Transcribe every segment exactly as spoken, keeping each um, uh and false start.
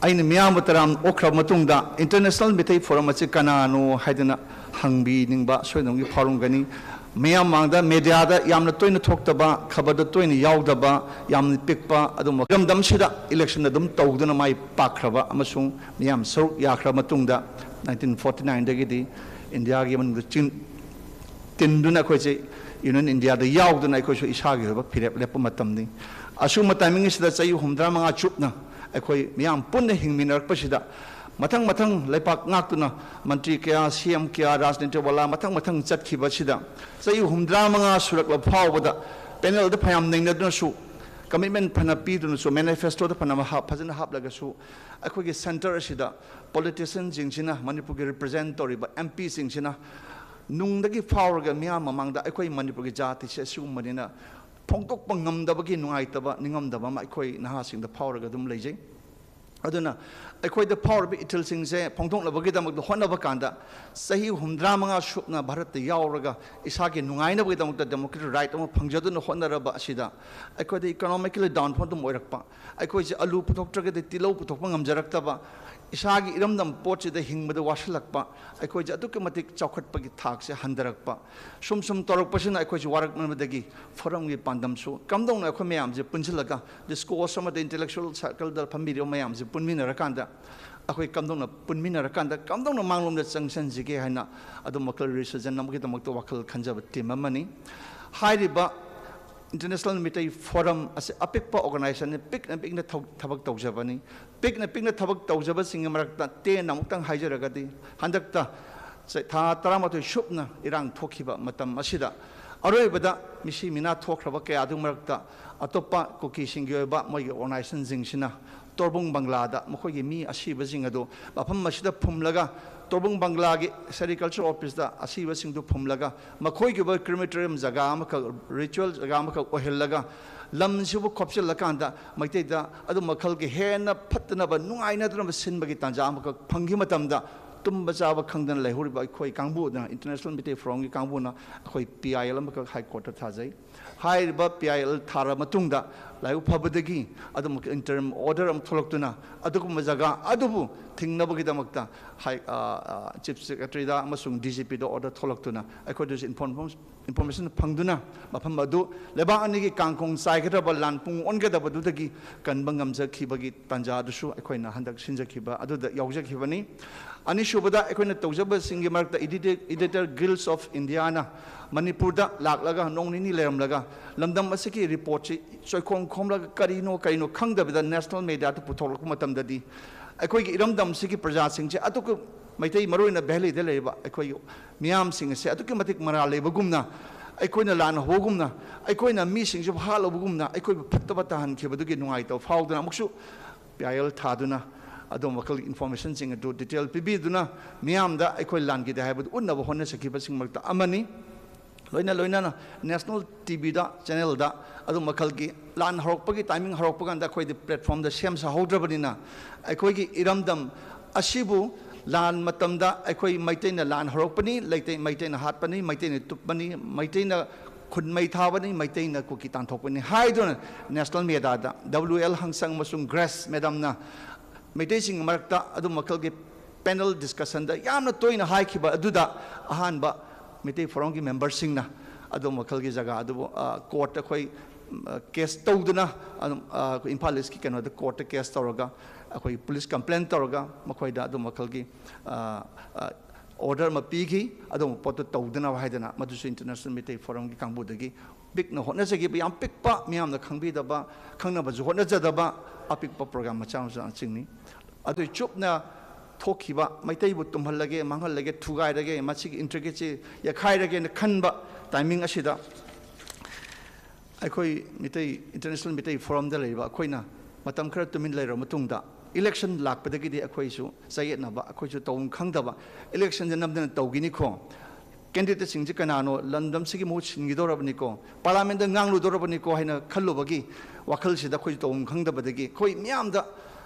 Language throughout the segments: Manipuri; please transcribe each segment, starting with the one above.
ꯑꯩꯅ ꯃꯤꯌꯥꯝꯕꯨ ꯇꯔꯥꯝ ꯑꯣꯛꯈ꯭ꯔꯕ ꯃꯇꯨꯡꯗ, International Meitei Forum ꯑꯁꯤ ꯀꯅꯥꯅꯣ ꯍꯥꯏꯗꯅ ꯍꯪꯕꯤꯅꯤꯡꯕ ꯁꯣꯏꯗꯅꯃꯛꯀꯤ ꯐꯥꯎꯔꯝꯒꯅꯤ꯫ ꯃꯤꯌꯥꯝ ꯃꯥꯡꯗ, ꯃꯦꯗꯤꯌꯥꯗ ꯌꯥꯝꯅ ꯇꯣꯏꯅ ꯊꯣꯛꯇꯕ, ꯈꯕꯔꯗ ꯇꯣꯏꯅ ꯌꯥꯎꯗꯕ, ꯌꯥꯝꯅ ꯄꯤꯛꯄ ꯑꯗꯨꯒꯨꯝꯕ ꯏꯔꯝꯗꯝꯁꯤꯗ ꯏꯂꯦꯛꯁꯟ ꯑꯗꯨꯝ ꯇꯧꯗꯨꯅ ꯃꯥꯏ ꯄꯥꯛꯈ꯭ꯔꯕ ꯑꯃꯁꯨꯡ ꯃꯤꯌꯥꯝ ꯁꯔꯨꯛ ꯌꯥꯈ꯭ꯔꯕ ꯃꯇꯨꯡꯗ, nineteen forty nineꯗꯒꯤꯗꯤ ꯏꯟꯗꯤꯌꯥꯒꯤ ꯃꯅꯨꯡꯗ ꯆꯤꯡ ꯇꯤꯟꯗꯨꯅ ꯑꯩꯈꯣꯏꯁꯦ ꯌꯨꯅꯤꯌꯟ ꯏꯟꯗꯤꯌꯥꯗ ꯌꯥꯎꯗꯨꯅ ꯑꯩꯈꯣꯏꯁꯨ ꯏꯁꯥꯒꯤ ꯑꯣꯏꯕ ꯐꯤꯔꯦꯞ ꯂꯦꯞꯄ ꯃꯇꯝꯅꯤ꯫ ꯑꯁꯨꯝꯕ ꯇꯥꯏꯃꯤꯡ ꯑꯁꯤꯗ ꯆꯍꯤ ꯍꯨꯝꯐꯨꯇꯔꯥ ꯃꯉꯥ ꯆꯨꯞꯅ ꯑꯩꯈꯣꯏ ꯃꯤꯌꯥꯝ ꯄꯨꯟꯅ ꯍꯤꯡꯃꯤꯟꯅꯔꯛꯄꯁꯤꯗ, ꯃꯊꯪ ꯃꯊꯪ ꯂꯩꯄꯥꯛ ꯉꯥꯛꯇꯨꯅ ꯃꯟꯇ꯭ꯔꯤ ꯀꯌꯥ, ꯁꯤ ꯑꯦꯝ ꯀꯌꯥ, ꯔꯥꯖꯅꯤꯇꯤ ꯋꯥꯂꯥ ꯃꯊꯪ ꯃꯊꯪ ꯆꯠꯈꯤꯕꯁꯤꯗ, ꯆꯍꯤ ꯍꯨꯝꯐꯨꯇꯔꯥ ꯃꯉꯥ ꯁꯨꯔꯛꯂꯕ ꯐꯥꯎꯕꯗ ꯄꯦꯅꯦꯜꯗ ꯐꯅꯌꯥꯝ ꯅꯩꯅꯗꯨꯅꯁꯨ, ꯀꯃꯤꯠꯃꯦꯟ ꯐꯅ ꯄꯤꯗꯨꯅꯁꯨ, ꯃꯦꯅꯤꯐꯦꯁꯇꯣꯗ ꯐꯅ ꯍꯥꯞ-, ꯐꯖꯅ ꯍꯥꯞꯂꯒꯁꯨ, ꯑꯩꯈꯣꯏꯒꯤ ꯁꯦꯟꯇꯔ ꯑꯁꯤꯗ ꯄꯣꯂꯤꯇꯤꯁꯤꯌꯟꯁꯤꯡꯁꯤꯅ, ꯃꯅꯤꯄꯨꯔꯒꯤ ꯔꯤꯄ꯭ꯔꯖꯦꯟ ꯇꯧꯔꯤꯕ ꯑꯦꯝ ꯄꯤꯁꯤꯡꯁꯤꯅ ꯅꯨꯡꯗꯒꯤ ꯐꯥꯎꯔꯒ ꯃꯤꯌꯥꯝ ꯃꯃꯥꯡꯗ ꯑꯩꯈꯣꯏ ꯃꯅꯤꯄꯨꯔꯒꯤ ꯖꯥꯇꯤꯁꯦ ꯑꯁꯤꯒꯨꯝꯕꯅꯤꯅ ꯐꯣꯡꯗꯣꯛꯄ ꯉꯝꯗꯕꯒꯤ ꯅꯨꯡꯉꯥꯏꯇꯕ, ꯅꯤꯡꯉꯝꯗꯕ ꯑꯃ ꯑꯩꯈꯣꯏ ꯅꯍꯥꯁꯤꯡꯗ ꯐꯥꯎꯔꯒ ꯑꯗꯨꯝ ꯂꯩꯖꯩ꯫ ꯑꯗꯨꯅ ꯑꯩꯈꯣꯏꯗ ꯐꯥꯎꯔꯤꯕ ꯏꯊꯤꯜꯁꯤꯡꯁꯦ ꯐꯣꯡꯗꯣꯛꯅꯕꯒꯤꯗꯃꯛꯇ ꯍꯣꯠꯅꯕ ꯀꯥꯟꯗ, ꯆꯍꯤ ꯍꯨꯝꯐꯨꯇꯔꯥ ꯃꯉꯥ ꯁꯨꯞꯅ ꯚꯥꯔꯠꯇ ꯌꯥꯎꯔꯒ ꯏꯁꯥꯒꯤ ꯅꯨꯡꯉꯥꯏꯅꯕꯒꯤꯗꯃꯛꯇ ꯗꯦꯃꯣꯀ꯭ꯔꯦꯇꯤꯛ ꯔꯥꯏꯠ ꯑꯃ ꯐꯪꯖꯗꯨꯅ ꯍꯣꯠꯅꯔꯕ ꯑꯁꯤꯗ, ꯑꯩꯈꯣꯏꯗ ꯏꯀꯣꯅꯣꯃꯤꯀꯦꯜꯂꯤ ꯗꯥꯎꯟꯐꯣꯜ ꯑꯗꯨꯝ ꯑꯣꯏꯔꯛꯄ, ꯑꯩꯈꯣꯏꯁꯦ ꯑꯂꯨ ꯄꯨꯊꯣꯛꯇ꯭ꯔꯒꯗꯤ ꯇꯤꯜꯍꯧ ꯄꯨꯊꯣꯛꯄ ꯉꯝꯖꯔꯛꯇꯕ, ꯏꯁꯥꯒꯤ ꯏꯔꯝꯗꯝ ꯄꯣꯠꯁꯤꯗ ꯍꯤꯡꯕꯗ ꯋꯥꯁꯤꯜꯂꯛꯄ, ꯑꯩꯈꯣꯏꯁꯦ ꯑꯗꯨꯛꯀꯤ ꯃꯇꯤꯛ ꯆꯥꯎꯈꯠꯄꯒꯤ ꯊꯥꯛꯁꯦ ꯍꯟꯊꯔꯛꯄ, ꯁꯨꯝ ꯁꯨꯝ ꯇꯧꯔꯛꯄꯁꯤꯅ ꯑꯩꯈꯣꯏꯁꯦ ꯋꯥꯔꯛꯃꯟꯕꯗꯒꯤ ꯐꯣꯔꯝꯒꯤ ꯄꯥꯟꯗꯝꯁꯨ ꯀꯝꯗꯧꯅ ꯑꯩꯈꯣꯏ ꯃꯌꯥꯝꯁꯦ ꯄꯨꯟꯁꯤꯜꯂꯒ, ꯗꯤꯁꯀꯣꯔꯁ ꯑꯃꯗ ꯏꯟꯇꯦꯂꯦꯛꯆꯨꯑꯦꯜ ꯁꯔꯀꯜꯗ ꯐꯝꯕꯤꯔꯤꯕ ꯃꯌꯥꯝꯁꯦ ꯄꯨꯟꯃꯤꯟꯅꯔꯀꯥꯟꯗ, ꯑꯩꯈꯣꯏ ꯀꯝꯗꯧꯅ ꯄꯨꯟꯃꯤꯟꯅꯔꯀꯥꯟꯗ ꯀꯝꯗꯧꯅ ꯃꯥꯡꯂꯣꯝꯗ ꯆꯪꯁꯤꯟꯁꯤꯒꯦ ꯍꯥꯏꯅ ꯑꯗꯨꯝ ꯋꯥꯈꯜ ꯔꯤꯁꯔꯖꯟ ꯑꯃꯒꯤꯗꯃꯛꯇ ꯋꯥꯈꯜ ꯈꯟꯖꯕ ꯇꯤꯝ ꯑꯃꯅꯤ꯫ ꯍꯥꯏꯔꯤꯕ International Meitei Forum ꯑꯁꯤ ꯑꯄꯤꯛꯄ ꯑꯣꯔꯒꯅꯥꯏꯖꯦꯁꯟꯅꯤ, ꯄꯤꯛꯅ ꯄꯤꯛꯅ ꯊꯧ-, ꯊꯕꯛ ꯇꯧꯖꯕꯅꯤ꯫ ꯄꯤꯛꯅ ꯄꯤꯛꯅ ꯊꯕꯛ ꯇꯧꯖꯕꯁꯤꯡꯒꯤ ꯃꯔꯛꯇ ꯇꯦꯟꯅ ꯑꯃꯨꯛꯇꯪ ꯍꯥꯏꯖꯔꯒꯗꯤ, ꯍꯟꯗꯛꯇ ꯆ-, ꯊꯥ ꯇꯔꯥꯃꯥꯊꯣꯏ ꯁꯨꯞꯅ ꯏꯔꯥꯡ ꯊꯣꯛꯈꯤꯕ ꯃꯇꯝ ꯑꯁꯤꯗ, ꯑꯔꯣꯏꯕꯗ ꯃꯤꯁꯤ ꯃꯤꯅꯥ ꯊꯣꯛꯈ꯭ꯔꯕ ꯀꯌꯥꯗꯨꯒꯤ ꯃꯔꯛꯇ ꯑꯇꯣꯞꯄ ꯀꯨꯀꯤꯁꯤꯡꯒꯤ ꯑꯣꯏꯕ ꯃꯣꯏꯒꯤ ꯑꯣꯔꯒꯅꯥꯏꯖꯦꯁꯟꯁꯤꯡꯁꯤꯅ ꯇꯣꯔꯕꯨꯡ ꯕꯪꯒ꯭ꯂꯥꯗ ꯃꯈꯣꯏꯒꯤ ꯃꯤ ꯑꯁꯤꯕꯁꯤꯡ ꯑꯗꯨ ꯃꯐꯝ ꯑꯁꯤꯗ ꯐꯨꯝꯂꯒ, ꯇꯣꯔꯕꯨꯡ ꯕꯪꯒ꯭ꯂꯥꯒꯤ ꯁꯦꯔꯤꯀꯜꯆꯔ ꯑꯣꯐꯤꯁꯇ ꯑꯁꯤꯕꯁꯤꯡꯗꯨ ꯐꯨꯝꯂꯒ, ꯃꯈꯣꯏꯒꯤ ꯑꯣꯏꯕ ꯀ꯭ꯔꯤꯃꯦꯇꯣꯔꯤꯌꯝ ꯖꯒꯥ ꯑꯃꯈꯛ, ꯔꯤꯆꯨꯋꯦꯜ ꯖꯒꯥ ꯑꯃꯈꯛ ꯑꯣꯏꯍꯜꯂꯒ, ꯂꯝꯁꯤꯕꯨ ꯈꯣꯞꯆꯤꯜꯂꯀꯥꯟꯗ ꯃꯩꯇꯩꯗ ꯑꯗꯨ ꯃꯈꯜꯒꯤ ꯍꯦꯟꯅ ꯐꯠꯇꯅꯕ, ꯅꯨꯡꯉꯥꯏꯅꯗꯅꯕ ꯁꯤꯟꯕꯒꯤ ꯇꯥꯟꯖꯥ ꯑꯃꯈꯛ ꯐꯪꯈꯤꯕ ꯃꯇꯝꯗ, ꯇꯨꯝꯕ ꯆꯥꯕ ꯈꯪꯗꯅ ꯂꯩꯍꯧꯔꯤꯕ ꯑꯩꯈꯣꯏ ꯀꯥꯡꯕꯨꯅ, International Meitei Forumꯒꯤ ꯀꯥꯡꯕꯨꯅ ꯑꯩꯈꯣꯏ ꯄꯤ ꯑꯥꯏ ꯑꯦꯜ ꯑꯃꯈꯛ ꯍꯥꯏ ꯀꯣꯔꯠꯇ ꯊꯥꯖꯩ꯫ ꯍꯥꯏꯔꯤꯕ ꯄꯤ ꯑꯥꯏ ꯑꯦꯜ ꯊꯥꯔ ꯃꯇꯨꯡꯗ, ꯂꯥꯏꯕꯛ ꯐꯕꯗꯒꯤ ꯑꯗꯨꯝ interim order ꯑꯃ ꯊꯣꯛꯂꯛꯇꯨꯅ, ꯑꯗꯨꯒꯨꯝꯕ ꯖꯒꯥ ꯑꯗꯨꯕꯨ ꯊꯤꯡꯅꯕꯒꯤꯗꯃꯛꯇ ꯍꯥꯏ, ꯑ, ꯑ, Chief Secretary ꯗ ꯑꯃꯁꯨꯡ D G P ꯗ order ꯊꯣꯛꯂꯛꯇꯨꯅ ꯑꯩꯈꯣꯏꯗꯁꯨ inform-, information ꯐꯪꯗꯨꯅ ꯃꯐꯝ ꯑꯗꯨ ꯂꯩꯕꯥꯛ ꯑꯅꯤꯒꯤ ꯀꯥꯡꯈꯣꯡ ꯆꯥꯏꯒꯗꯕ, ꯂꯥꯟ ꯄꯨꯡ ꯑꯣꯟꯒꯗꯕꯗꯨꯗꯒꯤ ꯀꯟꯕ ꯉꯝꯖꯈꯤꯕꯒꯤ ꯇꯥꯟꯖꯥ ꯑꯗꯨꯁꯨ ꯑꯩꯈꯣꯏꯅ ꯍꯟꯗꯛ ꯁꯤꯟꯖꯈꯤꯕ ꯑꯗꯨꯗ ꯌꯥꯎꯖꯈꯤꯕꯅꯤ꯫ ꯑꯅꯤꯁꯨꯕꯗ, ꯑꯩꯈꯣꯏꯅ ꯇꯧꯖꯕꯁꯤꯡꯒꯤ ꯃꯔꯛꯇ Editor-, Editor Guilds of India ꯅ ꯃꯅꯤꯄꯨꯔꯗ ꯂꯥꯛꯂꯒ ꯅꯣꯡ ꯅꯤꯅꯤ ꯂꯩꯔꯝꯂꯒ ꯂꯝꯗꯝ ꯑꯁꯤꯒꯤ report ꯁꯤ ꯆꯣꯏꯈꯣꯝ ꯈꯣꯝꯂꯒ ꯀꯔꯤꯅꯣ ꯀꯔꯤꯅꯣ ꯈꯪꯗꯕꯤꯗ national media ꯗ ꯄꯨꯊꯣꯛꯂꯛꯄ ꯃꯇꯝꯗꯗꯤ ꯑꯩꯈꯣꯏꯒꯤ ꯏꯔꯝꯗꯝꯁꯤꯒꯤ ꯄ꯭ꯔꯖꯥꯁꯤꯡꯁꯦ ꯑꯗꯨꯒ ꯃꯩꯇꯩ, ꯃꯔꯨꯑꯣꯏꯅ Valley ꯗ ꯂꯩꯔꯤꯕ ꯑꯩꯈꯣꯏꯒꯤ ꯃꯤꯌꯥꯝꯁꯤꯡ ꯑꯁꯦ ꯑꯗꯨꯛꯀꯤ ꯃꯇꯤꯛ ꯃꯔꯥꯜ ꯂꯩꯕꯒꯨꯝꯅ, ꯑꯩꯈꯣꯏꯅ ꯂꯥꯟ ꯍꯧꯕꯒꯨꯝꯅ, ꯑꯩꯈꯣꯏꯅ ꯃꯤꯁꯤꯡꯁꯤꯕꯨ ꯍꯥꯠꯂꯨꯕꯒꯨꯝꯅ, ꯑꯩꯈꯣꯏꯕꯨ ꯐꯠꯇꯕ ꯇꯥꯍꯟꯈꯤꯕꯗꯨꯒꯤ ꯅꯨꯡꯉꯥꯏꯇꯕ ꯐꯥꯎꯗꯨꯅ ꯑꯃꯨꯛꯁꯨ P I L ꯊꯥꯗꯨꯅ ꯑꯗꯨꯝꯕ ꯃꯈꯜꯒꯤ information ꯁꯤꯡ ꯑꯗꯨ detail ꯄꯤꯕꯤꯗꯨꯅ ꯃꯤꯌꯥꯝꯗ ꯑꯩꯈꯣꯏ ꯂꯥꯟꯈꯤꯗꯦ ꯍꯥꯏꯕꯗꯨ ꯎꯠꯅꯕ ꯍꯣꯠꯅꯖꯈꯤꯕꯁꯤꯡ ꯃꯔꯛꯇ ꯑꯃꯅꯤ꯫ ꯂꯣꯏꯅ ꯂꯣꯏꯅꯅ national T V ꯗ, channel ꯗ ꯑꯗꯨꯝ ꯃꯈꯜꯒꯤ ꯂꯥꯟ ꯍꯧꯔꯛꯄꯒꯤ timing ꯍꯧꯔꯛꯄ ꯀꯥꯟꯗ ꯑꯩꯈꯣꯏꯗꯤ platform ꯗ ꯁꯦꯝ ꯁꯥꯍꯧꯗ꯭ꯔꯕꯅꯤꯅ, ꯑꯩꯈꯣꯏꯒꯤ ꯏꯔꯝꯗꯝ ꯑꯁꯤꯕꯨ ꯂꯥꯟ ꯃꯇꯝꯗ ꯑꯩꯈꯣꯏ ꯃꯩꯇꯩꯅ ꯂꯥꯟ ꯍꯧꯔꯛꯄꯅꯤ, ꯂꯩꯇꯩ-, ꯃꯩꯇꯩꯅ ꯍꯥꯠꯄꯅꯤ, ꯃꯩꯇꯩꯅ ꯇꯨꯞꯄꯅꯤ, ꯃꯩꯇꯩꯅ ꯈꯨꯟ ꯃꯩ ꯊꯥꯕꯅꯤ, ꯃꯩꯇꯩꯅ ꯀꯨꯀꯤ ꯇꯥꯟꯊꯣꯛꯄꯅꯤ ꯍꯥꯏꯗꯨꯅ national media ꯗ W L ꯍꯪꯁꯪ ꯑꯃꯁꯨꯡ Grace madam ꯅ ꯃꯩꯇꯩꯁꯤꯡꯒꯤ ꯃꯔꯛꯇ ꯑꯗꯨꯝ ꯃꯈꯜꯒꯤ panel discussion ꯗ ꯌꯥꯝꯅ ꯇꯣꯏꯅ ꯍꯥꯏꯈꯤꯕ ꯑꯗꯨꯗ ꯑꯍꯥꯟꯕ ꯃꯩꯇꯩ Forum ꯒꯤ member ꯁꯤꯡꯅ ꯑꯗꯨꯝ ꯃꯈꯜꯒꯤ ꯖꯒꯥ ꯑꯗꯨꯕꯨ, ꯑ, court ꯇ ꯑꯩꯈꯣꯏ, ꯎꯝ, case ꯇꯧꯗꯨꯅ ꯑꯗꯨꯝ, ꯑ, ꯑꯩꯈꯣꯏ ꯏꯝꯐꯥꯜ East ꯀꯤ ꯀꯩꯅꯣꯗ court ꯇ case ꯇꯧꯔꯒ ꯑꯩꯈꯣꯏ police complaint ꯇꯧꯔꯒ ꯃꯈꯣꯏꯗ ꯑꯗꯨꯝ ꯃꯈꯜꯒꯤ, ꯑ, ꯑ, order ꯑꯃ ꯄꯤꯈꯤ꯫ ꯑꯗꯨꯝ ꯄꯣꯠꯇꯨ ꯇꯧꯗꯅꯕ ꯍꯥꯏꯗꯅ ꯃꯗꯨꯁꯨ International ꯃꯩꯇꯩ Forum ꯒꯤ ꯀꯥꯡꯕꯨꯗꯒꯤ ꯄꯤꯛꯅ ꯍꯣꯠꯅꯖꯈꯤꯕ, ꯌꯥꯝ ꯄꯤꯛꯄ, ꯃꯤꯌꯥꯝꯅ ꯈꯪꯕꯤꯗꯕ, ꯈꯪꯅꯕꯁꯨ ꯍꯣꯠꯅꯖꯗꯕ ꯑꯄꯤꯛꯄ program ꯃꯆꯥ ꯃꯆꯥꯁꯤꯡꯅꯤ꯫ ꯑꯗꯨ ꯆꯨꯞꯅ ꯊꯣꯛꯈꯤꯕ ꯃꯩꯇꯩꯕꯨ ꯇꯨꯝꯍꯜꯂꯒꯦ, ꯃꯥꯡꯍꯜꯂꯒꯦ, ꯊꯨꯒꯥꯏꯔꯒꯦ, ꯃꯁꯤꯒꯤ intricacy ꯌꯦꯛꯈꯥꯏꯔꯒꯦꯅ ꯈꯟꯕ timing ꯑꯁꯤꯗ ꯑꯩꯈꯣꯏ ꯃꯤꯇꯩ, International ꯃꯤꯇꯩ Forum ꯗ ꯂꯩꯔꯤꯕ ꯑꯩꯈꯣꯏꯅ ꯃꯇꯝ ꯈꯔ ꯇꯨꯃꯤꯟ ꯂꯩꯔꯕ ꯃꯇꯨꯡꯗ election ꯂꯥꯛꯄꯗꯒꯤꯗꯤ ꯑꯩꯈꯣꯏꯁꯨ ꯆꯌꯦꯠꯅꯕ, ꯑꯩꯈꯣꯏꯁꯨ ꯇꯧꯐꯝ ꯈꯪꯗꯕ, election ꯁꯦ ꯅꯝꯗꯅ ꯇꯧꯈꯤꯅꯤꯀꯣ, candidate ꯁꯤꯡꯁꯤ ꯀꯅꯥꯅꯣ, ꯂꯝꯗꯝꯁꯤꯒꯤ ꯃꯍꯨꯠ ꯁꯤꯟꯈꯤꯗꯧꯔꯕꯅꯤꯀꯣ, parliament ꯗ ꯉꯥꯡꯂꯨꯗꯧꯔꯕꯅꯤꯀꯣ ꯍꯥꯏꯅ ꯈꯜꯂꯨꯕꯒꯤ ꯋꯥꯈꯜꯁꯤꯗ ꯑꯩꯈꯣꯏꯁꯨ ꯇꯧꯐꯝ ꯈꯪꯗꯕꯗꯒꯤ ꯑꯩꯈꯣꯏ ꯃꯤꯌꯥꯝꯗ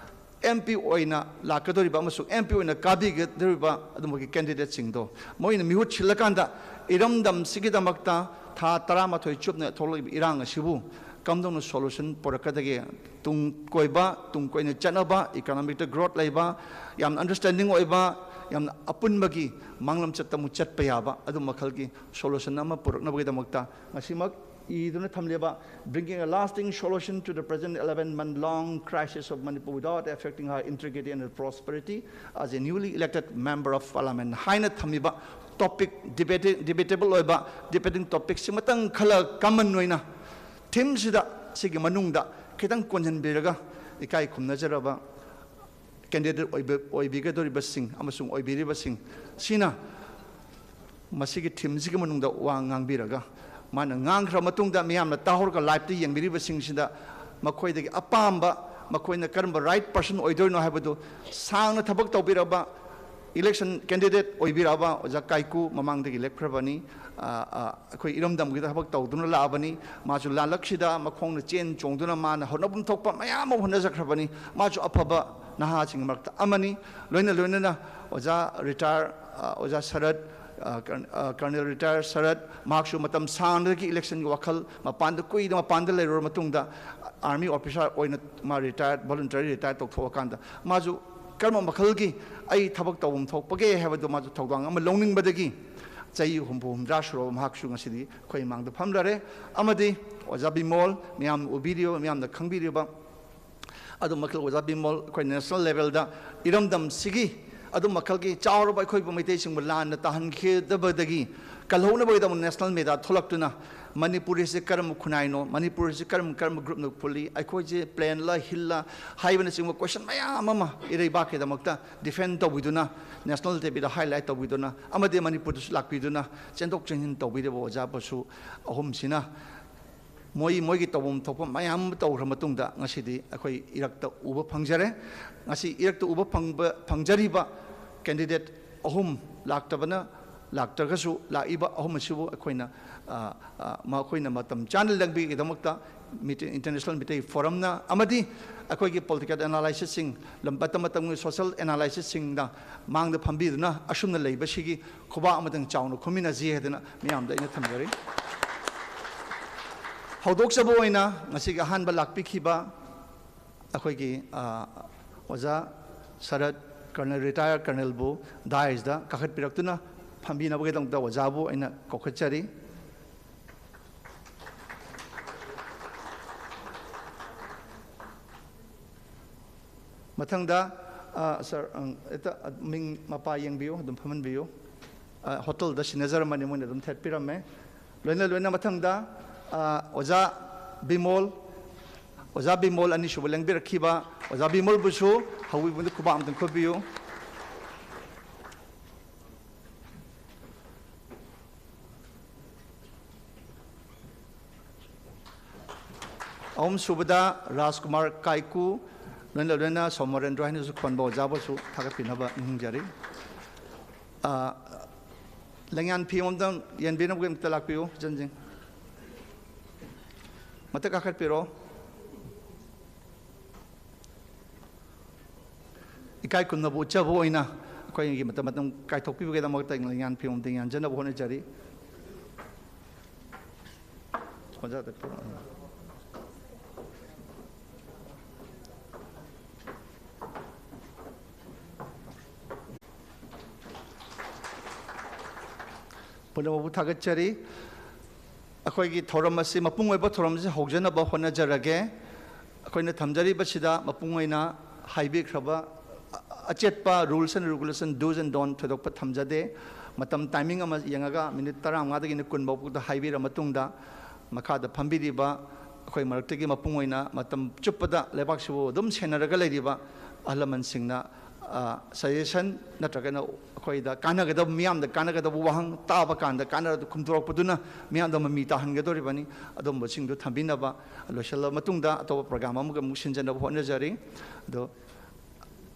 M P ꯑꯣꯏꯅ ꯂꯥꯛꯀꯗꯧꯔꯤꯕ ꯑꯃꯁꯨꯡ M P ꯑꯣꯏꯅ ꯀꯥꯕꯤꯒꯗꯧꯔꯤꯕ ꯑꯗꯨꯝꯕꯒꯤ candidate ꯁꯤꯡꯗꯣ ꯃꯣꯏꯅ ꯃꯤꯍꯨꯠ ꯁꯤꯜꯂꯀꯥꯟꯗ ꯏꯔꯝꯗꯝꯁꯤꯒꯤꯗꯃꯛꯇ ꯊꯥ ꯇꯔꯥꯃꯥꯊꯣꯏ ꯆꯨꯞꯅ ꯊꯣꯛꯂꯛꯂꯤꯕ ꯏꯔꯥꯡ ꯑꯁꯤꯕꯨ ꯀꯝꯗꯧꯅ ꯁꯣꯂꯨꯁꯟ ꯄꯨꯔꯛꯀꯗꯒꯦ? ꯇꯨꯡ ꯀꯣꯏꯕ, ꯇꯨꯡ ꯀꯣꯏꯅ ꯆꯠꯅꯕ, ꯏꯀꯣꯅꯣꯃꯤꯛꯇ ꯒ꯭ꯔꯣꯠ ꯂꯩꯕ, ꯌꯥꯝꯅ ꯑꯟꯗꯔꯁ꯭ꯇꯦꯟꯗꯤꯡ ꯑꯣꯏꯕ, ꯌꯥꯝꯅ ꯑꯄꯨꯟꯕꯒꯤ ꯃꯥꯡꯂꯝꯆꯠꯇ ꯑꯃꯨꯛ ꯆꯠꯄ ꯌꯥꯕ ꯑꯗꯨꯝꯕ ꯃꯈꯜꯒꯤ ꯁꯣꯂꯨꯁꯟ ꯑꯃ ꯄꯨꯔꯛꯅꯕꯒꯤꯗꯃꯛꯇ ꯉꯁꯤꯃꯛ ꯏꯗꯨꯅ ꯊꯝꯂꯤꯕ Bringing a Lasting Solution to the Present Eleven Month Long Crisis of Manipur Without Affecting Her Integrity and Prosperity as a Newly Elected Member of Parliament ꯍꯥꯏꯅ ꯊꯝꯃꯤꯕ ꯇꯣꯄꯤꯛ, ꯗꯤꯕꯦꯇꯦꯕꯜ ꯑꯣꯏꯕ ꯗꯤꯕꯦꯇꯤꯡ ꯇꯣꯄꯤꯛꯁꯤꯃꯇꯪ ꯈꯜꯂꯒ ꯀꯃꯟ ꯑꯣꯏꯅ ꯊꯤꯝꯁꯤꯗ, ꯁꯤꯒꯤ ꯃꯅꯨꯡꯗ ꯈꯤꯇꯪ ꯀꯣꯟꯁꯤꯟꯕꯤꯔꯒ, ꯏꯀꯥꯏ ꯈꯨꯝꯅꯖꯔꯕ ꯀꯦꯟꯗꯤꯗꯦꯠ ꯑꯣꯏꯕ, ꯑꯣꯏꯕꯤꯒꯗꯧꯔꯤꯕꯁꯤꯡ ꯑꯃꯁꯨꯡ ꯑꯣꯏꯕꯤꯔꯤꯕꯁꯤꯡ ꯁꯤꯅ ꯃꯁꯤꯒꯤ ꯊꯤꯝꯁꯤꯒꯤ ꯃꯅꯨꯡꯗ ꯋꯥ ꯉꯥꯡꯕꯤꯔꯒ, ꯃꯥꯅ ꯉꯥꯡꯈ꯭ꯔ ꯃꯇꯨꯡꯗ ꯃꯤꯌꯥꯝꯅ ꯇꯥꯍꯧꯔꯒ ꯂꯥꯏꯞꯇ ꯌꯦꯡꯕꯤꯔꯤꯕꯁꯤꯡꯁꯤꯗ ꯃꯈꯣꯏꯗꯒꯤ ꯑꯄꯥꯝꯕ, ꯃꯈꯣꯏꯅ ꯀꯔꯝꯕ ꯔꯥꯏꯠ ꯄꯔꯁꯟ ꯑꯣꯏꯗꯣꯏꯅꯣ ꯍꯥꯏꯕꯗꯨ, ꯁꯥꯡꯅ ꯊꯕꯛ ꯇꯧꯕꯤꯔꯕ ꯏꯂꯦꯛꯁꯟ ꯀꯦꯟꯗꯤꯗꯦꯠ ꯑꯣꯏꯕꯤꯔꯛꯑꯕ ꯑꯣꯖꯥ ꯀꯥꯏꯀꯨ, ꯃꯃꯥꯡꯗꯒꯤ ꯂꯦꯞꯈ꯭ꯔꯕꯅꯤ, ꯑ, ꯑ, ꯑꯩꯈꯣꯏ ꯏꯔꯝꯗꯝꯒꯤꯗ ꯊꯕꯛ ꯇꯧꯗꯨꯅ ꯂꯥꯛꯑꯕꯅꯤ꯫ ꯃꯥꯁꯨ ꯂꯥꯜꯂꯛꯁꯤꯗ ꯃꯈꯣꯡꯅ ꯆꯦꯟ ꯆꯣꯡꯗꯨꯅ ꯃꯥꯅ ꯍꯣꯠꯅꯐꯝ ꯊꯣꯛꯄ ꯃꯌꯥꯝ ꯑꯃ ꯍꯣꯠꯅꯖꯈ꯭ꯔꯕꯅꯤ꯫ ꯃꯥꯁꯨ ꯑꯐꯕ ꯅꯍꯥꯁꯤꯡꯒꯤ ꯃꯔꯛꯇ ꯑꯃꯅꯤ꯫ ꯂꯣꯏꯅ ꯂꯣꯏꯅꯅ ꯑꯣꯖꯥ ꯔꯤꯇꯥꯌꯔ, ꯑ, ꯑꯣꯖꯥ ꯁꯔꯠ, ꯑ, ꯀꯔ-, ꯑ, ꯀꯔꯅꯦꯜ ꯔꯤꯇꯥꯌꯔ ꯁꯔꯠ, ꯃꯍꯥꯛꯁꯨ ꯃꯇꯝ ꯁꯥꯡꯅꯗꯒꯤ ꯏꯂꯦꯛꯁꯟꯒꯤ ꯋꯥꯈꯜ, ꯃꯄꯥꯟꯗ, ꯀꯨꯏꯅ ꯃꯄꯥꯟꯗ ꯂꯩꯔꯨꯔ ꯃꯇꯨꯡꯗ ꯑꯥꯔꯃꯤ ꯑꯣꯐꯤꯁꯥꯔ ꯑꯣꯏꯅ ꯃꯥ ꯔꯤꯇꯥꯌꯔ, ꯚꯣꯂꯨꯟꯇꯔꯤ ꯔꯤꯇꯥꯌꯔ ꯇꯧꯊꯣꯛꯑꯀꯥꯟꯗ ꯃꯥꯁꯨ ꯀꯔꯝꯕ ꯃꯈꯜꯒꯤ ꯑꯩ ꯊꯕꯛ ꯇꯧꯐꯝ ꯊꯣꯛꯄꯒꯦ ꯍꯥꯏꯕꯗꯨ ꯃꯥꯁꯨ ꯊꯧꯗꯥꯡ ꯑꯃ ꯂꯧꯅꯤꯡꯕꯗꯒꯤ ꯆꯍꯤ ꯍꯨꯝꯐꯨ ꯍꯨꯝꯗ꯭ꯔꯥ ꯁꯨꯔꯕ ꯃꯍꯥꯛꯁꯨ ꯉꯁꯤꯗꯤ ꯑꯩꯈꯣꯏ ꯃꯥꯡꯗ ꯐꯝꯂꯔꯦ꯫ ꯑꯃꯗꯤ ꯑꯣꯖꯥ ꯕꯤꯃꯣꯜ, ꯃꯤꯌꯥꯝꯅ ꯎꯕꯤꯔꯤꯕ, ꯃꯤꯌꯥꯝꯅ ꯈꯪꯕꯤꯔꯤꯕ, ꯑꯗꯨ ꯃꯈꯜ ꯑꯣꯖꯥ ꯕꯤꯃꯣꯜ ꯑꯩꯈꯣꯏ ꯅꯦꯁꯅꯦꯜ ꯂꯦꯚꯦꯜꯗ ꯏꯔꯝꯗꯝꯁꯤꯒꯤ ꯑꯗꯨ ꯃꯈꯜꯒꯤ ꯆꯥꯎꯔꯕ ꯑꯩꯈꯣꯏꯕꯨ ꯃꯩꯇꯩꯁꯤꯡꯕꯨ ꯂꯥꯟꯅ ꯇꯥꯍꯟꯈꯤꯗꯕꯗꯒꯤ ꯀꯜꯍꯧꯅꯕꯒꯤꯗꯃꯛ ꯅꯦꯁꯅꯦꯜ ꯃꯦꯗꯥ ꯊꯣꯛꯂꯛꯇꯨꯅ ꯃꯅꯤꯄꯨꯔꯤꯁꯤ ꯀꯔꯝꯕ ꯈꯨꯟꯅꯥꯏꯅꯣ, ꯃꯅꯤꯄꯨꯔꯤꯁꯤ ꯀꯔꯝ, ꯀꯔꯝꯕ ꯒ꯭ꯔꯨꯞꯅ ꯄꯨꯜꯂꯤ, ꯑꯩꯈꯣꯏꯁꯦ ꯄ꯭ꯂꯦꯟꯂ, ꯍꯤꯜꯂ ꯍꯥꯏꯕꯅꯆꯤꯡꯕ ꯀꯣꯏꯁꯟ ꯃꯌꯥꯝ ꯑꯃ ꯏꯔꯩꯕꯥꯛꯀꯤꯗꯃꯛꯇ ꯗꯤꯐꯦꯟ ꯇꯧꯕꯤꯗꯨꯅ, ꯅꯦꯁꯅꯦꯜ ꯇꯤꯚꯤꯗ ꯍꯥꯏꯂꯥꯏꯠ ꯇꯧꯕꯤꯗꯨꯅ, ꯑꯃꯗꯤ ꯃꯅꯤꯄꯨꯔꯗꯁꯨ ꯂꯥꯛꯄꯤꯗꯨꯅ ꯆꯦꯟꯊꯣꯛ ꯆꯦꯟꯁꯤꯟ ꯇꯧꯕꯤꯔꯤꯕ ꯑꯣꯖꯥ ꯕꯁꯨ ꯑꯍꯨꯝꯁꯤꯅ ꯃꯣꯏ, ꯃꯣꯏꯒꯤ ꯇꯧꯐꯝ ꯊꯣꯛꯄ ꯃꯌꯥꯝ ꯑꯃ ꯇꯧꯈ꯭ꯔ ꯃꯇꯨꯡꯗ ꯉꯁꯤꯗꯤ ꯑꯩꯈꯣꯏ ꯏꯔꯛꯇ ꯎꯕ ꯐꯪꯖꯔꯦ꯫ ꯉꯁꯤ ꯏꯔꯛꯇ ꯎꯕ ꯐꯪꯕ, ꯐꯪꯖꯔꯤꯕ ꯀꯦꯟꯗꯤꯗꯦꯠ ꯑꯍꯨꯝ ꯂꯥꯛꯇꯕꯅ, ꯂꯥꯛꯇ꯭ꯔꯒꯁꯨ ꯂꯥꯛꯏꯕ ꯑꯍꯨꯝ ꯑꯁꯤꯕꯨ ꯑꯩꯈꯣꯏꯅ, ꯑ, ꯑ, ꯃꯈꯣꯏꯅ ꯃꯇꯝ ꯆꯥꯅ ꯂꯦꯡꯕꯤꯒꯤꯗꯃꯛꯇ ꯃꯤꯇꯩ-, ꯏꯟꯇꯔꯅꯦꯁꯅꯦꯜ ꯃꯤꯇꯩ ꯐꯣꯔꯝꯅ ꯑꯃꯗꯤ ꯑꯩꯈꯣꯏꯒꯤ ꯄꯣꯂꯤꯇꯤꯀꯦꯜ ꯑꯦꯅꯥꯂꯥꯏꯁꯤꯁꯁꯤꯡ, ꯂꯝ-, ꯃꯇꯝ ꯃꯇꯝꯒꯤ ꯁꯣꯁꯤꯌꯦꯜ ꯑꯦꯅꯥꯂꯥꯏꯁꯤꯁꯁꯤꯡꯅ ꯃꯥꯡꯗ ꯐꯝꯕꯤꯗꯨꯅ ꯑꯁꯨꯝꯅ ꯂꯩꯕꯁꯤꯒꯤ ꯈꯨꯕꯥꯛ ꯑꯃꯇꯪ ꯆꯥꯎꯅ ꯈꯨꯝꯃꯤꯟꯅꯁꯤ ꯍꯥꯏꯗꯅ ꯃꯤꯌꯥꯝꯗ ꯑꯩꯅ ꯊꯝꯖꯔꯤ꯫ ꯍꯧꯗꯣꯛꯆꯕ ꯑꯣꯏꯅ ꯉꯁꯤꯒꯤ ꯑꯍꯥꯟꯕ ꯂꯥꯛꯄꯤꯈꯤꯕ ꯑꯩꯈꯣꯏꯒꯤ, ꯑ, ꯑꯣꯖꯥ ꯁꯔꯠ ꯀꯔꯅꯦꯜ, ꯔꯤꯇꯥꯌꯔ ꯀꯔꯅꯦꯜꯕꯨ ꯗꯥꯏꯁꯇ ꯀꯥꯈꯠꯄꯤꯔꯛꯇꯨꯅ ꯐꯝꯕꯤꯅꯕꯒꯤꯗꯃꯛꯇ ꯑꯣꯖꯥꯕꯨ ꯑꯩꯅ ꯀꯧꯈꯠꯆꯔꯤ꯫ ꯃꯊꯪꯗ, ꯑ, ꯁꯥꯔ, ꯑꯪ, ꯍꯦꯛꯇ ꯃꯤꯡ ꯃꯄꯥ ꯌꯦꯡꯕꯤꯌꯨ, ꯑꯗꯨꯝ ꯐꯝꯍꯟꯕꯤꯌꯨ꯫ ꯑ, ꯍꯣꯇꯦꯜꯗ ꯁꯤꯟꯅꯖꯔꯝꯕꯅꯤ, ꯃꯣꯏꯅ ꯑꯗꯨꯝ ꯊꯦꯠꯄꯤꯔꯝꯃꯦ꯫ ꯂꯣꯏꯅ ꯂꯣꯏꯅ ꯃꯊꯪꯗ, ꯑ, ꯑꯣꯖꯥ ꯕꯤꯃꯣꯜ, ꯑꯣꯖꯥ ꯕꯤꯃꯣꯜ ꯑꯅꯤꯁꯨꯕ ꯂꯦꯡꯕꯤꯔꯛꯈꯤꯕ ꯑꯣꯖꯥ ꯕꯤꯃꯣꯜꯕꯨꯁꯨ ꯍꯧꯕꯤꯕꯗ ꯈꯨꯕꯥꯛ ꯑꯃꯇꯪ ꯈꯨꯕꯤꯌꯨ꯫ ꯑꯍꯨꯝꯁꯨꯕꯗ ꯔꯥꯖꯀꯨꯃꯥꯔ ꯀꯥꯏꯀꯨ, ꯂꯣꯏꯅ ꯂꯣꯏꯅ ꯁꯣꯃꯣꯔꯦꯟꯗ꯭ꯔꯣ ꯍꯥꯏꯅꯁꯨ ꯈꯣꯟꯕ ꯑꯣꯖꯥꯕꯨꯁꯨ ꯊꯥꯒꯠꯄꯤꯅꯕ ꯅꯤꯡꯁꯤꯡꯖꯔꯤ꯫ ꯑ, ꯂꯦꯡꯌꯥꯟ ꯐꯤ ꯑꯃꯇꯪ ꯌꯦꯟꯕꯤꯅꯕꯒꯤꯗꯃꯛꯇ ꯂꯥꯛꯄꯤꯌꯨ, ꯏꯆꯟꯁꯤꯡ꯫ ꯃꯊꯛ ꯀꯥꯈꯠꯄꯤꯔꯣ꯫ ꯏꯀꯥꯏ ꯈꯨꯝꯅꯕ ꯎꯠꯆꯕ ꯑꯣꯏꯅ ꯑꯩꯈꯣꯏꯒꯤ ꯃꯇꯝ, ꯃꯇꯝ ꯀꯥꯏꯊꯣꯛꯄꯤꯕꯒꯤꯗꯃꯛꯇ ꯂꯦꯡꯌꯥꯟ ꯐꯤ ꯑꯃꯇꯪ ꯌꯥꯟꯖꯅꯕ ꯍꯣꯠꯅꯖꯔꯤ꯫ ꯑꯣꯖꯥꯗ ꯄꯨꯔꯛꯑꯣ꯫ ꯄꯨꯝꯅꯃꯛꯄꯨ ꯊꯥꯒꯠꯆꯔꯤ꯫ ꯑꯩꯈꯣꯏꯒꯤ ꯊꯧꯔꯝ ꯑꯁꯤ ꯃꯄꯨꯡ ꯑꯣꯏꯕ ꯊꯧꯔꯝ ꯑꯁꯤ ꯍꯧꯖꯅꯕ ꯍꯣꯠꯅꯖꯔꯒꯦ꯫ ꯑꯩꯈꯣꯏꯅ ꯊꯝꯖꯔꯤꯕꯁꯤꯗ ꯃꯄꯨꯡ ꯑꯣꯏꯅ ꯍꯥꯏꯕꯤꯈ꯭ꯔꯕ ꯑ-, ꯑꯆꯦꯠꯄ rules and regulation, do's and don't ꯊꯣꯏꯗꯣꯛꯄ ꯊꯝꯖꯗꯦ꯫ ꯃꯇꯝ timing ꯑꯃ ꯌꯦꯡꯉꯒ ꯃꯤꯅꯤꯠ ꯇꯔꯥꯃꯉꯥꯗꯒꯤꯅ ꯀꯨꯟ ꯐꯥꯎꯕꯗ ꯍꯥꯏꯕꯤꯔ ꯃꯇꯨꯡꯗ, ꯃꯈꯥꯗ ꯐꯝꯕꯤꯔꯤꯕ ꯑꯩꯈꯣꯏ ꯃꯔꯛꯇꯒꯤ ꯃꯄꯨꯡ ꯑꯣꯏꯅ ꯃꯇꯝ ꯆꯨꯞꯄꯗ ꯂꯩꯕꯥꯛꯁꯤꯕꯨ ꯑꯗꯨꯝ ꯁꯦꯟꯅꯔꯒ ꯂꯩꯔꯤꯕ ꯑꯍꯜ ꯂꯃꯟꯁꯤꯡꯅ, ꯑ, suggestion ꯅꯠꯇ꯭ꯔꯒꯅ ꯑꯩꯈꯣꯏꯗ ꯀꯥꯟꯅꯒꯗꯕ, ꯃꯤꯌꯥꯝꯗ ꯀꯥꯟꯅꯒꯗꯕ ꯋꯥꯍꯪ ꯇꯥꯕ ꯀꯥꯟꯗ ꯀꯥꯟꯅꯔ ꯈꯨꯝꯗꯣꯔꯛꯄꯗꯨꯅ ꯃꯤꯌꯥꯝꯗ ꯃꯃꯤ ꯇꯥꯍꯟꯒꯗꯧꯔꯤꯕꯅꯤ꯫ ꯑꯗꯨꯝꯕꯁꯤꯡꯗꯨ ꯊꯝꯕꯤꯅꯕ, ꯂꯣꯏꯁꯤꯜꯂꯕ ꯃꯇꯨꯡꯗ ꯑꯇꯣꯞꯄ program ꯑꯃꯒ ꯑꯃꯨꯛ ꯁꯤꯟꯖꯅꯕ ꯍꯣꯠꯅꯖꯔꯤ꯫ ꯑꯗꯣ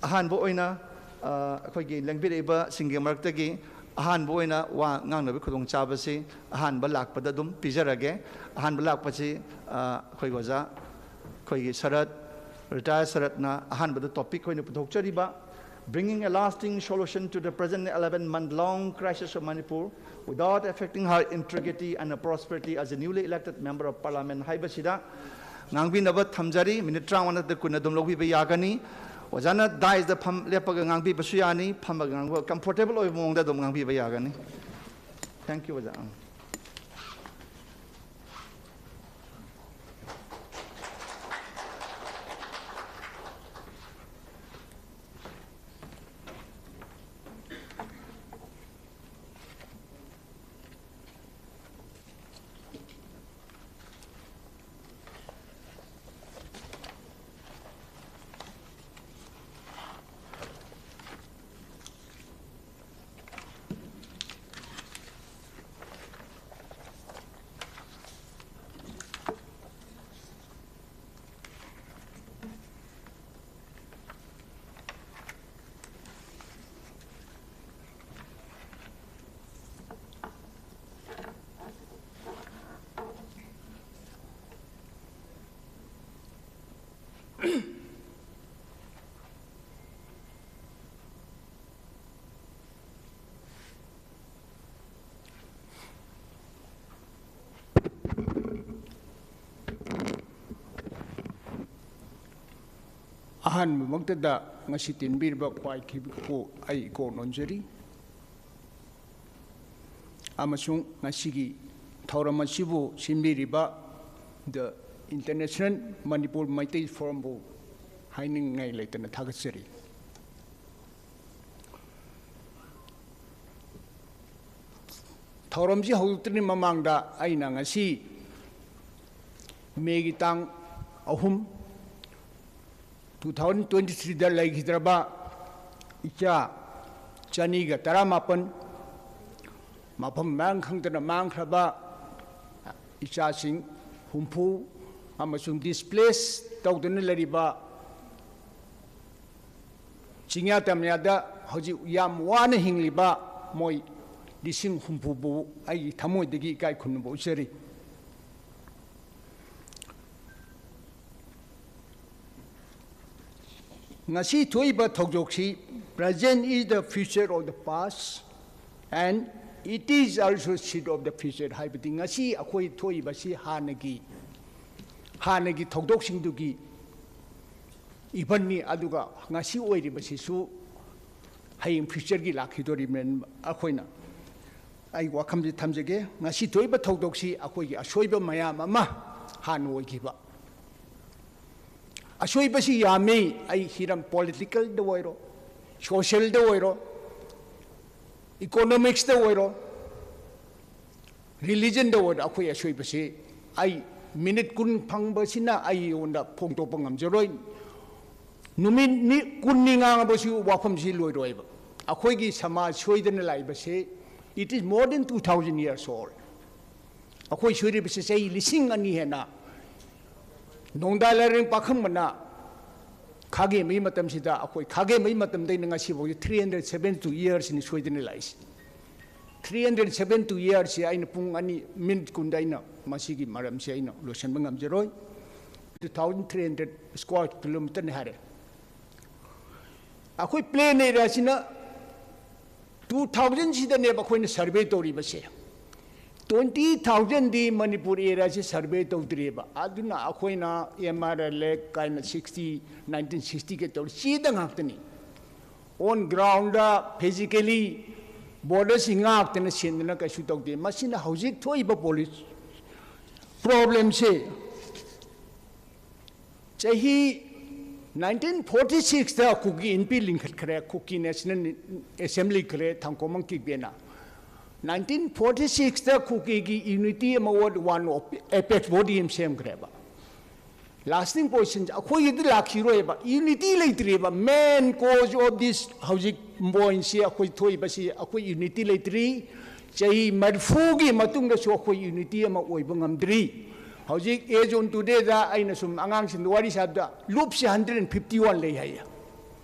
ꯑꯍꯥꯟꯕ ꯑꯣꯏꯅ, ꯑ, ꯑꯩꯈꯣꯏꯒꯤ ꯂꯦꯡꯕꯤꯔꯛꯏꯕꯁꯤꯡꯒꯤ ꯃꯔꯛꯇꯒꯤ ꯑꯍꯥꯟꯕ ꯑꯣꯏꯅ ꯋꯥ ꯉꯥꯡꯅꯕꯒꯤ ꯈꯨꯗꯣꯡꯆꯥꯕꯁꯤ ꯑꯍꯥꯟꯕ ꯂꯥꯛꯄꯗ ꯑꯗꯨꯝ ꯄꯤꯖꯔꯒꯦ꯫ ꯑꯍꯥꯟꯕ ꯂꯥꯛꯄꯁꯤ, ꯑ, ꯑꯩꯈꯣꯏꯒꯤ ꯑꯣꯖꯥ, ꯑꯩꯈꯣꯏꯒꯤ ꯁꯔꯠ, ꯔꯤꯇꯥꯌꯔ ꯁꯔꯠꯅ ꯑꯍꯥꯟꯕꯗ topic ꯑꯣꯏꯅ ꯄꯨꯊꯣꯛꯆꯔꯤꯕ Bringing a lasting solution to the present eleven-month-long crisis of Manipur without affecting her integrity and prosperity as a newly elected member of parliament ꯍꯥꯏꯕꯁꯤꯗ ꯉꯥꯡꯕꯤꯅꯕ ꯊꯝꯖꯔꯤ꯫ ꯃꯤꯅꯤꯠ ꯇꯔꯥꯃꯉꯥ ꯅꯠꯇ꯭ꯔ ꯀꯨꯟ ꯑꯗꯨꯝ ꯂꯧꯕꯤꯕ ꯌꯥꯒꯅꯤ꯫ ꯑꯣꯖꯥꯅ ꯗꯥꯏꯁꯇ ꯐꯝ ꯂꯦꯞꯄꯒ ꯉꯥꯡꯕꯤꯕꯁꯨ ꯌꯥꯅꯤ, ꯐꯝꯃꯒ ꯉꯥꯡꯕ, ꯀꯝꯐꯣꯔꯇꯦꯕꯜ ꯑꯣꯏꯕ ꯃꯑꯣꯡꯗ ꯑꯗꯨꯝ ꯉꯥꯡꯕꯤꯕ ꯌꯥꯒꯅꯤ꯫ Thank you, ꯑꯣꯖꯥ꯫ ꯑꯍꯥꯟꯕꯃꯛꯇꯗ ꯉꯁꯤ ꯇꯤꯟꯕꯤꯔꯤꯕ ꯈ꯭ꯋꯥꯏꯈꯤꯕꯄꯨ ꯑꯩ ꯏꯀꯣꯛ ꯅꯣꯟꯖꯔꯤ꯫ ꯑꯃꯁꯨꯡ ꯉꯁꯤꯒꯤ ꯊꯧꯔꯝ ꯑꯁꯤꯕꯨ ꯁꯤꯟꯕꯤꯔꯤꯕ The International Manipur Meitei Forumꯕꯨ ꯍꯥꯏꯅꯤꯡꯉꯥꯏ ꯂꯩꯇꯅ ꯊꯥꯒꯠꯆꯔꯤ꯫ ꯊꯧꯔꯝꯁꯤ ꯍꯧꯗꯣꯛꯇ꯭ꯔꯤꯉꯩ ꯃꯃꯥꯡꯗ ꯑꯩꯅ ꯉꯁꯤ ꯃꯦꯒꯤ ꯇꯥꯡ ꯑꯍꯨꯝ, two thousand twenty threeꯗ ꯂꯩꯈꯤꯗ꯭ꯔꯕ ꯏꯆꯥ ꯆꯅꯤꯒ ꯇꯔꯥꯃꯥꯄꯟ, ꯃꯐꯝ ꯃꯔꯥꯡ ꯈꯪꯗꯅ ꯃꯥꯡꯈ꯭ꯔꯕ ꯏꯆꯥꯁꯤꯡ ꯍꯨꯝꯐꯨ ꯑꯃꯁꯨꯡ ꯗꯤꯁꯄ꯭ꯂꯦꯁ ꯇꯧꯗꯨꯅ ꯂꯩꯔꯤꯕ ꯆꯤꯡꯌꯥ ꯇꯝꯌꯥꯗ ꯍꯧꯖꯤꯛ ꯌꯥꯝ ꯋꯥꯅ ꯍꯤꯡꯂꯤꯕ ꯃꯣꯏ ꯂꯤꯁꯤꯡ ꯍꯨꯝꯐꯨꯕꯨ ꯑꯩꯒꯤ ꯊꯃꯣꯏꯗꯒꯤ ꯏꯀꯥꯏ ꯈꯨꯝꯅꯕ ꯎꯠꯆꯔꯤ꯫ ꯉꯁꯤ ꯊꯣꯛꯏꯕ ꯊꯧꯗꯣꯛꯁꯤ Present is the future of the past, and it is also seed of the future. ꯍꯥꯏꯕꯗꯤ ꯉꯁꯤ ꯑꯩꯈꯣꯏ ꯊꯣꯛꯏꯕꯁꯤ ꯍꯥꯟꯅꯒꯤ ꯍꯥꯟꯅꯒꯤ ꯊꯧꯗꯣꯛꯁꯤꯡꯗꯨꯒꯤ ꯏꯚꯟꯅꯤ, ꯑꯗꯨꯒ ꯉꯁꯤ ꯑꯣꯏꯔꯤꯕꯁꯤꯁꯨ ꯍꯌꯦꯡ ꯐ꯭ꯌꯨꯆꯔꯒꯤ ꯂꯥꯛꯈꯤꯗꯣꯔꯤꯕꯅꯤ꯫ ꯑꯩꯈꯣꯏꯅ ꯑꯩ ꯋꯥꯐꯝꯁꯤ ꯊꯝꯖꯒꯦ꯫ ꯉꯁꯤ ꯊꯣꯛꯏꯕ ꯊꯧꯗꯣꯛꯁꯤ ꯑꯩꯈꯣꯏꯒꯤ ꯑꯁꯣꯏꯕ ꯃꯌꯥꯝ ꯑꯃ ꯍꯥꯟꯅ ꯑꯣꯏꯈꯤꯕ ꯑꯁꯣꯏꯕꯁꯤ ꯌꯥꯝꯃꯤ꯫ ꯑꯩ ꯍꯤꯔꯝ ꯄꯣꯂꯤꯇꯤꯀꯦꯜꯗ ꯑꯣꯏꯔꯣ, ꯁꯣꯁꯤꯌꯦꯜꯗ ꯑꯣꯏꯔꯣ, ꯏꯀꯣꯅꯣꯃꯤꯛꯁꯇ ꯑꯣꯏꯔꯣ, ꯔꯤꯂꯤꯖꯟꯗ ꯑꯣꯏꯔꯣ, ꯑꯩꯈꯣꯏ ꯑꯁꯣꯏꯕꯁꯤ ꯑꯩ ꯃꯤꯅꯤꯠ ꯀꯨꯟ ꯐꯪꯕꯁꯤꯅ ꯑꯩꯉꯣꯟꯗ ꯐꯣꯡꯗꯣꯛꯄ ꯉꯝꯖꯔꯣꯏ꯫ ꯅꯨꯃꯤꯠ ꯅꯤ-, ꯀꯨꯟꯅꯤ ꯉꯥꯡꯉꯕꯁꯨ ꯋꯥꯐꯝꯁꯤ ꯂꯣꯏꯔꯣꯏꯕ꯫ ꯑꯩꯈꯣꯏꯒꯤ ꯁꯃꯥꯖ ꯁꯣꯏꯗꯅ ꯂꯥꯛꯏꯕꯁꯦ, it is more than two thousand years old꯫ ꯑꯩꯈꯣꯏ ꯁꯣꯏꯔꯤꯕꯁꯤ ꯆꯍꯤ ꯂꯤꯁꯤꯡ ꯑꯅꯤ ꯍꯦꯟꯅ ꯅꯣꯡꯗꯥ ꯂꯥꯏꯔꯦꯟ ꯄꯥꯈꯪꯕꯅ ꯈꯥꯒꯦꯝꯕꯒꯤ ꯃꯇꯝꯁꯤꯗ, ꯑꯩꯈꯣꯏ ꯈꯥꯒꯦꯝꯕꯒꯤ ꯃꯇꯝꯗꯩꯅ ꯉꯁꯤꯐꯥꯎꯒꯤ three hundred seventy two yearsꯅꯤ ꯁꯣꯏꯗꯅ ꯂꯥꯛꯏꯁꯦ꯫ Three hundred seventy two yearsꯁꯦ ꯑꯩꯅ ꯄꯨꯡ ꯑꯅꯤ ꯃꯤꯅꯤꯠ ꯀꯨꯟꯗ ꯑꯩꯅ ꯃꯁꯤꯒꯤ ꯃꯔꯝꯁꯦ ꯑꯩꯅ ꯂꯣꯏꯁꯤꯟꯕ ꯉꯝꯖꯔꯣꯏ꯫ Two thousand three hundred square kilometerꯅꯤ ꯍꯥꯏꯔꯦ꯫ ꯑꯩꯈꯣꯏ plain areaꯁꯤꯅ two thousandꯁꯤꯗꯅꯦꯕ ꯑꯩꯈꯣꯏꯅ survey ꯇꯧꯔꯤꯕꯁꯦ꯫ Twenty thousandꯗꯤ Manipur areaꯁꯤ survey ꯇꯧꯗ꯭ꯔꯤꯑꯕ꯫ ꯑꯗꯨꯅ ꯑꯩꯈꯣꯏꯅ M R L Act ꯀꯥꯏꯅ sixty, nineteen sixtyꯒ ꯇꯧꯔꯤ, ꯆꯦꯗ ꯉꯥꯛꯇꯅꯤ꯫ On groundꯗ physically borderꯁꯤ ꯉꯥꯛꯇꯅ ꯁꯦꯟꯗꯅ ꯀꯩꯁꯨ ꯇꯧꯗꯦ꯫ ꯃꯁꯤꯅ ꯍꯧꯖꯤꯛ ꯊꯣꯛꯏꯕ ꯄꯣꯂꯤꯁ problemꯁꯦ ꯆꯍꯤ nineteen forty sixꯇ ꯀꯨꯀꯤ ꯏꯟꯄꯤ ꯂꯤꯡꯈꯠꯈ꯭ꯔꯦ, ꯀꯨꯀꯤ National Assembly ꯈꯔꯦ ꯊꯥꯡꯀꯣꯃꯪ ꯀꯤꯛꯕꯦꯅ꯫ Nineteen forty sixꯇ ꯀꯨꯀꯤꯒꯤ unity ꯑꯃ ꯑꯣꯏ, one of apex body ꯑꯃ ꯁꯦꯝꯈ꯭ꯔꯦꯕ꯫ Lasting position ꯑꯩꯈꯣꯏꯒꯤꯗꯤ ꯂꯥꯛꯈꯤꯔꯣꯏꯕ, unity ꯂꯩꯇ꯭ꯔꯤꯕ꯫ Main cause of this ꯍꯧꯖꯤꯛ pointꯁꯤ ꯑꯩꯈꯣꯏ ꯊꯣꯛꯏꯕꯁꯤ ꯑꯩꯈꯣꯏ unity ꯂꯩꯇ꯭ꯔꯤ꯫ ꯆꯍꯤ ꯃꯔꯤꯐꯨꯒꯤ ꯃꯇꯨꯡꯗꯁꯨ ꯑꯩꯈꯣꯏ unity ꯑꯃ ꯑꯣꯏꯕ ꯉꯝꯗ꯭ꯔꯤ꯫ ꯍꯧꯖꯤꯛ as on todayꯗ ꯑꯩꯅ ꯁꯨꯝ ꯑꯉꯥꯡꯁꯤꯡꯗ ꯋꯥꯔꯤ ꯁꯥꯕꯗ ꯂꯨꯞꯁꯦ hundred and fifty one ꯂꯩ ꯍꯥꯏꯌꯦ꯫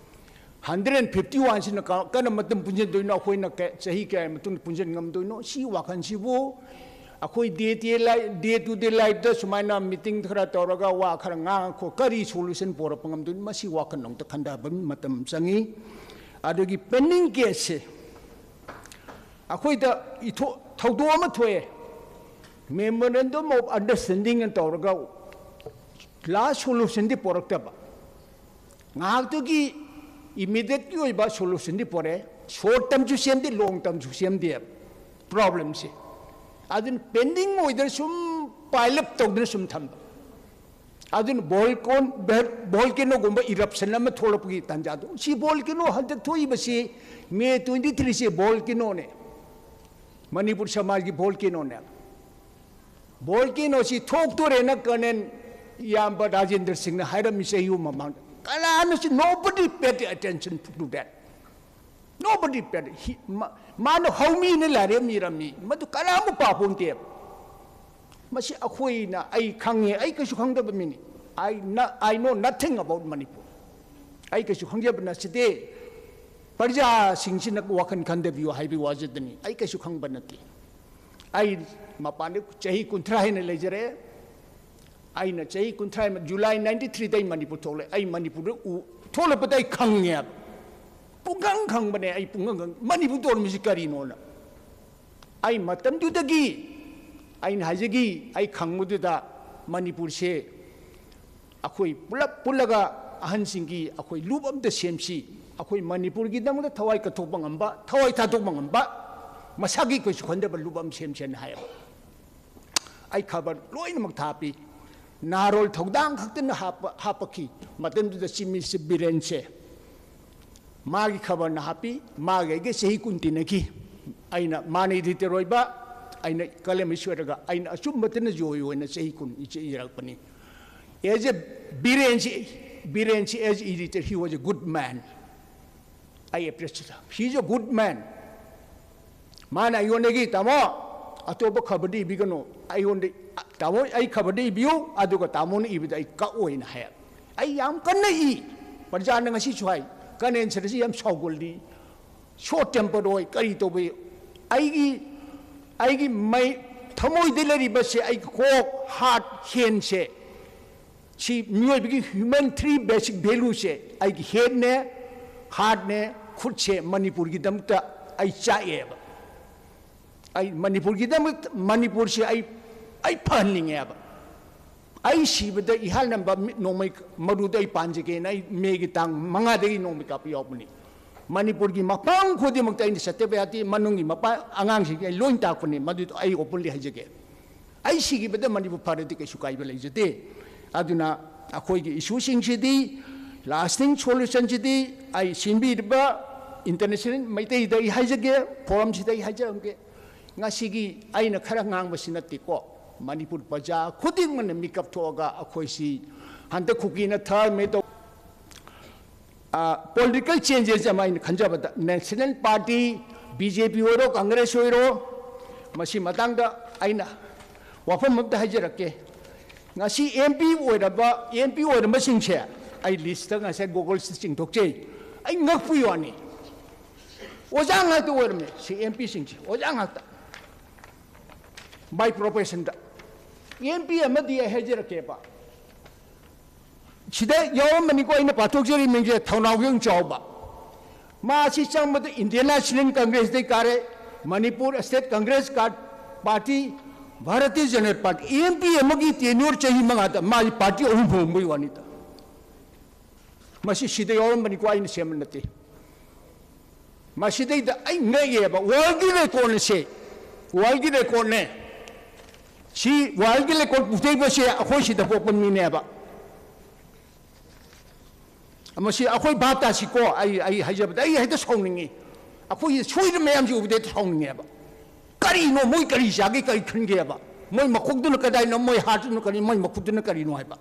Hundred and fifty oneꯁꯤꯅ ꯀ-, ꯀꯔꯝꯕ ꯃꯇꯝ ꯄꯨꯟꯁꯤꯟꯗꯣꯏꯅꯣ? ꯑꯩꯈꯣꯏꯅ ꯀ-, ꯆꯍꯤ ꯀꯌꯥꯒꯤ ꯃꯇꯨꯡꯗ ꯄꯨꯟꯁꯤꯟ ꯉꯝꯗꯣꯏꯅꯣ? ꯁꯤ ꯋꯥꯈꯜꯁꯤꯕꯨ ꯑꯩꯈꯣꯏ day to day li-, day to day lifeꯇ ꯁꯨꯃꯥꯏꯅ meeting ꯈꯔ ꯇꯧꯔꯒ ꯋꯥ ꯈꯔ ꯉꯥꯡꯉ ꯈꯣ-, ꯀꯔꯤ solution ꯄꯣꯔꯛꯄ ꯉꯝꯗꯣꯏꯅꯣ? ꯃꯁꯤ ꯋꯥꯈꯜ ꯑꯃꯨꯛꯇ ꯈꯟꯊꯕ ꯃꯇꯝ ꯆꯪꯉꯤ꯫ ꯑꯗꯨꯒꯤ pending caseꯁꯦ ꯑꯩꯈꯣꯏꯗ ꯏꯊꯣ-, ꯊꯧꯗꯣꯛ ꯑꯃ ꯊꯣꯛꯑꯦ, memorandum of understanding ꯑꯅ ꯇꯧꯔꯒ last solutionꯗꯤ ꯄꯣꯔꯛꯇꯕ꯫ ꯉꯥꯏꯍꯥꯛꯇꯨꯒꯤ immidiateꯀꯤ ꯑꯣꯏꯕ solutionꯗꯤ ꯄꯣꯔꯛꯑꯦ, short termꯁꯨ ꯁꯦꯝꯗꯦ, long termꯁꯨ ꯁꯦꯝꯗꯦ problemꯁꯦ꯫ ꯑꯗꯨꯅ pending ꯑꯣꯏꯗꯅ ꯁꯨꯝ pile up ꯇꯧꯗꯅ ꯁꯨꯝ ꯊꯝꯕ꯫ ꯑꯗꯨꯅ volcano, volcanoꯒꯨꯝꯕ eruption ꯑꯃ ꯊꯣꯛꯂꯛꯄꯒꯤ ꯇꯥꯟꯖꯥꯗꯣ, ꯁꯤ volcano ꯍꯟꯗꯛ ꯊꯣꯛꯏꯕꯁꯤ May twenty threeꯁꯦ volcanoꯅꯦ, ꯃꯅꯤꯄꯨꯔ ꯁꯃꯥꯖꯒꯤ volcanoꯅꯦ꯫ Volcanoꯁꯤ ꯊꯣꯛꯇꯣꯔꯦꯅ Colonel ꯏꯌꯥꯝꯕ ꯔꯥꯖꯦꯟꯗ꯭ꯔ ꯁꯤꯡꯅ ꯍꯥꯏꯔꯝꯃꯤ ꯆꯍꯤ ꯑꯍꯨꯝ ꯃꯃꯥꯡꯗ꯫ ꯀꯅꯥꯅꯁꯨ, nobody paid attention to that, nobody paid꯫ ꯃꯥꯅ ꯍꯧꯃꯤꯅ ꯂꯥꯏꯔꯦꯝ ꯏꯔꯝꯃꯤ, ꯃꯗꯨ ꯀꯅꯥ ꯑꯃ ꯄꯥꯄꯣꯟꯇꯦꯕ꯫ ꯃꯁꯤ ꯑꯩꯈꯣꯏꯅ, ꯑꯩ ꯈꯪꯉꯦ, ꯑꯩ ꯀꯩꯁꯨ ꯈꯪꯗꯕ ꯃꯤꯅꯤ꯫ I know nothing about Manipur꯫ ꯑꯩ ꯀꯩꯁꯨ ꯈꯪꯖꯕ ꯅꯠꯆꯗꯦ꯫ ꯄ꯭ꯔꯖꯥꯁꯤꯡꯁꯤꯅ ꯋꯥꯈꯜ ꯈꯟꯊꯕꯤꯌꯨ ꯍꯥꯏꯕꯒꯤ ꯋꯥꯖꯗꯅꯤ꯫ ꯑꯩ ꯀꯩꯁꯨ ꯈꯪꯕ ꯅꯠꯇꯦ꯫ ꯑꯩ ꯃꯄꯥꯟꯗ ꯆꯍꯤ ꯀꯨꯟꯊ꯭ꯔꯥ ꯍꯦꯟꯅ ꯂꯩꯖꯔꯦ꯫ ꯑꯩꯅ ꯆꯍꯤ ꯀꯨꯟꯊ꯭ꯔꯥ, July ninety threeꯗ ꯑꯩ ꯃꯅꯤꯄꯨꯔ ꯊꯣꯛꯂꯛꯑꯦ꯫ ꯑꯩ ꯃꯅꯤꯄꯨꯔꯗ ꯎ-, ꯊꯣꯛꯂꯛꯄꯗ ꯑꯩ ꯈꯪꯉꯦꯕ꯫ ꯄꯨꯡꯈꯪ ꯈꯪꯕꯅꯦ ꯑꯩ, ꯄꯨꯡꯈꯪ ꯈꯪ-, ꯃꯅꯤꯄꯨꯔ ꯇꯧꯔꯝꯃꯤꯁꯤ ꯀꯔꯤꯅꯣꯅ꯫ ꯑꯩ ꯃꯇꯝꯗꯨꯗꯒꯤ ꯑꯩꯅ ꯍꯥꯏꯖꯈꯤ, ꯑꯩ ꯈꯪꯕꯗꯨꯗ ꯃꯅꯤꯄꯨꯔꯁꯦ ꯑꯩꯈꯣꯏ ꯄꯨꯂꯞ ꯄꯨꯜꯂꯒ ꯑꯍꯟꯁꯤꯡꯒꯤ ꯑꯩꯈꯣꯏ ꯂꯨꯞ ꯑꯝꯇ ꯁꯦꯝꯁꯤ, ꯑꯩꯈꯣꯏ ꯃꯅꯤꯄꯨꯔꯒꯤꯗꯃꯛꯇ ꯊꯋꯥꯏ ꯀꯠꯊꯣꯛꯄ ꯉꯝꯕ, ꯊꯋꯥꯏ ꯊꯥꯗꯣꯛꯄ ꯉꯝꯕ, ꯃꯁꯥꯒꯤ ꯀꯩꯁꯨ ꯈꯟꯗꯕ ꯂꯨꯞ ꯑꯃ ꯁꯦꯝꯁꯦꯅ ꯍꯥꯏꯌꯦꯕ꯫ ꯑꯩ ꯈꯕꯔ ꯂꯣꯏꯅꯃꯛ ꯊꯥ ꯄꯤ꯫ ꯅꯍꯥꯔꯣꯜ ꯊꯧꯗꯥꯡ ꯈꯛꯇꯅ ꯍꯥꯞꯄ-, ꯍꯥꯞꯄꯛꯈꯤ꯫ ꯃꯇꯝꯗꯨꯗ Chief Minister ꯕꯤꯔꯦꯟꯁꯦ ꯃꯥꯒꯤ ꯈꯕꯔꯅ ꯍꯥꯞꯄꯤ, ꯃꯥꯒꯤ ꯑꯩꯒꯤ ꯆꯍꯤ ꯀꯨꯟ ꯇꯤꯟꯅꯈꯤ꯫ ꯑꯩꯅ, ꯃꯥꯅ editor ꯑꯣꯏꯕ, ꯑꯩꯅ columnist ꯑꯣꯏꯔꯒ, ꯑꯩꯅ ꯑꯆꯨꯝꯕꯇꯅ ꯖꯣꯏ ꯑꯣꯏꯅ ꯆꯍꯤ ꯀꯨꯟ ꯏꯖ-, ꯏꯖꯔꯛꯄꯅꯤ꯫ As a ꯕꯤꯔꯦꯟꯁꯤ, ꯕꯤꯔꯦꯟꯁꯤ as editor, he was a good man꯫ ꯑꯩ appreciate, he is a good man꯫ ꯃꯥꯅ ꯑꯩꯉꯣꯟꯗꯒꯤ, "ꯇꯥꯃꯣ, ꯑꯇꯣꯞꯄ ꯈꯕꯔꯗꯤ ꯏꯕꯤꯒꯅꯨ, ꯑꯩꯉꯣꯟꯗ, ꯇꯥꯃꯣ, ꯑꯩ ꯈꯕꯔꯗꯤ ꯏꯕꯤꯌꯨ, ꯑꯗꯨꯒ ꯇꯥꯃꯣꯅ ꯏꯕꯗ ꯑꯩ ꯀꯛꯑꯣꯏꯅ" ꯍꯥꯏ꯫ ꯑꯩ ꯌꯥꯝ ꯀꯟꯅ ꯏ꯫ ꯄ꯭ꯔꯖꯥꯅ ꯉꯁꯤꯁꯨ ꯍꯥꯏ, "ꯀꯔꯅꯦꯟ ꯁꯔꯁꯤ ꯌꯥꯝ ꯁꯥꯎꯒꯜꯂꯤ, short temper ꯑꯣꯏ, ꯀꯔꯤ ꯇꯧꯕ?" ꯑꯩꯒꯤ, ꯑꯩꯒꯤ ꯃꯩ, ꯊꯃꯣꯏꯗ ꯂꯩꯔꯤꯕꯁꯦ, ꯑꯩꯒꯤ ꯀꯣꯛ, heart, handꯁꯦ, ꯁꯤ ꯃꯤꯑꯣꯏꯕꯒꯤ human three basic valueꯁꯦ, ꯑꯩꯒꯤ headꯅꯦ, heartꯅꯦ, ꯈꯨꯠꯁꯦ ꯃꯅꯤꯄꯨꯔꯒꯤꯗꯃꯛꯇ ꯑꯩ ꯆꯥꯛꯑꯦꯕ꯫ ꯑꯩ ꯃꯅꯤꯄꯨꯔꯒꯤꯗꯃꯛꯇ, ꯃꯅꯤꯄꯨꯔꯁꯦ ꯑꯩ, ꯑꯩ ꯐꯍꯟꯅꯤꯡꯉꯦꯕ꯫ ꯑꯩ ꯁꯤꯕꯗ ꯏꯍꯥꯟ ꯅꯝꯕ ꯃꯤꯠ ꯅꯣꯡꯃꯩ ꯃꯔꯨꯗ ꯑꯩ ꯄꯥꯟꯖꯒꯦꯅ ꯑꯩ ꯃꯦꯒꯤ ꯇꯥꯡ ꯃꯉꯥꯗꯒꯤ ꯅꯣꯡꯃꯩ ꯀꯥꯞꯄ ꯌꯥꯎꯕꯅꯤ꯫ ꯃꯅꯤꯄꯨꯔꯒꯤ ꯃꯐꯝ ꯈꯨꯗꯤꯡꯃꯛꯇ ꯑꯩꯅ ꯁꯠꯇꯕ ꯌꯥꯗꯦ, ꯃꯅꯨꯡꯒꯤ ꯃꯄꯥ ꯑꯉꯥꯡꯁꯤꯡꯁꯦ ꯑꯩ ꯂꯣꯏ ꯇꯥꯛꯄꯅꯤ, ꯃꯗꯨꯗꯣ ꯑꯩ openly ꯍꯥꯏꯖꯒꯦ꯫ ꯑꯩ ꯁꯤꯈꯤꯕꯗ ꯃꯅꯤꯄꯨꯔ ꯐꯔꯗꯤ ꯀꯩꯁꯨ ꯀꯥꯏꯕ ꯂꯩꯖꯗꯦ꯫ ꯑꯗꯨꯅ ꯑꯩꯈꯣꯏꯒꯤ ꯏꯁꯨꯁꯤꯡꯁꯤꯗꯤ, lasting solutionꯁꯤꯗꯤ ꯑꯩ ꯁꯤꯟꯕꯤꯔꯤꯕ international ꯃꯩꯇꯩꯗ ꯑꯩ ꯍꯥꯏꯖꯒꯦ, forumꯁꯤꯗ ꯑꯩ ꯍꯥꯏꯖꯔꯝꯒꯦ꯫ ꯉꯁꯤꯒꯤ ꯑꯩꯅ ꯈꯔ ꯉꯥꯡꯕꯁꯤ ꯅꯠꯇꯦꯀꯣ, ꯃꯅꯤꯄꯨꯔ ꯄ꯭ꯔꯖꯥ ꯈꯨꯗꯤꯡꯃꯛꯅ ꯃꯤꯀꯞ ꯊꯣꯛꯑꯒ ꯑꯩꯈꯣꯏꯁꯤ ꯍꯟꯗꯛ ꯀꯨꯀꯤꯅ ꯊꯔꯝꯃꯦ ꯇꯧ-, ꯄꯣꯂꯤꯇꯤꯀꯦꯜ ꯆꯦꯟꯖꯦꯁ ꯑꯃ ꯑꯩꯅ ꯈꯟꯖꯕꯗ, ꯅꯦꯁꯅꯦꯜ ꯄꯥꯔꯇꯤ, ꯕꯤ ꯖꯦ ꯄꯤ ꯑꯣꯏꯔꯣ, ꯀꯪꯒ꯭ꯔꯦꯁ ꯑꯣꯏꯔꯣ, ꯃꯁꯤ ꯃꯇꯥꯡꯗ ꯑꯩꯅ ꯋꯥꯐꯝ ꯑꯝꯇ ꯍꯥꯏꯖꯔꯛꯀꯦ꯫ ꯉꯁꯤ ꯑꯦꯝ ꯄꯤ ꯑꯣꯏꯔꯕ, ꯑꯦꯝ ꯄꯤ ꯑꯣꯏꯔꯝꯕꯁꯤꯡꯁꯦ ꯑꯩ ꯂꯤꯁꯇ ꯉꯁꯥꯏ ꯒꯨꯒꯜꯁꯤꯗ ꯆꯤꯡꯊꯣꯛꯆꯩ꯫ ꯑꯩ ꯉꯛꯄꯒꯤ ꯋꯥꯅꯤ, ꯑꯣꯖꯥ ꯉꯥꯛꯇ ꯑꯣꯏꯔꯝꯃꯦ ꯁꯤ ꯑꯦꯝ ꯄꯤꯁꯤꯡꯁꯦ, ꯑꯣꯖꯥ ꯉꯥꯛꯇ꯫ By professionꯗ ꯑꯦꯝ ꯄꯤ ꯑꯃꯗꯤ ꯑꯩ ꯍꯥꯏꯖꯔꯛꯀꯦꯕ, ꯁꯤꯗ ꯌꯥꯎꯔꯝꯕꯅꯤꯀꯣ, ꯑꯩꯅ ꯄꯥꯊꯣꯛꯆꯔꯤ ꯃꯤꯡꯁꯦ, ꯊꯧꯅꯥꯎꯖꯝ ꯆꯥꯎꯕ꯫ ꯃꯥ ꯑꯁꯤ ꯆꯪꯕꯗ Indian National Congressꯇꯩ ꯀꯥꯔꯦ, ꯃꯅꯤꯄꯨꯔ State Congress ꯀꯥ-, Party, Bharatiya Janata Party, M P ꯑꯃꯒꯤ tenure ꯆꯍꯤ ꯃꯉꯥꯗ ꯃꯥꯒꯤ party ꯑꯍꯨꯝ ꯍꯣꯡꯕꯒꯤ ꯋꯥꯅꯤꯗ꯫ ꯃꯁꯤ ꯁꯤꯗ ꯌꯥꯎꯔꯝꯕꯅꯤꯀꯣ, ꯑꯩꯅ ꯁꯦꯝꯕ ꯅꯠꯇꯦ꯫ ꯃꯁꯤꯗꯩꯗ ꯑꯩ ꯉꯛꯑꯦꯕ, worldꯀꯤ recordꯅꯦ ꯁꯦ, worldꯀꯤ recordꯅꯦ꯫ ꯁꯤ worldꯀꯤ record ꯄꯨꯊꯣꯛꯏꯕꯁꯦ ꯑꯩꯈꯣꯏ ꯁꯤꯗ ꯄꯣꯛꯄ ꯃꯤꯅꯦꯕ꯫ ꯃꯁꯤ ꯑꯩꯈꯣꯏ ꯚꯥꯞ ꯇꯥꯁꯤꯀꯣ, ꯑꯩ, ꯑꯩ ꯍꯥꯏꯖꯕꯗ ꯑꯩ ꯍꯦꯛꯇ ꯁꯥꯎꯅꯤꯡꯉꯤ꯫ ꯑꯩꯈꯣꯏꯒꯤ ꯁꯣꯏꯔꯤꯕ ꯃꯌꯥꯝꯁꯤ ꯎꯕꯗ ꯍꯦꯛꯇ ꯁꯥꯎꯅꯤꯡꯉꯦꯕ꯫ ꯀꯔꯤꯅꯣ, ꯃꯣꯏ ꯀꯔꯤ ꯆꯥꯒꯦ, ꯀꯔꯤ ꯈꯟꯒꯦꯕ? ꯃꯣꯏ ꯃꯈꯣꯛꯇꯨꯅ ꯀꯗꯥꯏꯅꯣ, ꯃꯣꯏ heartꯇꯨꯅ ꯀꯔꯤ, ꯃꯣꯏ ꯃꯈꯨꯠꯇꯨꯅ ꯀꯔꯤꯅꯣ ꯍꯥꯏꯕ?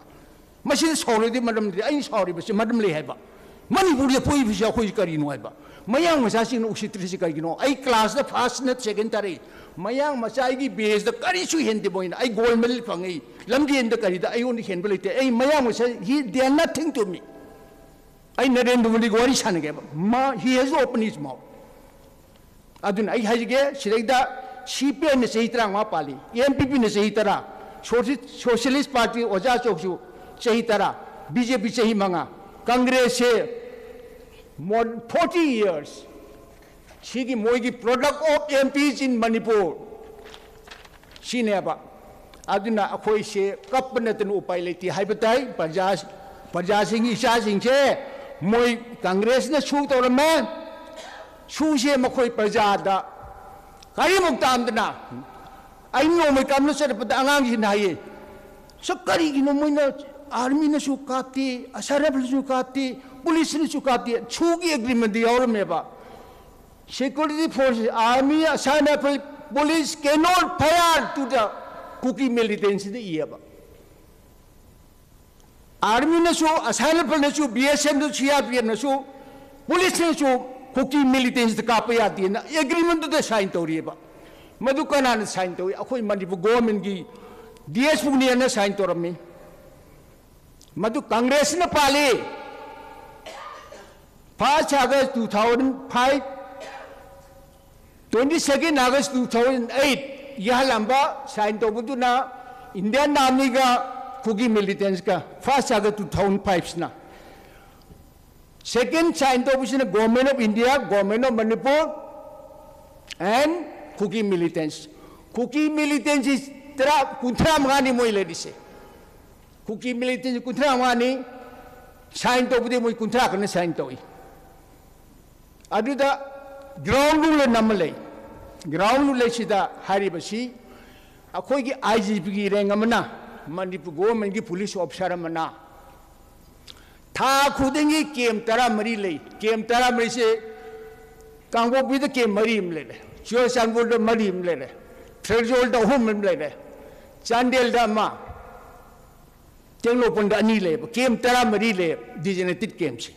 ꯃꯁꯤꯗ ꯁꯥꯎꯔꯗꯤ ꯃꯔꯝ ꯂꯩ, ꯑꯩꯅ ꯁꯥꯎꯔꯤꯕꯁꯤ ꯃꯔꯝ ꯂꯩ ꯍꯥꯏꯕ꯫ ꯃꯅꯤꯄꯨꯔꯗ ꯄꯣꯛꯏꯕꯁꯤ ꯑꯩꯈꯣꯏꯁꯤ ꯀꯔꯤꯅꯣ ꯍꯥꯏꯕ? ꯃꯌꯥꯡ ꯃꯆꯥꯁꯤꯡꯅ ꯎꯁꯤꯠꯇ꯭ꯔꯤꯁꯤ ꯀꯔꯤꯒꯤꯅꯣ? ꯑꯩ classꯇ first ꯅꯠꯇ꯭ꯔ second ꯇꯥꯔꯛꯏ꯫ ꯃꯌꯥꯡ ꯃꯆꯥ ꯑꯩꯒꯤ batchꯇ ꯀꯔꯤꯁꯨ ꯍꯦꯟꯗꯦ ꯃꯣꯏꯅ꯫ ꯑꯩ gold medal ꯐꯪꯉꯤ꯫ ꯂꯝꯖꯦꯟꯗ ꯀꯔꯤꯗ ꯑꯩꯉꯣꯟꯗ ꯍꯦꯟꯕ ꯂꯩꯇꯦ꯫ ꯑꯩ ꯃꯌꯥꯡ ꯃꯆꯥ, he, they are nothing to me꯫ ꯑꯩ ꯅꯔꯦꯟꯗ꯭ꯔ ꯃꯣꯗꯤꯒ ꯋꯥꯔꯤ ꯁꯥꯟꯅꯒꯦꯕ꯫ ꯃꯥ, he has opened his mouth꯫ ꯑꯗꯨꯅ ꯑꯩ ꯍꯥꯏꯖꯒꯦ, ꯁꯤꯗꯩꯗ ꯁꯤ ꯄꯤ ꯑꯥꯏꯅ ꯆꯍꯤ ꯇꯔꯥꯃꯉꯥ ꯄꯥꯜꯂꯤ, ꯑꯦꯝ ꯄꯤ ꯄꯤꯅ ꯆꯍꯤ ꯇꯔꯥ, ꯁꯣꯁꯤ-, Socialist Party ꯑꯣꯖꯥ ꯑꯆꯧꯁꯨ ꯆꯍꯤ ꯇꯔꯥ, ꯕꯤ ꯖꯦ ꯄꯤ ꯆꯍꯤ ꯃꯉꯥ, ꯀꯪꯒ꯭ꯔꯦꯁꯁꯦ More than forty years, ꯁꯤꯒꯤ ꯃꯣꯏꯒꯤ product of M Ps in Manipur ꯁꯤꯅꯦꯕ꯫ ꯑꯗꯨꯅ ꯑꯩꯈꯣꯏꯁꯦ ꯀꯞꯄ ꯅꯠꯇꯅ ꯎꯄꯥꯏ ꯂꯩꯇꯦ ꯍꯥꯏꯕ ꯇꯥꯏ꯫ ꯄ꯭ꯔꯖꯥ, ꯄ꯭ꯔꯖꯥꯁꯤꯡꯒꯤ ꯏꯆꯥꯁꯤꯡꯁꯦ ꯃꯣꯏ ꯀꯪꯒ꯭ꯔꯦꯁꯅ ꯁꯨ ꯇꯧꯔꯝꯃꯦ, ꯁꯨꯁꯦ ꯃꯈꯣꯏ ꯄ꯭ꯔꯖꯥꯗ ꯀꯔꯤꯃꯨꯛ ꯇꯥꯝꯗꯅ꯫ ꯑꯩ ꯅꯣꯡꯃꯩ ꯀꯥꯞꯅ ꯆꯠꯂꯛꯄꯗ ꯑꯉꯥꯡꯁꯤꯡꯅ ꯍꯥꯏꯌꯦ, "ꯁꯛ, ꯀꯔꯤꯒꯤꯅꯣ ꯃꯣꯏꯅ ꯑꯥꯔꯃꯤꯅꯁꯨ ꯀꯥꯞꯇꯦ, Assam ꯔꯥꯏꯐꯜꯁꯨ ꯀꯥꯞꯇꯦ, ꯄꯨꯂꯤꯁꯅꯁꯨ ꯀꯥꯞꯇꯦ?" ꯁꯨꯒꯤ agreement ꯌꯥꯎꯔꯝꯃꯦꯕ꯫ Security forces, army, Assam Rifle, police cannot fire to the Kuki militants ꯗ ꯏꯌꯦꯕ꯫ ꯑꯥꯔꯃꯤꯅꯁꯨ, ꯑꯁꯥꯝ ꯔꯥꯏꯐꯜꯅꯁꯨ, ꯕꯤ ꯑꯦꯁ ꯑꯦꯐꯅꯁꯨ, ꯁꯤ ꯑꯥꯔ ꯄꯤ ꯑꯦꯐꯅꯁꯨ, ꯄꯨꯂꯤꯁꯅꯁꯨ ꯀꯨꯀꯤ ꯃꯤꯂꯤꯇꯦꯟꯁꯇ ꯀꯥꯞꯄ ꯌꯥꯗꯦꯅ ꯑꯦꯒ꯭ꯔꯤꯃꯦꯟꯗꯨꯗ ꯁꯥꯏꯟ ꯇꯧꯔꯤꯑꯕ꯫ ꯃꯗꯨ ꯀꯅꯥꯅ ꯁꯥꯏꯟ ꯇꯧꯏ? ꯑꯩꯈꯣꯏ ꯃꯅꯤꯄꯨꯔ ꯒꯣꯚꯔꯟꯃꯦꯟꯠꯀꯤ ꯗꯤ ꯑꯦꯁ ꯄꯨꯅꯤꯌꯥꯅ ꯁꯥꯏꯟ ꯇꯧꯔꯝꯃꯤ꯫ ꯃꯗꯨ ꯀꯪꯒ꯭ꯔꯦꯁꯅ ꯄꯥꯜꯂꯤ꯫ First August two thousand five, twenty second August two thousand eight ꯌꯥꯍꯜꯂꯝꯕ ꯁꯥꯏꯟ ꯇꯧꯕꯗꯨꯅ ꯏꯟꯗꯤꯌꯥꯟ ꯑꯥꯔꯃꯤꯒ ꯀꯨꯀꯤ ꯃꯤꯂꯤꯇꯦꯟꯁꯀ, first August two thousand five ꯁꯤꯅ꯫ Second ꯁꯥꯏꯟ ꯇꯧꯕꯁꯤꯅ Government of India, Government of Manipur and Kuki militants꯫ Kuki militancy ꯇꯔꯥ, ꯀꯨꯟꯊ꯭ꯔꯥ ꯃꯉꯥꯅꯤ ꯃꯣꯏ ꯂꯩꯔꯤꯁꯦ꯫ ꯀꯨꯀꯤ ꯃꯤꯂꯤꯇꯦꯟꯁꯤ ꯀꯨꯟꯊ꯭ꯔꯥ ꯃꯉꯥꯅꯤ ꯁꯥꯏꯟ ꯇꯧꯕꯗꯤ ꯃꯣꯏ ꯀꯨꯟꯊ꯭ꯔꯥ ꯈꯛꯅ ꯁꯥꯏꯟ ꯇꯧꯏ꯫ ꯑꯗꯨꯗ ground rule ꯑꯃ ꯂꯩ꯫ Ground rule ꯑꯁꯤꯗ ꯍꯥꯏꯔꯤꯕꯁꯤ ꯑꯩꯈꯣꯏꯒꯤ ꯑꯥꯏ ꯖꯤ ꯄꯤꯒꯤ ꯔꯦꯡ ꯑꯃꯅ, ꯃꯅꯤꯄꯨꯔ ꯒꯣꯚꯔꯟꯃꯦꯟꯠꯀꯤ ꯄꯨꯂꯤꯁ ꯑꯣꯐꯤꯁꯥꯔ ꯑꯃꯅ ꯊꯥ ꯈꯨꯗꯤꯡꯒꯤ ꯀꯦꯝ ꯇꯔꯥꯃꯔꯤ ꯂꯩ꯫ ꯀꯦꯝ ꯇꯔꯥꯃꯔꯤꯁꯦ ꯀꯥꯡꯄꯣꯛꯄꯤꯗ ꯀꯦꯝ ꯃꯔꯤ ꯑꯃ ꯂꯩꯔꯦ, ꯆꯨꯔꯆꯥꯟꯄꯨꯔꯗ ꯃꯔꯤ ꯑꯃ ꯂꯩꯔꯦ, ꯐꯦꯔꯖꯣꯜꯗ ꯑꯍꯨꯝ ꯑꯃ ꯂꯩꯔꯦ, ꯆꯥꯟꯗꯦꯜꯗ ꯑꯃ, ꯇꯦꯡꯅꯧꯄꯜꯗ ꯑꯅꯤ ꯂꯩꯌꯦꯕ꯫ ꯀꯦꯝ ꯇꯔꯥꯃꯔꯤ ꯂꯩꯌꯦꯕ, ꯗꯤꯖꯤꯅꯦꯇꯦꯠ ꯀꯦꯝꯁꯦ꯫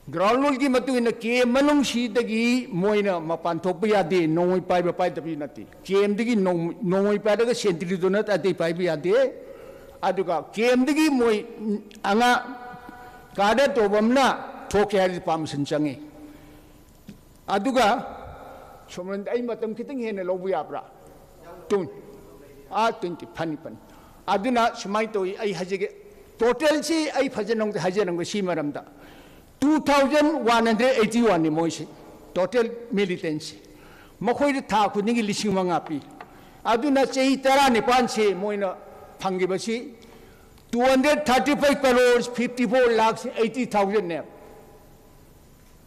Ground ruleꯒꯤ ꯃꯇꯨꯡ ꯏꯟꯅ ꯀꯦꯝ ꯃꯅꯨꯡꯁꯤꯗꯒꯤ ꯃꯣꯏꯅ ꯃꯄꯥꯟ ꯊꯣꯛꯄ ꯌꯥꯗꯦ, ꯅꯣꯡꯃꯩ ꯄꯥꯏꯕ ꯄꯥꯏꯗꯕꯤ ꯅꯠꯇꯦ꯫ ꯀꯦꯝꯗꯒꯤ ꯅꯣꯡ-, ꯅꯣꯡꯃꯩ ꯄꯥꯏꯔꯒ ꯁꯦꯟꯇ꯭ꯔꯤꯗꯨ ꯅꯠꯇ ꯑꯇꯩ ꯄꯥꯏꯕ ꯌꯥꯗꯦ꯫ ꯑꯗꯨꯒ ꯀꯦꯝꯗꯒꯤ ꯃꯣꯏ ꯑꯉꯥꯡ ꯀꯥꯗꯔ ꯇꯧꯕ ꯑꯃꯅ ꯊꯣꯛꯀꯦ ꯍꯥꯏꯔꯗꯤ ꯄꯥꯔꯃꯤꯁꯟ ꯆꯪꯉꯤ꯫ ꯑꯗꯨꯒ ꯁꯣꯃꯣꯔꯟ, ꯑꯩ ꯃꯇꯝ ꯈꯤꯇꯪ ꯍꯦꯟꯅ ꯂꯧꯕ ꯌꯥꯕ꯭ꯔꯥ? ꯇꯨ, ꯑꯥ, ꯇ꯭ꯋꯦꯟꯇꯤ, ꯐꯅꯤ, ꯐꯅꯤ꯫ ꯑꯗꯨꯅ ꯁꯨꯃꯥꯏꯅ ꯇꯧꯏ, ꯑꯩ ꯍꯥꯏꯖꯒꯦ, ꯇꯣꯇꯦꯜꯁꯤ ꯑꯩ ꯐꯖꯅ ꯑꯃꯨꯛ ꯍꯥꯏꯖꯔꯝꯒꯦ ꯁꯤ ꯃꯔꯝꯗ꯫ Two thousand one hundred eighty one ꯅꯤ ꯃꯣꯏꯁꯤ, total militants ꯁꯤ꯫ ꯃꯈꯣꯏꯗ ꯊꯥ ꯈꯨꯗꯤꯡꯒꯤ ꯂꯤꯁꯤꯡ ꯃꯉꯥ ꯄꯤ꯫ ꯑꯗꯨꯅ ꯆꯍꯤ ꯇꯔꯥꯅꯤꯄꯥꯟꯁꯤ ꯃꯣꯏꯅ ꯐꯪꯈꯤꯕꯁꯤ two hundred thirty five crores fifty four lakhs eighty thousand ꯅꯦꯕ꯫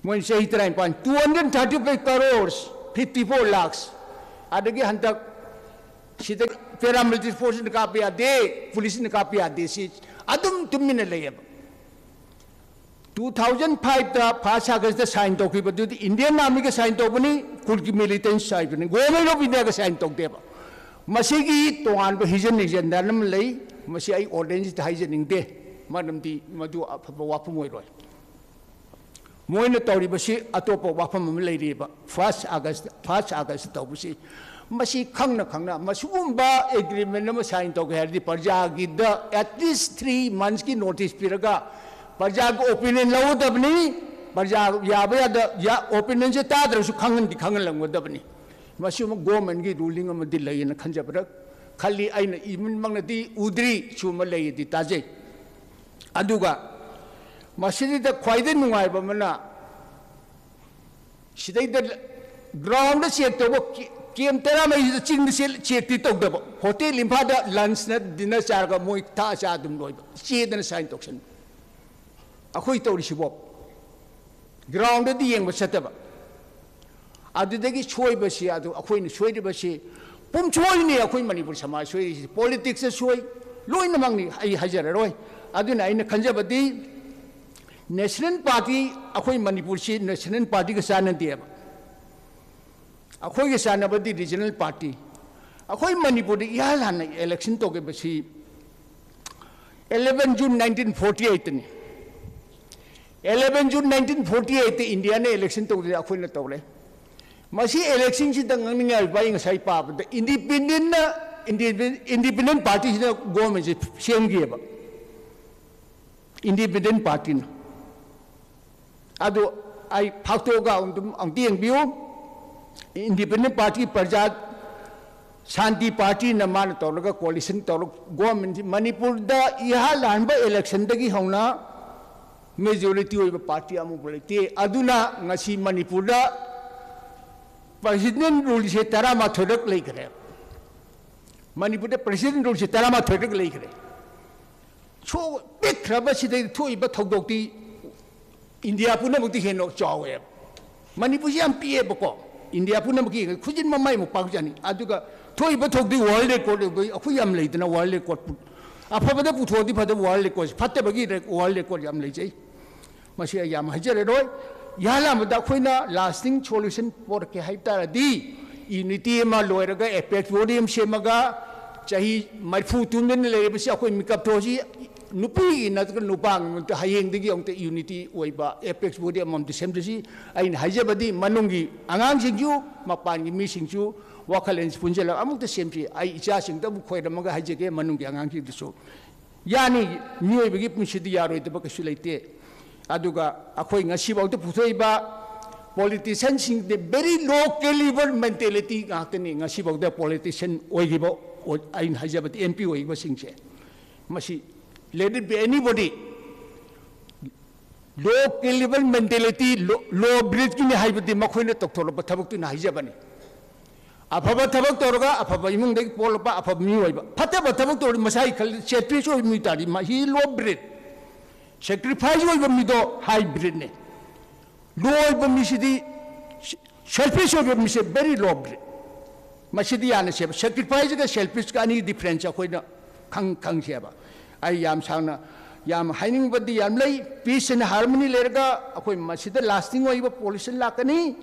ꯃꯣꯏꯅ ꯆꯍꯤ ꯇꯔꯥꯅꯤꯄꯥꯟ, two hundred thirty five crores fifty four lakhs꯫ ꯑꯗꯒꯤ ꯍꯟꯗꯛ ꯁꯤꯗ paramilitary force ꯅ ꯀꯥꯞꯄ ꯌꯥꯗꯦ, police ꯅ ꯀꯥꯞꯄ ꯌꯥꯗꯦ, ꯁꯤ ꯑꯗꯨꯝ ꯇꯨꯃꯤꯟꯅ ꯂꯩꯌꯦꯕ꯫ Two thousand five ꯇ first August ꯇ sign ꯇꯧꯈꯤꯕꯗꯨꯗꯤ Indian Army ꯒ sign ꯇꯧꯕꯅꯤ, ꯀꯨꯜꯒꯤ militants ꯍꯥꯏꯕꯅꯤ, Government of India ꯒ sign ꯇꯧꯗꯦꯕ꯫ ꯃꯁꯤꯒꯤ ꯇꯣꯉꯥꯟꯕ hidden agenda ꯑꯃ ꯂꯩ꯫ ꯃꯁꯤ ꯑꯩ audience ꯇ ꯍꯥꯏꯖꯅꯤꯡꯗꯦ, ꯃꯔꯝꯗꯤ ꯃꯗꯨ ꯑꯐꯕ ꯋꯥꯐꯝ ꯑꯣꯏꯔꯣꯏ꯫ ꯃꯣꯏꯅ ꯇꯧꯔꯤꯕꯁꯤ ꯑꯇꯣꯞꯄ ꯋꯥꯐꯝ ꯑꯃ ꯂꯩꯔꯤꯕ, first August, first August ꯇꯧꯕꯁꯤ꯫ ꯃꯁꯤ ꯈꯪꯅ ꯈꯪꯅ ꯃꯁꯤꯒꯨꯝꯕ agreement ꯑꯃ sign ꯇꯧꯒꯦ ꯍꯥꯏꯔꯗꯤ ꯄ꯭ꯔꯖꯥꯒꯤꯗ at least three months ꯀꯤ notice ꯄꯤꯔꯒ ꯄ꯭ꯔꯖꯥꯒꯤ opinion ꯂꯧꯒꯗꯕꯅꯤ꯫ ꯄ꯭ꯔꯖꯥ ꯌꯥꯕ ꯌꯥꯗ, ꯌꯥ-, opinion ꯁꯦ ꯇꯥꯗ꯭ꯔꯁꯨ ꯈꯪꯍꯟꯗꯤ ꯈꯪꯍꯜꯂꯝꯒꯗꯕꯅꯤ꯫ ꯃꯁꯤꯒꯨꯝꯕ government ꯀꯤ ruling ꯑꯃꯗꯤ ꯂꯩꯌꯦꯅ ꯈꯟꯖꯕ꯭ꯔꯥ ꯈꯜꯂꯤ꯫ ꯑꯩꯅ ꯏꯃꯤꯠꯃꯛꯅꯗꯤ ꯎꯗ꯭ꯔꯤ, ꯁꯤꯒꯨꯝꯕ ꯂꯩꯌꯦꯗꯤ ꯇꯥꯖꯩ꯫ ꯑꯗꯨꯒ ꯃꯁꯤꯗꯩꯗ ꯈ꯭ꯋꯥꯏꯗꯩ ꯅꯨꯡꯉꯥꯏꯕ ꯑꯃꯅ, ꯁꯤꯗꯩꯗ ground ꯗ check ꯇꯧꯕ, camp ꯇꯔꯥꯃꯔꯤꯗ ꯆꯤꯡꯗ check ꯇꯤ ꯇꯧꯗꯕ, hotel ꯏꯝꯐꯥꯜꯗ lunch ꯅ dinner ꯆꯥꯔꯒ ꯃꯣꯏ ꯊꯛꯑ ꯆꯥ ꯑꯗꯨꯝ ꯂꯣꯏꯕ, ꯆꯦꯗꯅ sign ꯇꯧꯁꯟꯕ꯫ ꯑꯩꯈꯣꯏ ꯇꯧꯔꯤꯁꯤꯕꯣ꯫ Ground ꯗꯗꯤ ꯌꯦꯡꯕ ꯆꯠꯇꯕ꯫ ꯑꯗꯨꯗꯒꯤ ꯁꯣꯏꯕꯁꯤ, ꯑꯗꯨ ꯑꯩꯈꯣꯏꯅ ꯁꯣꯏꯔꯤꯕꯁꯤ ꯄꯨꯝꯁꯣꯏꯅꯤ꯫ ꯑꯩꯈꯣꯏ ꯃꯅꯤꯄꯨꯔ ꯁꯃꯥꯖ ꯁꯣꯏꯔꯤꯁꯤ, politics ꯇ ꯁꯣꯏ, ꯂꯣꯏꯅꯃꯛꯅꯤ, ꯑꯩ ꯍꯥꯏꯖꯔꯔꯣꯏ꯫ ꯑꯗꯨꯅ ꯑꯩꯅ ꯈꯟꯖꯕꯗꯤ national party, ꯑꯩꯈꯣꯏ ꯃꯅꯤꯄꯨꯔꯁꯤ national party ꯒ ꯆꯥꯟꯅꯗꯦꯕ꯫ ꯑꯩꯈꯣꯏꯒ ꯆꯥꯟꯅꯕꯗꯤ regional party꯫ ꯑꯩꯈꯣꯏ ꯃꯅꯤꯄꯨꯔꯗ ꯏꯍꯥꯟ ꯍꯥꯟꯅ election ꯇꯧꯈꯤꯕꯁꯤ eleven June nineteen forty eight ꯅꯤ꯫ Eleven June nineteen forty eight ꯇ India ꯅ election ꯇꯧꯗꯅ ꯑꯩꯈꯣꯏꯅ ꯇꯧꯔꯦ꯫ ꯃꯁꯤ election ꯁꯤꯗ ꯉꯥꯡꯅꯤꯡꯉꯥꯏ ꯑꯣꯏꯕ, ꯑꯩ ꯉꯁꯥꯏ ꯄꯥꯕꯗ independent ꯅ, independent party ꯁꯤꯅ government ꯁꯦ ꯁꯦꯝꯈꯤꯑꯕ, independent party ꯅ꯫ ꯑꯗꯨ ꯑꯩ ꯐꯥꯛꯇꯣꯛꯑꯒ ꯑꯗꯨꯝ ꯑꯃꯨꯛꯇ ꯌꯦꯡꯕꯤꯌꯨ꯫ Independent party, ꯄ꯭ꯔꯖꯥ ꯁꯥꯟꯇꯤ party ꯅ ꯃꯥꯅ ꯇꯧꯔꯒ coalition ꯇꯧꯔꯒ government ꯁꯤ ꯃꯅꯤꯄꯨꯔꯗ ꯏꯍꯥꯟ ꯍꯥꯟꯕ election ꯗꯒꯤ ꯍꯧꯅ ꯃꯦꯖꯣꯔꯤꯇꯤ ꯑꯣꯏꯕ ꯄꯥꯔꯇꯤ ꯑꯃꯐꯥꯎ ꯂꯩꯇꯦ꯫ ꯑꯗꯨꯅ ꯉꯁꯤ ꯃꯅꯤꯄꯨꯔꯗ ꯄ꯭ꯔꯦꯁꯤꯗꯦꯟ ꯔꯨꯜꯁꯦ ꯇꯔꯥꯃꯥꯊꯣꯏꯔꯛ ꯂꯩꯈ꯭ꯔꯦ꯫ ꯃꯅꯤꯄꯨꯔꯗ ꯄ꯭ꯔꯦꯁꯤꯗꯦꯟ ꯔꯨꯜꯁꯦ ꯇꯔꯥꯃꯥꯊꯣꯏꯔꯛ ꯂꯩꯈ꯭ꯔꯦ꯫ ꯁꯣ ꯄꯤꯛꯈ꯭ꯔꯕꯁꯤꯗꯒꯤ ꯊꯣꯛꯏꯕ ꯊꯧꯗꯣꯛꯇꯤ ꯏꯟꯗꯤꯌꯥ ꯄꯨꯝꯅꯃꯛꯇꯤ ꯍꯦꯟꯅ ꯆꯥꯎꯋꯦꯕ꯫ ꯃꯅꯤꯄꯨꯔꯁꯤ ꯌꯥꯝ ꯄꯤꯛꯑꯦꯕꯀꯣ, ꯏꯟꯗꯤꯌꯥ ꯄꯨꯝꯅꯃꯛꯀꯤ ꯌꯦꯡꯉꯒ ꯈꯨꯖꯤꯟ ꯃꯃꯥꯏꯃꯨꯛ ꯄꯥꯛ ꯆꯥꯅꯤ꯫ ꯑꯗꯨꯒ ꯊꯣꯛꯏꯕ ꯊꯧꯗꯤ ꯋꯥꯔꯜ ꯔꯦꯀꯣꯔꯗ ꯑꯩꯈꯣꯏ ꯌꯥꯝ ꯂꯩꯗꯅ, ꯋꯥꯔꯜ ꯔꯦꯀꯣꯔꯗ ꯑꯐꯕꯗ ꯄꯨꯊꯣꯛꯑꯗꯤ ꯐꯗꯕ, ꯋꯥꯔꯜ ꯔꯦꯀꯣꯔꯗ ꯐꯠꯇꯕꯒꯤ ꯋꯥꯔꯜ ꯔꯦꯀꯣꯔꯗ ꯌꯥꯝ ꯂꯩꯖꯩ꯫ ꯃꯁꯤ ꯑꯩ ꯌꯥꯝ ꯍꯥꯏꯖꯔꯔꯣꯏ꯫ ꯏꯍꯥꯟ ꯍꯥꯟꯕꯗ ꯑꯩꯈꯣꯏꯅ ꯂꯥꯁꯇꯤꯡ ꯁꯣꯂꯨꯁꯟ ꯄꯣꯔꯛꯀꯦ ꯍꯥꯏꯕ ꯇꯥꯔꯗꯤ, ꯌꯨꯅꯤꯇꯤ ꯑꯃ ꯂꯣꯏꯔꯒ ꯑꯦꯄꯦꯛꯁ ꯕꯣꯗꯤ ꯑꯃ ꯁꯦꯝꯃꯒ, ꯆꯍꯤ ꯃꯔꯤꯐꯨ ꯇꯨꯝꯗꯨꯅ ꯂꯩꯔꯤꯕꯁꯤ ꯑꯩꯈꯣꯏ ꯃꯤꯀꯞ ꯊꯣꯛꯑꯁꯤ, ꯅꯨꯄꯤꯒꯤ ꯅꯠꯇ꯭ꯔꯒ ꯅꯨꯄꯥꯒꯤ ꯃꯔꯛꯇ ꯍꯌꯦꯡꯗꯒꯤ ꯑꯃꯨꯛꯇ ꯌꯨꯅꯤꯇꯤ ꯑꯣꯏꯕ ꯑꯦꯄꯦꯛꯁ ꯕꯣꯗꯤ ꯑꯃꯃꯝꯇ ꯁꯦꯝꯖꯁꯤ꯫ ꯑꯩꯅ ꯍꯥꯏꯖꯕꯗꯤ ꯃꯅꯨꯡꯒꯤ ꯑꯉꯥꯡꯁꯤꯡꯁꯨ ꯃꯄꯥꯟꯒꯤ ꯃꯤꯁꯤꯡꯁꯨ ꯋꯥꯈꯜꯂꯣꯟꯁꯤ ꯄꯨꯟꯁꯤꯜꯂꯒ ꯑꯃꯨꯛꯇ ꯁꯦꯝꯁꯤ꯫ ꯑꯩ ꯏꯆꯥꯁꯤꯡꯗꯕꯨ ꯈꯣꯏꯔꯝꯃꯒ ꯍꯥꯏꯖꯒꯦ, ꯃꯅꯨꯡꯒꯤ ꯑꯉꯥꯡꯁꯤꯡꯗꯁꯨ꯫ ꯌꯥꯅꯤ, ꯃꯤꯑꯣꯏꯕꯒꯤ ꯄꯨꯟꯁꯤꯗꯤ ꯌꯥꯔꯣꯏꯗꯕ ꯀꯩꯁꯨ ꯂꯩꯇꯦ꯫ ꯑꯗꯨꯒ ꯑꯩꯈꯣꯏ ꯉꯁꯤꯐꯥꯎꯗ ꯄꯨꯊꯣꯛꯏꯕ ꯄꯣꯂꯤꯇꯤꯁꯤꯌꯥꯟꯁꯤꯡꯗꯤ very low caliber mentality ꯉꯥꯛꯇꯅꯤ꯫ ꯉꯁꯤꯐꯥꯎꯗ ꯄꯣꯂꯤꯇꯤꯁꯤꯌꯥꯟ ꯑꯣꯏꯈꯤꯕ, ꯑꯣ-, ꯑꯩꯅ ꯍꯥꯏꯖꯕꯗꯤ ꯑꯦꯝ ꯄꯤ ꯑꯣꯏꯈꯤꯕꯁꯤꯡꯁꯦ, ꯃꯁꯤ let it be anybody, low caliber mentality, low, low breedꯀꯤꯅꯤ ꯍꯥꯏꯕꯗꯤ ꯃꯈꯣꯏꯅ ꯇꯧꯊꯣꯔꯛꯄ ꯊꯕꯛꯇꯨꯅ ꯍꯥꯏꯖꯕꯅꯤ꯫ ꯑꯐꯕ ꯊꯕꯛ ꯇꯧꯔꯒ ꯑꯐꯕ ꯏꯃꯨꯡꯗꯒꯤ ꯄꯣꯛꯂꯛꯄ ꯑꯐꯕ ꯃꯤꯑꯣꯏꯕ, ꯐꯠꯇꯕ ꯊꯕꯛ ꯇꯧꯔꯗꯤ ꯃꯁꯥꯒꯤ ꯈꯜ selfish ꯑꯣꯏꯕ ꯃꯤ ꯇꯥꯔꯗꯤ ꯃꯥ he low breed, sacrifice ꯑꯣꯏꯕ ꯃꯤꯗꯣ high breedꯅꯤ꯫ Low ꯑꯣꯏꯕ ꯃꯤꯁꯤꯗꯤ, selfish ꯑꯣꯏꯕ ꯃꯤꯁꯦ very low breed꯫ ꯃꯁꯤꯗꯤ ꯌꯥꯅ ꯁꯦꯝꯕ꯫ Sacrificeꯀ selfishꯀ ꯑꯅꯤ difference ꯑꯩꯈꯣꯏꯅ ꯈꯪ-, ꯈꯪꯁꯦꯕ꯫ ꯑꯩ ꯌꯥꯝ ꯁꯥꯡꯅ ꯌꯥꯝ ꯍꯥꯏꯅꯤꯡꯕꯗꯤ ꯌꯥꯝ ꯂꯩ꯫ Peace and harmony ꯂꯩꯔꯒ ꯑꯩꯈꯣꯏ ꯃꯁꯤꯗ lasting ꯑꯣꯏꯕ solution ꯂꯥꯛꯀꯅꯤ꯫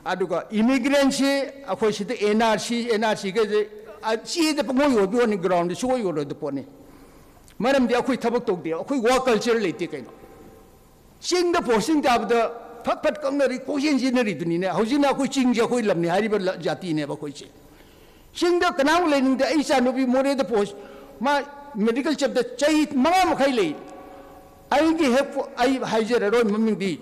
ꯑꯗꯨꯒ immigrantꯁꯤ ꯑꯩꯈꯣꯏ ꯁꯤꯗ NRC, NRCꯒꯁꯦ, ꯑ, ꯆꯦꯗ ꯄꯪꯑꯣꯏ ꯑꯣꯏꯕ ꯄꯣꯠꯅꯤ, groundꯗ ꯁꯨꯡꯑꯣꯏ ꯑꯣꯏꯔꯣꯏꯗꯕ ꯄꯣꯠꯅꯤ꯫ ꯃꯔꯝꯗꯤ ꯑꯩꯈꯣꯏ ꯊꯕꯛ ꯇꯧꯗꯦ, ꯑꯩꯈꯣꯏ work culture ꯂꯩꯇꯦ ꯀꯩꯅꯣ꯫ ꯆꯤꯡꯗ posting ꯇꯥꯕꯗ ꯐꯠ ꯐꯠ ꯀꯛꯅꯔꯤ, ꯀꯣꯏꯆꯦꯟ ꯆꯦꯟꯅꯔꯤꯗꯨꯅꯤꯅꯦ꯫ ꯍꯧꯖꯤꯛꯅ ꯑꯩꯈꯣꯏ ꯆꯤꯡꯁꯦ ꯑꯩꯈꯣꯏ ꯂꯝꯅꯤ ꯍꯥꯏꯔꯤꯕ ꯂ-, ꯖꯥꯇꯤꯅꯦꯕ ꯑꯩꯈꯣꯏꯁꯦ꯫ ꯆꯤꯡꯗ ꯀꯅꯥꯝ ꯂꯩꯅꯤꯡꯗꯦ꯫ ꯑꯩ ꯏꯆꯥꯅꯨꯄꯤ ꯃꯣꯔꯦꯗ post, ꯃꯥ medical ꯆꯠꯄꯗ ꯆꯍꯤ ꯃꯉꯥ ꯃꯈꯥꯏ ꯂꯩ꯫ ꯑꯩꯒꯤ ꯍꯦꯛ ꯄꯣ-, ꯑꯩ ꯍꯥꯏꯖꯔꯔꯣꯏ ꯃꯃꯤꯡꯗꯤ,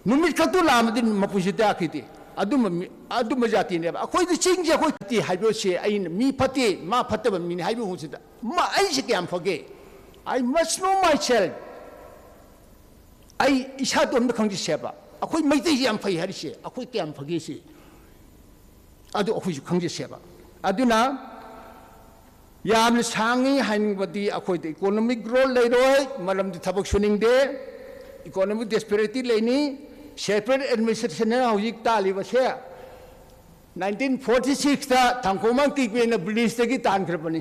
ꯅꯨꯃꯤꯠ ꯈꯛꯇꯨ ꯂꯥꯛꯑꯝꯃꯗꯤ ꯃꯄꯨꯟꯁꯤ ꯇꯥꯈꯤꯗꯦ꯫ ꯑꯗꯨꯝꯕ ꯃꯤ, ꯑꯗꯨꯝꯕ ꯖꯥꯇꯤꯅꯦꯕ꯫ ꯑꯩꯈꯣꯏꯗꯤ ꯆꯤꯡꯁꯦ ꯑꯩꯈꯣꯏ ꯐꯠꯇꯦ ꯍꯥꯏꯕꯁꯦ, ꯑꯩꯅ ꯃꯤ ꯐꯠꯇꯦ, ꯃꯥ ꯐꯠꯇꯕ ꯃꯤꯅꯤ ꯍꯥꯏꯕꯒꯤ ꯃꯍꯨꯠꯁꯤꯗ, ꯃꯥ, ꯑꯩꯁꯦ ꯀꯌꯥꯝ ꯐꯒꯦ? I must know myself꯫ ꯑꯩ ꯏꯁꯥꯗꯣꯝꯗ ꯈꯪꯖꯁꯦꯕ, ꯑꯩꯈꯣꯏ ꯃꯩꯇꯩꯁꯤ ꯌꯥꯝ ꯐꯩ ꯍꯥꯏꯔꯤꯁꯦ ꯑꯩꯈꯣꯏ ꯀꯌꯥꯝ ꯐꯒꯦ ꯁꯤ, ꯑꯗꯨ ꯑꯩꯈꯣꯏꯁꯨ ꯈꯪꯖꯁꯦꯕ꯫ ꯑꯗꯨꯅ ꯌꯥꯝꯅ ꯁꯥꯡꯉꯤ ꯍꯥꯏꯅꯤꯡꯕꯗꯤ, ꯑꯩꯈꯣꯏꯗ ꯏꯀꯣꯅꯣꯃꯤꯛ ꯒ꯭ꯔꯣꯠ ꯂꯩꯔꯣꯏ, ꯃꯔꯝꯗꯤ ꯊꯕꯛ ꯁꯨꯅꯤꯡꯗꯦ, ꯏꯀꯣꯅꯣꯃꯤꯛ ꯗꯤꯁꯄꯦꯔꯤꯇꯤ ꯂꯩꯅꯤ꯫ ꯁꯦꯄꯔꯦꯠ ꯑꯦꯗꯃꯤꯅꯤꯁꯇ꯭ꯔꯦꯁꯟ ꯍꯧꯖꯤꯛ ꯇꯥꯜꯂꯤꯕꯁꯦ ꯅꯥꯏꯟꯇꯤꯟ ꯐꯣꯔꯇꯤ ꯁꯤꯛꯁꯇ ꯊꯥꯡꯀꯣꯃꯥꯡ ꯀꯤꯀꯦꯅ ꯕ꯭ꯔꯤꯇꯤꯁꯇꯒꯤ ꯇꯥꯟꯈ꯭ꯔꯕꯅꯤ꯫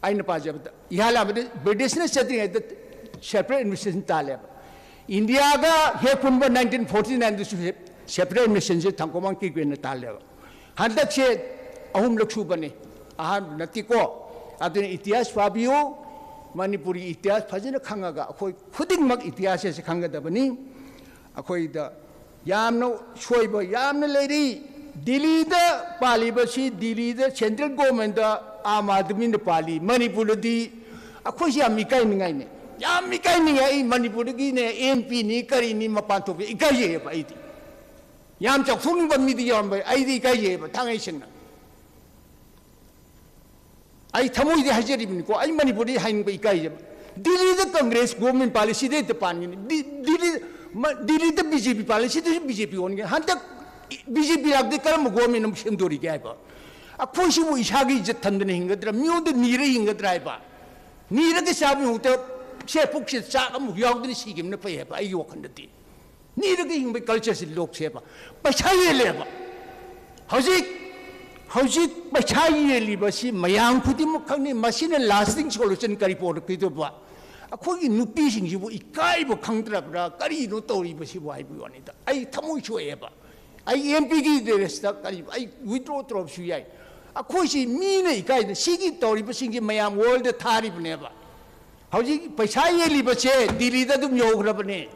ꯑꯩꯅ ꯄꯥꯖꯕꯗ, ꯏꯍꯥꯟ ꯍꯥꯟꯕꯗ ꯕ꯭ꯔꯤꯇꯤꯁꯅ ꯆꯠꯇ꯭ꯔꯤꯉꯩꯗ ꯁꯦꯄꯔꯦꯠ ꯑꯦꯗꯃꯤꯅꯤꯁꯇ꯭ꯔꯦꯁꯟ ꯇꯥꯜꯂꯦꯕ꯫ ꯏꯟꯗꯤꯌꯥꯒ ꯍꯦꯛ ꯄꯨꯟꯕ ꯅꯥꯏꯟꯇꯤꯟ ꯐꯣꯔꯇꯤ ꯅꯥꯏꯟꯗꯁꯨ ꯁꯦꯄꯔꯦꯠ ꯑꯦꯗꯃꯤꯅꯤꯁꯇ꯭ꯔꯦꯁꯟꯁꯦ ꯊꯥꯡꯀꯣꯃꯥꯡ ꯀꯤꯀꯦꯅ ꯇꯥꯜꯂꯦꯕ꯫ ꯍꯟꯗꯛꯁꯦ ꯑꯍꯨꯝꯂꯛ ꯁꯨꯕꯅꯤ, ꯑꯍꯥꯟꯕ ꯅꯠꯇꯦꯀꯣ꯫ ꯑꯗꯨꯅ ꯏꯇꯤꯍꯥꯁ ꯄꯥꯕꯤꯌꯨ, ꯃꯅꯤꯄꯨꯔꯒꯤ ꯏꯇꯤꯍꯥꯁ ꯐꯖꯅ ꯈꯪꯉꯒ ꯑꯩꯈꯣꯏ ꯈꯨꯗꯤꯡꯃꯛ ꯏꯇꯤꯍꯥꯁ ꯑꯁꯤ ꯈꯪꯒꯗꯕꯅꯤ꯫ ꯑꯩꯈꯣꯏꯗ ꯌꯥꯝꯅ ꯁꯣꯏꯕ ꯌꯥꯝꯅ ꯂꯩꯔꯤ꯫ ꯗꯤꯜꯂꯤꯗ ꯄꯥꯜꯂꯤꯕꯁꯤ, ꯗꯤꯜꯂꯤꯗ ꯁꯦꯟꯇ꯭ꯔꯦꯜ ꯒꯣꯔꯃꯦꯟꯗ ꯑꯥꯝ ꯑꯥꯗꯃꯤꯅ ꯄꯥꯜꯂꯤ, ꯃꯅꯤꯄꯨꯔꯗꯗꯤ ꯑꯩꯈꯣꯏꯁꯤ ꯌꯥꯝ ꯏꯀꯥꯏꯅꯤꯡꯉꯥꯏꯅꯤ, ꯌꯥꯝ ꯏꯀꯥꯏꯅꯤꯡꯉꯥꯏ꯫ ꯑꯩ ꯃꯅꯤꯄꯨꯔꯗꯒꯤꯅꯦ, ꯑꯦꯝ ꯄꯤꯅꯤ ꯀꯔꯤꯅꯤ ꯃꯄꯥꯟ ꯊꯣꯛꯄ ꯏꯀꯥꯏꯖꯩꯑꯕ꯫ ꯑꯩꯗꯤ ꯌꯥꯝ ꯆꯥꯎꯊꯣꯛꯅꯤꯡꯕ ꯃꯤꯗꯤ ꯌꯥꯝꯕ, ꯑꯩꯗꯤ ꯏꯀꯥꯏꯖꯩꯑꯕ ꯊꯥꯡꯉꯩ ꯁꯦꯡꯅ꯫ ꯑꯩ ꯊꯃꯣꯏꯗꯤ ꯍꯥꯏꯖꯔꯤꯕꯅꯤꯀꯣ, ꯑꯩ ꯃꯅꯤꯄꯨꯔꯗꯤ ꯍꯥꯏꯅꯤꯡꯕ ꯏꯀꯥꯏꯖꯕ꯫ ꯗꯤꯜꯂꯤꯗ ꯀꯪꯒ꯭ꯔꯦꯁ ꯒꯣꯔꯃꯦꯟ ꯄꯥꯜꯂꯤ, ꯁꯤꯗ ꯍꯦꯛꯇ ꯄꯥꯟꯒꯅꯤ꯫ ꯗꯤ- ꯗꯤꯜꯂꯤ- ꯃ- ꯗꯤꯜꯂꯤꯗ ꯕꯤ ꯖꯦ ꯄꯤ ꯄꯥꯜꯂꯤ, ꯁꯤꯗꯁꯨ ꯕꯤ ꯖꯦ ꯄꯤ ꯑꯣꯟꯒꯅꯤ꯫ ꯍꯟꯗꯛ ꯕꯤ ꯖꯦ ꯄꯤ ꯂꯥꯛꯇꯦ, ꯀꯔꯝꯕ ꯒꯣꯔꯃꯦꯟ ꯑꯃꯨꯛ ꯁꯦꯝꯗꯣꯔꯤꯒꯦ ꯍꯥꯏꯕ? ꯑꯩꯈꯣꯏꯁꯤꯕꯨ ꯏꯁꯥꯒꯤ ꯏꯖꯠ ꯊꯝꯗꯅ ꯍꯤꯡꯒꯗ꯭ꯔꯥ? ꯃꯤꯉꯣꯟꯗ ꯅꯤꯔ ꯍꯤꯡꯒꯗ꯭ꯔꯥ ꯍꯥꯏꯕ? ꯅꯤꯔꯒ ꯆꯥꯕꯒꯤ ꯃꯍꯨꯠꯇ ꯁꯦ ꯄꯨꯛꯁꯤꯗ ꯆꯥꯛ ꯑꯃꯨꯛ ꯌꯥꯎꯗꯅ ꯁꯤꯈꯤꯕꯅ ꯐꯩ ꯍꯥꯏꯕ ꯑꯩꯒꯤ ꯋꯥꯈꯜꯗꯗꯤ꯫ ꯅꯤꯔꯒ ꯍꯤꯡꯕꯒꯤ ꯀꯜꯆꯔꯁꯤ ꯂꯣꯛꯁꯦꯕ꯫ ꯄꯩꯁꯥ ꯌꯦꯜꯂꯦꯕ꯫ ꯍꯧꯖꯤꯛ, ꯍꯧꯖꯤꯛ ꯄꯩꯁꯥ ꯌꯦꯜꯂꯤꯕꯁꯤ ꯃꯌꯥꯝ ꯈꯨꯗꯤꯡꯃꯛ ꯈꯪꯅꯩ꯫ ꯃꯁꯤꯅ ꯂꯥꯁꯇꯤꯡ ꯁꯣꯂꯨꯁꯟ ꯀꯔꯤ ꯄꯨꯔꯛꯀꯗꯧꯕ? ꯑꯩꯈꯣꯏꯒꯤ ꯅꯨꯄꯤꯁꯤꯡꯁꯤꯕꯨ ꯏꯀꯥꯏꯕ ꯈꯪꯗ꯭ꯔꯕ꯭ꯔꯥ? ꯀꯔꯤꯅꯣ ꯇꯧꯔꯤꯕꯁꯤꯕꯨ ꯍꯥꯏꯕꯒꯤ ꯋꯥꯅꯤꯗ꯫ ꯑꯩ ꯊꯃꯣꯏ ꯁꯣꯛꯑꯦꯕ꯫ ꯑꯩ ꯑꯦꯝ ꯄꯤꯒꯤ ꯔꯦꯁꯇ ꯀꯔꯤ, ꯑꯩ ꯋꯤꯗ꯭ꯔꯣ ꯇꯧꯔꯕꯁꯨ ꯌꯥꯏ꯫ ꯑꯩꯈꯣꯏꯁꯤ ꯃꯤꯅ ꯏꯀꯥꯏꯗ, ꯁꯤꯒꯤ ꯇꯧꯔꯤꯕꯁꯤꯡꯁꯤ ꯃꯌꯥꯝ ꯋꯥꯔꯜꯗ ꯊꯥꯔꯤꯕꯅꯦꯕ꯫ ꯍꯧꯖꯤꯛ ꯄꯩꯁꯥ ꯌꯦꯜꯂꯤꯕꯁꯦ ꯗꯤꯜꯂꯤꯗ ꯑꯗꯨꯝ ꯌꯧꯈ꯭ꯔꯕꯅꯦ꯫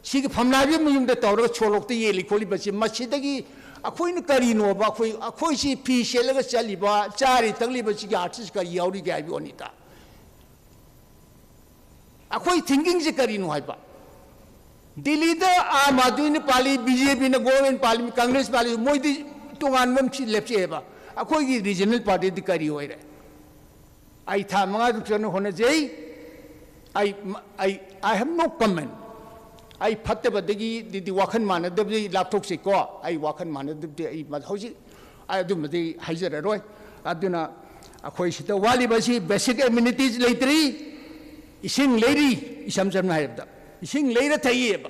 ꯁꯤꯒꯤ ꯐꯝꯅꯥꯏꯕꯤ ꯃꯌꯨꯝꯗ ꯇꯧꯔꯒ ꯁꯣꯔꯣꯛꯇ ꯌꯦꯜꯂꯤ ꯈꯣꯠꯂꯤꯕꯁꯤ, ꯃꯁꯤꯗꯒꯤ ꯑꯩꯈꯣꯏꯅ ꯀꯔꯤꯅꯣꯕ? ꯑꯩꯈꯣꯏ, ꯑꯩꯈꯣꯏꯁꯤ ꯐꯤ ꯁꯦꯠꯂꯒ ꯆꯠꯂꯤꯕ, ꯆꯥꯔꯤ ꯊꯛꯂꯤꯕꯁꯤꯒꯤ ꯑꯥꯔꯊꯁꯤ ꯀꯔꯤ ꯌꯥꯎꯔꯤꯒꯦ ꯍꯥꯏꯕ ꯋꯥꯅꯤꯗ꯫ ꯑꯩꯈꯣꯏ ꯊꯤꯡꯀꯤꯡꯁꯤ ꯀꯔꯤꯅꯣ ꯍꯥꯏꯕ? ꯗꯤꯜꯂꯤꯗ ꯑꯥꯝ ꯑꯥꯗꯃꯤꯅ ꯄꯥꯜꯂꯤ, ꯕꯤ ꯖꯦ ꯄꯤꯅ ꯒꯣꯔꯃꯦꯟ ꯄꯥꯜꯂꯤ, ꯀꯪꯒ꯭ꯔꯦꯁ ꯄꯥꯜꯂꯤ, ꯃꯣꯏꯗꯤ ꯇꯣꯉꯥꯟꯕ ꯑꯃ ꯂꯦꯞꯆꯩꯑꯕ꯫ ꯑꯩꯈꯣꯏꯒꯤ ꯔꯤꯖꯅꯦꯜ ꯄꯥꯔꯇꯤꯗꯤ ꯀꯔꯤ ꯑꯣꯏꯔꯦ? ꯑꯩ ꯊꯥ ꯃꯉꯥ ꯇꯔꯨꯛ ꯆꯪꯅ ꯍꯣꯠꯅꯖꯩ꯫ ꯑꯩ, ꯑꯩ, I have no comment. ꯑꯩ ꯐꯠꯇꯕꯗꯒꯤ, ꯗꯤ, ꯗꯤ ꯋꯥꯈꯜ ꯃꯥꯟꯅꯗꯕꯗꯤ ꯂꯥꯞꯊꯣꯛꯁꯤꯀꯣ꯫ ꯑꯩ ꯋꯥꯈꯜ ꯃꯥꯟꯅꯗꯕꯗꯤ ꯑꯩ ꯃ-, ꯍꯧꯖꯤꯛ ꯑꯩ ꯑꯗꯨꯝꯕꯗꯤ ꯍꯥꯏꯖꯔꯔꯣꯏ꯫ ꯑꯗꯨꯅ ꯑꯩꯈꯣꯏ ꯁꯤꯗ ꯋꯥꯠꯂꯤꯕꯁꯤ basic amenities ꯂꯩꯇ꯭ꯔꯤ, ꯏꯁꯤꯡ ꯂꯩꯔꯤ, ꯏꯁꯝ ꯁꯝꯅ ꯍꯥꯏꯔꯕꯗ ꯏꯁꯤꯡ ꯂꯩꯔ ꯊꯛꯏꯑꯕ꯫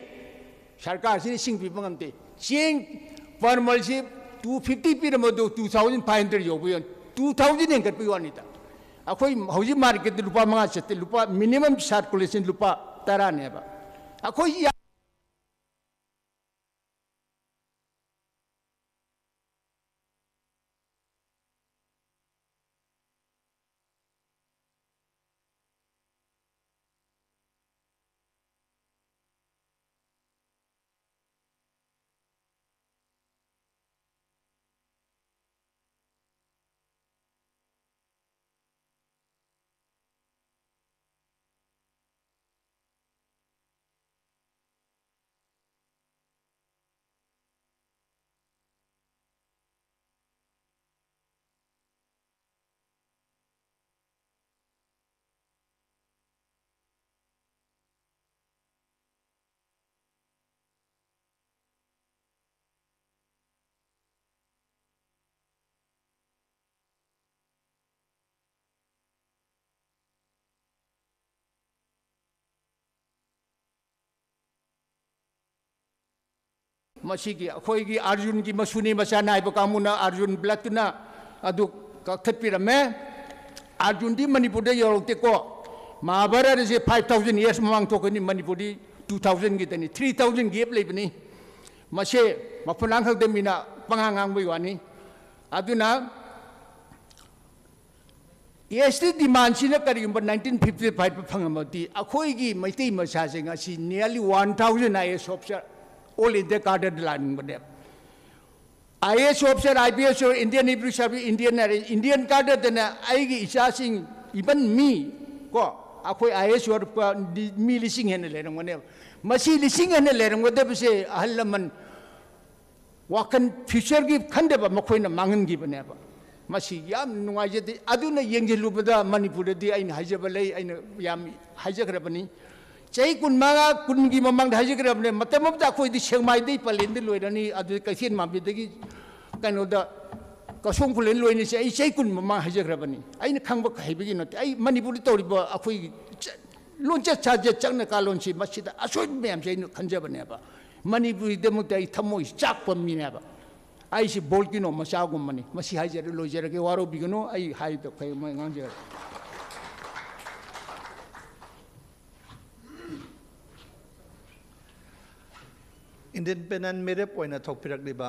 ꯁꯔꯀꯥꯔꯁꯤꯅ ꯏꯁꯤꯡ ꯄꯤꯕ ꯉꯝꯗꯦ꯫ ꯆꯦꯡ per monthꯁꯤ two fifty ꯄꯤꯔꯝꯕꯗꯨ two thousand five hundred ꯌꯧꯕ ꯌꯥꯅꯤ, two thousand ꯍꯦꯟꯒꯠꯄꯒꯤ ꯋꯥꯅꯤꯗ꯫ ꯑꯩꯈꯣꯏ ꯍꯧꯖꯤꯛ marketꯇ ꯂꯨꯄꯥ ꯃꯉꯥ ꯆꯠꯇꯦ, ꯂꯨꯄꯥ minimum circulation ꯂꯨꯄꯥ ꯇꯔꯥꯅꯦꯕ꯫ ꯑꯩꯈꯣꯏ ꯃꯁꯤꯒꯤ ꯑꯩꯈꯣꯏꯒꯤ ꯑꯥꯔꯖꯨꯟꯒꯤ ꯃꯁꯨꯅꯤ ꯃꯆꯥ ꯅꯥꯏꯕ ꯀꯥꯡꯕꯨꯅ ꯑꯥꯔꯖꯨꯟ bloodꯇꯨꯅ ꯑꯗꯨ ꯀꯛꯊꯠꯄꯤꯔꯝꯃꯦ꯫ ꯑꯥꯔꯖꯨꯟꯗꯤ ꯃꯅꯤꯄꯨꯔꯗ ꯌꯧꯔꯛꯇꯦꯀꯣ꯫ ꯃꯍꯥꯚꯥꯔꯠ ꯑꯁꯦ five thousand years ꯃꯃꯥꯡ ꯊꯣꯛꯀꯅꯤ, ꯃꯅꯤꯄꯨꯔꯗꯤ two thousandꯒꯤꯗꯅꯤ, three thousand gap ꯂꯩꯕꯅꯤ꯫ ꯃꯁꯦ ꯃꯐꯝ ꯂꯥꯡꯈꯛꯇ ꯃꯤꯅ ꯄꯉꯥꯡ ꯉꯥꯡꯕꯒꯤ ꯋꯥꯅꯤ꯫ ꯑꯗꯨꯅ S T demandꯁꯤꯅ ꯀꯔꯤꯒꯨꯝꯕ nineteen fifty five ꯐꯪꯉꯝꯃꯕꯗꯤ ꯑꯩꯈꯣꯏꯒꯤ ꯃꯩꯇꯩ ꯃꯆꯥꯁꯤꯡ ꯑꯁꯤ nearly one thousand I A S officer all India cadreꯗ ꯂꯥꯛꯅꯤꯡꯕꯅꯦꯕ꯫ I A S officer, I P S officer, Indian Revenue Service, Indian ꯍꯥꯏꯔꯦ, Indian cadreꯗꯅ ꯑꯩꯒꯤ ꯏꯆꯥꯁꯤꯡ, even me, ꯀꯣ, ꯑꯩꯈꯣꯏ I A S ꯑꯣꯏꯔꯛꯄ ꯃꯤ ꯂꯤꯁꯤꯡ ꯍꯦꯟꯅ ꯂꯩꯔꯝꯒꯅꯦꯕ꯫ ꯃꯁꯤ ꯂꯤꯁꯤꯡ ꯍꯦꯟꯅ ꯂꯩꯔꯝꯒꯗꯕꯁꯦ ꯑꯍꯜ ꯂꯃꯟ ꯋꯥꯈꯜ futureꯒꯤ ꯈꯟꯗꯕ ꯃꯈꯣꯏꯅ ꯃꯥꯡꯍꯟꯈꯤꯕꯅꯦꯕ꯫ ꯃꯁꯤ ꯌꯥꯝ ꯅꯨꯡꯉꯥꯏꯖꯗꯦ꯫ ꯑꯗꯨꯅ ꯌꯦꯡꯁꯤꯜꯂꯨꯕꯗ ꯃꯅꯤꯄꯨꯔꯗꯗꯤ ꯑꯩꯅ ꯍꯥꯏꯖꯕ ꯂꯩ, ꯑꯩꯅ ꯌꯥꯝ ꯍꯥꯏꯖꯈ꯭ꯔꯕꯅꯤ꯫ ꯆꯍꯤ ꯀꯨꯟꯃꯉꯥ, ꯀꯨꯟꯒꯤ ꯃꯃꯥꯡꯗ ꯍꯥꯏꯖꯈ꯭ꯔꯕꯅꯦ, ꯃꯇꯝ ꯑꯃꯗ ꯑꯩꯈꯣꯏꯗꯤ ꯁꯦꯛꯃꯥꯏꯗꯒꯤ ꯄꯂꯦꯟꯗ ꯂꯣꯏꯔꯅꯤ, ꯑꯗꯨ ꯀꯩꯊꯦꯜ ꯃꯥꯟꯕꯤꯗꯒꯤ ꯀꯩꯅꯣꯗ ꯀꯁꯣꯝ ꯈꯨꯂꯦꯟ ꯂꯣꯏꯅꯤꯁꯦ ꯑꯩ ꯆꯍꯤ ꯀꯨꯟ ꯃꯃꯥꯡ ꯍꯥꯏꯖꯈ꯭ꯔꯕꯅꯤ꯫ ꯑꯩꯅ ꯈꯪꯕ ꯍꯩꯕꯒꯤ ꯅꯠꯇꯦ꯫ ꯑꯩ ꯃꯅꯤꯄꯨꯔꯗ ꯇꯧꯔꯤꯕ ꯑꯩꯈꯣꯏꯒꯤ ꯆ-, ꯂꯣꯟꯆꯠ ꯁꯥꯖꯠ, ꯆꯠꯅ ꯀꯥꯂꯣꯟꯁꯤ, ꯃꯁꯤꯗ ꯑꯁꯣꯏꯕ ꯃꯌꯥꯝꯁꯦ ꯑꯩꯅ ꯈꯟꯖꯕꯅꯦꯕ꯫ ꯃꯅꯤꯄꯨꯔꯒꯤꯗꯃꯛꯇ ꯑꯩ ꯊꯃꯣꯏ ꯆꯥꯛꯄ ꯃꯤꯅꯦꯕ꯫ ꯑꯩꯁꯤ ꯕꯣꯜꯀꯤꯅꯣ ꯃꯆꯥꯒꯨꯝꯕꯅꯤ꯫ ꯃꯁꯤ ꯍꯥꯏꯖꯔꯦ, ꯂꯣꯏꯖꯔꯒꯦ, ꯋꯥꯔꯧꯕꯤꯒꯅꯨ꯫ ꯑꯩ ꯍꯥꯏꯗꯣ ꯈꯔ ꯉꯥꯡꯖꯔꯒꯦ꯫ Independent ꯃꯤꯔꯦꯞ ꯑꯣꯏꯅ ꯊꯣꯛꯄꯤꯔꯛꯂꯤꯕ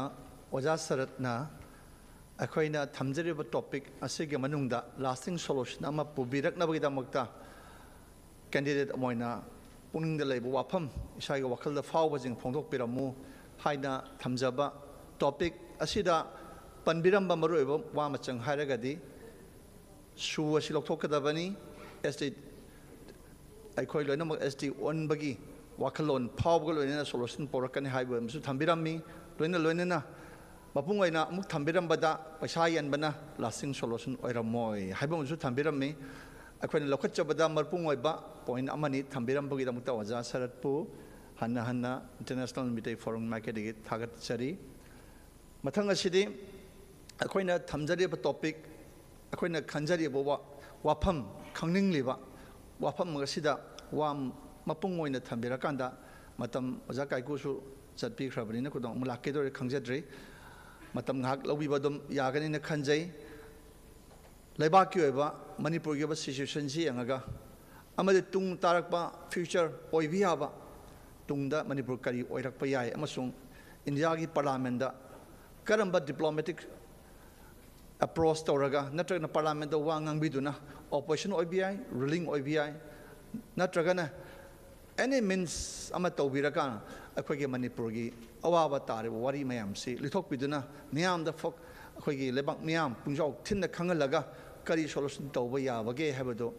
ꯑꯣꯖꯥ ꯁꯔꯠꯅ ꯑꯩꯈꯣꯏꯅ ꯊꯝꯖꯔꯤꯕ topic ꯑꯁꯤꯒꯤ ꯃꯅꯨꯡꯗ lasting solution ꯑꯃ ꯄꯨꯕꯤꯔꯛꯅꯕꯒꯤꯗꯃꯛꯇ candidate ꯑꯃ ꯑꯣꯏꯅ ꯄꯨꯛꯅꯤꯡꯗ ꯂꯩꯕ ꯋꯥꯐꯝ, ꯏꯁꯥꯒꯤ ꯋꯥꯈꯜꯗ ꯐꯥꯎꯕꯁꯤꯡ ꯐꯣꯡꯗꯣꯛꯄꯤꯔꯝꯃꯨ ꯍꯥꯏꯅ ꯊꯝꯖꯕ topic ꯑꯁꯤꯗ ꯄꯟꯕꯤꯔꯝꯕ ꯃꯔꯨꯑꯣꯏꯕ ꯋꯥ ꯃꯆꯪ ꯍꯥꯏꯔꯒꯗꯤ, ꯁꯨ ꯑꯁꯤ ꯂꯧꯊꯣꯛꯀꯗꯕꯅꯤ, ꯑꯦꯁ ꯇꯤ, ꯑꯩꯈꯣꯏ ꯂꯣꯏꯅꯃꯛ ꯑꯦꯁ ꯇꯤ ꯑꯣꯟꯕꯒꯤ ꯋꯥꯈꯜꯂꯣꯟ ꯐꯥꯎꯕꯒ ꯂꯣꯏꯅꯅ solution ꯄꯨꯔꯛꯀꯅꯤ ꯍꯥꯏꯕ ꯑꯃꯁꯨ ꯊꯝꯕꯤꯔꯝꯃꯤ꯫ ꯂꯣꯏꯅ ꯂꯣꯏꯅꯅ ꯃꯄꯨꯡ ꯑꯣꯏꯅ ꯑꯃꯨꯛ ꯊꯝꯕꯤꯔꯝꯕꯗ ꯄꯩꯁꯥ ꯌꯦꯟꯕꯅ lasting solution ꯑꯣꯏꯔꯝꯃꯣꯏ ꯍꯥꯏꯕ ꯑꯃꯁꯨ ꯊꯝꯕꯤꯔꯝꯃꯤ꯫ ꯑꯩꯈꯣꯏꯅ ꯂꯧꯈꯠꯆꯕꯗ ꯃꯄꯨꯡ ꯑꯣꯏꯕ point ꯑꯃꯅꯤ ꯊꯝꯕꯤꯔꯝꯕꯒꯤꯗꯃꯛꯇ ꯑꯣꯖꯥ ꯁꯔꯠꯄꯨ ꯍꯟꯅ ꯍꯟꯅ International ꯃꯤꯇꯩ Forum ꯃꯥꯏꯀꯩꯗꯒꯤ ꯊꯥꯒꯠꯆꯔꯤ꯫ ꯃꯊꯪ ꯑꯁꯤꯗꯤ ꯑꯩꯈꯣꯏꯅ ꯊꯝꯖꯔꯤꯕ topic, ꯑꯩꯈꯣꯏꯅ ꯈꯟꯖꯔꯤꯕ ꯋꯥ-, ꯋꯥꯐꯝ, ꯈꯪꯅꯤꯡꯂꯤꯕ ꯋꯥꯐꯝ ꯑꯁꯤꯗ ꯋꯥ ꯃꯄꯨꯡ ꯑꯣꯏꯅ ꯊꯝꯕꯤꯔꯀꯥꯟꯗ, ꯃꯇꯝ ꯑꯣꯖꯥ ꯀꯥꯏꯀꯨꯁꯨ ꯆꯠꯄꯤꯈ꯭ꯔꯕꯅꯤꯅ ꯈꯨꯗꯣꯡ ꯑꯃꯨꯛ ꯂꯥꯛꯀꯗꯧꯔꯦ ꯈꯪꯖꯗ꯭ꯔꯤ꯫ ꯃꯇꯝ ꯉꯥꯏꯍꯥꯛ ꯂꯧꯕꯤꯕ ꯑꯗꯨꯝ ꯌꯥꯒꯅꯤꯅ ꯈꯟꯖꯩ꯫ ꯂꯩꯕꯥꯛꯀꯤ ꯑꯣꯏꯕ, ꯃꯅꯤꯄꯨꯔꯒꯤ ꯑꯣꯏꯕ situation ꯁꯤ ꯌꯦꯡꯉꯒ ꯑꯃꯗꯤ ꯇꯨꯡ ꯇꯥꯔꯛꯄ future ꯑꯣꯏꯕ ꯌꯥꯕ, ꯇꯨꯡꯗ ꯃꯅꯤꯄꯨꯔ ꯀꯔꯤ ꯑꯣꯏꯔꯛꯄ ꯌꯥꯏ ꯑꯃꯁꯨꯡ ꯏꯟꯗꯤꯌꯥꯒꯤ parliament ꯀꯔꯝꯕ diplomatic approach ꯇꯧꯔꯒ, ꯅꯠꯇ꯭ꯔꯒꯅ parliament ꯋꯥ ꯉꯥꯡꯕꯤꯗꯨꯅ opposition ꯑꯣꯏꯕ ꯌꯥꯏ, ruling ꯑꯣꯏꯕ ꯌꯥꯏ, ꯅꯠꯇ꯭ꯔꯒꯅ any means ꯑꯃ ꯇꯧꯕꯤꯔꯒ ꯑꯩꯈꯣꯏꯒꯤ ꯃꯅꯤꯄꯨꯔꯒꯤ ꯑꯋꯥꯕ ꯇꯥꯔꯤꯕ ꯋꯥꯔꯤ ꯃꯌꯥꯝꯁꯤ ꯂꯤꯊꯣꯛꯄꯤꯗꯨꯅ ꯃꯤꯌꯥꯝꯗ ꯐꯣꯛ-, ꯑꯩꯈꯣꯏꯒꯤ ꯂꯩꯕꯥꯛ ꯃꯤꯌꯥꯝ ꯄꯨꯡꯖꯥꯎ ꯊꯤꯟꯅ ꯈꯪꯍꯜꯂꯒ ꯀꯔꯤ solution ꯇꯧꯕ ꯌꯥꯕꯒꯦ ꯍꯥꯏꯕꯗꯨ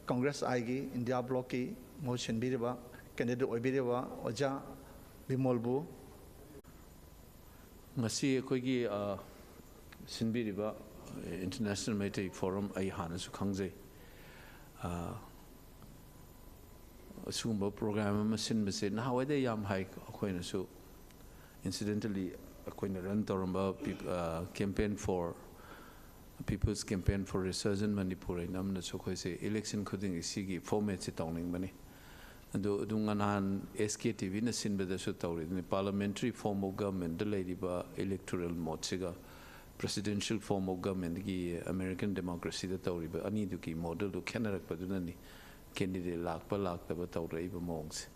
Congress I ꯒꯤ India bloc ꯀꯤ ꯃꯍꯨꯠ ꯁꯤꯟꯕꯤꯔꯤꯕ candidate ꯑꯣꯏꯕꯤꯔꯤꯕ ꯑꯣꯖꯥ ꯕꯤꯃꯣꯜꯕꯨ꯫ ꯉꯁꯤ ꯑꯩꯈꯣꯏꯒꯤ ꯑ, ꯁꯤꯟꯕꯤꯔꯤꯕ International Meitei Forum ꯑꯩ ꯍꯥꯟꯅꯁꯨ ꯈꯪꯖꯩ꯫ ꯑ, ꯑꯁꯤꯒꯨꯝꯕ program ꯑꯃ ꯁꯤꯟꯕꯁꯦ ꯅꯍꯥꯟꯋꯥꯏꯗ ꯌꯥꯝ ꯍꯥꯏ꯫ ꯑꯩꯈꯣꯏꯅꯁꯨ incidentally ꯑꯩꯈꯣꯏꯅ run ꯇꯧꯔꯝꯕ peop- ꯑ, Campaign for, People's Campaign for Resurgent Manipur ꯍꯥꯏꯅ ꯑꯃꯅꯁꯨ ꯑꯩꯈꯣꯏꯁꯦ election ꯈꯨꯗꯤꯡꯒꯤ ꯁꯤꯒꯤ formatꯁꯦ ꯇꯧꯅꯤꯡꯕꯅꯤ꯫ ꯑꯗꯨ ꯑꯗꯨꯝ ꯅꯍꯥꯟ S K T Vꯅ ꯁꯤꯟꯕꯗꯁꯨ ꯇꯧꯔꯤꯗꯨꯅꯤ꯫ Parliamentary form of governmentꯗ ꯂꯩꯔꯤꯕ electoral modeꯁꯤꯒ presidential form of governmentꯒꯤ American democracyꯗ ꯇꯧꯔꯤꯕ ꯑꯅꯤꯗꯨꯒꯤ modelꯗꯨ ꯈꯦꯠꯅꯔꯛꯄꯗꯨꯅꯅꯤ candidate ꯂꯥꯛꯄ ꯂꯥꯛꯇꯕ ꯇꯧꯔꯛꯏꯕ ꯃꯑꯣꯡꯁꯦ꯫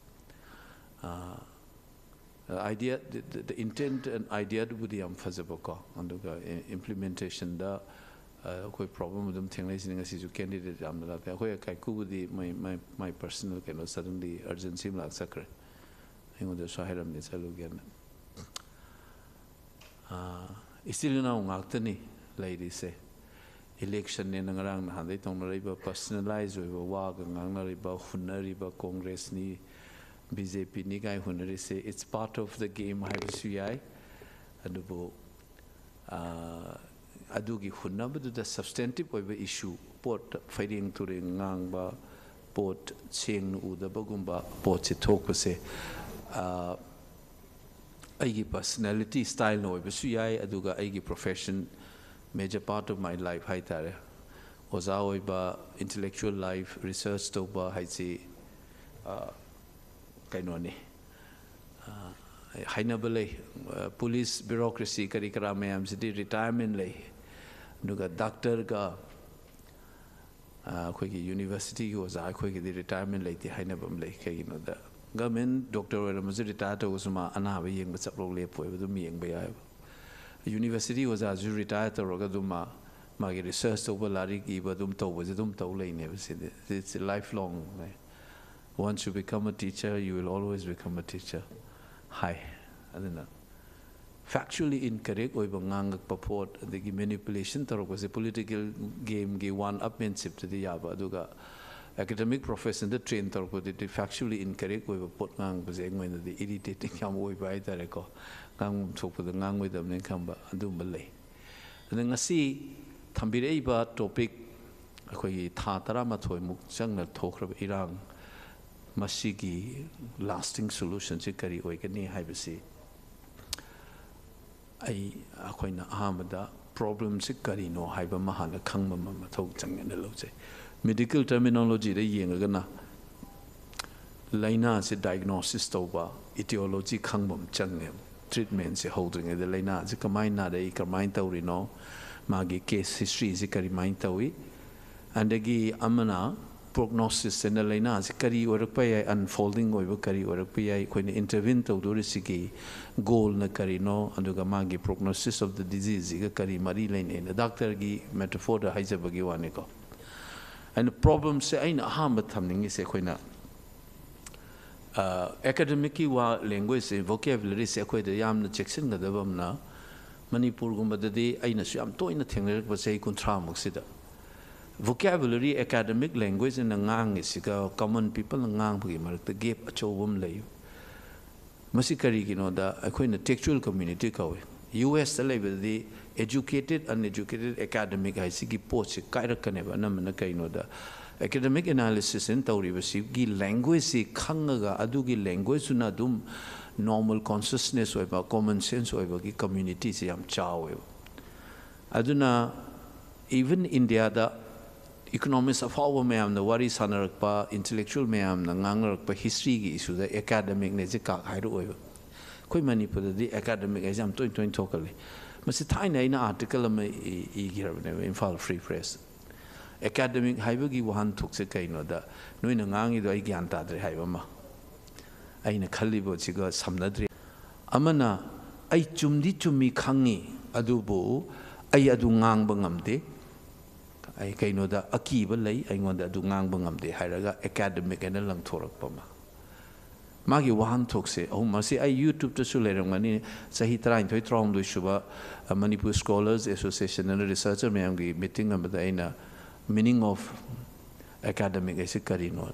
ꯑꯥ, idea, the, the, the intent and ideaꯗꯨꯕꯨꯗꯤ ꯌꯥꯝ ꯐꯖꯕꯀꯣ, ꯑꯗꯨꯒ i- implementationꯗ, ꯑ, ꯑꯩꯈꯣꯏ problem ꯑꯗꯨꯝ ꯊꯦꯡꯅꯩꯁꯤꯅꯤ꯫ ꯉꯁꯤꯁꯨ candidate ꯌꯥꯝꯅ ꯂꯥꯛꯇꯦ꯫ ꯑꯩꯈꯣꯏ ꯀꯥꯏꯀꯨꯕꯨꯗꯤ my, my, my personal ꯀꯩꯅꯣ suddenly urgency ꯑꯃ ꯂꯥꯛꯆꯈ꯭ꯔꯦ꯫ ꯑꯩꯉꯣꯟꯗꯁꯨ ꯍꯥꯏꯔꯝꯃꯦ ꯆꯠꯂꯨꯒꯦꯅ꯫ ꯑ, ꯏꯆꯤꯜ ꯏꯅꯥꯎ ꯉꯥꯛꯇꯅꯤ ꯂꯩꯔꯤꯁꯦ꯫ Electionꯅꯦꯅ ꯉꯔꯥꯡ ꯅꯍꯥꯟꯗꯩ ꯇꯧꯅꯔꯛꯏꯕ personalize ꯑꯣꯏꯕ ꯋꯥꯒ ꯉꯥꯡꯅꯔꯤꯕ, ꯍꯨꯟꯅꯔꯤꯕ, Congressꯅꯤ, BJPꯅꯤ ꯀꯥꯏ ꯍꯨꯟꯅꯔꯤꯁꯦ, it's part of the game ꯍꯥꯏꯕꯁꯨ ꯌꯥꯏ꯫ ꯑꯗꯨꯕꯨ, ꯑ, ꯑꯗꯨꯒꯤ ꯍꯨꯟꯅꯕꯗꯨꯗ substantive ꯑꯣꯏꯕ issue, ꯄꯣꯠ ꯐꯩꯔꯦꯡ ꯇꯨꯔꯦꯡ ꯉꯥꯡꯕ, ꯄꯣꯠ ꯁꯦꯡꯅ ꯎꯗꯕꯒꯨꯝꯕ ꯄꯣꯠꯁꯦ ꯊꯣꯛꯄꯁꯦ, ꯑ, ꯑꯩꯒꯤ personality styleꯅ ꯑꯣꯏꯕꯁꯨ ꯌꯥꯏ, ꯑꯗꯨꯒ ꯑꯩꯒꯤ profession, major part of my life ꯍꯥꯏꯇꯥꯔꯦ, ꯑꯣꯖꯥ ꯑꯣꯏꯕ, intellectual life, research ꯇꯧꯕ ꯍꯥꯏꯁꯤ, ꯑ, ꯀꯩꯅꯣꯅꯤ, ꯑ, ꯍꯥꯏꯅꯕ ꯂꯩ꯫ ꯑ, police bureaucracy ꯀꯔꯤ ꯀꯔꯥ ꯃꯌꯥꯝꯁꯤꯗꯤ retirement ꯂꯩ, ꯑꯗꯨꯒ doctorꯒ ꯑ, ꯑꯩꯈꯣꯏꯒꯤ universityꯒꯤ ꯑꯣꯖꯥ ꯑꯩꯈꯣꯏꯒꯤꯗꯤ retirement ꯂꯩꯇꯦ ꯍꯥꯏꯅꯕ ꯑꯃ ꯂꯩ꯫ ꯀꯩꯒꯤꯅꯣꯗ, government doctor ꯑꯣꯏꯔꯝꯃꯁꯨ retire ꯇꯧꯕꯁꯨ ꯃꯥ ꯑꯅꯥꯕ ꯌꯦꯡꯕ ꯆꯞꯂꯧ ꯂꯦꯞꯄꯣꯏꯕ, ꯑꯗꯨꯝ ꯌꯦꯡꯕ ꯌꯥꯏꯑꯕ꯫ University ꯑꯣꯖꯥꯁꯨ retire ꯇꯧꯔꯒ ꯑꯗꯨꯝ ꯃꯥ, ꯃꯥꯒꯤ research ꯇꯧꯕ, ꯂꯥꯏꯔꯤꯛ ꯏꯕ ꯑꯗꯨꯝ ꯇꯧꯕꯁꯦ ꯑꯗꯨꯝ ꯇꯧ ꯂꯩꯅꯦꯕ ꯁꯤꯗꯤ꯫ It's lifelong꯫ Once you become a teacher, you will always become a teacher ꯍꯥꯏ꯫ ꯑꯗꯨꯅ factually incorrect ꯑꯣꯏꯕ ꯉꯥꯡꯉꯛꯄ ꯄꯣꯠ, ꯑꯗꯒꯤ manipulation ꯇꯧꯔꯛꯄꯁꯦ political gameꯒꯤ one upmanshipꯇꯗꯤ ꯌꯥꯕ, ꯑꯗꯨꯒ academic professionꯗ train ꯇꯧꯔꯛꯄꯗꯗꯤ factually incorrect ꯑꯣꯏꯕ ꯄꯣꯠ ꯉꯥꯡꯕꯁꯦ ꯑꯩꯉꯣꯟꯗꯗꯤ irritating ꯌꯥꯝ ꯑꯣꯏꯕ ꯍꯥꯏꯇꯥꯔꯦꯀꯣ꯫ ꯉꯥꯡꯐꯝ ꯊꯣꯛꯄꯗ ꯉꯥꯡꯉꯣꯏꯗꯕꯅꯦ ꯈꯟꯕ ꯑꯗꯨꯝꯕ ꯂꯩ꯫ ꯑꯗꯨꯅ ꯉꯁꯤ ꯊꯝꯕꯤꯔꯛꯏꯕ topic, ꯑꯩꯈꯣꯏꯒꯤ ꯊꯥ ꯇꯔꯥꯃꯥꯊꯣꯏꯃꯨꯛ ꯆꯪꯅ ꯊꯣꯛꯈ꯭ꯔꯕ ꯏꯔꯥꯡ, ꯃꯁꯤꯒꯤ lasting solution ꯁꯤ ꯀꯔꯤ ꯑꯣꯏꯒꯅꯤ ꯍꯥꯏꯕꯁꯤ ꯑꯩ, ꯑꯩꯈꯣꯏꯅ ꯑꯍꯥꯟꯕꯗ problem ꯁꯤ ꯀꯔꯤꯅꯣ ꯍꯥꯏꯕ ꯑꯃ ꯍꯥꯟꯅ ꯈꯪꯕ ꯑꯃ ꯃꯊꯧ ꯆꯪꯉꯦꯅ ꯂꯧꯖꯩ꯫ Medical terminology ꯗ ꯌꯦꯡꯉꯒꯅ, ꯂꯥꯏꯅꯥꯁꯤ diagnosis ꯇꯧꯕ, etiology ꯈꯪꯕ ꯑꯃ ꯆꯪꯉꯦꯕ꯫ Treatment ꯁꯦ ꯍꯧꯗ꯭ꯔꯤꯉꯩꯗ ꯂꯥꯏꯅꯥꯁꯤ ꯀꯃꯥꯏꯅ ꯅꯥꯔꯛꯏ, ꯀꯃꯥꯏꯅ ꯇꯧꯔꯤꯅꯣ, ꯃꯥꯒꯤ case history ꯁꯤ ꯀꯔꯤꯃꯥꯏꯅ ꯇꯧꯏ, ꯑꯗꯒꯤ ꯑꯃꯅ prognosis ꯁꯤꯅ ꯂꯥꯏꯅꯥꯁꯤ ꯀꯔꯤ ꯑꯣꯏꯔꯛꯄ ꯌꯥꯏ, unfolding ꯑꯣꯏꯕ ꯀꯔꯤ ꯑꯣꯏꯔꯛꯄ ꯌꯥꯏ, ꯑꯩꯈꯣꯏꯅ intervene ꯇꯧꯗꯣꯔꯤꯁꯤꯒꯤ goal ꯅ ꯀꯔꯤꯅꯣ, ꯑꯗꯨꯒ ꯃꯥꯒꯤ prognosis of the disease ꯁꯤꯒ ꯀꯔꯤ ꯃꯔꯤ ꯂꯩꯅꯩꯅ doctor ꯒꯤ metaphor ꯗ ꯍꯥꯏꯖꯕꯒꯤ ꯋꯥꯅꯤꯀꯣ꯫ ꯑꯩꯅ problem ꯁꯦ ꯑꯩꯅ ꯑꯍꯥꯟꯕ ꯊꯝꯅꯤꯡꯉꯤꯁꯦ, ꯑꯩꯈꯣꯏꯅ ꯑꯦꯀꯥꯗꯃꯤꯛꯀꯤ ꯋꯥ, language ꯁꯦ, vocabulary ꯁꯦ ꯑꯩꯈꯣꯏꯗ ꯌꯥꯝꯅ ꯆꯦꯛꯁꯤꯟꯒꯗꯕ ꯑꯃꯅ, ꯃꯅꯤꯄꯨꯔꯒꯨꯝꯕꯗꯗꯤ ꯑꯩꯅꯁꯨ ꯌꯥꯝ ꯇꯣꯏꯅ ꯊꯦꯡꯅꯔꯛꯄ ꯆꯍꯤ ꯀꯨꯟꯊ꯭ꯔꯥꯃꯨꯛꯁꯤꯗ vocabulary, academic language ꯅ ꯉꯥꯡꯉꯤꯁꯤꯒ common people ꯅ ꯉꯥꯡꯕꯒꯤ ꯃꯔꯛꯇ gap ꯑꯆꯧꯕ ꯑꯃ ꯂꯩ꯫ ꯃꯁꯤ ꯀꯔꯤꯒꯤꯅꯣꯗ ꯑꯩꯈꯣꯏꯅ textual community ꯀꯧꯏ꯫ ꯌꯨ ꯑꯦꯁꯇ ꯂꯩꯕꯗꯗꯤ educated, uneducated, academic ꯍꯥꯏꯁꯤꯒꯤ ꯄꯣꯠꯁꯤ ꯀꯥꯏꯔꯛꯀꯅꯦꯕ꯫ ꯑꯅꯝꯕꯅ ꯀꯩꯅꯣꯗ, academic analysis ꯅ ꯇꯧꯔꯤꯕꯁꯤꯒꯤ language ꯁꯤ ꯈꯪꯉꯒ ꯑꯗꯨꯒꯤ language ꯇꯨꯅ ꯑꯗꯨꯝ normal consciousness ꯑꯣꯏꯕ, common sense ꯑꯣꯏꯕꯒꯤ community ꯁꯤ ꯌꯥꯝ ꯆꯥꯎꯋꯦꯕ꯫ ꯑꯗꯨꯅ even ꯏꯟꯗꯤꯌꯥꯗ economist ꯑꯐꯥꯎꯕ ꯃꯌꯥꯝꯅ ꯋꯥꯔꯤ ꯁꯥꯟꯅꯔꯛꯄ, intellectual ꯃꯌꯥꯝꯅ ꯉꯥꯡꯅꯔꯛꯄ history ꯒꯤ issue ꯗ academic ꯅꯦꯁꯦ ꯀꯥꯛ ꯍꯥꯏꯔꯛꯑꯣꯏꯕ꯫ ꯑꯩꯈꯣꯏ ꯃꯅꯤꯄꯨꯔꯗꯗꯤ academic ꯍꯥꯏꯁꯦ ꯌꯥꯝ ꯇꯣꯏ ꯇꯣꯏꯅ ꯊꯣꯛꯀꯜꯂꯤ꯫ ꯃꯁꯤ ꯊꯥꯏꯅ ꯑꯩꯅ article ꯑꯃ E-, ꯏꯈꯤꯔꯕꯅꯦꯕ Imphal Free Press꯫ Academic ꯍꯥꯏꯕꯒꯤ ꯋꯥꯍꯟꯊꯣꯛꯁꯦ ꯀꯩꯅꯣꯗ, ꯅꯣꯏꯅ ꯉꯥꯡꯉꯤꯗꯣ ꯑꯩ ꯒ꯭ꯌꯥꯟ ꯇꯥꯗ꯭ꯔꯦ ꯍꯥꯏꯕ ꯑꯃ, ꯑꯩꯅ ꯈꯜꯂꯤꯕꯁꯤꯒ ꯁꯝꯅꯗ꯭ꯔꯦ꯫ ꯑꯃꯅ, ꯑꯩ ꯆꯨꯝꯗꯤ ꯆꯨꯝꯃꯤ ꯈꯪꯉꯤ, ꯑꯗꯨꯕꯨ ꯑꯩ ꯑꯗꯨ ꯉꯥꯡꯕ ꯉꯝꯗꯦ, ꯑꯩ ꯀꯩꯅꯣꯗ ꯑꯀꯤꯕ ꯂꯩ, ꯑꯩꯉꯣꯟꯗ ꯑꯗꯨ ꯉꯥꯡꯕ ꯉꯝꯗꯦ ꯍꯥꯏꯔꯒ academic ꯍꯥꯏꯅ ꯂꯪꯊꯣꯔꯛꯄ ꯑꯃ꯫ ꯃꯥꯒꯤ ꯋꯥꯍꯟꯊꯣꯛꯁꯦ ꯑꯍꯨꯝ, ꯃꯁꯤ ꯑꯩ YouTube ꯇꯁꯨ ꯂꯩꯔꯝꯒꯅꯤ꯫ ꯆꯍꯤ ꯇꯔꯥꯅꯤꯊꯣꯏ, ꯇꯔꯥꯍꯨꯝꯗꯣꯏ ꯁꯨꯕ, ꯑ, Manipur Scholars Association ꯑꯅ researcher ꯃꯌꯥꯝꯒꯤ meeting ꯑꯃꯗ ꯑꯩꯅ meaning of academic ꯍꯥꯏꯁꯦ ꯀꯔꯤꯅꯣ?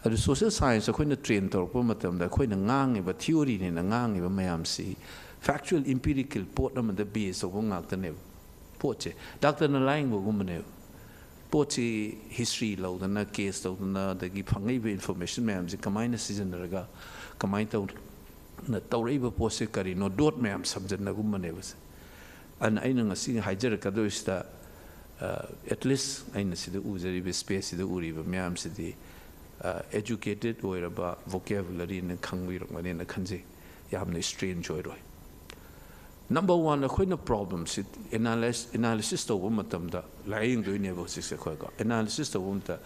ꯑꯗꯨ social science ꯑꯩꯈꯣꯏꯅ train ꯇꯧꯔꯛꯄ ꯃꯇꯝꯗ ꯑꯩꯈꯣꯏꯅ ꯉꯥꯡꯉꯤꯕ theory ꯅꯦꯅ ꯉꯥꯡꯉꯤꯕ ꯃꯌꯥꯝꯁꯤ factual empirical ꯄꯣꯠ ꯑꯃꯗ base ꯇꯧꯕ ꯉꯥꯛꯇꯅꯦꯕ꯫ ꯄꯣꯠꯁꯦ ꯗꯥꯛꯇꯔꯅ ꯂꯥꯏꯌꯦꯡꯕꯒꯨꯝꯕꯅꯦꯕ꯫ ꯄꯣꯠꯁꯤ history ꯂꯧꯗꯅ, case ꯇꯧꯗꯅ, ꯑꯗꯒꯤ ꯐꯪꯉꯛꯏꯕ information ꯃꯌꯥꯝꯁꯦ ꯀꯃꯥꯏꯅ ꯁꯤꯖꯤꯟꯅꯔꯒ, ꯀꯃꯥꯏꯅ ꯇꯧꯅ ꯇꯧꯔꯛꯏꯕ ꯄꯣꯠꯁꯦ ꯀꯔꯤꯅꯣ, dot ꯃꯌꯥꯝ ꯁꯝꯖꯟꯅꯒꯨꯝꯕꯅꯦꯕ ꯁꯦ꯫ ꯑꯗꯨꯅ ꯑꯩꯅ ꯉꯁꯤ ꯍꯥꯏꯖꯔꯛꯀꯗꯣꯏꯁꯤꯗ, ꯑ, at least ꯑꯩꯅ ꯁꯤꯗ ꯎꯖꯔꯤꯕ space ꯁꯤꯗ ꯎꯔꯤꯕ ꯃꯌꯥꯝꯁꯤꯗꯤ, ꯑ, educated ꯑꯣꯏꯔꯕ vocabulary ꯅ ꯈꯪꯕꯤꯔꯝꯒꯅꯤꯅ ꯈꯟꯖꯩ꯫ ꯌꯥꯝꯅ strange ꯑꯣꯏꯔꯣꯏ꯫ Number one, ꯑꯩꯈꯣꯏꯅ problemꯁꯤ analysis, analysis ꯇꯧꯕ ꯃꯇꯝꯗ, ꯂꯥꯏꯌꯦꯡꯗꯣꯏꯅꯦꯕ ꯍꯧꯖꯤꯛꯁꯦ ꯑꯩꯈꯣꯏꯀꯣ꯫ Analysis ꯇꯧꯕ ꯃꯇꯝꯗ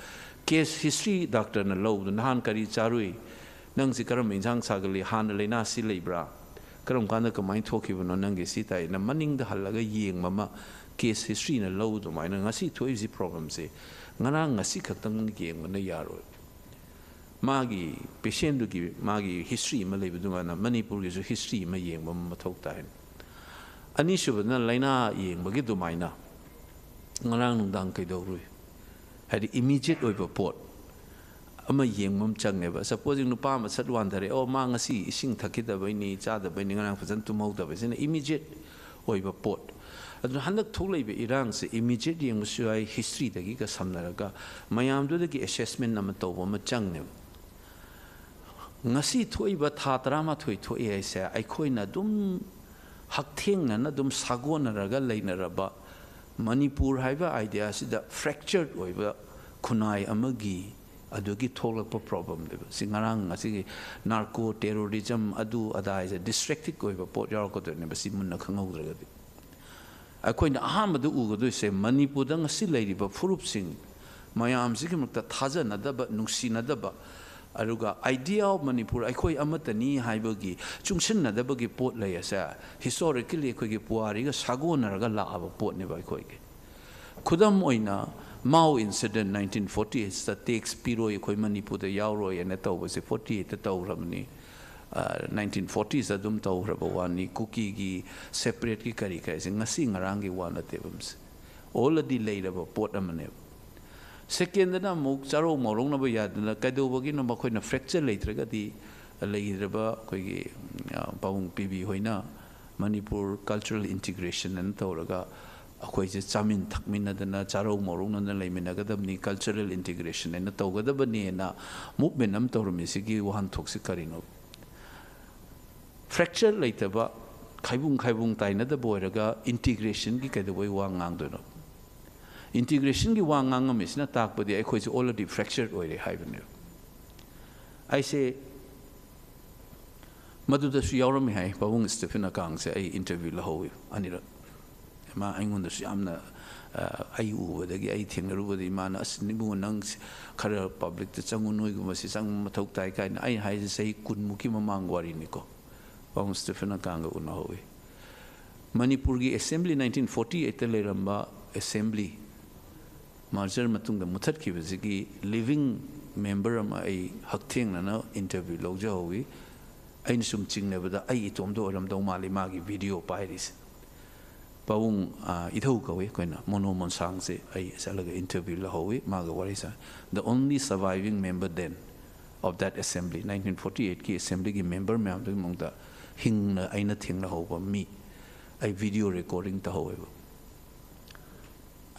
case history ꯗꯥꯛꯇꯔꯅ ꯂꯧꯕꯗ, "ꯅꯍꯥꯟ ꯀꯔꯤ ꯆꯥꯔꯨꯏ? ꯅꯪꯁꯤ ꯀꯔꯝꯕ ꯏꯟꯁꯥꯡ ꯆꯥꯒꯜꯂꯤ? ꯍꯥꯟꯅ ꯂꯥꯏꯅꯥꯁꯤ ꯂꯩꯕ꯭ꯔꯥ? ꯀꯔꯝ ꯀꯥꯟꯗ ꯀꯃꯥꯏꯅ ꯊꯣꯛꯈꯤꯕꯅꯣ ꯅꯪꯒꯤ ꯁꯤ ꯇꯥꯏꯅ?" ꯃꯅꯤꯡꯗ ꯍꯜꯂꯒ ꯌꯦꯡꯕ ꯑꯃ case history ꯅ ꯂꯧ ꯑꯗꯨꯃꯥꯏꯅ ꯉꯁꯤ ꯊꯣꯛꯏꯁꯤ problemꯁꯦ ꯉꯔꯥꯡ ꯉꯁꯤ ꯈꯛꯇꯪ ꯌꯦꯡꯕꯅ ꯌꯥꯔꯣꯏ꯫ ꯃꯥꯒꯤ patient ꯗꯨꯒꯤ ꯃꯥꯒꯤ history ꯑꯃ ꯂꯩꯕ ꯑꯗꯨꯃꯥꯏꯅ ꯃꯅꯤꯄꯨꯔꯒꯤꯁꯨ history ꯑꯃ ꯌꯦꯡꯕ ꯑꯃ ꯃꯊꯧ ꯇꯥꯏ꯫ ꯑꯅꯤꯁꯨꯕꯗꯅ ꯂꯥꯏꯅꯥ ꯌꯦꯡꯕꯒꯤ ꯑꯗꯨꯃꯥꯏꯅ ꯉꯔꯥꯡ ꯅꯨꯡꯗꯥꯡ ꯀꯩꯗꯧꯔꯨꯏ? ꯍꯥꯏꯗꯤ immediate ꯑꯣꯏꯕ ꯄꯣꯠ ꯑꯃ ꯌꯦꯡꯕ ꯑꯃ ꯆꯪꯉꯦꯕ꯫ Supposing ꯅꯨꯄꯥ ꯑꯃ ꯁꯠ ꯋꯥꯟꯊꯔꯦ, "ꯑꯣ, ꯃꯥ ꯉꯁꯤ ꯏꯁꯤꯡ ꯊꯛꯈꯤꯗꯕꯩꯅꯤ, ꯆꯥꯗꯕꯩꯅꯤ, ꯉꯔꯥꯡ ꯐꯖꯅ ꯇꯨꯝꯍꯧꯗꯕꯩ"꯫ ꯁꯤꯅ immediate ꯑꯣꯏꯕ ꯄꯣꯠ꯫ ꯑꯗꯨꯅ ꯍꯟꯗꯛ ꯊꯣꯛꯂꯛꯏꯕ ꯏꯔꯥꯡꯁꯦ immediate ꯌꯦꯡꯕꯁꯨ ꯌꯥꯏ, history ꯗꯒꯤꯒ ꯁꯝꯅꯔꯒ ꯃꯌꯥꯝꯗꯨꯗꯒꯤ assessment ꯑꯃ ꯇꯧꯕ ꯑꯃ ꯆꯪꯉꯦꯕ꯫ ꯉꯁꯤ ꯊꯣꯛꯏꯕ ꯊꯥ ꯇꯔꯥꯃꯥꯊꯣꯏ ꯊꯣꯛꯏ ꯍꯥꯏꯁꯦ ꯑꯩꯈꯣꯏꯅ ꯑꯗꯨꯝ ꯍꯛꯊꯦꯡꯅꯅ ꯑꯗꯨꯝ ꯁꯥꯒꯣꯟꯅꯔꯒ ꯂꯩꯅꯔꯕ ꯃꯅꯤꯄꯨꯔ ꯍꯥꯏꯕ idea ꯁꯤꯗ fractured ꯑꯣꯏꯕ ꯈꯨꯟꯅꯥꯏ ꯑꯃꯒꯤ ꯑꯗꯨꯒꯤ ꯊꯣꯛꯂꯛꯄ problemꯅꯦꯕ꯫ ꯁꯤ ꯉꯔꯥꯡ ꯉꯁꯤꯒꯤ narco terrorism ꯑꯗꯨ ꯑꯗꯥ ꯍꯥꯏꯁꯦ distracting ꯑꯣꯏꯕ ꯄꯣꯠ ꯌꯥꯎꯔꯛꯀꯗꯣꯏꯅꯦꯕ, ꯁꯤ ꯃꯨꯟꯅ ꯈꯪꯍꯧꯗ꯭ꯔꯒꯗꯤ꯫ ꯑꯩꯈꯣꯏꯅ ꯑꯍꯥꯟꯕꯗ ꯎꯒꯗꯣꯏꯁꯦ ꯃꯅꯤꯄꯨꯔꯗ ꯉꯁꯤ ꯂꯩꯔꯤꯕ ꯐꯨꯔꯨꯞꯁꯤꯡ ꯃꯌꯥꯝꯁꯤꯒꯤ ꯃꯔꯛꯇ ꯊꯥꯖꯅꯗꯕ, ꯅꯨꯡꯁꯤꯅꯗꯕ, ꯑꯗꯨꯒ idea of ꯃꯅꯤꯄꯨꯔ ꯑꯩꯈꯣꯏ ꯑꯃꯠꯇꯅꯤ ꯍꯥꯏꯕꯒꯤ ꯆꯨꯡꯁꯤꯟꯅꯗꯕꯒꯤ ꯄꯣꯠ ꯂꯩ ꯑꯁꯦ historically ꯑꯩꯈꯣꯏꯒꯤ ꯄꯨꯋꯥꯔꯤꯒ ꯁꯥꯒꯣꯟꯅꯔꯒ ꯂꯥꯛꯑꯕ ꯄꯣꯠꯅꯦꯕ ꯑꯩꯈꯣꯏꯒꯤ꯫ ꯈꯨꯗꯝ ꯑꯣꯏꯅ, Mao incident nineteen forty eightꯇ tax ꯄꯤꯔꯣꯏ, ꯑꯩꯈꯣꯏ ꯃꯅꯤꯄꯨꯔꯗ ꯌꯥꯎꯔꯣꯏ ꯍꯥꯏꯅ ꯇꯧꯕꯁꯦ forty eightꯇ ꯇꯧꯈ꯭ꯔꯕꯅꯤ꯫ ꯑ, nineteen forties ꯑꯗꯨꯝ ꯇꯧꯈ꯭ꯔꯕ ꯋꯥꯅꯤ꯫ ꯀꯨꯀꯤꯒꯤ separateꯀꯤ ꯀꯔꯤ ꯀꯔꯤꯁꯦ ꯉꯁꯤ ꯉꯔꯥꯡꯒꯤ ꯋꯥ ꯅꯠꯇꯦꯕ ꯃꯁꯤ꯫ Already ꯂꯩꯔꯕ ꯄꯣꯠ ꯑꯃꯅꯦꯕ꯫ Secondꯗꯅ ꯑꯃꯨꯛ ꯆꯥꯔꯧ ꯃꯧꯔꯧꯅꯕ ꯌꯥꯗꯅ ꯀꯩꯗꯧꯕꯒꯤꯅꯣ ꯃꯈꯣꯏꯅ fracture ꯂꯩꯇ꯭ꯔꯒꯗꯤ ꯂꯩꯈꯤꯗ꯭ꯔꯕ ꯑꯩꯈꯣꯏꯒꯤ, ꯑ, ꯄꯥꯕꯨꯡ ꯄꯤꯕꯤ ꯍꯣꯏꯅ ꯃꯅꯤꯄꯨꯔ ꯀꯜꯆꯔꯦꯜ ꯏꯟꯇꯤꯒ꯭ꯔꯦꯁꯟ ꯑꯅ ꯇꯧꯔꯒ ꯑꯩꯈꯣꯏꯁꯦ ꯆꯥꯃꯤꯟ ꯊꯛꯃꯤꯟꯅꯗꯅ ꯆꯥꯔꯧ ꯃꯧꯔꯧꯅꯗꯅ ꯂꯩꯃꯤꯟꯅꯒꯗꯕꯅꯤ, ꯀꯜꯆꯔꯦꯜ ꯏꯟꯇꯤꯒ꯭ꯔꯦꯁꯟ ꯑꯅ ꯇꯧꯒꯗꯕꯅꯦꯅ ꯃꯨꯞꯃꯦꯟ ꯑꯃ ꯇꯧꯔꯝꯃꯤꯁꯤꯒꯤ ꯋꯥꯍꯟꯊꯣꯛꯁꯤ ꯀꯔꯤꯅꯣ? ꯐ꯭ꯔꯦꯛꯆꯔ ꯂꯩꯇꯕ, ꯈꯥꯏꯕꯨꯡ ꯈꯥꯏꯕꯨꯡ ꯇꯥꯏꯅꯗꯕ ꯑꯣꯏꯔꯒ ꯏꯟꯇꯤꯒ꯭ꯔꯦꯁꯟꯒꯤ ꯀꯩꯗꯧꯕꯩ ꯋꯥ ꯉꯥꯡꯗꯣꯏꯅꯣ? ꯏꯟꯇꯤꯒ꯭ꯔꯦꯁꯟꯒꯤ ꯋꯥ ꯉꯥꯡꯉꯝꯃꯤꯁꯤꯅ ꯇꯥꯛꯄꯗꯤ ꯑꯩꯈꯣꯏꯁꯦ already fractured ꯑꯣꯏꯔꯦ ꯍꯥꯏꯕꯅꯦꯕ꯫ ꯑꯩꯁꯦ ꯃꯗꯨꯗꯁꯨ ꯌꯥꯎꯔꯝꯃꯤ ꯍꯥꯏ, ꯄꯥꯕꯨꯡ ꯁ꯭ꯇꯤꯐꯦꯟ ꯑꯀꯥꯡꯁꯦ ꯑꯩ ꯏꯟꯇꯔꯚ꯭ꯌꯨ ꯂꯧꯍꯧꯋꯤ ꯑꯅꯤꯔꯛ꯫ ꯃꯥ ꯑꯩꯉꯣꯟꯗꯁꯨ ꯌꯥꯝꯅ, ꯑ, ꯑꯩ ꯎꯕꯗꯒꯤ, ꯑꯩ ꯊꯦꯡꯅꯔꯨꯕꯗꯒꯤ ꯃꯥꯅ, "ꯑꯁ, ꯏꯕꯨꯡꯉꯣ, ꯅꯪ ꯈꯔ ꯄꯕ꯭ꯂꯤꯛꯇ ꯆꯪꯉꯨ, ꯅꯣꯏꯒꯨꯝꯕꯁꯤ ꯆꯪꯕ ꯃꯊꯧ ꯇꯥꯏ" ꯀꯥꯏꯅ꯫ ꯑꯩꯅ ꯍꯥꯏꯁꯦ ꯆꯍꯤ ꯀꯨꯟꯃꯨꯛꯀꯤ ꯃꯃꯥꯡꯒꯤ ꯋꯥꯔꯤꯅꯤꯀꯣ꯫ ꯄꯥꯕꯨꯡ ꯁ꯭ꯇꯤꯐꯦꯟ ꯑꯀꯥꯡꯒ ꯎꯅꯍꯧꯋꯤ꯫ ꯃꯅꯤꯄꯨꯔꯒꯤ ꯑꯦꯁꯦꯝꯕ꯭ꯂꯤ, ꯅꯥꯏꯟꯇꯤꯟ ꯐꯣꯔꯇꯤ ꯑꯩꯠꯇ ꯂꯩꯔꯝꯕ ꯑꯦꯁꯦꯝꯕ꯭ꯂꯤ, ꯃꯥꯔꯖꯔ ꯃꯇꯨꯡꯗ ꯃꯨꯊꯠꯈꯤꯕꯁꯤꯒꯤ ꯂꯤꯚꯤꯡ ꯃꯦꯝꯕꯔ ꯑꯃ ꯑꯩ ꯍꯛꯊꯦꯡꯅꯅ ꯏꯟꯇꯔꯚ꯭ꯌꯨ ꯂꯧꯖꯍꯧꯋꯤ꯫ ꯑꯩꯅ ꯁꯨꯝ ꯆꯤꯡꯅꯕꯗ ꯑꯩ ꯏꯇꯣꯝꯇ ꯑꯣꯏꯔꯝꯗꯧ ꯃꯥꯜꯂꯤ ꯃꯥꯒꯤ ꯚꯤꯗꯤꯑꯣ ꯄꯥꯏꯔꯤꯁꯦ꯫ ꯄꯥꯕꯨꯡ, ꯑ, ꯏꯙꯧ ꯀꯧꯏ ꯑꯩꯈꯣꯏꯅ, ꯃꯣꯅꯣ ꯃꯣꯟꯁꯥꯡꯁꯦ ꯑꯩ ꯆꯠꯂꯒ ꯏꯟꯇꯔꯚ꯭ꯌꯨ ꯂꯧꯍꯧꯋꯤ, ꯃꯥꯒ ꯋꯥꯔꯤ ꯁꯥꯏ꯫ The only surviving member then of that assembly, nineteen forty ꯑꯩꯠꯀꯤ ꯑꯦꯁꯦꯝꯕ꯭ꯂꯤꯒꯤ ꯃꯦꯝꯕꯔ ꯃꯌꯥꯝꯗꯨꯒꯤ ꯃꯅꯨꯡꯗ ꯍꯤꯡꯅ ꯑꯩꯅ ꯊꯦꯡꯅꯍꯧꯕ ꯃꯤ, ꯑꯩ ꯚꯤꯗꯤꯑꯣ ꯔꯦꯀꯣꯔꯗꯤꯡ ꯇꯧꯍꯧꯋꯦꯕ꯫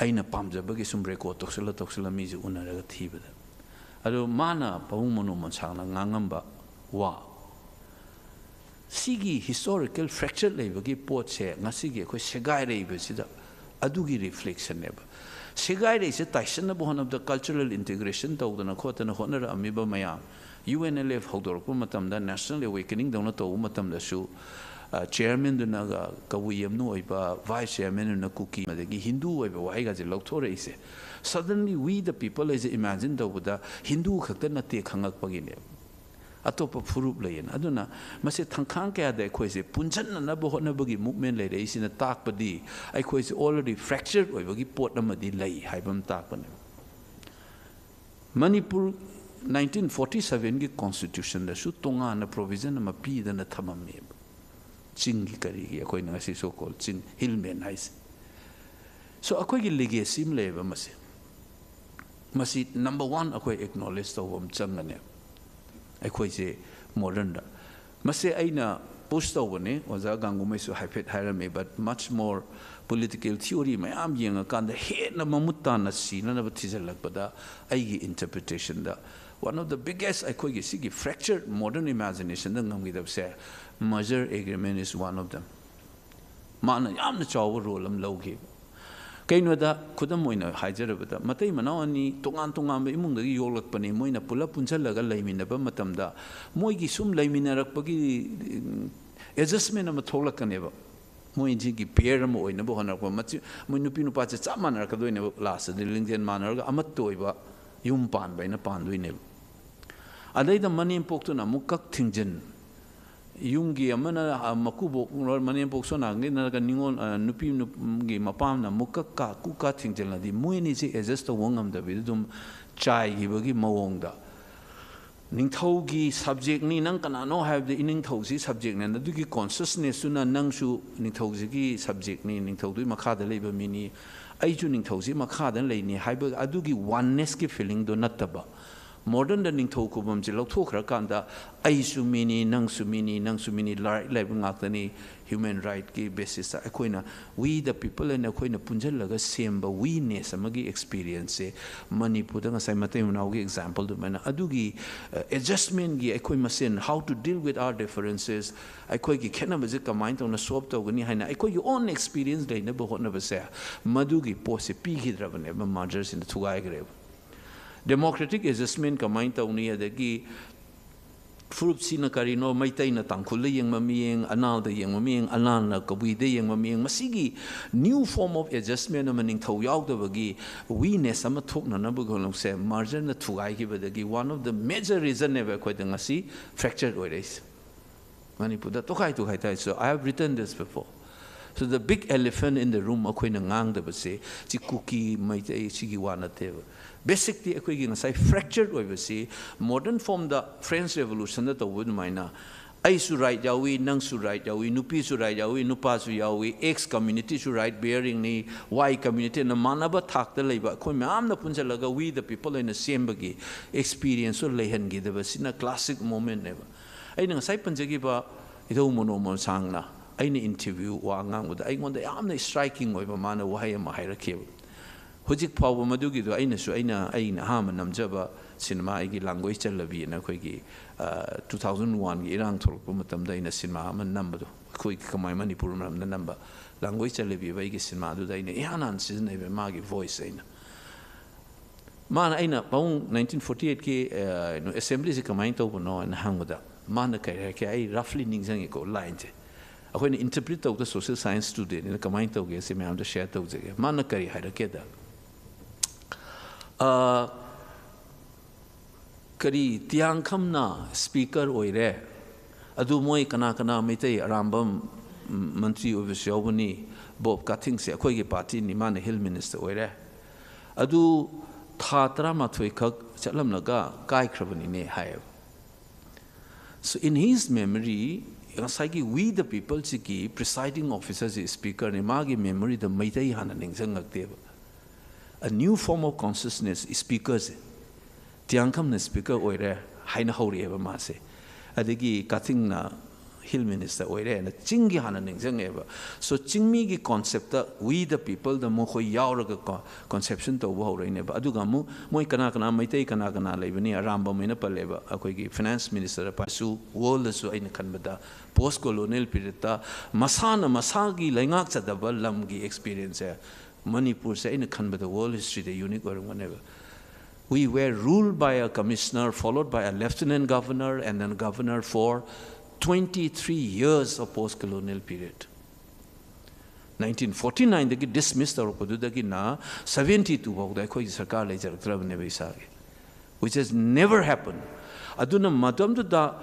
ꯑꯩꯅ ꯄꯥꯝꯖꯕꯒꯤ ꯁꯨꯝ ꯔꯦꯀꯣꯔꯗ ꯇꯧꯁꯤꯜꯂ ꯇꯧꯁꯤꯜꯂ ꯃꯤꯁꯦ ꯎꯅꯔꯒ ꯊꯤꯕꯗ꯫ ꯑꯗꯣ ꯃꯥꯅ ꯄꯥꯕꯨꯡ ꯃꯣꯅꯣ ꯃꯣꯟꯁꯥꯡꯅ ꯉꯥꯡꯉꯝꯕ ꯋꯥ, ꯁꯤꯒꯤ ꯍꯤꯁꯇꯣꯔꯤꯀꯦꯜ ꯐ꯭ꯔꯦꯛꯆꯔ ꯂꯩꯕꯒꯤ ꯄꯣꯠꯁꯦ ꯉꯁꯤꯒꯤ ꯑꯩꯈꯣꯏ ꯁꯦꯒꯥꯏꯔꯛꯏꯕꯁꯤꯗ ꯑꯗꯨꯒꯤ ꯔꯤꯐ꯭ꯂꯦꯛꯁꯟꯅꯦꯕ꯫ ꯁꯦꯒꯥꯏꯔꯛꯏꯁꯦ ꯇꯥꯏꯁꯟꯅꯕ ꯍꯣꯠꯅꯕꯗ, ꯀꯜꯆꯔꯦꯜ ꯏꯟꯇꯤꯒ꯭ꯔꯦꯁꯟ ꯇꯧꯗꯅ ꯈꯣꯠꯇꯅ ꯍꯣꯠꯅꯔꯛꯑꯝꯃꯤꯕ ꯃꯌꯥꯝ, ꯌꯨ ꯑꯦꯟ ꯑꯦꯜ ꯑꯦꯐ ꯍꯧꯗꯣꯔꯛꯄ ꯃꯇꯝꯗ, ꯅꯦꯁꯅꯦꯜ ꯑꯦꯋꯦꯀꯦꯅꯤꯡ ꯗꯧꯅ ꯇꯧꯕ ꯃꯇꯝꯗꯁꯨ, ꯑ, ꯆꯤꯌꯔꯃꯦꯟꯗꯨꯅꯒ ꯀꯕꯨꯏ ꯑꯃꯅ ꯑꯣꯏꯕ, ꯚꯥꯏꯁ ꯆꯤꯌꯔꯃꯦꯟꯗꯨꯅ ꯀꯨꯀꯤ, ꯑꯗꯒꯤ ꯍꯤꯟꯗꯨ ꯑꯣꯏꯕ ꯋꯥꯍꯩꯒꯁꯦ ꯂꯧꯊꯣꯔꯛꯏꯁꯦ, suddenly we the people ꯍꯥꯏꯁꯦ ꯏꯃꯦꯖꯤꯟ ꯇꯧꯕꯗ ꯍꯤꯟꯗꯨ ꯈꯛꯇ ꯅꯠꯇꯦ ꯈꯪꯉꯛꯄꯒꯤꯅꯦꯕ꯫ ꯑꯇꯣꯞꯄ ꯐꯨꯔꯨꯞ ꯂꯩꯌꯦꯅ꯫ ꯑꯗꯨꯅ ꯃꯁꯤ ꯊꯪꯈꯥꯡ ꯀꯌꯥꯗ ꯑꯩꯈꯣꯏꯁꯦ ꯄꯨꯟꯁꯤꯟꯅꯅꯕ ꯍꯣꯠꯅꯕꯒꯤ ꯃꯨꯞꯃꯦꯟ ꯂꯩꯔꯛꯏꯁꯤꯅ ꯇꯥꯛꯄꯗꯤ ꯑꯩꯈꯣꯏꯁꯦ already fractured ꯑꯣꯏꯕꯒꯤ ꯄꯣꯠ ꯑꯃꯗꯤ ꯂꯩ ꯍꯥꯏꯕ ꯑꯃ ꯇꯥꯛꯄꯅꯦꯕ꯫ ꯃꯅꯤꯄꯨꯔ ꯅꯥꯏꯟꯇꯤꯟ ꯐꯣꯔꯇꯤ ꯁꯚꯦꯟꯒꯤ ꯀꯣꯟꯁꯇꯤꯇ꯭ꯌꯨꯁꯟꯗꯁꯨ ꯇꯣꯉꯥꯟꯅ ꯄ꯭ꯔꯣꯚꯤꯖꯟ ꯑꯃ ꯄꯤꯗꯅ ꯊꯝꯃꯝꯃꯦꯕ, ꯆꯤꯡꯒꯤ ꯀꯔꯤꯒꯤ, ꯑꯩꯈꯣꯏꯅ ꯉꯁꯤ so called ꯆꯤꯡ ꯍꯤꯜꯃꯦꯟ ꯍꯥꯏꯁꯦ꯫ So ꯑꯩꯈꯣꯏꯒꯤ ꯂꯤꯒꯦꯁꯤ ꯑꯃ ꯂꯩꯌꯦꯕ ꯃꯁꯦ꯫ ꯃꯁꯤ ꯅꯝꯕꯔ ꯋꯥꯟ ꯑꯩꯈꯣꯏ ꯑꯦꯛꯅꯣꯂꯦꯖ ꯇꯧꯕ ꯑꯃ ꯆꯪꯒꯅꯦꯕ ꯑꯩꯈꯣꯏꯁꯦ ꯃꯣꯗꯔꯟꯗ꯫ ꯃꯁꯦ ꯑꯩꯅ ꯄꯨꯁ ꯇꯧꯕꯅꯤ꯫ ꯑꯣꯖꯥ ꯒꯥꯡꯒꯨꯃꯩꯁꯨ ꯍꯥꯏꯐꯦꯠ ꯍꯥꯏꯔꯝꯃꯤ, but much more political theory ꯃꯌꯥꯝ ꯌꯦꯡꯉꯀꯥꯟꯗ ꯍꯦꯟꯅ ꯃꯃꯨꯠ ꯇꯥꯅ ꯁꯤꯅꯅꯕ ꯊꯤꯖꯤꯜꯂꯛꯄꯗ ꯑꯩꯒꯤ interpretation the one of the biggest, ꯑꯩꯈꯣꯏꯒꯤ ꯁꯤꯒꯤ fractured modern imagination the ꯉꯝꯈꯤꯗꯕꯁꯦ, merger agreement is one of them꯫ ꯃꯥꯅ ꯌꯥꯝꯅ ꯆꯥꯎꯕ ꯔꯣꯜ ꯑꯃ ꯂꯧꯈꯤꯕ꯫ ꯀꯩꯅꯣꯗ, ꯈꯨꯗꯝ ꯑꯣꯏꯅ ꯍꯥꯏꯖꯔꯕꯗ, ꯃꯇꯩ ꯃꯅꯥꯎ ꯑꯅꯤ ꯇꯣꯉꯥꯟ ꯇꯣꯉꯥꯟꯕ ꯏꯃꯨꯡꯗꯒꯤ ꯌꯣꯛꯂꯛꯄꯅꯤ꯫ ꯃꯣꯏꯅ ꯄꯨꯂꯞ ꯄꯨꯟꯁꯤꯜꯂꯒ ꯂꯩꯃꯤꯟꯅꯕ ꯃꯇꯝꯗ, ꯃꯣꯏꯒꯤ ꯁꯨꯝ ꯂꯩꯃꯤꯟꯅꯔꯛꯄꯒꯤ adjustment ꯑꯃ ꯊꯣꯛꯂꯛꯀꯅꯦꯕ꯫ ꯃꯣꯏꯁꯤꯒꯤ pair ꯑꯃ ꯑꯣꯏꯅꯕ ꯍꯣꯠꯅꯔꯛꯄ, ꯃꯆꯤ-, ꯃꯣꯏ ꯅꯨꯄꯤ ꯅꯨꯄꯥꯁꯦ ꯆꯞ ꯃꯥꯟꯅꯔꯛꯀꯗꯣꯏꯅꯦꯕ꯫ Last ꯇꯗꯤ ꯂꯤꯡꯖꯦꯜ ꯃꯥꯟꯅꯔꯒ ꯑꯃꯠꯇ ꯑꯣꯏꯕ ꯌꯨꯝ ꯄꯥꯟꯕ ꯍꯥꯏꯅ ꯄꯥꯟꯗꯣꯏꯅꯦꯕ꯫ ꯑꯗꯩꯗ ꯃꯅꯦꯝꯄꯣꯛꯇꯨꯅ ꯑꯃꯨꯛ ꯀꯛ ꯊꯤꯡꯖꯤꯟ, ꯌꯨꯝꯒꯤ ꯑꯃꯅ, ꯑ, ꯃꯀꯨꯕꯣꯛ, ꯃꯅꯦꯝꯄꯣꯛ ꯁꯣꯅꯥꯒꯤ ꯅꯠꯇ꯭ꯔꯒ ꯅꯤꯉꯣꯜ, ꯑ, ꯅꯨꯄꯤ ꯅꯨꯞ-, ꯒꯤ ꯃꯄꯥꯝꯅ ꯑꯃꯨꯛ ꯀꯛ ꯀꯥ, ꯀꯨꯛ ꯀꯥ ꯊꯤꯡꯖꯤꯜꯂꯗꯤ, ꯃꯣꯏ ꯑꯅꯤꯁꯦ adjust ꯇꯧꯕ ꯉꯝꯗꯕꯤꯗ ꯑꯗꯨꯝ ꯆꯥꯏꯈꯤꯕꯒꯤ ꯃꯑꯣꯡꯗ, "ꯅꯤꯡꯊꯧꯒꯤ subject ꯅꯤ, ꯅꯪ ꯀꯅꯥꯅꯣ?" ꯍꯥꯏꯕꯗ, "ꯏꯅꯤꯡꯊꯧꯁꯤ subject ꯅꯦ", ꯑꯗꯨꯒꯤ consciousness ꯇꯨꯅ ꯅꯪꯁꯨ ꯅꯤꯡꯊꯧꯁꯤꯒꯤ subject ꯅꯤ, ꯅꯤꯡꯊꯧꯗꯨꯒꯤ ꯃꯈꯥꯗ ꯂꯩꯕ ꯃꯤꯅꯤ, ꯑꯩꯁꯨ ꯅꯤꯡꯊꯧꯁꯤ ꯃꯈꯥꯗ ꯂꯩꯅꯤ ꯍꯥꯏꯕ ꯑꯗꯨꯒꯤ oneness ꯀꯤ feeling ꯗꯣ ꯅꯠꯇꯕ, modern ꯗ ꯅꯤꯡꯊꯧ ꯈꯨꯕꯝꯁꯦ ꯂꯧꯊꯣꯛꯈ꯭ꯔꯀꯥꯟꯗ, "ꯑꯩꯁꯨ ꯃꯤꯅꯤ, ꯅꯪꯁꯨ ꯃꯤꯅꯤ, ꯅꯪꯁꯨ ꯃꯤꯅꯤ, right ꯂꯩꯕ ꯉꯥꯛꯇꯅꯤ", human right ꯀꯤ basis ꯇ ꯑꯩꯈꯣꯏꯅ, we the people ꯍꯥꯏꯅ ꯑꯩꯈꯣꯏꯅ ꯄꯨꯟꯁꯤꯜꯂꯒ ꯁꯦꯝꯕ we ness ꯑꯃꯒꯤ experience ꯁꯦ, ꯃꯅꯤꯄꯨꯔꯗ ꯉꯁꯥꯏ ꯃꯇꯩ ꯃꯅꯥꯎꯒꯤ example ꯑꯗꯨꯃꯥꯏꯅ, ꯑꯗꯨꯒꯤ, ꯑ, adjustment ꯒꯤ ꯑꯩꯈꯣꯏ ꯃꯁꯦꯟ, how to deal with our differences, ꯑꯩꯈꯣꯏꯒꯤ ꯈꯦꯠꯅꯕꯁꯦ ꯀꯃꯥꯏꯅ ꯇꯧꯅ solve ꯇꯧꯒꯅꯤ ꯍꯥꯏꯅ ꯑꯩꯈꯣꯏꯒꯤ own experience ꯂꯩꯅꯕ ꯍꯣꯠꯅꯕꯁꯦ, ꯃꯗꯨꯒꯤ ꯄꯣꯠꯁꯦ ꯄꯤꯈꯤꯗ꯭ꯔꯕꯅꯦꯕ, merger ꯁꯤꯅ ꯊꯨꯒꯥꯏꯈ꯭ꯔꯦꯕ꯫ Democratic adjustment ꯀꯃꯥꯏꯅ ꯇꯧꯅꯤ, ꯑꯗꯒꯤ ꯐꯨꯔꯨꯞꯁꯤꯅ ꯀꯔꯤꯅꯣ, ꯃꯩꯇꯩꯅ ꯇꯥꯡꯈꯨꯜꯗ ꯌꯦꯡꯕ ꯃꯤꯠꯌꯦꯡ, ꯑꯅꯥꯜꯗ ꯌꯦꯡꯕ ꯃꯤꯠꯌꯦꯡ, ꯑꯅꯥꯜꯅ ꯀꯕꯨꯏꯗ ꯌꯦꯡꯕ ꯃꯤꯠꯌꯦꯡ, ꯃꯁꯤꯒꯤ new form of adjustment ꯑꯃ, ꯅꯤꯡꯊꯧ ꯌꯥꯎꯗꯕꯒꯤ we ness ꯑꯃ ꯊꯣꯛꯅꯅꯕꯒꯤꯗꯃꯛꯁꯦ merger ꯅ ꯊꯨꯒꯥꯏꯈꯤꯕꯗꯒꯤ one of the major reason ꯅꯦꯕ ꯑꯩꯈꯣꯏꯗ ꯉꯁꯤ fracture ꯑꯣꯏꯔꯛꯏꯁꯦ꯫ ꯃꯅꯤꯄꯨꯔꯗ ꯇꯣꯈꯥꯏ ꯇꯣꯈꯥꯏ ꯇꯥꯏ꯫ So I have written this before. So the big elephant in the room ꯑꯩꯈꯣꯏꯅ ꯉꯥꯡꯗꯕꯁꯦ, ꯁꯤ ꯀꯨꯀꯤ, ꯃꯩꯇꯩ, ꯁꯤꯒꯤ ꯋꯥ ꯅꯠꯇꯦꯕ꯫ Basic ꯇꯤ ꯑꯩꯈꯣꯏꯒꯤ ꯉꯁꯥꯏ fractured ꯑꯣꯏꯕꯁꯤ, modern form ꯗ French Revolution ꯗ ꯇꯧꯕ ꯑꯗꯨꯃꯥꯏꯅ, ꯑꯩꯁꯨ right ꯌꯥꯎꯏ, ꯅꯪꯁꯨ right ꯌꯥꯎꯏ, ꯅꯨꯄꯤꯁꯨ right ꯌꯥꯎꯏ, ꯅꯨꯄꯥꯁꯨ ꯌꯥꯎꯏ, X community ꯁꯨ right bearing ꯅꯤ, Y community ꯅ, ꯃꯥꯟꯅꯕ ꯊꯥꯛꯇ ꯂꯩꯕ ꯑꯩꯈꯣꯏ ꯃꯌꯥꯝꯅ ꯄꯨꯟꯁꯤꯜꯂꯒ we the people ꯍꯥꯏꯅ ꯁꯦꯝꯕꯒꯤ experience ꯇꯣ ꯂꯩꯍꯟꯈꯤꯗꯕꯁꯤꯅ classic moment ꯅꯦꯕ꯫ ꯑꯩꯅ ꯉꯁꯥꯏ ꯄꯟꯖꯈꯤꯕ ꯏꯙꯧ ꯃꯅꯣ ꯃꯣꯟꯁꯥꯡꯅ ꯑꯩꯅ interview ꯋꯥ ꯉꯥꯡꯕꯗ ꯑꯩꯉꯣꯟꯗ ꯌꯥꯝꯅ striking ꯑꯣꯏꯕ ꯃꯥꯅ ꯋꯥꯍꯩ ꯑꯃ ꯍꯥꯏꯔꯛꯈꯤꯕ꯫ ꯍꯧꯖꯤꯛ ꯐꯥꯎꯕ ꯃꯗꯨꯒꯤꯗꯣ ꯑꯩꯅꯁꯨ, ꯑꯩꯅ, ꯑꯩꯅ ꯑꯍꯥꯟꯕ ꯅꯝꯖꯕ ꯁꯤꯅꯦꯃꯥ ꯑꯩꯒꯤ ꯂꯥꯡꯒꯣꯏ ꯆꯜꯂꯕꯤꯅ ꯑꯩꯈꯣꯏꯒꯤ, ꯑ, two thousand one ꯒꯤ ꯏꯔꯥꯡ ꯊꯣꯛꯂꯛꯄ ꯃꯇꯝꯗ ꯑꯩꯅ ꯁꯤꯅꯦꯃꯥ ꯑꯃ ꯅꯝꯕꯗꯣ, ꯑꯩꯈꯣꯏꯒꯤ ꯀꯃꯥꯏ ꯃꯅꯤꯄꯨꯔ ꯃꯔꯝꯗ ꯅꯝꯕ ꯂꯥꯡꯒꯣꯏ ꯆꯜꯂꯕꯤ ꯍꯥꯏꯕ ꯑꯩꯒꯤ ꯁꯤꯅꯦꯃꯥ ꯑꯗꯨꯗ ꯑꯩꯅ ꯏꯍꯥꯟ ꯍꯥꯟꯅ ꯁꯤꯖꯤꯟꯅꯩꯕ ꯃꯥꯒꯤ voice ꯑꯩꯅ꯫ ꯃꯥꯅ, ꯑꯩꯅ ꯄꯥꯕꯨꯡ nineteen forty eight ꯀꯤ, ꯑ, assembly ꯁꯦ ꯀꯃꯥꯏꯅ ꯇꯧꯕꯅꯣ ꯍꯥꯏꯅ ꯍꯪꯕꯗ, ꯃꯥꯅ ꯀꯔꯤ ꯍꯥꯏꯔꯛꯀꯦ, ꯑꯩ roughly ꯅꯤꯡꯁꯤꯡꯉꯦꯀꯣ, line ꯁꯦ꯫ ꯑꯩꯈꯣꯏꯅ interpret ꯇꯧꯕꯗ social science student ꯅꯤꯅ ꯀꯃꯥꯏꯅ ꯇꯧꯒꯦ ꯁꯤ ꯃꯌꯥꯝꯗꯣ share ꯇꯧꯖꯒꯦ꯫ ꯃꯥꯅ ꯀꯔꯤ ꯍꯥꯏꯔꯛꯀꯦꯗ, ꯑ, ꯀꯔꯤ, ꯇꯤꯌꯥꯡꯈꯝꯅ speaker ꯑꯣꯏꯔꯦ, ꯑꯗꯨ ꯃꯣꯏ ꯀꯅꯥ ꯀꯅꯥ, ꯃꯩꯇꯩ ꯑꯔꯥꯝꯕꯝ, ꯎꯝ, ꯃꯟꯇ꯭ꯔꯤ ꯑꯣꯏꯕꯁꯨ ꯌꯥꯎꯕꯅꯤ, ꯕꯣꯕ ꯀꯥꯊꯤꯡꯁꯦ ꯑꯩꯈꯣꯏꯒꯤ party ꯅꯤ, ꯃꯥꯅ health minister ꯑꯣꯏꯔꯦ, ꯑꯗꯨ ꯊꯥ ꯇꯔꯥꯃꯥꯊꯣꯏ ꯈꯛ ꯆꯠꯂꯝꯂꯒ ꯀꯥꯏꯈ꯭ꯔꯕꯅꯤꯅꯦ ꯍꯥꯏꯌꯦꯕ꯫ So in his memory, ꯉꯁꯥꯏꯒꯤ We the People ꯁꯤꯒꯤ presiding officer ꯁꯤ speaker ꯅꯤ, ꯃꯥꯒꯤ memory ꯗ ꯃꯩꯇꯩ ꯍꯥꯟꯅ ꯅꯤꯡꯁꯤꯡꯉꯛꯇꯦꯕ꯫ A new form of consciousness, speaker say ꯇꯤꯌꯥꯡꯈꯝꯅ speaker ꯑꯣꯏꯔꯦ ꯍꯥꯏꯅ ꯍꯧꯔꯛꯑꯦꯕ ꯃꯥꯁꯦ, ꯑꯗꯒꯤ ꯀꯥꯊꯤꯡꯅ health minister ꯑꯣꯏꯔꯦꯅ ꯆꯤꯡꯒꯤ ꯍꯥꯟꯅ ꯅꯤꯡꯁꯤꯡꯉꯦꯕ꯫ So ꯆꯤꯡꯃꯤꯒꯤ concept ꯇ, We the People ꯗ ꯃꯈꯣꯏ ꯌꯥꯎꯔꯒ ꯀꯣ, conception ꯇꯧꯕ ꯍꯧꯔꯛꯏꯅꯦꯕ꯫ ꯑꯗꯨꯒ ꯑꯃꯨꯛ ꯃꯣꯏ ꯀꯅꯥ ꯀꯅꯥ, ꯃꯩꯇꯩ ꯀꯅꯥ ꯀꯅꯥ ꯂꯩꯕꯅꯤ, ꯑꯔꯥꯝꯕꯝ ꯍꯥꯏꯅ ꯄꯜꯂꯦꯕ, ꯑꯩꯈꯣꯏꯒꯤ finance minister ꯄꯥꯏꯁꯨ, world ꯗꯁꯨ ꯑꯩꯅ ꯈꯟꯕꯗ post colonial period ꯇ ꯃꯁꯥꯅ ꯃꯁꯥꯒꯤ ꯂꯩꯉꯥꯛꯆꯗꯕ ꯂꯝꯒꯤ experience ꯁꯦ ꯃꯅꯤꯄꯨꯔꯁꯦ ꯑꯩꯅ ꯈꯟꯕꯗ world history the unique ꯑꯣꯏꯔꯝꯒꯅꯦꯕ꯫ We were ruled by a commissioner, followed by a lieutenant governor, and then governor for twenty three years of post colonial period. Nineteen forty nine ꯗꯒꯤ dismiss ꯇꯧꯔꯛꯄꯗꯨꯗꯒꯤꯅ seventy two ꯐꯥꯎꯗ ꯑꯩꯈꯣꯏꯒꯤ ꯁꯔꯀꯥꯔ ꯂꯩꯖꯔꯛꯇ꯭ꯔꯕꯅꯦꯕ ꯏꯁꯥꯒꯤ, which has never happened. ꯑꯗꯨꯅ ꯃꯇꯝꯗꯨꯗ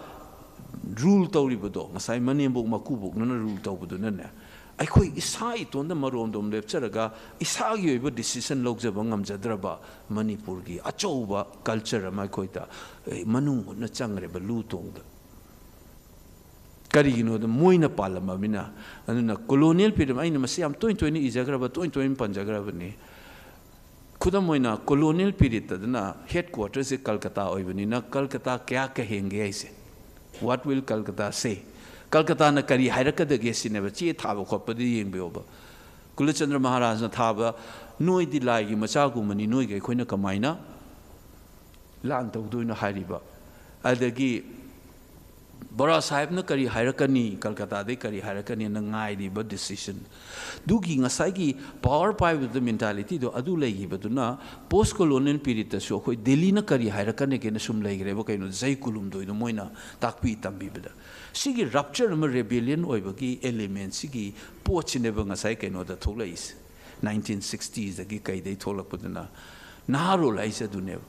rule ꯇꯧꯔꯤꯕꯗꯣ, ꯉꯁꯥꯏ ꯃꯅꯦꯝꯕꯣꯛ ꯃꯀꯨꯕꯣꯛꯅ rule ꯇꯧꯕꯗꯨꯅꯅꯦ, ꯑꯩꯈꯣꯏ ꯏꯁꯥ ꯏꯇꯣꯟꯗ ꯃꯔꯣꯝꯗꯣꯝ ꯂꯦꯞꯆꯔꯒ ꯏꯁꯥꯒꯤ ꯑꯣꯏꯕ decision ꯂꯧꯖꯕ ꯉꯝꯖꯗ꯭ꯔꯕ ꯃꯅꯤꯄꯨꯔꯒꯤ ꯑꯆꯧꯕ culture ꯑꯃ ꯑꯩꯈꯣꯏꯗ, ꯑꯦ, ꯃꯅꯨꯡ ꯍꯨꯠꯅ ꯆꯪꯈ꯭ꯔꯦꯕ ꯂꯨ ꯇꯣꯡꯗ꯫ ꯀꯔꯤꯒꯤꯅꯣꯗ ꯃꯣꯏꯅ ꯄꯥꯜꯂꯝꯃꯕꯅꯤꯅ꯫ ꯑꯗꯨꯅ colonial period, ꯑꯩꯅ ꯃꯁꯤ ꯌꯥꯝ ꯇꯣꯏꯅ ꯇꯣꯏꯅ ꯏꯖꯈ꯭ꯔꯕ, ꯇꯣꯏꯅ ꯇꯣꯏꯅ ꯄꯟꯖꯈ꯭ꯔꯕꯅꯤ꯫ ꯈꯨꯗꯝ ꯑꯣꯏꯅ colonial period ꯇꯗꯅ headquarter ꯁꯦ ꯀꯜꯀꯇꯥ ꯑꯣꯏꯕꯅꯤꯅ ꯀꯜꯀꯇꯥ ꯀꯌꯥ ꯀꯍꯦꯡꯒꯦ ꯍꯥꯏꯁꯦ, what will Calcutta say? ꯀꯜꯀꯇꯥꯅ ꯀꯔꯤ ꯍꯥꯏꯔꯛꯀꯗꯒꯦ ꯁꯤꯅꯦꯕ꯫ ꯆꯦ ꯊꯥꯕ ꯈꯣꯠꯄꯗ ꯌꯦꯡꯕꯤꯌꯣꯕ, ꯀꯨꯂꯆꯟꯗ꯭ꯔ ꯃꯍꯥꯔꯥꯖꯅ ꯊꯥꯕ, "ꯅꯣꯏꯗꯤ ꯂꯥꯏꯒꯤ ꯃꯆꯥꯒꯨꯝꯕꯅꯤ, ꯅꯣꯏꯒ ꯑꯩꯈꯣꯏꯅ ꯀꯃꯥꯏꯅ ꯂꯥꯟ ꯇꯧꯗꯣꯏꯅꯣ?" ꯍꯥꯏꯔꯤꯕ꯫ ꯑꯗꯒꯤ ꯕꯣꯔꯥ ꯁꯥꯍꯦꯕꯅ ꯀꯔꯤ ꯍꯥꯏꯔꯛꯀꯅꯤ, ꯀꯜꯀꯇꯥꯗꯩ ꯀꯔꯤ ꯍꯥꯏꯔꯛꯀꯅꯤꯅ ꯉꯥꯏꯔꯤꯕ decision꯫ ꯑꯗꯨꯒꯤ ꯉꯁꯥꯏꯒꯤ power ꯄꯥꯏꯕꯗꯨꯗ mentalityꯗꯣ ꯑꯗꯨ ꯂꯩꯈꯤꯕꯗꯨꯅ post colonial periodꯇꯁꯨ ꯑꯩꯈꯣꯏ ꯗꯦꯜꯂꯤꯅ ꯀꯔꯤ ꯍꯥꯏꯔꯛꯀꯅꯤꯒꯦꯅ ꯁꯨꯝ ꯂꯩꯈ꯭ꯔꯦꯕ, ꯀꯩꯅꯣ, ꯆꯍꯤ ꯀꯨꯟꯍꯨꯝꯗꯣꯏꯗꯣ ꯃꯣꯏꯅ ꯇꯥꯛꯄꯤ ꯇꯝꯕꯤꯕꯗ꯫ ꯁꯤꯒꯤ rupture ꯑꯃ, rebellion ꯑꯣꯏꯕꯒꯤ element ꯁꯤꯒꯤ ꯄꯣꯠꯁꯤꯅꯦꯕ ꯉꯁꯥꯏ ꯀꯩꯅꯣꯗ ꯊꯣꯛꯂꯛꯏꯁꯦ꯫ Nineteen sixtiesꯗꯒꯤ ꯀꯩꯗꯩ ꯊꯣꯛꯂꯛꯄꯗꯨꯅ ꯅꯍꯥꯔꯣꯜ ꯍꯥꯏꯁꯦ ꯑꯗꯨꯅꯦꯕ꯫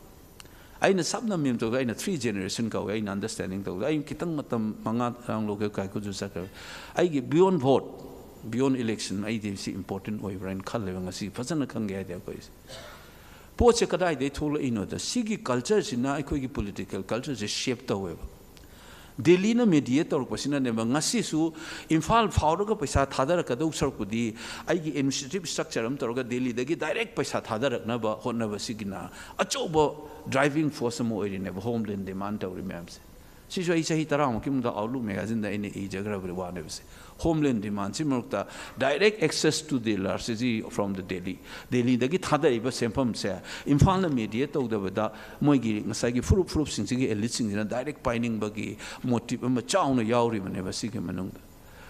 ꯑꯩꯅ ꯁꯝꯅ ꯃꯦꯝꯇꯧꯗ ꯑꯩꯅ three generation ꯀꯧꯋꯦ, ꯑꯩꯅ understanding ꯇꯧꯗ꯫ ꯑꯩ ꯈꯤꯇꯪ ꯃꯇꯝ ꯃꯉꯥ ꯇꯔꯥ ꯂꯧꯒꯦ, ꯀꯥꯏꯀꯨꯁꯨ ꯆꯠꯈ꯭ꯔꯦ꯫ ꯑꯩꯒꯤ beyond vote, beyond election, ꯑꯩꯗꯤ ꯁꯤ important ꯑꯣꯏꯕ꯭ꯔꯥ ꯍꯥꯏꯅ ꯈꯜꯂꯦꯕ꯫ ꯉꯁꯤ ꯐꯖꯅ ꯈꯪꯒꯦ ꯍꯥꯏꯗꯤ ꯑꯩꯈꯣꯏꯁꯦ ꯄꯣꯠꯁꯦ ꯀꯗꯥꯏꯗꯒꯤ ꯊꯣꯛꯂꯛꯏꯅꯣꯗ, ꯁꯤꯒꯤ cultureꯁꯤꯅ ꯑꯩꯈꯣꯏꯒꯤ political cultureꯁꯦ shape ꯇꯧꯋꯦꯕ꯫ ꯗꯦꯜꯂꯤꯅ mediate ꯇꯧꯔꯛꯄꯁꯤꯅꯅꯦꯕ, ꯉꯁꯤꯁꯨ ꯏꯝꯐꯥꯜ ꯐꯥꯎꯔꯒ ꯄꯩꯁꯥ ꯊꯥꯗꯔꯛꯀꯗꯧ ꯁꯔꯨꯛꯄꯨꯗꯤ ꯑꯩꯒꯤ administrative structure ꯑꯃ ꯇꯧꯔꯒ ꯗꯦꯜꯂꯤꯗꯒꯤ direct ꯄꯩꯁꯥ ꯊꯥꯗꯔꯛꯅꯕ ꯍꯣꯠꯅꯕꯁꯤꯒꯤꯅ ꯑꯆꯧꯕ driving force ꯑꯃ ꯑꯣꯏꯔꯤꯅꯦꯕ, homeland demand ꯇꯧꯔꯤ ꯃꯌꯥꯝꯁꯦ꯫ ꯁꯤꯁꯨ ꯑꯩ ꯆꯍꯤ ꯇꯔꯥꯃꯨꯛꯀꯤ ꯃꯃꯥꯡꯗ Outlook magazineꯗ ꯑꯩꯅ ꯏꯖꯈ꯭ꯔꯕ ꯋꯥꯅꯦꯕꯁꯦ꯫ Homeland demandꯁꯤ ꯃꯔꯛꯇ direct access to the electricity from the Delhi, ꯗꯦꯜꯂꯤꯗꯒꯤ ꯊꯥꯗꯔꯛꯏꯕ ꯁꯦꯟꯐꯝꯁꯦ ꯏꯝꯐꯥꯜꯅ mediate ꯇꯧꯗꯕꯗ ꯃꯣꯏꯒꯤ ꯉꯁꯥꯏꯒꯤ ꯐꯨꯔꯨꯞ ꯐꯨꯔꯨꯞꯁꯤꯡꯁꯤꯒꯤ eliteꯁꯤꯡꯁꯤꯅ direct ꯄꯥꯏꯅꯤꯡꯕꯒꯤ motive ꯑꯃ ꯆꯥꯎꯅ ꯌꯥꯎꯔꯤꯕꯅꯦꯕ ꯁꯤꯒꯤ ꯃꯅꯨꯡꯗ꯫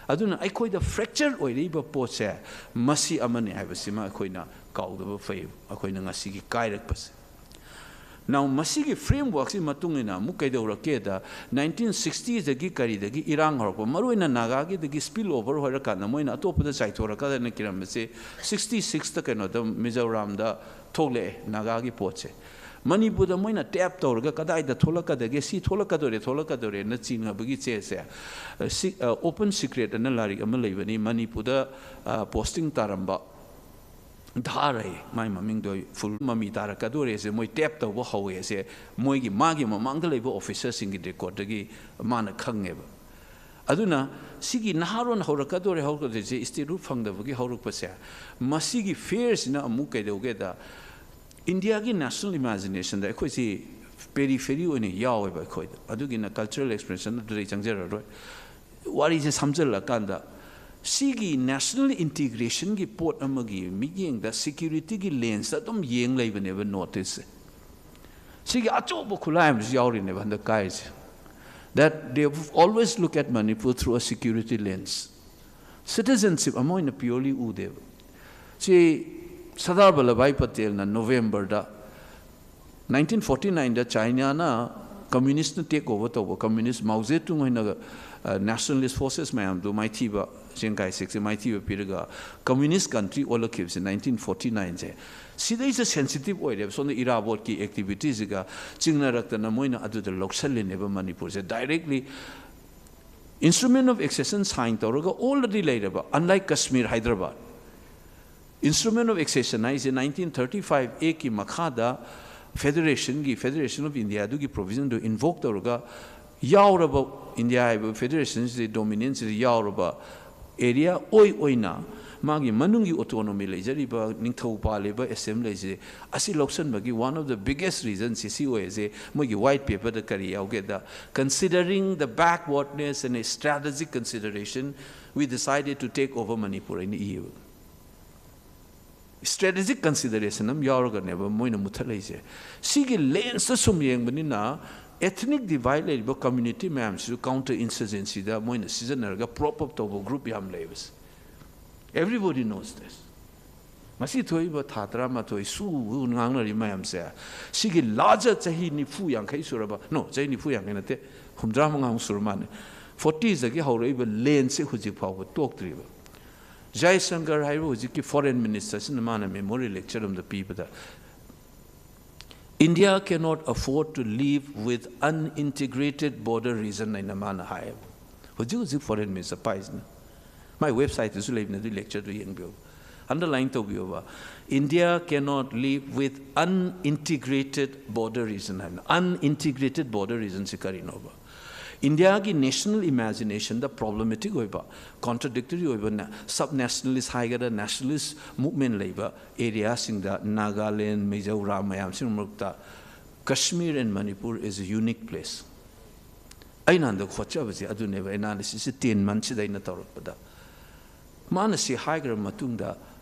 ꯑꯗꯨꯅ ꯑꯩꯈꯣꯏꯗ fracture ꯑꯣꯏꯔꯛꯏꯕ ꯄꯣꯠꯁꯦ ꯃꯁꯤ ꯑꯃꯅꯤ ꯍꯥꯏꯕꯁꯤꯃ ꯑꯩꯈꯣꯏꯅ ꯀꯥꯎꯗꯕ ꯐꯩ, ꯑꯩꯈꯣꯏꯅ ꯉꯁꯤꯒꯤ ꯀꯥꯏꯔꯛꯄꯁꯦ꯫ Now, ꯃꯁꯤꯒꯤ frameworkꯁꯤ ꯃꯇꯨꯡ ꯏꯟꯅ ꯑꯃꯨꯛ ꯀꯩꯗꯧꯔꯛꯀꯦꯗ, nineteen sixtiesꯗꯒꯤ ꯀꯔꯤꯗꯒꯤ ꯏꯔꯥꯡ ꯍꯧꯔꯛꯄ, ꯃꯔꯨꯑꯣꯏꯅ ꯅꯥꯒꯥꯒꯤꯗꯒꯤ spill over ꯑꯣꯏꯔꯀꯥꯟꯗ ꯃꯣꯏꯅ ꯑꯇꯣꯞꯄꯗ ꯆꯥꯏꯊꯣꯔꯛꯀꯗꯅ ꯀꯤꯔꯝꯕꯁꯦ sixty sixꯇ ꯀꯩꯅꯣꯗ ꯃꯤꯖꯣꯔꯥꯝꯗ ꯊꯣꯛꯂꯛꯑꯦ ꯅꯥꯒꯥꯒꯤ ꯄꯣꯠꯁꯦ꯫ ꯃꯅꯤꯄꯨꯔꯗ ꯃꯣꯏꯅ tap ꯇꯧꯔꯒ ꯀꯗꯥꯏꯗ ꯊꯣꯛꯂꯛꯀꯗꯒꯦ, ꯁꯤ ꯊꯣꯛꯂꯛꯀꯗꯣꯔꯦ, ꯊꯣꯛꯂꯛꯀꯗꯣꯔꯦꯅ ꯆꯤꯡꯅꯕꯒꯤ ꯆꯦꯁꯦ, ꯑ, ꯁꯤ-, ꯑ, Open Secret ꯑꯅ ꯂꯥꯏꯔꯤꯛ ꯑꯃ ꯂꯩꯕꯅꯤ, ꯃꯅꯤꯄꯨꯔꯗ, ꯑ, posting ꯇꯥꯔꯝꯕ ꯙꯥꯔ ꯍꯥꯏꯌꯦ, ꯃꯥꯏ ꯃꯃꯤꯡꯗꯣ ꯑꯩ full, ꯃꯃꯤ ꯇꯥꯔꯛꯀꯗꯣꯔꯦꯁꯦ ꯃꯣꯏ tap ꯇꯧꯕ ꯍꯧꯋꯦꯁꯦ ꯃꯣꯏꯒꯤ, ꯃꯥꯒꯤ ꯃꯃꯥꯡꯗ ꯂꯩꯕ officerꯁꯤꯡꯒꯤ recordꯗꯒꯤ ꯃꯥꯅ ꯈꯪꯉꯦꯕ꯫ ꯑꯗꯨꯅ ꯁꯤꯒꯤ ꯅꯍꯥꯔꯣꯟ ꯍꯧꯔꯛꯀꯗꯣꯔꯦ, ꯍꯧꯔꯛꯀꯗꯣꯏꯁꯦ statehood ꯐꯪꯗꯕꯒꯤ ꯍꯧꯔꯛꯄꯁꯦ, ꯃꯁꯤꯒꯤ fearꯁꯤꯅ ꯑꯃꯨꯛ ꯀꯩꯗꯧꯒꯦꯗ, ꯏꯟꯗꯤꯌꯥꯒꯤ national imaginationꯗ ꯑꯩꯈꯣꯏꯁꯤ periphery ꯑꯣꯏꯅ ꯌꯥꯎꯋꯦꯕ ꯑꯩꯈꯣꯏꯗ꯫ ꯑꯗꯨꯒꯤꯅ cultural expression ꯑꯗꯨꯗ ꯑꯩ ꯆꯪꯖꯔꯔꯣꯏ꯫ ꯋꯥꯔꯤꯁꯦ ꯁꯝꯖꯜꯂꯀꯥꯟꯗ, ꯁꯤꯒꯤ ꯅꯦꯁꯅꯦꯜ ꯏꯟꯇꯤꯒ꯭ꯔꯦꯁꯟꯒꯤ ꯄꯣꯠ ꯑꯃꯒꯤ ꯃꯤꯠꯌꯦꯡꯗ ꯁꯤꯀ꯭ꯌꯨꯔꯤꯇꯤꯒꯤ ꯂꯦꯟꯁꯇ ꯑꯗꯨꯝ ꯌꯦꯡ ꯂꯩꯕꯅꯦꯕ ꯅꯣꯔꯠ ꯏꯁꯁꯦ꯫ ꯁꯤꯒꯤ ꯑꯆꯧꯕ ꯈꯨꯠꯂꯥꯏ ꯑꯃꯁꯨ ꯌꯥꯎꯔꯤꯅꯦꯕ ꯍꯟꯗꯛ ꯀꯥꯏꯔꯤꯁꯦ, that they always look at Manipur through a security lens. Citizenship ꯑꯃ ꯑꯣꯏꯅ purely ꯎꯗꯦꯕ꯫ ꯁꯤ ꯁꯔꯗꯥꯔ ꯚꯜꯂꯚꯚꯥꯏ ꯄꯇꯦꯜꯅ ꯅꯣꯕꯦꯝꯕꯔꯗ ꯅꯥꯏꯟꯇꯤꯟ ꯐꯣꯔꯇꯤ ꯅꯥꯏꯟꯗ ꯆꯥꯏꯅꯥꯅ ꯀꯝꯃ꯭ꯌꯨꯅꯤꯁꯅ ꯇꯦꯛ ꯑꯣꯚꯔ ꯇꯧꯕ, ꯀꯝꯃ꯭ꯌꯨꯅꯤꯁ ꯃꯥꯎ ꯖꯦ ꯇꯨꯡ ꯍꯣꯏꯅ ꯅꯦꯁꯅꯦꯂꯤꯁ ꯐꯣꯔꯁꯦꯁ ꯃꯌꯥꯝꯗꯨ ꯃꯥꯏꯊꯤꯕ, ꯆꯦꯡ ꯀꯥꯏ ꯁꯦꯛꯁꯦ ꯃꯥꯏꯊꯤꯕ ꯄꯤꯔꯒ ꯀꯝꯃ꯭ꯌꯨꯅꯤꯁ ꯀꯟꯇ꯭ꯔꯤ ꯑꯣꯜꯂꯛꯈꯤꯕꯁꯦ ꯅꯥꯏꯟꯇꯤꯟ ꯐꯣꯔꯇꯤ ꯅꯥꯏꯟꯁꯦ꯫ ꯁꯤꯗꯩꯁꯤꯗ ꯁꯦꯟꯁꯤꯇꯤꯞ ꯑꯣꯏꯔꯦꯕ꯫ ꯁꯣꯝꯗ ꯏꯔꯥꯕꯣꯠꯀꯤ ꯑꯦꯛꯇꯤꯚꯤꯇꯤꯁꯤꯒ ꯆꯤꯡꯅꯔꯛꯇꯅ ꯃꯣꯏꯅ ꯑꯗꯨꯗ ꯂꯧꯁꯜꯂꯤꯅꯦꯕ ꯃꯅꯤꯄꯨꯔꯁꯦ꯫ Directly instrument of accession sign ꯇꯧꯔꯒ already ꯂꯩꯔꯕ, unlike Kashmir, Hyderabad. Instrument of accession ꯍꯥꯏꯁꯦ ꯅꯥꯏꯟꯇꯤꯟ ꯊꯥꯔꯇꯤ ꯐꯥꯏꯚ ꯑꯦꯛꯀꯤ ꯃꯈꯥꯗ ꯐꯦꯗꯔꯦꯁꯟꯒꯤ, Federation of India ꯑꯗꯨꯒꯤ ꯄ꯭ꯔꯣꯚꯤꯖꯟꯗꯨ ꯏꯟꯚꯣꯛ ꯇꯧꯔꯒ ꯌꯥꯎꯔꯕ, ꯏꯟꯗꯤꯌꯥ ꯍꯥꯏꯕ ꯐꯦꯗꯔꯦꯁꯟꯁꯤꯗ, ꯗꯣꯃꯤꯅꯤꯌꯟꯁꯤꯗ ꯌꯥꯎꯔꯕ ꯑꯦꯔꯤꯌꯥ ꯑꯣꯏ ꯑꯣꯏꯅ ꯃꯥꯒꯤ ꯃꯅꯨꯡꯒꯤ ꯑꯣꯇꯣꯅꯣꯃꯤ ꯂꯩꯖꯔꯤꯕ ꯅꯤꯡꯊꯧ ꯄꯥꯜꯂꯤꯕ ꯑꯦꯁꯦꯝꯕ꯭ꯂꯤꯁꯦ, ꯑꯁꯤ ꯂꯧꯁꯟꯕꯒꯤ one of the biggest reasons ꯁꯤ ꯑꯣꯏ꯫ ꯑꯁꯦ ꯃꯣꯏꯒꯤ ꯋꯥꯏꯠ ꯄꯦꯄꯔꯗ ꯀꯔꯤ ꯌꯥꯎꯒꯦꯗ, "Considering the backwardness and a strategic consideration, we decided to take over Manipur" ꯍꯥꯏꯅ ꯏꯌꯦꯕ꯫ ꯏꯁꯇ꯭ꯔꯦꯇꯦꯖꯤꯛ ꯀꯟꯁꯤꯗꯔꯦꯁꯟ ꯑꯃ ꯌꯥꯎꯔꯒꯅꯦꯕ ꯃꯣꯏꯅ ꯃꯨꯠꯊꯠꯂꯛꯏꯁꯦ꯫ ꯁꯤꯒꯤ ꯂꯦꯟꯁꯇ ꯁꯨꯝ ꯌꯦꯡꯕꯅꯤꯅ, ethnic divide ꯂꯩꯔꯤꯕ ꯀꯝꯃ꯭ꯌꯨꯅꯤꯇꯤ ꯃꯌꯥꯝꯁꯤꯁꯨ ꯀꯥꯎꯟꯇꯔ ꯏꯟꯁꯔꯖꯦꯟꯁꯤꯗ ꯃꯣꯏꯅ ꯁꯤꯖꯤꯟꯅꯔꯒ ꯄ꯭ꯔꯣꯞ ꯑꯞ ꯇꯧꯕ ꯒ꯭ꯔꯨꯞ ꯌꯥꯝ ꯂꯩꯕꯁꯦ꯫ Everybody knows this. ꯉꯁꯤ ꯊꯣꯛꯏꯕ ꯊꯥ ꯇꯔꯥꯃꯥꯊꯣꯏ ꯁꯨ ꯉꯥꯡꯅꯔꯤ ꯃꯌꯥꯝꯁꯦ, ꯁꯤꯒꯤ ꯂꯥꯖ ꯆꯍꯤ ꯅꯤꯐꯨ ꯌꯥꯡꯈꯩ ꯁꯨꯔꯕ, ꯅꯣ, ꯆꯍꯤ ꯅꯤꯐꯨ ꯌꯥꯡꯈꯩ ꯅꯠꯇꯦ, ꯍꯨꯝꯗ꯭ꯔꯥ ꯃꯉꯥꯃꯨꯛ ꯁꯨꯔ ꯃꯥꯜꯂꯦ, ꯐꯣꯔꯇꯤꯁꯗꯒꯤ ꯍꯧꯔꯛꯏꯕ ꯂꯦꯟꯁꯦ ꯍꯧꯖꯤꯛ ꯐꯥꯎꯕ ꯇꯣꯛꯇ꯭ꯔꯤꯕ꯫ ꯖꯌꯁꯪꯀꯔ ꯍꯥꯏꯕ ꯍꯧꯖꯤꯛꯀꯤ ꯐꯣꯔꯦꯟ ꯃꯤꯅꯤꯁꯇꯔꯁꯤꯅ ꯃꯥꯅ ꯃꯦꯃꯣꯔꯤꯌꯦꯜ ꯂꯦꯛꯆꯔ ꯑꯃꯗ ꯄꯤꯕꯗ, "India cannot afford to live with unintegrated border region" ꯍꯥꯏꯅ ꯃꯥꯅ ꯍꯥꯏꯌꯦꯕ꯫ ꯍꯧꯖꯤꯛ ꯍꯧꯖꯤꯛ ꯐꯣꯔꯦꯟ ꯃꯤꯅꯤꯁꯇꯔ ꯄꯥꯏꯁꯤꯅ꯫ ꯃꯥꯏ ꯋꯦꯕꯁꯥꯏꯠꯇꯁꯨ ꯂꯩꯕꯅꯦ ꯑꯗꯨꯒꯤ ꯂꯦꯛꯆꯔꯗꯨ ꯌꯦꯡꯕꯤꯌꯨ꯫ ꯑꯟꯗꯔꯂꯥꯏꯟ ꯇꯧꯕꯤꯌꯣꯕ, "India cannot live with unintegrated border region" ꯍꯥꯏꯅ꯫ Unintegrated border regionꯁꯤ ꯀꯔꯤꯅꯣꯕ? ꯏꯟꯗꯤꯌꯥꯒꯤ ꯅꯦꯁꯅꯦꯜ ꯏꯃꯦꯖꯤꯅꯦꯁꯟꯗ ꯄ꯭ꯔꯣꯕ꯭ꯂꯦꯃꯦꯇꯤꯛ ꯑꯣꯏꯕ, ꯀꯣꯟꯇ꯭ꯔꯗꯤꯛꯇꯔꯤ ꯑꯣꯏꯕ, ꯁꯕ ꯅꯦꯁꯅꯦꯂꯤꯁ ꯍꯥꯏꯒꯦꯔꯥ, ꯅꯦꯁꯅꯦꯂꯤꯁ ꯃꯨꯚꯃꯦꯟ ꯂꯩꯕ ꯑꯦꯔꯤꯌꯥꯁꯤꯡꯗ, ꯅꯥꯒꯥꯂꯦꯟ, ꯃꯤꯖꯣꯔꯥꯝ ꯃꯌꯥꯝꯁꯤꯒꯤ ꯃꯔꯛꯇ, Kashmir and Manipur is a unique place. ꯑꯩꯅ ꯍꯟꯗꯛ ꯍꯣꯠꯆꯕꯁꯦ ꯑꯗꯨꯅꯦꯕ, ꯑꯦꯅꯥꯂꯤꯁꯤꯁꯁꯦ ꯇꯦꯟ ꯃꯟꯁꯁꯤꯗ ꯑꯩꯅ ꯇꯧꯔꯛꯄꯗ꯫ ꯃꯥꯅ ꯁꯤ ꯍꯥꯏꯈ꯭ꯔꯕ ꯃꯇꯨꯡꯗ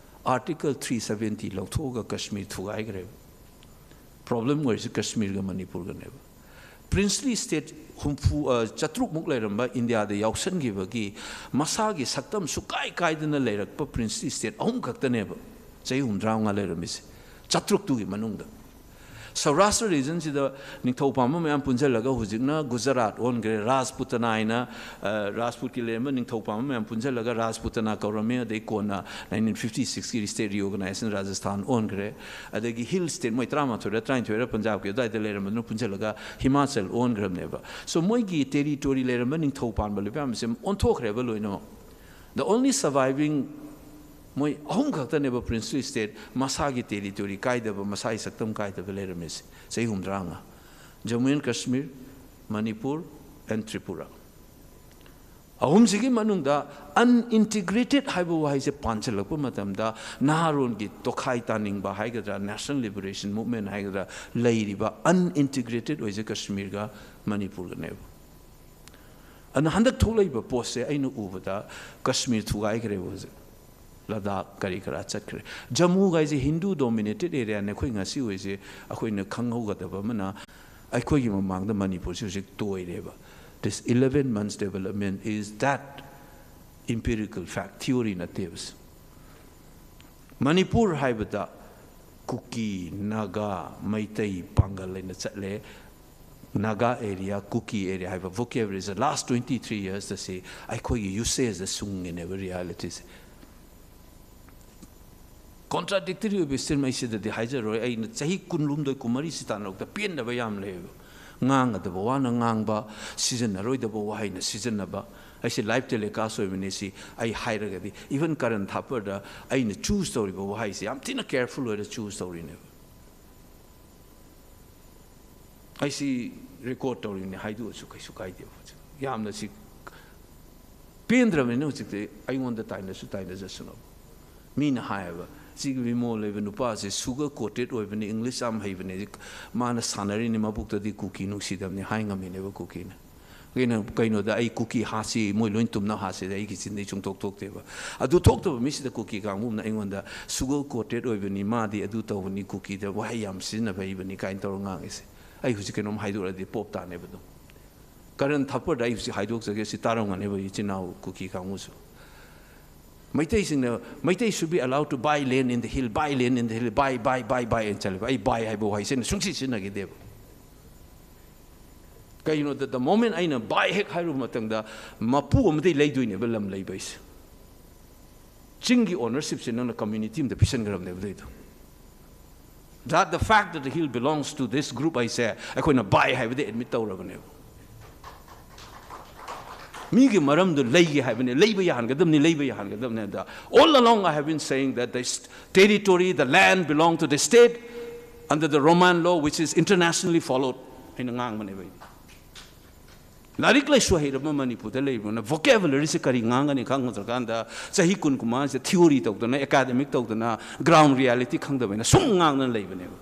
ꯑꯥꯔꯇꯤꯀꯜ ꯊ꯭ꯔꯤ ꯁꯕꯦꯟꯇꯤ ꯂꯧꯊꯣꯛꯑꯒ ꯀꯁꯃꯤꯔ ꯊꯨꯒꯥꯏꯈ꯭ꯔꯦꯕ꯫ ꯄ꯭ꯔꯣꯕ꯭ꯂꯦꯝ ꯑꯣꯏꯔꯤꯁꯦ ꯀꯁꯃꯤꯔꯒ ꯃꯅꯤꯄꯨꯔꯒꯅꯦꯕ꯫ ꯄ꯭ꯔꯤꯟꯁꯂꯤ ꯁ꯭ꯇꯦꯠ ꯍꯨꯝꯐꯨ, ꯑ, ꯆꯥꯇ꯭ꯔꯨꯛꯃꯨꯛ ꯂꯩꯔꯝꯕ ꯏꯟꯗꯤꯌꯥꯗ ꯌꯥꯎꯁꯟꯈꯤꯕꯒꯤ ꯃꯁꯥꯒꯤ ꯁꯛꯇꯝ ꯁꯨꯀꯥꯏ ꯀꯥꯏꯗꯅ ꯂꯩꯔꯛꯄ ꯄ꯭ꯔꯤꯟꯁꯂꯤ ꯁ꯭ꯇꯦꯠ ꯑꯍꯨꯝ ꯈꯛꯇꯅꯦꯕ ꯆꯍꯤ ꯍꯨꯝꯗ꯭ꯔꯥꯃꯉꯥ ꯂꯩꯔꯝꯃꯤꯁꯦ, ꯆꯥꯇ꯭ꯔꯨꯛꯇꯨꯒꯤ ꯃꯅꯨꯡꯗ꯫ ꯁꯧꯔꯥꯁꯇ꯭ꯔ ꯔꯤꯖꯟꯁꯤꯗ ꯅꯤꯡꯊꯧ ꯄꯥꯟꯕ ꯃꯌꯥꯝ ꯄꯨꯟꯁꯤꯜꯂꯒ ꯍꯧꯖꯤꯛꯅ ꯒꯨꯖꯔꯥꯠ ꯑꯣꯟꯈ꯭ꯔꯦ, ꯔꯥꯖꯄꯨꯇꯅꯥ ꯍꯥꯏꯅ, ꯑ, ꯔꯥꯖꯄꯨꯠꯀꯤ ꯂꯩꯔꯝꯕ ꯅꯤꯡꯊꯧ ꯄꯥꯟꯕ ꯃꯌꯥꯝ ꯄꯨꯟꯁꯤꯜꯂꯒ ꯔꯥꯖꯄꯨꯇꯅꯥ ꯀꯧꯔꯝꯃꯤ꯫ ꯑꯗꯩ ꯀꯣꯟꯅ ꯅꯥꯏꯟꯇꯤꯟ ꯐꯤꯐꯇꯤ ꯁꯤꯛꯁꯀꯤ ꯁ꯭ꯇꯦꯠ ꯔꯤꯑꯣꯔꯒꯅꯥꯏꯖꯦꯁꯟ ꯔꯥꯖꯁꯊꯥꯟ ꯑꯣꯟꯈ꯭ꯔꯦ꯫ ꯑꯗꯒꯤ ꯍꯤꯜ ꯁ꯭ꯇꯦꯠ ꯃꯣꯏ ꯇꯔꯥꯃꯥꯊꯣꯏꯔ ꯇꯔꯥꯅꯤꯊꯣꯏꯔ ꯄꯟꯖꯥꯕꯀꯤ ꯑꯗꯨꯋꯥꯏꯗ ꯂꯩꯔꯝꯕꯗꯨꯅ ꯄꯨꯟꯁꯤꯜꯂꯒ ꯍꯤꯃꯥꯆꯜ ꯑꯣꯟꯈ꯭ꯔꯕꯅꯦꯕ꯫ So ꯃꯣꯏꯒꯤ ꯇꯦꯔꯤꯇꯣꯔꯤ ꯂꯩꯔꯝꯕ ꯅꯤꯡꯊꯧ ꯄꯥꯟꯕ ꯂꯩꯕꯥꯛ ꯃꯌꯥꯝꯁꯦ ꯑꯣꯟꯊꯣꯛꯈ꯭ꯔꯦꯕ ꯂꯣꯏꯅꯃꯛ꯫ The only surviving ꯃꯣꯏ ꯑꯍꯨꯝ ꯈꯛꯇꯅꯦꯕ ꯄ꯭ꯔꯤꯟꯁꯂꯤ ꯁ꯭ꯇꯦꯠ ꯃꯁꯥꯒꯤ ꯇꯦꯔꯤꯇꯣꯔꯤ ꯀꯥꯏꯗꯕ, ꯃꯁꯥꯒꯤ ꯁꯛꯇꯝ ꯀꯥꯏꯗꯕ ꯂꯩꯔꯝꯃꯤꯁꯦ ꯆꯍꯤ ꯍꯨꯝꯗ꯭ꯔꯥꯃꯉꯥ꯫ Jammu and Kashmir, Manipur, and Tripura. ꯑꯍꯨꯝꯁꯤꯒꯤ ꯃꯅꯨꯡꯗ unintegrated ꯍꯥꯏꯕ ꯋꯥꯍꯩꯁꯦ ꯄꯥꯟꯁꯤꯜꯂꯛꯄ ꯃꯇꯝꯗ ꯅꯍꯥꯔꯣꯟꯒꯤ ꯇꯣꯈꯥꯏ ꯇꯥꯅꯤꯡꯕ ꯍꯥꯏꯒꯗ꯭ꯔꯥ, ꯅꯦꯁꯅꯦꯜ ꯂꯤꯕꯔꯦꯁꯟ ꯃꯨꯚꯃꯦꯟ ꯍꯥꯏꯒꯗ꯭ꯔꯥ, ꯂꯩꯔꯤꯕ unintegrated ꯑꯣꯏꯁꯦ ꯀꯁꯃꯤꯔꯒ ꯃꯅꯤꯄꯨꯔꯒꯅꯦꯕ꯫ ꯑꯗꯨꯅ ꯍꯟꯗꯛ ꯊꯣꯛꯂꯛꯏꯕ ꯄꯣꯠꯁꯦ ꯑꯩꯅ ꯎꯕꯗ ꯀꯁꯃꯤꯔ ꯊꯨꯒꯥꯏꯈ꯭ꯔꯦꯕ ꯍꯧꯖꯤꯛ꯫ ꯂꯗꯥꯈ ꯀꯔꯤ ꯀꯔꯥ ꯆꯠꯈ꯭ꯔꯦ꯫ ꯖꯃꯨꯒꯥꯏꯁꯦ ꯍꯤꯟꯗꯨ ꯗꯣꯃꯤꯅꯦꯇꯦꯠ ꯑꯦꯔꯤꯌꯥꯅꯦ꯫ ꯑꯩꯈꯣꯏ ꯉꯁꯤ ꯑꯣꯏꯁꯦ ꯑꯩꯈꯣꯏꯅ ꯈꯪꯍꯧꯒꯗꯕ ꯑꯃꯅ, ꯑꯩꯈꯣꯏꯒꯤ ꯃꯃꯥꯡꯗ ꯃꯅꯤꯄꯨꯔꯁꯦ ꯍꯧꯖꯤꯛ ꯇꯣꯏꯔꯦꯕ꯫ This eleven months development is that empirical fact, theory ꯅꯠꯇꯦꯕ꯫ ꯃꯅꯤꯄꯨꯔ ꯍꯥꯏꯕꯗ ꯀꯨꯀꯤ, ꯅꯥꯒꯥ, ꯃꯩꯇꯩ, ꯄꯥꯡꯒꯜ ꯍꯥꯏꯅ ꯆꯠꯂꯦ꯫ ꯅꯥꯒꯥ ꯑꯦꯔꯤꯌꯥ, ꯀꯨꯀꯤ ꯑꯦꯔꯤꯌꯥ ꯍꯥꯏꯕ vocabulary ꯁꯦ last twenty three years ꯇ ꯁꯤ ꯑꯩꯈꯣꯏꯒꯤ ꯌꯨꯁꯦꯖꯇ ꯁꯨꯡꯉꯤꯅꯦꯕ ꯔꯤꯌꯥꯂꯤꯇꯤꯁꯦ꯫ ꯀꯣꯟꯇ꯭ꯔꯥꯗꯤꯛꯇꯔꯤ ꯑꯣꯏꯕ ꯁ꯭ꯇꯦꯠꯃꯦꯟ ꯑꯩ ꯁꯤꯗꯗꯤ ꯍꯥꯏꯖꯔꯣꯏ꯫ ꯑꯩꯅ ꯆꯍꯤ ꯀꯨꯟꯍꯨꯝꯗꯣꯏ ꯀꯨꯟꯃꯔꯤꯁꯤ ꯇꯥꯟꯅꯔꯛꯇ ꯄꯦꯟꯗꯕ ꯌꯥꯝ ꯂꯩꯌꯦꯕ꯫ ꯉꯥꯡꯒꯗꯕ ꯋꯥꯅ ꯉꯥꯡꯕ, ꯁꯤꯖꯤꯟꯅꯔꯣꯏꯗꯕ ꯋꯥꯍꯩꯅ ꯁꯤꯖꯤꯟꯅꯕ꯫ ꯑꯩꯁꯦ ꯂꯥꯏꯚ ꯇꯦꯂꯤꯀꯥꯁ ꯑꯣꯏꯕꯅꯤ, ꯁꯤ ꯑꯩ ꯍꯥꯏꯔꯒꯗꯤ, ꯏꯚꯟ ꯀꯔꯟ ꯊꯥꯄꯔꯗ ꯑꯩꯅ ꯆꯨꯁ ꯇꯧꯔꯤꯕ ꯋꯥꯍꯩꯁꯦ ꯌꯥꯝ ꯊꯤꯅ ꯀꯦꯌꯔꯐꯨꯜ ꯑꯣꯏꯔ ꯆꯨꯁ ꯇꯧꯔꯤꯅꯦꯕ꯫ ꯑꯩꯁꯤ ꯔꯦꯀꯣꯔꯗ ꯇꯧꯔꯤꯅꯦ ꯍꯥꯏꯗꯣꯛꯑꯁꯨ ꯀꯩꯁꯨ ꯀꯥꯏꯗꯦꯕ꯫ ꯍꯧꯖꯤꯛ ꯌꯥꯝꯅ ꯁꯤ ꯄꯦꯟꯗ꯭ꯔꯕꯅꯤꯅ ꯍꯧꯖꯤꯛꯇꯤ ꯑꯩꯉꯣꯟꯗ ꯇꯥꯏꯅꯁꯨ ꯇꯥꯏꯅꯖꯁꯅꯨ꯫ ꯃꯤꯅ ꯍꯥꯏꯌꯦꯕ, "ꯁꯤꯒꯤ ꯕꯤꯃꯣꯜ ꯂꯩꯕ ꯅꯨꯄꯥꯁꯦ ꯁꯨꯒꯔ ꯀꯣꯇꯦꯠ ꯑꯣꯏꯕꯅꯤ, ꯏꯪꯂꯤꯁ ꯌꯥꯝ ꯍꯩꯕꯅꯤ, ꯃꯥꯅ ꯁꯥꯟꯅꯔꯤꯅꯤ, ꯃꯕꯨꯛꯇꯗꯤ ꯀꯨꯀꯤ ꯅꯨꯡꯁꯤꯗꯕꯅꯤ" ꯍꯥꯏ ꯉꯝꯃꯤꯅꯦꯕ ꯀꯨꯀꯤꯅ꯫ ꯀꯩꯅꯣ ꯀꯩꯅꯣꯗ ꯑꯩ ꯀꯨꯀꯤ ꯍꯥꯠꯁꯤ, ꯃꯣꯏ ꯂꯣꯏ ꯇꯨꯝꯅ ꯍꯥꯠꯁꯤꯗ ꯑꯩꯒꯤ ꯆꯤꯟꯗꯩ ꯁꯨꯡꯊꯣꯛ ꯊꯣꯛꯇꯦꯕ꯫ ꯑꯗꯨ ꯊꯣꯛꯇꯕ ꯃꯤꯁꯤꯗ ꯀꯨꯀꯤ ꯀꯥꯡꯕꯨꯅ ꯑꯩꯉꯣꯟꯗ "ꯁꯨꯒꯔ ꯀꯣꯇꯦꯠ ꯑꯣꯏꯕꯅꯤ, ꯃꯥꯗꯤ ꯑꯗꯨ ꯇꯧꯕꯅꯤ", ꯀꯨꯀꯤꯗ ꯋꯥꯍꯩ ꯌꯥꯝ ꯁꯤꯖꯤꯟꯅꯕ ꯍꯩꯕꯅꯤ ꯀꯥꯏꯅ ꯇꯧꯔ ꯉꯥꯡꯉꯤꯁꯦ꯫ ꯑꯩ ꯍꯧꯖꯤꯛ ꯀꯩꯅꯣꯝ ꯍꯥꯏꯗꯣꯔꯛꯑꯗꯤ ꯄꯣꯞ ꯇꯥꯅꯦꯕ ꯑꯗꯨꯝ꯫ ꯀꯔꯟ ꯊꯥꯄꯔꯗ ꯑꯩ ꯍꯧꯖꯤꯛ ꯍꯥꯏꯗꯣꯛꯆꯒꯦ, ꯁꯤ ꯇꯥꯔꯝꯒꯅꯦꯕ ꯏꯆꯤꯟ ꯏꯅꯥꯎ ꯀꯨꯀꯤ ꯀꯥꯡꯕꯨꯁꯨ꯫ ꯃꯩꯇꯩꯁꯤꯡꯅ "Meiteis should be allowed to buy land in the hill, buy land in the hill, buy, buy, buy, buy" ꯍꯥꯏꯅ ꯆꯠꯂꯦꯕ꯫ ꯑꯩ "buy" ꯍꯥꯏꯕ ꯋꯥꯍꯩꯁꯦ ꯑꯩꯅ ꯁꯨꯡꯁꯤ ꯁꯤꯖꯤꯟꯅꯈꯤꯗꯦꯕ꯫ ꯀꯩꯒꯤꯅꯣꯗ, the moment ꯑꯩꯅ "buy" ꯍꯦꯛ ꯍꯥꯏꯔꯨꯕ ꯃꯇꯝꯗ, ꯃꯄꯨ ꯑꯃꯗꯒꯤ ꯂꯩꯗꯣꯏꯅꯦꯕ ꯂꯝ ꯂꯩꯕ ꯍꯥꯏꯁꯦ꯫ ꯆꯤꯡꯒꯤ ownershipꯁꯦ ꯅꯪꯅ community ꯑꯃꯗ ꯄꯤꯁꯟꯈ꯭ꯔꯕꯅꯦꯕ ꯑꯗꯨꯏꯗꯣ꯫ That the fact that the hill belongs to this group ꯍꯥꯏꯁꯦ ꯑꯩꯈꯣꯏꯅ "buy" ꯍꯥꯏꯕꯗ admit ꯇꯧꯔꯕꯅꯦꯕ꯫ ꯃꯤꯒꯤ ꯃꯔꯝꯗꯣ ꯂꯩꯒꯦ ꯍꯥꯏꯕꯅꯦ, ꯂꯩꯕ ꯌꯥꯍꯟꯒꯗꯕꯅꯤ, ꯂꯩꯕ ꯌꯥꯍꯟꯒꯗꯕꯅꯤ꯫ ꯑꯗ "All along I have been saying that the territory, the land belong to the state under the Roman law, which is internationally followed" ꯍꯥꯏꯅ ꯉꯥꯡꯕꯅꯦꯕ ꯑꯩ꯫ ꯂꯥꯏꯔꯤꯛ ꯂꯥꯏꯁꯨ ꯍꯩꯔꯕ ꯃꯅꯤꯄꯨꯔꯗ ꯂꯩꯕꯅ vocabularyꯁꯦ ꯀꯔꯤ ꯉꯥꯡꯒꯅꯤ ꯈꯪꯗ꯭ꯔꯀꯥꯟꯗ, ꯆꯍꯤ ꯀꯨꯟ ꯀꯨꯟꯃꯉꯥꯁꯦ theory ꯇꯧꯗꯅ, academic ꯇꯧꯗꯅ, ground reality ꯈꯪꯗꯕꯅ ꯁꯨꯝ ꯉꯥꯡꯗꯅ ꯂꯩꯕꯅꯦꯕ꯫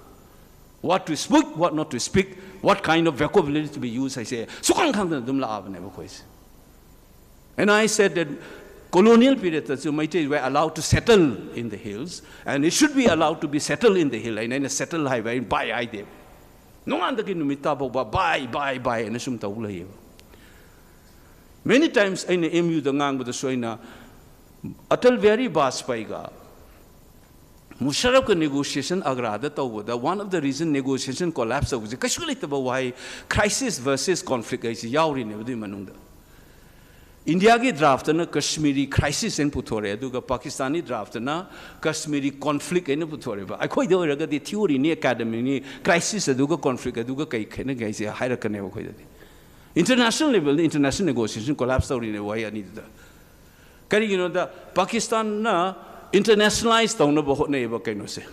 What to speak, what not to speak, what kind of vocabulary to be used ꯍꯥꯏꯁꯦ ꯁꯨꯈꯪ ꯈꯪꯗꯅ ꯑꯗꯨꯝ ꯂꯥꯛꯑꯕꯅꯦꯕ ꯑꯩꯈꯣꯏꯁꯦ꯫ And I said that colonial periodꯇꯁꯨ Meiteis were allowed to settle in the hills and it should be allowed to be settled in the hill ꯍꯥꯏꯅ ꯑꯩꯅ settle ꯍꯥꯏꯕ ꯑꯩꯅ "buy" ꯍꯥꯏꯗꯦꯕ꯫ ꯅꯣꯡꯉꯥꯟꯗꯒꯤ ꯅꯨꯃꯤꯠ ꯇꯥꯐꯥꯎꯕ "buy, buy, buy" ꯍꯥꯏꯅ ꯁꯨꯝ ꯇꯧ ꯂꯩꯌꯦꯕ꯫ Many times ꯑꯩꯅ M Uꯗ ꯉꯥꯡꯕꯗꯁꯨ ꯑꯩꯅ ꯑꯇꯜ ꯕꯤꯍꯥꯔꯤ ꯕꯥꯖꯄꯥꯏꯒ ꯃꯨꯁꯔꯐꯀ negotiation ꯑꯒ꯭ꯔꯥꯗ ꯇꯧꯕꯗ, one of the reason negotiation collapse ꯇꯧꯕꯁꯦ ꯀꯩꯁꯨ ꯂꯩꯇꯕ ꯋꯥꯍꯩ "crisis versus conflict" ꯍꯥꯏꯁꯤ ꯌꯥꯎꯔꯤꯅꯦꯕ ꯑꯗꯨꯒꯤ ꯃꯅꯨꯡꯗ꯫ ꯏꯟꯗꯤꯌꯥꯒꯤ draftꯇꯅ Kashmiri crisis ꯍꯥꯏꯅ ꯄꯨꯊꯣꯔꯛꯑꯦ, ꯑꯗꯨꯒ ꯄꯥꯀꯤꯁꯇꯥꯅꯤ draftꯇꯅ Kashmiri conflict ꯍꯥꯏꯅ ꯄꯨꯊꯣꯔꯛꯑꯦꯕ꯫ ꯑꯩꯈꯣꯏꯗ ꯑꯣꯏꯔꯒꯗꯤ theoryꯅꯤ, academicꯅꯤ, crisis ꯑꯗꯨꯒ conflict ꯑꯗꯨꯒ ꯀꯩ ꯈꯦꯠꯅꯒꯦ ꯍꯥꯏꯁꯦ ꯍꯥꯏꯔꯛꯀꯅꯦꯕ ꯑꯩꯈꯣꯏꯗꯗꯤ꯫ International levelꯗ international negotiation collapse ꯇꯧꯔꯤꯅꯦ ꯋꯥꯍꯩ ꯑꯅꯤꯗꯨꯗ꯫ ꯀꯔꯤꯒꯤꯅꯣꯗ ꯄꯥꯀꯤꯁꯇꯥꯟꯅ internationalize ꯇꯧꯅꯕ ꯍꯣꯠꯅꯩꯌꯦꯕ ꯀꯩꯅꯣꯁꯦ,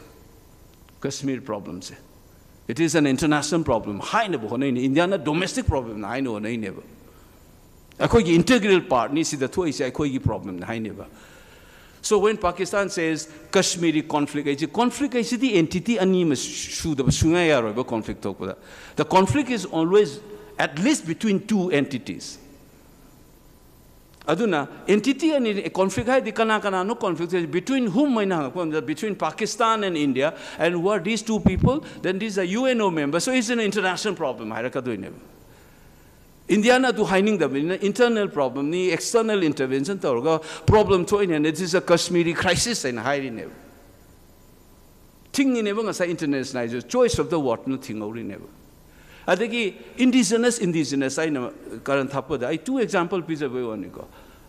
Kashmir problemꯁꯦ꯫ It is an international problem ꯍꯥꯏꯅꯕ ꯍꯣꯠꯅꯩꯅꯦ, ꯏꯟꯗꯤꯌꯥꯅ domestic problemꯅ ꯍꯥꯏꯅ ꯍꯣꯠꯅꯩꯅꯦꯕ꯫ ꯑꯩꯈꯣꯏꯒꯤ integral partꯅꯤ ꯁꯤꯗ ꯊꯣꯛꯏꯁꯦ, ꯑꯩꯈꯣꯏꯒꯤ problemꯅ ꯍꯥꯏꯅꯦꯕ꯫ So when Pakistan says Kashmiri conflict ꯍꯥꯏꯁꯤ, conflict ꯍꯥꯏꯁꯤꯗꯤ entity ꯑꯅꯤ ꯑꯃ ꯁꯨꯗꯕ ꯁꯨꯡꯌꯥ ꯌꯥꯔꯣꯏꯕ conflict ꯊꯣꯛꯄꯗ꯫ The conflict is always at least between two entities. ꯑꯗꯨꯅ entity ꯑꯅꯤ, conflict ꯍꯥꯏꯗꯤ ꯀꯅꯥ ꯀꯅꯥꯅꯣ conflict ꯍꯥꯏꯁꯦ, between whom ꯍꯥꯏꯅ ꯍꯪꯉꯛꯄ ꯃꯇꯝꯗ, between Pakistan and India, and who are these two people? Then these are U N O members, so it's an international problem ꯍꯥꯏꯔꯛꯀꯗꯣꯏꯅꯦꯕ. ꯏꯟꯗꯤꯌꯥꯅ ꯑꯗꯨ ꯍꯥꯏꯅꯤꯡꯗꯕꯅꯤꯅ internal problemꯅꯤ, external intervention ꯇꯧꯔꯒ problem ꯊꯣꯛꯏꯅꯦꯅ, this is a Kashmiri crisis ꯍꯥꯏꯅ ꯍꯥꯏꯔꯤꯅꯦꯕ. ꯊꯤꯡꯉꯤꯅꯦꯕ ꯉꯁꯥꯏ internationalization, choice of the wordꯅ ꯊꯤꯡꯍꯧꯔꯤꯅꯦꯕ. ꯑꯗꯒꯤ indigenous, indigenous ꯍꯥꯏꯅ ꯀꯔꯟ ꯊꯥꯞꯄꯗ ꯑꯩ two example ꯄꯤꯖꯕꯩ ꯋꯥꯅꯤꯀꯣ.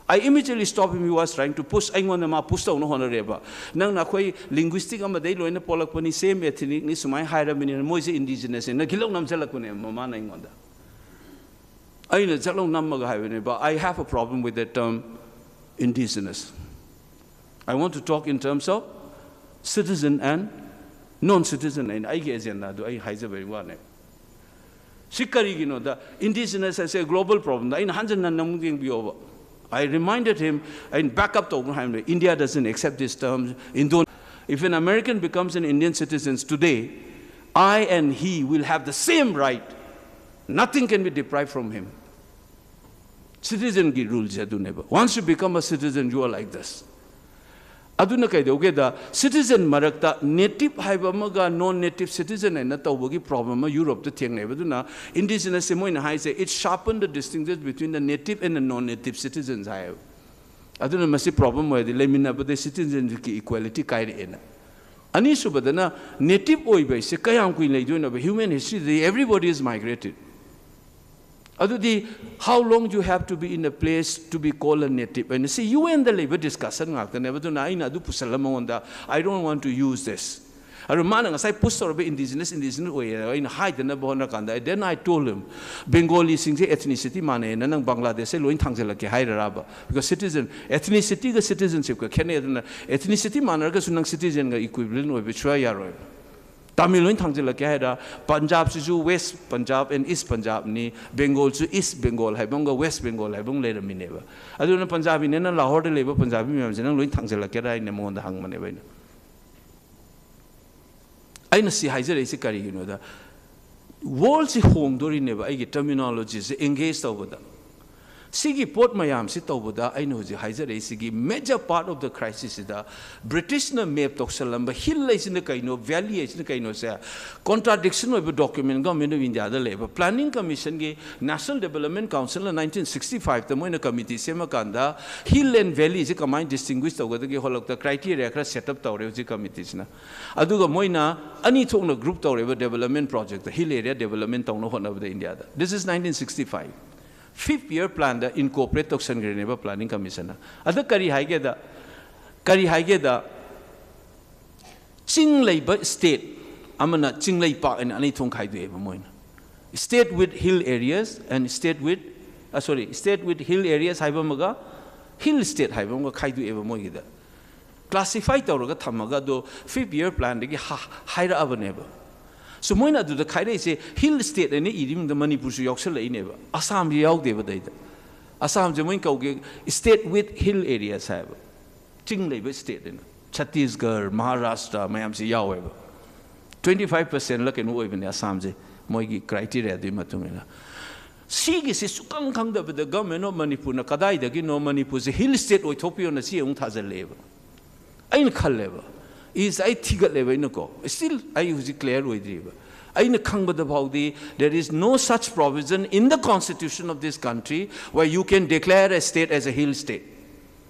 I immediately stop him, he was trying to push, ꯑꯩꯉꯣꯟꯗ ꯃꯥ push ꯇꯧꯅ ꯍꯣꯠꯅꯔꯦꯕ. ꯅꯪꯅ ꯑꯩꯈꯣꯏ linguistic ꯑꯃꯗꯩ ꯂꯣꯏꯅ ꯄꯣꯛꯂꯛꯄꯅꯤ, same ethnicꯅꯤ, ꯁꯨꯃꯥꯏꯅ ꯍꯥꯏꯔꯕꯅꯤꯅ ꯃꯣꯏꯁꯦ indigenous ꯍꯥꯏꯅ ꯒꯤꯂꯧ ꯅꯝꯁꯤꯜꯂꯛꯄꯅꯦꯕ ꯃꯃꯥꯅ ꯑꯩꯉꯣꯟꯗ. ꯑꯩꯅ ꯖꯛꯂꯧ ꯅꯝꯃꯒ ꯍꯥꯏꯕꯅꯦꯕ, I have a problem with that term indigenous. I want to talk in terms of citizen and non-citizen ꯍꯥꯏꯅ ꯑꯩꯒꯤ agendaꯗꯨ ꯑꯩ ꯍꯥꯏꯖꯕꯒꯤ ꯋꯥꯅꯦ꯫ ꯁꯤ ꯀꯔꯤꯒꯤꯅꯣꯗ, indigenous ꯍꯥꯏꯁꯦ global problemꯗ ꯑꯩꯅ ꯍꯟꯖꯟ ꯍꯟꯅ ꯑꯃꯨꯛ ꯌꯦꯡꯕꯤꯌꯣꯕ. I reminded him, ꯑꯩꯅ back up ꯇꯧꯕ ꯍꯥꯏꯕꯅꯦ, India doesn't accept this term. Indo, if an American becomes an Indian citizen today, I and he will have the same right. Nothing can be deprived from him. Citizenꯒꯤ ruleꯁꯦ ꯑꯗꯨꯅꯦꯕ. Once you become a citizen, you are like this. ꯑꯗꯨꯅ ꯀꯩꯗꯧꯒꯦꯗ, citizen ꯃꯔꯛꯇ native ꯍꯥꯏꯕ ꯑꯃꯒ non native citizen ꯍꯥꯏꯅ ꯇꯧꯕꯒꯤ problem ꯑꯃ Europeꯇ ꯊꯦꯡꯅꯩꯕ. ꯑꯗꯨꯅ indigenousꯁꯦ ꯃꯣꯏꯅ ꯍꯥꯏꯁꯦ, it sharpen the distinctions between the native and the non native citizens ꯍꯥꯏꯌꯦꯕ. ꯑꯗꯨꯅ ꯃꯁꯤ problem ꯑꯣꯏꯔꯗꯤ ꯂꯩꯃꯤꯟꯅꯕꯗ citizenshipꯀꯤ equality ꯀꯥꯏꯔꯛꯑꯦꯅ. ꯑꯅꯤꯁꯨꯕꯗꯅ, native ꯑꯣꯏꯕ ꯍꯥꯏꯁꯦ ꯀꯌꯥꯝ ꯀꯨꯏꯅ ꯂꯩꯗꯣꯏꯅꯣꯕ? Human historyꯗ everybody is migrated. ꯑꯗꯨꯗꯤ how long you have to be in a place to be called a native ꯍꯥꯏꯅ ꯁꯤ UNꯗ ꯂꯩꯕ discussion ꯉꯥꯛꯇꯅꯦꯕ꯫ ꯑꯗꯨꯅ ꯑꯩꯅ ꯑꯗꯨ ꯄꯨꯁꯜꯂ ꯃꯉꯣꯟꯗ, I don't want to use this. ꯑꯗꯨ ꯃꯥꯅ ꯉꯁꯥꯏ push ꯇꯧꯔꯕ indigenous, indigenous ꯑꯣꯏꯌꯦ ꯑꯩꯅ ꯍꯥꯏꯗꯅꯕ ꯍꯣꯠꯅ ꯀꯥꯟꯗ, then I told him, Bengaliꯁꯤꯡꯁꯦ ethnicity ꯃꯥꯟꯅꯩꯅ ꯅꯪ ꯕꯪꯒ꯭ꯂꯥꯗꯦꯁꯁꯦ ꯂꯣꯏ ꯊꯥꯡꯖꯜꯂꯛꯀꯦ ꯍꯥꯏꯔꯔꯕ? Because citizen, ethnicityꯒ citizenshipꯀ ꯈꯦꯠꯅꯩ꯫ ꯑꯗꯨꯅ ethnicity ꯃꯥꯟꯅꯔꯒꯁꯨ ꯅꯪ citizenꯒ equivalent ꯑꯣꯏꯕ ꯁꯨꯡꯌꯥ ꯌꯥꯔꯣꯏ꯫ ꯇꯥꯃꯤꯜ ꯂꯣꯏ ꯊꯥꯡꯖꯤꯜꯂꯛꯀꯦ ꯍꯥꯏꯔ, ꯄꯟꯖꯥꯕꯁꯤꯁꯨ West Punjab and East Punjabꯅꯤ, ꯕꯦꯡꯒꯣꯜꯁꯨ East Bengal ꯍꯥꯏꯕ ꯑꯃꯒ West Bengal ꯍꯥꯏꯕ ꯑꯃ ꯂꯩꯔꯝꯃꯤꯅꯦꯕ꯫ ꯑꯗꯨꯅ ꯄꯟꯖꯥꯕꯤꯅꯦꯅ ꯂꯥꯍꯣꯔꯗ ꯂꯩꯕ ꯄꯟꯖꯥꯕꯤ ꯃꯌꯥꯝꯁꯦ ꯅꯪ ꯂꯣꯏ ꯊꯥꯡꯖꯤꯜꯂꯛꯀꯦꯔꯥ ꯍꯥꯏꯅ ꯃꯉꯣꯟꯗ ꯍꯪꯕꯅꯦꯕ ꯑꯩꯅ꯫ ꯑꯩꯅ ꯁꯤ ꯍꯥꯏꯖꯔꯛꯏꯁꯦ ꯀꯔꯤꯒꯤꯅꯣꯗ, ꯋꯥꯔꯜꯁꯤ ꯍꯣꯡꯗꯣꯔꯤꯅꯦꯕ ꯑꯩꯒꯤ ꯇꯔꯃꯤꯅꯣꯂꯣꯖꯤꯁꯦ ꯑꯦꯡꯒꯦꯖ ꯇꯧꯕꯗ꯫ ꯁꯤꯒꯤ ꯄꯣꯠ ꯃꯌꯥꯝꯁꯤ ꯇꯧꯕꯗ ꯑꯩꯅ ꯍꯧꯖꯤꯛ ꯍꯥꯏꯖꯔꯛꯏꯁꯤꯒꯤ ꯃꯦꯖꯔ ꯄꯥꯔꯠ ꯑꯣꯐ ꯗ ꯀ꯭ꯔꯥꯏꯁꯤꯁꯁꯤꯗ ꯕ꯭ꯔꯤꯇꯤꯁꯅ ꯃꯦꯞ ꯇꯧꯁꯜꯂꯝꯕ ꯍꯤꯜ ꯍꯥꯏꯁꯤꯅ ꯀꯩꯅꯣ, ꯚꯦꯂꯤ ꯍꯥꯏꯁꯤꯅ ꯀꯩꯅꯣꯁꯦ ꯀꯣꯟꯇ꯭ꯔꯥꯗꯤꯛꯁꯟ ꯑꯣꯏꯕ ꯗꯣꯀ꯭ꯌꯨꯃꯦꯟ ꯒꯚꯔꯟꯃꯦꯟ ꯑꯣꯐ ꯏꯟꯗꯤꯌꯥꯗ ꯂꯩꯕ꯫ ꯄ꯭ꯂꯥꯅꯤꯡ ꯀꯃꯤꯁꯟꯒꯤ, ꯅꯦꯁꯅꯦꯜ ꯗꯦꯕꯂꯞꯃꯦꯟ ꯀꯥꯎꯟꯁꯤꯜꯅ ꯅꯥꯏꯟꯇꯤꯟ ꯁꯤꯛꯁꯇꯤ ꯐꯥꯏꯚꯇ ꯃꯣꯏꯅ ꯀꯃꯤꯇꯤ ꯁꯦꯝꯃꯀꯥꯟꯗ ꯍꯤꯜ ꯑꯦꯟ ꯚꯦꯂꯤꯁꯦ ꯀꯃꯥꯏꯅ ꯗꯤꯁꯇꯤꯡꯒ꯭ꯋꯤꯁ ꯇꯧꯒꯗꯒꯦ ꯍꯣꯠꯂꯛꯇ ꯀ꯭ꯔꯥꯏꯇꯦꯔꯤꯌꯥ ꯈꯔ ꯁꯦꯠ ꯑꯞ ꯇꯧꯔꯦ ꯍꯧꯖꯤꯛ ꯀꯃꯤꯇꯤꯁꯤꯅ꯫ ꯑꯗꯨꯒ ꯃꯣꯏꯅ ꯑꯅꯤ ꯊꯣꯛꯅ ꯒ꯭ꯔꯨꯞ ꯇꯧꯔꯦꯕ development project, hill area development ꯇꯧꯅꯕ ꯍꯣꯠꯅꯕꯗ ꯏꯟꯗꯤꯌꯥꯗ꯫ This is nineteen sixty five. Fifth year planꯗ incorporate ꯇꯧꯁꯟꯈ꯭ꯔꯦꯅꯦꯕ ꯄ꯭ꯂꯥꯅꯤꯡ ꯀꯃꯤꯁꯟꯅ꯫ ꯑꯗ ꯀꯔꯤ ꯍꯥꯏꯒꯦꯗ, ꯀꯔꯤ ꯍꯥꯏꯒꯦꯗ, ꯆꯤꯡ ꯂꯩꯕ ꯁ꯭ꯇꯦꯠ ꯑꯃꯅ ꯆꯤꯡꯂꯩꯄꯥꯛ ꯍꯥꯏꯅ ꯑꯅꯤ ꯊꯣꯛꯅ ꯈꯥꯏꯗꯣꯛꯑꯦꯕ ꯃꯣꯏꯅ꯫ State with hill areas and state with, sorry, state with hill areas ꯍꯥꯏꯕ ꯑꯃꯒ ꯍꯤꯜ ꯁ꯭ꯇꯦꯠ ꯍꯥꯏꯕ ꯑꯃꯒ ꯈꯥꯏꯗꯣꯛꯑꯦꯕ ꯃꯣꯏꯒꯤꯗ꯫ ꯀ꯭ꯂꯥꯁꯤꯐꯥꯏ ꯇꯧꯔꯒ ꯊꯝꯃꯒ ꯑꯗꯣ ꯐꯤꯐ ꯏꯌꯔ ꯄ꯭ꯂꯥꯟꯗꯒꯤ ꯍꯥꯏꯔꯛꯑꯕꯅꯦꯕ꯫ ꯁꯣ ꯃꯣꯏꯅ ꯑꯗꯨꯗ ꯈꯥꯏꯔꯛꯏꯁꯦ ꯍꯤꯜ ꯁ꯭ꯇꯦꯠ ꯍꯥꯏꯅ ꯏꯔꯤꯕꯗ ꯃꯅꯤꯄꯨꯔꯁꯨ ꯌꯥꯎꯁꯜꯂꯛꯏꯅꯦꯕ꯫ ꯑꯁꯥꯝꯁꯦ ꯌꯥꯎꯗꯦꯕ ꯑꯗꯩꯗ꯫ ꯑꯁꯥꯝꯁꯦ ꯃꯣꯏꯅ ꯀꯧꯒꯦ state with hill areas ꯍꯥꯏꯕ꯫ ꯆꯤꯡ ꯂꯩꯕ ꯁ꯭ꯇꯦꯠ ꯍꯥꯏꯅ꯫ ꯁꯠꯇꯤꯁꯒꯔ, ꯃꯍꯥꯔꯥꯁꯇ꯭ꯔ ꯃꯌꯥꯝꯁꯦ ꯌꯥꯎꯋꯦꯕ꯫ Twenty five percentꯂ ꯀꯩꯅꯣ ꯑꯣꯏꯕꯅꯦ ꯑꯁꯥꯝꯁꯦ, ꯃꯣꯏꯒꯤ ꯀ꯭ꯔꯥꯏꯇꯦꯔꯤꯌꯥꯗꯨꯒꯤ ꯃꯇꯨꯡ ꯏꯟꯅ꯫ ꯁꯤꯒꯤꯁꯤ ꯁꯨꯛꯈꯪ ꯈꯪꯗꯕꯗ ꯒꯚꯔꯟꯃꯦꯟ ꯑꯣꯐ ꯃꯅꯤꯄꯨꯔꯅ ꯀꯗꯥꯏꯗꯒꯤꯅꯣ ꯃꯅꯤꯄꯨꯔꯁꯦ ꯍꯤꯜ ꯁ꯭ꯇꯦꯠ ꯑꯣꯏꯊꯣꯛꯄꯤꯌꯣꯅ ꯁꯤ ꯑꯃꯨꯛ ꯊꯥꯖꯤꯜꯂꯛꯑꯦꯕ꯫ ꯑꯩꯅ ꯈꯜꯂꯦꯕ, ꯏꯁ ꯑꯩ ꯊꯤꯒꯠꯂꯦꯕ ꯑꯩꯅꯀꯣ, ꯁ꯭ꯇꯤꯜ ꯑꯩ ꯍꯧꯖꯤꯛ ꯀ꯭ꯂꯤꯌꯥꯔ ꯑꯣꯏꯗ꯭ꯔꯤꯕ꯫ ꯑꯩꯅ ꯈꯪꯕꯗ ꯐꯥꯎꯗꯤ there is no such provision in the constitution of this country where you can declare a state as a hill state.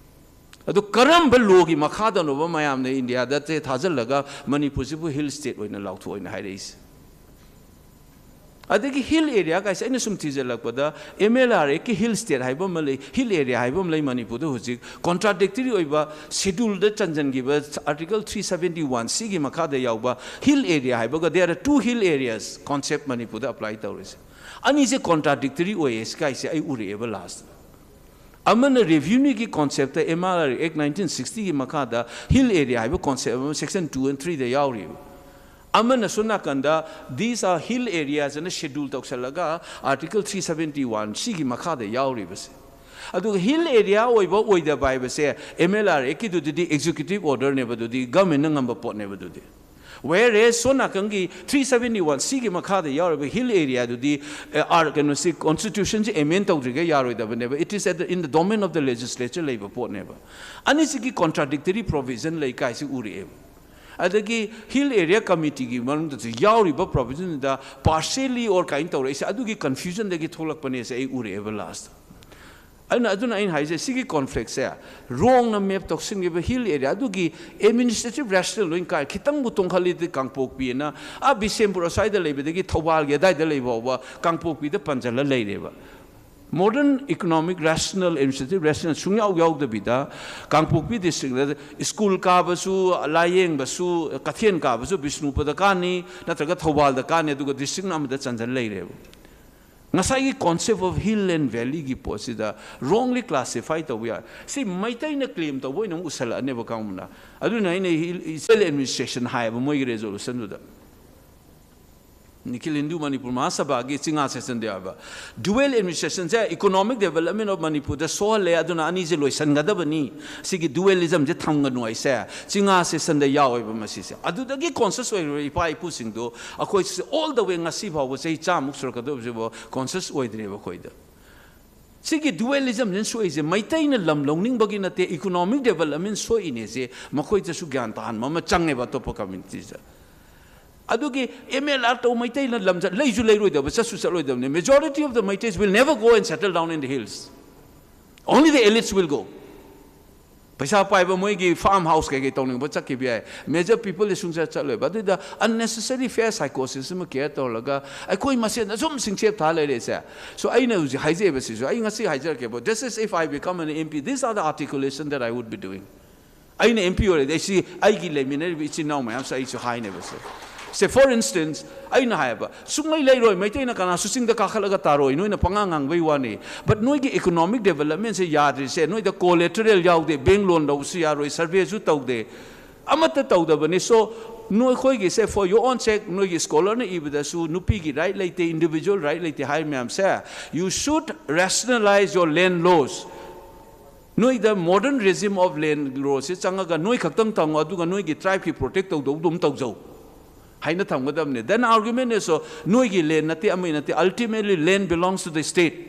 ꯑꯗꯨ ꯀꯔꯝꯕ ꯂꯣꯒꯤ ꯃꯈꯥꯗꯅꯣꯕ ꯃꯌꯥꯝꯅ ꯏꯟꯗꯤꯌꯥꯗ ꯊꯥꯖꯤꯜꯂꯒ ꯃꯅꯤꯄꯨꯔꯁꯤꯕꯨ ꯍꯤꯜ ꯁ꯭ꯇꯦꯠ ꯑꯣꯏꯅ ꯂꯥꯎꯊꯣꯛꯑꯣꯅ ꯍꯥꯏꯔꯛꯏꯁꯦ? ꯑꯗꯒꯤ ꯍꯤꯜ ꯑꯦꯔꯤꯌꯥ ꯀꯥꯏꯁꯦ ꯑꯩꯅ ꯁꯨꯝ ꯊꯤꯖꯤꯜꯂꯛꯄꯗ ꯑꯦꯝ ꯑꯦꯜ ꯑꯥꯔ ꯑꯦꯛꯀꯤ ꯍꯤꯜ ꯁ꯭ꯇꯦꯠ ꯍꯥꯏꯕ ꯑꯃ ꯂꯩ, ꯍꯤꯜ ꯑꯦꯔꯤꯌꯥ ꯍꯥꯏꯕ ꯑꯃ ꯂꯩ ꯃꯅꯤꯄꯨꯔꯗ ꯍꯧꯖꯤꯛ꯫ ꯀꯣꯟꯇ꯭ꯔꯥꯗꯤꯛꯇꯔꯤ ꯑꯣꯏꯕ ꯁꯦꯗ꯭ꯌꯨꯜꯗ ꯆꯟꯁꯤꯟꯈꯤꯕ ꯑꯥꯔꯇꯤꯀꯜ ꯊ꯭ꯔꯤ ꯁꯕꯦꯟꯇꯤ ꯋꯥꯟ ꯁꯤꯒꯤ ꯃꯈꯥꯗ ꯌꯥꯎꯕ ꯍꯤꯜ ꯑꯦꯔꯤꯌꯥ ꯍꯥꯏꯕꯒ there are two hill areas concept ꯃꯅꯤꯄꯨꯔꯗ ꯑꯦꯄ꯭ꯂꯥꯏ ꯇꯧꯔꯤꯁꯦ꯫ ꯑꯅꯤꯁꯦ ꯀꯣꯟꯇ꯭ꯔꯥꯗꯤꯛꯇꯔꯤ ꯑꯣꯏꯌꯦ ꯁꯤ ꯀꯥꯏꯁꯦ ꯑꯩ ꯎꯔꯛꯑꯦꯕ ꯂꯥꯁꯇ꯫ ꯑꯃꯅ ꯔꯦꯚꯤꯅ꯭ꯌꯨꯒꯤ concept M R R act nineteen ꯁꯤꯛꯁꯇꯤꯒꯤ ꯃꯈꯥꯗ ꯍꯤꯜ ꯑꯦꯔꯤꯌꯥ ꯍꯥꯏꯕ ꯀꯣꯟꯁꯦꯞ ꯑꯃ ꯁꯦꯛꯁꯟ ꯇꯨ ꯑꯦꯟ ꯊ꯭ꯔꯤꯗ ꯌꯥꯎꯔꯤꯕ꯫ ꯑꯃꯅ ꯁꯣꯝ ꯅꯥꯀꯟꯗ these are hill areas ꯑꯅ ꯁꯦꯗ꯭ꯌꯨꯜ ꯇꯧꯁꯜꯂꯒ ꯑꯥꯔꯇꯤꯀꯜ ꯊ꯭ꯔꯤ ꯁꯕꯦꯟꯇꯤ ꯋꯥꯟ ꯁꯤꯒꯤ ꯃꯈꯥꯗ ꯌꯥꯎꯔꯤꯕꯁꯦ꯫ ꯑꯗꯨꯒ ꯍꯤꯜ ꯑꯦꯔꯤꯌꯥ ꯑꯣꯏꯕ ꯑꯣꯏꯗꯕ ꯍꯥꯏꯕꯁꯦ ꯑꯦꯝ ꯑꯦꯜ ꯑꯥꯔ ꯑꯦꯛꯀꯤꯗꯨꯗꯤ ꯑꯦꯛꯖꯤꯀ꯭ꯌꯨꯇꯤꯚ ꯑꯣꯔꯗꯔꯅꯦꯕ, ꯑꯗꯨꯗꯤ ꯒꯚꯔꯟꯃꯦꯟꯠꯅ ꯉꯝꯕ ꯄꯣꯠꯅꯦꯕ꯫ ꯑꯗꯨꯗꯤ Whereas ꯁꯣꯝ ꯅꯥꯀꯟꯒꯤ three seventy one C ꯒꯤ ꯃꯈꯥꯗ ꯌꯥꯎꯔꯤꯕ hill area ꯗꯨꯗꯤ ꯑꯥꯔ ꯀꯩꯅꯣꯁꯤ, constitution ꯁꯤ amend ꯇꯧꯗ꯭ꯔꯤꯉꯩ ꯌꯥꯔꯣꯏꯗꯕꯅꯦꯕ. It is at the, in the domain of the legislature ꯂꯩꯕ ꯄꯣꯠꯅꯦꯕ. ꯑꯅꯤꯁꯤꯒꯤ contradictory provision ꯂꯩ ꯀꯥꯏꯁꯤ ꯎꯔꯛꯑꯦꯕ. ꯑꯗꯒꯤ hill area committee ꯒꯤ ꯃꯅꯨꯡꯗꯁꯨ ꯌꯥꯎꯔꯤꯕ provision ꯗ partially or ꯀꯥꯏꯅ ꯇꯧꯔꯛꯏꯁꯦ, ꯑꯗꯨꯒꯤ confusion ꯗꯒꯤ ꯊꯣꯛꯂꯛꯄꯅꯦꯁꯦ ꯑꯩ ꯎꯔꯛꯑꯦꯕ last. ꯑꯗꯨꯅ, ꯑꯗꯨꯅ ꯑꯩꯅ ꯍꯥꯏꯁꯦ, ꯁꯤꯒꯤ conflict ꯁꯦ wrong ꯅ map ꯇꯧꯁꯤꯟꯈꯤꯕ hill area ꯑꯗꯨꯒꯤ administrative rationale ꯂꯣꯏ ꯀꯥꯏ. ꯈꯤꯇꯪꯕꯨ ꯇꯣꯡꯈꯠꯂꯗꯤ ꯀꯥꯡꯄꯣꯛꯄꯤꯅ, ꯑꯥ ꯕꯤꯁꯦꯝꯄꯨꯔ ꯑꯁ꯭ꯋꯥꯏꯗ ꯂꯩꯕꯗꯒꯤ ꯊꯧꯕꯥꯜꯒꯤ ꯑꯗꯥꯏꯗ ꯂꯩꯕ ꯐꯥꯎꯕ ꯀꯥꯡꯄꯣꯛꯄꯤꯗ ꯄꯟꯁꯤꯜꯂ ꯂꯩꯔꯦꯕ. Modern economic rational, administrative rational ꯁꯨꯡꯌꯥꯎ ꯌꯥꯎꯗꯕꯤꯗ ꯀꯥꯡꯄꯣꯛꯄꯤ district ꯇ school ꯀꯥꯕꯁꯨ, ꯂꯥꯏꯌꯦꯡꯕꯁꯨ, ꯀꯩꯊꯦꯜ ꯀꯥꯕꯁꯨ ꯕꯤꯁꯅꯨꯄꯨꯔꯗ ꯀꯥꯅꯤ, ꯅꯠꯇ꯭ꯔꯒ ꯊꯧꯕꯥꯜꯗ ꯀꯥꯅꯤ, ꯑꯗꯨꯒ district ꯑꯃꯗ ꯆꯟꯁꯤꯜ ꯂꯩꯔꯦꯕ. ꯉꯁꯥꯏꯒꯤ concept of hill and valley ꯒꯤ ꯄꯣꯠꯁꯤꯗ wrongly classify ꯇꯧꯕ ꯌꯥꯏ꯫ ꯁꯤ ꯃꯩꯇꯩꯅ claim ꯇꯧꯕ ꯑꯣꯏꯅ ꯑꯃꯨꯛ ꯎꯁꯜꯂꯛꯑꯅꯦꯕ ꯀꯥꯡꯕꯨꯅ꯫ ꯑꯗꯨꯅ ꯑꯩꯅ hill, hill administration ꯍꯥꯏꯌꯦꯕ ꯃꯣꯏꯒꯤ resolution ꯗꯨꯗ꯫ ꯅꯤꯈꯤꯜ ꯍꯤꯟꯗꯨ ꯃꯅꯤꯄꯨꯔ ꯃꯍꯥꯁꯚꯥꯒꯤ ꯆꯤꯡꯉꯥ ꯁꯦꯁꯟꯗ ꯌꯥꯎꯕ dual administration say economic development of ꯃꯅꯤꯄꯨꯔꯗ ꯁꯣꯛꯍꯜꯂꯦ, ꯑꯗꯨꯅ ꯑꯅꯤꯁꯦ ꯂꯣꯏꯁꯟꯒꯗꯕꯅꯤ, ꯁꯤꯒꯤ dualism ꯁꯦ ꯊꯝꯒꯅꯨ ꯍꯥꯏꯁꯦ ꯆꯤꯡꯉꯥ ꯁꯦꯁꯟꯗ ꯌꯥꯎꯋꯦꯕ ꯃꯁꯤꯁꯦ꯫ ꯑꯗꯨꯗꯒꯤ conscious ꯑꯣꯏꯔꯤꯕ ꯏꯄꯥ ꯏꯄꯨꯁꯤꯡꯗꯣ ꯑꯩꯈꯣꯏ all the way ꯉꯁꯤ ꯐꯥꯎꯕ ꯆꯍꯤ ꯆꯥꯃꯨꯛ ꯁꯨꯔꯛꯀꯗꯧꯕꯁꯤꯕꯨ conscious ꯑꯣꯏꯗ꯭ꯔꯦꯕ ꯑꯩꯈꯣꯏꯗ꯫ ꯁꯤꯒꯤ dualism ꯁꯤꯅ ꯁꯣꯛꯏꯁꯦ ꯃꯩꯇꯩꯅ ꯂꯝ ꯂꯧꯅꯤꯡꯕꯒꯤ ꯅꯠꯇꯦ, economic development ꯁꯣꯛꯏꯅꯦꯁꯦ ꯃꯈꯣꯏꯗꯁꯨ ꯒ꯭ꯌꯥꯟ ꯇꯥꯍꯟꯕ ꯑꯃ ꯆꯪꯉꯦꯕ ꯑꯇꯣꯞꯄ communities ꯇ꯫ ꯑꯗꯨꯒꯤ M L R ꯇꯧ ꯃꯩꯇꯩꯅ ꯂꯝ ꯆꯠ-, ꯂꯩꯁꯨ ꯂꯩꯔꯣꯏꯗꯕ, ꯆꯠꯁꯨ ꯆꯠꯂꯣꯏꯗꯕꯅꯤ꯫ Majority of the Meiteis will never go and settle down in the hills. Only the elites will go. ꯄꯩꯁꯥ ꯄꯥꯏꯕ ꯃꯣꯏꯒꯤ farm house ꯀꯩꯀꯩ ꯇꯧꯅꯤꯡꯕ ꯆꯠꯈꯤꯕ ꯌꯥꯏ, major people ꯗꯤ ꯁꯨꯡꯆꯠ ꯆꯠꯂꯣꯏꯕ꯫ ꯑꯗꯨꯗ unnecessary fear psychosis ꯑꯃ create ꯇꯧꯔꯒ ꯑꯩꯈꯣꯏ ꯃꯁꯦꯟ ꯑꯁꯨꯝ ꯁꯤꯡꯆꯦꯞ ꯊꯥ ꯂꯩꯔꯦꯁꯦ꯫ So ꯑꯩꯅ ꯍꯧꯖꯤꯛ ꯍꯥꯏꯖꯩꯕꯁꯤꯁꯨ, ꯑꯩ ꯉꯁꯤ ꯍꯥꯏꯖꯔꯛꯀꯦꯕ, this is if I become an M P, these are the articulation that I would be doing. ꯑꯩꯅ M P ꯑꯣꯏꯔꯗꯤ ꯑꯩ ꯁꯤ ꯑꯩꯒꯤ ꯂꯩꯃꯤꯟꯅꯔꯤꯕ ꯏꯆꯤꯟ ꯏꯅꯥꯎ ꯃꯌꯥꯝꯁꯨ ꯑꯩꯁꯨ ꯍꯥꯏꯅꯦꯕꯁꯦ꯫ Say for instance, ꯑꯩꯅ ꯍꯥꯏꯌꯦꯕ, ꯁꯨꯡꯂꯩ ꯂꯩꯔꯣꯏ, ꯃꯩꯇꯩꯅ ꯀꯅꯥꯁꯨ ꯆꯤꯡꯗ ꯀꯥꯈꯠꯂꯒ ꯇꯥꯔꯣꯏ, ꯅꯣꯏꯅ ꯄꯉꯥꯡ ꯉꯥꯡꯕꯩ ꯋꯥꯅꯤ꯫ But ꯅꯣꯏꯒꯤ economic development ꯁꯦ ꯌꯥꯗ꯭ꯔꯤꯁꯦ, ꯅꯣꯏꯗ collateral ꯌꯥꯎꯗꯦ, bank loan ꯂꯧꯕꯁꯨ ꯌꯥꯔꯣꯏ, survey ꯁꯨ ꯇꯧꯗꯦ, ꯑꯃꯠꯇ ꯇꯧꯗꯕꯅꯤ꯫ So ꯅꯣꯏꯈꯣꯏꯒꯤꯁꯦ for your own sake, ꯅꯣꯏꯒꯤ scholar ꯅ ꯏꯕꯗꯁꯨ ꯅꯨꯄꯤꯒꯤ right ꯂꯩꯇꯦ, individual right ꯂꯩꯇꯦ ꯍꯥꯏ ꯃꯌꯥꯝꯁꯦ, you should rationalize your land laws. ꯅꯣꯏꯗ modern regime of land law ꯁꯦ ꯆꯪꯉꯒ ꯅꯣꯏ ꯈꯛꯇꯪ ꯇꯪꯉꯣ, ꯑꯗꯨꯒ ꯅꯣꯏꯒꯤ tribe ꯀꯤ protect ꯇꯧꯗꯧꯗꯨꯝ ꯇꯧꯖꯧ꯫ ꯍꯥꯏꯅ ꯊꯝꯒꯗꯕꯅꯤ꯫ Then argument is, so, ꯅꯣꯏꯒꯤ land ꯅꯠꯇꯦ, ꯑꯃꯒꯤ ꯅꯠꯇꯦ, ultimately land belongs to the state.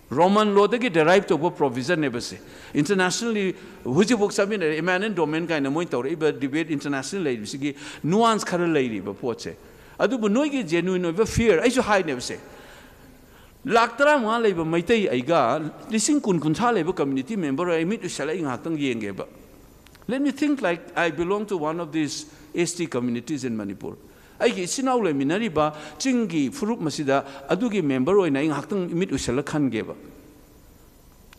Roman lawꯗꯒꯤ derive ꯇꯧꯕ provisionꯅꯦꯕ ꯁꯦ꯫ Internationally ꯍꯧꯖꯤꯛꯐꯥꯎ ꯆꯠꯃꯤꯟꯅꯔꯦ, eminent domain ꯀꯥꯏꯅ ꯃꯣꯏ ꯇꯧꯔꯛꯏꯕ debate, international ꯂꯩꯔꯤꯕꯁꯤꯒꯤ nuance ꯈꯔ ꯂꯩꯔꯤꯕ ꯄꯣꯠꯁꯦ꯫ ꯑꯗꯨꯕꯨ ꯅꯣꯏꯒꯤ genuine ꯑꯣꯏꯕ fear, ꯑꯩꯁꯨ ꯍꯥꯏꯅꯦꯕ ꯁꯦ, ꯂꯥꯛ ꯇꯔꯥꯃꯉꯥ ꯂꯩꯕ ꯃꯩꯇꯩ ꯑꯩꯒ ꯂꯤꯁꯤꯡ ꯀꯨꯟ ꯀꯨꯟꯊ꯭ꯔꯥ ꯂꯩꯕ community member ꯑꯩ ꯃꯤꯠ ꯎꯏꯁꯜꯂ ꯑꯩ ꯉꯥꯏꯍꯥꯛꯇꯪ ꯌꯦꯡꯒꯦꯕ꯫ Let me think like I belong to one of these S T communities in Manipur. ꯑꯩꯒꯤ ꯏꯆꯤꯟ ꯏꯅꯥꯎ ꯂꯩꯃꯤꯟꯅꯔꯤꯕ ꯆꯤꯡꯒꯤ ꯐꯨꯔꯨꯞ ꯃꯁꯤꯗ ꯑꯗꯨꯒꯤ member ꯑꯣꯏꯅ ꯑꯩ ꯉꯥꯏꯍꯥꯛꯇꯪ ꯃꯤꯠ ꯎꯏꯁꯜꯂ ꯈꯟꯒꯦꯕ꯫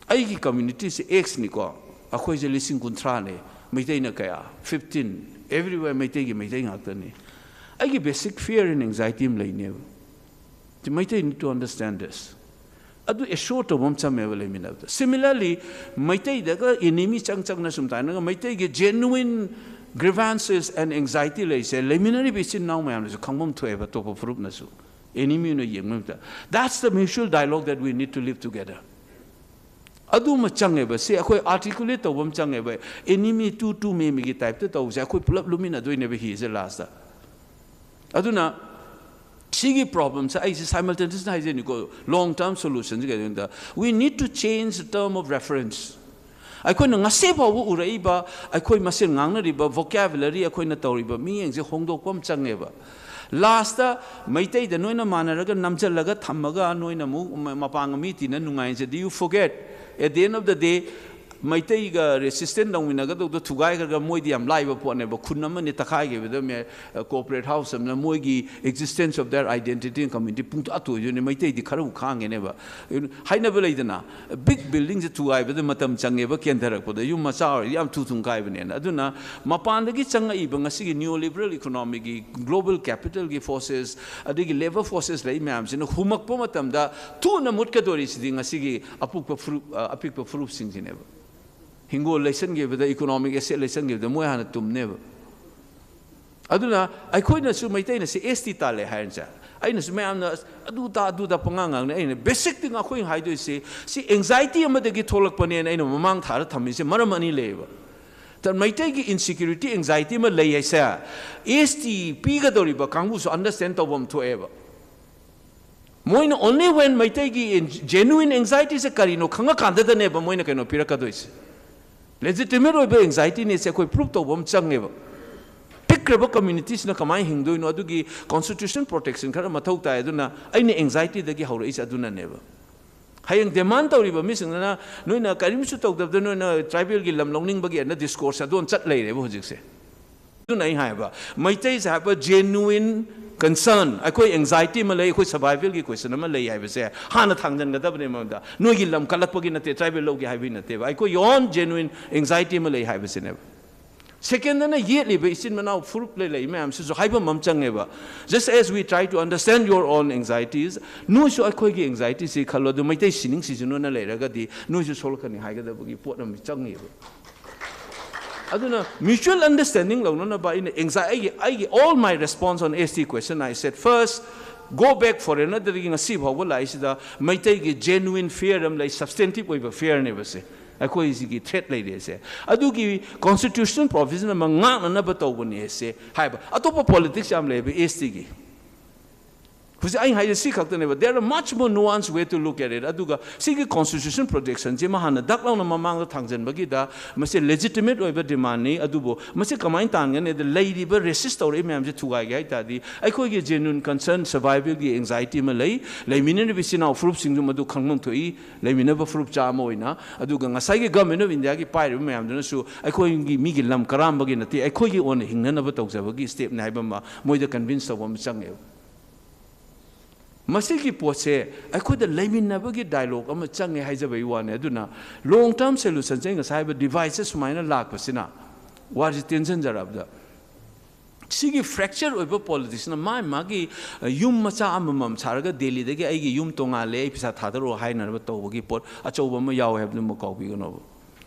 ꯑꯩꯒꯤ communityꯁꯦ Xꯅꯤꯀꯣ, ꯑꯩꯈꯣꯏꯁꯦ ꯂꯤꯁꯤꯡ ꯀꯨꯟꯊ꯭ꯔꯥꯅꯦ, ꯃꯩꯇꯩꯅ ꯀꯌꯥ? Fifteen. Everywhere ꯃꯩꯇꯩꯒꯤ ꯃꯩꯇꯩ ꯉꯥꯛꯇꯅꯤ꯫ ꯑꯩꯒꯤ basic fear and anxiety ꯑꯃ ꯂꯩꯅꯦꯕ꯫ Meitei need to understand this. ꯑꯗꯨ assure ꯇꯧꯕ ꯑꯃ ꯆꯪꯉꯦꯕ ꯂꯩꯃꯤꯟꯅꯕꯗ꯫ Similarly, ꯃꯩꯇꯩꯗꯒ enemy ꯆꯪ ꯆꯪꯅ ꯁꯨꯝ ꯇꯥꯏꯅꯒ ꯃꯩꯇꯩꯒꯤ genuine grievances and anxiety ꯂꯩꯁꯦ ꯂꯩꯃꯤꯟꯅꯔꯤꯕ ꯏꯆꯤꯟ ꯏꯅꯥꯎ ꯃꯌꯥꯝꯅꯁꯨ ꯈꯪꯐꯝ ꯊꯣꯛꯑꯦꯕ, ꯑꯇꯣꯞꯄ ꯐꯨꯔꯨꯞꯅꯁꯨ꯫ Enemy ꯑꯣꯏꯅ ꯌꯦꯡꯕ ꯃꯇꯝꯗ, that's the mutual dialogue that we need to live together. ꯑꯗꯨꯃ ꯆꯪꯉꯦꯕ꯫ ꯁꯤ ꯑꯩꯈꯣꯏ articulate ꯇꯧꯕ ꯑꯃ ꯆꯪꯉꯦꯕ꯫ Enemy to to me meꯒꯤ typeꯇ ꯇꯧꯕꯁꯦ ꯑꯩꯈꯣꯏ ꯄꯨꯂꯞ ꯂꯨꯝꯃꯤꯟꯅꯗꯣꯏꯅꯦꯕ ꯍꯤꯁꯦ lastꯇ꯫ ꯑꯗꯨꯅ ꯁꯤꯒꯤ problemꯁꯦ ꯑꯩꯁꯦ simultaneously ꯍꯥꯏꯖꯅꯤꯀꯣ, long term solutionꯁꯦ ꯀꯩꯗꯧꯗ, we need to change the term of reference. ꯑꯩꯈꯣꯏꯅ ꯉꯁꯤ ꯐꯥꯎꯕ ꯎꯔꯛꯏꯕ, ꯑꯩꯈꯣꯏ ꯃꯁꯦꯟ ꯉꯥꯡꯅꯔꯤꯕ vocabulary, ꯑꯩꯈꯣꯏꯅ ꯇꯧꯔꯤꯕ ꯃꯤꯌꯦꯡꯁꯦ ꯍꯣꯡꯗꯣꯛꯄ ꯑꯃ ꯆꯪꯉꯦꯕ꯫ Lastꯇ ꯃꯩꯇꯩꯗ ꯅꯣꯏꯅ ꯃꯥꯟꯅꯔꯒ ꯅꯝꯁꯤꯜꯂꯒ ꯊꯝꯃꯒ ꯅꯣꯏꯅ ꯑꯃꯨꯛ ꯃ-, ꯃꯄꯥꯟꯒ ꯃꯤ ꯇꯤꯟꯅ ꯅꯨꯡꯉꯥꯏꯖꯗꯦ, you forget, at the end of the day ꯃꯩꯇꯩꯒ resistance ꯇꯧꯃꯤꯟꯅꯒꯗꯧꯗꯣ ꯊꯨꯒꯥꯏꯈ꯭ꯔꯒ ꯃꯣꯏꯗꯤ ꯌꯥꯝ ꯂꯥꯏꯕ ꯄꯣꯠꯅꯦꯕ꯫ ꯈꯨꯟ ꯑꯃꯅꯤ ꯇꯛꯈꯥꯏꯈꯤꯕꯗ ꯃꯦ-, corporate house ꯑꯃꯅ ꯃꯣꯏꯒꯤ existence of their identity and community ꯄꯨꯡꯇꯣꯛ ꯇꯣꯏꯗꯣꯏꯅꯦ꯫ ꯃꯩꯇꯩꯗꯤ ꯈꯔꯕꯨ ꯈꯥꯡꯉꯦꯅꯦꯕ꯫ ꯍꯥꯏꯅꯕ ꯂꯩꯗꯅ, big buildingꯁꯦ ꯊꯨꯒꯥꯏꯕꯗ ꯃꯇꯝ ꯆꯪꯉꯦꯕ, ꯀꯦꯟꯊꯔꯛꯄꯗ꯫ ꯌꯨꯝ ꯃꯆꯥ ꯑꯣꯏꯔꯗꯤ ꯌꯥꯝ ꯊꯨ ꯊꯨꯅ ꯀꯥꯏꯕꯅꯦꯅ꯫ ꯑꯗꯨꯅ ꯃꯄꯥꯟꯗꯒꯤ ꯆꯪꯉꯛꯏꯕ ꯉꯁꯤꯒꯤ neoliberal economyꯒꯤ global capitalꯒꯤ forces, ꯑꯗꯒꯤ labour forces ꯂꯩ ꯃꯌꯥꯝꯁꯤꯅ ꯍꯨꯝꯃꯛꯄ ꯃꯇꯝꯗ ꯊꯨꯅ ꯃꯨꯠꯀꯗꯣꯔꯤꯁꯤꯗꯤ ꯉꯁꯤꯒꯤ ꯑꯄꯨꯛꯄ ꯐꯨꯔꯨꯞ, ꯑ, ꯑꯄꯤꯛꯄ ꯐꯨꯔꯨꯞꯁꯤꯡꯁꯤꯅꯦꯕ꯫ ꯍꯤꯡꯒꯣꯜ ꯂꯩꯁꯟꯈꯤꯕꯗ, economic asset ꯂꯩꯁꯟꯈꯤꯕꯗ ꯃꯣꯏ ꯍꯥꯟꯅ ꯇꯨꯝꯅꯦꯕ꯫ ꯑꯗꯨꯅ ꯑꯩꯈꯣꯏꯅꯁꯨ, ꯃꯩꯇꯩꯅ ꯁꯤ S T ꯇꯥꯜꯂꯦ ꯍꯥꯏꯔꯁꯦ, ꯑꯩꯅꯁꯨ ꯃꯌꯥꯝꯅ ꯑꯗꯨ ꯇꯥ, ꯑꯗꯨ ꯇꯥ ꯄꯉꯥꯡ ꯉꯥꯡꯅꯩ꯫ ꯑꯩꯅ basicꯇ ꯑꯩꯈꯣꯏꯅ ꯍꯥꯏꯗꯣꯏꯁꯤ, ꯁꯤ anxiety ꯑꯃꯗꯒꯤ ꯊꯣꯛꯂꯛꯄꯅꯦꯅ ꯑꯩꯅ ꯃꯃꯥꯡ ꯊꯥꯔ ꯊꯝꯃꯤꯁꯦ ꯃꯔꯝ ꯑꯅꯤ ꯂꯩꯌꯦꯕ꯫ ꯃꯩꯇꯩꯒꯤ insecurity, anxiety ꯑꯃ ꯂꯩ ꯍꯥꯏꯁꯦ ꯑꯦꯁ ꯇꯤ ꯄꯤꯒꯗꯧꯔꯤꯕ ꯀꯥꯡꯕꯨꯁꯨ understand ꯇꯧꯐꯝ ꯊꯣꯛꯑꯦꯕ꯫ ꯃꯣꯏꯅ only when ꯃꯩꯇꯩꯒꯤ genuine anxiety ꯁꯦ ꯀꯔꯤꯅꯣ ꯈꯪꯉꯀꯥꯟꯗꯗꯅꯦꯕ ꯃꯣꯏꯅ ꯀꯩꯅꯣ ꯄꯤꯔꯛꯀꯗꯣꯏꯁꯦ꯫ Legitimate ꯑꯣꯏꯕ anxiety ꯅꯦꯁꯦ ꯑꯩꯈꯣꯏ prove ꯇꯧꯕ ꯑꯃ ꯆꯪꯉꯦꯕ꯫ ꯄꯤꯛꯈ꯭ꯔꯕ community ꯁꯤꯅ ꯀꯃꯥꯏꯅ ꯍꯤꯡꯗꯣꯏꯅꯣ? ꯑꯗꯨꯒꯤ constitution protection ꯈꯔ ꯃꯊꯧ ꯇꯥꯏ꯫ ꯑꯗꯨꯅ ꯑꯩꯅ anxiety ꯗꯒꯤ ꯍꯧꯔꯛꯏꯁꯦ ꯑꯗꯨꯅꯅꯦꯕ꯫ ꯍꯌꯦꯡ demand ꯇꯧꯔꯤꯕ ꯃꯤꯁꯤꯡꯗꯨꯅ ꯅꯣꯏꯅ ꯀꯔꯤꯝꯁꯨ ꯇꯧꯗꯕꯗ ꯅꯣꯏꯅ tribal ꯒꯤ ꯂꯝ ꯂꯧꯅꯤꯡꯕꯒꯤ ꯑꯅ discourse ꯑꯗꯨꯝ ꯆꯠ ꯂꯩꯔꯦꯕ ꯍꯧꯖꯤꯛꯁꯦ꯫ ꯑꯗꯨꯅ ꯑꯩ ꯍꯥꯏꯕ, ꯃꯩꯇꯩꯁꯦ ꯍꯥꯏꯕ genuine concern, ꯑꯩꯈꯣꯏ anxiety ꯑꯃ ꯂꯩ, ꯑꯩꯈꯣꯏ survival ꯒꯤ question ꯑꯃ ꯂꯩ ꯍꯥꯏꯕꯁꯦ ꯍꯥꯟꯅ ꯊꯥꯡꯖꯟꯒꯗꯕꯅꯦ ꯃꯉꯣꯟꯗ꯫ ꯅꯣꯏꯒꯤ ꯂꯝ ꯀꯜꯂꯛꯄꯒꯤ ꯅꯠꯇꯦ, tribal ꯂꯧꯒꯦ ꯍꯥꯏꯕꯒꯤ ꯅꯠꯇꯦꯕ, ꯑꯩꯈꯣꯏ own genuine anxiety ꯑꯃ ꯂꯩ ꯍꯥꯏꯕꯁꯤꯅꯦꯕ꯫ Second ꯅ ꯌꯦꯠꯂꯤꯕ ꯏꯆꯤꯟ ꯃꯅꯥꯎ ꯐꯨꯔꯨꯞ ꯂꯩ ꯂꯩ ꯃꯌꯥꯝꯁꯤꯁꯨ ꯍꯥꯏꯐꯝ ꯑꯃ ꯆꯪꯉꯦꯕ꯫ Just as we try to understand your own anxieties, ꯅꯣꯏꯁꯨ ꯑꯩꯈꯣꯏꯒꯤ anxiety ꯁꯤ ꯈꯜꯂꯣ, ꯑꯗꯨ ꯃꯩꯇꯩ ꯁꯤꯅꯤꯡ ꯁꯤꯁꯅꯨꯅ ꯂꯩꯔꯒꯗꯤ ꯅꯣꯏꯁꯨ ꯁꯣꯛꯂꯛꯀꯅꯤ ꯍꯥꯏꯒꯗꯕꯒꯤ ꯄꯣꯠ ꯑꯃ ꯆꯪꯉꯦꯕ꯫ ꯑꯗꯨꯅ mutual understanding ꯂꯧꯅꯅꯕ ꯑꯩꯅ anxi-, ꯑꯩꯒꯤ, ꯑꯩꯒꯤ all my response on S T question, I said, first, go back foreigner ꯗꯒꯤ ꯉꯁꯤ ꯐꯥꯎꯕ ꯂꯥꯛꯏꯁꯤꯗ ꯃꯩꯇꯩꯒꯤ genuine fear ꯑꯃ ꯂꯩ, substantive ꯑꯣꯏꯕ fear ꯅꯦꯕ ꯁꯦ꯫ ꯑꯩꯈꯣꯏꯁꯤꯒꯤ threat ꯂꯩꯔꯦꯁꯦ꯫ ꯑꯗꯨꯒꯤ constitutional provision ꯑꯃ ꯉꯥꯛꯅꯅꯕ ꯇꯧꯕꯅꯦ ꯁꯦ ꯍꯥꯏꯕ꯫ ꯑꯇꯣꯞꯄ politics ꯌꯥꯝ ꯂꯩꯕ S T ꯒꯤ꯫ ꯍꯧꯖꯤꯛ ꯑꯩ ꯍꯥꯏꯁꯦ ꯁꯤ ꯈꯛꯇꯅꯦꯕ꯫ There are much more nuanced way to look at it꯫ ꯑꯗꯨꯒ ꯁꯤꯒꯤ constitution protection ꯁꯤꯃ ꯍꯥꯟꯅ ꯗꯛ ꯂꯥꯎꯅ ꯃꯃꯥꯡꯗ ꯊꯥꯡꯖꯟꯕꯒꯤꯗ ꯃꯁꯤ legitimate ꯑꯣꯏꯕ demand ꯅꯤ꯫ ꯑꯗꯨꯕꯨ ꯃꯁꯤ ꯀꯃꯥꯏꯅ ꯇꯥꯟꯒꯅꯤ? ꯑꯗ ꯂꯩꯔꯤꯕ resist ꯇꯧꯔꯛꯏ ꯃꯌꯥꯝꯁꯦ ꯊꯨꯒꯥꯏꯒꯦ ꯍꯥꯏ ꯇꯥꯔꯗꯤ ꯑꯩꯈꯣꯏꯒꯤ genuine concern, survival ꯒꯤ anxiety ꯑꯃ ꯂꯩ, ꯂꯩꯃꯤꯟꯅꯔꯤꯕ ꯏꯆꯤꯟ ꯏꯅꯥꯎ ꯐꯨꯔꯨꯞꯁꯤꯡꯁꯨ ꯃꯗꯨ ꯈꯪꯐꯝ ꯊꯣꯛꯏ꯫ ꯂꯩꯃꯤꯟꯅꯕ ꯐꯨꯔꯨꯞ ꯆꯥꯝꯃ ꯑꯣꯏꯅ, ꯑꯗꯨꯒ ꯉꯁꯥꯏꯒꯤ Government of India ꯒꯤ ꯄꯥꯏꯔꯤꯕ ꯃꯌꯥꯝꯗꯨꯅꯁꯨ ꯑꯩꯈꯣꯏꯒꯤ ꯃꯤꯒꯤ ꯂꯝ ꯀꯔꯥꯝꯕꯒꯤ ꯅꯠꯇꯦ, ꯑꯩꯈꯣꯏꯒꯤ ꯑꯣꯏꯅ ꯍꯤꯡꯅꯅꯕ ꯇꯧꯖꯕꯒꯤ step ꯅꯤ ꯍꯥꯏꯕ ꯑꯃ ꯃꯣꯏꯗ convince ꯇꯧꯕ ꯑꯃ ꯆꯪꯉꯦꯕ꯫ ꯃꯁꯤꯒꯤ ꯄꯣꯠꯁꯦ ꯑꯩꯈꯣꯏꯗ ꯂꯩꯃꯤꯟꯅꯕꯒꯤ dialogue ꯑꯃ ꯆꯪꯉꯦ ꯍꯥꯏꯖꯕꯒꯤ ꯋꯥꯅꯤ꯫ ꯑꯗꯨꯅ long term solution ꯁꯦ ꯉꯁꯥꯏ ꯍꯥꯏꯕ divide ꯁꯦ ꯁꯨꯃꯥꯏꯅ ꯂꯥꯛꯄꯁꯤꯅ ꯋꯥꯁꯤ ꯇꯦꯟꯁꯤꯟꯖꯔꯕꯗ ꯁꯤꯒꯤ fracture ꯑꯣꯏꯕ politics ꯅ ꯃꯥ ꯃꯥꯒꯤ, ꯑ, ꯌꯨꯝ ꯃꯆꯥ ꯑꯃꯃꯝ ꯁꯥꯔꯒ ꯗꯦꯜꯂꯤꯗꯒꯤ ꯑꯩꯒꯤ ꯌꯨꯝ ꯇꯣꯉꯥꯜꯂꯦ, ꯑꯩ ꯄꯩꯁꯥ ꯊꯥꯗꯔꯛꯑꯣ ꯍꯥꯏꯅꯅꯕ ꯇꯧꯕꯒꯤ ꯄꯣꯠ ꯑꯆꯧꯕ ꯑꯃ ꯌꯥꯎꯋꯦ ꯍꯥꯏꯕꯗꯨꯃ ꯀꯥꯎꯕꯤꯒꯅꯣꯕ꯫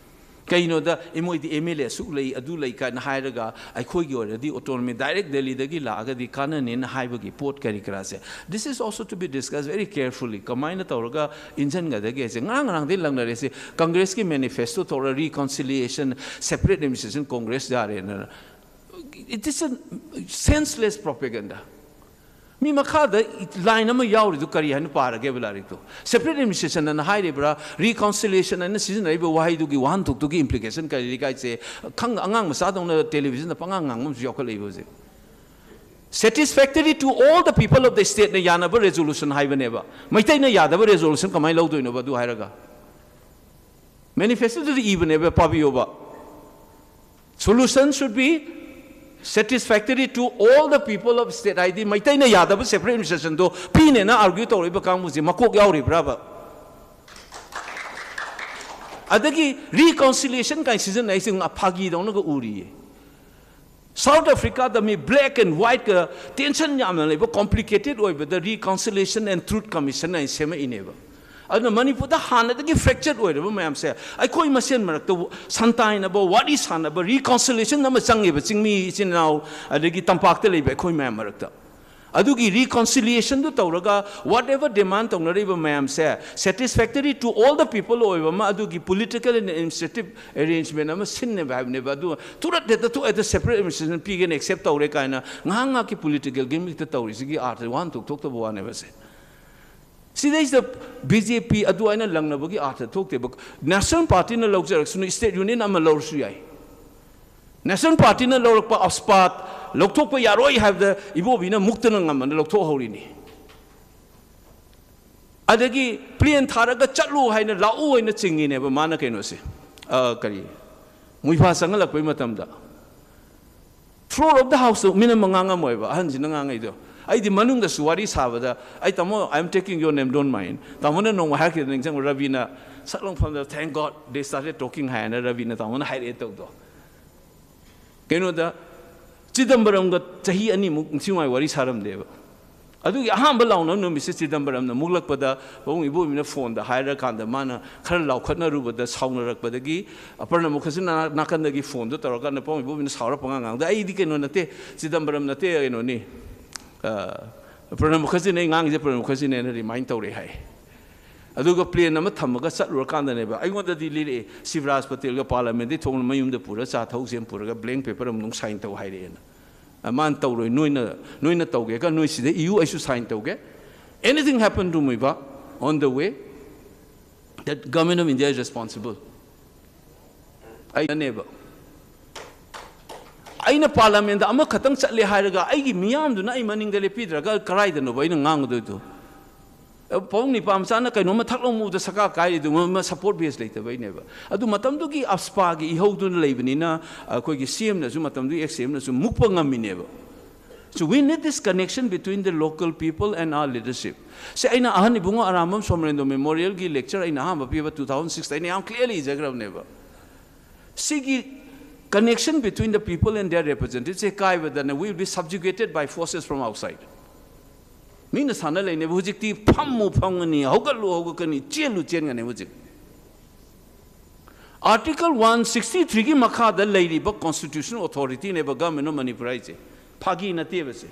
ꯀꯩꯅꯣꯗ, "ꯑꯦ, ꯃꯣꯏꯗꯤ ꯑꯦꯝ ꯑꯦꯜ ꯑꯦ ꯑꯁꯨꯛ ꯂꯩ, ꯑꯗꯨ ꯂꯩ" ꯀꯥꯏꯅ ꯍꯥꯏꯔꯒ, ꯑꯩꯈꯣꯏꯒꯤ ꯑꯣꯏꯔꯗꯤ autonomy direct ꯗꯦꯜꯂꯤꯗꯒꯤ ꯂꯥꯛꯑꯒꯗꯤ ꯀꯥꯟꯅꯅꯦꯅ ꯍꯥꯏꯕꯒꯤ ꯄꯣꯠ ꯀꯔꯤ ꯀꯔꯥꯁꯦ, this is also to be discussed very carefully. ꯀꯃꯥꯏꯅ ꯇꯧꯔꯒ ꯏꯟꯁꯤꯟꯒꯗꯒꯦ ꯍꯥꯏꯁꯦ, ꯉꯔꯥꯡ ꯉꯔꯥꯡꯗꯩ ꯂꯪꯅꯔꯦꯁꯦ꯫ ꯀꯪꯒ꯭ꯔꯦꯁꯀꯤ manifesto ꯇꯧꯔ reconciliation, separate administration, ꯀꯪꯒ꯭ꯔꯦꯁ ꯌꯥꯔꯦꯅ꯫ It is a senseless propaganda. ꯃꯤ ꯃꯈꯥꯗ line ꯑꯃ ꯌꯥꯎꯔꯤꯗꯨ ꯀꯔꯤ ꯍꯥꯏꯅ ꯄꯥꯔꯒꯦꯕ ꯂꯥꯏꯔꯤꯛꯇꯣ? Separate administration ꯑꯅ ꯍꯥꯏꯔꯤꯕ꯭ꯔꯥ, reconciliation ꯑꯅ ꯁꯤꯖꯤꯟꯅꯔꯤꯕ ꯋꯥꯍꯩꯗꯨꯒꯤ ꯋꯥꯍꯟꯊꯣꯛꯇꯨꯒꯤ implication ꯀꯔꯤ ꯂꯩꯒꯦ ꯍꯥꯏꯁꯦ? ꯈꯪ-, ꯑꯉꯥꯡ ꯃꯆꯥꯗꯧꯅ television ꯗ ꯄꯉꯥꯡ ꯉꯥꯡꯕ ꯑꯃꯁꯨ ꯌꯥꯎꯈꯠꯂꯛꯏꯕ ꯍꯧꯖꯤꯛ꯫ "Satisfactory to all the people of the state" ꯅ ꯌꯥꯅꯕ resolution ꯍꯥꯏꯕꯅꯦꯕ, ꯃꯩꯇꯩꯅ ꯌꯥꯗꯕ resolution ꯀꯃꯥꯏꯅ ꯂꯧꯗꯣꯏꯅꯣꯕ ꯑꯗꯨ ꯍꯥꯏꯔꯒ? Manifesto ꯗꯨꯗ ꯏꯕꯅꯦꯕ, ꯄꯥꯕꯤꯌꯣꯕ꯫ "Solution should be satisfactory to all the people of state", ꯍꯥꯏꯗꯤ ꯃꯩꯇꯩꯅ ꯌꯥꯗꯕ separate administration ꯗꯣ ꯄꯤꯅꯦꯅ argue ꯇꯧꯔꯛꯏꯕ ꯀꯥꯡꯕꯨꯁꯦ ꯃꯀꯣꯛ ꯌꯥꯎꯔꯤꯕ꯭ꯔꯕ? ꯑꯗꯒꯤ reconciliation ꯀꯥꯏꯅ ꯁꯤꯖꯤꯟꯅꯩꯁꯦ ꯉ-, ꯐꯥꯒꯤꯗꯧꯅꯒ ꯎꯔꯤꯌꯦ꯫ South Africa the me black and white ꯀ tension ꯌꯥꯝꯅ ꯂꯩꯕ, complicated ꯑꯣꯏꯕꯗ Reconciliation and Truth Commission ꯍꯥꯏꯅ ꯁꯦꯝꯃꯛꯏꯅꯦꯕ꯫ ꯑꯗꯨꯅ ꯃꯅꯤꯄꯨꯔꯗ ꯍꯥꯟꯅꯗꯒꯤ fractured ꯑꯣꯏꯔꯕ ꯃꯌꯥꯝꯁꯦ ꯑꯩꯈꯣꯏ ꯃꯁꯦꯟ ꯃꯔꯛꯇ ꯁꯟꯇꯥꯏꯅꯕ, ꯋꯥꯔꯤ ꯁꯥꯟꯅꯕ, reconciliation ꯑꯃ ꯆꯪꯉꯦꯕ, ꯆꯤꯡꯃꯤ ꯏꯆꯤꯟ ꯏꯅꯥꯎ ꯑꯗꯒꯤ ꯇꯝꯄꯥꯛꯇ ꯂꯩꯕ ꯑꯩꯈꯣꯏ ꯃꯌꯥꯝ ꯃꯔꯛꯇ꯫ ꯑꯗꯨꯒꯤ reconciliation ꯗꯨ ꯇꯧꯔꯒ whatever demand ꯇꯧꯅꯔꯤꯕ ꯃꯌꯥꯝꯁꯦ satisfactory to all the people ꯑꯣꯏꯕ ꯑꯃ, ꯑꯗꯨꯒꯤ political and administrative arrangement ꯑꯃ ꯁꯤꯟꯅꯦꯕ ꯍꯥꯏꯕꯅꯦꯕ꯫ ꯑꯗꯨ ꯊꯨꯔꯠ ꯍꯦꯛꯇ ꯊꯣꯛ-, ꯍꯦꯛꯇ separate administration ꯄꯤꯒꯦꯅ accept ꯇꯧꯔꯦ ꯀꯥꯏꯅ ꯉꯥꯏꯍꯥꯛ ꯉꯥꯏꯍꯥꯛꯀꯤ political gimmick ꯇ ꯇꯧꯔꯤꯁꯤꯒꯤ ꯑꯥꯔꯊ ꯋꯥꯍꯟꯊꯣꯛ ꯊꯣꯛꯇꯕ ꯋꯥꯅꯦꯕ ꯁꯦ꯫ ꯁꯤꯗꯩꯁꯤꯗ ꯕꯤ ꯖꯦ ꯄꯤ ꯑꯗꯨ ꯍꯥꯏꯅ ꯂꯪꯅꯕꯒꯤ ꯑꯥꯔꯊ ꯊꯣꯛꯇꯦꯕ꯫ National Party ꯅ ꯂꯧꯖꯔꯛꯁꯅꯨ, state union ꯑꯃ ꯂꯧꯔꯁꯨ ꯌꯥꯏ꯫ National Party ꯅ ꯂꯧꯔꯛꯄ AFSPA ꯂꯧꯊꯣꯛꯄ ꯌꯥꯔꯣꯏ ꯍꯥꯏꯕꯗ ꯏꯕꯣꯕꯤꯅ ꯃꯨꯛꯇꯅ ꯉꯝꯃꯅ ꯂꯧꯊꯣꯛꯍꯧꯔꯤꯅꯤ꯫ ꯑꯗꯒꯤ plane ꯊꯥꯔꯒ ꯆꯠꯂꯨ ꯍꯥꯏꯅ, ꯂꯥꯛꯎ ꯍꯥꯏꯅ ꯆꯤꯡꯉꯤꯅꯦꯕ ꯃꯥꯅ ꯀꯩꯅꯣꯁꯦ, ꯑ, ꯀꯔꯤ, ꯃꯨꯏꯐꯥ ꯆꯪꯍꯜꯂꯛꯄꯩ ꯃꯇꯝꯗ꯫ Floor of the house two ꯃꯤꯅ ꯑꯃ ꯉꯥꯡꯉꯝꯃꯣꯏꯕ, ꯑꯍꯟꯁꯤꯅ ꯉꯥꯡꯉꯩꯗꯣ꯫ ꯑꯩꯗꯤ ꯃꯅꯨꯡꯗꯁꯨ ꯋꯥꯔꯤ ꯁꯥꯕꯗ, "ꯑꯩ ꯇꯥꯃꯣ, I am taking your name, don't mind." ꯇꯥꯃꯣꯅ ꯅꯣꯡꯃ ꯍꯥꯏꯔꯛꯈꯤꯗ ꯅꯤꯡꯁꯤꯡꯕ, ꯔꯕꯤꯅ ꯁꯛ ꯂꯥꯎ ꯐꯝꯗ, "Thank God they started talking" ꯍꯥꯏꯅ ꯔꯕꯤꯅ ꯇꯥꯃꯣꯅ ꯍꯥꯏꯔꯛꯑꯦ ꯇꯧꯗꯣ꯫ ꯀꯩꯅꯣꯗ, ꯆꯤꯗꯝꯕꯔꯝꯒ ꯆꯍꯤ ꯑꯅꯤꯃꯨꯛ ꯅꯤꯡꯊꯤ ꯅꯨꯡꯉꯥꯏ ꯋꯥꯔꯤ ꯁꯥꯔꯝꯗꯦꯕ꯫ ꯑꯗꯨꯒꯤ ꯑꯍꯥꯟꯕ ꯂꯥꯎꯅꯕ ꯅꯨꯃꯤꯠꯁꯦ ꯆꯤꯗꯝꯕꯔꯝꯅ ꯃꯨꯛꯂꯛꯄꯗ ꯄꯥꯕꯨꯡ ꯏꯕꯣꯕꯤꯅ ꯐꯣꯟꯗ ꯍꯥꯏꯔꯀꯥꯟꯗ ꯃꯥꯅ ꯈꯔ ꯂꯥꯎꯈꯠꯅꯔꯨꯕꯗ, ꯁꯥꯎꯅꯔꯛꯄꯗꯒꯤ ꯄ꯭ꯔꯅꯕ ꯃꯨꯈꯔꯖꯤꯅ ꯅꯥꯀꯟꯗꯒꯤ ꯐꯣꯟꯗꯣ ꯇꯧꯔꯀꯥꯟꯗ ꯄꯥꯕꯨꯡ ꯏꯕꯣꯕꯤꯅ ꯁꯥꯎꯔ ꯄꯉꯥꯡ ꯉꯥꯡꯗ, "ꯑꯩꯗꯤ ꯀꯩꯅꯣ ꯅꯠꯇꯦ, ꯆꯤꯗꯝꯕꯔꯝ ꯅꯠꯇꯦ, ꯀꯩꯅꯣꯅꯤ, ꯑ, ꯄ꯭ꯔꯅꯕ ꯃꯨꯈꯔꯖꯤꯅꯦ, ꯑꯩ ꯉꯥꯡꯉꯤꯁꯦ ꯄ꯭ꯔꯅꯕ ꯃꯨꯈꯔꯖꯤꯅꯦꯅ" ꯔꯤꯃꯥꯏꯟ ꯇꯧꯔꯛꯑꯦ ꯍꯥꯏ꯫ ꯑꯗꯨꯒ ꯄ꯭ꯂꯦꯟ ꯑꯃ ꯊꯝꯃꯒ ꯆꯠꯂꯨꯔꯀꯥꯟꯗꯅꯦꯕ ꯑꯩꯉꯣꯟꯗꯗꯤ ꯂꯤꯔꯛꯑꯦ, "ꯁꯤꯕꯔꯥꯖ ꯄꯇꯦꯜꯒ ꯄꯥꯔꯂꯥꯃꯦꯟꯗꯒꯤ ꯊꯣꯛꯂꯛꯑꯣ, ꯃꯌꯨꯝꯗ ꯄꯨꯔꯒ ꯆꯥ ꯊꯛꯎꯁꯦꯅ ꯄꯨꯔꯒ ꯕ꯭ꯂꯦꯡ ꯄꯦꯄꯔ ꯑꯃ ꯅꯨꯡ ꯁꯥꯏꯟ ꯇꯧ" ꯍꯥꯏꯔꯛꯑꯦꯅ꯫ ꯑ, ꯃꯥꯅ ꯇꯧꯔꯣꯏ, ꯅꯣꯏꯅ, ꯅꯣꯏꯅ ꯇꯧꯒꯦꯒ ꯅꯣꯏ ꯁꯤꯗ ꯏꯌꯨ, ꯑꯩꯁꯨ ꯁꯥꯏꯟ ꯇꯧꯒꯦ꯫ Anything happen to Muivah on the way, that Government of India is responsible. ꯑꯩꯅꯅꯦꯕ, ꯑꯩꯅ ꯄꯥꯔꯂꯥꯃꯦꯟꯗ ꯑꯃꯈꯛꯇꯪ ꯆꯠꯂꯦ ꯍꯥꯏꯔꯒ ꯑꯩꯒꯤ ꯃꯤꯌꯥꯝꯗꯨꯅ ꯑꯩ ꯃꯅꯤꯡꯗ ꯂꯦꯞꯄꯤꯗ꯭ꯔꯒ ꯀꯔꯥꯏꯗꯅꯣꯕ ꯑꯩꯅ ꯉꯥꯡꯒꯗꯣꯏꯗꯣ? ꯄꯥꯕꯨꯡ ꯅꯤꯄꯥ ꯃꯆꯥꯅ ꯀꯩꯅꯣꯝꯃ ꯊꯛ ꯂꯧ ꯃꯨꯕꯗ ꯁꯀꯥ ꯀꯥꯏꯔꯤꯗꯨ ꯃ-, ꯃ-, ꯁꯄꯣꯔꯠ ꯕꯦꯁ ꯂꯩꯇꯕꯩꯅꯦꯕ꯫ ꯑꯗꯨ ꯃꯇꯝꯗꯨꯒꯤ ꯑꯞꯁꯄꯥꯒꯤ ꯏꯍꯧꯗꯨꯅ ꯂꯩꯕꯅꯤꯅ ꯑꯩꯈꯣꯏꯒꯤ ꯁꯤ ꯑꯦꯝꯅꯁꯨ ꯃꯇꯝꯗꯨꯒꯤ ꯑꯦꯛꯁ ꯁꯤ ꯑꯦꯝꯅꯁꯨ ꯃꯨꯛꯄ ꯉꯝꯃꯤꯅꯦꯕ꯫ So we need this connection between the local people and our leadership. ꯁꯤ ꯑꯩꯅ ꯑꯍꯟ ꯏꯕꯨꯡꯉꯣ ꯑꯔꯥꯝꯕꯝ ꯁꯣꯃꯔꯦꯟꯗ꯭ꯔꯣ ꯃꯦꯃꯣꯔꯤꯌꯦꯜꯒꯤ ꯂꯦꯛꯆꯔ ꯑꯩꯅ ꯑꯍꯥꯟꯕ ꯄꯤꯕ two thousand six ꯑꯩꯅ ꯌꯥꯝ clearly ꯏꯖꯈ꯭ꯔꯕꯅꯦꯕ꯫ ꯁꯤꯒꯤ connection between the people and their representatives say ꯀꯥꯏꯕꯗꯅ we will be subjugated by forces from outside. ꯃꯤꯅ ꯁꯥꯟꯅ ꯂꯩꯅꯦꯕ ꯍꯧꯖꯤꯛꯇꯤ, ꯐꯝꯃꯨ ꯐꯝꯒꯅꯤ, ꯍꯧꯒꯠꯂꯨ ꯍꯧꯒꯠꯀꯅꯤ, ꯆꯦꯜꯂꯨ ꯆꯦꯟꯒꯅꯤ ꯍꯧꯖꯤꯛ꯫ Article one sixty threeꯒꯤ ꯃꯈꯥꯗ ꯂꯩꯔꯤꯕ constitutional authorityꯅꯦꯕ Government of Manipur ꯍꯥꯏꯁꯦ, ꯐꯥꯒꯤ ꯅꯠꯇꯦꯕ ꯁꯦ꯫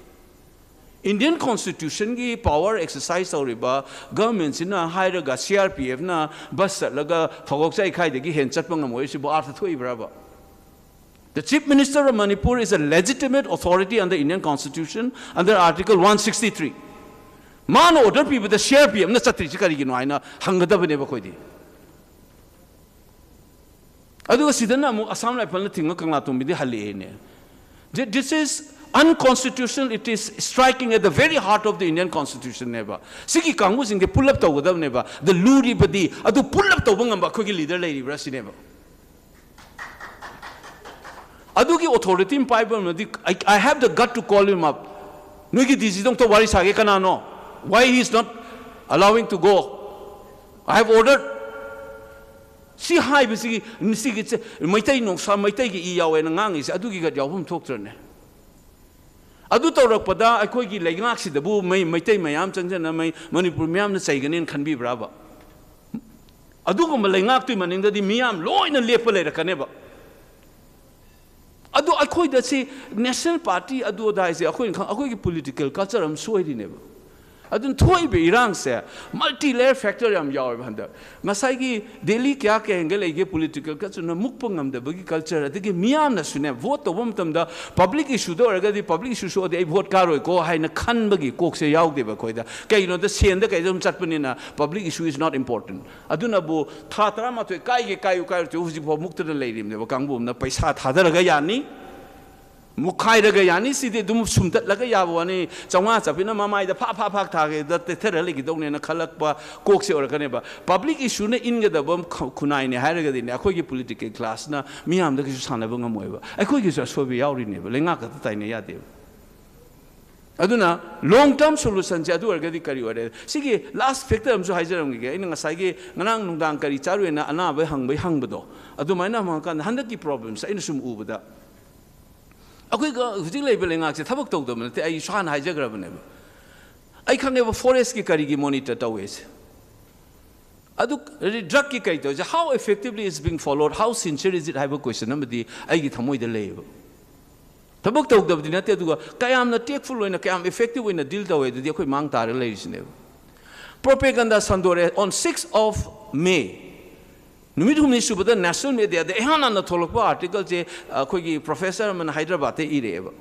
Indian constitutionꯒꯤ power exercise ꯇꯧꯔꯤꯕ governmentꯁꯤꯅ ꯍꯥꯏꯔꯒ C R P Fꯅ bus ꯆꯠꯂꯒ ꯐꯒꯣꯛ ꯆꯥꯏꯈꯥꯏꯗꯒꯤ ꯍꯦꯟ ꯆꯠꯄ ꯉꯝꯃꯣꯏ, ꯁꯤꯕꯨ ꯑꯥꯔꯊ ꯊꯣꯛꯏꯕ꯭ꯔꯕ? The Chief Minister of Manipur is a legitimate authority under Indian Constitution under Article one sixty three. ꯃꯥꯅ order ꯄꯤꯕꯗ C R P Fꯅ ꯆꯠꯇ꯭ꯔꯤꯁꯤ ꯀꯔꯤꯒꯤꯅꯣ ꯍꯥꯏꯅ ꯍꯪꯒꯗꯕꯅꯦꯕ ꯑꯩꯈꯣꯏꯗꯤ꯫ ꯑꯗꯨꯒ ꯁꯤꯗꯅ ꯑꯃꯨꯛ Assam Riflesꯅ ꯊꯤꯡꯉ ꯀꯪꯂꯥꯇꯣꯡꯕꯤꯗꯤ ꯍꯜꯂꯛꯑꯦꯅꯦ꯫ Thi-, this is unconstitutional, it is striking at the very heart of the Indian Constitutionꯅꯦꯕ꯫ ꯁꯤꯒꯤ ꯀꯥꯡꯕꯨꯁꯤꯡꯁꯦ pull up ꯇꯧꯒꯗꯕꯅꯦꯕ꯫ ꯑꯗ ꯂꯨꯔꯤꯕꯗꯤ ꯑꯗꯨ pull up ꯇꯧꯕ ꯉꯝꯕ ꯑꯩꯈꯣꯏꯒꯤ leader ꯂꯩꯔꯤꯕ꯭ꯔꯥ ꯁꯤꯅꯦꯕ꯫ ꯑꯗꯨꯒꯤ authority ꯑꯃ ꯄꯥꯏꯕ ꯑꯃꯗꯤ, I, I have the gut to call him up. ꯅꯣꯏꯒꯤ D Gꯗꯣ ꯑꯝꯇ ꯋꯥꯔꯤ ꯁꯥꯒꯦ, ꯀꯅꯥꯅꯣ? Why he is not allowing to go? I have ordered. ꯁꯤ ꯍꯥꯏꯕꯁꯤꯒꯤ, ꯁꯤꯒꯤ ꯆꯦ-, ꯃꯩꯇꯩ ꯅꯣꯡꯁꯥ, ꯃꯩꯇꯩꯒꯤ ꯏ ꯌꯥꯎꯋꯦꯅ ꯉꯥꯡꯉꯤꯁꯦ ꯑꯗꯨꯒꯤ gut ꯌꯥꯎꯐꯝ ꯊꯣꯛꯇ꯭ꯔꯅꯦ? ꯑꯗꯨ ꯇꯧꯔꯛꯄꯗ ꯑꯩꯈꯣꯏꯒꯤ ꯂꯩꯉꯥꯛꯁꯤꯗꯕꯨ ꯃꯩ ꯃꯩꯇꯩ ꯃꯌꯥꯝ ꯆꯪꯁꯤꯟꯅ ꯃꯩ ꯃꯅꯤꯄꯨꯔ ꯃꯤꯌꯥꯝꯅ ꯆꯩꯒꯅꯦꯅ ꯈꯟꯕꯤꯕ꯭ꯔꯥꯕ? ꯑꯗꯨꯒꯨꯝꯕ ꯂꯩꯉꯥꯛꯇꯨꯒꯤ ꯃꯅꯤꯡꯗꯗꯤ ꯃꯤꯌꯥꯝ ꯂꯣꯏꯅ ꯂꯦꯞꯄ ꯂꯩꯔꯛꯀꯅꯦꯕ꯫ ꯑꯗꯣ ꯑꯩꯈꯣꯏꯗ ꯁꯤ ꯅꯦꯁꯅꯦꯜ ꯄꯥꯔꯇꯤ ꯑꯗꯨ ꯑꯗꯥ ꯍꯥꯏꯁꯦ ꯑꯩꯈꯣꯏꯅ ꯈꯪ ꯑꯩꯈꯣꯏꯒꯤ ꯄꯣꯂꯤꯇꯤꯀꯦꯜ ꯀꯜꯆꯔ ꯑꯃ ꯁꯣꯏꯔꯤꯅꯦꯕ꯫ ꯑꯗꯨꯅ ꯊꯣꯛꯏꯕ ꯏꯔꯥꯡꯁꯦ ꯃꯜꯇꯤ ꯂꯦꯌꯔ ꯐꯦꯛꯇꯔ ꯌꯥꯝ ꯌꯥꯎꯋꯦꯕ꯫ ꯍꯟꯗꯛ ꯉꯁꯥꯏꯒꯤ ꯗꯦꯜꯂꯤ ꯀꯌꯥ ꯀꯌꯥ ꯍꯦꯟꯒꯠ ꯂꯩꯒꯦ ꯄꯣꯂꯤꯇꯤꯀꯦꯜ ꯀꯜꯆꯔꯅ ꯃꯨꯛꯄ ꯉꯝꯗꯕꯒꯤ ꯀꯜꯆꯔ, ꯑꯗꯒꯤ ꯃꯤꯌꯥꯝꯅꯁꯨꯅꯦ ꯚꯣꯠ ꯇꯧꯕ ꯃꯇꯝꯗ ꯄꯕ꯭ꯂꯤꯛ ꯏꯁꯨꯗ ꯑꯣꯏꯔꯒꯗꯤ ꯄꯕ꯭ꯂꯤꯛ ꯏꯁꯨ ꯁꯣꯛꯑꯗꯤ ꯑꯩ ꯚꯣꯠ ꯀꯥꯔꯣꯏꯀꯣ ꯍꯥꯏꯅ ꯈꯟꯕꯒꯤ ꯀꯣꯛꯁꯦ ꯌꯥꯎꯗꯦꯕ ꯑꯩꯈꯣꯏꯗ꯫ ꯀꯩꯒꯤꯅꯣꯗ ꯁꯦꯟꯗ ꯀꯩꯗ ꯑꯗꯨꯝ ꯆꯠꯄꯅꯤꯅ public issue is not important꯫ ꯑꯗꯨꯅꯕꯨ ꯊꯥ ꯇꯔꯥꯃꯥꯊꯣꯏ ꯀꯥꯏꯒꯦ ꯀꯥꯏꯌꯨ ꯀꯥꯏꯔꯨ ꯍꯧꯖꯤꯛꯐꯥꯎ ꯃꯨꯛꯇꯅ ꯂꯩꯔꯤꯕꯅꯦꯕ꯫ ꯀꯥꯡꯕꯨ ꯑꯃꯅ ꯄꯩꯁꯥ ꯊꯥꯗꯔꯒ ꯌꯥꯅꯤ, ꯃꯨꯛꯈꯥꯏꯔꯒ ꯌꯥꯅꯤ, ꯁꯤꯗꯤ ꯑꯗꯨꯝ ꯁꯨꯝꯇꯠꯂꯒ ꯌꯥꯕ ꯋꯥꯅꯤ꯫ ꯆꯥꯝꯃꯉꯥ ꯆꯥꯄꯤꯅ ꯃꯃꯥꯏꯗ ꯐꯥꯛ ꯐꯥꯛ ꯐꯥꯛ ꯊꯥꯒꯦꯗ ꯇꯦꯊꯔ ꯂꯩꯈꯤꯗꯧꯅꯦꯅ ꯈꯜꯂꯛꯄ ꯀꯣꯛꯁꯦ ꯑꯣꯏꯔꯛꯀꯅꯦꯕ꯫ ꯄꯕ꯭ꯂꯤꯛ ꯏꯁꯨꯅ ꯏꯟꯒꯗꯕ ꯈ- ꯈꯨꯟꯅꯥꯏꯅꯦ ꯍꯥꯏꯔꯒꯗꯤꯅꯦ, ꯑꯩꯈꯣꯏꯒꯤ ꯄꯣꯂꯤꯇꯤꯀꯦꯜ ꯀ꯭ꯂꯥꯁꯅ ꯃꯤꯌꯥꯝꯗ ꯀꯩꯁꯨ ꯁꯥꯟꯅꯕ ꯉꯝꯃꯣꯏꯕ꯫ ꯑꯩꯈꯣꯏꯒꯤꯁꯨ ꯑꯁꯣꯏꯕ ꯌꯥꯎꯔꯤꯅꯦꯕ, ꯂꯩꯉꯥꯛ ꯈꯛꯇ ꯇꯥꯏꯅ ꯌꯥꯗꯦꯕ꯫ ꯑꯗꯨꯅ ꯂꯣꯡ ꯇꯔꯝ ꯁꯣꯂꯨꯁꯟꯁꯦ ꯑꯗꯨ ꯑꯣꯏꯔꯒꯗꯤ ꯀꯔꯤ ꯑꯣꯏꯔꯦ? ꯁꯤꯒꯤ ꯂꯥꯁ ꯐꯦꯛꯇꯔ ꯑꯃꯁꯨ ꯍꯥꯏꯖꯔꯝꯈꯤꯒꯦ꯫ ꯑꯩꯅ ꯉꯁꯥꯏꯒꯤ ꯉꯔꯥꯡ ꯅꯨꯡꯗꯥꯡ ꯀꯔꯤ ꯆꯥꯔꯨꯏꯅ ꯑꯅꯥꯕ ꯍꯪꯕꯩ ꯍꯪꯕꯗꯣ, ꯑꯗꯨꯃꯥꯏꯅ ꯍꯪꯉꯀꯥꯟꯗ ꯍꯟꯗꯛꯀꯤ ꯄ꯭ꯔꯣꯕ꯭ꯂꯦꯝꯁꯦ ꯑꯩꯅ ꯁꯨꯝ ꯎꯕꯗ, ꯑꯩꯈꯣꯏꯒ ꯍꯧꯖꯤꯛ ꯂꯩꯕ ꯂꯩꯉꯥꯛꯁꯦ ꯊꯕꯛ ꯇꯧꯗꯕ ꯅꯠꯇꯦ꯫ ꯑꯩ ꯍꯥꯟꯅ ꯍꯥꯏꯖꯈ꯭ꯔꯕꯅꯦꯕ꯫ ꯑꯩ ꯈꯪꯉꯦꯕ ꯐꯣꯔꯦꯁꯀꯤ ꯀꯔꯤꯒꯤ ꯃꯣꯅꯤꯇꯔ ꯇꯧꯋꯦꯁꯦ꯫ ꯑꯗꯨ ꯗ꯭ꯔꯛꯀꯤ ꯀꯔꯤ ꯇꯧꯔꯤꯁꯦ? How effectively is being followed, how sincere is it ꯍꯥꯏꯕ ꯀꯣꯏꯁꯟ ꯑꯃꯗꯤ ꯑꯩꯒꯤ ꯊꯃꯣꯏꯗ ꯂꯩꯌꯦꯕ꯫ ꯊꯕꯛ ꯇꯧꯗꯕꯗꯤ ꯅꯠꯇꯦ, ꯑꯗꯨꯒ ꯀꯌꯥꯝꯅ ꯇꯦꯛꯐꯨꯜ ꯑꯣꯏꯅ, ꯀꯌꯥꯝ ꯏꯐꯦꯛꯇꯤꯚ ꯑꯣꯏꯅ ꯗꯤꯜ ꯇꯧꯋꯦ ꯑꯗꯨꯗꯤ ꯑꯩꯈꯣꯏ ꯃꯥꯡ ꯇꯥꯔꯒ ꯂꯩꯔꯤꯁꯤꯅꯦꯕ꯫ ꯄ꯭ꯔꯣꯄꯦꯒꯟꯗꯥ ꯁꯟꯗꯣꯔꯛꯑꯦ꯫ On sixth of May, ꯅꯨꯃꯤꯠ ꯍꯨꯝꯅꯤ ꯁꯨꯕꯗ ꯅꯦꯁꯅꯦꯜ ꯃꯦꯗꯤꯌꯥꯗ ꯏꯍꯥꯟ ꯍꯥꯟꯅ ꯊꯣꯛꯂꯛꯄ ꯑꯥꯔꯇꯤꯀꯜꯁꯦ ꯑꯩꯈꯣꯏꯒꯤ ꯄ꯭ꯔꯣꯐꯦꯁꯔ ꯑꯃꯅ ꯍꯥꯏꯗ꯭ꯔꯕꯥꯗꯇ ꯏꯔꯛꯑꯦꯕ꯫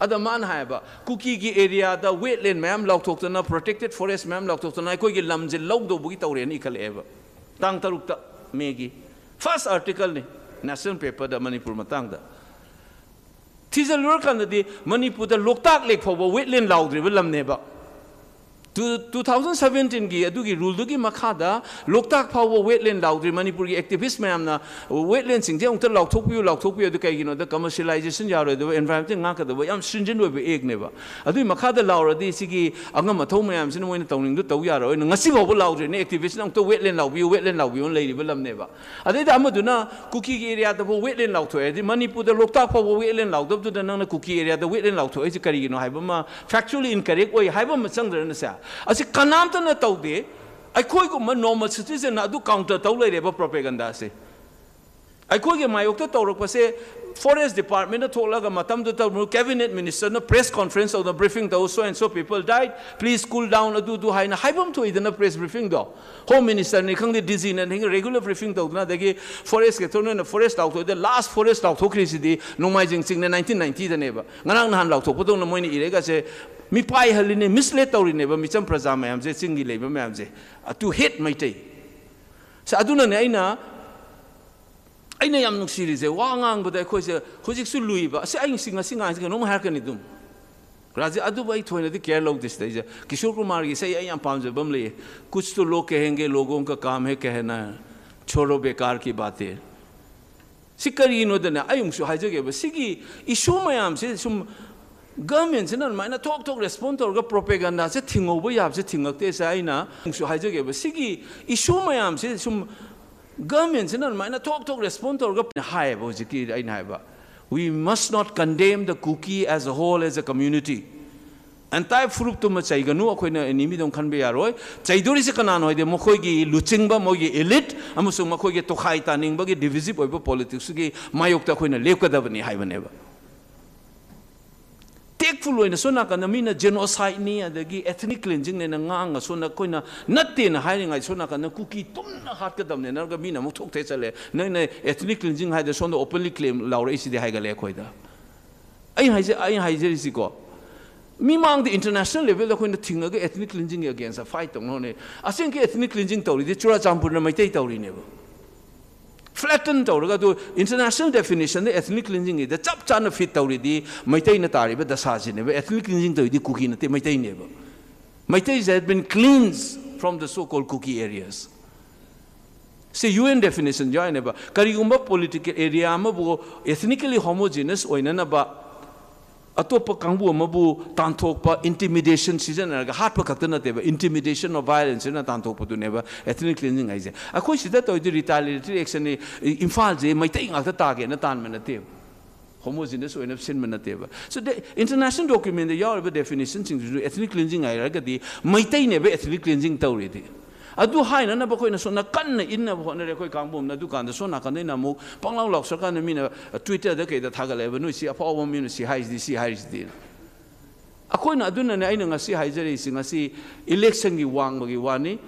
ꯑꯗ ꯃꯥꯅ ꯍꯥꯏꯌꯦꯕ, ꯀꯨꯀꯤꯒꯤ ꯑꯦꯔꯤꯌꯥꯗ ꯋꯦꯠꯂꯦꯟ ꯃꯌꯥꯝ ꯂꯥꯎꯊꯣꯛꯇꯅ, ꯄ꯭ꯔꯣꯇꯦꯛꯇꯦꯠ ꯐꯣꯔꯦꯁ ꯃꯌꯥꯝ ꯂꯥꯎꯊꯣꯛꯇꯅ ꯑꯩꯈꯣꯏꯒꯤ ꯂꯝꯁꯦ ꯂꯧꯗꯧꯕꯒꯤ ꯇꯧꯔꯦꯅ ꯏꯈꯠꯂꯛꯑꯦꯕ꯫ ꯇꯥꯡ ꯇꯔꯨꯛꯇ ꯃꯦꯒꯤ ꯐꯥꯔꯁ ꯑꯥꯔꯇꯤꯀꯜꯅꯤ ꯅꯦꯁꯅꯦꯜ ꯄꯦꯄꯔꯗ ꯃꯅꯤꯄꯨꯔ ꯃꯇꯥꯡꯗ꯫ ꯊꯤꯖꯤꯜꯂꯨꯔꯀꯥꯟꯗꯗꯤ ꯃꯅꯤꯄꯨꯔꯗ ꯂꯣꯛꯇꯥꯛ ꯂꯦꯛ ꯐꯥꯎꯕ ꯋꯦꯠꯂꯦꯟ ꯂꯥꯎꯗ꯭ꯔꯤꯕ ꯂꯝꯅꯦꯕ꯫ ꯇꯨ ꯇꯨ ꯊꯥꯎꯖꯟ ꯁꯕꯦꯟꯇꯤꯟꯒꯤ ꯑꯗꯨꯒꯤ ꯔꯨꯜꯗꯨꯒꯤ ꯃꯈꯥꯗ ꯂꯣꯛꯇꯥꯛ ꯐꯥꯎꯕ ꯋꯦꯠꯂꯦꯟ ꯂꯥꯎꯗ꯭ꯔꯤ꯫ ꯃꯅꯤꯄꯨꯔꯒꯤ ꯑꯦꯛꯇꯤꯚꯤꯁ ꯃꯌꯥꯝꯅ ꯋꯦꯠꯂꯦꯟꯁꯤꯡꯁꯦ ꯑꯃꯨꯛꯇ ꯂꯥꯎꯊꯣꯛꯄꯤꯌꯨ, ꯂꯥꯎꯊꯣꯛꯄꯤꯌꯨ꯫ ꯑꯗꯨ ꯀꯩꯒꯤꯅꯣꯗ ꯀꯃꯔꯁꯤꯌꯦꯂꯥꯏꯖꯦꯁꯟ ꯌꯥꯔꯣꯏꯗꯕ, ꯑꯦꯟꯚꯥꯏꯔꯣꯟꯃꯦꯟꯇꯦꯜ ꯉꯥꯛꯀꯗꯕ ꯌꯥꯝ ꯁ꯭ꯇ꯭ꯔꯤꯟꯖꯦꯟ ꯑꯣꯏꯕ ꯑꯦꯛꯅꯦꯕ꯫ ꯑꯗꯨꯒꯤ ꯃꯈꯥꯗ ꯂꯥꯎꯔꯗꯤ ꯁꯤꯒꯤ ꯑꯉꯝ ꯑꯊꯧ ꯃꯌꯥꯝꯁꯤꯅ ꯃꯣꯏꯅ ꯇꯧꯅꯤꯡꯗꯨ ꯇꯧ ꯌꯥꯔꯣꯏꯅ ꯉꯁꯤ ꯐꯥꯎꯕ ꯂꯥꯎꯗ꯭ꯔꯤꯅꯦ꯫ ꯑꯦꯛꯇꯤꯚꯤꯁꯅ ꯑꯃꯨꯛꯇ ꯋꯦꯠꯂꯦꯟ ꯂꯥꯎꯕꯤꯌꯨ, ꯋꯦꯠꯂꯦꯟ ꯂꯥꯎꯕꯤꯌꯨꯅ ꯂꯩꯔꯤꯕ ꯂꯝꯅꯦꯕ꯫ ꯑꯗꯩꯗ ꯑꯃꯗꯨꯅ ꯀꯨꯀꯤꯒꯤ ꯑꯦꯔꯤꯌꯥꯗꯐꯥꯎ ꯋꯦꯠꯂꯦꯟ ꯂꯥꯎꯊꯣꯛꯑꯦ꯫ ꯍꯥꯏꯗꯤ ꯃꯅꯤꯄꯨꯔꯗ ꯂꯣꯛꯇꯥꯛ ꯐꯥꯎꯕ ꯋꯦꯠꯂꯦꯟ ꯂꯥꯎꯗꯕꯗꯨꯗ ꯅꯪꯅ ꯀꯨꯀꯤ ꯑꯦꯔꯤꯌꯥꯗ ꯋꯦꯠꯂꯦꯟ ꯂꯥꯎꯊꯣꯛꯑꯦꯁꯦ ꯀꯔꯤꯒꯤꯅꯣ ꯍꯥꯏꯕ ꯑꯃ, ꯐꯦꯛꯆꯨꯑꯦꯂꯤ ꯏꯟꯀꯔꯦꯛ ꯑꯣꯏ ꯍꯥꯏꯕ ꯑꯃ ꯆꯪꯗ꯭ꯔꯅꯦ ꯁꯦ? ꯑꯁꯤ ꯀꯅꯥꯝꯇꯅ ꯇꯧꯗꯦ꯫ ꯑꯩꯈꯣꯏꯒꯨꯝꯕ ꯅꯣꯔꯃꯦꯜ ꯁꯤꯇꯤꯖꯟꯅ ꯑꯗꯨ ꯀꯥꯎꯟꯇꯔ ꯇꯧ ꯂꯩꯔꯦꯕ ꯄ꯭ꯔꯣꯄꯦꯒꯟꯗꯥꯁꯦ꯫ ꯑꯩꯈꯣꯏꯒꯤ ꯃꯥꯌꯣꯛꯇ ꯇꯧꯔꯛꯄꯁꯦ, ꯐꯣꯔꯦꯁ ꯗꯤꯄꯥꯔꯠꯃꯦꯟꯠꯅ ꯊꯣꯛꯂꯒ ꯃꯇꯝꯗꯨꯗ ꯀꯦꯕꯤꯅꯦꯠ ꯃꯤꯅꯤꯁꯇꯔꯅ ꯄ꯭ꯔꯦꯁ ꯀꯣꯟꯐ꯭ꯔꯦꯟꯁ ꯇꯧꯗꯅ ꯕ꯭ꯔꯤꯐꯤꯡ ꯇꯧ, "So and so people died, please cool down," ꯑꯗꯨ ꯑꯗꯨ ꯍꯥꯏꯅ ꯍꯥꯏꯐꯝ ꯊꯣꯛꯏꯗꯅ ꯄ꯭ꯔꯦꯁ ꯕ꯭ꯔꯤꯐꯤꯡꯗꯣ꯫ ꯍꯣꯝ ꯃꯤꯅꯤꯁꯇꯔꯅꯤ ꯈꯪꯗꯦ, ꯗꯤ ꯖꯤꯅꯅꯤ ꯈꯪꯗꯦ, ꯔꯦꯒꯨꯂꯔ ꯕ꯭ꯔꯤꯐꯤꯡ ꯇꯧꯗꯅ, ꯑꯗꯒꯤ ꯐꯣꯔꯦꯁ ꯀꯦꯊꯣꯟꯅ ꯐꯣꯔꯦꯁ ꯂꯥꯎꯊꯣꯛꯏꯗ, ꯂꯥꯁ ꯐꯣꯔꯦꯁ ꯂꯥꯎꯊꯣꯛꯈ꯭ꯔꯤꯁꯤꯗꯤ ꯅꯣꯡꯃꯥꯏꯖꯤꯡ ꯆꯤꯡꯅ ꯅꯥꯏꯟꯇꯤꯟ ꯅꯥꯏꯟꯇꯤꯗꯅꯦꯕ꯫ ꯉꯔꯥꯡ ꯅꯍꯥꯟ ꯂꯥꯎꯊꯣꯛꯄꯗꯧꯅ ꯃꯣꯏꯅ ꯏꯔꯦꯒꯁꯦ ꯃꯤꯄꯥꯏꯍꯜꯂꯤꯅꯦ, ꯃꯤꯁꯂꯦꯠ ꯇꯧꯔꯤꯅꯦꯕ ꯃꯤꯆꯝ ꯄ꯭ꯔꯖꯥ ꯃꯌꯥꯝꯁꯦ, ꯆꯤꯡꯒꯤ ꯂꯩꯕ ꯃꯌꯥꯝꯁꯦ꯫ ꯑ, to hate ꯃꯩꯇꯩ꯫ ꯁ-, ꯑꯗꯨꯅꯅꯦ ꯑꯩꯅ, ꯑꯩꯅ ꯌꯥꯝ ꯅꯨꯡꯁꯤꯔꯤꯁꯦ, ꯋꯥ ꯉꯥꯡꯕꯗ ꯑꯩꯈꯣꯏꯁꯦ ꯍꯧꯖꯤꯛꯁꯨ ꯂꯨꯏꯕ꯫ ꯑꯁꯤ ꯑꯩ ꯉꯁꯤ, ꯉꯁꯤ ꯉꯥꯡꯁꯤ ꯀꯩꯅꯣꯝ ꯍꯥꯏꯔꯛꯀꯅꯤ ꯑꯗꯨꯝ꯫ ꯔꯥꯖꯦ, ꯑꯗꯨꯕꯨ ꯑꯩ ꯊꯣꯏꯅꯗꯤ ꯀꯦꯌꯔ ꯂꯧꯗꯦ ꯁꯤꯗꯩꯁꯦ꯫ ꯀꯤꯁꯣꯔ ꯀꯨꯃꯥꯔꯒꯤ ꯏꯁꯩ ꯑꯩ ꯌꯥꯝ ꯄꯥꯝꯖꯕ ꯑꯃ ꯂꯩꯌꯦ, "ꯀꯨꯆ ꯇꯣ ꯂꯣꯒ ꯀꯍꯦꯡꯒꯦ, ꯂꯣꯒꯣꯡ ꯀꯥ ꯀꯥꯝ ꯍꯦ ꯀꯍꯅꯥ, ꯆꯣꯔꯣ ꯕꯦꯀꯥꯔ ꯀꯤ ꯕꯥꯇꯦ"꯫ ꯁꯤ ꯀꯔꯤꯒꯤꯅꯣꯗꯅꯦ, ꯑꯩ ꯑꯃꯨꯛꯁꯨ ꯍꯥꯏꯖꯒꯦꯕ, ꯁꯤꯒꯤ ꯏꯁꯨ ꯃꯌꯥꯝꯁꯦ ꯁꯨꯝ ꯒꯚꯔꯟꯃꯦꯟꯠꯁꯤꯅ ꯑꯗꯨꯃꯥꯏꯅ ꯊꯣꯛ ꯊꯣꯛ ꯔꯦꯁꯄꯣꯟ ꯇꯧꯔꯒ ꯄ꯭ꯔꯣꯄꯦꯒꯟꯗꯥꯁꯦ ꯊꯤꯡꯍꯧꯕ ꯌꯥꯕꯁꯦ ꯊꯤꯡꯉꯛꯇꯦꯁꯦ꯫ ꯑꯩꯅ ꯑꯃꯨꯛꯁꯨ ꯍꯥꯏꯖꯒꯦꯕ, ꯁꯤꯒꯤ ꯏꯁꯨ ꯃꯌꯥꯝꯁꯦ ꯁꯨꯝ ꯒꯚꯔꯟꯃꯦꯟꯠꯁꯤꯅ ꯑꯗꯨꯃꯥꯏꯅ ꯊꯣꯛ ꯊꯣꯛ ꯔꯦꯁꯄꯣꯟ ꯇꯧꯔꯒ ꯍꯥꯏꯌꯦꯕ꯫ ꯍꯧꯖꯤꯛꯀꯤ ꯑꯩꯅ ꯍꯥꯏꯕ, "We must not condemn the Kuki as a whole, as a community." ꯑꯦꯟꯇꯥꯏ ꯐꯨꯔꯨꯞꯇꯨꯃ ꯆꯩꯒꯅꯨ, ꯑꯩꯈꯣꯏꯅ ꯑꯦꯅꯤꯃꯤꯗꯧ ꯈꯟꯕ ꯌꯥꯔꯣꯏ꯫ ꯆꯩꯗꯣꯔꯤꯁꯦ ꯀꯅꯥꯅꯣ ꯍꯥꯏꯗꯤ, ꯃꯈꯣꯏꯒꯤ ꯂꯨꯆꯤꯡꯕ, ꯃꯣꯏꯒꯤ ꯏꯂꯤꯠ ꯑꯃꯁꯨꯡ ꯃꯈꯣꯏꯒꯤ ꯇꯣꯈꯥꯏ ꯇꯥꯅꯤꯡꯕꯒꯤ ꯗꯤꯚꯤꯖꯤꯞ ꯑꯣꯏꯕ ꯄꯣꯂꯤꯇꯤꯛꯁꯀꯤ ꯃꯥꯌꯣꯛꯇ ꯑꯩꯈꯣꯏꯅ ꯂꯦꯞꯀꯗꯕꯅꯤ ꯍꯥꯏꯕꯅꯦꯕ꯫ ꯇꯦꯛꯐꯨꯜ ꯑꯣꯏꯅ ꯁꯣꯝ ꯅꯥꯀꯟꯗ ꯃꯤꯅ ꯖꯦꯅꯣꯁꯥꯏꯠꯅꯤ, ꯑꯗꯒꯤ ꯑꯦꯊꯅꯤꯛ ꯀ꯭ꯂꯤꯟꯖꯤꯡꯅꯦꯅ ꯉꯥꯡꯉ ꯁꯣꯝꯗ ꯑꯩꯈꯣꯏꯅ ꯅꯠꯇꯦꯅ ꯍꯥꯏꯔꯤꯉꯩ ꯁꯣꯝ ꯅꯥꯀꯟꯗ ꯀꯨꯀꯤ ꯇꯨꯝꯅ ꯍꯥꯠꯀꯗꯕꯅꯦ ꯅꯔꯒ ꯃꯤꯅ ꯑꯃꯨꯛ ꯊꯣꯛꯊꯦꯛ ꯆꯠꯂꯦ꯫ ꯅꯪꯅ ꯑꯦꯊꯅꯤꯛ ꯀ꯭ꯂꯤꯟꯖꯤꯡ ꯍꯥꯏꯗ ꯁꯣꯝꯗ ꯑꯣꯄꯟꯂꯤ ꯀ꯭ꯂꯦꯝ ꯂꯥꯎꯔꯛꯏꯁꯤꯗꯤ ꯍꯥꯏꯒꯠꯂꯦ ꯑꯩꯈꯣꯏꯗ꯫ ꯑꯩ ꯍꯥꯏꯖ-, ꯑꯩ ꯍꯥꯏꯖꯔꯤꯁꯤꯀꯣ, ꯃꯤꯃꯥꯡꯗ ꯏꯟꯇꯔꯅꯦꯁꯅꯦꯜ ꯂꯦꯚꯦꯜꯗ ꯑꯩꯈꯣꯏꯅ ꯊꯤꯡꯉꯒ ethnic ꯀ꯭ꯂꯤꯟꯖꯤꯡꯒꯤ against fight ꯇꯧꯅꯕꯅꯦ꯫ ꯑꯁꯦꯡꯀꯤ ethnic cleansing ꯇꯧꯔꯤꯗꯤ ꯆꯨꯔꯥꯆꯥꯟꯄꯨꯔꯅ Meitei ꯇꯧꯔꯤꯅꯦꯕ꯫ ꯐ꯭ꯂꯦꯇꯟ ꯇꯧꯔꯒ, ꯑꯗꯨ ꯏꯟꯇꯔꯅꯦꯁꯅꯦꯜ ꯗꯦꯐꯤꯅꯤꯁꯟꯗ ꯑꯦꯊꯅꯤꯛ ꯀ꯭ꯂꯤꯟꯖꯤꯡꯒꯤꯗ ꯆꯞ ꯆꯥꯅ ꯐꯤꯠ ꯇꯧꯔꯤꯗꯤ ꯃꯩꯇꯩꯅ ꯇꯥꯔꯤꯕ ꯗꯁꯥꯁꯤꯅꯦꯕ꯫ ꯑꯦꯊꯅꯤꯛ ꯀ꯭ꯂꯤꯟꯖꯤꯡ ꯇꯧꯔꯤꯗꯤ ꯀꯨꯀꯤ ꯅꯠꯇꯦ, ꯃꯩꯇꯩꯅꯦꯕ꯫ Meiteis have been cleansed from the so-called Kuki areas. ꯁꯤ ꯌꯨ ꯑꯦꯟ ꯗꯦꯐꯤꯅꯤꯁꯟ ꯌꯥꯎꯔꯤꯅꯦꯕ꯫ ꯀꯔꯤꯒꯨꯝꯕ ꯄꯣꯂꯤꯇꯤꯀꯦꯜ ꯑꯦꯔꯤꯌꯥ ꯑꯃꯕꯨ ethnically homogeneous ꯑꯣꯏꯅꯅꯕ ꯑꯇꯣꯞꯄ ꯀꯥꯡꯕꯨ ꯑꯃꯕꯨ ꯇꯥꯟꯊꯣꯛꯄ, intimidation ꯁꯤꯖꯤꯟꯅꯔꯒ ꯍꯥꯠꯄ ꯈꯛꯇ ꯅꯠꯇꯦꯕ, intimidation of violence ꯁꯤꯅ ꯇꯥꯟꯊꯣꯛꯄꯗꯨꯅꯦꯕ ethnic cleansing ꯍꯥꯏꯁꯦ꯫ ꯑꯩꯈꯣꯏ ꯁꯤꯗ ꯇꯧꯔꯤꯗꯤ retaliatory action ꯅꯤ꯫ ꯏꯝꯐꯥꯜꯁꯦ ꯃꯩꯇꯩ ꯉꯥꯛꯇ ꯇꯥꯒꯦꯅ ꯇꯥꯟꯕ ꯅꯠꯇꯦꯕ, homogeneous ꯑꯣꯏꯅ ꯁꯤꯟꯕ ꯅꯠꯇꯦꯕ꯫ So the international document ꯗ ꯌꯥꯎꯔꯤꯕ ꯗꯦꯐꯤꯅꯤꯁꯟꯁꯤꯡꯗꯨꯁꯨ ethnic cleansing ꯍꯥꯏꯔꯒꯗꯤ ꯃꯩꯇꯩꯅꯦꯕ ethnic cleansing ꯇꯧꯔꯤꯗꯤ꯫ ꯑꯗꯨ ꯍꯥꯏꯅꯅꯕ ꯑꯩꯈꯣꯏꯅ ꯁꯣꯝꯅ ꯀꯟꯅ ꯏꯟꯅꯕ ꯍꯣꯠꯅꯔꯦ ꯑꯩꯈꯣꯏ ꯀꯥꯡꯕꯨ ꯑꯃꯅ꯫ ꯑꯗꯨꯀꯥꯟꯗ ꯁꯣꯝ ꯅꯥꯀꯟꯗꯩꯅ ꯑꯃꯨꯛ ꯄꯪꯂꯥꯎ ꯂꯥꯎꯁꯜꯂꯀꯥꯟꯗ ꯃꯤꯅ Twitter ꯗ ꯀꯩꯗ ꯊꯥꯒꯠꯂꯛꯑꯦꯕ, "ꯅꯣꯏ ꯁꯤ ꯑꯐꯥꯎꯕ ꯃꯤꯅ ꯁꯤ ꯍꯥꯏꯁꯤꯗꯤ, ꯁꯤ ꯍꯥꯏꯁꯤꯗꯤ"꯫ ꯑꯩꯈꯣꯏꯅ, ꯑꯗꯨꯅꯅꯦ ꯑꯩꯅ ꯉꯁꯤ ꯍꯥꯏꯖꯔꯛꯏꯁꯤ꯫ ꯉꯁꯤ election ꯒꯤ ꯋꯥꯡꯃꯒꯤ ꯋꯥꯅꯤ꯫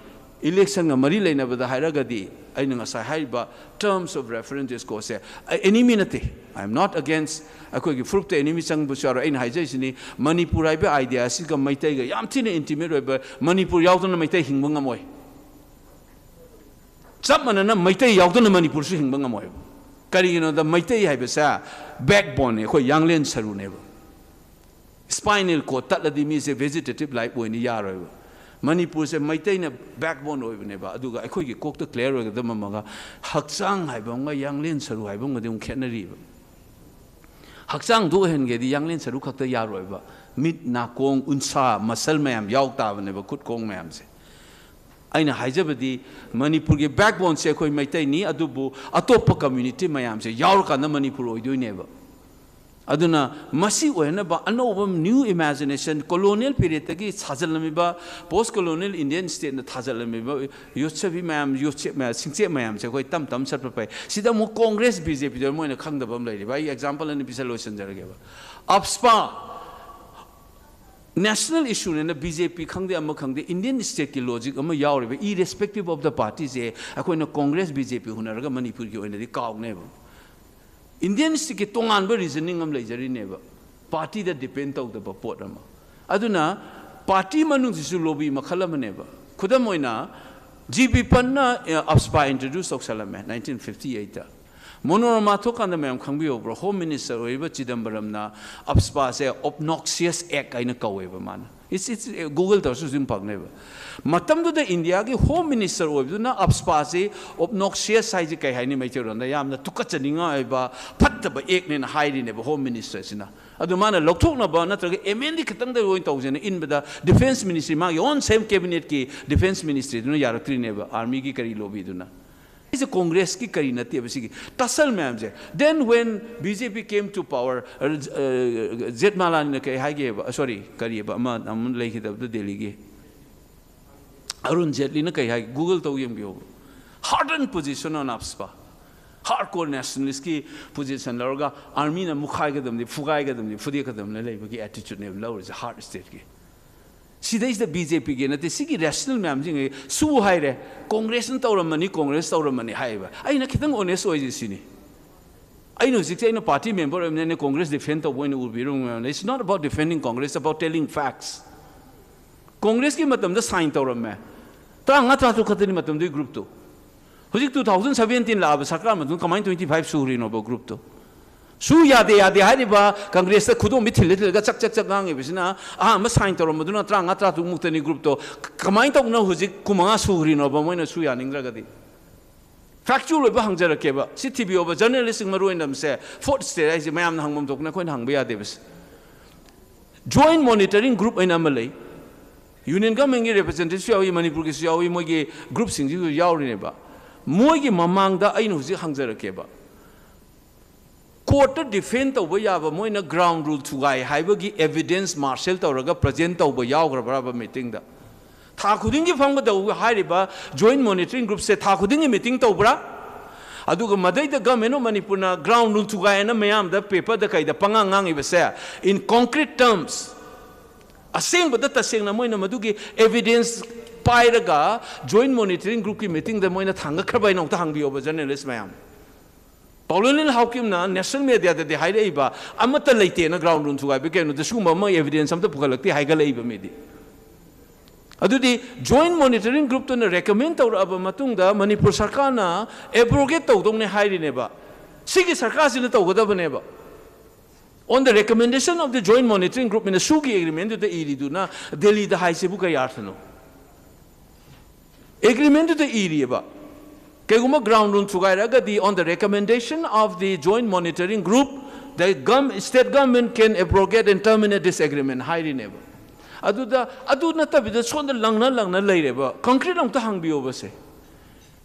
Election ꯒ ꯃꯔꯤ ꯂꯩꯅꯕꯗ ꯍꯥꯏꯔꯒꯗꯤ ꯑꯩꯅ ꯉꯁꯥꯏ ꯍꯥꯏꯔꯤꯕ terms of reference discourse ꯁꯦ ꯑꯩ enemy ꯅꯠꯇꯦ, I am not against꯫ ꯑꯩꯈꯣꯏꯒꯤ ꯐꯨꯔꯨꯞꯇ enemy ꯆꯪꯕꯁꯨ ꯌꯥꯔꯣꯏ꯫ ꯑꯩꯅ ꯍꯥꯏꯖꯔꯤꯁꯤꯅꯤ, ꯃꯅꯤꯄꯨꯔ ꯍꯥꯏꯕ idea ꯑꯁꯤꯒ ꯃꯩꯇꯩꯒ ꯌꯥꯝ ꯊꯤꯅ intimate ꯑꯣꯏꯕ, ꯃꯅꯤꯄꯨꯔ ꯌꯥꯎꯗꯅ ꯃꯩꯇꯩ ꯍꯤꯡꯕ ꯉꯝꯃꯣꯏ꯫ ꯆꯞ ꯃꯥꯟꯅꯅ ꯃꯩꯇꯩ ꯌꯥꯎꯗꯅ ꯃꯅꯤꯄꯨꯔꯁꯨ ꯍꯤꯡꯕ ꯉꯝꯃꯣꯏꯕ꯫ ꯀꯔꯤꯒꯤꯅꯣꯗ ꯃꯩꯇꯩ ꯍꯥꯏꯕꯁꯦ backbone ꯅꯦ, ꯑꯩꯈꯣꯏ ꯌꯥꯡꯂꯦꯟ ꯁꯔꯨꯅꯦꯕ꯫ Spinal cord ꯇꯠꯂꯗꯤ ꯃꯤꯁꯦ vegetative life ꯑꯣꯏꯅ ꯌꯥꯔꯣꯏꯕ꯫ ꯃꯅꯤꯄꯨꯔꯁꯦ ꯃꯩꯇꯩꯅ backbone ꯑꯣꯏꯕꯅꯦꯕ꯫ ꯑꯗꯨꯒ ꯑꯩꯈꯣꯏꯒꯤ ꯀꯣꯛꯇ clear ꯑꯣꯏꯒꯗꯕ ꯑꯃꯒ, ꯍꯛꯆꯥꯡ ꯍꯥꯏꯕ ꯑꯃꯒ ꯌꯥꯡꯂꯦꯟ ꯁꯔꯨ ꯍꯥꯏꯕ ꯑꯃꯒꯗꯤ ꯑꯃꯨꯛ ꯈꯦꯠꯅꯔꯤꯕ꯫ ꯍꯛꯆꯥꯡꯗꯣ ꯑꯣꯏꯍꯟꯒꯦꯗꯤ ꯌꯥꯡꯂꯦꯟ ꯁꯔꯨ ꯈꯛꯇ ꯌꯥꯔꯣꯏꯕ꯫ ꯃꯤꯠ, ꯅꯥꯀꯣꯡ, ꯎꯟꯁꯥ, muscle ꯃꯌꯥꯝ ꯌꯥꯎ ꯇꯥꯕꯅꯦꯕ, ꯈꯨꯠ ꯈꯣꯡ ꯃꯌꯥꯝꯁꯦ꯫ ꯑꯩꯅ ꯍꯥꯏꯖꯕꯗꯤ ꯃꯅꯤꯄꯨꯔꯒꯤ backbone ꯁꯦ ꯑꯩꯈꯣꯏ ꯃꯩꯇꯩꯅꯤ, ꯑꯗꯨꯕꯨ ꯑꯇꯣꯞꯄ community ꯃꯌꯥꯝꯁꯦ ꯌꯥꯎꯔꯀꯥꯟꯗ ꯃꯅꯤꯄꯨꯔ ꯑꯣꯏꯗꯣꯏꯅꯦꯕ꯫ ꯑꯗꯨꯅ ꯃꯁꯤ ꯑꯣꯏꯍꯟꯅꯕ ꯑꯅꯧꯕ new imagination, colonial period ꯇꯒꯤ ꯁꯥꯖꯜꯂꯝꯃꯤꯕ, post colonial Indian state ꯅ ꯊꯥꯖꯜꯂꯝꯃꯤꯕ ꯌꯣꯠꯆꯕꯤ ꯃꯌꯥꯝ, ꯌꯣꯠꯆꯦꯛ ꯃꯌꯥꯝ, ꯁꯤꯡꯆꯦꯛ ꯃꯌꯥꯝꯁꯦ ꯑꯩꯈꯣꯏ ꯇꯝ ꯇꯝ ꯆꯠꯄ ꯐꯩ꯫ ꯁꯤꯗ ꯑꯃꯨꯛ ꯀꯣꯡꯒ꯭ꯔꯦꯁ, ꯕꯤ ꯖꯦ ꯄꯤ ꯗ ꯃꯣꯏꯅ ꯈꯪꯗꯕ ꯑꯃ ꯂꯩꯔꯤꯕ꯫ ꯑꯩ example ꯑꯅꯤ ꯄꯤꯁꯜ ꯂꯣꯏꯁꯤꯟꯖꯔꯒꯦꯕ꯫ AFSPA national issue ꯅꯦꯅ ꯕꯤ ꯖꯦ ꯄꯤ ꯈꯪꯗꯦ, ꯑꯃ ꯈꯪꯗꯦ, Indian state ꯀꯤ logic ꯑꯃ ꯌꯥꯎꯔꯤꯕ, irrespective of the party ꯁꯦ ꯑꯩꯈꯣꯏꯅ ꯀꯣꯡꯒ꯭ꯔꯦꯁ, ꯕꯤ ꯖꯦ ꯄꯤ ꯍꯨꯟꯅꯔꯒ ꯃꯅꯤꯄꯨꯔꯒꯤ ꯑꯣꯏꯅꯗꯤ ꯀꯥꯎꯅꯦꯕ꯫ Indian state ꯀꯤ ꯇꯣꯉꯥꯟꯕ reasoning ꯑꯃ ꯂꯩꯖꯔꯤꯅꯦꯕ, party ꯗ depend ꯇꯧꯗꯕ ꯄꯣꯠ ꯑꯃ꯫ ꯑꯗꯨꯅ party ꯃꯅꯨꯡꯁꯤꯁꯨ lobby ꯃꯈꯜ ꯑꯃꯅꯦꯕ꯫ ꯈꯨꯗꯝ ꯑꯣꯏꯅ, ꯖꯤ ꯕꯤ ꯄꯟꯅ, ꯑ, AFSPA introduce ꯇꯧꯁꯜꯂꯝꯃꯦ nineteen fifty eight ꯇ꯫ ꯃꯣꯅꯣꯔꯃꯥ ꯊꯣꯛꯀꯥꯟꯗ ꯃꯌꯥꯝ ꯈꯪꯕꯤꯍꯧꯕ꯭ꯔꯣ? ꯍꯣꯝ ꯃꯤꯅꯤꯁꯇꯔ ꯑꯣꯏꯔꯤꯕ ꯆꯤꯗꯝꯕꯔꯝꯅ ꯑꯞꯁꯄꯥꯁꯦ ꯑꯣꯞꯅꯣꯛꯁꯤꯌꯁ ꯑꯦꯛ ꯍꯥꯏꯅ ꯀꯧꯋꯦꯕ ꯃꯥꯅ꯫ It's, it's, Google ꯇꯧꯔꯁꯨ ꯑꯗꯨꯝ ꯐꯪꯅꯦꯕ꯫ ꯃꯇꯝꯗꯨꯗ ꯏꯟꯗꯤꯌꯥꯒꯤ ꯍꯣꯝ ꯃꯤꯅꯤꯁꯇꯔ ꯑꯣꯏꯕꯗꯨꯅ ꯑꯞꯁꯄꯥꯁꯤ ꯑꯣꯞꯅꯣꯛꯁꯤꯌꯁ ꯍꯥꯏꯁꯦ ꯀꯩ ꯍꯥꯏꯅꯤ ꯃꯩꯇꯩꯂꯣꯟꯗ? ꯌꯥꯝꯅ ꯇꯨꯀꯠꯆꯅꯤꯡꯉꯥꯏ ꯑꯣꯏꯕ ꯐꯠꯇꯕ ꯑꯦꯛꯅꯦꯅ ꯍꯥꯏꯔꯤꯅꯦꯕ ꯍꯣꯝ ꯃꯤꯅꯤꯁꯇꯔꯁꯤꯅ꯫ ꯑꯗꯨ ꯃꯥꯅ ꯂꯧꯊꯣꯛꯅꯕ ꯅꯠꯇ꯭ꯔꯒ ꯑꯦꯃꯦꯟꯗꯤ ꯈꯤꯇꯪꯗ ꯑꯣꯏꯅ ꯇꯧꯁꯦꯅ ꯏꯟꯕꯗ ꯗꯤꯐꯦꯟꯁ ꯃꯤꯅꯤꯁꯇ꯭ꯔꯤ, ꯃꯥꯒꯤ ꯑꯣꯟ ꯁꯦꯝ ꯀꯦꯕꯤꯅꯦꯠꯀꯤ ꯗꯤꯐꯦꯟꯁ ꯃꯤꯅꯤꯁꯇ꯭ꯔꯤꯗꯨꯅ ꯌꯥꯔꯛꯇ꯭ꯔꯤꯅꯦꯕ, ꯑꯥꯔꯃꯤꯒꯤ ꯀꯔꯤ ꯂꯣꯕꯤꯗꯨꯅ꯫ ꯁꯤꯁꯦ ꯀꯣꯡꯒ꯭ꯔꯦꯁꯀꯤ ꯀꯔꯤ ꯅꯠꯇꯦꯕ, ꯁꯤꯒꯤ ꯇꯁꯜ ꯃꯌꯥꯝꯁꯦ꯫ Then when B J P came to power, ꯖꯦꯠꯃꯂꯥꯅꯤꯅ ꯀꯩ ꯍꯥꯏꯒꯦꯕ? ꯁꯣꯔꯤ, ꯀꯔꯤꯑꯕ ꯑꯃ, ꯑꯃ ꯂꯩꯈꯤꯗꯕꯗꯣ ꯗꯦꯜꯂꯤꯒꯤ? ꯑꯔꯨꯟ ꯖꯦꯠꯂꯤꯅ ꯀꯩ ꯍꯥꯏꯒꯦ? Google ꯇꯧ ꯌꯦꯡꯕꯤꯌꯣꯕ꯫ Hardened position on AFSPA꯫ Hardcore nationalistꯀꯤ position ꯂꯧꯔꯒ ꯑꯥꯔꯃꯤꯅ ꯃꯨꯛꯈꯥꯏꯒꯗꯕꯅꯤ, ꯐꯨꯒꯥꯏꯒꯗꯕꯅꯤ, ꯐꯨꯗꯦꯛꯀꯗꯕꯅꯤ ꯂꯩꯕꯒꯤ attitudeꯅꯦꯕ ꯂꯧꯔꯤꯁꯦ ꯍꯥꯔꯠ ꯁ꯭ꯇꯦꯠꯀꯤ꯫ ꯁꯤꯗꯩꯁꯤꯗ B J P ꯒꯤ ꯅꯠꯇꯦ, ꯁꯤꯒꯤ ꯔꯦꯁꯅꯦꯜ ꯃꯌꯥꯝꯁꯤꯡꯁꯦ ꯁꯨ ꯍꯥꯏꯔꯦ, ꯀꯣꯡꯒ꯭ꯔꯦꯁꯅ ꯇꯧꯔꯝꯃꯅꯤ, ꯀꯣꯡꯒ꯭ꯔꯦꯁ ꯇꯧꯔꯝꯃꯅꯤ ꯍꯥꯏꯌꯦꯕ꯫ ꯑꯩꯅ ꯈꯤꯇꯪ ꯑꯣꯅꯦꯁ ꯑꯣꯏꯁꯦ ꯁꯤꯅꯤ꯫ ꯑꯩꯅ ꯍꯧꯖꯤꯛꯁꯦ ꯑꯩꯅ ꯄꯥꯔꯇꯤ ꯃꯦꯝꯕꯔ ꯑꯣꯏꯕꯅꯤꯅ ꯀꯣꯡꯒ꯭ꯔꯦꯁ ꯗꯤꯐꯦꯟ ꯇꯧꯕ ꯑꯣꯏꯅ ꯎꯕꯤꯔꯝꯒꯅꯤ꯫ It's not about defending Congress, about telling facts. ꯀꯣꯡꯒ꯭ꯔꯦꯁꯀꯤ ꯃꯇꯝꯗ ꯁꯥꯏꯟ ꯇꯧꯔꯝꯃꯦ꯫ ꯇꯔꯥꯃꯉꯥ ꯇꯔꯥꯇꯔꯨꯛ ꯈꯛꯇꯅꯤ ꯃꯇꯝꯗꯨꯒꯤ ꯒ꯭ꯔꯨꯞꯇꯨ꯫ ꯍꯧꯖꯤꯛ two thousand seventeen ꯂꯥꯛꯑꯕ ꯁꯔꯀꯥꯔ ꯃꯇꯨꯡꯗ ꯀꯃꯥꯏꯅ twenty five ꯁꯨꯈ꯭ꯔꯤꯅꯣꯕ ꯒ꯭ꯔꯨꯞꯇꯨ? ꯁꯨ ꯌꯥꯗꯦ ꯌꯥꯗꯦ ꯍꯥꯏꯔꯤꯕ ꯀꯪꯒ꯭ꯔꯦꯁꯇ ꯈꯨꯗꯣꯝꯕꯤ ꯊꯤꯜꯂ ꯊꯤꯜꯂꯒ ꯆꯛ ꯆꯛ ꯆꯛ ꯉꯥꯡꯉꯤꯕꯁꯤꯅ ꯑꯍꯥꯟꯕ ꯁꯥꯏꯟ ꯇꯧꯔꯝꯕꯗꯨꯅ ꯇꯔꯥꯃꯉꯥ ꯇꯔꯥꯇꯔꯨꯛ ꯃꯨꯛꯇꯅꯤ ꯒ꯭ꯔꯨꯞꯇꯣ꯫ ꯀꯃꯥꯏꯅ ꯇꯧꯗꯅ ꯍꯧꯖꯤꯛ ꯀꯨꯟꯃꯉꯥ ꯁꯨꯈ꯭ꯔꯤꯅꯣꯕ ꯃꯣꯏꯅ ꯁꯨ ꯌꯥꯅꯤꯡꯗ꯭ꯔꯒꯗꯤ? ꯐꯦꯛꯆꯨꯑꯦꯜ ꯑꯣꯏꯕ ꯍꯪꯖꯔꯛꯀꯦꯕ, ꯁꯤ ꯊꯤꯕꯤꯌꯣꯕ, ꯖꯔꯅꯦꯂꯤꯁꯁꯤꯡ ꯃꯔꯨ ꯑꯣꯏꯅ ꯂꯝꯁꯦ꯫ ꯐꯣꯔꯠ ꯁ꯭ꯇꯦꯠ ꯍꯥꯏꯁꯦ ꯃꯌꯥꯝꯅ ꯍꯪꯐꯝ ꯊꯣꯛꯄꯅꯦ, ꯑꯩꯈꯣꯏꯅ ꯍꯪꯕ ꯌꯥꯗꯦꯕꯁꯦ꯫ ꯖꯣꯏꯟꯠ ꯃꯣꯅꯤꯇꯔꯤꯡ ꯒ꯭ꯔꯨꯞ ꯑꯣꯏꯅ ꯑꯃ ꯂꯩ, ꯌꯨꯅꯤꯌꯟ ꯒꯚꯔꯟꯃꯦꯟꯠꯀꯤ ꯔꯤꯄ꯭ꯔꯖꯦꯟꯇꯦꯇꯤꯚꯁꯨ ꯌꯥꯎꯏ, ꯃꯅꯤꯄꯨꯔꯒꯤꯁꯨ ꯌꯥꯎꯏ, ꯃꯣꯏꯒꯤ ꯒ꯭ꯔꯨꯞꯁꯤꯡꯁꯤꯁꯨ ꯌꯥꯎꯔꯤꯅꯦꯕ꯫ ꯃꯣꯏꯒꯤ ꯃꯃꯥꯡꯗ ꯑꯩꯅ ꯍꯧꯖꯤꯛ ꯍꯪꯖꯔꯛꯀꯦꯕ, ꯀꯣꯔꯠꯇ ꯗꯤꯐꯦꯟ ꯇꯧꯕ ꯌꯥꯕ ꯃꯣꯏꯅ ꯒ꯭ꯔꯥꯎꯟ ꯔꯨꯜ ꯊꯨꯒꯥꯏ ꯍꯥꯏꯕꯒꯤ ꯑꯦꯚꯤꯗꯦꯟꯁ ꯃꯥꯔꯁꯦꯜ ꯇꯧꯔꯒ ꯄ꯭ꯔꯖꯦꯟ ꯇꯧꯕ ꯌꯥꯎꯈ꯭ꯔꯕ꯭ꯔꯕ ꯃꯤꯇꯤꯡꯗ? ꯊꯥ ꯈꯨꯗꯤꯡꯒꯤ ꯐꯝꯒꯗꯧꯕ ꯍꯥꯏꯔꯤꯕ ꯖꯣꯏꯟꯠ ꯃꯣꯅꯤꯇꯔꯤꯡ ꯒ꯭ꯔꯨꯞꯁꯦ ꯊꯥ ꯈꯨꯗꯤꯡꯒꯤ ꯃꯤꯇꯤꯡ ꯇꯧꯕ꯭ꯔꯥ? ꯑꯗꯨꯒ ꯃꯗꯩꯗ ꯒꯚꯔꯟꯃꯦꯟꯠ ꯑꯣꯐ ꯃꯅꯤꯄꯨꯔꯅ ꯒ꯭ꯔꯥꯎꯟ ꯔꯨꯜ ꯊꯨꯒꯥꯏ ꯍꯥꯏꯅ ꯃꯌꯥꯝꯗ ꯄꯦꯄꯔꯗ ꯀꯩꯗ ꯄꯉꯥꯡ ꯉꯥꯡꯉꯤꯕꯁꯦ, in concrete terms, ꯑꯁꯦꯡꯕꯗ ꯇꯁꯦꯡꯅ ꯃꯣꯏꯅ ꯃꯗꯨꯒꯤ ꯑꯦꯚꯤꯗꯦꯟꯁ ꯄꯥꯏꯔꯒ ꯖꯣꯏꯟꯠ ꯃꯣꯅꯤꯇꯔꯤꯡ ꯒ꯭ꯔꯨꯞꯀꯤ ꯃꯤꯇꯤꯡꯗ ꯃꯣꯏꯅ ꯊꯥꯡꯒꯠꯈ꯭ꯔꯕ ꯍꯥꯏꯅ ꯑꯃꯨꯛꯇ ꯍꯪꯕꯤꯌꯣꯕ, ꯖꯔꯅꯦꯂꯤꯁ ꯃꯌꯥꯝ꯫ ꯄꯥꯎꯂꯣꯟ ꯅꯤꯜ ꯍꯥꯎꯀꯤꯝꯅ ꯅꯦꯁꯅꯦꯜ ꯃꯦꯗꯤꯌꯥꯗꯗꯤ ꯍꯥꯏꯔꯛꯏꯕ ꯑꯃꯠꯇ ꯂꯩꯇꯦꯅ ꯒ꯭ꯔꯥꯎꯟ ꯔꯨꯜ ꯊꯨꯒꯥꯏꯕ ꯀꯩꯅꯣꯗ ꯁꯤꯒꯨꯝꯕ ꯑꯃ ꯑꯦꯚꯤꯗꯦꯟꯁ ꯑꯃꯠꯇ ꯄꯨꯈꯠꯂꯛꯇꯦ ꯍꯥꯏꯒꯠꯂꯛꯏꯕ ꯃꯤꯗꯤ꯫ ꯑꯗꯨꯗꯤ ꯖꯣꯏꯟꯠ ꯃꯣꯅꯤꯇꯔꯤꯡ ꯒ꯭ꯔꯨꯞꯇꯨꯅ ꯔꯦꯀꯃꯦꯟ ꯇꯧꯔꯛꯑꯕ ꯃꯇꯨꯡꯗ ꯃꯅꯤꯄꯨꯔ ꯁꯔꯀꯥꯔꯅ ꯑꯦꯕ꯭ꯔꯣꯒꯦꯠ ꯇꯧꯗꯧꯅꯦ ꯍꯥꯏꯔꯤꯅꯦꯕ꯫ ꯁꯤꯒꯤ ꯁꯔꯀꯥꯔꯁꯤꯅ ꯇꯧꯒꯗꯕꯅꯦꯕ꯫ On the recommendation of the Joint Monitoring Group ꯅ ꯁꯨꯒꯤ ꯑꯦꯒ꯭ꯔꯤꯃꯦꯟꯗꯨꯗ ꯏꯔꯤꯗꯨꯅ ꯗꯦꯜꯂꯤꯗ ꯍꯥꯏꯁꯤꯕꯨ ꯀꯩ ꯑꯥꯔꯊꯅꯣ? ꯑꯦꯒ꯭ꯔꯤꯃꯦꯟꯗꯨꯗ ꯏꯔꯤꯑꯕ, ꯀꯩꯒꯨꯝꯕ ꯒ꯭ꯔꯥꯎꯟ ꯔꯨꯜ ꯊꯨꯒꯥꯏꯔꯒꯗꯤ, on the recommendation of the Joint Monitoring Group, the gov- state government can abrogate and terminate this agreement ꯍꯥꯏꯔꯤꯅꯦꯕ꯫ ꯑꯗꯨꯗ ꯑꯗꯨ ꯅꯠꯇꯕꯤꯗ ꯁꯣꯝꯗ ꯂꯪꯅ ꯂꯪꯅ ꯂꯩꯔꯦꯕ꯫ ꯀꯪꯀ꯭ꯔꯤꯠ ꯑꯃꯨꯛꯇ ꯍꯥꯡꯕꯤꯌꯣꯕꯁꯦ꯫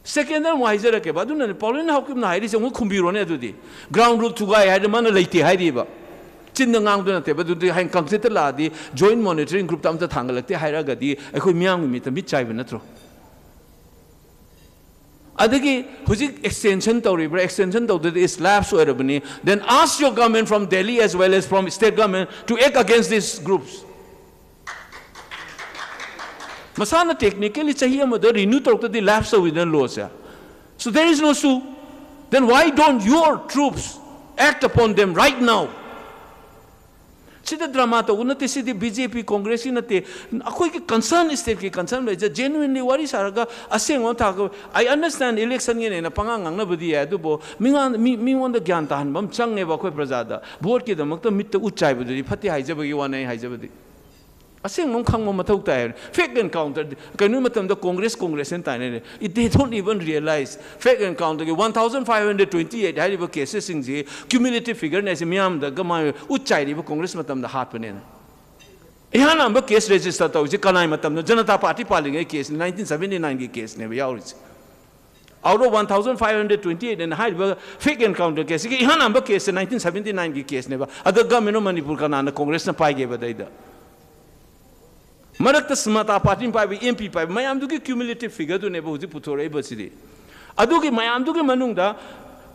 ꯁꯦꯀꯦꯟꯗ ꯑꯃꯨꯛ ꯍꯥꯏꯖꯔꯛꯀꯦꯕ꯫ ꯑꯗꯨꯅꯅꯦ ꯄꯥꯎꯂꯤꯟ ꯍꯥꯎꯀꯤꯞꯅ ꯍꯥꯏꯔꯤꯁꯦ ꯑꯃꯨꯛ ꯈꯨꯝꯕꯤꯔꯣꯅꯦ꯫ ꯑꯗꯨꯗꯤ ꯒ꯭ꯔꯥꯎꯟ ꯔꯨꯜ ꯊꯨꯒꯥꯏ ꯍꯥꯏꯔꯗꯤ ꯃꯥꯅ ꯂꯩꯇꯦ ꯍꯥꯏꯔꯤꯕ꯫ ꯆꯤꯟꯗ ꯉꯥꯡꯗꯨ ꯅꯠꯇꯦꯕ꯫ ꯑꯗꯨꯗꯤ ꯍꯌꯦꯡ ꯀꯪꯀ꯭ꯔꯤꯠꯇ ꯂꯥꯛꯑꯗꯤ, ꯖꯣꯏꯟ ꯃꯣꯅꯤꯇꯔꯤꯡ ꯒ꯭ꯔꯨꯞꯇ ꯑꯝꯇ ꯊꯥꯡꯒꯠꯂꯛꯇꯦ ꯍꯥꯏꯔꯒꯗꯤ ꯑꯩꯈꯣꯏ ꯃꯤꯌꯥꯝꯒꯤ ꯃꯤꯠꯇ ꯃꯤꯠ ꯆꯥꯏꯕ ꯅꯠꯇ꯭ꯔꯣ? ꯑꯗꯒꯤ ꯍꯧꯖꯤꯛ ꯑꯦꯛꯁꯇꯦꯟꯁꯟ ꯇꯧꯔꯤꯕ꯭ꯔꯥ? ꯑꯦꯛꯁꯇꯦꯟꯁꯟ ꯇꯧꯗ꯭ꯔꯗꯤ ꯏꯁ ꯂꯥꯞꯁ ꯑꯣꯏꯔꯕꯅꯤ꯫ Then ask your government from Delhi as well as from state government to act against these groups. ꯃꯁꯥꯅ ꯇꯦꯛꯅꯤꯀꯦꯜꯂꯤ ꯆꯍꯤ ꯑꯃꯗ ꯔꯤꯅ꯭ꯌꯨ ꯇꯧꯔꯛꯇꯗꯤ ꯂꯥꯞꯁ ꯇꯧꯋꯤꯗꯅ ꯂꯣꯁꯦ꯫ So there is no issue. Then why don't your troops act upon them right now? ꯁꯤꯗ ꯗ꯭ꯔꯃꯥ ꯇꯧꯕ ꯅꯠꯇꯦ꯫ ꯁꯤꯗꯤ ꯕꯤ ꯖꯦ ꯄꯤ, ꯀꯣꯡꯒ꯭ꯔꯦꯁꯀꯤ ꯅꯠꯇꯦ꯫ ꯑꯩꯈꯣꯏꯒꯤ ꯀꯟꯁꯔꯟ, ꯁ꯭ꯇꯦꯠꯀꯤ ꯀꯟꯁꯔꯟ ꯂꯩꯖ ꯖꯦꯅꯨꯏꯟꯂꯤ ꯋꯥꯔꯤ ꯁꯥꯔꯒ ꯑꯁꯦꯡꯕ ꯑꯃ ꯊꯥꯔꯒ꯫ ꯑꯥꯏ ꯑꯟꯗꯔꯁꯇꯦꯟ ꯏꯂꯦꯛꯁꯟꯒꯤꯅꯦꯅ ꯄꯉꯥꯡ ꯉꯥꯡꯅꯕꯗꯤ ꯌꯥꯏ, ꯑꯗꯨꯕꯨ ꯃꯤꯉꯥꯡ-, ꯃꯤ-, ꯃꯤꯉꯣꯟꯗ ꯒ꯭ꯌꯥꯟ ꯇꯥꯍꯟꯕ ꯑꯃ ꯆꯪꯉꯦꯕ꯫ ꯑꯩꯈꯣꯏ ꯄ꯭ꯔꯖꯥꯗ ꯚꯣꯠꯀꯤꯗꯃꯛꯇ ꯃꯤꯠꯇ ꯎꯠ ꯆꯥꯏꯕꯗꯨꯗꯤ ꯐꯠꯇꯦ ꯍꯥꯏꯖꯕꯒꯤ ꯋꯥꯅꯦ ꯑꯩ ꯍꯥꯏꯖꯕꯗꯤ꯫ ꯑꯁꯦꯡꯕ ꯑꯃ ꯈꯪꯕ ꯃꯊꯧ ꯇꯥꯏ ꯍꯥꯏꯕꯅꯤ꯫ ꯐꯦꯛ ꯑꯦꯟꯀꯥꯎꯟꯇꯔ ꯀꯩꯅꯣ ꯃꯇꯝꯗ ꯀꯣꯡꯒ꯭ꯔꯦꯁ, ꯀꯣꯡꯒ꯭ꯔꯦꯁ ꯍꯥꯏꯅ ꯇꯥꯏꯅꯔꯦ꯫ They don't even realize fake encounter ꯒꯤ one thousand five hundred twenty eight ꯍꯥꯏꯔꯤꯕ ꯀꯦꯁꯦꯁꯁꯤꯡꯁꯤ ꯀ꯭ꯌꯨꯃꯨꯂꯦꯇꯤꯚ ꯐꯤꯒꯔꯅꯦ ꯍꯥꯏꯁꯦ꯫ ꯃꯤꯌꯥꯝꯗ ꯀꯃꯥꯏ ꯎꯠ ꯆꯥꯏꯔꯤꯕ ꯀꯣꯡꯒ꯭ꯔꯦꯁ ꯃꯇꯝꯗ ꯍꯥꯠꯄꯅꯦꯅ꯫ ꯏꯍꯥꯟ ꯍꯥꯟꯕ ꯀꯦꯁ ꯔꯦꯖꯤꯁꯇꯔ ꯇꯧꯔꯤꯁꯦ ꯀꯅꯥꯏ ꯃꯇꯝꯗ? ꯖꯅꯇꯥ ꯄꯥꯔꯇꯤ ꯄꯥꯜꯂꯤꯉꯩ ꯀꯦꯁꯅꯤ, ꯅꯥꯏꯟꯇꯤꯟ ꯁꯚꯦꯟꯇꯤ ꯅꯥꯏꯟꯒꯤ ꯀꯦꯁꯅꯦꯕ ꯌꯥꯎꯔꯤꯁꯦ꯫ Out of one thousand five hundred twenty eight ꯑꯅ ꯍꯥꯏꯔꯤꯕ ꯐꯦꯛ ꯑꯦꯟꯀꯥꯎꯟꯇꯔ ꯀꯦꯁꯁꯤꯒꯤ ꯏꯍꯥꯟ ꯍꯥꯟꯕ ꯀꯦꯁꯁꯦ ꯅꯥꯏꯟꯇꯤꯟ ꯁꯚꯦꯟꯇꯤ ꯅꯥꯏꯟꯒꯤ ꯀꯦꯁꯅꯦꯕ꯫ ꯑꯗ ꯒꯚꯔꯟꯃꯦꯟ ꯑꯣꯐ ꯃꯅꯤꯄꯨꯔ ꯀꯅꯥꯅ, ꯀꯣꯡꯒ꯭ꯔꯦꯁꯅ ꯄꯥꯏꯒꯦꯕ ꯑꯗꯩꯗ? ꯃꯔꯛꯇ ꯁꯃꯇꯥ ꯄꯥꯔꯇꯤꯅ ꯄꯥꯏꯕ, ꯑꯦꯝ ꯄꯤ ꯄꯥꯏꯕ, ꯃꯌꯥꯝꯗꯨꯒꯤ ꯀ꯭ꯌꯨꯃꯨꯂꯦꯇꯤꯚ ꯐꯤꯒꯔꯗꯨꯅꯦꯕ ꯍꯧꯖꯤꯛ ꯄꯨꯊꯣꯔꯛꯏꯕꯁꯤꯗꯤ꯫ ꯑꯗꯨꯒꯤ ꯃꯌꯥꯝꯗꯨꯒꯤ ꯃꯅꯨꯡꯗ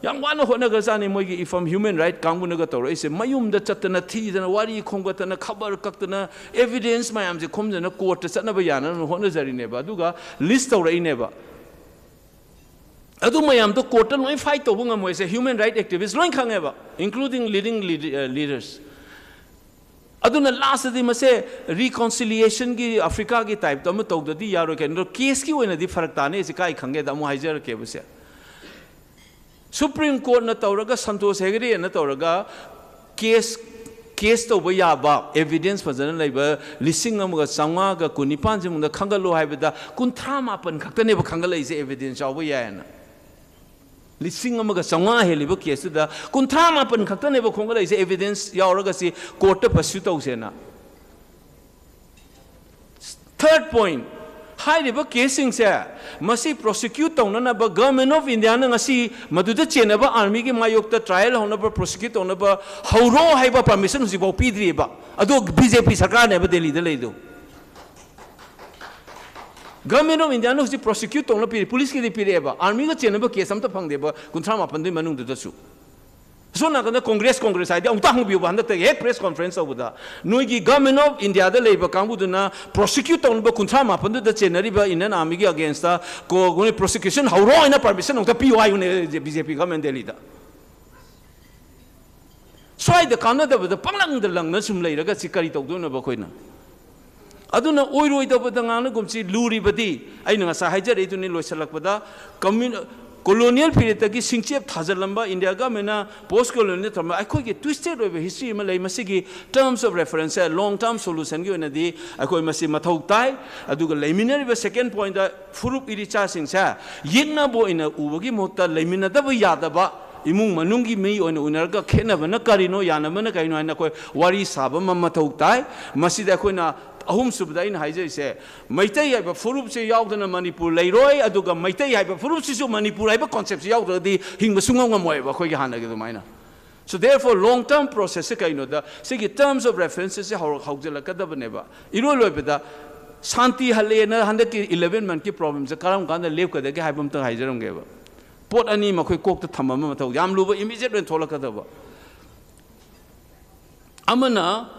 ꯌꯥꯝ ꯋꯥꯅ ꯍꯣꯠꯅꯈ꯭ꯔꯖꯥꯠꯅꯤ ꯃꯣꯏꯒꯤ ꯏꯐꯝ ꯍ꯭ꯌꯨꯃꯦꯟ ꯔꯥꯏꯠ ꯀꯥꯡꯕꯨꯅꯒ ꯇꯧꯔꯛꯏꯁꯦ꯫ ꯃꯌꯨꯝꯗ ꯆꯠꯇꯅ, ꯊꯤꯗꯅ, ꯋꯥꯔꯤ ꯈꯣꯝꯒꯠꯇꯅ, ꯈꯕꯔ ꯀꯛꯇꯅ, ꯑꯦꯚꯤꯗꯦꯟꯁ ꯃꯌꯥꯝꯁꯦ ꯈꯣꯝꯖꯅ ꯀꯣꯔꯠꯇ ꯆꯠꯅꯕ ꯌꯥꯅꯅꯕ ꯍꯣꯠꯅꯖꯔꯤꯅꯦꯕ꯫ ꯑꯗꯨꯒ ꯂꯤꯁ ꯇꯧꯔꯛꯏꯅꯦꯕ꯫ ꯑꯗꯨ ꯃꯌꯥꯝꯗꯣ ꯀꯣꯔꯠꯇ ꯂꯣꯏ ꯐꯥꯏꯠ ꯇꯧꯕ ꯉꯝꯃꯣꯏꯁꯦ ꯍ꯭ꯌꯨꯃꯦꯟ ꯔꯥꯏꯠ ꯑꯦꯛꯇꯤꯚꯤꯁ ꯂꯣꯏ ꯈꯪꯉꯦꯕ, including leading lead-, uh, leaders꯫ ꯑꯗꯨꯅ ꯂꯥꯁꯇꯗꯤ ꯃꯁꯦ ꯔꯤꯀꯣꯟꯁꯤꯂꯤꯌꯦꯁꯟꯒꯤ ꯑꯐ꯭ꯔꯤꯀꯥꯒꯤ ꯇꯥꯏꯞꯇ ꯑꯃ ꯇꯧꯗꯗꯤ ꯌꯥꯔꯣꯏ꯫ ꯀꯩꯅꯣ, ꯀꯦꯁꯀꯤ ꯑꯣꯏꯅꯗꯤ ꯐꯔꯛ ꯇꯥꯅꯤ꯫ ꯑꯩꯁꯦ ꯀꯥꯏ ꯈꯪꯒꯦꯗ ꯑꯃꯨꯛ ꯍꯥꯏꯖꯔꯛꯀꯦꯕꯁꯦ꯫ ꯁꯨꯄ꯭ꯔꯤꯝ ꯀꯣꯔꯠꯅ ꯇꯧꯔꯒ, ꯁꯟꯇꯣꯁ ꯍꯦꯒꯗꯦꯅ ꯇꯧꯔꯒ, ꯀꯦꯁ ꯀꯦꯁ ꯇꯧꯕ ꯌꯥꯕ ꯑꯦꯚꯤꯗꯦꯟꯁ ꯐꯖꯅ ꯂꯩꯕ ꯂꯤꯁꯤꯡ ꯑꯃꯒ ꯆꯥꯝꯃꯉꯥꯒ ꯀꯨꯟꯅꯤꯄꯥꯟꯁꯤꯃꯨꯛꯇ ꯈꯪꯒꯠꯂꯣ ꯍꯥꯏꯕꯗ, ꯀꯨꯟꯊ꯭ꯔꯥ ꯃꯥꯄꯟ ꯈꯛꯇꯅꯦꯕ ꯈꯪꯒꯠꯂꯛꯏꯁꯦ, ꯑꯦꯚꯤꯗꯦꯟꯁ ꯌꯥꯎꯕ ꯌꯥꯏꯌꯦꯅ꯫ ꯂꯤꯁꯤꯡ ꯑꯃꯒ ꯆꯥꯝꯃꯉꯥ ꯍꯦꯜꯂꯤꯕ ꯀꯦꯁꯇꯨꯗ ꯀꯨꯟꯊ꯭ꯔꯥ ꯃꯥꯄꯟ ꯈꯛꯇꯅꯦꯕ ꯈꯣꯝꯒꯠꯂꯛꯏꯁꯦ, ꯑꯦꯚꯤꯗꯦꯟꯁ ꯌꯥꯎꯔꯒ ꯁꯤ ꯀꯣꯔꯠꯇ ꯄꯔꯁ꯭ꯌꯨ ꯇꯧꯁꯦꯅ꯫ ꯊꯥꯔꯠ ꯄꯣꯏꯟꯠ, ꯍꯥꯏꯔꯤꯕ ꯀꯦꯁꯁꯤꯡꯁꯦ, ꯃꯁꯤ ꯄ꯭ꯔꯣꯁꯤꯀ꯭ꯌꯨꯠ ꯇꯧꯅꯅꯕ ꯒꯚꯔꯟꯃꯦꯟꯠ ꯑꯣꯐ ꯏꯟꯗꯤꯌꯥꯅ ꯉꯁꯤ ꯃꯗꯨꯗ ꯆꯦꯟꯅꯕ ꯑꯥꯔꯃꯤꯒꯤ ꯃꯥꯌꯣꯛꯇ ꯇ꯭ꯔꯥꯏꯌꯦꯜ ꯍꯧꯅꯕ, ꯄ꯭ꯔꯣꯁꯤꯀ꯭ꯌꯨꯠ ꯇꯧꯅꯕ ꯍꯧꯔꯣ ꯍꯥꯏꯕ ꯄꯔꯃꯤꯁꯟ ꯍꯧꯖꯤꯛꯐꯥꯎ ꯄꯤꯗ꯭ꯔꯤꯑꯕ꯫ ꯑꯗꯣ ꯕꯤ ꯖꯦ ꯄꯤ ꯁꯔꯀꯥꯔꯅꯦꯕ ꯗꯦꯜꯂꯤꯗ ꯂꯩꯗꯣ꯫ ꯒꯚꯔꯟꯃꯦꯟꯠ ꯑꯣꯐ ꯏꯟꯗꯤꯌꯥꯅ ꯍꯧꯖꯤꯛ ꯄ꯭ꯔꯣꯁꯤꯀ꯭ꯌꯨꯠ ꯇꯧꯅ ꯄꯤꯔꯤ, ꯄꯨꯂꯤꯁꯀꯤꯗꯤ ꯄꯤꯔꯛꯑꯦꯕ, ꯑꯥꯔꯃꯤꯒ ꯆꯦꯟꯅꯕ ꯀꯦꯁ ꯑꯝꯇ ꯐꯪꯗꯦꯕ ꯀꯨꯟꯊ꯭ꯔꯥ ꯃꯥꯄꯟꯗꯨꯒꯤ ꯃꯅꯨꯡꯗꯨꯗꯁꯨ꯫ ꯑꯁꯣꯝ ꯅꯥꯀꯟꯗ ꯀꯣꯡꯒ꯭ꯔꯦꯁ, ꯀꯣꯡꯒ꯭ꯔꯦꯁ ꯍꯥꯏꯗꯤ ꯑꯃꯨꯛꯇ ꯍꯪꯕꯤꯌꯨꯕ, ꯍꯟꯗꯛꯇꯒꯤ ꯍꯦꯛ ꯄ꯭ꯔꯦꯁ ꯀꯣꯟꯐ꯭ꯔꯦꯟꯁ ꯇꯧꯕꯗ, ꯅꯣꯏꯒꯤ ꯒꯚꯔꯟꯃꯦꯟꯠ ꯑꯣꯐ ꯏꯟꯗꯤꯌꯥꯗ ꯂꯩꯕ ꯀꯥꯡꯕꯨꯗꯨꯅ ꯄ꯭ꯔꯣꯁꯤꯀ꯭ꯌꯨꯠ ꯇꯧꯅꯕ ꯀꯨꯟꯊ꯭ꯔꯥ ꯃꯥꯄꯟꯗꯨꯗ ꯆꯦꯟꯅꯔꯤꯕ ꯏꯟꯗꯤꯌꯟ ꯑꯥꯔꯃꯤꯒꯤ ꯑꯒꯦꯟꯁꯇ ꯀꯣ-, ꯄ꯭ꯔꯣꯁꯤꯀ꯭ꯌꯨꯁꯟ ꯍꯧꯔꯣ ꯍꯥꯏꯅ ꯄꯔꯃꯤꯁꯟ ꯑꯃꯨꯛꯇ ꯄꯤꯌꯨ ꯍꯥꯏꯌꯨꯅꯦ ꯕꯤ ꯖꯦ ꯄꯤ ꯒꯚꯔꯟꯃꯦꯟꯠ ꯗꯦꯜꯂꯤꯗ꯫ ꯁ꯭ꯋꯥꯏꯗ ꯀꯥꯟꯅꯗꯕꯗ ꯄꯪꯂꯪꯗ ꯂꯪꯅ ꯁꯨꯝ ꯂꯩꯔꯒ ꯁꯤ ꯀꯔꯤ ꯇꯧꯗꯣꯏꯅꯣꯕ ꯑꯩꯈꯣꯏꯅ? ꯑꯗꯨꯅ ꯑꯣꯏꯔꯣꯏꯗꯕꯗ ꯉꯥꯡꯅꯒꯨꯝꯁꯤ, ꯂꯨꯔꯤꯕꯗꯤ ꯑꯩꯅ ꯉꯁꯥꯏ ꯍꯥꯏꯖꯔꯛꯏꯗꯨꯅꯤ ꯂꯣꯏꯁꯤꯜꯂꯛꯄꯗ, ꯀꯝꯃ꯭ꯌꯨ-, ꯀꯣꯂꯣꯅꯤꯌꯦꯜ ꯄꯤꯔꯤꯌꯠꯇꯒꯤ ꯁꯤꯡꯆꯦꯞ ꯊꯥꯖꯤꯜꯂꯝꯕ, ꯏꯟꯗꯤꯌꯥ ꯒꯚꯔꯟꯃꯦꯟꯠꯅ ꯄꯣꯁ ꯀꯣꯂꯣꯅꯤꯌꯦꯜ ꯊꯝꯕ, ꯑꯩꯈꯣꯏꯒꯤ ꯇ꯭ꯋꯤꯁꯇꯦꯠ ꯑꯣꯏꯕ ꯍꯤꯁꯇ꯭ꯔꯤ ꯑꯃ ꯂꯩ꯫ ꯃꯁꯤꯒꯤ ꯇꯔꯝꯁ ꯑꯣꯐ ꯔꯦꯐꯔꯦꯟꯁꯁꯦ ꯂꯣꯡ ꯇꯔꯝ ꯁꯣꯂꯨꯁꯟꯒꯤ ꯑꯣꯏꯅꯗꯤ ꯑꯩꯈꯣꯏ ꯃꯁꯤ ꯃꯊꯧ ꯇꯥꯏ꯫ ꯑꯗꯨꯒ ꯂꯩꯃꯤꯟꯅꯔꯤꯕ ꯁꯦꯀꯦꯟ ꯄꯣꯏꯟꯠꯇ, ꯐꯨꯔꯨꯞ ꯏꯔꯤꯆꯥꯁꯤꯡꯁꯦ ꯌꯦꯛꯅꯕ ꯑꯣꯏꯅ ꯎꯕꯒꯤ ꯃꯍꯨꯠꯇ ꯂꯩꯃꯤꯟꯅꯗꯕ ꯌꯥꯗꯕ ꯏꯃꯨꯡ ꯃꯅꯨꯡꯒꯤ ꯃꯤ ꯑꯣꯏꯅ ꯎꯅꯔꯒ ꯈꯦꯠꯅꯕꯅ ꯀꯔꯤꯅꯣ, ꯌꯥꯅꯕꯅ ꯀꯔꯤꯅꯣ ꯍꯥꯏꯅ ꯑꯩꯈꯣꯏ ꯋꯥꯔꯤ ꯁꯥꯕ ꯑꯃ ꯃꯊꯧ ꯇꯥꯏ꯫ ꯃꯁꯤꯗ ꯑꯩꯈꯣꯏꯅ ꯑꯍꯨꯝꯁꯨꯕꯗ ꯑꯩꯅ ꯍꯥꯏꯖꯔꯤꯁꯦ, ꯃꯩꯇꯩ ꯍꯥꯏꯕ ꯐꯨꯔꯨꯞꯁꯦ ꯌꯥꯎꯗꯅ ꯃꯅꯤꯄꯨꯔ ꯂꯩꯔꯣꯏ, ꯑꯗꯨꯒ ꯃꯩꯇꯩ ꯍꯥꯏꯕ ꯐꯨꯔꯨꯞꯁꯤꯁꯨ ꯃꯅꯤꯄꯨꯔ ꯍꯥꯏꯕ ꯀꯣꯟꯁꯦꯞꯁꯦ ꯌꯥꯎꯗ꯭ꯔꯒꯗꯤ ꯍꯤꯡꯕ ꯁꯨꯡꯉꯝ ꯉꯝꯃꯣꯏꯕ ꯑꯩꯈꯣꯏꯒꯤ ꯍꯥꯟꯅꯒꯤ ꯑꯗꯨꯃꯥꯏꯅ꯫ So therefore long term processꯁꯦ ꯀꯩꯅꯣꯗ, ꯁꯤꯒꯤ terms of referenceꯁꯦ ꯍꯧꯔꯛ-, ꯍꯧꯖꯤꯜꯂꯛꯀꯗꯕꯅꯦꯕ꯫ ꯏꯔꯣꯏ ꯂꯣꯏꯕꯗ ꯁꯥꯟꯇꯤ ꯍꯜꯂꯦꯅ ꯍꯟꯗꯛꯀꯤ eleven monthꯀꯤ problemꯁꯦ ꯀꯔꯝ ꯀꯥꯟꯗ ꯂꯦꯞꯀꯗꯒꯦ ꯍꯥꯏꯕ ꯑꯝꯇꯪ ꯍꯥꯏꯖꯔꯝꯒꯦꯕ꯫ ꯄꯣꯠ ꯑꯅꯤ ꯃꯈꯣꯏ ꯀꯣꯛꯇ ꯊꯝꯕ ꯑꯃ ꯃꯊꯧ, ꯌꯥꯝ ꯂꯨꯕ, immediate ꯑꯣꯏꯅ ꯊꯣꯛꯂꯛꯀꯗꯕ꯫ ꯑꯃꯅ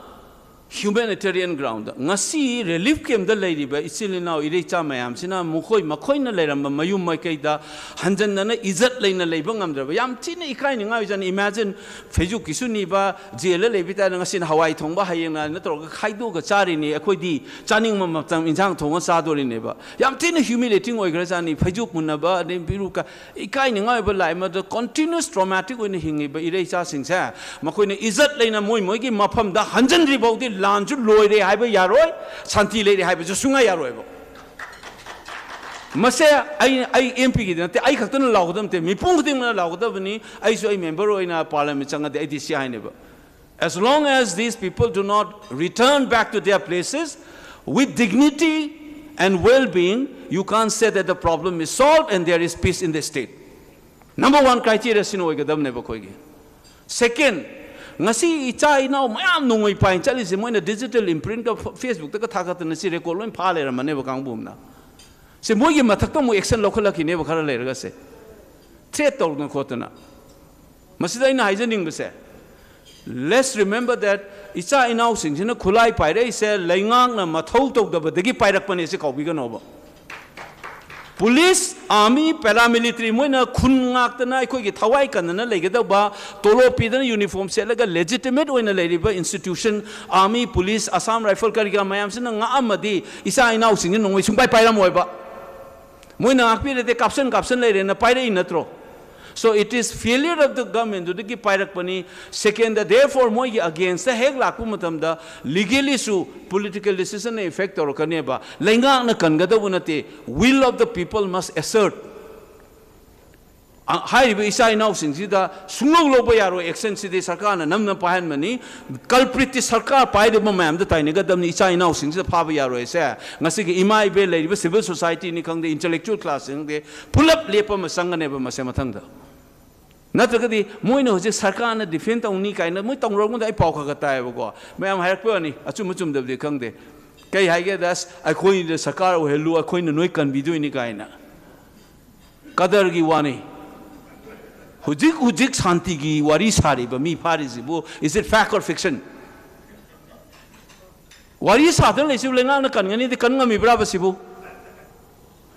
Humanitarian ground, ꯉꯁꯤ relief camp ꯗ ꯂꯩꯔꯤꯕ ꯏꯆꯤꯜ ꯏꯅꯥꯎ ꯏꯔꯩꯆꯥ ꯃꯌꯥꯝꯁꯤꯅ ꯃꯈꯣꯏ, ꯃꯈꯣꯏꯅ ꯂꯩꯔꯝꯕ ꯃꯌꯨꯝ ꯃꯥꯏꯀꯩꯗ ꯍꯟꯖꯟꯅꯅ ꯏꯖꯠ ꯂꯩꯅ ꯂꯩꯕ ꯉꯝꯗ꯭ꯔꯕ, ꯌꯥꯝ ꯊꯤꯅ ꯏꯀꯥꯏꯅꯤꯡꯉꯥꯏ ꯑꯣꯏꯖꯥꯠꯅꯤ꯫ Imagine, ꯐꯩꯖꯨꯞꯀꯤꯁꯨ ꯅꯤꯕ, ꯖꯦꯜꯗ ꯂꯩꯕ ꯇꯥꯔꯦ, ꯉꯁꯤꯅ ꯍꯋꯥꯏ ꯊꯣꯡꯕ, ꯍꯌꯦꯡꯅ ꯅꯠꯇ꯭ꯔꯒ ꯈꯥꯏꯗꯣꯛꯑꯒ ꯆꯥꯔꯤꯅꯤ꯫ ꯑꯩꯈꯣꯏꯗꯤ ꯆꯥꯅꯤꯡꯕ ꯃꯇꯝ ꯏꯟꯁꯥꯡ ꯊꯣꯡꯉ ꯆꯥꯗꯣꯔꯤꯅꯦꯕ꯫ ꯌꯥꯝ ꯊꯤꯅ humiliating ꯑꯣꯏꯈ꯭ꯔꯖꯥꯠꯅꯤ꯫ ꯐꯩꯖꯨꯞ ꯃꯨꯟꯅꯕ, ꯑꯗꯩ ꯄꯤꯔꯨ ꯀ-, ꯏꯀꯥꯏꯅꯤꯡꯉꯥꯏ ꯑꯣꯏꯕ ꯂꯥꯏ ꯑꯃꯗ continuous traumatic ꯑꯣꯏꯅ ꯍꯤꯡꯉꯤꯕ ꯏꯔꯩꯆꯥꯁꯤꯡꯁꯦ, ꯃꯈꯣꯏꯅ ꯏꯖꯠ ꯂꯩꯅ ꯃꯣꯏ ꯃꯣꯏꯒꯤ ꯃꯐꯝꯗ ꯍꯟꯖꯤꯟꯗ꯭ꯔꯤ ꯐꯥꯎꯗꯤ ꯂꯥꯟꯁꯨ ꯂꯣꯏꯔꯦ ꯍꯥꯏꯕ ꯌꯥꯔꯣꯏ, ꯁꯥꯟꯇꯤ ꯂꯩꯔꯦ ꯍꯥꯏꯕꯁꯨ ꯁꯨꯡꯌꯥ ꯌꯥꯔꯣꯏꯕ꯫ ꯃꯁꯦ ꯑꯩ, ꯑꯩ ꯑꯦꯝ ꯄꯤꯒꯤꯗꯤ ꯅꯠꯇꯦ, ꯑꯩ ꯈꯛꯇꯅ ꯂꯥꯎꯒꯗꯕ ꯅꯠꯇꯦ, ꯃꯤꯄꯨꯝ ꯈꯨꯗꯤꯡꯃꯛꯅ ꯂꯥꯎꯒꯗꯕꯅꯤ꯫ ꯑꯩꯁꯨ, ꯑꯩ member ꯑꯣꯏꯅ parliament ꯆꯪꯉꯗꯤ ꯑꯩꯗꯤ ꯁꯤ ꯍꯥꯏꯅꯦꯕ, as long as these people do not return back to their places with dignity and well-being, you can't say that the problem is solved and there is peace in the state. Number one criteria ꯁꯤꯅ ꯑꯣꯏꯒꯗꯕꯅꯦꯕ ꯑꯩꯈꯣꯏꯒꯤ꯫ Second, ꯉꯁꯤ ꯏꯆꯥ ꯏꯅꯥꯎ ꯃꯌꯥꯝ ꯅꯣꯡꯃꯩ ꯄꯥꯏꯅ ꯆꯠꯂꯤꯁꯦ, ꯃꯣꯏꯅ digital imprintꯀ, Facebookꯇꯒ ꯊꯥꯒꯠꯇꯅ ꯁꯤ record ꯂꯣꯏ ꯐꯥ ꯂꯩꯔꯝꯃꯅꯦꯕ ꯀꯥꯡꯕꯨ ꯑꯃꯅ꯫ ꯁꯤ ꯃꯣꯏꯒꯤ ꯃꯊꯛꯇ ꯑꯃꯨꯛ action ꯂꯧꯈꯠꯂꯛꯈꯤꯅꯦꯕ ꯈꯔ ꯂꯩꯔꯒ ꯁꯦ꯫ Threat ꯇꯧꯗꯅ ꯈꯣꯠꯇꯅ꯫ ꯃꯁꯤꯗ ꯑꯩꯅ ꯍꯥꯏꯖꯅꯤꯡꯕꯁꯦ, let's remember that ꯏꯆꯥ ꯏꯅꯥꯎꯁꯤꯡꯁꯤꯅ ꯈꯨꯠꯂꯥꯏ ꯄꯥꯏꯔꯛꯏꯁꯦ ꯂꯩꯉꯥꯛꯅ ꯃꯊꯧ ꯇꯧꯗꯕꯗꯒꯤ ꯄꯥꯏꯔꯛꯄꯅꯦ, ꯁꯤ ꯀꯥꯎꯕꯤꯒꯅꯣꯕ꯫ Police, army, paramilitary, ꯃꯣꯏꯅ ꯈꯨꯟ ꯉꯥꯛꯇꯅ ꯑꯩꯈꯣꯏꯒꯤ ꯊꯋꯥꯏ ꯀꯟꯗꯅ ꯂꯩꯒꯗꯧꯕ, ꯇꯣꯂꯣꯞ ꯄꯤꯗꯅ uniform ꯁꯦꯠꯂꯒ legitimate ꯑꯣꯏꯅ ꯂꯩꯔꯤꯕ institution, army, police, Assam Rifle, ꯀꯔꯤ ꯀꯔꯥ ꯃꯌꯥꯝꯁꯤꯅ ꯉꯥꯛꯑꯝꯃꯗꯤ ꯏꯆꯥ ꯏꯅꯥꯎꯁꯤꯡꯁꯤ ꯅꯣꯡꯃꯩ ꯁꯨꯡꯄꯥꯏ ꯄꯥꯏꯔꯝꯃꯣꯏꯕ꯫ ꯃꯣꯏꯅ ꯉꯥꯛꯄꯤꯔꯗꯤ ꯀꯥꯞꯁꯟ ꯀꯥꯞꯁꯟ ꯂꯩꯔꯦꯅ ꯄꯥꯏꯔꯛꯏ ꯅꯠꯇ꯭ꯔꯣ? So it is failure of the government ꯗꯨꯗꯒꯤ ꯄꯥꯏꯔꯛꯄꯅꯤ꯫ Second, therefore ꯃꯣꯏꯒꯤ against ꯍꯦꯛ ꯂꯥꯛꯄ ꯃꯇꯝꯗ legallyꯁꯨ political decisionꯅ effect ꯇꯧꯔꯛꯀꯅꯦꯕ꯫ ꯂꯩꯉꯥꯛꯅ ꯀꯟꯒꯗꯧꯕ ꯅꯠꯇꯦ, will of the people must assert꯫ ꯑ, ꯍꯥꯏꯔꯤꯕ ꯏꯆꯥ ꯏꯅꯥꯎꯁꯤꯡꯁꯤꯗ ꯁꯨꯡꯂꯧ ꯂꯧꯕ ꯌꯥꯔꯣꯏ actionꯁꯤꯗꯤ ꯁꯔꯀꯥꯔꯅ ꯅꯝꯅ ꯄꯥꯏꯍꯟꯕꯅꯤ꯫ Culpritꯇꯤ ꯁꯔꯀꯥꯔ ꯄꯥꯏꯔꯤꯕ ꯃꯌꯥꯝꯗ ꯇꯥꯏꯅꯒꯗꯕꯅꯤ, ꯏꯆꯥ ꯏꯅꯥꯎꯁꯤꯡꯁꯤꯗ ꯐꯥꯕ ꯌꯥꯔꯣꯏꯁꯦ꯫ ꯉꯁꯤꯒꯤ ꯏꯃꯥ ꯏꯕꯦꯜ ꯂꯩꯔꯤꯕ civil societyꯅꯤ ꯈꯪꯗꯦ, intellectual classꯁꯤꯡ ꯈꯪꯗꯦ, ꯄꯨꯂꯞ ꯂꯦꯞꯄ ꯑꯃ ꯆꯪꯒꯅꯦꯕ ꯃꯁꯦ ꯃꯊꯪꯗ꯫ ꯅꯠꯇ꯭ꯔꯒꯗꯤ ꯃꯣꯏꯅ ꯍꯧꯖꯤꯛ ꯁꯔꯀꯥꯔꯅ defend ꯇꯧꯅꯤ ꯀꯥꯏꯅ ꯃꯣꯏ ꯇꯧꯅꯔꯝꯒꯗ ꯑꯩ ꯄꯥꯎ ꯈꯔ ꯈꯔ ꯇꯥꯏꯌꯦꯕꯀꯣ꯫ ꯃꯌꯥꯝ ꯍꯥꯏꯔꯛꯄ ꯋꯥꯅꯤ, ꯑꯆꯨꯝꯕ ꯆꯨꯝꯗꯕꯗꯤ ꯈꯪꯗꯦ꯫ ꯀꯩ ꯍꯥꯏꯒꯦꯗ, "ꯑꯁ, ꯑꯩꯈꯣꯏꯅ ꯁꯔꯀꯥꯔ ꯑꯣꯏꯍꯜꯂꯨ, ꯑꯩꯈꯣꯏꯅ ꯅꯣꯏ ꯀꯟꯕꯤꯗꯣꯏꯅꯤ" ꯀꯥꯏꯅ꯫ ꯀꯗꯔꯒꯤ ꯋꯥꯅꯤ꯫ ꯍꯧꯖꯤꯛ ꯍꯧꯖꯤꯛ ꯁꯥꯟꯇꯤꯒꯤ ꯋꯥꯔꯤ ꯁꯥꯔꯤꯕ ꯃꯤ ꯐꯥꯔꯤꯁꯤꯕꯨ, is it fact or fiction? ꯋꯥꯔꯤ ꯁꯥꯗꯅ ꯂꯩꯁꯤꯕꯨ ꯂꯩꯉꯥꯛꯅ ꯀꯟꯒꯅꯤꯗꯤ ꯀꯟ ꯉꯝꯃꯤꯕ꯭ꯔꯥꯕ ꯁꯤꯕꯨ?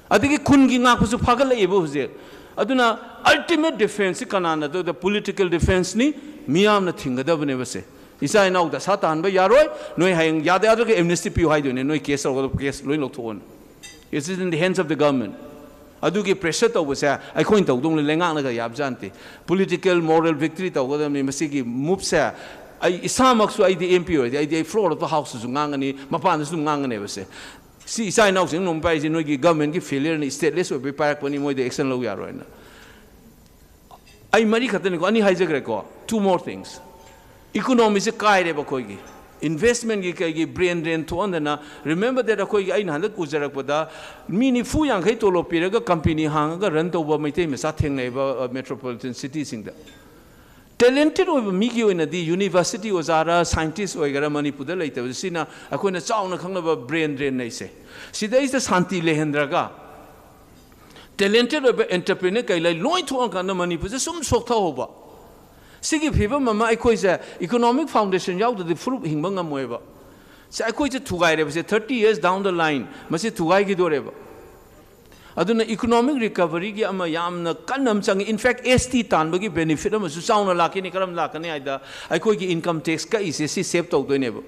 ꯑꯗꯒꯤ ꯈꯨꯟꯒꯤ ꯉꯥꯛꯄꯁꯨ ꯐꯥꯒꯠꯂꯛꯏꯕ ꯍꯧꯖꯤꯛ꯫ ꯑꯗꯨꯅ ultimate defense ꯁꯤ ꯀꯅꯥꯅ? ꯑꯗꯨꯗ political defense ꯅꯤ, ꯃꯤꯌꯥꯝꯅ ꯊꯤꯡꯒꯗꯕꯅꯦꯕ ꯁꯦ꯫ ꯏꯆꯥ ꯏꯅꯥꯎ ꯗꯁꯥ ꯇꯥꯍꯟꯕ ꯌꯥꯔꯣꯏ꯫ ꯅꯣꯏ ꯍꯌꯦꯡ ꯌꯥꯗ ꯌꯥꯗ꯭ꯔꯒ amnesty ꯄꯤꯌꯨ ꯍꯥꯏꯗꯣꯏꯅꯦ꯫ ꯅꯣꯏ case ꯇꯧꯒꯗꯕ case ꯂꯣꯏ ꯂꯧꯊꯣꯛꯑꯣꯅ꯫ It's in the hands of the government꯫ ꯑꯗꯨꯒꯤ pressure ꯇꯧꯕꯁꯦ ꯑꯩꯈꯣꯏꯅ ꯇꯧꯗꯧꯅꯤ, ꯂꯩꯉꯥꯛꯅꯒ ꯌꯥꯕꯖꯥꯠ ꯅꯠꯇꯦ꯫ Political moral victory ꯇꯧꯒꯗꯕꯅꯤ꯫ ꯃꯁꯤꯒꯤ move ꯁꯦ ꯑꯩ ꯏꯁꯥꯃꯛꯁꯨ, ꯑꯩꯗꯤ M P ꯑꯣꯏꯔꯗꯤ ꯑꯩꯗꯤ ꯑꯩ floor of the house ꯁꯨ ꯉꯥꯡꯒꯅꯤ, ꯃꯄꯥꯟꯗꯁꯨ ꯑꯗꯨꯝ ꯉꯥꯡꯒꯅꯦꯕ ꯁꯦ꯫ ꯁꯤ ꯏꯆꯥ ꯏꯅꯥꯎꯁꯤꯡ ꯅꯣꯡꯃ ꯄꯥꯏꯔꯤꯁꯦ ꯅꯣꯏꯒꯤ government ꯀꯤ failure ꯅꯤ, stateless ꯑꯣꯏꯕꯒꯤ ꯄꯥꯏꯔꯛꯄꯅꯤ, ꯃꯣꯏꯗ action ꯂꯧ ꯌꯥꯔꯣꯏꯅ꯫ ꯑꯩ ꯃꯔꯤ ꯈꯛꯇꯅꯤꯀꯣ, ꯑꯅꯤ ꯍꯥꯏꯖꯈ꯭ꯔꯦꯀꯣ꯫ Two more things꯫ Economy ꯁꯦ ꯀꯥꯏꯔꯦꯕ ꯑꯩꯈꯣꯏꯒꯤ꯫ Investment ꯀꯤ ꯀꯩꯒꯤ brain drain ꯊꯣꯛꯍꯟꯗꯅ, remember that ꯑꯩꯈꯣꯏꯒꯤ, ꯑꯩꯅ ꯍꯟꯗꯛ ꯎꯖꯔꯛꯄꯗ ꯃꯤ ꯅꯤꯐꯨ ꯌꯥꯡꯈꯩ ꯇꯣꯂꯣꯞ ꯄꯤꯔꯒ company ꯍꯥꯡꯉꯒ run ꯇꯧꯕ ꯃꯩꯇꯩ ꯃꯆꯥ ꯊꯦꯡꯅꯩꯕ, ꯑ, metropolitan city ꯁꯤꯡꯗ꯫ Talented ꯑꯣꯏꯕ ꯃꯤꯒꯤ ꯑꯣꯏꯅꯗꯤ university ꯑꯣꯖꯥꯔ scientist ꯑꯣꯏꯒꯦꯔꯥ ꯃꯅꯤꯄꯨꯔꯗ ꯂꯩꯇꯕꯁꯦ, ꯁꯤꯅ ꯑꯩꯈꯣꯏꯅ ꯆꯥꯎꯅ ꯈꯪꯅꯕ brain drain ꯅꯦ ꯁꯦ꯫ ꯁꯤꯗꯩꯁꯤꯗ ꯁꯥꯟꯇꯤ ꯂꯩꯍꯟꯗ꯭ꯔꯒ, talented ꯑꯣꯏꯕ entrepreneur ꯀꯩ ꯂꯩ ꯂꯣꯏ ꯊꯣꯛꯑꯀꯥꯟꯗ ꯃꯅꯤꯄꯨꯔꯁꯦ ꯁꯨꯝ ꯁꯣꯛꯊꯍꯧꯕ꯫ ꯁꯤꯒꯤ ꯐꯤꯕꯝ ꯑꯃ ꯑꯩꯈꯣꯏꯁꯦ economic foundation ꯌꯥꯎꯗ꯭ꯔꯗꯤ ꯐꯨꯔꯨꯞ ꯍꯤꯡꯕ ꯉꯝꯃꯣꯏꯕ꯫ ꯁꯦ, ꯑꯩꯈꯣꯏꯁꯦ ꯊꯨꯒꯥꯏꯔꯦꯕ꯫ ꯁꯦ, thirty years down the line ꯃꯁꯤ ꯊꯨꯒꯥꯏꯈꯤꯗꯣꯔꯦꯕ꯫ ꯑꯗꯨꯅ economic recovery ꯒꯤ ꯑꯃ ꯌꯥꯝꯅ ꯀꯟꯅ ꯑꯃ ꯆꯪꯉꯤ꯫ In fact, S T ꯇꯥꯟꯕꯒꯤ benefit ꯑꯃꯁꯨ ꯆꯥꯎꯅ ꯂꯥꯛꯈꯤꯅꯤ꯫ ꯀꯔꯝ ꯂꯥꯛꯀꯅꯤ ꯍꯥꯏꯗ, ꯑꯩꯈꯣꯏꯒꯤ income tax ꯀꯛꯏꯁꯦ ꯁꯤ save ꯇꯧꯗꯣꯏꯅꯦꯕ꯫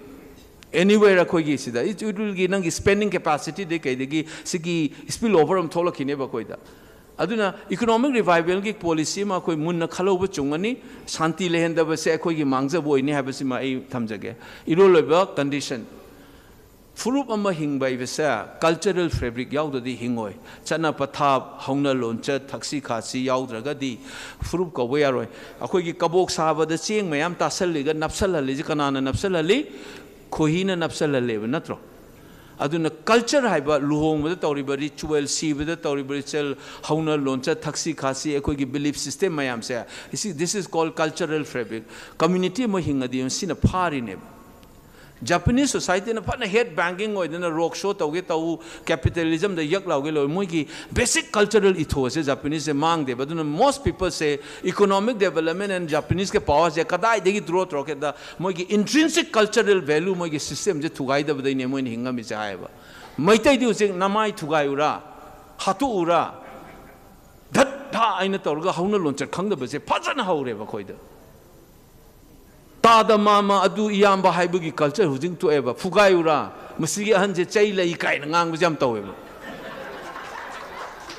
Anywhere ꯑꯩꯈꯣꯏꯒꯤ ꯁꯤꯗ, it, it will ꯒꯤ ꯅꯪꯒꯤ spending capacity ꯗꯩ ꯀꯩꯗꯒꯤ ꯁꯤꯒꯤ spill over ꯑꯃ ꯊꯣꯛꯂꯛꯈꯤꯅꯦꯕ ꯑꯩꯈꯣꯏꯗ꯫ ꯑꯗꯨꯅ economic revival ꯒꯤ policy ꯑꯃ ꯑꯩꯈꯣꯏ ꯃꯨꯟꯅ ꯈꯜꯍꯧꯕ ꯆꯨꯝꯒꯅꯤ꯫ ꯁꯥꯟꯇꯤ ꯂꯩꯍꯟꯗꯕꯁꯦ ꯑꯩꯈꯣꯏꯒꯤ ꯃꯥꯡꯖꯕ ꯑꯣꯏꯅꯤ ꯍꯥꯏꯕꯁꯤꯃ ꯑꯩ ꯊꯝꯖꯒꯦ꯫ ꯏꯔꯣꯜꯂꯣꯏꯕ condition꯫ ꯐꯨꯔꯨꯞ ꯑꯃ ꯍꯤꯡꯕ ꯍꯥꯏꯕꯁꯦ cultural fabric ꯌꯥꯎꯗ꯭ꯔꯗꯤ ꯍꯤꯡꯉꯣꯏ꯫ ꯆꯠꯅ ꯄꯊꯥꯞ, ꯍꯧꯅ ꯂꯣꯟꯆꯠ, ꯊꯛꯁꯤ ꯈꯥꯁꯤ ꯌꯥꯎꯗ꯭ꯔꯒꯗꯤ ꯐꯨꯔꯨꯞ ꯀꯧꯕ ꯌꯥꯔꯣꯏ꯫ ꯑꯩꯈꯣꯏꯒꯤ ꯀꯕꯣꯛ ꯁꯥꯕꯗ ꯆꯦꯡ ꯃꯌꯥꯝ ꯇꯥꯁꯜꯂꯤꯒ ꯅꯞꯁꯜꯍꯜꯂꯤꯁꯦ ꯀꯅꯥꯅ ꯅꯞꯁꯜꯍꯜꯂꯤ? ꯈꯣꯏꯍꯤꯅ ꯅꯞꯁꯜꯍꯜꯂꯦꯕ, ꯅꯠꯇ꯭ꯔꯣ? ꯑꯗꯨꯅ culture ꯍꯥꯏꯕ, ꯂꯨꯍꯣꯡꯕꯗ ꯇꯧꯔꯤꯕ ritual, ꯁꯤꯕꯗ ꯇꯧꯔꯤꯕ ritual, ꯍꯧꯅ ꯂꯣꯟꯆꯠ, ꯊꯛꯁꯤ ꯈꯥꯁꯤ, ꯑꯩꯈꯣꯏꯒꯤ belief system ꯃꯌꯥꯝꯁꯦ, this is called cultural fabric꯫ Community ꯑꯃ ꯍꯤꯡꯉꯗꯤ ꯁꯤꯅ ꯐꯥꯔꯤꯅꯦꯕ꯫ Japanese societyꯅ ꯐꯅ head banging ꯑꯣꯏꯗꯅ rock show ꯇꯧꯒꯦ ꯇꯧ, capitalismꯗ ꯌꯛ ꯂꯥꯎꯒꯦ ꯂꯧꯏ, ꯃꯣꯏꯒꯤ basic cultural ethosꯁꯦ Japaneseꯁꯦ ꯃꯥꯡꯗꯦꯕ꯫ ꯑꯗꯨꯅ most peopleꯁꯦ economic development and Japaneseꯀ powerꯁꯦ ꯀꯗꯥꯏꯗꯒꯤ draw ꯇꯧꯔꯛꯀꯦꯗ, ꯃꯣꯏꯒꯤ intrinsic cultural value, ꯃꯣꯏꯒꯤ systemꯁꯦ ꯊꯨꯒꯥꯏꯗꯕꯗꯩꯅꯦ ꯃꯣꯏꯅ ꯍꯤꯡꯉꯝꯃꯤꯁꯦ ꯍꯥꯏꯌꯦꯕ꯫ ꯃꯩꯇꯩꯗꯤ ꯍꯧꯖꯤꯛ ꯅꯃꯥꯏ ꯊꯨꯒꯥꯏꯎꯔꯥ, ꯍꯥꯠꯇꯣꯛꯎꯔꯥ, ꯙꯠ ꯙꯥ ꯑꯩꯅ ꯇꯧꯔꯒ ꯍꯧꯅ ꯂꯣꯟꯆꯠ ꯈꯪꯗꯕꯁꯦ ꯐꯖꯅ ꯍꯧꯔꯦꯕ ꯑꯩꯈꯣꯏꯗ꯫ ꯇꯥꯗ ꯃꯥꯃ ꯑꯗꯨ ꯏꯌꯥꯝꯕ ꯍꯥꯏꯕꯒꯤ culture ꯍꯧꯖꯤꯛ ꯊꯣꯛꯑꯦꯕ꯫ ꯐꯨꯒꯥꯏꯌꯨꯔꯥ, ꯃꯁꯤꯒꯤ ꯑꯍꯟꯁꯦ ꯆꯩ ꯂꯩ ꯀꯥꯏꯅ ꯉꯥꯡꯕꯁꯦ ꯌꯥꯝ ꯇꯧꯋꯦꯕ꯫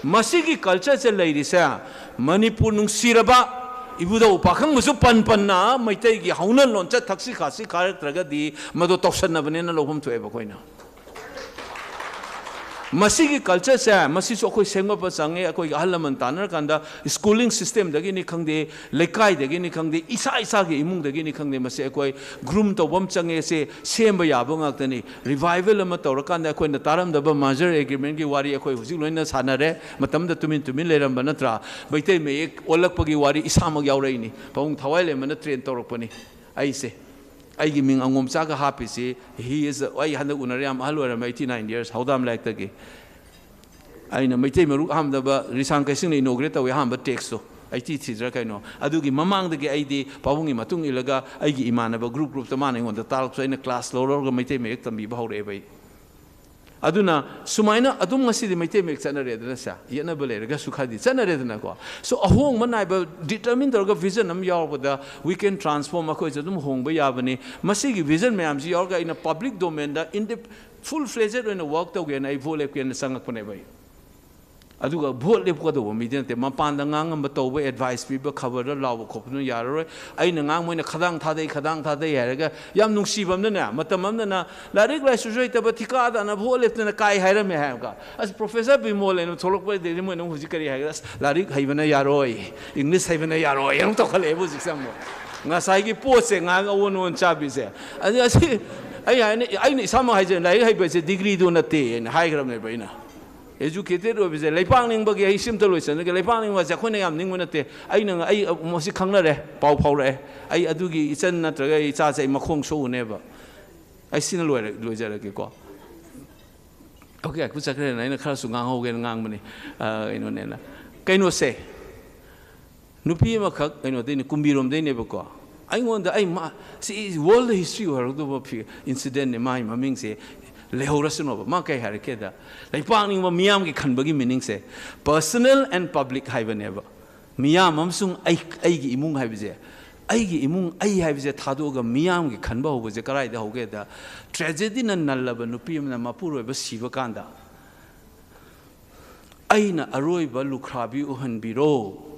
ꯃꯁꯤꯒꯤ cultureꯁꯦ ꯂꯩꯔꯤꯁꯦ ꯃꯅꯤꯄꯨꯔ ꯅꯨꯡꯁꯤꯔꯕ ꯏꯕꯨꯙꯧ ꯄꯥꯈꯪꯕꯁꯨ ꯄꯟ ꯄꯟꯅ ꯃꯩꯇꯩꯒꯤ ꯍꯧꯅ ꯂꯣꯟꯆꯠ ꯊꯛꯁꯤ ꯈꯥꯁꯤ ꯈꯥꯔꯛꯇ꯭ꯔꯒꯗꯤ ꯃꯗꯨ ꯇꯧꯁꯟꯅꯕꯅꯦꯅ ꯂꯧꯐꯝ ꯊꯣꯛꯑꯦꯕ ꯑꯩꯈꯣꯏꯅ꯫ ꯃꯁꯤꯒꯤ cultureꯁꯦ, ꯃꯁꯤꯁꯨ ꯑꯩꯈꯣꯏ ꯁꯦꯝꯒꯠꯄ ꯆꯪꯉꯦ꯫ ꯑꯩꯈꯣꯏꯒꯤ ꯑꯍꯜ ꯂꯃꯟ ꯇꯥꯟꯅꯔꯀꯥꯟꯗ schooling systemꯗꯒꯤꯅꯤ ꯈꯪꯗꯦ, ꯂꯩꯀꯥꯏꯗꯒꯤꯅꯤ ꯈꯪꯗꯦ, ꯏꯁꯥ ꯏꯁꯥꯒꯤ ꯏꯃꯨꯡꯗꯒꯤꯅꯤ ꯈꯪꯗꯦ, ꯃꯁꯤ ꯑꯩꯈꯣꯏ groom ꯇꯧꯕ ꯑꯃ ꯆꯪꯉꯦ꯫ ꯁꯦ ꯁꯦꯝꯕ ꯌꯥꯕ ꯉꯥꯛꯇꯅꯤ꯫ Revival ꯑꯃ ꯇꯧꯔꯀꯥꯟꯗ ꯑꯩꯈꯣꯏꯅ ꯇꯥꯔꯝꯗꯕ merger agreementꯀꯤ ꯋꯥꯔꯤ ꯑꯩꯈꯣꯏ ꯍꯧꯖꯤꯛ ꯂꯣꯏꯅ ꯁꯥꯟꯅꯔꯦ꯫ ꯃꯇꯝꯗ ꯇꯨꯃꯤꯟ ꯇꯨꯃꯤꯟ ꯂꯩꯔꯝꯕ ꯅꯠꯇ꯭ꯔꯥ? ꯃꯩꯇꯩ ꯃꯌꯦꯛ ꯑꯣꯜꯂꯛꯄꯒꯤ ꯋꯥꯔꯤ ꯏꯁꯥꯃꯛ ꯌꯥꯎꯔꯛꯏꯅꯤ꯫ ꯄꯥꯕꯨꯡ ꯊꯋꯥꯏ ꯂꯩꯃꯅ train ꯇꯧꯔꯛꯄꯅꯤ ꯑꯩꯁꯦ꯫ ꯑꯩꯒꯤ ꯃꯤꯡ ꯑꯉꯣꯝꯆꯥꯒ ꯍꯥꯞꯄꯤꯁꯤ, he is, ꯑꯩ ꯍꯟꯗꯛ ꯎꯅꯔꯦ, ꯌꯥꯝ ꯑꯍꯜ ꯑꯣꯏꯔꯝꯃꯦ, eighty nine years, ꯍꯧꯗꯥꯝ ꯂꯥꯏꯔꯤꯛꯇꯒꯤ꯫ ꯑꯩꯅ ꯃꯩꯇꯩ ꯃꯔꯨꯞ ꯑꯍꯥꯟꯕꯗ ꯔꯤꯁꯥꯡ ꯀꯩꯁꯤꯡꯅ inaugurate ꯇꯧꯋꯤ, ꯑꯍꯥꯟꯕ textꯇꯣ, eighty threeꯗꯔ ꯀꯩꯅꯣ꯫ ꯑꯗꯨꯒꯤ ꯃꯃꯥꯡꯗꯒꯤ ꯑꯩꯗꯤ ꯄꯥꯕꯨꯡꯒꯤ ꯃꯇꯨꯡ ꯏꯜꯂꯒ ꯑꯩꯒꯤ ꯏꯃꯥꯟꯅꯕ group groupꯇ ꯃꯥꯅ ꯑꯩꯉꯣꯟꯗ ꯇꯥꯛꯂꯛꯄꯁꯨ ꯑꯩꯅ class ꯂꯧꯔꯒ ꯃꯩꯇꯩ ꯃꯌꯦꯛ ꯇꯝꯕꯤꯕ ꯍꯧꯔꯛꯑꯦꯕ ꯑꯩ꯫ ꯑꯗꯨꯅ ꯁꯨꯃꯥꯏꯅ ꯑꯗꯨꯝ ꯉꯁꯤꯗꯤ ꯃꯩꯇꯩ ꯃꯌꯦꯛ ꯆꯠꯅꯔꯦꯗꯅ, ꯁꯦ, ꯌꯦꯠꯅꯕ ꯂꯩꯔꯒꯁꯨ ꯈꯔꯗꯤ ꯆꯠꯅꯔꯦꯗꯅꯀꯣ꯫ So ꯑꯍꯣꯡꯕ ꯅꯥꯏꯕ, determine ꯇꯧꯔꯒ vision ꯑꯃ ꯌꯥꯎꯔꯛꯄꯗ we can transform, ꯑꯩꯈꯣꯏꯁꯨ ꯑꯗꯨꯝ ꯍꯣꯡꯕ ꯌꯥꯕꯅꯤ꯫ ꯃꯁꯤꯒꯤ vision ꯃꯌꯥꯝꯁꯤ ꯌꯥꯎꯔꯒ ꯑꯩꯅ public domainꯗ inde-, full fledged ꯑꯣꯏꯅ work ꯇꯧꯒꯦꯅ ꯑꯩ vote ꯂꯦꯞꯀꯦꯅ ꯆꯪꯉꯛꯄꯅꯦꯕ ꯑꯩ꯫ ꯑꯗꯨꯒ vote ꯂꯦꯞꯀꯗꯧꯕ ꯃꯤꯗꯤ ꯅꯠꯇꯦ, ꯃꯄꯥꯟꯗ ꯉꯥꯡꯉꯝꯕ ꯇꯧꯕ, advice ꯄꯤꯕ, ꯈꯕꯔꯗ ꯂꯥꯎꯕ ꯈꯣꯠꯄꯗꯨꯅ ꯌꯥꯔꯔꯣꯏ꯫ ꯑꯩꯅ ꯉꯥꯡ ꯃꯣꯏꯅ "ꯈꯗꯥꯡ ꯊꯥꯗꯩ, ꯈꯗꯥꯡ ꯊꯥꯗꯩ" ꯍꯥꯏꯔꯒ ꯌꯥꯝ ꯅꯨꯡꯁꯤꯕ ꯑꯃꯅꯅꯦ, ꯃꯇꯝ ꯑꯃꯗꯅ ꯂꯥꯏꯔꯤꯛ ꯂꯥꯏꯁꯨꯁꯨ ꯍꯩꯇꯕ ꯊꯤꯀꯥ ꯇꯥꯅ vote ꯂꯦꯞꯇꯅ ꯀꯥꯏ ꯍꯥꯏꯔꯝꯃꯦ ꯍꯥꯏꯕꯀꯣ꯫ ꯑꯁ, Professor ꯕꯤꯃꯣꯜ ꯍꯥꯏꯅ ꯊꯣꯛꯂꯛꯄꯗꯩꯗꯤ ꯃꯣꯏꯅ ꯑꯃꯨꯛ ꯍꯧꯖꯤꯛ ꯀꯔꯤ ꯍꯥꯏꯒꯦ? "ꯑꯁ, ꯂꯥꯏꯔꯤꯛ ꯍꯩꯕꯅ ꯌꯥꯔꯣꯏ, English ꯍꯩꯕꯅ ꯌꯥꯔꯣꯏ" ꯑꯃꯨꯛ ꯇꯧꯈꯠꯂꯛꯑꯦꯕ ꯍꯧꯖꯤꯛꯁꯦ ꯑꯃꯨꯛ꯫ ꯉꯁꯥꯏꯒꯤ ꯄꯣꯠꯁꯦ ꯉꯥꯡ ꯑꯑꯣꯟ ꯑꯑꯣꯟ ꯆꯥꯕꯤꯁꯦ꯫ ꯑꯗꯨ ꯑꯁꯤ ꯑꯩ ꯍꯥꯏꯅ, ꯑꯩꯅ ꯏꯁꯥꯃꯛ ꯍꯥꯏꯖꯦ, ꯂꯥꯏꯔꯤꯛ ꯍꯩꯕꯁꯦ degreeꯗꯣ ꯅꯠꯇꯦ ꯍꯥꯏꯅ ꯍꯥꯏꯈ꯭ꯔꯕꯅꯦꯕ ꯑꯩꯅ꯫ Educated ꯑꯣꯏꯕꯁꯦ, ꯂꯩꯄꯥꯛ ꯅꯤꯡꯕꯒꯤ ꯑꯩ ꯁꯤꯝꯇ ꯂꯣꯏꯁꯤꯟꯖꯒꯦ꯫ ꯂꯩꯄꯥꯛ ꯅꯤꯡꯕꯁꯦ ꯑꯩꯈꯣꯏꯅ ꯌꯥꯝ ꯅꯤꯡꯕ ꯅꯠꯇꯦ꯫ ꯑꯩꯅ, ꯑꯩ ꯃꯁꯤ ꯈꯪꯅꯔꯦ, ꯄꯥꯎ ꯐꯥꯎꯔꯛꯑꯦ꯫ ꯑꯩ ꯑꯗꯨꯒꯤ ꯏꯆꯟ ꯅꯠꯇ꯭ꯔꯒ ꯑꯩ ꯏꯆꯥꯁꯦ ꯑꯩ ꯃꯈꯣꯡ ꯁꯣꯛꯎꯅꯦꯕ꯫ ꯑꯩ ꯁꯤꯅ ꯂꯣꯏꯔ ꯂꯣꯏꯖꯔꯒꯦꯀꯣ꯫ ꯑꯣꯀꯦ, ꯀꯨꯏ ꯆꯠꯈ꯭ꯔꯦꯅ ꯑꯩꯅ ꯈꯔꯁꯨ ꯉꯥꯡꯍꯧꯒꯦꯅ ꯉꯥꯡꯕꯅꯤ꯫ ꯑ, ꯀꯩꯅꯣꯅꯦꯅ, ꯀꯩꯅꯣꯁꯦ, ꯅꯨꯄꯤ ꯑꯃꯈꯛ ꯀꯩꯅꯣꯗꯩꯅꯦ, ꯀꯨꯝꯕꯤꯔꯣꯝꯗꯩꯅꯦꯕꯀꯣ꯫ ꯑꯩꯉꯣꯟꯗ, ꯑꯩ ꯃꯥ, ꯁꯤ ꯏꯁ ꯋꯥꯔꯜꯗ ꯍꯤꯁꯇ꯭ꯔꯤ ꯑꯣꯏꯍꯧꯗꯕ ꯐꯤ-, ꯏꯟꯁꯤꯗꯦꯟꯅꯦ꯫ ꯃꯥꯒꯤ ꯃꯃꯤꯡꯁꯦ ꯂꯩꯍꯧꯔꯁꯅꯣꯕ꯫ ꯃꯥ ꯀꯩ ꯍꯥꯏꯔꯛꯀꯦꯗ, ꯂꯩꯄꯥꯛ ꯅꯤꯡꯕ ꯃꯤꯌꯥꯝꯒꯤ ꯈꯟꯕꯒꯤ ꯃꯤꯅꯤꯡꯁꯦ personal and public ꯍꯥꯏꯕꯅꯦꯕ꯫ ꯃꯤꯌꯥꯝ ꯑꯃꯁꯨꯡ ꯑꯩ, ꯑꯩꯒꯤ ꯏꯃꯨꯡ ꯍꯥꯏꯕꯁꯦ, ꯑꯩꯒꯤ ꯏꯃꯨꯡ, ꯑꯩ ꯍꯥꯏꯕꯁꯦ ꯊꯥꯗꯣꯛꯑꯒ ꯃꯤꯌꯥꯝꯒꯤ ꯈꯟꯕ ꯍꯧꯕꯁꯦ ꯀꯗꯥꯏꯗ ꯍꯧꯒꯦꯗ, ꯇ꯭ꯔꯦꯖꯦꯗꯤꯅ ꯅꯜꯂꯕ ꯅꯨꯄꯤ ꯑꯃꯅ ꯃꯄꯨꯔꯣꯏꯕ ꯁꯤꯕ ꯀꯥꯟꯗ, "ꯑꯩꯅ ꯑꯔꯣꯏꯕ ꯂꯨꯈ꯭ꯔꯥꯕꯤ ꯑꯣꯏꯍꯟꯕꯤꯔꯣ,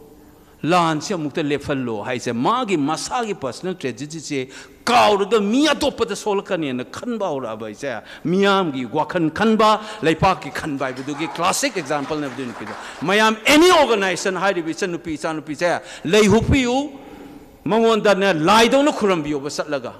ꯂꯥꯟꯁꯤ ꯑꯃꯨꯛꯇ ꯂꯦꯞꯍꯜꯂꯣ" ꯍꯥꯏꯁꯦ, ꯃꯥꯒꯤ ꯃꯁꯥꯒꯤ personal ꯇ꯭ꯔꯦꯖꯦꯗꯤꯁꯦ ꯀꯥꯎꯔꯒ ꯃꯤ ꯑꯇꯣꯞꯄꯗ ꯁꯣꯛꯂꯛꯀꯅꯦꯅ ꯈꯟꯕ ꯍꯧꯔꯛꯑꯕ ꯍꯥꯏꯁꯦ, ꯃꯤꯌꯥꯝꯒꯤ ꯋꯥꯈꯜ ꯈꯟꯕ, ꯂꯩꯄꯥꯛꯀꯤ ꯈꯟꯕ ꯍꯥꯏꯕꯗꯨꯒꯤ classic exampleꯅꯦꯕ ꯑꯗꯨ ꯅꯨꯄꯤꯗꯣ꯫ ꯃꯌꯥꯝ, any organization ꯍꯥꯏꯔꯤꯕ ꯏꯆꯟꯅꯨꯄꯤ ꯏꯆꯥꯅꯨꯄꯤꯁꯦ ꯂꯩ ꯍꯨꯞꯄꯤꯌꯨ, ꯃꯉꯣꯟꯗꯅꯦ ꯂꯥꯏꯗꯧꯅ ꯈꯨꯔꯨꯝꯕꯤꯌꯣꯕ ꯆꯠꯂꯒ꯫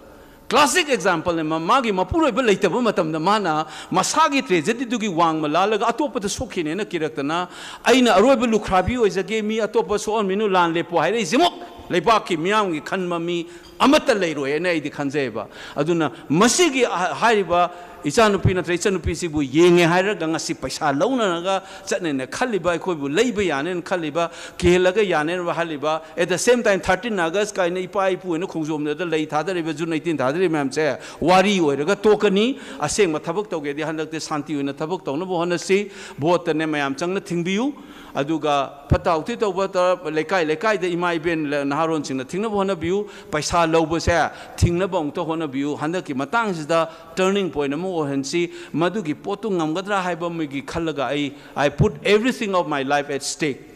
Classic exampleꯅꯦ꯫ ꯃ-, ꯃꯥꯒꯤ ꯃꯄꯨꯔꯣꯏꯕ ꯂꯩꯇꯕ ꯃꯇꯝꯗ ꯃꯥꯅ ꯃꯁꯥꯒꯤ ꯇ꯭ꯔꯦꯖꯦꯗꯤꯗꯨꯒꯤ ꯋꯥꯡꯃ ꯂꯥꯜꯂꯒ ꯑꯇꯣꯞꯄꯗ ꯁꯣꯛꯈꯤꯅꯦꯅ ꯀꯤꯔꯛꯇꯅ, "ꯑꯩꯅ ꯑꯔꯣꯏꯕ ꯂꯨꯈ꯭ꯔꯥꯕꯤ ꯑꯣꯏꯖꯒꯦ, ꯃꯤ ꯑꯇꯣꯞꯄ ꯁꯣꯛꯍꯟꯃꯤꯅꯨ, ꯂꯥꯟ ꯂꯦꯞꯄꯣ" ꯍꯥꯏꯔꯛꯏꯁꯤꯃꯨꯛ ꯂꯩꯕꯥꯛꯀꯤ ꯃꯤꯌꯥꯝꯒꯤ ꯈꯟꯕ ꯃꯤ ꯑꯃꯠꯇ ꯂꯩꯔꯣꯏꯅ ꯑꯩꯗꯤ ꯈꯟꯖꯩꯑꯕ꯫ ꯑꯗꯨꯅ ꯃꯁꯤꯒꯤ ꯍ-, ꯍꯥꯏꯔꯤꯕ ꯏꯆꯥꯅꯨꯄꯤ ꯅꯠꯇ꯭ꯔ ꯏꯆꯟꯅꯨꯄꯤꯁꯤꯕꯨ ꯌꯦꯡꯉꯦ ꯍꯥꯏꯔꯒ ꯉꯁꯤ ꯄꯩꯁꯥ ꯂꯧꯅꯔꯒ ꯆꯠꯅꯦꯅ ꯈꯜꯂꯤꯕ, ꯑꯩꯈꯣꯏꯕꯨ ꯂꯩꯕ ꯌꯥꯅꯦꯅ ꯈꯜꯂꯤꯕ, ꯀꯤꯍꯜꯂꯒ ꯌꯥꯅꯦꯅ ꯍꯥꯏꯜꯂꯤꯕ, at the same time thirteen August ꯀꯥꯏꯅ ꯏꯄꯥ ꯏꯄꯨ ꯑꯣꯏꯅ ꯈꯣꯡꯖꯣꯝꯗꯗ ꯂꯩ ꯊꯥꯗꯔꯤꯕ, June eighteen ꯊꯥꯗꯔꯤꯕ ꯃꯌꯥꯝꯁꯦ ꯋꯥꯔꯤ ꯑꯣꯏꯔꯒ ꯇꯣꯛꯀꯅꯤ꯫ ꯑꯁꯦꯡꯕ ꯊꯕꯛ ꯇꯧꯒꯦꯗꯤ ꯍꯟꯗꯛꯇꯤ ꯁꯥꯟꯇꯤ ꯑꯣꯏꯅ ꯊꯕꯛ ꯇꯧꯅꯕ ꯍꯣꯠꯅꯁꯤ꯫ ꯚꯣꯠꯇꯅꯦ ꯃꯌꯥꯝ ꯆꯪꯅ ꯊꯤꯡꯕꯤꯌꯨ꯫ ꯑꯗꯨꯒ ꯐꯠꯇ ꯍꯥꯎꯊꯤ ꯇꯧꯕ ꯇ-, ꯂꯩꯀꯥꯏ ꯂꯩꯀꯥꯏꯗ ꯏꯃꯥ ꯏꯕꯦꯟ ꯂ-, ꯅꯍꯥꯔꯣꯟꯁꯤꯡꯅ ꯊꯤꯡꯅꯕ ꯍꯣꯠꯅꯕꯤꯌꯨ꯫ ꯄꯩꯁꯥ ꯂꯧꯕꯁꯦ ꯊꯤꯡꯅꯕ ꯑꯃꯨꯛꯇ ꯍꯣꯠꯅꯕꯤꯌꯨ꯫ ꯍꯟꯗꯛꯀꯤ ꯃꯇꯥꯡꯁꯤꯗ turning point ꯑꯃ ꯑꯣꯏꯍꯟꯁꯤ꯫ ꯃꯗꯨꯒꯤ ꯄꯣꯠꯇꯨ ꯉꯝꯒꯗ꯭ꯔꯥ ꯍꯥꯏꯕ ꯑꯃꯒꯤ ꯈꯜꯂꯒ ꯑꯩ, I put everything of my life at stake꯫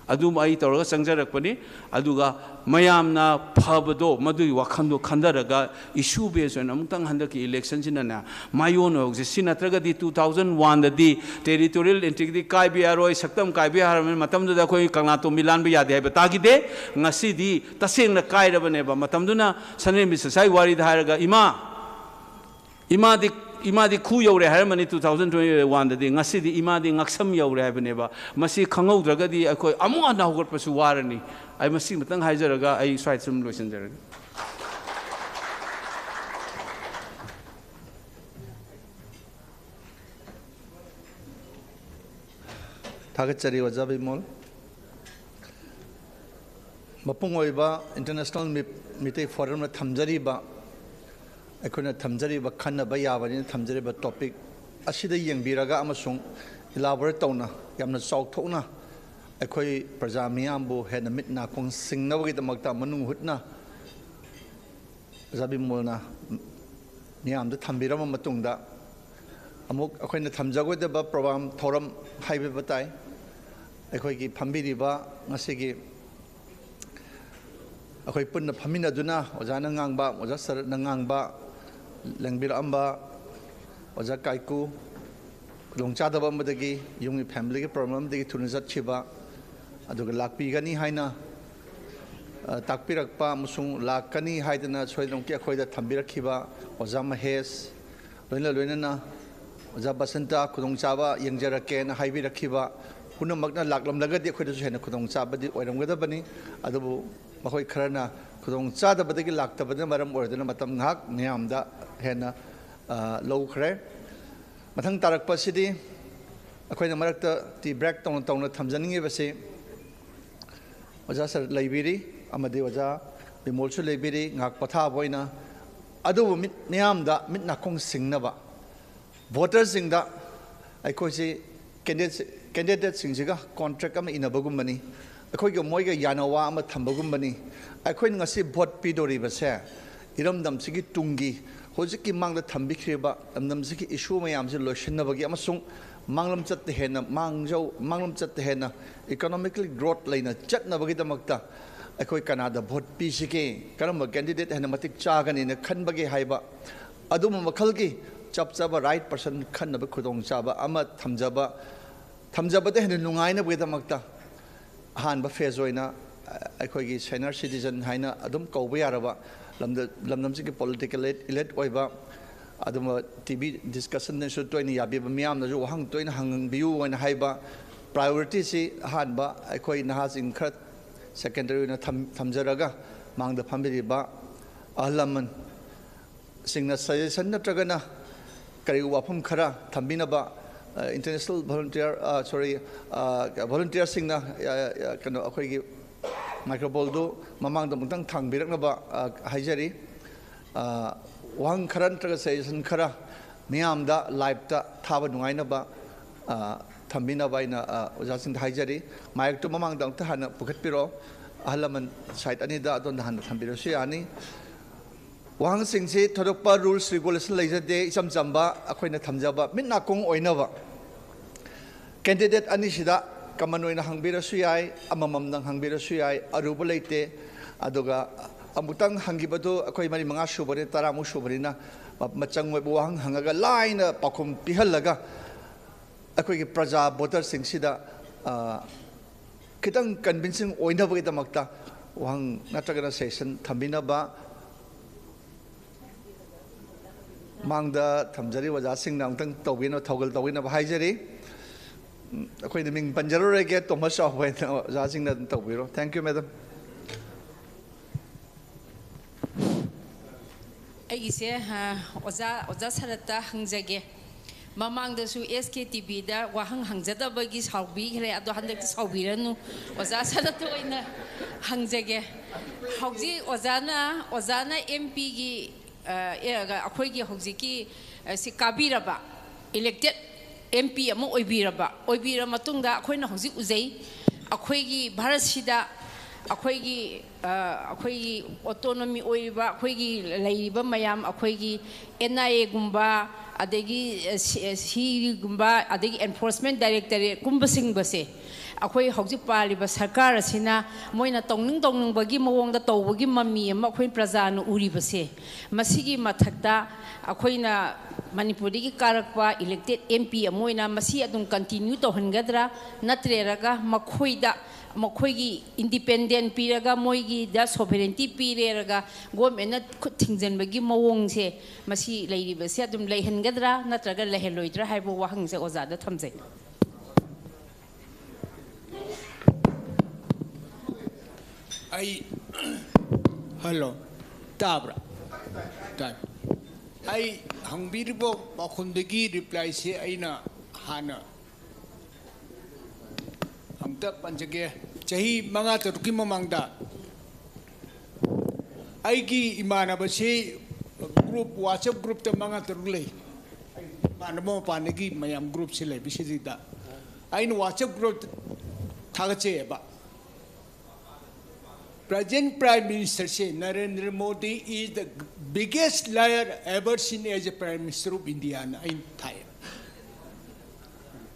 ꯑꯗꯨꯝ ꯑꯩ ꯇꯧꯔꯒ ꯆꯪꯖꯔꯛꯄꯅꯤ꯫ ꯑꯗꯨꯒ ꯃꯌꯥꯝꯅ ꯐꯕꯗꯣ, ꯃꯗꯨꯒꯤ ꯋꯥꯈꯜꯗꯣ ꯈꯟꯊꯔꯒ issue base ꯑꯣꯏꯅ ꯑꯃꯨꯛꯇꯪ ꯍꯟꯗꯛꯀꯤ electionꯁꯤꯅꯅꯦ ꯃꯥꯏꯑꯣꯟ ꯑꯣꯏꯍꯧꯁꯦ꯫ ꯁꯤ ꯅꯠꯇ꯭ꯔꯒꯗꯤ two thousand oneꯗꯗꯤ territorial integrity ꯀꯥꯏꯕ ꯌꯥꯔꯣꯏ, ꯁꯛꯇꯝ ꯀꯥꯏꯕ ꯌꯥꯔꯣꯏ, ꯃꯇꯝꯗꯨꯗ ꯑꯩꯈꯣꯏ ꯀꯪꯂꯥꯇꯣꯝꯕꯤ ꯂꯥꯟꯕ ꯌꯥꯗꯦ ꯍꯥꯏꯕ ꯇꯥꯈꯤꯗꯦ꯫ ꯉꯁꯤꯗꯤ ꯇꯁꯦꯡꯅ ꯀꯥꯏꯔꯕꯅꯦꯕ꯫ ꯃꯇꯝꯗꯨꯅ ꯁꯅꯔꯦꯝꯕꯤ ꯁꯤꯁꯥꯒꯤ ꯋꯥꯔꯤꯗ ꯍꯥꯏꯔꯒ, "ꯏꯃꯥ, ꯏꯃꯥꯗꯤ, ꯏꯃꯥꯗꯤ ꯈꯨ ꯌꯧꯔꯦ" ꯍꯥꯏꯔꯝꯕꯅꯤ two thousand twenty oneꯗꯗꯤ꯫ ꯉꯁꯤꯗꯤ "ꯏꯃꯥꯗꯤ ꯉꯛꯁꯝ ꯌꯧꯔꯦ" ꯍꯥꯏꯕꯅꯦꯕ꯫ ꯃꯁꯤ ꯈꯪꯍꯧꯗ꯭ꯔꯒꯗꯤ ꯑꯩꯈꯣꯏ ꯑꯃꯨꯛ ꯍꯟꯅ ꯍꯧꯒꯠꯄꯁꯨ ꯋꯥꯔꯅꯤ꯫ ꯑꯩ ꯃꯁꯤ ꯑꯃꯇꯪ ꯍꯥꯏꯖꯔꯒ ꯑꯩ ꯁ꯭ꯋꯥꯏꯗ ꯁꯨꯝ ꯂꯣꯏꯁꯤꯟꯖꯔꯒꯦ꯫ ꯊꯥꯒꯠꯆꯔꯤ ꯑꯣꯖꯥ ꯕꯤꯃꯣꯜ꯫ ꯃꯄꯨꯡ ꯑꯣꯏꯕ ꯏꯟꯇꯔꯅꯦꯁꯅꯦꯜ ꯃꯤ-, ꯃꯤꯇꯩ ꯐꯣꯔꯝꯅ ꯊꯝꯖꯔꯤꯕ, ꯑꯩꯈꯣꯏꯅ ꯊꯝꯖꯔꯤꯕ ꯈꯟꯅꯕ ꯌꯥꯕꯅꯤꯅ ꯊꯝꯖꯔꯤꯕ ꯇꯣꯄꯤꯛ ꯑꯁꯤꯗ ꯌꯦꯡꯕꯤꯔꯒ ꯑꯃꯁꯨꯡ ꯏꯂꯥꯕꯣꯔꯦꯠ ꯇꯧꯅ, ꯌꯥꯝꯅ ꯆꯥꯎꯊꯣꯛꯅ ꯑꯩꯈꯣꯏ ꯄ꯭ꯔꯖꯥ ꯃꯤꯌꯥꯝꯕꯨ ꯍꯦꯟꯅ ꯃꯤꯠ ꯅꯥꯀꯣꯡ ꯁꯤꯡꯅꯕꯒꯤꯗꯃꯛꯇ ꯃꯅꯨꯡ ꯍꯨꯠꯅ ꯑꯣꯖꯥ ꯕꯤꯃꯣꯜꯅ ꯃꯤꯌꯥꯝꯗ ꯊꯝꯕꯤꯔꯝꯕ ꯃꯇꯨꯡꯗ, ꯑꯃꯨꯛ ꯑꯩꯈꯣꯏꯅ ꯊꯝꯖꯒꯗꯕ ꯄ꯭ꯔꯣꯒ꯭ꯔꯥꯝ ꯊꯧꯔꯝ ꯍꯥꯏꯕꯤꯕ ꯇꯥꯏ꯫ ꯑꯩꯈꯣꯏꯒꯤ ꯐꯝꯕꯤꯔꯤꯕ ꯉꯁꯤꯒꯤ ꯑꯩꯈꯣꯏ ꯄꯨꯟꯅ ꯐꯝꯃꯤꯟꯅꯗꯨꯅ ꯑꯣꯖꯥꯅ ꯉꯥꯡꯕ, ꯑꯣꯖꯥ ꯁꯔꯠꯅ ꯉꯥꯡꯕ, ꯂꯦꯡꯕꯤꯔꯛꯑꯝꯕ ꯑꯣꯖꯥ ꯀꯥꯏꯀꯨ, ꯈꯨꯗꯣꯡꯆꯥꯗꯕ ꯑꯃꯗꯒꯤ, ꯌꯨꯝꯒꯤ ꯐꯦꯃꯤꯂꯤꯒꯤ ꯄ꯭ꯔꯣꯕ꯭ꯂꯦꯝ ꯑꯃꯗꯒꯤ ꯊꯨꯅ ꯆꯠꯈꯤꯕ, ꯑꯗꯨꯒ ꯂꯥꯛꯄꯤꯒꯅꯤ ꯍꯥꯏꯅ, ꯑ, ꯇꯥꯛꯄꯤꯔꯛꯄ ꯑꯃꯁꯨꯡ ꯂꯥꯛꯀꯅꯤ ꯍꯥꯏꯗꯅ ꯁꯣꯏꯗꯅꯃꯛꯀꯤ ꯑꯩꯈꯣꯏꯗ ꯊꯝꯕꯤꯔꯛꯈꯤꯕ ꯑꯣꯖꯥ ꯃꯍꯦꯁ, ꯂꯣꯏꯅ ꯂꯣꯏꯅꯅ ꯑꯣꯖꯥ ꯕꯁꯟꯇ, ꯈꯨꯗꯣꯡꯆꯥꯕ ꯌꯦꯡꯖꯔꯛꯀꯦꯅ ꯍꯥꯏꯕꯤꯔꯛꯈꯤꯕ ꯄꯨꯝꯅꯃꯛꯅ ꯂꯥꯛꯂꯝꯂꯒꯗꯤ ꯑꯩꯈꯣꯏꯗꯁꯨ ꯍꯦꯟꯅ ꯈꯨꯗꯣꯡꯆꯥꯕꯗꯤ ꯑꯣꯏꯔꯝꯒꯗꯕꯅꯤ꯫ ꯑꯗꯨꯕꯨ ꯃꯈꯣꯏ ꯈꯔꯅ ꯈꯨꯗꯣꯡꯆꯥꯗꯕꯗꯒꯤ ꯂꯥꯛꯇꯕꯅ ꯃꯔꯝ ꯑꯣꯏꯔꯗꯨꯅ ꯃꯇꯝ ꯉꯥꯏꯍꯥꯛ ꯃꯤꯌꯥꯝꯗ ꯍꯦꯟꯅ, ꯑ, ꯂꯧꯈ꯭ꯔꯦ꯫ ꯃꯊꯪ ꯇꯥꯔꯛꯄ ꯑꯁꯤꯗꯤ ꯑꯩꯈꯣꯏꯅ ꯃꯔꯛꯇ ꯇꯤ ꯕ꯭ꯔꯦꯛ ꯇꯧꯅ ꯇꯧꯅ ꯊꯝꯖꯅꯤꯡꯉꯤꯕꯁꯤ, ꯑꯣꯖꯥ ꯁꯔ ꯂꯩꯕꯤꯔꯤ ꯑꯃꯗꯤ ꯑꯣꯖꯥ ꯕꯤꯃꯣꯜꯁꯨ ꯂꯩꯕꯤꯔꯤ, ꯉꯥꯏꯍꯥꯛ ꯄꯣꯊꯥꯕ ꯑꯣꯏꯅ꯫ ꯑꯗꯨꯕꯨ ꯃꯤꯠ ꯃꯤꯌꯥꯝꯗ ꯃꯤꯠ ꯅꯥꯀꯣꯡ ꯁꯤꯡꯅꯕ, ꯚꯣꯇꯔꯁꯤꯡꯗ ꯑꯩꯈꯣꯏꯁꯤ ꯀꯦꯟꯗꯤꯗꯦꯠ-, ꯀꯦꯟꯗꯤꯗꯦꯠꯁꯤꯡꯁꯤꯒ ꯀꯣꯟꯇ꯭ꯔꯦꯛ ꯑꯃ ꯏꯟꯅꯕꯒꯨꯝꯕꯅꯤ, ꯑꯩꯈꯣꯏꯒ ꯃꯣꯏꯒ ꯌꯥꯅꯋꯥ ꯑꯃ ꯊꯝꯕꯒꯨꯝꯕꯅꯤ꯫ ꯑꯩꯈꯣꯏꯅ ꯉꯁꯤ ꯚꯣꯠ ꯄꯤꯗꯣꯔꯤꯕꯁꯦ ꯏꯔꯝꯗꯝꯁꯤꯒꯤ ꯇꯨꯡꯒꯤ, ꯍꯧꯖꯤꯛꯀꯤ ꯃꯥꯡꯗ ꯊꯝꯕꯤꯈ꯭ꯔꯤꯕ ꯂꯝꯗꯝꯁꯤꯒꯤ ꯏꯁꯨ ꯃꯌꯥꯝꯁꯤ ꯂꯣꯏꯁꯤꯟꯅꯕꯒꯤ ꯑꯃꯁꯨꯡ ꯃꯥꯡꯂꯝꯆꯠꯇ ꯍꯦꯟꯅ ꯃꯥꯡꯖꯧ-, ꯃꯥꯡꯂꯝꯆꯠꯇ ꯍꯦꯟꯅ ꯏꯀꯣꯅꯣꯃꯤꯀꯦꯜꯂꯤ ꯒ꯭ꯔꯣꯠ ꯂꯩꯅ ꯆꯠꯅꯕꯒꯤꯗꯃꯛꯇ ꯑꯩꯈꯣꯏ ꯀꯅꯥꯗ ꯚꯣꯠ ꯄꯤꯁꯤꯒꯦ, ꯀꯔꯝꯕ ꯀꯦꯟꯗꯤꯗꯦꯠ ꯍꯦꯟꯅ ꯃꯇꯤꯛ ꯆꯥꯒꯅꯤꯅ ꯈꯟꯕꯒꯦ ꯍꯥꯏꯕ ꯑꯗꯨꯝꯕ ꯃꯈꯜꯒꯤ ꯆꯞ ꯆꯥꯕ ꯔꯥꯏꯠ ꯄꯔꯁꯟ ꯈꯟꯅꯕ ꯈꯨꯗꯣꯡꯆꯥꯕ ꯑꯃ ꯊꯝꯖꯕ, ꯊꯝꯖꯕꯗ ꯍꯦꯟꯅ ꯅꯨꯡꯉꯥꯏꯅꯕꯒꯤꯗꯃꯛꯇ ꯑꯍꯥꯟꯕ ꯐꯦꯖ ꯑꯣꯏꯅ, ꯑ, ꯑꯩꯈꯣꯏꯒꯤ ꯁꯦꯅꯤꯌꯔ ꯁꯤꯇꯤꯖꯟ ꯍꯥꯏꯅ ꯑꯗꯨꯝ ꯀꯧꯕ ꯌꯥꯔꯕ ꯂꯝꯗ-, ꯂꯝꯗꯝꯁꯤꯒꯤ ꯄꯣꯂꯤꯇꯤꯀꯦꯜ ꯏꯂꯤꯠ ꯑꯣꯏꯕ ꯑꯗꯨꯝꯕ ꯇꯤ ꯚꯤ ꯗꯤꯁꯀꯁꯟꯗꯁꯨ ꯇꯣꯏꯅ ꯌꯥꯕꯤꯕ, ꯃꯤꯌꯥꯝꯅꯁꯨ ꯋꯥꯍꯪ ꯇꯣꯏꯅ ꯍꯪꯕꯤꯌꯨ ꯍꯥꯏꯅ ꯍꯥꯏꯕ ꯄ꯭ꯔꯥꯏꯌꯣꯔꯤꯇꯤꯁꯤ ꯑꯍꯥꯟꯕ ꯑꯩꯈꯣꯏ ꯅꯍꯥꯁꯤꯡ ꯈꯔ ꯁꯦꯀꯦꯟꯗꯔꯤ ꯑꯣꯏꯅ ꯊꯝ-, ꯊꯝꯖꯔꯒ ꯃꯥꯡꯗ ꯐꯝꯕꯤꯔꯤꯕ ꯑꯍꯜ ꯂꯃꯟꯁꯤꯡꯅ ꯁꯖꯦꯁꯟ ꯅꯠꯇ꯭ꯔꯒꯅ ꯀꯔꯤ ꯋꯥꯐꯝ ꯈꯔ ꯊꯝꯕꯤꯅꯕ ꯏꯟꯇꯔꯅꯦꯁꯅꯦꯜ ꯚꯣꯂꯨꯟꯇꯤꯌꯔ, ꯁꯣꯔꯤ, ꯚꯣꯂꯨꯟꯇꯤꯌꯔꯁꯤꯡꯅ ꯀꯩꯅꯣ, ꯑꯩꯈꯣꯏꯒꯤ ꯃꯥꯏꯀ꯭ꯔꯣꯕꯣꯜꯗꯨ ꯃꯃꯥꯡꯗ ꯑꯃꯨꯛꯇꯪ ꯊꯥꯡꯕꯤꯔꯛꯅꯕ ꯍꯥꯏꯖꯔꯤ꯫ ꯋꯥꯍꯪ ꯈꯔ ꯅꯠꯇ꯭ꯔꯒ ꯁꯖꯦꯁꯟ ꯈꯔ ꯃꯤꯌꯥꯝꯗ ꯂꯥꯏꯞꯇ ꯊꯥꯕ ꯅꯨꯡꯉꯥꯏꯅꯕ ꯊꯝꯕꯤꯅꯕ ꯑꯩꯅ ꯑꯣꯖꯥꯁꯤꯡꯗ ꯍꯥꯏꯖꯔꯤ꯫ ꯃꯥꯏꯛꯇꯨ ꯃꯃꯥꯡꯗ ꯑꯃꯨꯛꯇ ꯍꯥꯟꯅ ꯄꯨꯈꯠꯄꯤꯔꯣ꯫ ꯑꯍꯜ ꯂꯃꯟ ꯁꯥꯏꯠ ꯑꯅꯤꯗ ꯑꯗꯣꯝꯗ ꯍꯥꯟꯅ ꯊꯝꯕꯤꯔꯁꯨ ꯌꯥꯅꯤ꯫ ꯋꯥꯍꯪꯁꯤꯡꯁꯤ ꯊꯣꯏꯗꯣꯛꯄ ꯔꯨꯜꯁ ꯔꯤꯒꯨꯂꯦꯁꯟ ꯂꯩꯖꯗꯦ꯫ ꯏꯆꯝ ꯆꯝꯕ ꯑꯩꯈꯣꯏꯅ ꯊꯝꯖꯕ ꯃꯤꯠ ꯅꯥꯀꯣꯡ ꯑꯣꯏꯅꯕ ꯀꯦꯟꯗꯤꯗꯦꯠ ꯑꯅꯤꯁꯤꯗ ꯀꯃꯟ ꯑꯣꯏꯅ ꯍꯪꯕꯤꯔꯁꯨ ꯌꯥꯏ, ꯑꯃꯃꯝꯗꯪ ꯍꯪꯕꯤꯔꯁꯨ ꯌꯥꯏ, ꯑꯔꯨꯕ ꯂꯩꯇꯦ꯫ ꯑꯗꯨꯒ ꯑꯃꯨꯛꯇꯪ ꯍꯪꯈꯤꯕꯗꯨ ꯑꯩꯈꯣꯏ ꯃꯔꯤ ꯃꯉꯥ ꯁꯨꯕꯅꯤ, ꯇꯔꯥꯃꯨꯛ ꯁꯨꯕꯅꯤꯅ ꯃꯆꯪ ꯑꯣꯏꯕ ꯋꯥꯍꯪ ꯍꯪꯉꯒ ꯂꯥꯏꯅ ꯄꯥꯎꯈꯨꯝ ꯄꯤꯍꯜꯂꯒ ꯑꯩꯈꯣꯏꯒꯤ ꯄ꯭ꯔꯖꯥ ꯚꯣꯇꯔꯁꯤꯡꯁꯤꯗ ꯈꯤꯇꯪ ꯀꯟꯚꯤꯟꯁꯤꯡ ꯑꯣꯏꯅꯕꯒꯤꯗꯃꯛꯇ ꯋꯥꯍꯪ ꯅꯠꯇ꯭ꯔꯒꯅ ꯁꯦꯁꯟ ꯊꯝꯕꯤꯅꯕ ꯃꯥꯡꯗ ꯊꯝꯖꯔꯤꯕ ꯑꯣꯖꯥꯁꯤꯡꯅ ꯑꯃꯨꯛꯇꯪ ꯇꯧꯕꯤꯅꯕ, ꯊꯧꯒꯜ ꯇꯧꯕꯤꯅꯕ ꯍꯥꯏꯖꯔꯤ꯫ ꯎꯝ, ꯑꯩꯈꯣꯏꯅ ꯃꯤꯡ ꯄꯟꯖꯔꯔꯣꯏꯒꯦ, ꯇꯣꯃꯁ ꯆꯥꯎꯕ ꯍꯥꯏꯅ ꯑꯣꯖꯥꯁꯤꯡꯅ ꯑꯗꯨꯝ ꯇꯧꯕꯤꯔꯣ꯫ Thank you, madam. ꯑꯩꯒꯤꯁꯦ, ꯑ, ꯑꯣꯖꯥ, ꯑꯣꯖꯥ ꯁꯔꯠꯇ ꯍꯪꯖꯒꯦ꯫ ꯃꯃꯥꯡꯗꯁꯨ ꯑꯦꯁ ꯀꯦ ꯇꯤ ꯚꯤꯗ ꯋꯥꯍꯪ ꯍꯪꯖꯗꯕꯒꯤ ꯁꯥꯎꯕꯤꯈ꯭ꯔꯦ, ꯑꯗꯣ ꯍꯟꯗꯛꯇꯤ ꯁꯥꯎꯕꯤꯔꯅꯨ꯫ ꯑꯣꯖꯥ ꯁꯔꯠꯇ ꯑꯣꯏꯅ ꯍꯪꯖꯒꯦ꯫ ꯍꯧꯖꯤꯛ ꯑꯣꯖꯥꯅ, ꯑꯣꯖꯥꯅ ꯑꯦꯝ ꯄꯤꯒꯤ, ꯑ, ꯑꯦ, ꯑꯩꯈꯣꯏꯒꯤ ꯍꯧꯖꯤꯛꯀꯤ, ꯑ, ꯁꯤ ꯀꯥꯕꯤꯔꯕ, ꯏꯂꯦꯛꯇꯦꯠ ꯑꯦꯝ ꯄꯤ ꯑꯃ ꯑꯣꯏꯕꯤꯔꯕ, ꯑꯣꯏꯕꯤꯔ ꯃꯇꯨꯡꯗ ꯑꯩꯈꯣꯏꯅ ꯍꯧꯖꯤꯛ ꯎꯖꯩ, ꯑꯩꯈꯣꯏꯒꯤ ꯚꯥꯔꯠꯁꯤꯗ ꯑꯩꯈꯣꯏꯒꯤ, ꯑ, ꯑꯩꯈꯣꯏꯒꯤ ꯑꯣꯇꯣꯅꯣꯃꯤ ꯑꯣꯏꯔꯤꯕ ꯑꯩꯈꯣꯏꯒꯤ ꯂꯩꯔꯤꯕ ꯃꯌꯥꯝ, ꯑꯩꯈꯣꯏꯒꯤ ꯑꯦꯟ ꯑꯥꯏ ꯑꯦꯒꯨꯝꯕ, ꯑꯗꯒꯤ, ꯑ, ꯁꯤ-, ꯑ, ꯁꯤꯒꯨꯝꯕ, ꯑꯗꯒꯤ ꯑꯦꯟꯐꯣꯔꯁꯃꯦꯟ ꯗꯥꯏꯔꯦꯛꯇꯣꯔꯦꯠꯀꯨꯝꯕꯁꯤꯡꯕꯁꯦ, ꯑꯩꯈꯣꯏ ꯍꯧꯖꯤꯛ ꯄꯥꯜꯂꯤꯕ ꯁꯔꯀꯥꯔ ꯑꯁꯤꯅ ꯃꯣꯏꯅ ꯇꯧꯅꯤꯡ ꯇꯧꯅꯤꯡꯕꯒꯤ ꯃꯑꯣꯡꯗ ꯇꯧꯕꯒꯤ ꯃꯃꯤ ꯑꯃ ꯑꯩꯈꯣꯏ ꯄ꯭ꯔꯖꯥꯅ ꯎꯔꯤꯕꯁꯦ, ꯃꯁꯤꯒꯤ ꯃꯊꯛꯇ ꯑꯩꯈꯣꯏꯅ ꯃꯅꯤꯄꯨꯔꯗꯒꯤ ꯀꯥꯔꯛꯄ ꯏꯂꯦꯛꯇꯦꯠ ꯑꯦꯝ ꯄꯤ ꯑꯃ ꯑꯣꯏꯅ ꯃꯁꯤ ꯑꯗꯨꯝ ꯀꯟꯇꯤꯅ꯭ꯌꯨ ꯇꯧꯍꯟꯒꯗ꯭ꯔꯥ, ꯅꯠꯇ꯭ꯔꯒ ꯃꯈꯣꯏꯗ, ꯃꯈꯣꯏꯒꯤ ꯏꯟꯗꯤꯄꯦꯟꯗꯦꯟ ꯄꯤꯔꯒ, ꯃꯣꯏꯒꯤꯗ ꯁꯣꯚꯔꯦꯟꯇꯤ ꯄꯤꯔꯦꯔꯒ ꯒꯣꯔꯃꯦꯟꯅ ꯈꯨꯠ ꯊꯤꯡꯖꯤꯟꯕꯒꯤ ꯃꯑꯣꯡꯁꯦ, ꯃꯁꯤ ꯂꯩꯔꯤꯕꯁꯦ ꯑꯗꯨꯝ ꯂꯩꯍꯟꯒꯗ꯭ꯔꯥ ꯅꯠꯇ꯭ꯔꯒ ꯂꯩꯍꯜꯂꯣꯏꯗ꯭ꯔꯥ ꯍꯥꯏꯕ ꯋꯥꯍꯪꯁꯦ ꯑꯣꯖꯥꯗ ꯊꯝꯖꯩ꯫ ꯑꯩ, ꯍꯜꯂꯣ, ꯇꯥꯕ꯭ꯔꯥ? ꯇꯥꯏ꯫ ꯑꯩ ꯍꯪꯕꯤꯔꯤꯕ ꯄꯥꯎꯈꯨꯝꯗꯒꯤ ꯔꯤꯄ꯭ꯂꯥꯏꯁꯦ ꯑꯩꯅ ꯍꯥꯟꯅ ꯑꯝꯇ ꯄꯟꯖꯒꯦ꯫ ꯆꯍꯤ ꯃꯉꯥ ꯇꯔꯨꯛꯀꯤ ꯃꯃꯥꯡꯗ ꯑꯩꯒꯤ ꯏꯃꯥꯟꯅꯕꯁꯤ group, WhatsApp groupꯇ ꯃꯉꯥ ꯇꯔꯨꯛ ꯂꯩ꯫ ꯏꯃꯥꯟꯅꯕ ꯃꯄꯥꯟꯗꯒꯤ ꯃꯌꯥꯝ groupꯁꯤ ꯂꯩꯕꯁꯤꯗ ꯑꯩꯅ WhatsApp groupꯇ ꯊꯥꯒꯠꯆꯩꯑꯕ, "Present Prime Ministerꯁꯦ, Narendra Modi is the biggest liar ever seen as a Prime Minister of Indiaꯅ ꯑꯩꯅ ꯊꯥꯏ꯫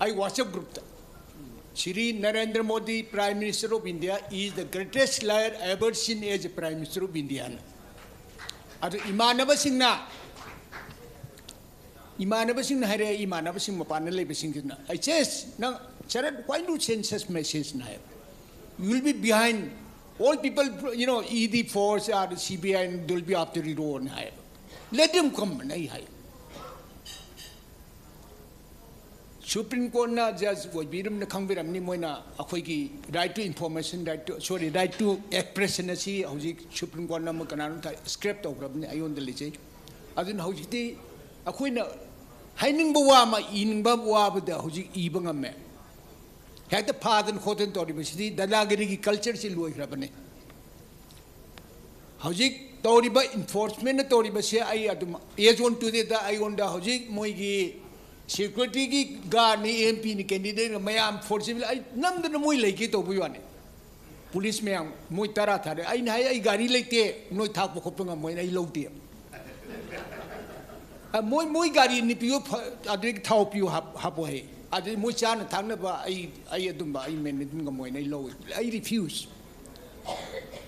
ꯑꯩ WhatsApp groupꯇ, "Shri Narendra Modi, Prime Minister of India, is the greatest liar ever seen as a Prime Minister of Indiaꯅ." ꯑꯗꯨ ꯏꯃꯥꯟꯅꯕꯁꯤꯡꯅ, ꯏꯃꯥꯟꯅꯕꯁꯤꯡꯅ ꯍꯥꯏꯔꯛꯑꯦ, ꯏꯃꯥꯟꯅꯕꯁꯤꯡ ꯃꯄꯥꯟꯗ ꯂꯩꯕꯁꯤꯡꯁꯤꯅ, "ꯑꯩ ꯆꯦꯁ, ꯅꯪ, Sharad, why do you send such messageꯅ high? You will be behind. All people, you know, E D force or C B I and they'll be after you," high. "Let them comeꯅ ꯑꯩ ꯍꯥꯏ꯫ Supreme Courtꯅ judge ꯑꯣꯏꯕꯤꯔꯝꯅ ꯈꯪꯕꯤꯔꯝꯅꯤ, ꯃꯣꯏꯅ ꯑꯩꯈꯣꯏꯒꯤ right to information, right to, sorry, right to expression ꯑꯁꯤ ꯍꯧꯖꯤꯛ Supreme Courtꯅ ꯑꯃ ꯀꯅꯥꯅꯣꯝꯇ scrap ꯇꯧꯈ꯭ꯔꯕꯅꯤ, ꯑꯩꯉꯣꯟꯗ ꯂꯩꯖꯩ꯫ ꯑꯗꯨꯅ ꯍꯧꯖꯤꯛꯇꯤ ꯑꯩꯈꯣꯏꯅ ꯍꯥꯏꯅꯤꯡꯕ ꯋꯥ ꯑꯃ, ꯏꯅꯤꯡꯕ ꯋꯥꯕꯗ ꯍꯧꯖꯤꯛ ꯏꯕ ꯉꯝꯃꯦ꯫ ꯍꯦꯛꯇ ꯐꯥꯗꯅ ꯈꯣꯠꯇꯅ ꯇꯧꯔꯤꯕꯁꯤꯗꯤ ꯗꯗꯥꯒꯤꯔꯤꯒꯤ cultureꯁꯤ ꯂꯣꯏꯈ꯭ꯔꯕꯅꯤ꯫ ꯍꯧꯖꯤꯛ ꯇꯧꯔꯤꯕ enforcementꯅ ꯇꯧꯔꯤꯕꯁꯦ ꯑꯩ ꯑꯗꯨꯝ, as on todayꯗ ꯑꯩꯉꯣꯟꯗ ꯍꯧꯖꯤꯛ ꯃꯣꯏꯒꯤ securityꯒꯤ guardꯅꯤ, M Pꯅꯤ, candidateꯅ ꯃꯌꯥꯝ forceable, ꯑꯩ ꯅꯝꯗꯅ ꯃꯣꯏ ꯂꯩꯒꯦ ꯇꯧꯕꯒꯤ ꯋꯥꯅꯤ꯫ Police ꯃꯌꯥꯝ ꯃꯣꯏ ꯇꯔꯥ ꯊꯥꯔꯦ꯫ ꯑꯩꯅ ꯍꯥꯏ, "ꯑꯩ ꯒꯥꯔꯤ ꯂꯩꯇꯦ, ꯅꯣꯏ ꯊꯥꯛꯄ ꯈꯣꯠꯄ ꯉꯝꯃꯣꯏꯅ ꯑꯩ ꯂꯧꯗꯦ"꯫ ꯑ, ꯃꯣꯏ, ꯃꯣꯏ ꯒꯥꯔꯤ ꯑꯅꯤ ꯄꯤꯌꯨ, ꯐ-, ꯑꯗꯨꯗꯒꯤ ꯊꯥꯎ ꯄꯤꯌꯨ ꯍꯥꯞ-, ꯍꯥꯞꯄꯣ ꯍꯥꯏ꯫ ꯑꯗꯨꯗꯤ ꯃꯣꯏ ꯆꯥꯅ ꯊꯛꯅꯕ ꯑꯩ, ꯑꯩ ꯑꯗꯨꯝꯕ ꯑꯩ manage ꯑꯗꯨꯝ ꯉꯝꯃꯣꯏꯅ ꯑꯩ ꯂꯧꯏ꯫ ꯑꯩ refuse꯫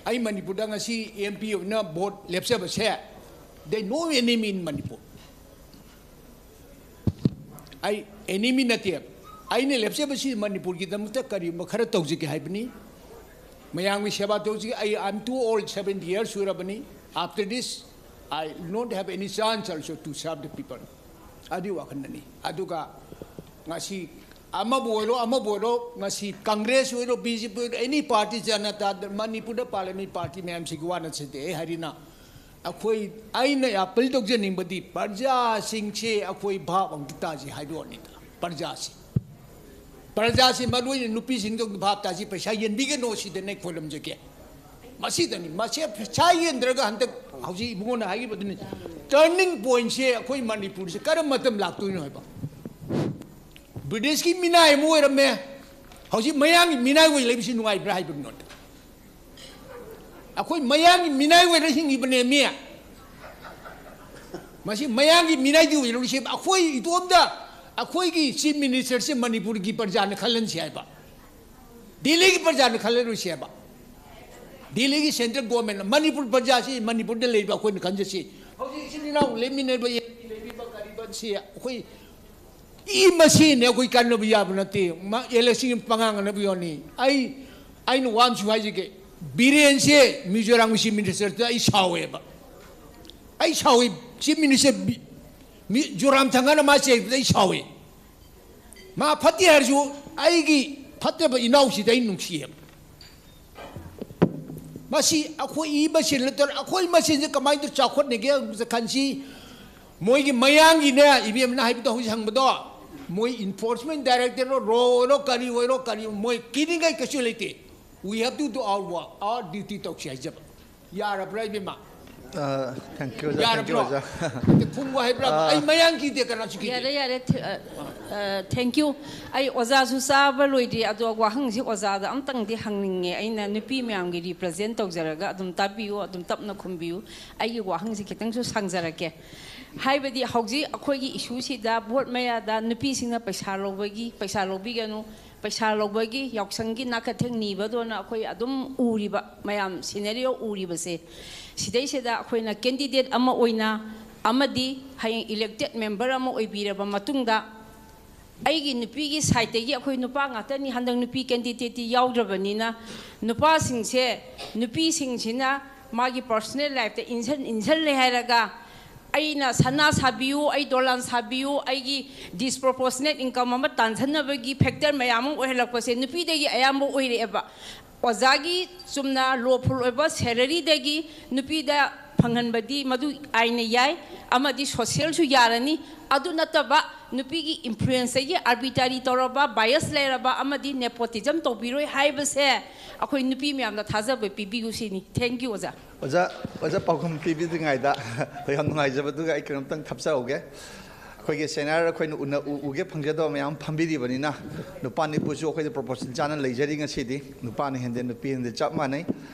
ꯑꯩ ꯃꯅꯤꯄꯨꯔꯗ ꯉꯁꯤ M P ꯑꯣꯏꯅ vote ꯂꯦꯞꯆꯕꯁꯦ, they no enemy in Manipur꯫ ꯑꯩ enemy ꯅꯠꯇꯦ꯫ ꯑꯩꯅ ꯂꯦꯞꯆꯕꯁꯤ ꯃꯅꯤꯄꯨꯔꯒꯤꯗꯃꯛꯇ ꯀꯔꯤꯒꯨꯝꯕ ꯈꯔ ꯇꯧꯖꯒꯦ ꯍꯥꯏꯕꯅꯤ꯫ ꯃꯌꯥꯝꯒꯤ ꯁꯦꯕꯥ ꯇꯧꯖꯒꯦ꯫ ꯑꯩ, I'm too old, seventy years ꯁꯨꯔꯕꯅꯤ꯫ After this, I don't have any chance also to serve the people꯫ ꯑꯗꯨꯒꯤ ꯋꯥꯈꯜꯗꯅꯤ꯫ ꯑꯗꯨꯒ ꯉꯁꯤ ꯑꯃꯕꯨ ꯑꯣꯏꯔꯣ, ꯑꯃꯕꯨ ꯑꯣꯏꯔꯣ, ꯉꯁꯤ Congress ꯑꯣꯏꯔꯣ, B J P ꯑꯣꯏꯔꯣ, any party, ꯖꯅꯇꯥ ꯗꯜ, ꯃꯅꯤꯄꯨꯔꯗ ꯄꯥꯜꯂꯝꯃꯤ party ꯃꯌꯥꯝꯁꯤꯒꯤ ꯋꯥ ꯅꯠꯆꯗꯦ꯫ ꯑꯩ ꯍꯥꯏꯔꯤꯅ, ꯑꯩꯈꯣꯏ, ꯑꯩꯅ appeal ꯇꯧꯖꯅꯤꯡꯕꯗꯤ ꯄ꯭ꯔꯖꯥꯁꯤꯡꯁꯦ ꯑꯩꯈꯣꯏ ꯚꯥꯞ ꯑꯝꯇ ꯇꯥꯁꯤ ꯍꯥꯏꯕ ꯋꯥꯅꯤꯗ꯫ ꯄ꯭ꯔꯖꯥꯁꯤ, ꯄ꯭ꯔꯖꯥꯁꯤ, ꯃꯔꯨ ꯑꯣꯏꯅ ꯅꯨꯄꯤꯁꯤꯡꯗꯣ ꯚꯥꯞ ꯇꯥꯁꯤ, ꯄꯩꯁꯥ ꯌꯦꯟꯕꯤꯒꯅꯣ ꯁꯤꯗꯅ ꯑꯩ ꯈꯣꯏꯔꯝꯖꯒꯦ꯫ ꯃꯁꯤꯗꯅꯤ꯫ ꯃꯁꯤ ꯄꯩꯁꯥ ꯌꯦꯟꯗ꯭ꯔꯒ ꯍꯟꯗꯛ ꯍꯧꯖꯤꯛ ꯏꯕꯨꯡꯉꯣꯅ ꯍꯥꯏꯈꯤꯕꯗꯨꯅꯤ, ꯇꯔꯅꯤꯡ ꯄꯣꯏꯟꯁꯦ ꯑꯩꯈꯣꯏ ꯃꯅꯤꯄꯨꯔꯁꯦ ꯀꯔꯝꯕ ꯃꯇꯝ ꯂꯥꯛꯇꯣꯏꯅꯣ ꯍꯥꯏꯕ꯫ ꯕ꯭ꯔꯤꯇꯤꯁꯀꯤ ꯃꯤꯅꯥꯏ ꯑꯃ ꯑꯣꯏꯔꯝꯃꯦ, ꯍꯧꯖꯤꯛ ꯃꯌꯥꯡꯒꯤ ꯃꯤꯅꯥꯏ ꯑꯣꯏ ꯂꯩꯕꯁꯤ ꯅꯨꯡꯉꯥꯏꯕ꯭ꯔꯥ ꯍꯥꯏꯕ ꯅꯣꯠꯇ꯫ ꯑꯩꯈꯣꯏ ꯃꯌꯥꯡꯒꯤ ꯃꯤꯅꯥꯏ ꯑꯣꯏꯔ ꯍꯤꯡꯉꯤꯕꯅꯦ ꯃꯤ꯫ ꯃꯁꯤ ꯃꯌꯥꯡꯒꯤ ꯃꯤꯅꯥꯏꯗꯤ ꯑꯣꯏꯔꯔꯣꯏꯁꯦ꯫ ꯑꯩꯈꯣꯏ ꯏꯇꯣꯝꯇ ꯑꯩꯈꯣꯏꯒꯤ ꯆꯤꯐ ꯃꯤꯅꯤꯁꯇꯔꯁꯦ ꯃꯅꯤꯄꯨꯔꯒꯤ ꯄ꯭ꯔꯖꯥꯅ ꯈꯜꯍꯟꯁꯤ ꯍꯥꯏꯕ, ꯗꯦꯜꯂꯤꯒꯤ ꯄ꯭ꯔꯖꯥꯅ ꯈꯜꯍꯜꯂꯣꯏꯁꯤ ꯍꯥꯏꯕ꯫ ꯗꯦꯜꯂꯤꯒꯤ ꯁꯦꯟꯇ꯭ꯔꯦꯜ ꯒꯣꯔꯃꯦꯟꯅ ꯃꯅꯤꯄꯨꯔ ꯄ꯭ꯔꯖꯥꯁꯤ, ꯃꯅꯤꯄꯨꯔꯗ ꯂꯩꯔꯤꯕ ꯑꯩꯈꯣꯏꯅ ꯈꯟꯖꯁꯤ꯫ ꯍꯧꯖꯤꯛ ꯏꯆꯤꯟ ꯏꯅꯥꯎ ꯂꯩꯃꯤꯟꯅꯔꯤꯕ, ꯂꯩꯔꯤꯕ ꯀꯔꯤꯕꯁꯤ ꯑꯩꯈꯣꯏ ꯏ ꯃꯁꯦꯟꯅꯦ, ꯑꯩꯈꯣꯏ ꯀꯥꯟꯅꯕ ꯌꯥꯕ ꯅꯠꯇꯦ꯫ ꯃꯥ ꯏꯂꯦꯛꯁꯟꯒꯤ ꯄꯉꯥꯡ ꯉꯥꯡꯅꯕ ꯌꯥꯎꯅꯤ꯫ ꯑꯩ, ꯑꯩꯅ ꯋꯥ ꯑꯃꯁꯨ ꯍꯥꯏꯖꯒꯦ, ꯕꯤꯔꯦꯟꯁꯦ ꯃꯤꯖꯣꯔꯥꯝꯒꯤ ꯆꯤꯐ ꯃꯤꯅꯤꯁꯇꯔꯗ ꯑꯩ ꯁꯥꯎꯋꯦꯕ꯫ ꯑꯩ ꯁꯥꯎꯋꯤ꯫ ꯆꯤꯐ ꯃꯤꯅꯤꯁꯇꯔ ꯕꯤ-, ꯃꯤ-, ꯖꯣꯔꯥꯝ ꯊꯪꯒꯥꯅ ꯃꯥ ꯆꯩꯕꯗ ꯑꯩ ꯁꯥꯎꯋꯤ꯫ ꯃꯥ ꯐꯠꯇꯦ ꯍꯥꯏꯔꯁꯨ ꯑꯩꯒꯤ ꯐꯠꯇꯕ ꯏꯅꯥꯎꯁꯤꯗ ꯑꯩ ꯅꯨꯡꯁꯤꯌꯦꯕ꯫ ꯃꯁꯤ ꯑꯩꯈꯣꯏ ꯏ ꯃꯁꯦꯟ ꯅꯠꯇꯅ ꯑꯩꯈꯣꯏ ꯃꯁꯦꯟꯁꯦ ꯀꯃꯥꯏꯅ ꯇꯧꯔ ꯆꯥꯎꯈꯠꯅꯒꯦ ꯍꯥꯏꯕꯗ ꯈꯟꯁꯤ꯫ ꯃꯣꯏꯒꯤ ꯃꯌꯥꯡꯒꯤꯅꯦ, ꯏꯕꯦꯝꯅ ꯍꯥꯏꯕꯗꯣ, ꯍꯧꯖꯤꯛ ꯍꯪꯕꯗꯣ, ꯃꯣꯏ ꯏꯟꯐꯣꯔꯁꯃꯦꯟ ꯗꯥꯏꯔꯦꯛꯇꯣꯔꯦꯠ, ꯔꯣ ꯑꯣꯏꯔꯣ, ꯀꯔꯤ ꯑꯣꯏꯔꯣ, ꯀꯔꯤ, ꯃꯣꯏ ꯀꯤꯅꯤꯡꯉꯥꯏ ꯀꯩꯁꯨ ꯂꯩꯇꯦ꯫ We have to do our work, our duty ꯇꯧꯁꯤ ꯍꯥꯏꯖꯕ꯫ ꯌꯥꯔꯕ꯭ꯔꯥ, ꯏꯕꯦꯝꯃ? ꯑ, thank you, ꯑꯣꯖꯥ꯫ Thank you, ꯌꯥꯔꯕ꯭ꯔꯣ? ꯑꯣꯖꯥ꯫ ꯑꯗ ꯈꯨꯝꯃꯨ ꯍꯥꯏꯕ꯭ꯔꯥ? ꯑ, ꯑꯩ ꯃꯌꯥꯡ ꯀꯤꯗꯦ, ꯀꯅꯥꯁꯨ ꯀꯤꯗꯦ꯫ ꯌꯥꯔꯦ, ꯌꯥꯔꯦ꯫ ꯊ-, ꯑ, ꯑ, thank you꯫ ꯑꯩ ꯑꯣꯖꯥꯁꯨ ꯆꯥꯕ ꯂꯣꯏꯗ꯭ꯔꯤ, ꯑꯗꯣ ꯋꯥꯍꯪꯁꯤ ꯑꯣꯖꯥꯗ ꯑꯝꯇꯪꯗꯤ ꯍꯪꯅꯤꯡꯉꯦ꯫ ꯑꯩꯅ ꯅꯨꯄꯤ ꯃꯌꯥꯝꯒꯤ represent ꯇꯧꯖꯔꯒ ꯑꯗꯨꯝ ꯇꯥꯕꯤꯌꯨ, ꯑꯗꯨꯝ ꯇꯞꯅ ꯈꯨꯝꯕꯤꯌꯨ꯫ ꯑꯩꯒꯤ ꯋꯥꯍꯪꯁꯤ ꯈꯤꯇꯪꯁꯨ ꯁꯥꯡꯖꯔꯛꯀꯦ꯫ ꯍꯥꯏꯕꯗꯤ ꯍꯧꯖꯤꯛ ꯑꯩꯈꯣꯏꯒꯤ ꯏꯁꯨꯁꯤꯗ ꯚꯣꯠ ꯃꯌꯥꯗ ꯅꯨꯄꯤꯁꯤꯡꯅ ꯄꯩꯁꯥ ꯂꯧꯕꯒꯤ, ꯄꯩꯁꯥ ꯂꯧꯕꯤꯒꯅꯨ, ꯄꯩꯁꯥ ꯂꯧꯕꯒꯤ ꯌꯥꯎꯁꯪꯒꯤ ꯅꯥꯀꯊꯦꯡ ꯅꯤꯕꯗꯣꯅ ꯑꯩꯈꯣꯏ ꯑꯗꯨꯝ ꯎꯔꯤꯕ, ꯃꯌꯥꯝ scenario ꯎꯔꯤꯕꯁꯦ, ꯁꯤꯗꯩꯁꯤꯗ ꯑꯩꯈꯣꯏꯅ candidate ꯑꯃ ꯑꯣꯏꯅ ꯑꯃꯗꯤ ꯍꯌꯦꯡ elected member ꯑꯃ ꯑꯣꯏꯕꯤꯔꯕ ꯃꯇꯨꯡꯗ ꯑꯩꯒꯤ ꯅꯨꯄꯤꯒꯤ sideꯇꯒꯤ, ꯑꯩꯈꯣꯏ ꯅꯨꯄꯥ ꯉꯥꯛꯇꯅꯤ, ꯍꯟꯗꯛ ꯅꯨꯄꯤ candidateꯇꯤ ꯌꯥꯎꯗ꯭ꯔꯕꯅꯤꯅ, ꯅꯨꯄꯥꯁꯤꯡꯁꯦ, ꯅꯨꯄꯤꯁꯤꯡꯁꯤꯅ ꯃꯥꯒꯤ personal lifeꯇ ꯏꯟꯁꯟ-, ꯏꯟꯁꯜꯂꯦ ꯍꯥꯏꯔꯒ, ꯑꯩꯅ ꯁꯅꯥ ꯁꯥꯕꯤꯌꯨ, ꯑꯩ ꯗꯣꯂꯥꯟ ꯁꯥꯕꯤꯌꯨ, ꯑꯩꯒꯤ disproportionate income ꯑꯃ ꯇꯥꯟꯁꯤꯟꯅꯕꯒꯤ factor ꯃꯌꯥꯝ ꯑꯃ ꯑꯣꯏꯍꯜꯂꯛꯄꯁꯦ ꯅꯨꯄꯤꯗꯒꯤ ꯑꯌꯥꯝꯕ ꯑꯣꯏꯔꯛꯑꯦꯕ꯫ ꯑꯣꯖꯥꯒꯤ ꯆꯨꯝꯅ lawful ꯑꯣꯏꯕ salaryꯗꯒꯤ ꯅꯨꯄꯤꯗ ꯐꯪꯍꯟꯕꯗꯤ ꯃꯗꯨ ꯑꯥꯏꯟꯅ ꯌꯥꯏ, ꯑꯃꯗꯤ socialꯁꯨ ꯌꯥꯔꯅꯤ꯫ ꯑꯗꯨ ꯅꯠꯇꯕ ꯅꯨꯄꯤꯒꯤ ꯏꯟꯐ꯭ꯂꯨꯌꯦꯟꯁꯇꯒꯤ ꯑꯥꯔꯕꯤꯇ꯭ꯔꯥꯔꯤ ꯇꯧꯔꯕ, ꯕꯥꯏꯁ ꯂꯩꯔꯕ ꯑꯃꯗꯤ ꯅꯦꯄꯣꯇꯤꯖꯝ ꯇꯧꯕꯤꯔꯣꯏ ꯍꯥꯏꯕꯁꯦ ꯑꯩꯈꯣꯏ ꯅꯨꯄꯤ ꯃꯌꯥꯝꯗ ꯊꯥꯖꯕ ꯄꯤꯕꯤꯌꯨ ꯁꯤꯅꯤ꯫ Thank you, ꯑꯣꯖꯥ꯫ ꯑꯣꯖꯥ, ꯑꯣꯖꯥ ꯄꯥꯎꯈꯨꯝ ꯄꯤꯕꯤꯗ꯭ꯔꯤꯉꯩꯗ ꯑꯩꯈꯣꯏ ꯌꯥꯝ ꯅꯨꯡꯉꯥꯏꯖꯕꯗꯨꯒ ꯑꯩ ꯀꯩꯅꯣꯝꯇꯪ ꯊꯞꯆꯍꯧꯒꯦ꯫ ꯑꯩꯈꯣꯏꯒꯤ ꯁꯦꯅꯤꯌꯔ ꯑꯩꯈꯣꯏꯅ ꯎꯅ-, ꯎ-, ꯎꯒꯦ ꯐꯪꯖꯗꯕ ꯃꯌꯥꯝ ꯐꯝꯕꯤꯔꯤꯕꯅꯤꯅ ꯅꯨꯄꯥ ꯅꯤꯄꯨꯁꯨ ꯑꯩꯈꯣꯏꯗ ꯄ꯭ꯔꯣꯄꯣꯔꯁꯟ ꯆꯥꯅ ꯂꯩꯖꯔꯤ ꯉꯁꯤꯗꯤ꯫ ꯅꯨꯄꯥꯅ ꯍꯦꯟꯗꯦ, ꯅꯨꯄꯤ ꯍꯦꯟꯗꯦ, ꯆꯞ ꯃꯥꯟꯅꯩ꯫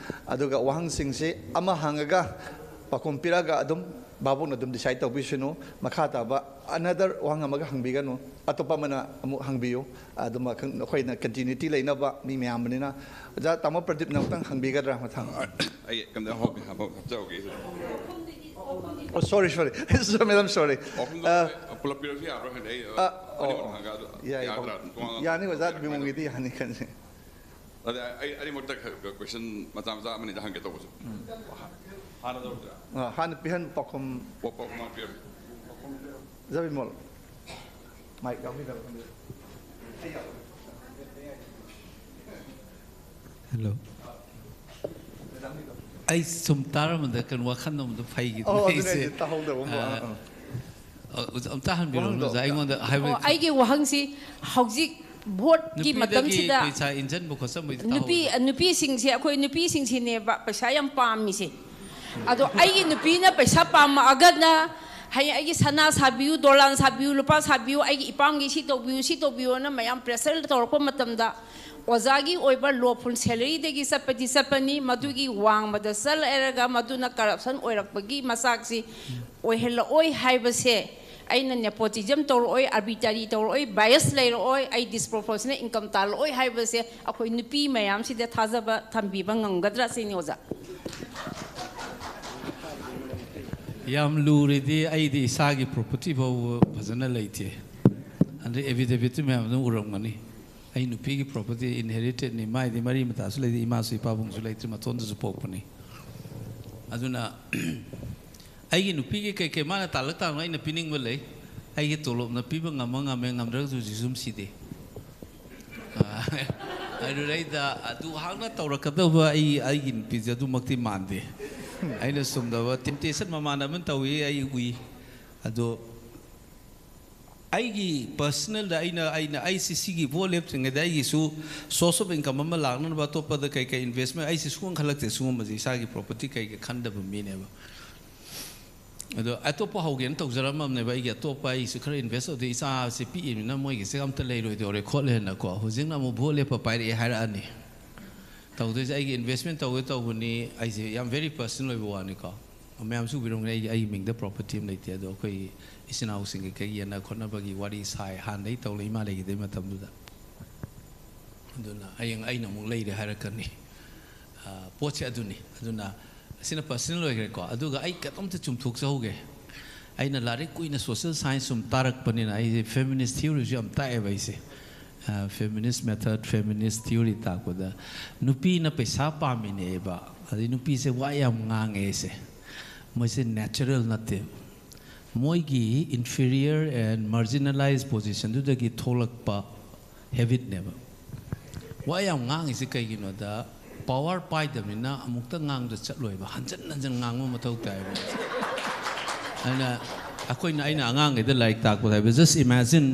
ꯑꯗꯨꯒ ꯋꯥꯍꯪꯁꯤꯡꯁꯤ ꯑꯃ ꯍꯪꯉꯒ ꯄꯥꯎꯈꯨꯝ ꯄꯤꯔꯛꯑꯒ ꯑꯗꯨꯝ ꯚꯥꯕꯣꯛꯅ ꯑꯗꯨꯝ ꯗꯤꯁꯥꯏꯠ ꯇꯧꯕꯤꯁꯅꯨ꯫ ꯃꯈꯥ ꯇꯥꯕ another ꯋꯥꯍꯪ ꯑꯃꯒ ꯍꯪꯕꯤꯒꯅꯨ, ꯑꯇꯣꯞꯄ ꯑꯃꯅ ꯑꯃꯨꯛ ꯍꯪꯕꯤꯌꯨ꯫ ꯑꯗꯨꯝ ꯑꯩꯈꯣꯏꯅ ꯀꯟꯇꯤꯅ꯭ꯌꯨꯇꯤ ꯂꯩꯅꯕ ꯃꯤ ꯃꯌꯥꯝꯕꯅꯤꯅ꯫ ꯑꯣꯖꯥ ꯇꯥꯃꯣ ꯄ꯭ꯔꯗꯤꯞꯅ ꯑꯃꯨꯛꯇꯪ ꯍꯪꯕꯤꯒꯗ꯭ꯔꯥ ꯃꯊꯪ? ꯑꯩ ꯀꯩꯝꯇ ꯍꯣꯞ-, ꯍꯥꯞꯄ-, ꯍꯥꯞꯆꯍꯧꯒꯦ ꯁꯤꯗ꯫ ꯑꯣ, ꯁꯣꯔꯤ, ꯁꯣꯔꯤ꯫ ꯁꯣꯔꯤ, ꯃꯦꯗꯥꯝ, ꯁꯣꯔꯤ꯫ ꯑꯍꯨꯝꯗꯣ ꯑ, ꯄꯨꯂꯞ ꯄꯤꯔꯁꯨ ꯌꯥꯕ꯭ꯔꯥ ꯈꯪꯗꯦ꯫ ꯑꯩ ꯑ, ꯑꯣ, ꯑꯅꯤꯃꯛ ꯍꯪꯉꯒ ꯑꯗꯨ ꯌꯥꯏ, ꯌꯥꯗ꯭ꯔꯥ? ꯑꯍꯨꯝ꯫ ꯑꯗꯨꯝ ꯇꯣꯉꯥꯟꯅ ꯌꯥꯅꯤ, ꯑꯣꯖꯥ ꯍꯪꯉꯛꯀꯦ꯫ ꯕꯤꯃꯣꯜꯒꯤꯗꯤ ꯌꯥꯅꯤ ꯈꯟꯖꯩ꯫ ꯑꯗ ꯑꯩ ꯑꯅꯤꯃꯛꯇ ꯈ-, ꯈ-, ꯀꯣꯏꯁꯟ ꯃꯆꯥ ꯃꯆꯥ ꯑꯃꯅꯤꯗ ꯍꯪꯒꯦ ꯇꯧꯕꯁꯨ꯫ ꯎꯝ꯫ ꯍꯥꯟꯅ ꯇꯧꯔꯁꯤꯔꯥ? ꯑ, ꯍꯥꯟꯅ ꯄꯤꯍꯟꯕ ꯄꯥꯎꯈꯨꯝ꯫ ꯄꯥꯎ-, ꯄꯥꯎꯈꯨꯝ ꯍꯥꯟꯅ ꯄꯤꯔꯝꯃꯤ꯫ ꯑꯣꯖꯥ ꯕꯤꯃꯣꯜ꯫ ꯃꯥꯏꯛ ꯌꯥꯎꯕꯤꯗꯕ ꯈꯪꯗꯦ꯫ ꯍꯦꯜꯂꯣ꯫ ꯑꯩ ꯁꯨꯝ ꯇꯥꯔꯝꯕꯗ ꯀꯩꯅꯣ ꯋꯥꯈꯜ ꯑꯃꯗ ꯐꯩꯈꯤꯗꯅ ꯑꯣ, ꯑꯗꯨꯅꯦ ꯑꯩꯁꯦ, ꯑꯩꯁꯦ ꯇꯥꯍꯧꯗꯕ ꯑꯃ, ꯑ, ꯑꯥ, ꯑꯥ꯫ ꯑ, ꯑꯝꯇ ꯍꯟꯕꯤꯔꯛꯎꯅꯦ, ꯋꯥꯍꯪꯗꯣ ꯑꯣꯖꯥ, ꯑꯝꯇ꯫ ꯑꯩꯉꯣꯟꯗ ꯍꯥꯏꯕ ꯑꯣ, ꯑꯩꯒꯤ ꯋꯥꯍꯪꯁꯤ ꯍꯧꯖꯤꯛ ꯚꯣꯠꯀꯤ ꯅꯨꯄꯤꯗꯒꯤ ꯃꯇꯝꯁꯤꯗ ꯄꯩꯁꯥ ꯏꯟꯖꯟꯕ ꯈꯣꯠꯆꯟꯕꯩꯗꯤ ꯅꯨꯄꯤ, ꯇꯥꯍꯧꯗ꯭ꯔꯦ꯫ ꯅꯨꯄꯤꯁꯤꯡꯁꯦ, ꯑꯩꯈꯣꯏ ꯅꯨꯄꯤꯁꯤꯡꯁꯤꯅꯦꯕ ꯄꯩꯁꯥ ꯌꯥꯝ ꯄꯥꯝꯃꯤꯁꯦ꯫ ꯑꯗꯣ ꯑꯩꯒꯤ ꯅꯨꯄꯤꯅ ꯄꯩꯁꯥ ꯄꯥꯝꯃꯛꯑꯒꯅ ꯍꯌꯦꯡ ꯑꯩꯒꯤ ꯁꯅꯥ ꯁꯥꯕꯤꯌꯨ, ꯗꯣꯂꯥꯟ ꯁꯥꯕꯤꯌꯨ, ꯂꯨꯄꯥ ꯁꯥꯕꯤꯌꯨ, ꯑꯩꯒꯤ ꯏꯄꯥꯝꯒꯤ ꯁꯤ ꯇꯧꯕꯤꯌꯨ, ꯁꯤ ꯇꯧꯕꯤꯌꯨꯅ ꯃꯌꯥꯝ ꯄ꯭ꯔꯦꯁꯔ ꯇꯧꯔꯛꯄ ꯃꯇꯝꯗ ꯑꯣꯖꯥꯒꯤ ꯑꯣꯏꯕ ꯂꯣꯐꯨꯜ ꯁꯦꯂꯔꯤꯗꯒꯤ ꯆꯠꯄꯗꯤ ꯆꯠꯄꯅꯤ, ꯃꯗꯨꯒꯤ ꯋꯥꯡꯃꯗ ꯆꯠꯂꯔꯒ ꯃꯗꯨꯅ ꯀꯔꯞꯁꯟ ꯑꯣꯏꯔꯛꯄꯒꯤ ꯃꯆꯥꯛꯁꯤ ꯑꯣꯏꯍꯜꯂꯛꯑꯣꯏ ꯍꯥꯏꯕꯁꯦ, ꯑꯩꯅ ꯅꯦꯄꯣꯇꯤꯖꯝ ꯇꯧꯔꯛꯑꯣꯏ, ꯑꯥꯔꯕꯤꯇ꯭ꯔꯥꯔꯤ ꯇꯧꯔꯛꯑꯣꯏ, ꯕꯥꯏꯁ ꯂꯩꯔꯛꯑꯣꯏ, ꯑꯩ ꯗꯤꯁꯄ꯭ꯔꯣꯄꯣꯔꯁꯅꯦꯠ ꯏꯟꯀꯝ ꯇꯥꯜꯂꯛꯑꯣꯏ ꯍꯥꯏꯕꯁꯦ ꯑꯩꯈꯣꯏ ꯅꯨꯄꯤ ꯃꯌꯥꯝꯁꯤꯗ ꯊꯥꯖꯕ ꯊꯝꯕꯤꯕ ꯉꯝꯒꯗ꯭ꯔꯥ ꯁꯤꯅꯤ ꯑꯣꯖꯥ꯫ ꯌꯥꯝ ꯂꯨꯔꯤꯗꯤ ꯑꯩꯗꯤ ꯏꯁꯥꯒꯤ ꯄ꯭ꯔꯣꯄꯔꯇꯤ ꯐꯥꯎꯕ ꯐꯖꯅ ꯂꯩꯇꯦ꯫ ꯑꯗꯩ ꯑꯦꯐꯤꯗꯦꯕꯤꯠꯇꯨ ꯃꯌꯥꯝ ꯑꯗꯨꯝ ꯎꯔꯝꯒꯅꯤ꯫ ꯑꯩ ꯅꯨꯄꯤꯒꯤ ꯄ꯭ꯔꯣꯄꯔꯇꯤ ꯏꯟꯍꯦꯔꯤꯇꯦꯠꯅꯤ, ꯃꯥꯏꯗꯤ ꯃꯔꯤ ꯃꯇꯥꯁꯨ ꯂꯩꯇꯦ, ꯏꯃꯥꯁꯨ ꯏꯄꯥꯕꯨꯡꯁꯨ ꯂꯩꯇ꯭ꯔꯤ, ꯃꯇꯣꯟꯗꯁꯨ ꯄꯣꯛꯄꯅꯤ꯫ ꯑꯗꯨꯅ ꯑꯩꯒꯤ ꯅꯨꯄꯤꯒꯤ ꯀꯩꯀꯩ ꯃꯥꯅ ꯇꯥꯜꯂꯛ ꯇꯥꯜꯂꯛ ꯑꯩꯅ ꯄꯤꯅꯤꯡꯕ ꯂꯩ꯫ ꯑꯩꯒꯤ ꯇꯣꯂꯣꯞꯅ ꯄꯤꯕ ꯉꯝꯃ ꯉꯝꯃꯦ, ꯉꯝꯗ꯭ꯔꯒꯁꯨ ꯍꯧꯖꯤꯛꯁꯨ ꯑꯗꯨꯝ ꯁꯤꯗꯦ꯫ ꯑ, ꯑꯗꯨꯗꯩꯗ ꯑꯗꯨ ꯍꯥꯛꯅ ꯇꯧꯔꯛꯀꯗꯕ ꯑꯩ, ꯑꯩꯒꯤ ꯅꯨꯄꯤꯁꯦ ꯑꯗꯨꯃꯛꯇꯤ ꯃꯥꯟꯗꯦ꯫ ꯑꯩꯅ ꯆꯨꯝꯗꯕ ꯇꯦꯝꯇꯦꯁꯟ ꯃꯃꯥꯟꯅꯕꯅ ꯇꯧꯏ, ꯑꯩ ꯎꯏ꯫ ꯑꯗꯣ ꯑꯩꯒꯤ ꯄꯔꯁꯅꯦꯜꯗ ꯑꯩꯅ ꯑꯩꯅ ꯑꯩꯁꯤ ꯁꯤꯒꯤ ꯚꯣꯠ ꯂꯦꯞꯇ꯭ꯔꯤꯉꯩꯗ ꯑꯩꯒꯤꯁꯨ ꯁꯣꯔꯁ ꯑꯣꯐ ꯏꯟꯀꯝ ꯑꯃ ꯂꯥꯛꯅꯅꯕ ꯑꯇꯣꯞꯄꯗ ꯀꯩ ꯀꯩ ꯏꯟꯚꯦꯁꯃꯦꯟ ꯑꯩꯁꯦ ꯁꯨꯡꯈꯟ ꯈꯜꯂꯛꯇꯦ꯫ ꯁꯤꯒꯨꯝꯕꯁꯦ ꯏꯁꯥꯒꯤ ꯄ꯭ꯔꯣꯄꯔꯇꯤ ꯀꯩꯒ ꯈꯟꯗꯕ ꯃꯤꯅꯦꯕ꯫ ꯑꯗꯣ ꯑꯇꯣꯞꯄ ꯍꯧꯒꯦꯅ ꯇꯧꯖꯔꯝꯃꯕꯅꯦꯕ꯫ ꯑꯩꯒꯤ ꯑꯇꯣꯞꯄ ꯑꯩꯁꯨ ꯈꯔ ꯏꯟꯚꯦꯁ ꯇꯧꯗꯦ, ꯏꯆꯥꯁꯦ ꯄꯤꯛꯏꯕꯅꯤꯅ ꯃꯣꯏꯒꯤꯁꯦ ꯑꯝꯇ ꯂꯩꯔꯣꯏꯗꯧꯔꯦ ꯈꯣꯠꯂꯦꯅꯀꯣ꯫ ꯍꯧꯖꯤꯛꯅ ꯑꯃꯨꯛ ꯚꯣꯠ ꯂꯦꯞꯄ ꯄꯥꯏꯔꯛꯑꯦ ꯍꯥꯏꯔꯛꯑꯅꯤ꯫ ꯇꯧꯗꯣꯏꯁꯦ ꯑꯩꯒꯤ ꯏꯟꯚꯦꯁꯃꯦꯟ ꯇꯧꯒꯦ ꯇꯧꯕꯅꯤ꯫ ꯑꯩꯁꯦ ꯌꯥꯝ ꯚꯦꯔꯤ ꯄꯔꯁꯅꯦꯜ ꯑꯣꯏꯕ ꯋꯥꯅꯤꯀꯣ꯫ ꯃꯌꯥꯝꯁꯨ ꯎꯕꯤꯔꯝꯒꯅꯤ, ꯑꯩꯒꯤ ꯑꯩꯒꯤ ꯃꯤꯡꯗ ꯄ꯭ꯔꯣꯄꯔꯇꯤ ꯑꯃ ꯂꯩꯇꯦ꯫ ꯑꯗꯣ ꯑꯩꯈꯣꯏꯒꯤ ꯏꯆꯤꯟ ꯏꯅꯥꯎꯁꯤꯡꯒꯤ ꯀꯩ ꯌꯦꯟꯅ ꯈꯣꯠꯅꯕꯒꯤ ꯋꯥꯔꯤ ꯁꯥꯏ ꯍꯥꯟꯅꯗꯒꯤ ꯇꯧꯅ ꯏꯃꯥ ꯂꯩꯈꯤꯗꯩ ꯃꯇꯝꯗꯨꯗ꯫ ꯑꯗꯨꯅ ꯍꯌꯦꯡ ꯑꯩꯅ ꯑꯃꯨꯛ ꯂꯩꯔꯦ ꯍꯥꯏꯔꯛꯀꯅꯤ꯫ ꯑ, ꯄꯣꯠꯁꯦ ꯑꯗꯨꯅꯤ꯫ ꯑꯗꯨꯅ ꯑꯁꯤꯅ ꯄꯔꯁꯅꯦꯜ ꯑꯣꯏꯈ꯭ꯔꯦꯀꯣ꯫ ꯑꯗꯨꯒ ꯑꯩ ꯀꯩꯅꯣꯝꯇ ꯆꯨꯝꯊꯣꯛꯆꯍꯧꯒꯦ꯫ ꯑꯩꯅ ꯂꯥꯏꯔꯤꯛ ꯀꯨꯏꯅ ꯁꯣꯁꯤꯌꯦꯜ ꯁꯥꯏꯟꯁ ꯁꯨꯝ ꯇꯥꯔꯛꯄꯅꯤꯅ ꯑꯩꯁꯦ ꯐꯦꯃꯤꯅꯤꯁ ꯊꯤꯑꯣꯔꯤꯁꯨ ꯌꯥꯝ ꯇꯥꯛꯑꯦꯕ ꯑꯩꯁꯦ꯫ ꯐꯦꯃꯤꯅꯤꯁ ꯃꯦꯊꯗ, ꯐꯦꯃꯤꯅꯤꯁ ꯊꯤꯑꯣꯔꯤ ꯇꯥꯛꯄꯗ ꯅꯨꯄꯤꯅ ꯄꯩꯁꯥ ꯄꯥꯝꯃꯤꯅꯦꯕ꯫ ꯑꯗꯩ ꯅꯨꯄꯤꯁꯦ ꯋꯥ ꯌꯥꯝ ꯉꯥꯡꯉꯦ ꯑꯩꯁꯦ꯫ ꯃꯣꯏꯁꯦ ꯅꯦꯆꯔꯦꯜ ꯅꯠꯇꯦ꯫ ꯃꯣꯏꯒꯤ inferior and marginalized positionꯗꯨꯗꯒꯤ ꯊꯣꯛꯂꯛꯄ ꯍꯦꯕꯤꯠꯅꯦꯕ꯫ ꯋꯥ ꯌꯥꯝ ꯉꯥꯡꯉꯤꯁꯦ ꯀꯩꯒꯤꯅꯣꯗ, ꯄꯥꯋꯔ ꯄꯥꯏꯗꯕꯅꯤꯅ ꯑꯃꯨꯛꯇ ꯉꯥꯡꯕꯗ ꯆꯠꯂꯣꯏꯕ, ꯍꯟꯖꯟ ꯍꯟꯖꯟ ꯉꯥꯡꯕ ꯃꯊꯧ ꯇꯥꯏꯕ꯫ ꯑꯗꯨꯅ ꯑꯩꯈꯣꯏꯅ, ꯑꯩꯅ ꯑꯉꯥꯡꯈꯩꯗ ꯂꯥꯏꯔꯤꯛ ꯇꯥꯛꯄꯗ ꯍꯥꯏꯕ, just imagine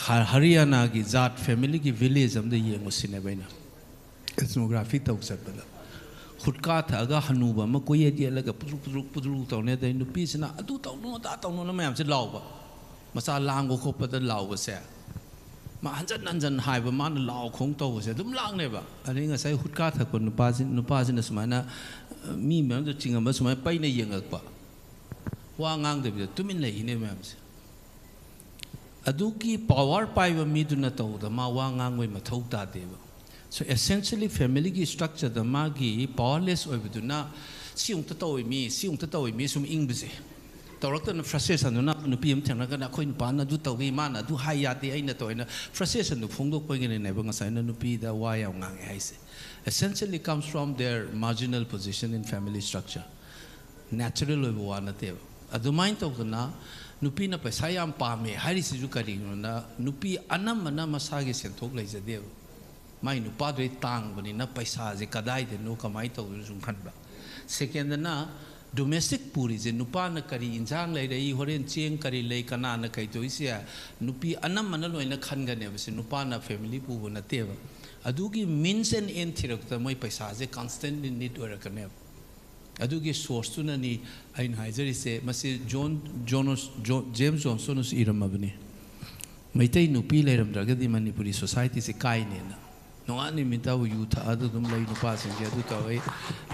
ꯍ-, ꯍꯔꯤꯌꯥꯅꯥꯒꯤ ꯖꯥꯠ ꯐꯦꯃꯤꯂꯤꯒꯤ ꯚꯤꯂꯦꯖ ꯑꯃꯗ ꯌꯦꯡꯉꯨ ꯁꯤꯅꯦꯕ ꯑꯩꯅ꯫ ꯑꯦꯊꯅꯣꯒ꯭ꯔꯥꯐꯤ ꯇꯧ ꯆꯠꯄꯗ ꯍꯨꯠꯀꯥ ꯊꯛꯑꯒ ꯍꯅꯨꯕ ꯑꯃ ꯀꯣꯏꯌꯦꯠ ꯌꯦꯠꯂꯒ ꯄꯨꯗ꯭ꯔꯨꯛ ꯄꯨꯗ꯭ꯔꯨꯛ ꯄꯨꯗ꯭ꯔꯨꯛ ꯇꯧꯅꯤ꯫ ꯑꯗꯩ ꯅꯨꯄꯤꯁꯤꯅ "ꯑꯗꯨ ꯇꯧꯅꯨ, ꯑꯗꯥ ꯇꯧꯅꯨꯅ" ꯃꯌꯥꯝꯁꯦ ꯂꯥꯎꯕ꯫ ꯃꯆꯥ ꯂꯥꯡꯕ ꯈꯣꯠꯄꯗ ꯂꯥꯎꯕꯁꯦ, ꯃꯥ ꯍꯟꯖꯟ ꯍꯟꯖꯟ ꯍꯥꯏꯕ, ꯃꯥꯅ ꯂꯥꯎ ꯈꯣꯡ ꯇꯧꯕꯁꯦ ꯑꯗꯨꯝ ꯂꯥꯡꯅꯦꯕ꯫ ꯑꯗꯩ ꯉꯁꯥꯏ ꯍꯨꯠꯀꯥ ꯊꯛꯄ ꯅꯨꯄꯥꯁꯤ, ꯅꯨꯄꯥꯁꯤꯅ ꯁꯨꯃꯥꯏꯅ, ꯑ, ꯃꯤ ꯃꯌꯥꯝꯗ ꯆꯤꯡꯉꯝꯕ ꯁꯨꯃꯥꯏꯅ ꯄꯩꯅ ꯌꯦꯡꯉꯛꯄ, ꯋꯥ ꯉꯥꯡꯗꯕꯤꯗ ꯇꯨꯃꯤꯟ ꯂꯩꯈꯤꯅꯦ ꯃꯌꯥꯝꯁꯦ꯫ ꯑꯗꯨꯒꯤ ꯄꯥꯋꯔ ꯄꯥꯏꯕ ꯃꯤꯗꯨꯅ ꯇꯧꯕꯗ ꯃꯥ ꯋꯥ ꯉꯥꯡꯕꯩ ꯃꯊꯧ ꯇꯥꯗꯦꯕ꯫ So essentially familyꯒꯤ structureꯗ ꯃꯥꯒꯤ ꯄꯥꯋꯔꯂꯦꯁ ꯑꯣꯏꯕꯗꯨꯅ "ꯁꯤ ꯑꯃꯨꯛꯇ ꯇꯧꯏ ꯃꯤ, ꯁꯤ ꯑꯃꯨꯛꯇ ꯇꯧꯏ ꯃꯤ" ꯁꯨꯝ ꯏꯪꯕꯁꯦ꯫ ꯇꯧꯔꯛꯇꯅ ꯐ꯭ꯔꯁꯇ꯭ꯔꯦꯁꯟꯗꯨꯅ ꯅꯨꯄꯤ ꯑꯃ ꯊꯦꯡꯅꯔꯒꯅ "ꯑꯩꯈꯣꯏ ꯅꯨꯄꯥꯅ ꯑꯗꯨ ꯇꯧꯏ, ꯃꯥꯅ ꯑꯗꯨ ꯍꯥꯏ ꯌꯥꯗꯦ, ꯑꯩꯅ ꯇꯧꯋꯦꯅ" ꯐ꯭ꯔꯁꯇ꯭ꯔꯦꯁꯟꯗꯨ ꯐꯣꯡꯗꯣꯛꯄꯒꯤꯅꯦꯕ ꯉꯁꯥꯏꯅ ꯅꯨꯄꯤꯗ ꯋꯥ ꯌꯥꯝ ꯉꯥꯡꯉꯦ ꯍꯥꯏꯁꯦ꯫ Essentially comes from their marginal position in family structure꯫ Natural ꯑꯣꯏꯕ ꯋꯥ ꯅꯠꯇꯦꯕ꯫ ꯑꯗꯨꯃꯥꯏꯅ ꯇꯧꯗꯅ ꯅꯨꯄꯤꯅ ꯄꯩꯁꯥ ꯌꯥꯝ ꯄꯥꯝꯃꯦ ꯍꯥꯏꯔꯤꯁꯤꯁꯨ ꯀꯔꯤꯒꯤꯅꯣꯅ, ꯅꯨꯄꯤ ꯑꯅꯝꯕꯅ ꯃꯁꯥꯒꯤ ꯁꯦꯟꯊꯣꯛ ꯂꯩꯖꯗꯦꯕ꯫ ꯃꯥꯏ ꯅꯨꯄꯥꯗꯨꯗꯩ ꯇꯥꯡꯕꯅꯤꯅ ꯄꯩꯁꯥꯁꯦ ꯀꯗꯥꯏꯗꯅꯣ, ꯀꯃꯥꯏꯅ ꯇꯧꯗꯣꯏꯅꯣ ꯁꯨꯝ ꯈꯟꯕ꯫ ꯁꯦꯀꯦꯟꯗꯅ ꯗꯣꯃꯦꯁꯇꯤꯛ ꯄꯨꯔꯤꯁꯦ, ꯅꯨꯄꯥꯅ ꯀꯔꯤ ꯏꯟꯁꯥꯡ ꯂꯩꯔꯛꯏ, ꯍꯣꯔꯦꯟ ꯆꯦꯡ ꯀꯔꯤ ꯂꯩ, ꯀꯅꯥꯅ ꯀꯩꯗꯧꯏꯁꯦ ꯅꯨꯄꯤ ꯑꯅꯝꯕꯅ ꯂꯣꯏꯅ ꯈꯟꯒꯅꯦꯕ꯫ ꯁꯤ ꯅꯨꯄꯥꯅ ꯐꯦꯃꯤꯂꯤ ꯄꯨꯕ ꯅꯠꯇꯦꯕ꯫ ꯑꯗꯨꯒꯤ ꯃꯤꯟꯁ ꯑꯦꯟ ꯑꯦꯟ ꯊꯤꯔꯛꯄꯗ ꯃꯣꯏ ꯄꯩꯁꯥꯁꯦ ꯀꯟꯁꯇꯦꯟꯂꯤ ꯅꯤꯠ ꯑꯣꯏꯔꯛꯀꯅꯦꯕ꯫ ꯑꯗꯨꯒꯤ ꯁꯣꯔꯁꯇꯨꯅꯅꯤ ꯑꯩꯅ ꯍꯥꯏꯖꯔꯤꯁꯦ꯫ ꯃꯁꯤ ꯖꯣꯟ ꯖꯣꯟꯁ ꯖꯣꯟ ꯖꯦꯝꯁ ꯖꯣꯟꯁꯇꯣꯟꯅꯁꯨ ꯏꯔꯝꯃꯕꯅꯤ꯫ ꯃꯩꯇꯩ ꯅꯨꯄꯤ ꯂꯩꯔꯝꯗ꯭ꯔꯒꯗꯤ ꯃꯅꯤꯄꯨꯔꯤ ꯁꯣꯁꯥꯏꯇꯤꯁꯦ ꯀꯥꯏꯅꯦꯅ꯫ ꯅꯣꯡꯉꯥꯟ ꯅꯨꯃꯤꯠ ꯇꯥꯕꯨ ꯌꯨ ꯊꯛꯑꯗ ꯑꯗꯨꯝ ꯂꯩ, ꯅꯨꯄꯥꯁꯤꯡꯁꯦ ꯑꯗꯨ ꯇꯧꯋꯦ,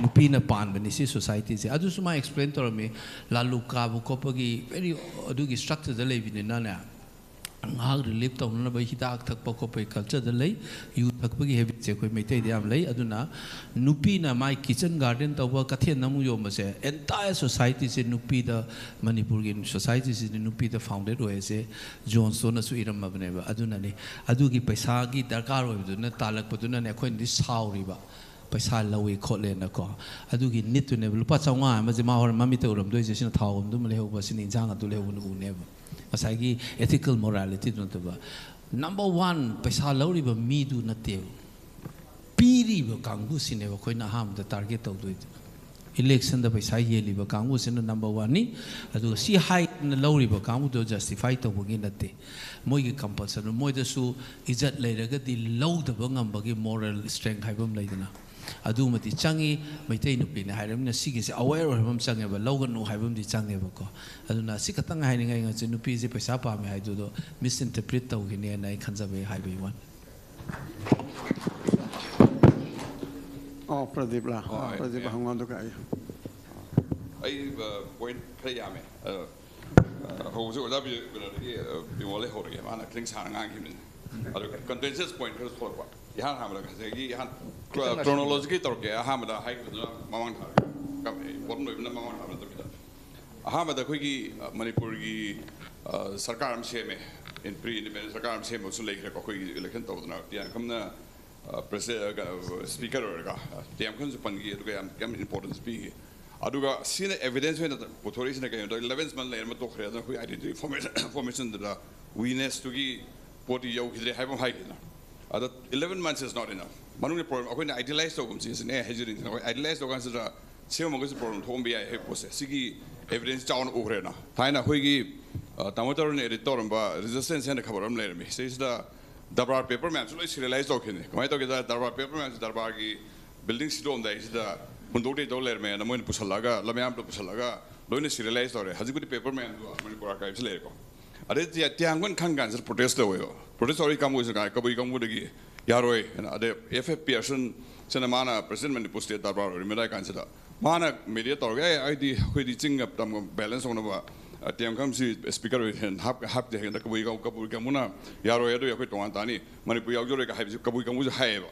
ꯅꯨꯄꯤꯅ ꯄꯥꯟꯕꯅꯤ ꯁꯤ ꯁꯣꯁꯥꯏꯇꯤꯁꯦ꯫ ꯑꯗꯨꯁꯨ ꯃꯥ ꯑꯦꯛꯁꯄ꯭ꯂꯦꯟ ꯇꯧꯔꯝꯃꯤ꯫ ꯂꯥꯂꯨ ꯀꯥꯕ ꯈꯣꯠꯄꯒꯤ ꯚꯦꯔꯤ ꯑꯗꯨꯒꯤ ꯁ꯭ꯇ꯭ꯔꯛꯆꯔꯗ ꯂꯩꯕꯅꯤꯅꯅꯦ, ꯉꯥꯏꯍꯥꯛ ꯔꯤꯂꯤꯐ ꯇꯧꯅꯅꯕ ꯍꯤꯗꯥꯛ ꯊꯛꯄ ꯈꯣꯠꯄꯒꯤ ꯀꯜꯆꯔꯗ ꯂꯩ꯫ ꯌꯨ ꯊꯛꯄꯒꯤ ꯍꯦꯕꯤꯠꯁꯦ ꯑꯩꯈꯣꯏ ꯃꯩꯇꯩꯗ ꯌꯥꯝ ꯂꯩ꯫ ꯑꯗꯨꯅ ꯅꯨꯄꯤꯅ ꯃꯥꯏ ꯀꯤꯆꯟ ꯒꯥꯔꯗꯦꯟ ꯇꯧꯕ, ꯀꯩꯊꯦꯜꯗ ꯑꯃꯨꯛ ꯌꯣꯟꯕꯁꯦ, ꯑꯦꯟꯇꯥꯌꯔ ꯁꯣꯁꯥꯏꯇꯤꯁꯦ ꯅꯨꯄꯤꯗ, ꯃꯅꯤꯄꯨꯔꯒꯤ ꯁꯣꯁꯥꯏꯇꯤꯁꯤꯗꯤ ꯅꯨꯄꯤꯗ ꯐꯥꯎꯟꯗꯦꯠ ꯑꯣꯏ ꯍꯥꯏꯁꯦ ꯖꯣꯟꯁꯇꯣꯟꯅꯁꯨ ꯏꯔꯝꯃꯕꯅꯦꯕ꯫ ꯑꯗꯨꯅꯅꯤ ꯑꯗꯨꯒꯤ ꯄꯩꯁꯥꯒꯤ ꯗꯔꯀꯥꯔ ꯑꯣꯏꯕꯗꯨꯅ ꯇꯥꯜꯂꯛꯄꯗꯨꯅꯅꯦ ꯑꯩꯈꯣꯏꯅꯗꯤ ꯁꯥꯎꯔꯤꯕ꯫ ꯄꯩꯁꯥ ꯂꯧꯏ ꯈꯣꯠꯂꯦꯅꯀꯣ꯫ ꯑꯗꯨꯒꯤ ꯅꯤꯠꯇꯨꯅꯦꯕ꯫ ꯂꯨꯄꯥ ꯆꯥꯝꯃꯉꯥ ꯑꯃꯁꯦ ꯃꯥ ꯍꯣꯔꯦꯟ ꯃꯃꯤꯠꯇ ꯎꯔꯝꯗꯣꯏꯁꯦ, ꯁꯤꯅ ꯊꯥꯎ ꯑꯃꯗꯨꯃ ꯂꯩꯍꯧꯕ, ꯁꯤꯅ ꯏꯟꯁꯥꯡ ꯑꯗꯨ ꯂꯩꯍꯧꯕꯅ ꯎꯅꯦꯕ꯫ ꯉꯁꯥꯏꯒꯤ ꯑꯦꯊꯤꯀꯦꯜ ꯃꯣꯔꯥꯂꯤꯇꯤꯗꯨ ꯅꯠꯇꯕ꯫ ꯅꯝꯕꯔ ꯋꯥꯟ, ꯄꯩꯁꯥ ꯂꯧꯔꯤꯕ ꯃꯤꯗꯨ ꯅꯠꯇꯦꯕ, ꯄꯤꯔꯤꯕ ꯀꯥꯡꯕꯨꯁꯤꯅꯦꯕ ꯑꯩꯈꯣꯏꯅ ꯑꯍꯥꯟꯕꯗ ꯇꯥꯔꯒꯦꯠ ꯇꯧꯗꯣꯏꯗꯨ꯫ ꯏꯂꯦꯛꯁꯟꯗ ꯄꯩꯁꯥ ꯌꯦꯜꯂꯤꯕ ꯀꯥꯡꯕꯨꯁꯤꯅ ꯅꯝꯕꯔ ꯋꯥꯟꯅꯤ꯫ ꯑꯗꯨꯒ ꯁꯤ ꯍꯥꯏꯅ ꯂꯧꯔꯤꯕ ꯀꯥꯡꯕꯨꯗꯣ ꯖꯁꯇꯤꯐꯥꯏ ꯇꯧꯕꯒꯤ ꯅꯠꯇꯦ꯫ ꯃꯣꯏꯒꯤ ꯀꯝꯄꯜꯁꯟ, ꯃꯣꯏꯗꯁꯨ ꯏꯖꯠ ꯂꯩꯔꯒꯗꯤ ꯂꯧꯗꯕ ꯉꯝꯕꯒꯤ ꯃꯣꯔꯦꯜ ꯁ꯭ꯇꯔꯦꯡ ꯍꯥꯏꯕ ꯑꯃ ꯂꯩꯗꯅ, ꯑꯗꯨꯃꯗꯤ ꯆꯪꯉꯤ꯫ ꯃꯩꯇꯩ ꯅꯨꯄꯤꯅꯦ ꯍꯥꯏꯔꯕꯅꯤꯅ ꯁꯤꯒꯤꯁꯦ ꯑꯋꯦꯌꯔ ꯑꯣꯏꯕ ꯑꯃ ꯆꯪꯉꯦꯕ, ꯂꯧꯒꯅꯨ ꯍꯥꯏꯕ ꯑꯃꯗꯤ ꯆꯪꯉꯦꯕꯀꯣ꯫ ꯑꯗꯨꯅ ꯁꯤ ꯈꯛꯇꯪ ꯍꯥꯏꯅꯤꯡꯉꯥꯏ ꯉꯁꯤ ꯅꯨꯄꯤꯁꯦ ꯄꯩꯁꯥ ꯄꯥꯝꯃꯦ ꯍꯥꯏꯗꯨꯗꯣ ꯃꯤꯁꯏꯟꯇꯔꯄ꯭ꯔꯤꯠ ꯇꯧꯈꯤꯅꯦꯅ ꯑꯩ ꯈꯟꯖꯕꯒꯤ ꯍꯥꯏꯕꯒꯤ ꯋꯥꯅꯤ꯫ ꯑꯣ, ꯄ꯭ꯔꯗꯤꯞꯂꯥ? ꯍꯣꯏ, ꯄ꯭ꯔꯗꯤꯞ ꯌꯥ꯫ ꯍꯪꯉꯣ, ꯑꯗꯨꯒ ꯑꯩ ꯑꯩ ꯄꯣꯏꯟ ꯈꯔ ꯌꯥꯝꯃꯦ꯫ ꯑ, ꯑ, ꯍꯧꯕꯁꯦ ꯑꯣꯖꯥ ꯕꯤ- ꯀꯩꯅꯣꯗꯒꯤ, ꯑ, ꯕꯤꯃꯣꯜꯗꯒꯤ ꯍꯧꯔꯒꯦ꯫ ꯃꯥꯅ ꯈꯤꯇꯪ ꯁꯥꯡꯅ ꯉꯥꯡꯈꯤꯕꯅꯤꯅ꯫ ꯑꯗꯨꯒ ꯀꯟꯇꯦꯟꯁꯤꯌꯁ ꯄꯣꯏꯟ ꯈꯔ ꯊꯣꯛꯂꯛꯄ꯫ ꯏꯍꯥꯟ ꯍꯥꯟꯕꯗ ꯉꯁꯥꯏꯒꯤ ꯏꯍꯥꯟ ꯀ꯭ꯔꯣꯅꯣꯂꯣꯖꯤꯀꯦꯜ ꯇꯧꯔꯛꯀꯦ꯫ ꯑꯍꯥꯟꯕꯗ ꯍꯥꯏꯈꯤꯕꯗꯨꯅ ꯃꯃꯥꯡ ꯊꯥ ꯏꯝꯄꯣꯔꯇꯦꯟ ꯑꯣꯏꯕꯅ ꯃꯃꯥꯡ ꯊꯥ ꯅꯠꯇꯕꯤꯗ꯫ ꯑꯍꯥꯟꯕꯗ ꯑꯩꯈꯣꯏꯒꯤ, ꯑ, ꯃꯅꯤꯄꯨꯔꯒꯤ, ꯑ, ꯁꯔꯀꯥꯔ ꯑꯃ ꯁꯦꯝꯃꯦ꯫ ꯏꯟ ꯄ꯭ꯔꯤ ꯏꯟꯗꯤꯄꯦꯟꯗꯦꯟ ꯁꯔꯀꯥꯔ ꯑꯃ ꯁꯦꯝꯕꯁꯨ ꯂꯩꯈ꯭ꯔꯦꯀꯣ꯫ ꯑꯩꯈꯣꯏꯒꯤ ꯏꯂꯦꯛꯁꯟ ꯇꯧꯗꯅ ꯇꯤꯌꯥꯟꯈꯝꯅ, ꯑ, ꯄ꯭ꯔꯁꯤ-, ꯑ, ꯀꯩꯅꯣ, ꯁ꯭ꯄꯤꯀꯔ ꯑꯣꯏꯔꯒ, ꯑ, ꯇꯤꯌꯥꯟꯈꯝꯁꯨ ꯄꯟꯈꯤ꯫ ꯑꯗꯨꯒ ꯌꯥꯝ ꯌꯥꯝ ꯏꯝꯄꯣꯔꯇꯦꯟꯁ ꯄꯤꯈꯤ꯫ ꯑꯗꯨꯒ ꯁꯤꯅ ꯑꯦꯚꯤꯗꯦꯟꯁ ꯑꯣꯏꯅ ꯄꯨꯊꯣꯔꯛꯏꯁꯤꯅ ꯀꯩꯅꯣꯗ ꯏꯂꯦꯚꯦꯟ ꯃꯟ ꯂꯩꯔ ꯑꯃ ꯇꯣꯛꯈ꯭ꯔꯦ꯫ ꯑꯗꯨꯅ ꯑꯩꯈꯣꯏ ꯑꯥꯏꯗꯦꯟꯇꯤꯇꯤ ꯐꯣꯔꯃꯦꯁꯟ ꯐꯣꯔꯃꯦꯁꯟꯗꯨꯗ ꯋꯤꯅꯦꯁꯇꯨꯒꯤ ꯄꯣꯠꯇꯤ ꯌꯧꯈꯤꯗ꯭ꯔꯦ ꯍꯥꯏꯕ ꯑꯃ ꯍꯥꯏꯈꯤꯗꯅ꯫ ꯑꯗꯣ eleven months is not enough. ꯃꯅꯨꯡꯗ problem ꯑꯩꯈꯣꯏꯅ idealize ꯇꯧꯒꯨꯝꯁꯤ ꯁꯤꯅꯦ ꯍꯥꯏꯖꯔꯤꯅꯤ꯫ ꯑꯩꯈꯣꯏ idealize ꯇꯧꯀꯥꯟꯁꯤꯗ ꯁꯦꯝꯃꯒꯁꯨ problem ꯊꯣꯛꯍꯟꯕ ꯌꯥꯏ ꯍꯥꯏꯕ ꯄꯣꯠꯁꯦ꯫ ꯁꯤꯒꯤ evidence ꯆꯥꯎꯅ ꯎꯈ꯭ꯔꯦꯅ꯫ ꯊꯥꯏꯅ ꯑꯩꯈꯣꯏꯒꯤ, ꯑ, ꯇꯥꯃꯣ ꯇꯔꯨꯅ edit ꯇꯧꯔꯝꯕ Resistance ꯍꯥꯏꯅ ꯈꯕꯔ ꯑꯃ ꯂꯩꯔꯝꯃꯤ꯫ ꯁꯤꯁꯤꯗ ꯗꯔꯕꯥꯔ paper ꯃꯌꯥꯝꯁꯨ ꯂꯣꯏ serialize ꯇꯧꯈꯤꯕꯅꯤ꯫ ꯀꯃꯥꯏꯅ ꯇꯧꯒꯦꯗ, ꯗꯔꯕꯥꯔ paper ꯃꯌꯥꯝꯁꯤ ꯗꯔꯕꯥꯔꯒꯤ building ꯁꯤꯗꯣꯛꯑꯝꯗꯥꯏꯁꯤꯗ ꯍꯨꯟꯗꯣꯛꯇꯦ ꯇꯧ ꯂꯩꯔꯝꯃꯦꯅ ꯃꯣꯏꯅ ꯄꯨꯁꯜꯂꯒ, ꯂꯝꯌꯥꯝꯗ ꯄꯨꯁꯜꯂꯒ ꯂꯣꯏꯅ serialize ꯇꯧꯔꯦ꯫ ꯍꯧꯖꯤꯛꯄꯨꯗꯤ paper ꯃꯌꯥꯝꯗꯣ Manipur Archive ꯁꯤ ꯂꯩꯔꯦꯀꯣ꯫ ꯑꯗꯩ ꯇꯤ-, ꯇꯤꯌꯥꯡꯈꯨꯜ ꯈꯪ ꯀꯥꯟꯁꯤꯗ protest ꯇꯧꯋꯦꯕ꯫ Protest ꯇꯧꯔꯤ ꯀꯥꯡꯕꯨꯁꯤꯅ ꯀꯥꯏ? ꯀꯕꯨꯏ ꯀꯥꯡꯕꯨꯗꯒꯤ ꯌꯥꯔꯣꯏ ꯍꯥꯏꯅ꯫ ꯑꯗꯩ F F Pearson ꯁꯤꯅ, ꯃꯥꯅ President Manipur State Darbar ꯑꯣꯏꯔꯝꯃꯤ ꯑꯗꯥꯏ ꯀꯥꯟꯁꯤꯗ, ꯃꯥꯅ media ꯇꯧꯔꯒ, "ꯑꯦ, ꯑꯩꯗꯤ ꯑꯩꯈꯣꯏꯗꯤ ꯆꯤꯡꯒ ꯇꯝꯒ balance ꯇꯧꯅꯕ, ꯑ, ꯇꯤꯌꯥꯡꯈꯪꯁꯤ speaker ꯑꯣꯏ ꯍꯦꯟꯅ ꯍꯥꯞ-, ꯍꯥꯞꯇꯦ ꯍꯥꯏꯅ ꯀꯕꯨꯏ ꯀꯥꯡ-, ꯀꯕꯨꯏ ꯀꯥꯡꯕꯨꯅ ꯌꯥꯔꯣꯏ, ꯑꯗꯨ ꯑꯩꯈꯣꯏ ꯇꯣꯉꯥꯟ ꯇꯥꯅꯤ, ꯃꯅꯤꯄꯨꯔ ꯌꯥꯎꯖꯔꯣꯏꯒ" ꯍꯥꯏꯕꯁꯤ ꯀꯕꯨꯏ ꯀꯥꯡꯕꯨꯁꯨ ꯍꯥꯏꯌꯦꯕ꯫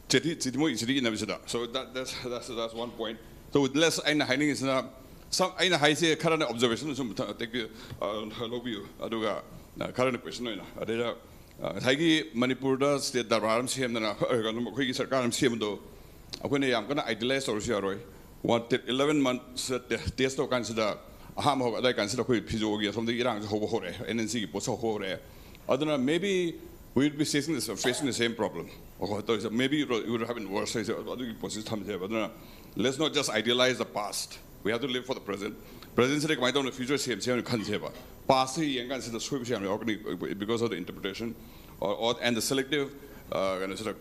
ꯆꯤꯊꯤ, ꯆꯤꯊꯤ, ꯃꯣꯏ ꯆꯤꯊꯤ ꯏꯅꯕꯁꯤꯗ꯫ So that, that's, that's, that's one point. So let's, ꯑꯩꯅ ꯍꯥꯏꯅꯤꯡꯉꯤꯁꯤꯅ, some, ꯑꯩꯅ ꯍꯥꯏꯁꯦ ꯈꯔꯅ observation ꯁꯨꯝ ꯊ-, take ꯕꯤ-, ꯑ, ꯂꯧꯕꯤꯌꯨ, ꯑꯗꯨꯒ, ꯑ, ꯈꯔꯅ question ꯑꯣꯏꯅ꯫ ꯑꯗꯩꯗ, ꯑ, ꯉꯁꯥꯏꯒꯤ ꯃꯅꯤꯄꯨꯔꯗ state ꯗꯔꯕꯥꯔ ꯑꯃ ꯁꯦꯝꯗꯅ, ꯑ, ꯀꯩꯅꯣ, ꯑꯩꯈꯣꯏꯒꯤ ꯁꯔꯀꯥꯔ ꯑꯃ ꯁꯦꯝꯕꯗꯣ ꯑꯩꯈꯣꯏꯅ ꯌꯥꯝ ꯀꯟꯅ idealize ꯇꯧꯔꯁꯨ ꯌꯥꯔꯣꯏ꯫ One, eleven months ꯇꯦ-, test ꯇꯧꯔꯀꯥꯟꯁꯤꯗ, ꯑꯍꯥꯟꯕ ꯍꯧꯔꯛ ꯑꯗꯥꯏ ꯀꯥꯟꯁꯤꯗ ꯑꯩꯈꯣꯏ ꯐꯤꯖꯣꯒꯤ ꯑꯁꯣꯝꯗꯒꯤ ꯏꯔꯥꯡꯁꯦ ꯍꯧꯕ ꯍꯧꯔꯛꯑꯦ, N N C ꯒꯤ ꯄꯣꯠꯁꯦ ꯍꯧꯕ ꯍꯧꯔꯛꯑꯦ꯫ ꯑꯗꯨꯅ maybe we will be facing this, facing the same problem. ꯑꯩꯈꯣꯏ ꯇꯧꯔꯤꯁꯦ, maybe it would have been worse ꯍꯥꯏꯁꯦ, ꯑꯗꯨꯒꯤ ꯄꯣꯠꯁꯤ ꯊꯝꯁꯦꯕ꯫ ꯑꯗꯨꯅ let's not just idealize the past. We have to live for the present. Present ꯁꯤꯗ ꯀꯃꯥꯏꯅ ꯇꯧꯅ future ꯁꯦꯝꯁꯦ ꯍꯥꯏꯅ ꯈꯟꯁꯦꯕ꯫ Past ꯁꯤ ꯌꯦꯡꯀꯥꯟꯁꯤꯗ ꯁꯣꯏꯕꯁꯨ ꯌꯥꯝ ꯌꯥꯎꯔꯛꯀꯅꯤ because of the interpretation or, or, and the selective, uh, ꯀꯩꯅꯣꯁꯤꯗ,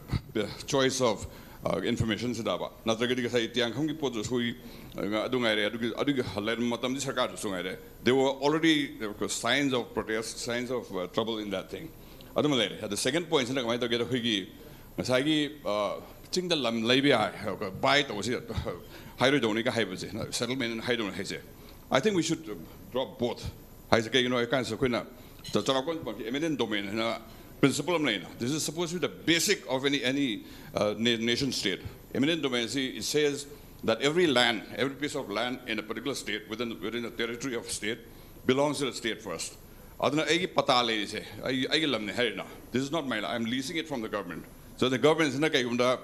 choice of, uh, information ꯁꯤꯗꯕ꯫ ꯅꯠꯇ꯭ꯔꯒꯗꯤ ꯉꯁꯥꯏ ꯇꯤꯌꯥꯡꯈꯪꯒꯤ ꯄꯣꯠꯇꯨ ꯁꯣꯏ, ꯑꯗꯨ ꯉꯥꯏꯔꯦ, ꯑꯗꯨꯒꯤ, ꯑꯗꯨꯒꯤ ꯂꯩꯔꯝꯕ ꯃꯇꯝꯗꯤ ꯁꯔꯀꯥꯔꯗꯨꯁꯨ ꯉꯥꯏꯔꯦ꯫ There were already, uh, signs of protest, signs of, uh, trouble in that thing. ꯑꯗꯨꯃ ꯂꯩꯔꯦ꯫ ꯑꯗ second point ꯁꯤꯅ ꯀꯃꯥꯏꯅ ꯇꯧꯒꯦꯗ, ꯑꯩꯈꯣꯏꯒꯤ ꯉꯁꯥꯏꯒꯤ, ꯑ, ꯆꯤꯡꯗ ꯂꯝ ꯂꯩꯕ ꯌꯥꯏ, buy ꯇꯧꯕꯁꯤ ꯍꯥꯏꯔꯣꯏꯗꯧꯅꯤꯒ ꯍꯥꯏꯕꯁꯦ, settlement ꯍꯥꯏꯗꯧꯅꯤ ꯍꯥꯏꯁꯦ꯫ I think we should drop both ꯍꯥꯏꯁꯦ꯫ ꯀꯩꯒꯤꯅꯣ ꯍꯥꯏ ꯀꯥꯟꯁꯤꯗ ꯑꯩꯈꯣꯏꯅ ꯆ-, ꯆꯥꯎꯔꯥꯛꯄ ꯄꯟꯈꯤ, eminent domain ꯍꯥꯏꯅ principle ꯑꯃ ꯂꯩꯅ꯫ This is supposed to be the basic of any, any, uh, na-, nation state. Eminent domain, see, it says that every land, every piece of land in a particular state, within, within the territory of a state, belongs to the state first. ꯑꯗꯨꯅ ꯑꯩꯒꯤ ꯄꯇꯥ ꯂꯩꯔꯤꯁꯦ, ꯑꯩ, ꯑꯩꯒꯤ ꯂꯝꯅꯦ ꯍꯥꯏꯔꯤꯅ, this is not my land, I am leasing it from the government. So the government ꯁꯤꯅ ꯀꯩꯒꯨꯝꯕꯗ,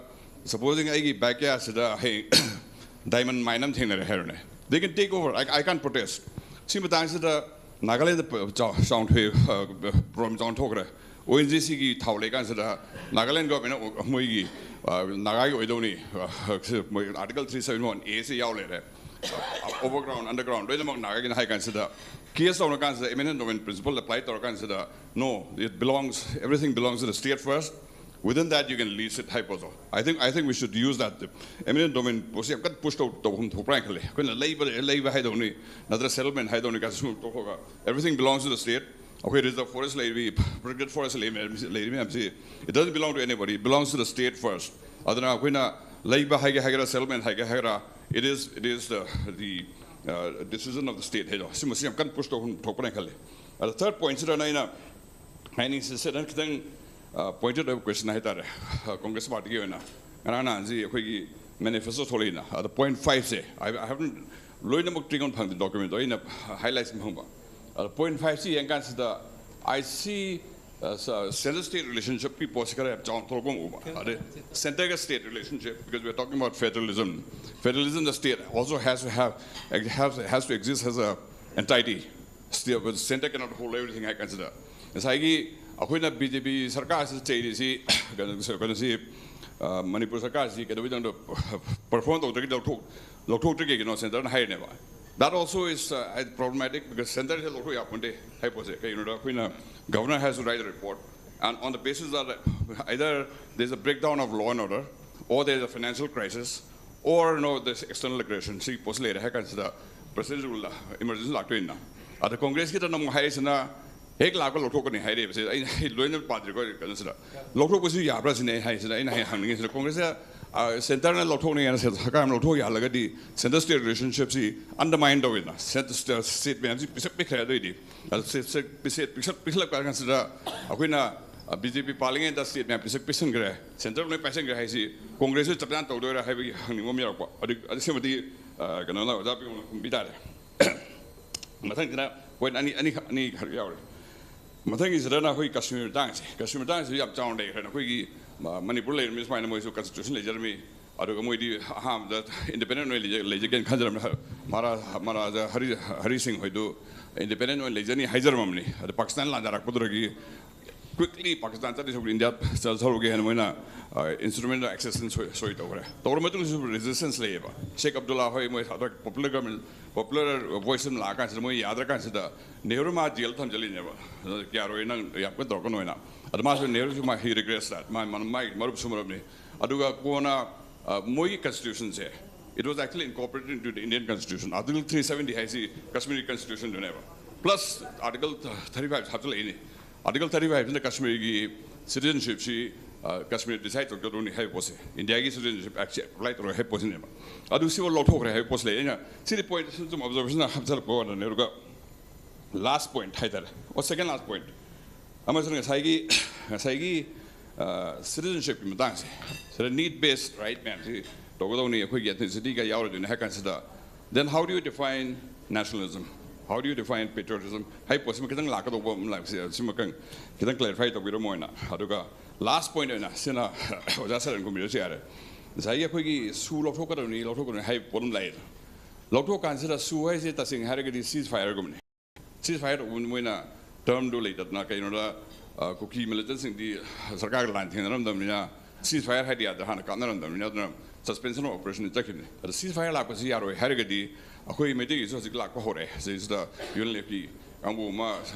supposing ꯑꯩꯒꯤ backyard ꯁꯤꯗ ꯍꯌꯦꯡ diamond mine ꯑꯃ ꯊꯦꯡꯅꯔꯦ ꯍꯥꯏꯔꯣꯅꯦ, they can take over, I, I can't protest. ꯁꯤ ꯃꯇꯥꯡꯁꯤꯗ ꯅꯥꯒꯥꯂꯦꯟꯗ ꯄ-, ꯆꯥꯎ-, ꯆꯥꯎꯅ ꯊꯣꯛꯑꯦ, ꯑ, problem ꯆꯥꯎꯅ ꯊꯣꯛꯈ꯭ꯔꯦ꯫ ꯑꯣ ꯑꯦꯟ ꯖꯤ ꯁꯤꯒꯤ ꯊꯥꯎ ꯂꯩꯀꯥꯟꯁꯤꯗ ꯅꯥꯒꯥꯂꯦꯟ ꯒꯣꯔꯃꯦꯟꯅ ꯃꯣꯏꯒꯤ, ꯑ, ꯅꯥꯒꯥꯒꯤ ꯑꯣꯏꯗꯧꯅꯤ, ꯑ, ꯁꯤ ꯃꯣꯏ ꯑꯥꯔꯇꯤꯀꯜ ꯊ꯭ꯔꯤ ꯁꯕꯦꯟ ꯋꯥꯟ ꯑꯦ ꯁꯤ ꯌꯥꯎ ꯂꯩꯔꯦ꯫ ꯑꯣꯚꯔꯒ꯭ꯔꯥꯎꯟ, ꯑꯟꯗꯔꯒ꯭ꯔꯥꯎꯟ ꯂꯣꯏꯅꯃꯛ ꯅꯥꯒꯥꯒꯤꯅ ꯍꯥꯏ ꯀꯥꯟꯁꯤꯗ, ꯀꯦꯁ ꯇꯧꯔ ꯀꯥꯟꯁꯤꯗ, eminent domain principle apply ꯇꯧꯔ ꯀꯥꯟꯁꯤꯗ, "No, it belongs, everything belongs to the state first. Within that, you can lease it" ꯍꯥꯏ ꯄꯣꯠꯇꯣ꯫ I think, I think we should use that. Eminent domain ꯄꯣꯠꯁꯤ ꯌꯥꯝ ꯀꯟꯅ ꯄꯨꯁ ꯇꯧ, ꯇꯧꯐꯝ ꯊꯣꯛꯄ꯭ꯔꯥ ꯍꯥꯏꯅ ꯈꯜꯂꯤ꯫ ꯑꯩꯈꯣꯏꯅ ꯂꯩꯕ, ꯂꯩꯕ ꯍꯥꯏꯗꯧꯅꯤ, ꯅꯠꯇ꯭ꯔ ꯁꯦꯇꯜꯃꯦꯟ ꯍꯥꯏꯗꯧꯅꯤ ꯀꯥꯏꯁꯨ ꯇꯣꯛꯊꯣꯛꯑꯒ, "Everything belongs to the state." ꯑꯩꯈꯣꯏ ꯔꯤꯖꯔꯚ ꯐꯣꯔꯦꯁ ꯂꯩꯔꯤ, ꯄ꯭ꯔꯣꯇꯦꯛꯇꯦꯗ ꯐꯣꯔꯦꯁ ꯂꯩꯔꯤ ꯃꯌꯥꯝꯁꯤ, it doesn't belong to anybody, it belongs to the state first. ꯑꯗꯨꯅ ꯑꯩꯈꯣꯏꯅ ꯂꯩꯕ ꯍꯥꯏꯒꯦ ꯍꯥꯏꯒꯦꯔꯥ, ꯁꯦꯇꯜꯃꯦꯟ ꯍꯥꯏꯒꯦ ꯍꯥꯏꯒꯦꯔꯥ, it is, it is the, the, uh, decision of the state ꯍꯥꯏꯗꯣ, ꯁꯤꯃꯁꯤ ꯌꯥꯝ ꯀꯟꯅ ꯄꯨꯁ ꯇꯧꯐꯝ ꯊꯣꯛꯄ꯭ꯔꯥ ꯍꯥꯏꯅ ꯈꯜꯂꯤ꯫ ꯑꯗ ꯊꯔꯗ ꯄꯣꯏꯟꯠꯁꯤꯗꯅ ꯑꯩꯅ ꯍꯥꯏꯅꯤꯡꯁꯤ, ꯁꯤꯗꯅ ꯈꯤꯇꯪ, ꯑ, ꯄꯣꯏꯟꯇꯦꯗ ꯑꯣꯏꯕ ꯀꯣꯏꯁꯟ ꯍꯥꯏꯇꯥꯔꯦ꯫ ꯑ, ꯀꯣꯡꯒ꯭ꯔꯦꯁ ꯄꯥꯔꯇꯤꯒꯤ ꯑꯣꯏꯅ ꯉꯔꯥꯡ ꯅꯍꯥꯟꯁꯤ ꯑꯩꯈꯣꯏꯒꯤ ꯃꯦꯅꯤꯐꯦꯁꯇꯣ ꯊꯣꯛꯂꯛꯏꯅ, ꯑꯗ ꯄꯣꯏꯟꯠ ꯐꯥꯏꯚꯁꯦ, I, I haven't, ꯂꯣꯏꯅꯃꯛ ꯇ꯭ꯔꯤꯛ ꯑꯣꯟ ꯐꯪꯗꯦ, ꯗꯣꯀꯨꯃꯦꯟꯗꯣ ꯑꯩꯅ ꯍꯥꯏꯂꯥꯏꯠꯁ ꯐꯪꯕ꯫ ꯑꯗ point ꯐꯥꯏꯚꯁꯤ ꯌꯦꯡꯀꯥꯟꯁꯤꯗ, "I see, uh, central state relationship" ꯀꯤ ꯄꯣꯠꯁꯤ ꯈꯔ ꯌꯥꯝ ꯆꯥꯎꯅ ꯊꯣꯛꯂꯛꯄ ꯑꯃ ꯎꯕ꯫ ꯑꯗꯩ ꯁꯦꯟꯇꯔꯒ state relationship, because we are talking about federalism, federalism, the state also has to have, has, has to exist as a entity. Still, but center cannot hold everything ꯍꯥꯏ ꯀꯥꯟꯁꯤꯗ, ꯉꯁꯥꯏꯒꯤ ꯑꯩꯈꯣꯏꯅ ꯕꯤ ꯖꯦ ꯄꯤ ꯁꯔꯀꯥꯔꯁꯤ ꯆꯩꯔꯤꯁꯤ, ꯀꯩꯅꯣ, ꯀꯩꯅꯣꯁꯤ, ꯑ, ꯃꯅꯤꯄꯨꯔ ꯁꯔꯀꯥꯔꯁꯤ ꯀꯩꯗꯧꯕꯩꯗꯃꯛꯇ ꯄꯔꯐꯣꯔꯝ ꯇꯧꯗ꯭ꯔꯒꯗꯤ ꯂꯧꯊꯣꯛ-, ꯂꯧꯊꯣꯛꯇ꯭ꯔꯤ ꯀꯩꯒꯤꯅꯣ ꯁꯦꯟꯇꯔꯅ ꯍꯥꯏꯔꯤꯅꯦꯕ꯫ That also is, uh, problematic, because ꯁꯦꯟꯇꯔꯁꯦ ꯂꯧꯊꯣꯛ ꯌꯥꯄꯣꯟꯇꯦ ꯍꯥꯏ ꯄꯣꯠꯁꯦ꯫ ꯀꯩꯒꯤꯅꯣꯗ ꯑꯩꯈꯣꯏꯅ, "Governor has to write a report, and on the basis that either there is a breakdown of law and order, or there is a financial crisis, or, no, there's external aggression" ꯁꯤ ꯄꯣꯠꯁꯤ ꯂꯩꯔꯦ ꯍꯥꯏ ꯀꯥꯟꯁꯤꯗ, ꯄ꯭ꯔꯦꯁꯤꯗꯦꯟ ꯔꯨꯜꯗ ꯏꯃꯔꯖꯦꯟꯁꯤ ꯂꯥꯛꯇꯣꯏꯅꯤꯅ꯫ ꯑꯗ ꯀꯣꯡꯒ꯭ꯔꯦꯁꯀꯤꯗꯅ ꯑꯃꯨꯛ ꯍꯥꯏꯔꯤꯁꯤꯅ ꯍꯦꯛ ꯂꯥꯛꯄ ꯂꯧꯊꯣꯛꯀꯅꯤ ꯍꯥꯏꯔꯤꯕꯁꯦ꯫ ꯑꯩꯅ, ꯑꯩ ꯂꯣꯏꯅ ꯄꯥꯗ꯭ꯔꯤꯀꯣ ꯀꯩꯅꯣꯁꯤꯗ꯫ ꯂꯧꯊꯣꯛꯄꯁꯤ ꯌꯥꯕ꯭ꯔꯥ ꯁꯤꯅꯦ ꯑꯩ ꯍꯥꯏꯁꯤꯅ, ꯑꯩꯅ ꯍꯌꯦꯡ ꯍꯪꯅꯤꯡꯉꯤꯁꯤꯅ꯫ ꯀꯣꯡꯒ꯭ꯔꯦꯁꯁꯦ, ꯑ, ꯁꯦꯟꯇꯔꯅ ꯂꯧꯊꯣꯛꯅꯤ ꯍꯥꯏꯅ ꯁꯦꯟ-, ꯁꯔꯀꯥꯔ ꯑꯃ ꯂꯧꯊꯣꯛ ꯌꯥꯍꯜꯂꯒꯗꯤ ꯁꯦꯟꯇꯔ ꯁ꯭ꯇꯦꯠ ꯔꯤꯂꯦꯁꯟꯁꯤꯞꯁꯤ ꯑꯟꯗꯔꯃꯥꯏꯟ ꯇꯧꯋꯤꯗꯅ꯫ ꯁꯦꯟ-, ꯁ꯭ꯇꯦꯠ, ꯁ꯭ꯇꯦꯠ ꯃꯌꯥꯝꯁꯤ ꯄꯤꯁꯛ ꯄꯤꯛꯈ꯭ꯔꯦ꯫ ꯑꯗꯨꯏꯗꯤ ꯑꯗ ꯁ꯭ꯇꯦꯠꯁꯦ ꯄꯤꯁꯛ, ꯄꯤꯁꯛ, ꯄꯤꯛꯁꯜꯂꯛꯄ ꯀꯥꯟꯁꯤꯗ ꯑꯩꯈꯣꯏꯅ, ꯑ, ꯕꯤ ꯖꯦ ꯄꯤ ꯄꯥꯜꯂꯤꯉꯩꯗ ꯁ꯭ꯇꯦꯠ ꯃꯌꯥꯝ ꯄꯤꯁꯛ ꯄꯤꯛꯁꯟꯈ꯭ꯔꯦ, ꯁꯦꯟꯇꯔ ꯂꯣꯏ ꯄꯥꯏꯁꯟꯈ꯭ꯔꯦ ꯍꯥꯏꯁꯤ ꯀꯣꯡꯒ꯭ꯔꯦꯁꯁꯨ ꯆꯞ ꯆꯥꯅ ꯇꯧꯗꯣꯏꯔꯥ ꯍꯥꯏꯕꯒꯤ ꯍꯪꯅꯤꯡꯕ ꯑꯃ ꯌꯥꯎꯔꯛꯄ꯫ ꯑꯗꯨ, ꯑꯗꯨ ꯁꯤꯃꯗꯤ, ꯑ, ꯀꯩꯅꯣꯅ ꯑꯣꯖꯥ ꯄꯤꯌꯣꯅ ꯈꯨꯝꯕꯤ ꯇꯥꯔꯦ꯫ ꯃꯊꯪꯁꯤꯅ ꯄꯣꯏꯟꯠ ꯑꯅꯤ, ꯑꯅꯤꯈꯛ, ꯑꯅꯤꯈꯛ ꯌꯥꯎꯔꯦ꯫ ꯃꯊꯪꯒꯤꯁꯤꯗꯅ ꯑꯩꯈꯣꯏ ꯀꯥꯁꯃꯤꯔ ꯃꯇꯥꯡꯁꯦ, ꯀꯥꯁꯃꯤꯔ ꯃꯇꯥꯡꯁꯤꯁꯨ ꯌꯥꯝ ꯆꯥꯎꯅ ꯂꯩꯈ꯭ꯔꯦ꯫ ꯑꯩꯈꯣꯏꯒꯤ ꯃ-, ꯃꯅꯤꯄꯨꯔ ꯂꯩꯔꯝꯃꯤ ꯁꯨꯃꯥꯏꯅ ꯃꯣꯏꯁꯨ ꯀꯟꯁꯇꯤꯇ꯭ꯌꯨꯁꯟ ꯂꯩꯖꯔꯝꯃꯤ, ꯑꯗꯨꯒ ꯃꯣꯏꯗꯤ ꯑꯍꯥꯟꯕꯗ ꯏꯟꯗꯤꯄꯦꯟꯗꯦꯟ ꯑꯣꯏꯅ ꯂꯩꯖ-, ꯂꯩꯖꯒꯦꯅ ꯈꯟꯖꯔꯝꯃꯤ꯫ ꯃꯍꯥꯔꯥ-, ꯃꯍꯥꯔꯥꯖꯥ ꯍꯔꯤ, ꯍꯔꯤ ꯁꯤꯡ ꯍꯣꯏꯗꯨ ꯏꯟꯗꯤꯄꯦꯟꯗꯦꯟ ꯑꯣꯏꯅ ꯂꯩꯖꯅꯤ ꯍꯥꯏꯖꯔꯝꯃꯕꯅꯤ꯫ ꯑꯗ ꯄꯥꯀꯤꯁꯇꯥꯟ ꯂꯥꯟꯗꯥꯔꯛꯄꯗꯨꯗꯒꯤ quickly Pakistan ꯆꯠꯂꯤ ꯁꯔꯨꯛ India ꯆꯠꯍꯧꯔꯒꯦ ꯍꯥꯏꯅ ꯃꯣꯏꯅ instrument of accession ꯁꯣꯏ ꯁꯣꯏ ꯇꯧꯈ꯭ꯔꯦ꯫ ꯇꯧꯔ ꯃꯇꯨꯡꯗꯁꯨ resistance ꯂꯩꯌꯦꯕ꯫ ꯁꯦꯈ ꯑꯕꯗꯨꯜꯂꯥ ꯍꯣꯏ ꯃꯣꯏ popular government, popular voice ꯑꯃ ꯂꯥꯛꯑꯀꯥꯟꯁꯤꯗ ꯃꯣꯏ ꯌꯥꯗ꯭ꯔꯀꯥꯟꯁꯤꯗ ꯅꯦꯍꯔꯨ ꯃꯥ ꯖꯦꯜ ꯊꯝꯖꯤꯜꯂꯤꯅꯦꯕ꯫ ꯑꯗꯨꯅ ꯌꯥꯔꯣꯏ, ꯅꯪ ꯌꯥꯝ ꯀꯟꯅ ꯇꯧꯔꯛꯀꯅꯣ ꯍꯥꯏꯅ꯫ ꯑꯗ ꯃꯥꯁꯨ, ꯅꯦꯍꯔꯨꯁꯨ ꯃꯥ he regrets that꯫ ꯃꯥ ꯃꯥꯒꯤ ꯃꯔꯨꯞꯁꯨ ꯃꯔꯨꯞꯅꯤ꯫ ꯑꯗꯨꯒ ꯀꯣꯟꯅ ꯃꯣꯏꯒꯤ constitution say, it was actually incorporated into the Indian constitution꯫ Article three seventy ꯍꯥꯏꯁꯤ Kashmiri constitution ꯗꯨꯅꯦꯕ꯫ Plus Article thirty five ꯍꯥꯞꯆꯤꯜꯂꯛꯏꯅꯤ꯫ Article thirty five ꯁꯤꯅ ꯀꯥꯁꯃꯤꯔꯒꯤ citizenship ꯁꯤ ꯀꯥꯁꯃꯤꯔ decide ꯇꯧꯖꯗꯧꯅꯤ ꯍꯥꯏꯕ ꯄꯣꯠꯁꯦ, India ꯒꯤ citizenship act ꯁꯦ apply ꯇꯧꯔꯣꯏ ꯍꯥꯏꯕ ꯄꯣꯠꯁꯤꯅꯦꯕ꯫ ꯑꯗꯨ ꯁꯤꯐꯥꯎ ꯂꯧꯊꯣꯛꯈ꯭ꯔꯦ ꯍꯥꯏꯕ ꯄꯣꯠꯁꯤ ꯂꯩ꯫ ꯑꯩꯅ ꯁꯤꯗꯤ point ꯁꯨꯝ observation ꯍꯥꯞꯆꯜꯂꯛꯄ ꯋꯥꯅꯤ꯫ ꯑꯗꯨꯒ last point ꯍꯥꯏꯇꯥꯔꯦ, ꯑꯣ, second last point ꯑꯃꯁꯤꯅ ꯉꯁꯥꯏꯒꯤ, ꯉꯁꯥꯏꯒꯤ citizenship ꯀꯤ ꯃꯇꯥꯡꯁꯦ, ꯁꯤꯗ need based right ꯃꯌꯥꯝꯁꯤ ꯇꯧꯒꯗꯧꯅꯤ, ꯑꯩꯈꯣꯏꯒꯤ ethnicity ꯒ ꯌꯥꯎꯔꯣꯏꯗꯣꯏꯅꯤ ꯍꯥꯏ ꯀꯥꯟꯁꯤꯗ, then how do you define nationalism? How do you define patriotism? ꯍꯥꯏ ꯄꯣꯠꯁꯤꯃ ꯈꯤꯇꯪ ꯂꯥꯛꯀꯗꯧꯕ ꯑꯃ ꯂꯥꯛꯁꯦ, ꯁꯤꯃ ꯈꯤꯇꯪ clarify ꯇꯧꯕꯤꯔꯝꯃꯣ ꯑꯣꯏꯅ꯫ ꯑꯗꯨꯒ last point ꯑꯣꯏꯅ ꯁꯤꯅ ꯑꯣꯖꯥ ꯁꯔꯟ ꯈꯨꯝꯕꯤꯔꯁꯨ ꯌꯥꯔꯦ꯫ ꯉꯁꯥꯏꯒꯤ ꯑꯩꯈꯣꯏꯒꯤ ꯁꯨ ꯂꯧꯊꯣꯛꯀꯗꯕꯅꯤ, ꯂꯧꯊꯣꯛꯀꯗꯕꯅꯤ ꯍꯥꯏꯕ ꯄꯣꯠ ꯑꯃ ꯂꯥꯛꯑꯦ꯫ ꯂꯧꯊꯣꯛꯀꯥꯟꯁꯤꯗ ꯁꯨ ꯍꯥꯏꯁꯦ ꯇꯁꯦꯡꯅ ꯍꯥꯏꯔꯒꯗꯤ ceasefire ꯒꯨꯝꯕꯅꯤ꯫ Ceasefire ꯇꯧꯕ ꯃꯣꯏꯅ term ꯗꯨ ꯂꯩꯇꯗꯅ ꯀꯩꯅꯣꯗ, ꯀꯨꯀꯤ militant ꯁꯤꯡꯗꯤ ꯁꯔꯀꯥꯔꯒ ꯂꯥꯟ ꯊꯦꯡꯅꯔꯝꯗꯕꯅꯤꯅ ceasefire ꯍꯥꯏꯗꯤ ꯌꯥꯗ꯭ꯔꯦ, ꯍꯥꯟꯅ ꯀꯥꯞꯅꯔꯝꯗꯕꯅꯤꯅ꯫ ꯑꯗꯨꯅ suspension of operation ꯆꯠꯈꯤꯕꯅꯤ꯫ ꯑꯗ ceasefire ꯂꯥꯛꯄꯁꯤ ꯌꯥꯔꯣꯏ ꯍꯥꯏꯔꯒꯗꯤ ꯑꯩꯈꯣꯏ ꯃꯩꯇꯩꯒꯤꯁꯨ ꯍꯧꯖꯤꯛ ꯂꯥꯛꯄ ꯍꯧꯔꯛꯑꯦ꯫ ꯁꯤꯁꯤꯗ UNLF ꯀꯤ ꯀꯥꯡꯕꯨ ꯑꯃ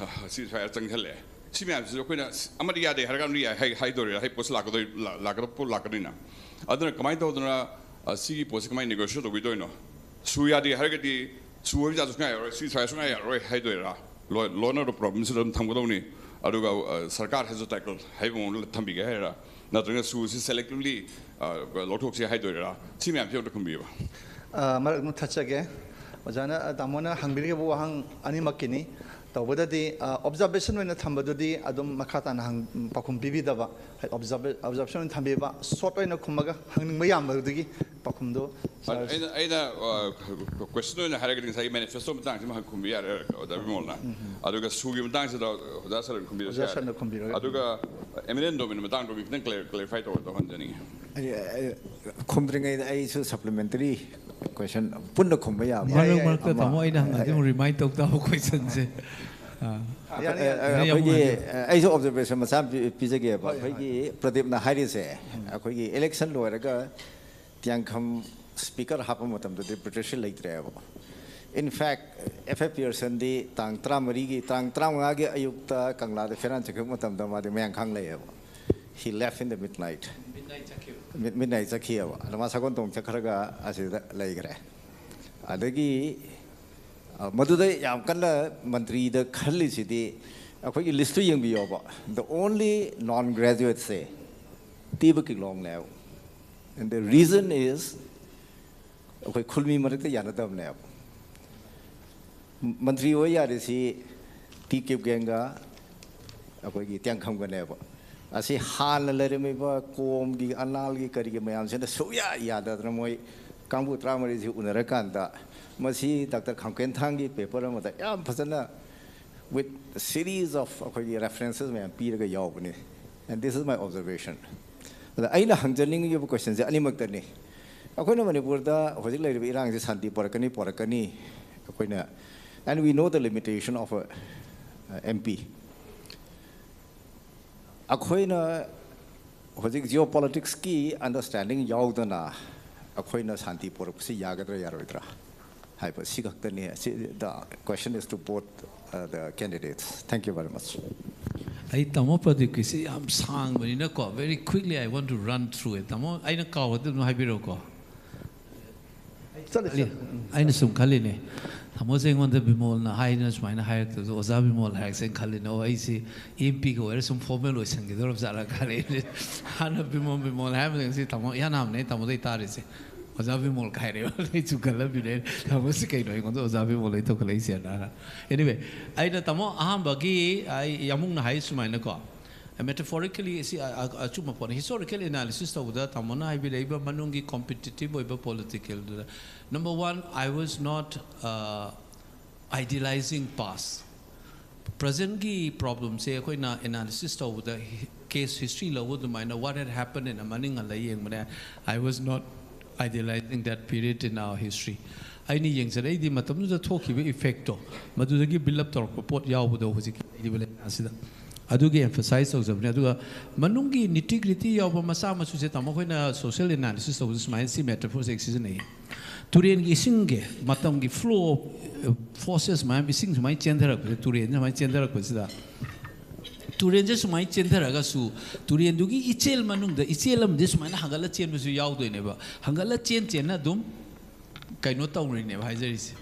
ceasefire ꯆꯪꯁꯤꯜꯂꯛꯑꯦ꯫ ꯁꯤ ꯃꯌꯥꯝꯁꯤꯁꯨ ꯑꯩꯈꯣꯏꯅ ꯑꯃꯗꯤ ꯌꯥꯗꯦ ꯍꯥꯏꯔꯒ ꯑꯃꯗꯤ ꯌꯥꯏ ꯍꯥꯏ-, ꯍꯥꯏꯗꯣꯔꯤꯔꯥ? ꯍꯥꯏ ꯄꯣꯠꯁꯤ ꯂꯥꯛꯀꯗꯣꯏ-, ꯂꯥ-, ꯂꯥꯛꯀꯗꯕ ꯄꯣꯠ ꯂꯥꯛꯀꯅꯤꯅ꯫ ꯑꯗꯨꯅ ꯀꯃꯥꯏꯅ ꯇꯧꯗꯅ, ꯑ, ꯁꯤꯒꯤ ꯄꯣꯠꯁꯤ ꯀꯃꯥꯏꯅ negotiate ꯇꯧꯕꯤꯗꯣꯏꯅꯣ? ꯁꯨ ꯌꯥꯗꯦ ꯍꯥꯏꯔꯒꯗꯤ ꯁꯨ ꯍꯥꯏꯕ ꯖꯥꯠꯁꯨ ꯁꯨꯡꯌꯥ ꯌꯥꯔꯣꯏ, ceasefire ꯁꯨꯡꯌꯥ ꯌꯥꯔꯣꯏ ꯍꯥꯏꯗꯣꯏꯔꯥ? Law, law and order problem ꯁꯤꯗ ꯑꯗꯨꯝ ꯊꯝꯒꯗꯧꯅꯤ꯫ ꯑꯗꯨꯒ, ꯑ, ꯁꯔꯀꯥꯔ has to tackle ꯍꯥꯏꯕ ꯃꯑꯣꯡꯗ ꯊꯝꯕꯤꯒꯦ ꯍꯥꯏꯔ, ꯅꯠꯇ꯭ꯔꯒꯅ ꯁꯨꯁꯤ selectively, ꯑ, ꯂꯧꯊꯣꯛꯁꯤ ꯍꯥꯏꯗꯣꯏꯔꯥ? ꯁꯤ ꯃꯌꯥꯝꯁꯤ ꯑꯝꯇ ꯈꯨꯝꯕꯤꯌꯨꯕ꯫ ꯑ, ꯃꯔꯛ ꯑꯗꯨꯝ ꯊꯠꯆꯒꯦ꯫ ꯑꯣꯖꯥꯅ, ꯑ, ꯇꯥꯃꯣꯅ ꯍꯪꯕꯤꯔꯤꯕ ꯋꯥꯍꯪ ꯑꯅꯤꯃꯛꯀꯤꯅꯤ꯫ ꯇꯧꯕꯗꯗꯤ, ꯑ, observation ꯑꯣꯏꯅ ꯊꯝꯕꯗꯨꯗꯤ ꯑꯗꯨꯝ ꯃꯈꯥ ꯇꯥꯅ ꯍꯪ-, ꯄꯥꯎꯈꯨꯝ ꯄꯤꯕꯤꯗꯕ, ꯍꯥꯏ-, observa-, observation ꯑꯣꯏꯅ ꯊꯝꯕꯤꯕ, short ꯑꯣꯏꯅ ꯈꯨꯝꯃꯒ ꯍꯪꯅꯤꯡꯕ ꯌꯥꯝꯕꯗꯨꯒꯤ ꯄꯥꯎꯈꯨꯝꯗꯨ ꯑ-, ꯁꯥꯔ꯫ ꯑꯩꯅ, ꯑꯩꯅ, ꯑ, question ꯑꯣꯏꯅ ꯍꯥꯏꯔꯒꯗꯤ ꯉꯁꯥꯏꯒꯤ manifesto ꯃꯇꯥꯡꯁꯤꯃ ꯈꯨꯝꯕꯤ ꯌꯥꯔꯦ, ꯑꯣꯖꯥ ꯕꯤꯃꯣꯜꯅ꯫ ꯎꯝ, ꯎꯝ꯫ ꯑꯗꯨꯒ ꯁꯨꯒꯤ ꯃꯇꯥꯡꯁꯤꯗ ꯑꯣꯖꯥ ꯁꯔꯅ ꯈꯨꯝꯕꯤꯔꯁꯨ ꯑꯣꯖꯥ ꯌꯥꯔꯦ꯫ ꯁꯔꯅ ꯈꯨꯝꯕꯤꯔꯒ꯫ ꯑꯗꯨꯒ eminent domain ꯃꯇꯥꯡꯗꯣ ꯈꯤꯇꯪ clar-, clarify ꯇꯧꯔ ꯇꯧꯍꯟꯖꯅꯤꯡꯉꯤ꯫ ꯑꯩ, ꯑꯩ, ꯈꯨꯝꯗ꯭ꯔꯤꯉꯩꯗ ꯑꯩꯁꯨ supplementary question ꯄꯨꯟꯅ ꯈꯨꯝꯕ ꯌꯥꯕ꯫ ꯃꯔꯛ ꯌꯥꯏ, ꯌꯥꯏ꯫ ꯃꯔꯛꯇ ꯑꯃ, ꯇꯥꯃꯣ ꯑꯩꯅ ꯍꯪꯉꯗꯤ ꯑꯃꯨꯛ remind ꯇꯧ ꯇꯥꯕ question ꯁꯦ꯫ ꯑ, ꯑ, ꯑꯩꯈꯣꯏꯒꯤ, ꯑ, ꯑꯩꯁꯨ ꯑꯣꯕꯖꯔꯕꯦꯁꯟ ꯃꯆꯥ ꯑꯃ ꯄꯤ- ꯄꯤꯖꯒꯦꯕ꯫ ꯑꯩꯈꯣꯏꯒꯤ ꯄ꯭ꯔꯗꯤꯞꯅ ꯍꯥꯏꯔꯤꯁꯦ, ꯑꯩꯈꯣꯏꯒꯤ ꯏꯂꯦꯛꯁꯟ ꯂꯣꯏꯔꯒ ꯇꯤꯌꯥꯡꯈꯝ ꯁ꯭ꯄꯤꯀꯔ ꯍꯥꯞꯄ ꯃꯇꯝꯗꯗꯤ ꯕ꯭ꯔꯤꯇꯤꯁꯁꯤ ꯂꯩꯇ꯭ꯔꯦꯕ꯫ In fact, F F Pearsonꯗꯤ ꯇꯥꯡ ꯇꯔꯥꯃꯔꯤꯒꯤ, ꯇꯥꯡ ꯇꯔꯥꯃꯉꯥꯒꯤ ꯑꯌꯨꯛꯇ ꯀꯪꯂꯥꯗ ꯐꯤꯔꯥꯟ ꯆꯠꯈꯤꯕ ꯃꯇꯝꯗ ꯃꯥꯗꯤ ꯃꯌꯥꯡꯈꯥꯡ ꯂꯩꯌꯦꯕ꯫ He left in the midnight. Midnight ꯆꯠꯈꯤꯑꯕ꯫ ꯑꯗ ꯃꯥ ꯁꯒꯣꯜ ꯇꯣꯡ ꯆꯠꯈ꯭ꯔꯒ ꯑꯁꯤꯗ ꯂꯩꯈ꯭ꯔꯦ꯫ ꯑꯗꯒꯤ, ꯑ, ꯃꯗꯨꯗ ꯌꯥꯝ ꯀꯟꯅ ꯃꯟꯇ꯭ꯔꯤꯗ ꯈꯜꯂꯤꯁꯤꯗꯤ, ꯑꯩꯈꯣꯏꯒꯤ ꯂꯤꯁꯇꯨ ꯌꯦꯡꯕꯤꯌꯣꯕ, the only non graduateꯁꯦ ꯇꯤ ꯕꯀꯤꯂꯣꯡꯅꯦꯕ꯫ And the reason is, ꯑꯩꯈꯣꯏ ꯈꯨꯜꯃꯤ ꯃꯔꯛꯇ ꯌꯥꯅꯗꯕꯅꯦꯕ꯫ ꯃꯟꯇ꯭ꯔꯤ ꯑꯣꯏ ꯌꯥꯔꯤꯁꯤ ꯇꯤ ꯀꯤꯞꯒꯦꯟꯒ ꯑꯩꯈꯣꯏꯒꯤ ꯇꯤꯌꯥꯡꯈꯝꯒꯅꯦꯕ꯫ ꯑꯁꯤ ꯍꯥꯟꯅ ꯂꯩꯔꯝꯃꯤꯕ ꯀꯣꯝꯒꯤ, ꯑꯅꯥꯜꯒꯤ, ꯀꯔꯤꯒꯤ ꯃꯌꯥꯝꯁꯤꯅ ꯁꯨꯛꯌꯥ ꯌꯥꯗꯗꯅ ꯃꯣꯏ ꯀꯥꯡꯕꯨ ꯇꯔꯥꯃꯔꯤꯁꯤ ꯎꯅꯔꯀꯥꯟꯗ, ꯃꯁꯤ ꯗꯥꯛꯇꯔ ꯈꯥꯝꯈꯦꯟꯊꯥꯡꯒꯤ ꯄꯦꯄꯔ ꯑꯃꯗ ꯌꯥꯝ ꯐꯖꯅ, with series of ꯑꯩꯈꯣꯏꯒꯤ references ꯃꯌꯥꯝ ꯄꯤꯔꯒ ꯌꯥꯎꯕꯅꯤ꯫ And this is my observation. ꯑꯗ ꯑꯩꯅ ꯍꯪꯖꯅꯤꯡꯉꯤꯕ questionꯁꯦ ꯑꯅꯤꯃꯛꯇꯅꯤ꯫ ꯑꯩꯈꯣꯏꯅ ꯃꯅꯤꯄꯨꯔꯗ ꯍꯧꯖꯤꯛ ꯂꯩꯔꯤꯕ ꯏꯔꯥꯡꯁꯦ ꯁꯥꯟꯇꯤ ꯄꯨꯔꯛꯀꯅꯤ, ꯄꯨꯔꯛꯀꯅꯤ, ꯑꯩꯈꯣꯏꯅ, and we know the limitation of a, uh, M P. ꯑꯩꯈꯣꯏꯅ ꯍꯧꯖꯤꯛ geopoliticsꯀꯤ understanding ꯌꯥꯎꯗꯅ ꯑꯩꯈꯣꯏꯅ ꯁꯥꯟꯇꯤ ꯄꯨꯔꯛꯄꯁꯤ ꯌꯥꯒꯗ꯭ꯔꯥ ꯌꯥꯔꯣꯏꯗ꯭ꯔꯥ ꯍꯥꯏꯕ ꯁꯤ ꯈꯛꯇꯅꯤ꯫ ꯑꯁꯤ, the question is to both, uh, the candidates. Thank you very much. ꯑꯩ ꯇꯥꯃꯣ ꯄ꯭ꯔꯗꯤꯞꯀꯤꯁꯤ ꯌꯥꯝ ꯁꯥꯡꯕꯅꯤꯅꯀꯣ, very quickly I want to run through it. ꯇꯥꯃꯣ, ꯑꯩꯅ ꯀꯥꯎꯔꯗꯤ ꯑꯗꯨꯝ ꯍꯥꯏꯕꯤꯔꯛꯎꯀꯣ꯫ ꯆꯠꯂꯦ, ꯆꯠꯂꯦ꯫ ꯑꯩꯅ ꯁꯨꯝ ꯈꯜꯂꯤꯅꯦ, ꯇꯥꯃꯣꯁꯦ ꯑꯩꯉꯣꯟꯗ ꯕꯤꯃꯣꯜꯅ ꯍꯥꯏꯗꯅ ꯁꯨꯃꯥꯏꯅ ꯍꯥꯏꯔꯛꯇꯕꯗꯣ, ꯑꯣꯖꯥ ꯕꯤꯃꯣꯜ ꯍꯥꯏꯔꯛꯁꯦꯅ ꯈꯜꯂꯤꯅꯦ꯫ ꯑꯣ, ꯑꯩꯁꯤ ꯏ ꯑꯦꯝ ꯄꯤꯒ ꯑꯣꯏꯔ ꯁꯨꯝ ꯐꯣꯔꯃꯦꯜ ꯑꯣꯏꯁꯟꯈꯤꯗꯧꯔꯕ ꯖꯥꯠꯂ ꯈꯜꯂꯤꯅꯦ꯫ ꯍꯥꯟꯅ ꯕꯤꯃꯣꯜ ꯕꯤꯃꯣꯜ ꯍꯥꯏꯔꯝꯕꯗ ꯉꯁꯤ ꯇꯥꯃꯣ ꯏꯍꯥꯟ ꯍꯥꯟꯕꯅꯦ ꯑꯩ ꯇꯥꯃꯣꯗꯩ ꯇꯥꯔꯤꯁꯦ꯫ ꯑꯣꯖꯥ ꯕꯤꯃꯣꯜ ꯀꯥꯏꯔꯦꯕ꯫ ꯑꯩ ꯁꯨꯝ ꯈꯜꯂꯝꯃꯤꯅꯦ, ꯇꯥꯃꯣꯁꯤ ꯀꯩꯅꯣ ꯑꯩꯉꯣꯟꯗ ꯑꯣꯖꯥ ꯕꯤꯃꯣꯜ ꯑꯩ ꯇꯧꯈꯠꯂꯛꯏꯁꯦꯅ꯫ Anyway, ꯑꯩꯅ ꯇꯥꯃꯣ ꯑꯍꯥꯟꯕꯒꯤ ꯑꯩ ꯌꯥꯃꯨꯡꯅ ꯍꯥꯏ ꯁꯨꯃꯥꯏꯅꯀꯣ, metaphorically ꯁꯤ ꯑ-, ꯑ-, ꯑꯆꯨꯝꯕ ꯄꯣꯠꯅꯤ꯫ Historical analysis ꯇꯧꯕꯗ ꯇꯥꯃꯣꯅ ꯍꯥꯏꯕꯤꯔꯛꯏꯕ ꯃꯅꯨꯡꯒꯤ competitive ꯑꯣꯏꯕ politicalꯗꯨꯗ, number one, I was not, uh, idealizing past. Presentꯒꯤ problemꯁꯦ ꯑꯩꯈꯣꯏꯅ analysis ꯇꯧꯕꯗ hi-, case history ꯂꯧꯕ ꯑꯗꯨꯃꯥꯏꯅ what had happened in a ꯃꯅꯤꯡ ꯍꯜꯂ ꯌꯦꯡꯕꯅꯦ꯫ I was not idealizing that period in our history. ꯑꯩꯅ ꯌꯦꯡꯖꯔꯛꯏꯗꯤ ꯃꯇꯝꯗꯨꯗ ꯊꯣꯛꯈꯤꯕ ꯏꯐꯦꯛꯇꯣ, ꯃꯗꯨꯗꯒꯤ ꯕꯤꯜ ꯑꯞ ꯇꯧꯔꯛꯄ ꯄꯣꯠ ꯌꯥꯎꯕꯗꯣ ꯍꯧꯖꯤꯛꯀꯤ ꯂꯩꯔꯤꯕ ꯂꯥꯏꯅꯥꯁꯤꯗ, ꯑꯗꯨꯒꯤ ꯑꯦꯝꯐꯁꯥꯏꯁ ꯇꯧꯖꯕꯅꯦ꯫ ꯑꯗꯨꯒ ꯃꯅꯨꯡꯒꯤ ꯅꯤꯇꯤ ꯒ꯭ꯔꯤꯇꯤ ꯌꯥꯎꯕ ꯃꯆꯥ ꯃꯁꯨꯁꯦ ꯇꯥꯃꯣ ꯑꯩꯈꯣꯏꯅ ꯁꯣꯁꯤꯌꯦꯜ ꯑꯦꯅꯥꯂꯤꯁꯤꯁ ꯇꯧꯕꯗ ꯁꯨꯃꯥꯏꯅ ꯁꯤ ꯃꯦꯇꯥꯐꯣꯔꯁꯦ ꯁꯤꯖꯤꯟꯅꯩ꯫ ꯇꯨꯔꯦꯟꯒꯤ ꯏꯁꯤꯡꯒꯤ ꯃꯇꯝꯒꯤ ꯐ꯭ꯂꯣ ꯑꯣꯐ ꯐꯣꯔꯁꯦꯁ ꯃꯌꯥꯝ, ꯏꯁꯤꯡ ꯁꯨꯃꯥꯏꯅ ꯆꯦꯟꯊꯔꯛꯄꯁꯦ, ꯇꯨꯔꯦꯟꯁꯦ ꯁꯨꯃꯥꯏꯅ ꯆꯦꯟꯊꯔꯛꯄꯁꯤꯗ, ꯇꯨꯔꯦꯟꯁꯦ ꯁꯨꯃꯥꯏꯅ ꯆꯦꯟꯊꯔꯒꯁꯨ ꯇꯨꯔꯦꯟꯗꯨꯒꯤ ꯏꯆꯦꯜ ꯃꯅꯨꯡꯗ ꯏꯆꯦꯜ ꯑꯃꯗꯤ ꯁꯨꯃꯥꯏꯅ ꯍꯥꯡꯒꯠꯂ ꯆꯦꯟꯕꯁꯨ ꯌꯥꯎꯗꯣꯏꯅꯦꯕ꯫ ꯍꯥꯡꯒꯠꯂ ꯆꯦꯟ ꯆꯦꯟꯅ ꯑꯗꯨꯝ ꯀꯩꯅꯣ ꯇꯧꯔꯤꯅꯦꯕ ꯍꯥꯏꯖꯔꯤꯁꯦ꯫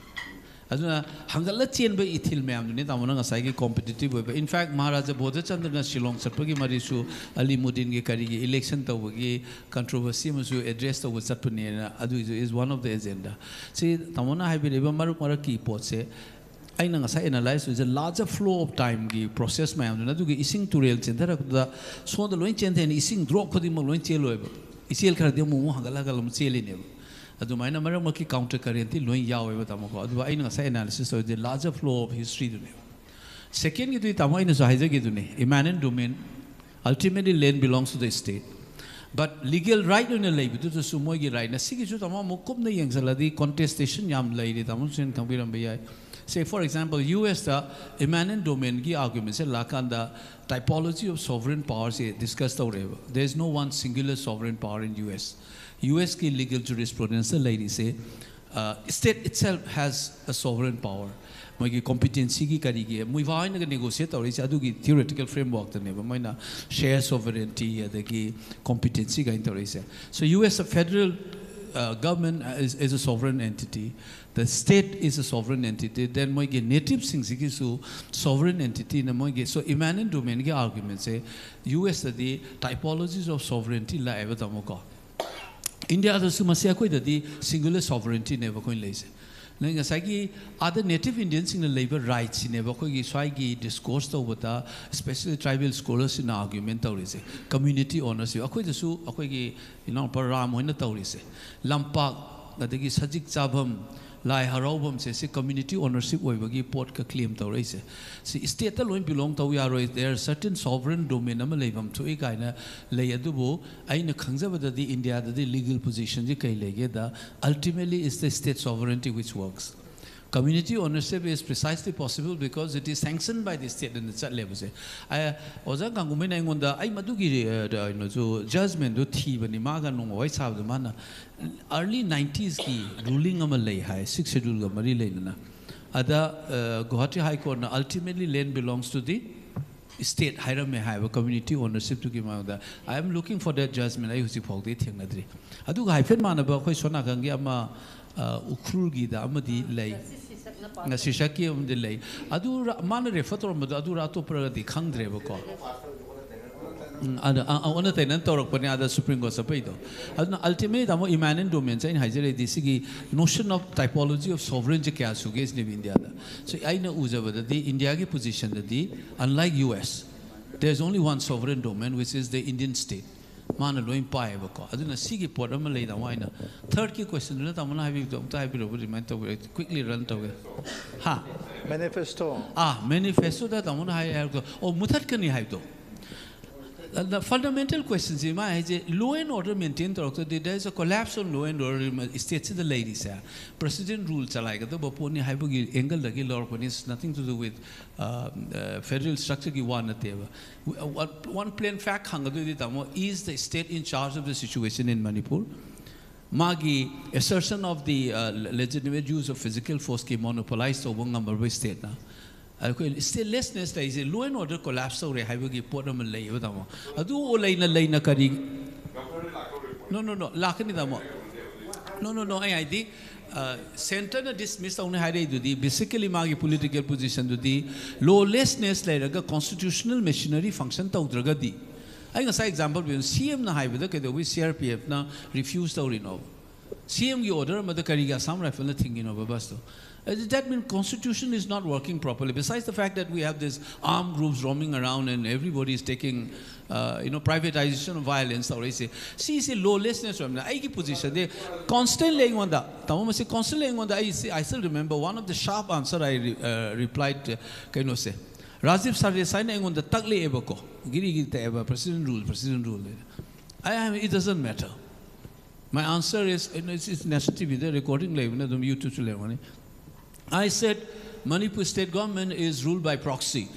ꯑꯗꯨꯅ ꯍꯥꯡꯒꯠꯂ ꯆꯦꯟꯕ ꯏꯊꯤꯜ ꯃꯌꯥꯝꯗꯨꯅꯤ ꯇꯥꯃꯣꯅ ꯉꯁꯥꯏꯒꯤ ꯀꯣꯝꯄꯤꯇꯤꯇꯤꯚ ꯑꯣꯏꯕ꯫ In fact, ꯃꯍꯥꯔꯥꯖꯥ ꯕꯣꯙꯆꯟꯗ꯭ꯔꯅ ꯁꯤꯂꯣꯡ ꯆꯠꯄꯒꯤ ꯃꯔꯤꯁꯨ ꯑꯂꯤꯃꯨꯗꯤꯟꯒꯤ ꯀꯔꯤꯒꯤ ꯏꯂꯦꯛꯁꯟ ꯇꯧꯕꯒꯤ ꯀꯟꯇ꯭ꯔꯣꯚꯔꯁꯤ ꯑꯃꯁꯨ ꯑꯦꯗ꯭ꯔꯦꯁ ꯇꯧꯕ ꯆꯠꯄꯅꯦꯅ, ꯑꯗꯨꯒꯤꯁꯨ is one of the agenda꯫ ꯁꯤ ꯇꯥꯃꯣꯅ ꯍꯥꯏꯕꯤꯔꯛꯏꯕ ꯃꯔꯛ ꯃꯔꯛꯀꯤ ꯄꯣꯠꯁꯦ ꯑꯩꯅ ꯉꯁꯥꯏ ꯑꯦꯅꯥꯂꯥꯏꯁ ꯇꯧꯔꯤꯁꯦ larger flow of timeꯒꯤ ꯄ꯭ꯔꯣꯁꯦꯁ ꯃꯌꯥꯝꯗꯨꯅ꯫ ꯑꯗꯨꯒꯤ ꯏꯁꯤꯡ ꯇꯨꯔꯦꯜ ꯆꯦꯟꯊꯔꯛꯄꯗ ꯁꯣꯝꯗ ꯂꯣꯏ ꯆꯦꯟꯊꯩꯅ ꯏꯁꯤꯡ ꯗ꯭ꯔꯣꯞ ꯈꯨꯗꯤꯡꯃꯛ ꯂꯣꯏ ꯆꯦꯜꯂꯣꯏꯕ꯫ ꯏꯆꯦꯜ ꯈꯔꯗꯤ ꯑꯃꯨꯛ ꯑꯃꯨꯛ ꯍꯥꯡꯒꯠ ꯍꯥꯡꯒꯠ ꯑꯃꯨꯛ ꯆꯦꯜꯂꯤꯅꯦꯕ꯫ ꯑꯗꯨꯃꯥꯏꯅ ꯃꯔꯛ ꯃꯔꯛꯀꯤ ꯀꯥꯎꯟꯇꯔ ꯀꯔꯦꯟꯇꯤ ꯂꯣꯏ ꯌꯥꯎꯋꯦꯕ ꯇꯥꯃꯣꯀꯣ꯫ ꯑꯗꯨꯒ ꯑꯩꯅ ꯉꯁꯥꯏ ꯑꯦꯅꯥꯂꯤꯁꯤꯁ ꯇꯧꯔꯤꯁꯦ larger flow of historyꯗꯨꯅꯦꯕ꯫ ꯁꯦꯀꯦꯟꯒꯤꯗꯨꯗꯤ ꯇꯥꯃꯣ ꯑꯩꯅꯁꯨ ꯍꯥꯏꯖꯒꯦꯗꯨꯅꯤ, eminent domain, ultimately land belongs to the state, but legal right ꯑꯣꯏꯅ ꯂꯩꯕꯗꯨꯗꯁꯨ ꯃꯣꯏꯒꯤ ꯔꯥꯏꯠꯅ꯫ ꯁꯤꯒꯤꯁꯨ ꯇꯥꯃꯣ ꯑꯃꯨꯛ ꯀꯨꯞꯅ ꯌꯦꯡꯁꯤꯜꯂꯗꯤ ꯀꯣꯟꯇꯦꯁꯇꯦꯁꯟ ꯌꯥꯝ ꯂꯩꯔꯤ, ꯇꯥꯃꯣꯁꯤꯅ ꯈꯪꯕꯤꯔꯝꯕ ꯌꯥꯏ꯫ Say for example, ꯌꯨ ꯑꯦꯁꯇ eminent domainꯒꯤ ꯑꯥꯔꯒ꯭ꯌꯨꯃꯦꯟꯁꯦ ꯂꯥꯛꯀꯥꯟꯗ typology of sovereign powerꯁꯦ ꯗꯤꯁꯀꯁ ꯇꯧꯔꯛꯑꯦꯕ꯫ There is no one singular sovereign power in U S. U ꯑꯦꯁꯀꯤ legal jurisprudenceꯇ ꯂꯩꯔꯤꯁꯦ state itself has a sovereign power꯫ ꯃꯣꯏꯒꯤ ꯀꯣꯝꯄꯤꯇꯦꯟꯁꯤꯒꯤ ꯀꯔꯤꯒꯤ ꯃꯨꯏꯚꯥ ꯍꯣꯏꯅꯒ ꯅꯦꯒꯣꯁꯤꯌꯦꯠ ꯇꯧꯔꯛꯏꯁꯦ ꯑꯗꯨꯒꯤ theoretical frameworkꯇꯅꯦꯕ, ꯃꯣꯏꯅ share sovereignty ꯑꯗꯒꯤ ꯀꯣꯝꯄꯤꯇꯦꯟꯁꯤ ꯀꯥꯏꯅ ꯇꯧꯔꯛꯏꯁꯦ꯫ So U S federal uh, government is, is a sovereign entity, the state is a sovereign entity, then ꯃꯣꯏꯒꯤ ꯅꯦꯇꯤꯚꯁꯤꯡꯁꯤꯒꯤꯁꯨ sovereign entityꯅ ꯃꯣꯏꯒꯤ꯫ So eminent domainꯒꯤ ꯑꯥꯔꯒ꯭ꯌꯨꯃꯦꯟꯁꯦ ꯌꯨ ꯑꯦꯁꯇꯗꯤ typologies of sovereignty ꯂꯥꯛꯑꯦꯕ ꯇꯥꯃꯣꯀꯣ꯫ ꯏꯟꯗꯤꯌꯥꯗꯁꯨ ꯃꯁꯤ ꯑꯩꯈꯣꯏꯗꯗꯤ singular sovereigntyꯅꯦꯕ ꯑꯩꯈꯣꯏꯅ ꯂꯩꯁꯦ꯫ ꯅꯪ ꯉꯁꯥꯏꯒꯤ ꯑꯥꯗ ꯅꯦꯇꯤꯚ ꯏꯟꯗꯤꯌꯟꯁꯤꯡꯅ ꯂꯩꯕ ꯔꯥꯏꯠꯁꯤꯅꯦꯕ ꯑꯩꯈꯣꯏꯒꯤ ꯁ꯭ꯋꯥꯏꯒꯤ ꯗꯤꯁꯀꯣꯔꯁ ꯇꯧꯕꯗ, especially tribal scholarꯁꯤꯡꯅ ꯑꯥꯔꯒ꯭ꯌꯨꯃꯦꯟ ꯇꯧꯔꯤꯁꯦ, community ownership꯫ ꯑꯩꯈꯣꯏꯗꯁꯨ ꯑꯩꯈꯣꯏꯒꯤ ꯏꯅꯥꯎꯄꯥ ꯔꯥꯝ ꯍꯣꯏꯅ ꯇꯧꯔꯤꯁꯦ, ꯂꯝꯄꯥꯛ ꯑꯗꯒꯤ ꯁꯖꯤꯛ ꯆꯥꯐꯝ, ꯂꯥꯏ ꯍꯔꯥꯎꯐꯝꯁꯦ, ꯁꯤ community ownership ꯑꯣꯏꯕꯒꯤ ꯄꯣꯠꯀ claim ꯇꯧꯔꯛꯏꯁꯦ꯫ ꯁꯤ stateꯇ ꯂꯣꯏ belong ꯇꯧ ꯌꯥꯔꯣꯏ, there are certain sovereign domain ꯑꯃ ꯂꯩꯐꯝ ꯊꯣꯛꯏ ꯀꯥꯏꯅ ꯂꯩ꯫ ꯑꯗꯨꯕꯨ ꯑꯩꯅ ꯈꯪꯖꯕꯗꯗꯤ ꯏꯟꯗꯤꯌꯥꯗꯗꯤ legal positionꯁꯤ ꯀꯩ ꯂꯩꯒꯦꯗ, ultimately it's the state sovereignty which works. Community ownership is precisely possible because it is sanctioned by the state ꯑꯅ ꯆꯠꯂꯦꯕꯁꯦ꯫ ꯑꯣꯖꯥ ꯀꯥꯡꯒꯨꯃꯩꯅ ꯑꯩꯉꯣꯟꯗ, ꯑꯩ ꯃꯗꯨꯒꯤ ꯀꯩꯅꯣꯁꯨ, judgmentꯗꯨ ꯊꯤꯕꯅꯤ, ꯃꯥꯒ ꯅꯣꯡꯃ ꯋꯥꯔꯤ ꯁꯥꯕꯗ ꯃꯥꯅ early ninetiesꯀꯤ ruling ꯑꯃ ꯂꯩ ꯍꯥꯏ, Sixth Scheduleꯒ ꯃꯔꯤ ꯂꯩꯅꯅ꯫ ꯑꯗ Guwahati High Courtꯅ ultimately land belongs to the state ꯍꯥꯏꯔꯝꯃꯦ ꯍꯥꯏꯕ community ownershipꯇꯨꯒꯤ ꯃꯔꯝꯗ꯫ I am looking for that judgment. ꯑꯩ ꯍꯧꯖꯤꯛ ꯐꯥꯎꯗꯤ ꯊꯦꯡꯅꯗ꯭ꯔꯤ꯫ ꯑꯗꯨꯒ ꯍꯥꯏꯐꯦꯠ ꯃꯥꯟꯅꯕ ꯑꯩꯈꯣꯏ ꯁꯣꯝ ꯅꯥꯀꯟꯒꯤ ꯑꯃ, ꯎꯈ꯭ꯔꯨꯜꯒꯤꯗ ꯑꯃꯗꯤ ꯂꯩ꯫ ꯁꯤꯁꯛꯅ ꯄꯥꯝꯃꯦ꯫ ꯁꯤꯁꯛꯀꯤ ꯑꯃꯗꯤ ꯂꯩ꯫ ꯑꯗꯨ ꯃꯥꯅ refer ꯇꯧꯔꯝꯕꯗꯣ ꯑꯗꯨꯔ ꯑꯇꯣꯞꯄꯔꯒꯗꯤ ꯈꯪꯗ꯭ꯔꯦꯕꯀꯣ꯫ ꯎꯝ, ꯑꯗ ꯑ- ꯑ- ꯑꯣꯟꯅ ꯇꯩꯅꯅ ꯇꯧꯔꯛꯄꯅꯦ ꯑꯗ Supreme Court ꯆꯠꯄꯩꯗꯣ꯫ ꯑꯗꯨꯅ ultimately ꯇꯥꯃꯣ, eminent domainꯁꯦ ꯑꯩꯅ ꯍꯥꯏꯖꯔꯛꯏꯗꯤ ꯁꯤꯒꯤ notion of typology of sovereignꯁꯦ ꯀꯌꯥ ꯁꯨꯒꯦ ꯁꯤꯅꯦꯕ ꯏꯟꯗꯤꯌꯥꯗ꯫ So ꯑꯩꯅ ꯎꯖꯕꯗꯗꯤ ꯏꯟꯗꯤꯌꯥꯒꯤ positionꯗꯗꯤ, unlike U S, there is only one sovereign domain, which is the Indian state. ꯃꯥꯅ ꯂꯣꯏ ꯄꯥꯏꯌꯦꯕꯀꯣ꯫ ꯑꯗꯨꯅ ꯁꯤꯒꯤ ꯄꯣꯠ ꯑꯃ ꯂꯩ ꯇꯥꯃꯣ꯫ ꯑꯩꯅ thirdꯀꯤ questionꯗꯨꯅ ꯇꯥꯃꯣꯅ ꯍꯥꯏꯕꯤꯕꯗꯣ ꯑꯝꯇ ꯍꯥꯏꯕꯤꯔꯛꯎ, remind ꯇꯧꯕꯤꯔꯛꯑꯣ, quickly run ꯇꯧꯒꯦ꯫ ꯍꯥ? Manifesto꯫ ꯑꯥ, manifestoꯗ ꯇꯥꯃꯣꯅ ꯍꯥꯏ ꯍꯥꯏꯕꯗꯣ, ꯑꯣ, ꯃꯨꯊꯠꯀꯅꯤ ꯍꯥꯏꯕꯗꯣ꯫ ꯑꯗ fundamental questionꯁꯤ ꯃꯥ ꯍꯥꯏꯁꯦ, law and order maintain ꯇꯧꯔꯛꯇ꯭ꯔꯗꯤ, there is a collapse on law and order, stateꯁꯤꯗ ꯂꯩꯔꯤꯁꯦ꯫ President rule ꯆꯂꯥꯏꯒꯗꯕ ꯄꯣꯠꯅꯤ ꯍꯥꯏꯕꯒꯤ angleꯗꯒꯤ ꯂꯧꯔꯛꯄꯅꯤ, it's nothing to do with, uh, uh, federal structureꯒꯤ ꯋꯥ ꯅꯠꯇꯦꯕ꯫ One, one plain fact ꯍꯪꯒꯗꯣꯏꯗꯤ ꯇꯥꯃꯣ, is the state in charge of the situation in Manipur? ꯃꯥꯒꯤ assertion of the, uh, legitimate use of physical forceꯀꯤ monopolize ꯇꯧꯕ ꯉꯝꯃꯔꯕ stateꯅ꯫ ꯑꯩꯈꯣꯏ statelessness ꯂꯩꯁꯦ, law and order collapse ꯇꯧꯔꯦ ꯍꯥꯏꯕꯒꯤ ꯄꯣꯠ ꯑꯃ ꯂꯩꯌꯦꯕ ꯇꯥꯃꯣ꯫ ꯑꯗꯨ ꯂꯩꯅ ꯂꯩꯅ ꯀꯔꯤ? No, no, no, ꯂꯥꯛꯀꯅꯤ ꯇꯥꯃꯣ꯫ No, no, no, ꯑꯩ ꯍꯥꯏꯗꯤ, centreꯅ dismiss ꯇꯧꯅꯤ ꯍꯥꯏꯔꯛꯏꯗꯨꯗꯤ, basically ꯃꯥꯒꯤ political positionꯗꯨꯗꯤ, lawlessness ꯂꯩꯔꯒ constitutional machinery function ꯇꯧꯗ꯭ꯔꯒꯗꯤ, ꯑꯩ ꯉꯁꯥꯏ example ꯄꯤꯕ, CMꯅ ꯍꯥꯏꯕꯗ ꯀꯩꯗꯧꯕꯩ CRPFꯅ refuse ꯇꯧꯔꯤꯅꯣ? C M ꯒꯤ order ꯑꯃꯗ ꯀꯔꯤꯒꯤ Assam Rifle ꯅ ꯊꯤꯡꯉꯤꯅꯣꯕ busꯇꯣ? Uh, that means constitution is not working properly. Besides the fact that we have these armed groups roaming around and everybody is taking, uh, you know, privatization of violence ꯇꯧꯔꯛꯏꯁꯦ, ꯁꯤꯁꯦ lawlessness ꯑꯣꯏꯕꯅ ꯑꯩꯒꯤ position ꯗꯤ constantly ꯑꯩꯉꯣꯟꯗ, ꯇꯥꯃꯣ, ꯃꯁꯤ constantly ꯑꯩꯉꯣꯟꯗ, ꯑꯩ ꯁꯤ, I still remember one of the sharp answer I re-, uh, replied, uh, ꯀꯩꯅꯣꯁꯦ, ꯔꯥꯖꯤꯕ ꯁꯔꯗꯦꯁꯥꯏꯅ ꯑꯩꯉꯣꯟꯗ ꯇꯛꯂꯛꯑꯦꯕꯀꯣ, ꯒꯤꯔꯤ ꯒꯤꯔꯤ ꯇꯛꯑꯦꯕ, "President rule, President rule." I am, it doesn't matter. My answer is, you know, it's, it's National T V the recording ꯂꯩꯕꯅ ꯑꯗꯨꯝ YouTube ꯁꯨ ꯂꯩꯔꯝꯒꯅꯤ. I said, "Manipur state government is ruled by proxy."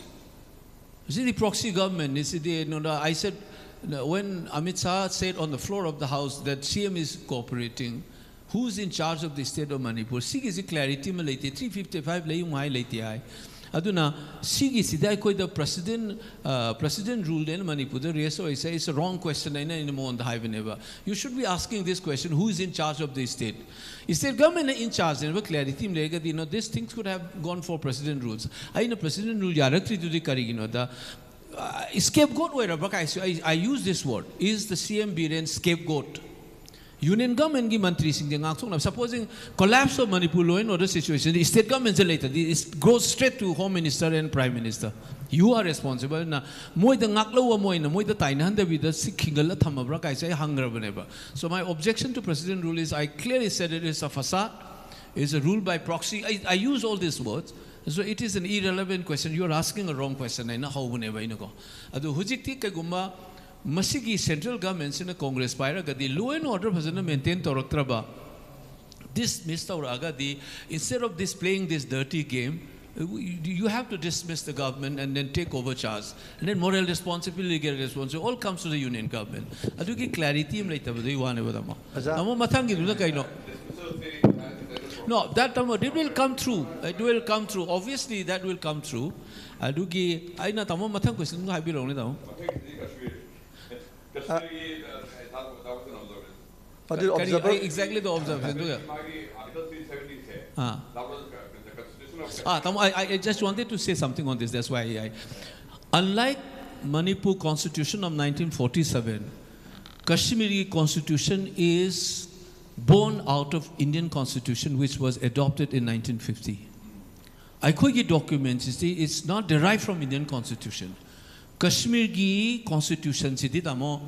CD proxy government ꯅꯤ, ꯁꯤꯗꯤ, you know, I said, when Amit Shah said on the floor of the house that C M is cooperating, who's in charge of the state of Manipur? ꯁꯤꯒꯤꯁꯤ clarity ꯑꯃ ꯂꯩꯇꯦ, three fifty five ꯂꯩ ꯍꯥꯏ ꯂꯩꯇꯦ ꯍꯥꯏ꯫ ꯑꯗꯨꯅ ꯁꯤꯒꯤꯁꯤꯗ ꯑꯩꯈꯣꯏꯗ President, uh, President rule ꯅꯦꯅ ꯃꯅꯤꯄꯨꯔꯗ raise ꯑꯣꯏꯁꯦ, it's a wrong question ꯍꯥꯏꯅ ꯑꯩꯅ ꯃꯉꯣꯟꯗ ꯍꯥꯏꯕꯅꯦꯕ. You should be asking this question, who is in charge of the state? State government ꯅ in charge ꯅꯦꯕ, clarity ꯑꯃ ꯂꯩꯔꯒꯗꯤ, no, this things could have gone for President rules. ꯑꯩꯅ President rule ꯌꯥꯔꯛꯇ꯭ꯔꯤꯗꯨꯗꯤ ꯀꯔꯤꯒꯤꯅꯣꯗ, uh, scapegoat ꯑꯣꯏꯔꯕ꯭ꯔꯥ ꯀꯥꯏꯁꯨ, I, I use this word, is the C M Biren scapegoat? Union government ꯀꯤ ꯃꯟꯇ꯭ꯔꯤꯁꯤꯡꯁꯦ ꯉꯥꯛꯊꯣꯛꯅꯕ, supposing collapse of Manipur law and order situation, state government ꯁꯦ ꯂꯩꯇ꯭ꯔꯗꯤ, it goes straight to Home Minister and Prime Minister. You are responsible. ꯅ ꯃꯣꯏꯗ ꯉꯥꯛꯂꯧꯕ ꯑꯃ ꯑꯣꯏꯅ ꯃꯣꯏꯗ ꯇꯥꯏꯅꯍꯟꯗꯕꯤꯗ ꯁꯤ ꯈꯤꯡꯒꯠꯂ ꯊꯝꯃꯕ꯭ꯔꯥ ꯀꯥꯏꯁꯦ ꯑꯩ ꯍꯪꯈ꯭ꯔꯕꯅꯦꯕ. So my objection to President rule is, I clearly said, it is a facade, is a rule by proxy. I, I use all these words. So it is an irrelevant question. You are asking a wrong question ꯍꯥꯏꯅ ꯍꯧꯕꯅꯦꯕ ꯑꯩꯅꯀꯣ. ꯑꯗꯨ ꯍꯧꯖꯤꯛꯇꯤ ꯀꯩꯒꯨꯝꯕ ꯃꯁꯤꯒꯤ central government ꯁꯤꯅ Congress ꯄꯥꯏꯔꯒꯗꯤ law and order ꯐꯖꯅ maintain ꯇꯧꯔꯛꯇ꯭ꯔꯕ, dismiss ꯇꯧꯔꯛꯑꯒꯗꯤ, instead of this playing this dirty game, uh, you have to dismiss the government and then take over charge. And then moral responsibility, legal responsibility, all comes to the union government. ꯑꯗꯨꯒꯤ clarity ꯑꯃ ꯂꯩꯇꯕꯗꯨꯒꯤ ꯋꯥꯅꯦꯕ, ꯇꯥꯃꯣ. ꯑꯣꯖꯥ꯫ ꯇꯥꯃꯣ, ꯃꯊꯪꯒꯤꯗꯨꯅ ꯀꯩꯅꯣ? No, that, ꯇꯥꯃꯣ, it will come through. It will come through. Obviously, that will come through. ꯑꯗꯨꯒꯤ ꯑꯩꯅ, ꯇꯥꯃꯣ, ꯃꯊꯪ question ꯗꯨ ꯍꯥꯏꯕꯤꯔꯛꯎꯅꯦ, ꯇꯥꯃꯣ. ꯀꯔꯤ, observer exactly the observation ꯗꯨ? ꯑꯥ꯫ ꯑꯥ, ꯇꯥꯃꯣ, I, I, I just wanted to say something on this. That's why I, I, unlike Manipur Constitution of nineteen forty-seven, Kashmiri Constitution is born out of Indian Constitution, which was adopted in nineteen fifty. ꯑꯩꯈꯣꯏꯒꯤ documents ꯑꯁꯤ is not derived from Indian Constitution. ꯀꯁꯃꯤꯔꯒꯤ constitution ꯁꯤꯗꯤ, ꯇꯥꯃꯣ,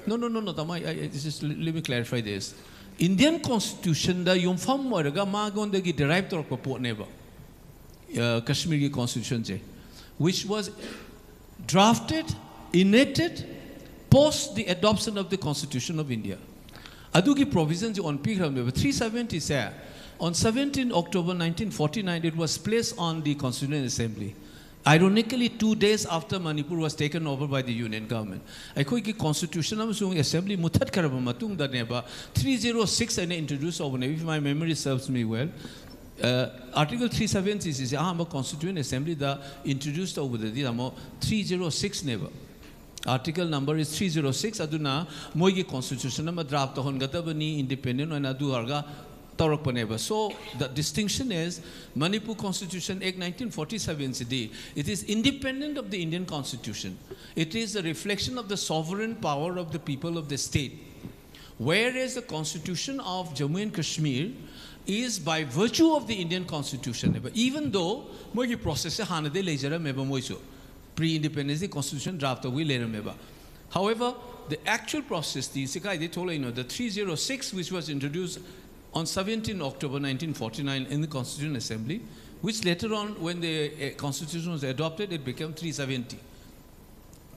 no, no, no, no, ꯇꯥꯃꯣ, I, I, this is, let me clarify this. Indian Constitution ꯗ ꯌꯨꯝꯐꯝ ꯑꯣꯏꯔꯒ ꯃꯉꯣꯟꯗꯒꯤ derive ꯇꯧꯔꯛꯄ ꯄꯣꯠꯅꯦꯕ, ꯑ, ꯀꯁꯃꯤꯔꯒꯤ constitution say, which was drafted, enacted post the adoption of the Constitution of India. ꯑꯗꯨꯒꯤ provision say ꯑꯣꯟꯕꯤꯈ꯭ꯔꯕꯅꯦꯕ꯫ Three seventy say, on seventeen October nineteen forty-nine, it was placed on the Constituent Assembly. Ironically, two days after Manipur was taken over by the Union Government. ꯑꯩꯈꯣꯏꯒꯤ constitution ꯑꯃꯁꯨꯡ assembly ꯃꯨꯊꯠꯈ꯭ꯔꯕ ꯃꯇꯨꯡꯗꯅꯦꯕ three zero six ꯑꯅ introduce ꯇꯧꯕꯅꯦ, if my memory serves me well. ꯑ, Article three seventy ꯁꯤꯁꯦ ꯑꯍꯥꯟꯕ Constituent Assembly ꯗ introduce ꯇꯧꯕꯗꯗꯤ ꯑꯃꯨꯛ three zero six ꯅꯦꯕ꯫ Article number is three zero six, ꯑꯗꯨꯅ ꯃꯣꯏꯒꯤ constitution ꯑꯃ draft ꯇꯧꯍꯟꯒꯗꯕꯅꯤ, independent ꯑꯣꯏꯅ, ꯑꯗꯨ ꯑꯣꯏꯔꯒ ꯇꯧꯔꯛꯄꯅꯦꯕ꯫ So, the distinction is, Manipur Constitution Act nineteen forty-seven CD, it is independent of the Indian Constitution. It is a reflection of the sovereign power of the people of the state. Whereas the constitution of Jammu and Kashmir is by virtue of the Indian Constitution ꯅꯦꯕ, even though ꯃꯣꯏꯒꯤ process ꯁꯦ ꯍꯥꯟꯅꯗꯩ ꯂꯩꯖꯔꯝꯃꯦꯕ ꯃꯣꯏꯁꯨ, pre-independence ꯗꯤ constitution draft ꯇꯧꯕꯒꯤ ꯂꯩꯔꯝꯃꯦꯕ꯫ However, the actual process T C ꯀꯥꯏꯗꯩ ꯊꯣꯛꯂꯛꯏꯅꯣ? The three zero six, which was introduced on seventeen October nineteen forty-nine in the Constituent Assembly, which later on, when the, uh, constitution was adopted, it became three seventy.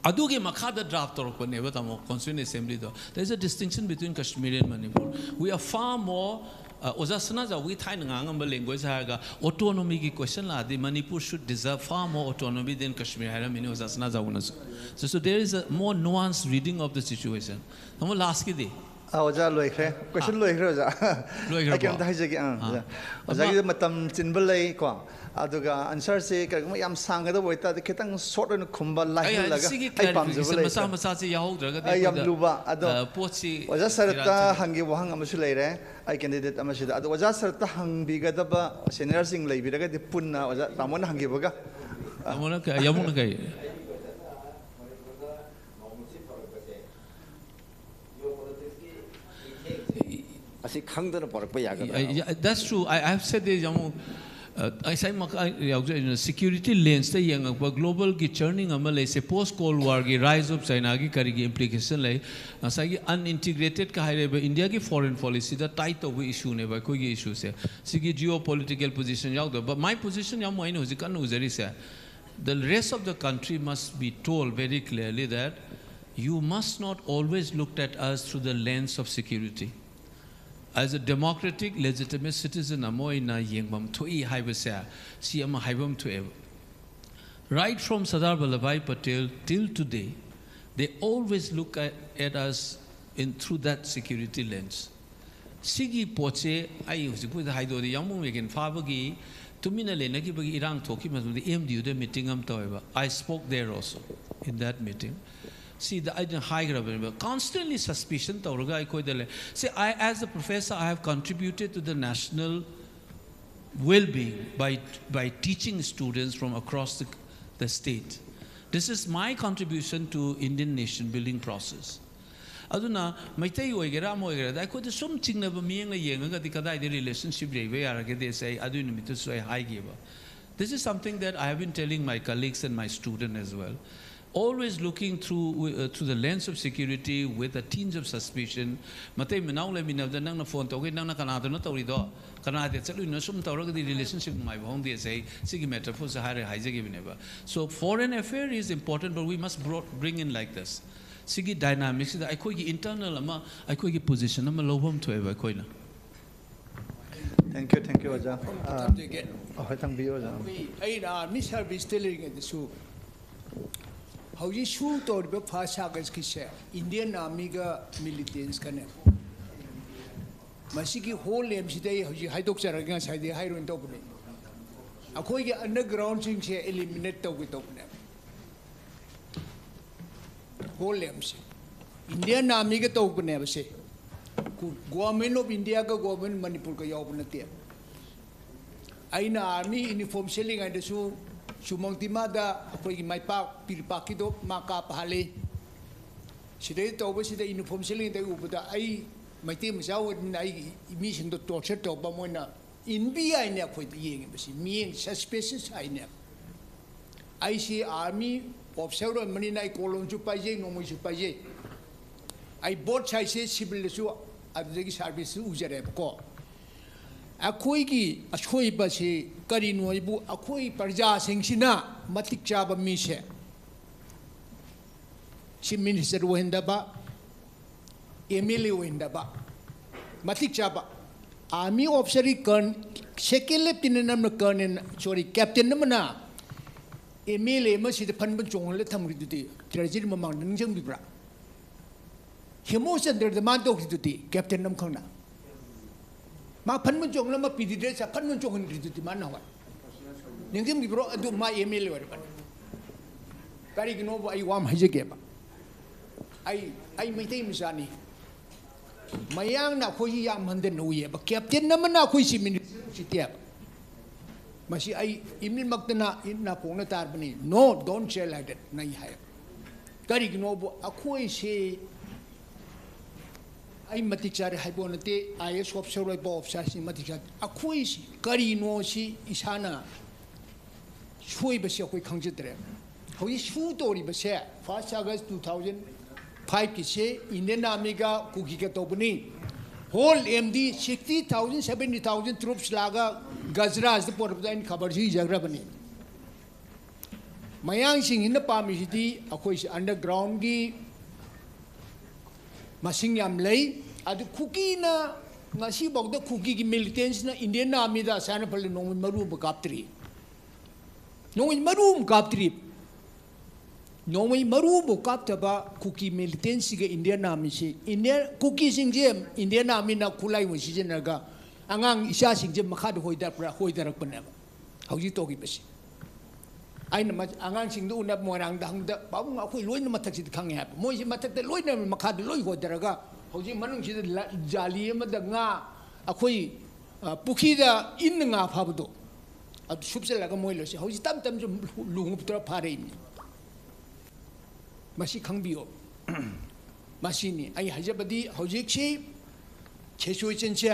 ꯑꯗꯨꯒꯤ ꯃꯈꯥꯗ draft ꯇꯧꯔꯛꯄꯅꯦꯕ, ꯇꯥꯃꯣ, Constituent Assembly ꯗꯣ꯫ There is a distinction between Kashmir and Manipur. We are far more, uh, ꯑꯣꯖꯥ ꯁꯅꯥꯖꯥꯎꯒꯤ ꯊꯥꯏꯅ ꯉꯥꯡꯉꯝꯕ language ꯍꯥꯏꯔꯒ, autonomy ꯒꯤ question ꯂꯥꯛꯑꯗꯤ, Manipur should deserve far more autonomy than Kashmir ꯍꯥꯏꯔꯝꯃꯤꯅꯦ ꯑꯣꯖꯥ ꯁꯅꯥꯖꯥꯎꯅꯁꯨ꯫ So, so there is a more nuanced reading of the situation. ꯇꯥꯃꯣ, last ꯀꯤꯗꯤ? ꯑꯥ, ꯑꯣꯖꯥ, ꯂꯣꯏꯈ꯭ꯔꯦ꯫ Question ꯑꯥ꯫ ꯂꯣꯏꯈ꯭ꯔꯦ, ꯑꯣꯖꯥ꯫ ꯂꯣꯏꯈ꯭ꯔꯕꯣ? ꯑꯩ ꯀꯩꯝꯇ ꯍꯥꯏꯖꯒꯦ꯫ ꯑꯥ, ꯑꯥ꯫ ꯑꯣꯖꯥ꯫ ꯑꯃ ꯑꯣꯖꯥꯒꯤꯗꯤ ꯃꯇꯝ ꯆꯤꯟꯕ ꯂꯩꯀꯣ꯫ ꯑꯗꯨꯒ answer ꯁꯦ ꯀꯔꯤꯒꯨꯝꯕ ꯌꯥꯝ ꯁꯥꯡꯒꯗꯕ ꯑꯣꯏꯇꯥꯔꯗꯤ ꯈꯤꯇꯪ short ꯑꯣꯏꯅ ꯈꯨꯝꯕ ꯑꯩ, ꯑꯩ, ꯂꯥꯏꯍꯜꯂꯒ ꯁꯤꯒꯤ ꯑꯩ ꯄꯥꯝꯖꯕ clarification ꯂꯩꯇꯦ꯫ ꯃꯆꯥ ꯃꯆꯥꯁꯦ ꯌꯥꯎꯍꯧꯗ꯭ꯔꯒꯗꯤ ꯑꯩ ꯌꯥꯝ ꯑꯩꯈꯣꯏꯗ, ꯂꯨꯕ꯫ ꯑꯗꯣ ꯑ, ꯄꯣꯠꯁꯤ ꯑꯣꯖꯥ ꯁꯔꯠꯇ ꯏꯔꯥꯡ ꯆꯠꯅꯤ꯫ ꯍꯪꯒꯦ ꯋꯥꯍꯪ ꯑꯃꯁꯨ ꯂꯩꯔꯦ ꯑꯩ candidate ꯑꯃꯁꯤꯗ꯫ ꯑꯗꯣ ꯑꯣꯖꯥ ꯁꯔꯠꯇ ꯍꯪꯕꯤꯒꯗꯕ senior ꯁꯤꯡ ꯂꯩꯕꯤꯔꯒꯗꯤ ꯄꯨꯟꯅ ꯑꯣꯖꯥ ꯇꯥꯃꯣꯅ ꯍꯪꯈꯤꯕꯒ꯫ ꯇꯥꯃꯣꯅ ꯀꯩ-, ꯌꯥꯝꯕꯨꯡꯅ ꯀꯩ? ꯑꯁꯤ ꯈꯪꯗꯅ ꯄꯣꯔꯛꯄ ꯌꯥꯒꯗ꯭ꯔꯥ? Yeah, that's true. I, I have said this, ꯌꯥꯝ ꯑ, ꯉꯁꯥꯏ ꯃꯈꯥ ꯌꯥꯎꯖꯩ, security lens ꯇ ꯌꯦꯡꯉꯛꯄ global ꯒꯤ churning ꯑꯃ ꯂꯩꯁꯦ, post Cold War ꯒꯤ rise of China ꯒꯤ ꯀꯔꯤꯒꯤ implication ꯂꯩ, ꯉꯁꯥꯏꯒꯤ unintegrated ꯀ ꯍꯥꯏꯔꯤꯕ India ꯒꯤ foreign policy ꯗ tie ꯇꯧꯕ issue ꯅꯦꯕ ꯑꯩꯈꯣꯏꯒꯤ issue ꯁꯦ꯫ ꯁꯤꯒꯤ geopolitical position ꯌꯥꯎꯗꯕ, but my position ꯌꯥꯝ ꯑꯩꯅ ꯍꯧꯖꯤꯛ ꯀꯟꯅ ꯎꯖꯔꯤꯁꯦ, the rest of the country must be told very clearly that you must not always look at us through the lens of security. As a democratic, legitimate citizen ꯑꯃ ꯑꯣꯏꯅ ꯌꯦꯡꯐꯝ ꯊꯣꯛꯏ ꯍꯥꯏꯕꯁꯦ, ꯁꯤ ꯑꯃ ꯍꯥꯏꯐꯝ ꯊꯣꯛꯑꯦꯕ꯫ Right from Sardar Vallabhbhai Patel till today, they always look at, at us in through that security lens. ꯁꯤꯒꯤ ꯄꯣꯠꯁꯦ ꯑꯩ ꯍꯧꯖꯤꯛꯄꯨꯗ ꯍꯥꯏꯗꯣꯛꯑꯗꯤ, ꯌꯥꯝꯕꯨꯡ ꯃꯦꯒꯦꯟ ꯐꯥꯕꯒꯤ ꯇꯨꯃꯤꯟꯅ ꯂꯩꯅꯈꯤꯕꯒꯤ ꯏꯔꯥꯡ ꯊꯣꯛꯈꯤꯕ ꯃꯇꯝꯗ M D U ꯗ meeting ꯑꯃ ꯇꯧꯋꯦꯕ꯫ I spoke there also in that meeting. ꯁꯤꯗ ꯑꯩꯅ ꯍꯥꯏꯈ꯭ꯔꯕꯅꯦꯕ, constantly suspicion ꯇꯧꯔꯒ ꯑꯩꯈꯣꯏꯗ ꯂꯩ꯫ See, I, as a professor, I have contributed to the national well-being by, by teaching students from across the, the state. This is my contribution to Indian nation building process. ꯑꯗꯨꯅ ꯃꯩꯇꯩ ꯑꯣꯏꯒꯦꯔꯥ ꯑꯃ ꯑꯣꯏꯒꯦꯔꯥ, ꯑꯩꯈꯣꯏꯗ ꯁꯨꯝ ꯆꯤꯡꯅꯕ ꯃꯤꯠꯌꯦꯡꯅ ꯌꯦꯡꯉꯒꯗꯤ ꯀꯗꯥꯏꯗ relationship ꯂꯩꯕ ꯌꯥꯔꯒꯗꯤ, ꯑꯁ, ꯑꯩ ꯑꯗꯨꯒꯤ ꯅꯨꯃꯤꯠꯇꯨꯁꯨ ꯑꯩ ꯍꯥꯏꯈꯤꯕ꯫ This is something that I have been telling my colleagues and my student as well. Always looking through, uh, through the lens of security with a tinge of suspicion. ꯃꯇꯩ ꯃꯅꯥꯎ ꯂꯩꯃꯤꯟꯅꯕꯗ ꯅꯪꯅ phone ꯇꯧꯒꯦ, ꯅꯪꯅ ꯀꯅꯥꯗꯅꯣ ꯇꯧꯔꯤꯗꯣ, ꯀꯅꯥꯗ ꯆꯠꯂꯨꯏꯅꯣ, ꯁꯨꯝ ꯇꯧꯔꯒꯗꯤ relationship ꯅꯨꯡꯉꯥꯏꯕ ꯍꯧꯗꯦ꯫ ꯑꯁꯤ, ꯁꯤꯒꯤ metaphor ꯁꯦ ꯍꯥꯏꯔ ꯍꯥꯏꯖꯈꯤꯕꯅꯦꯕ꯫ So foreign affair is important, but we must bro- bring in like this. ꯁꯤꯒꯤ dynamic ꯁꯤꯗ ꯑꯩꯈꯣꯏꯒꯤ internal ꯑꯃ, ꯑꯩꯈꯣꯏꯒꯤ position ꯑꯃ ꯂꯧꯐꯝ ꯊꯣꯛꯑꯦꯕ ꯑꯩꯈꯣꯏꯅ꯫ Thank you, thank you, ꯑꯣꯖꯥ꯫ ꯑꯥ, ꯊꯝꯖꯒꯦ꯫ ꯑꯍꯣꯏ, ꯊꯝꯕꯤꯌꯨ, ꯑꯣꯖꯥ꯫ ꯑꯩ ꯑꯩꯅ army service ꯇ ꯂꯩꯔꯤꯉꯩꯗꯁꯨ ꯍꯧꯖꯤꯛ ꯁꯨ ꯇꯧꯔꯤꯕ first August ꯀꯤꯁꯦ Indian Army ꯒ militants ꯀꯅꯦ꯫ ꯃꯁꯤꯒꯤ whole ꯂꯦꯝꯁꯤꯗ ꯑꯩ ꯍꯧꯖꯤꯛ ꯍꯥꯏꯗꯣꯛꯆꯔꯒꯦ, ꯉꯁꯥꯏꯗꯤ ꯍꯥꯏꯔꯣꯏꯅ ꯇꯧꯕꯅꯦ꯫ ꯑꯩꯈꯣꯏꯒꯤ underground ꯁꯤꯡꯁꯦ eliminate ꯇꯧꯒꯦ ꯇꯧꯕꯅꯦ꯫ Whole ꯂꯦꯝꯁꯦ Indian Army ꯒ ꯇꯧꯕꯅꯦꯕ ꯁꯦ꯫ Government of India ꯒ Government ꯃꯅꯤꯄꯨꯔꯒ ꯌꯥꯎꯕ ꯅꯠꯇꯦ꯫ ꯑꯩꯅ army uniform ꯁꯦꯠꯂꯤꯉꯩꯗꯁꯨ ꯆꯨꯃꯪ ꯇꯤꯃꯥꯗ ꯑꯩꯈꯣꯏꯒꯤ ꯃꯥꯏꯄꯥꯛ ꯄꯤꯔꯄꯥꯛꯀꯤꯗꯣ ꯃꯥ ꯀꯥꯞꯄ ꯍꯥꯜꯂꯤ꯫ ꯁꯤꯗꯩ ꯇꯧꯕꯁꯤꯗ uniform ꯁꯦꯠꯂꯤꯉꯩꯗ ꯎꯕꯗ ꯑꯩ ꯃꯩꯇꯩ ꯃꯆꯥ ꯑꯣꯏꯕꯅꯤꯅ ꯑꯩꯒꯤ ꯃꯤꯁꯤꯡꯗꯣ torture ꯇꯧꯕ, ꯃꯣꯏꯅ ꯏꯟꯕꯤ ꯍꯥꯏꯅ ꯑꯩꯈꯣꯏꯗ ꯌꯦꯡꯉꯤꯕꯁꯤ, ꯃꯤꯠꯌꯦꯡ suspicious ꯍꯥꯏꯅ꯫ ꯑꯩꯁꯤ army officer ꯑꯣꯏꯕꯅꯤꯅ ꯑꯩ ꯀꯣꯂꯣꯝꯁꯨ ꯄꯥꯏꯖꯩ, ꯅꯣꯡꯃꯩꯁꯨ ꯄꯥꯏꯖꯩ꯫ ꯑꯩ both sideꯁꯦ, civilꯗꯁꯨ ꯑꯗꯨꯗꯒꯤ serviceꯁꯨ ꯎꯖꯔꯦꯕꯀꯣ꯫ ꯑꯩꯈꯣꯏꯒꯤ ꯑꯁꯣꯏꯕꯁꯤ ꯀꯔꯤꯅꯣ ꯍꯥꯏꯕꯨ, ꯑꯩꯈꯣꯏ ꯄ꯭ꯔꯖꯥꯁꯤꯡꯁꯤꯅ ꯃꯇꯤꯛ ꯆꯥꯕ ꯃꯤꯁꯦ chief minister ꯑꯣꯏꯍꯟꯗꯕ, MLA ꯑꯣꯏꯍꯟꯗꯕ, ꯃꯇꯤꯛ ꯆꯥꯕ army officerꯒꯤ colonel, second lieutenant ꯑꯃꯅ colonel, sorry, captain ꯑꯃꯅ MLA ꯑꯃ ꯁꯤꯗ ꯐꯟꯕ ꯆꯣꯡꯍꯜꯂ ꯊꯝꯈ꯭ꯔꯤꯗꯨꯗꯤ treasury ꯃꯃꯥꯡꯗ ꯅꯤꯡꯁꯤꯡꯕꯤꯕ꯭ꯔꯥ? ꯍꯦꯃꯣꯆꯟꯗ꯭ꯔꯗ ꯃꯥꯅ ꯇꯧꯈ꯭ꯔꯤꯗꯨꯗꯤ captain ꯑꯃꯈꯛꯅ꯫ ꯃꯥ ꯐꯟꯕ ꯆꯣꯡꯍꯜꯂ ꯑꯃ ꯄꯤꯗꯤꯗ꯭ꯔꯦ, ꯐꯟꯕ ꯆꯣꯡꯍꯟꯈ꯭ꯔꯤꯗꯨꯗꯤ ꯃꯥ ꯅꯍꯥꯟꯋꯥꯏ꯫ ꯅꯤꯡꯁꯤꯡꯕꯤꯕ꯭ꯔꯣ? ꯑꯗꯨ ꯃꯥ MLA ꯑꯣꯏꯔꯕꯅꯤ꯫ ꯀꯔꯤꯒꯤꯅꯣꯕꯨ ꯑꯩ ꯋꯥ ꯑꯃ ꯍꯥꯏꯖꯒꯦꯕ꯫ ꯑꯩ, ꯑꯩ ꯃꯩꯇꯩ ꯃꯆꯥꯅꯤ꯫ ꯃꯌꯥꯡꯅ ꯑꯩꯈꯣꯏꯁꯤ ꯌꯥꯝ ꯍꯟꯊꯅ ꯎꯏꯌꯦꯕ꯫ Captain ꯑꯃꯅ ꯑꯩꯈꯣꯏ chief minister ꯎꯁꯤꯠꯇꯦꯕ꯫ ꯃꯁꯤ ꯑꯩ ꯏꯃꯤꯠꯃꯛꯇꯅ ꯏꯠ ꯅꯥꯀꯣꯡꯅ ꯇꯥꯔꯕꯅꯤ꯫ No, don't say like that ꯅ ꯑꯩ ꯍꯥꯏ꯫ ꯀꯔꯤꯒꯤꯅꯣꯕꯨ ꯑꯩꯈꯣꯏꯁꯤ, ꯑꯩ ꯃꯇꯤꯛ ꯆꯥꯔꯦ ꯍꯥꯏꯕ ꯅꯠꯇꯦ, IAS officer ꯑꯣꯏꯕ officerꯁꯤ ꯃꯇꯤꯛ ꯆꯥꯗꯦ꯫ ꯑꯩꯈꯣꯏꯁꯤ ꯀꯔꯤꯅꯣ ꯁꯤ ꯏꯁꯥꯅ ꯁꯣꯏꯕꯁꯤ ꯑꯩꯈꯣꯏ ꯈꯪꯖꯗ꯭ꯔꯦ꯫ ꯍꯧꯖꯤꯛ ꯁꯨ ꯇꯧꯔꯤꯕꯁꯦ, first August two thousand fiveꯀꯤꯁꯦ Indian Armyꯒ ꯀꯨꯀꯤꯒ ꯇꯧꯕꯅꯤ꯫ Whole MD sixty thousand, seventy thousand troops ꯂꯥꯛꯑꯒ ꯒꯖꯔꯥꯖꯇ ꯄꯣꯔꯛꯄꯗ ꯑꯩꯅ ꯈꯕꯔꯁꯤ ꯏꯖꯈ꯭ꯔꯕꯅꯤ꯫ ꯃꯌꯥꯡꯁꯤꯡꯁꯤꯅ ꯄꯥꯝꯃꯤꯁꯤꯗꯤ ꯑꯩꯈꯣꯏꯁꯤ undergroundꯒꯤ ꯃꯁꯤꯡ ꯌꯥꯝ ꯂꯩ꯫ ꯑꯗꯨ ꯀꯨꯀꯤꯅ, ꯉꯁꯤꯐꯥꯎꯗ ꯀꯨꯀꯤꯒꯤ militantꯁꯤꯅ Indian Armyꯗ ꯑꯁꯥꯏꯅ ꯐꯜꯂꯤ ꯅꯣꯡꯃꯩ ꯃꯔꯨ ꯑꯃ ꯀꯥꯞꯇ꯭ꯔꯤ꯫ ꯅꯣꯡꯃꯩ ꯃꯔꯨ ꯑꯃ ꯀꯥꯞꯇ꯭ꯔꯤ꯫ ꯅꯣꯡꯃꯩ ꯃꯔꯨ ꯑꯃ ꯀꯥꯞꯇꯕ ꯀꯨꯀꯤ militantꯁꯤꯒ Indian Armyꯁꯤ, Indian, ꯀꯨꯀꯤꯁꯤꯡꯁꯦ Indian Armyꯅ ꯈꯨꯠꯂꯥꯏ ꯑꯣꯏꯅ ꯁꯤꯖꯤꯟꯅꯔꯒ ꯑꯉꯥꯡ ꯏꯆꯥꯁꯤꯡꯁꯦ ꯃꯈꯥꯗ ꯍꯣꯏꯗꯔꯛꯄ꯭ꯔꯥ? ꯍꯣꯏꯗꯔꯛꯄꯅꯦꯕ꯫ ꯍꯧꯖꯤꯛ ꯇꯧꯈꯤꯕꯁꯤ꯫ ꯑꯩꯅ ꯃ-, ꯑꯉꯥꯡꯁꯤꯡꯗꯨ ꯎꯅꯕ ꯃꯣꯏꯔꯥꯡꯗ ꯍꯪꯕꯗ, "ꯄꯥꯕꯨꯡ, ꯑꯩꯈꯣꯏ ꯂꯣꯏꯅ ꯃꯊꯛꯁꯤꯗ ꯈꯪꯉꯦ" ꯍꯥꯏꯕ꯫ ꯃꯣꯏꯁꯤ ꯃꯊꯛꯇ ꯂꯣꯏꯅ, ꯃꯈꯥꯗ ꯂꯣꯏ ꯍꯣꯟꯊꯔꯒ ꯍꯧꯖꯤꯛ ꯃꯅꯨꯡꯁꯤꯗ ꯂ-, ꯖꯥꯂꯤ ꯑꯃꯗ ꯉꯥ, ꯑꯩꯈꯣꯏ, ꯑ, ꯄꯨꯈ꯭ꯔꯤꯗ ꯏꯟꯅ ꯉꯥ ꯐꯥꯕꯗꯣ, ꯑꯗꯨ ꯁꯨꯞꯆꯜꯂꯒ ꯃꯣꯏ ꯂꯣꯏꯁꯤ꯫ ꯍꯧꯖꯤꯛ ꯇꯞ ꯇꯞꯅ ꯁꯨꯝ ꯂꯨ-, ꯂꯨꯍꯣꯡꯕ ꯇꯧꯔ ꯐꯥꯔꯛꯏꯅꯤ꯫ ꯃꯁꯤ ꯈꯪꯕꯤꯌꯣ꯫ ꯃꯁꯤꯅꯤ ꯑꯩ ꯍꯥꯏꯖꯕꯗꯤ, ꯍꯧꯖꯤꯛꯁꯤ ꯁꯤꯆꯨꯋꯦꯁꯟꯁꯦ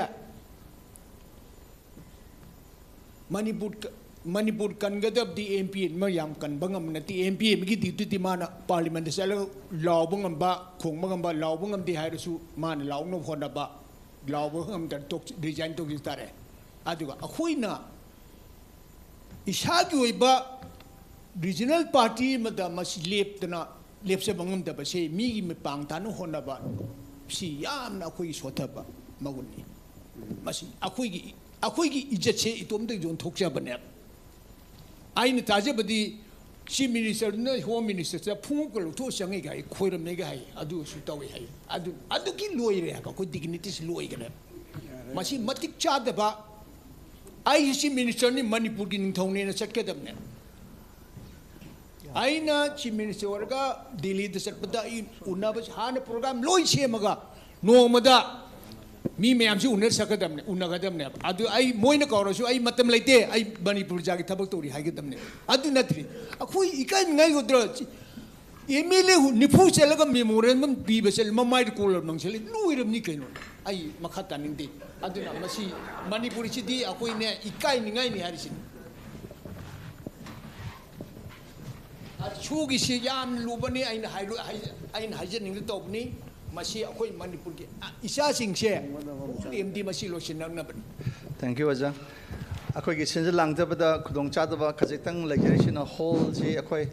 ꯃꯅꯤꯄꯨꯔ ꯃꯅꯤꯄꯨꯔ ꯀꯟꯒꯗꯕꯗꯤ ꯑꯦꯝ ꯄꯤ ꯑꯦꯝ ꯑꯃ ꯌꯥꯝ ꯀꯟꯕ ꯉꯝꯕ ꯅꯠꯇꯦ꯫ ꯑꯦꯝ ꯄꯤ ꯑꯦꯝꯒꯤ ꯗ꯭ꯌꯨꯇꯤꯗꯤ ꯃꯥꯅ ꯄꯥꯔꯂꯤꯌꯥꯃꯦꯟꯗ ꯆꯠꯂꯒ ꯂꯥꯎꯕ ꯉꯝꯕ, ꯈꯣꯡꯕ ꯉꯝꯕ, ꯂꯥꯎꯕ ꯉꯝꯗꯦ ꯍꯥꯏꯔꯁꯨ ꯃꯥꯅ ꯂꯥꯎꯅꯕ ꯍꯣꯠꯅꯕ, ꯂꯥꯎꯕ ꯉꯝꯗ꯭ꯔ ꯔꯤꯖꯥꯏꯟ ꯇꯧꯖ ꯇꯥꯔꯦ꯫ ꯑꯗꯨꯒ ꯑꯩꯈꯣꯏꯅ ꯏꯁꯥꯒꯤ ꯑꯣꯏꯕ ꯔꯤꯖꯅꯦꯜ ꯄꯥꯔꯇꯤ ꯑꯃꯗ ꯃꯁꯤ ꯂꯦꯞꯇꯅ ꯂꯦꯞꯆꯕ ꯉꯝꯗꯕꯁꯦ ꯃꯤꯒꯤ ꯃꯄꯥꯡ ꯇꯥꯅ ꯍꯣꯠꯅꯕ ꯁꯤ ꯌꯥꯝꯅ ꯑꯩꯈꯣꯏꯒꯤ ꯁꯣꯠꯊꯕ ꯃꯒꯨꯟꯅꯤ꯫ ꯃꯁꯤ ꯑꯩꯈꯣꯏꯒꯤ ꯑꯩꯈꯣꯏꯒꯤ ꯏꯖꯠꯁꯦ ꯏꯇꯣꯝꯇ ꯌꯣꯟꯊꯣꯛꯆꯕꯅꯦꯕ꯫ ꯑꯩꯅ ꯇꯥꯖꯕꯗꯤ ꯆꯤꯐ ꯃꯤꯅꯤꯁꯇꯔꯗꯨꯅ ꯍꯣꯝ ꯃꯤꯅꯤꯁꯇꯔꯗ ꯐꯨꯡꯒ ꯂꯧꯊꯣꯛꯑ ꯆꯪꯉꯦꯒ ꯍꯥꯏ, ꯈꯣꯏꯔꯝꯃꯦꯒ ꯍꯥꯏ, ꯑꯗꯨꯁꯨ ꯇꯧꯋꯦ ꯍꯥꯏ꯫ ꯑꯗꯨ ꯑꯗꯨꯒꯤ ꯂꯣꯏꯔꯦ ꯍꯥꯏꯕ, ꯑꯩꯈꯣꯏ ꯗꯤꯒꯅꯤꯇꯤꯁꯤ ꯂꯣꯏꯈ꯭ꯔꯦ꯫ ꯃꯁꯤ ꯃꯇꯤꯛ ꯆꯥꯗꯕ꯫ ꯑꯩꯁꯤ ꯆꯤꯐ ꯃꯤꯅꯤꯁꯇꯔꯅꯤ, ꯃꯅꯤꯄꯨꯔꯒꯤ ꯅꯤꯡꯊꯧꯅꯦꯅ ꯆꯠꯀꯗꯕꯅꯦ꯫ ꯑꯩꯅ ꯆꯤꯐ ꯃꯤꯅꯤꯁꯇꯔ ꯑꯣꯏꯔꯒ ꯗꯤꯜꯂꯤꯗ ꯆꯠꯄꯗ ꯑꯩ ꯎꯅꯕ ꯍꯥꯟꯅ ꯄ꯭ꯔꯣꯒ꯭ꯔꯥꯝ ꯂꯣꯏ ꯁꯦꯝꯃꯒ ꯅꯣꯡꯃꯗ ꯃꯤ ꯃꯌꯥꯝꯁꯤ ꯎꯅꯔ ꯆꯠꯀꯗꯕꯅꯦ, ꯎꯅꯒꯗꯕꯅꯦꯕ꯫ ꯑꯗꯨ ꯑꯩ ꯃꯣꯏꯅ ꯀꯧꯔꯁꯨ ꯑꯩ ꯃꯇꯝ ꯂꯩꯇꯦ, ꯑꯩ ꯃꯅꯤꯄꯨꯔ ꯄ꯭ꯔꯖꯥꯒꯤ ꯊꯕꯛ ꯇꯧꯔꯤ ꯍꯥꯏꯒꯗꯕꯅꯦ꯫ ꯑꯗꯨ ꯅꯠꯇ꯭ꯔꯤ꯫ ꯑꯩꯈꯣꯏ ꯏꯀꯥꯏꯅꯤꯡꯉꯥꯏ ꯑꯣꯏꯗ꯭ꯔꯣ? ꯑꯦꯝ ꯑꯦꯜ ꯑꯦ ꯅꯤꯐꯨ ꯆꯠꯂꯒ ꯃꯦꯃꯣꯔꯦꯟꯗꯝ ꯄꯤꯕ ꯆꯠꯂꯤ, ꯃꯃꯥꯏꯗ ꯀꯣꯂꯔ ꯃꯥꯡꯁꯤꯜꯂꯤ, ꯂꯣꯏꯔꯕꯅꯤ ꯀꯩꯅꯣ꯫ ꯑꯩ ꯃꯈꯥ ꯇꯥꯅꯤꯡꯗꯦ꯫ ꯑꯗꯨꯅ ꯃꯁꯤ ꯃꯅꯤꯄꯨꯔꯁꯤꯗꯤ ꯑꯩꯈꯣꯏꯅꯦ ꯏꯀꯥꯏꯅꯤꯡꯉꯥꯏꯅꯤ ꯍꯥꯏꯔꯤꯁꯤꯅꯤ꯫ ꯁꯨꯒꯤꯁꯤ ꯌꯥꯝ ꯂꯨꯕꯅꯤ, ꯑꯩꯅ ꯍꯥꯏꯔꯨ-, ꯍꯥꯏ-, ꯑꯩꯅ ꯍꯥꯏꯖꯅꯤꯡꯗ ꯇꯧꯕꯅꯤ꯫ ꯃꯁꯤ ꯑꯩꯈꯣꯏ ꯃꯅꯤꯄꯨꯔꯒꯤ, ꯑ, ꯏꯆꯥꯁꯤꯡꯁꯦ ꯄꯨꯛꯂꯦꯝꯗꯤ ꯃꯁꯤ ꯂꯣꯏꯁꯤꯟꯅꯅꯕꯅꯤ꯫ Thank you, ꯑꯣꯖꯥ꯫ ꯑꯩꯈꯣꯏꯒꯤ ꯁꯤꯟꯖ ꯂꯥꯡꯖꯕꯗ ꯈꯨꯗꯣꯡꯆꯥꯗꯕ ꯈꯖꯤꯛꯇꯪ ꯂꯩꯖꯔꯤꯁꯤꯅ ꯍꯣꯜꯁꯤ ꯑꯩꯈꯣꯏ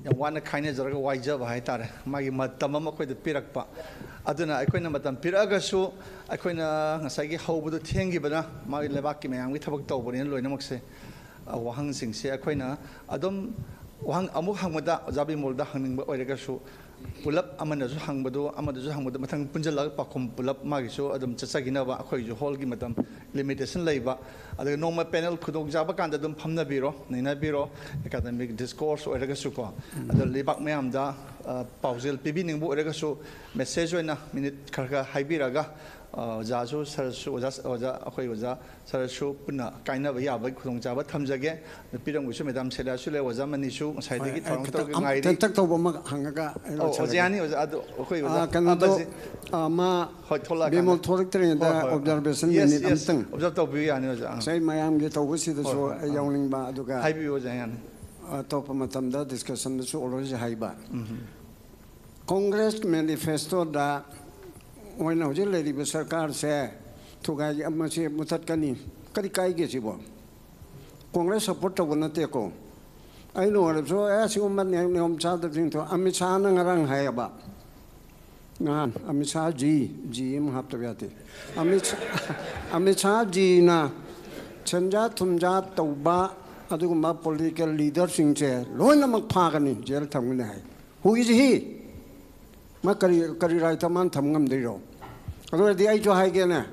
ꯌꯥꯝ ꯋꯥꯅ ꯈꯥꯏꯅꯖꯔꯒ ꯋꯥꯏꯖꯕ ꯍꯥꯏꯇꯥꯔꯦ, ꯃꯥꯒꯤ ꯃꯇꯝ ꯑꯃ ꯑꯩꯈꯣꯏꯗ ꯄꯤꯔꯛꯄ꯫ ꯑꯗꯨꯅ ꯑꯩꯈꯣꯏꯅ ꯃꯇꯝ ꯄꯤꯔꯛꯑꯒꯁꯨ ꯑꯩꯈꯣꯏꯅ ꯉꯁꯥꯏꯒꯤ ꯍꯧꯕꯗꯣ ꯊꯦꯡꯈꯤꯕꯅ ꯃꯥꯒꯤ ꯂꯩꯕꯥꯛꯀꯤ ꯃꯌꯥꯝꯒꯤ ꯊꯕꯛ ꯇꯧꯕꯅꯤꯅ ꯂꯣꯏꯅꯃꯛꯁꯦ, ꯑ, ꯋꯥꯍꯪꯁꯤꯡꯁꯦ ꯑꯩꯈꯣꯏꯅ ꯑꯗꯨꯝ ꯋꯥꯍꯪ ꯑꯃꯨꯛ ꯍꯪꯕꯗ ꯑꯣꯖꯥ ꯕꯤꯃꯣꯜꯗ ꯍꯪꯅꯤꯡꯕ ꯑꯣꯏꯔꯒꯁꯨ ꯄꯨꯂꯞ ꯑꯃꯅꯁꯨ ꯍꯪꯕꯗꯣ ꯑꯃꯗꯁꯨ ꯍꯪꯕꯗꯣ ꯃꯊꯪ ꯄꯨꯟꯁꯤꯜꯂꯒ ꯄꯥꯎꯈꯨꯝ ꯄꯨꯂꯞ ꯃꯥꯒꯤꯁꯨ ꯑꯗꯨꯝ ꯆꯠꯆꯈꯤꯅꯕ ꯑꯩꯈꯣꯏꯒꯤꯁꯨ ꯍꯣꯜꯒꯤ ꯃꯇꯝ ꯂꯤꯃꯤꯇꯦꯁꯟ ꯂꯩꯕ꯫ ꯑꯗꯨꯒ ꯅꯣꯡꯃ ꯄꯦꯅꯦꯜ ꯈꯨꯗꯣꯡꯆꯥꯕ ꯀꯥꯟꯗ ꯑꯗꯨꯝ ꯐꯝꯅꯕꯤꯔꯣ, ꯅꯩꯅꯕꯤꯔꯣ, ꯑꯦꯀꯥꯗꯃꯤꯛ ꯗꯤꯁꯀꯣꯔꯁ ꯑꯣꯏꯔꯒꯁꯨꯀꯣ꯫ ꯑꯗꯣ ꯂꯩꯕꯥꯛ ꯃꯌꯥꯝꯗ, ꯑ, ꯄꯥꯎꯖꯦꯜ ꯄꯤꯕꯤꯅꯤꯡꯕ ꯑꯣꯏꯔꯒꯁꯨ ꯃꯦꯁꯦꯖ ꯑꯣꯏꯅ ꯃꯤꯅꯤꯠ ꯈꯔ ꯈꯔ ꯍꯥꯏꯕꯤꯔꯒ ꯑꯣꯖꯥꯁꯨ ꯁꯔꯁꯨ ꯑꯣꯖꯥ ꯑꯣꯖꯥ ꯑꯩꯈꯣꯏ ꯑꯣꯖꯥ ꯁꯔꯁꯨ ꯄꯨꯟꯅ ꯀꯥꯏꯅꯕ ꯌꯥꯕꯒꯤ ꯈꯨꯗꯣꯡꯆꯥꯕ ꯊꯝꯖꯒꯦ꯫ ꯅꯨꯄꯤꯔꯝꯒꯤꯁꯨ ꯃꯦꯗꯥꯝ ꯁꯦꯂꯤꯌꯥꯁꯨ ꯂꯩ, ꯑꯣꯖꯥ ꯃꯅꯤꯁꯨ ꯉꯁꯥꯏꯗꯒꯤ ꯊꯧꯔꯥꯡ ꯇꯧꯔꯒ ꯉꯥꯏꯔꯤ꯫ ꯇꯦꯟꯇꯛ ꯇꯧꯕ ꯑꯃ ꯍꯪꯉꯒ ꯑꯩ ꯑꯣ, ꯑꯣꯖꯥ ꯂꯣꯏꯁꯤꯜꯂꯒꯦ꯫ ꯌꯥꯅꯤ ꯑꯣꯖꯥ꯫ ꯑꯗꯨ ꯑꯩꯈꯣꯏ ꯑꯣꯖꯥ ꯑꯥ, ꯀꯩꯅꯣꯗꯣ, ꯑꯝꯕꯁꯤ ꯑꯥ, ꯃꯥ ꯍꯣꯏ, ꯊꯣꯛꯂꯛꯑꯀꯥꯟꯗ꯫ ꯕꯤꯃꯣꯜ ꯊꯣꯛꯂꯛꯇ꯭ꯔꯤꯉꯩꯗ ꯍꯣꯏ, ꯍꯣꯏ, ꯍꯣꯏ꯫ observation Yes, minute yes, ꯑꯝꯇꯪ꯫ Observe ꯇꯧꯕꯤꯌꯨ ꯌꯥꯅꯤ ꯑꯣꯖꯥ꯫ ꯑꯥ꯫ ꯉꯁꯥꯏ ꯃꯌꯥꯝꯒꯤ ꯇꯧꯕꯁꯤꯗꯁꯨ ꯍꯣꯏ, ꯍꯣꯏ, ꯑꯩ ꯍꯣꯏ꯫ ꯌꯥꯎꯅꯤꯡꯕ, ꯑꯗꯨꯒ ꯍꯥꯏꯕꯤꯌꯨ ꯑꯣꯖꯥ ꯌꯥꯅꯤ꯫ ꯑꯇꯣꯞꯄ ꯃꯇꯝꯗ discussionꯗꯁꯨ always ꯍꯥꯏꯕ꯫ ꯀꯣꯡꯒ꯭ꯔꯦꯁ manifestoꯗ ꯑꯣꯏꯅ ꯍꯧꯖꯤꯛ ꯂꯩꯔꯤꯕ ꯁꯔꯀꯥꯔꯁꯦ ꯊꯨꯒꯥꯏ, ꯃꯁꯤ ꯃꯨꯊꯠꯀꯅꯤ꯫ ꯀꯔꯤ ꯀꯥꯏꯒꯦ ꯁꯤꯕꯣ? ꯀꯣꯡꯒ꯭ꯔꯦꯁ support ꯇꯧꯕ ꯅꯠꯇꯦꯀꯣ꯫ ꯑꯩꯅ ꯑꯣꯏꯔꯕꯁꯨ ꯑꯦ ꯁꯤꯒꯨꯝꯕ ꯅꯤꯌꯣꯝ ꯅꯤꯌꯣꯝ ꯆꯥꯗꯕꯁꯤꯡꯗꯣ꯫ ꯑꯃꯤꯠ ꯁꯥꯍꯅ ꯉꯔꯥꯡ ꯍꯥꯏꯌꯦꯕ, ꯅꯍꯥꯟ ꯑꯃꯤꯠ ꯁꯥꯍ ꯖꯤ, ꯖꯤ ꯑꯃ ꯍꯥꯞꯇꯕ ꯌꯥꯗꯦ꯫ ꯑꯃꯤꯠ ꯁꯥꯍ, ꯑꯃꯤꯠ ꯁꯥꯍ ꯖꯤꯅ ꯁꯦꯟꯖꯥ ꯊꯨꯝꯖꯥ ꯇꯧꯕ ꯑꯗꯨꯒꯨꯝꯕ political leaderꯁꯤꯡꯁꯦ ꯂꯣꯏꯅꯃꯛ ꯐꯥꯒꯅꯤ, ꯖꯦꯜ ꯊꯝꯒꯅꯤ ꯍꯥꯏ꯫ Who is he? ꯃꯥ ꯀꯔꯤ, ꯀꯔꯤ rightꯇ ꯃꯥꯅ ꯊꯝ ꯉꯝꯗꯣꯏꯔꯣ? ꯑꯗꯨ ꯑꯣꯏꯔꯗꯤ ꯑꯩꯁꯨ ꯍꯥꯏꯒꯦꯅꯦ,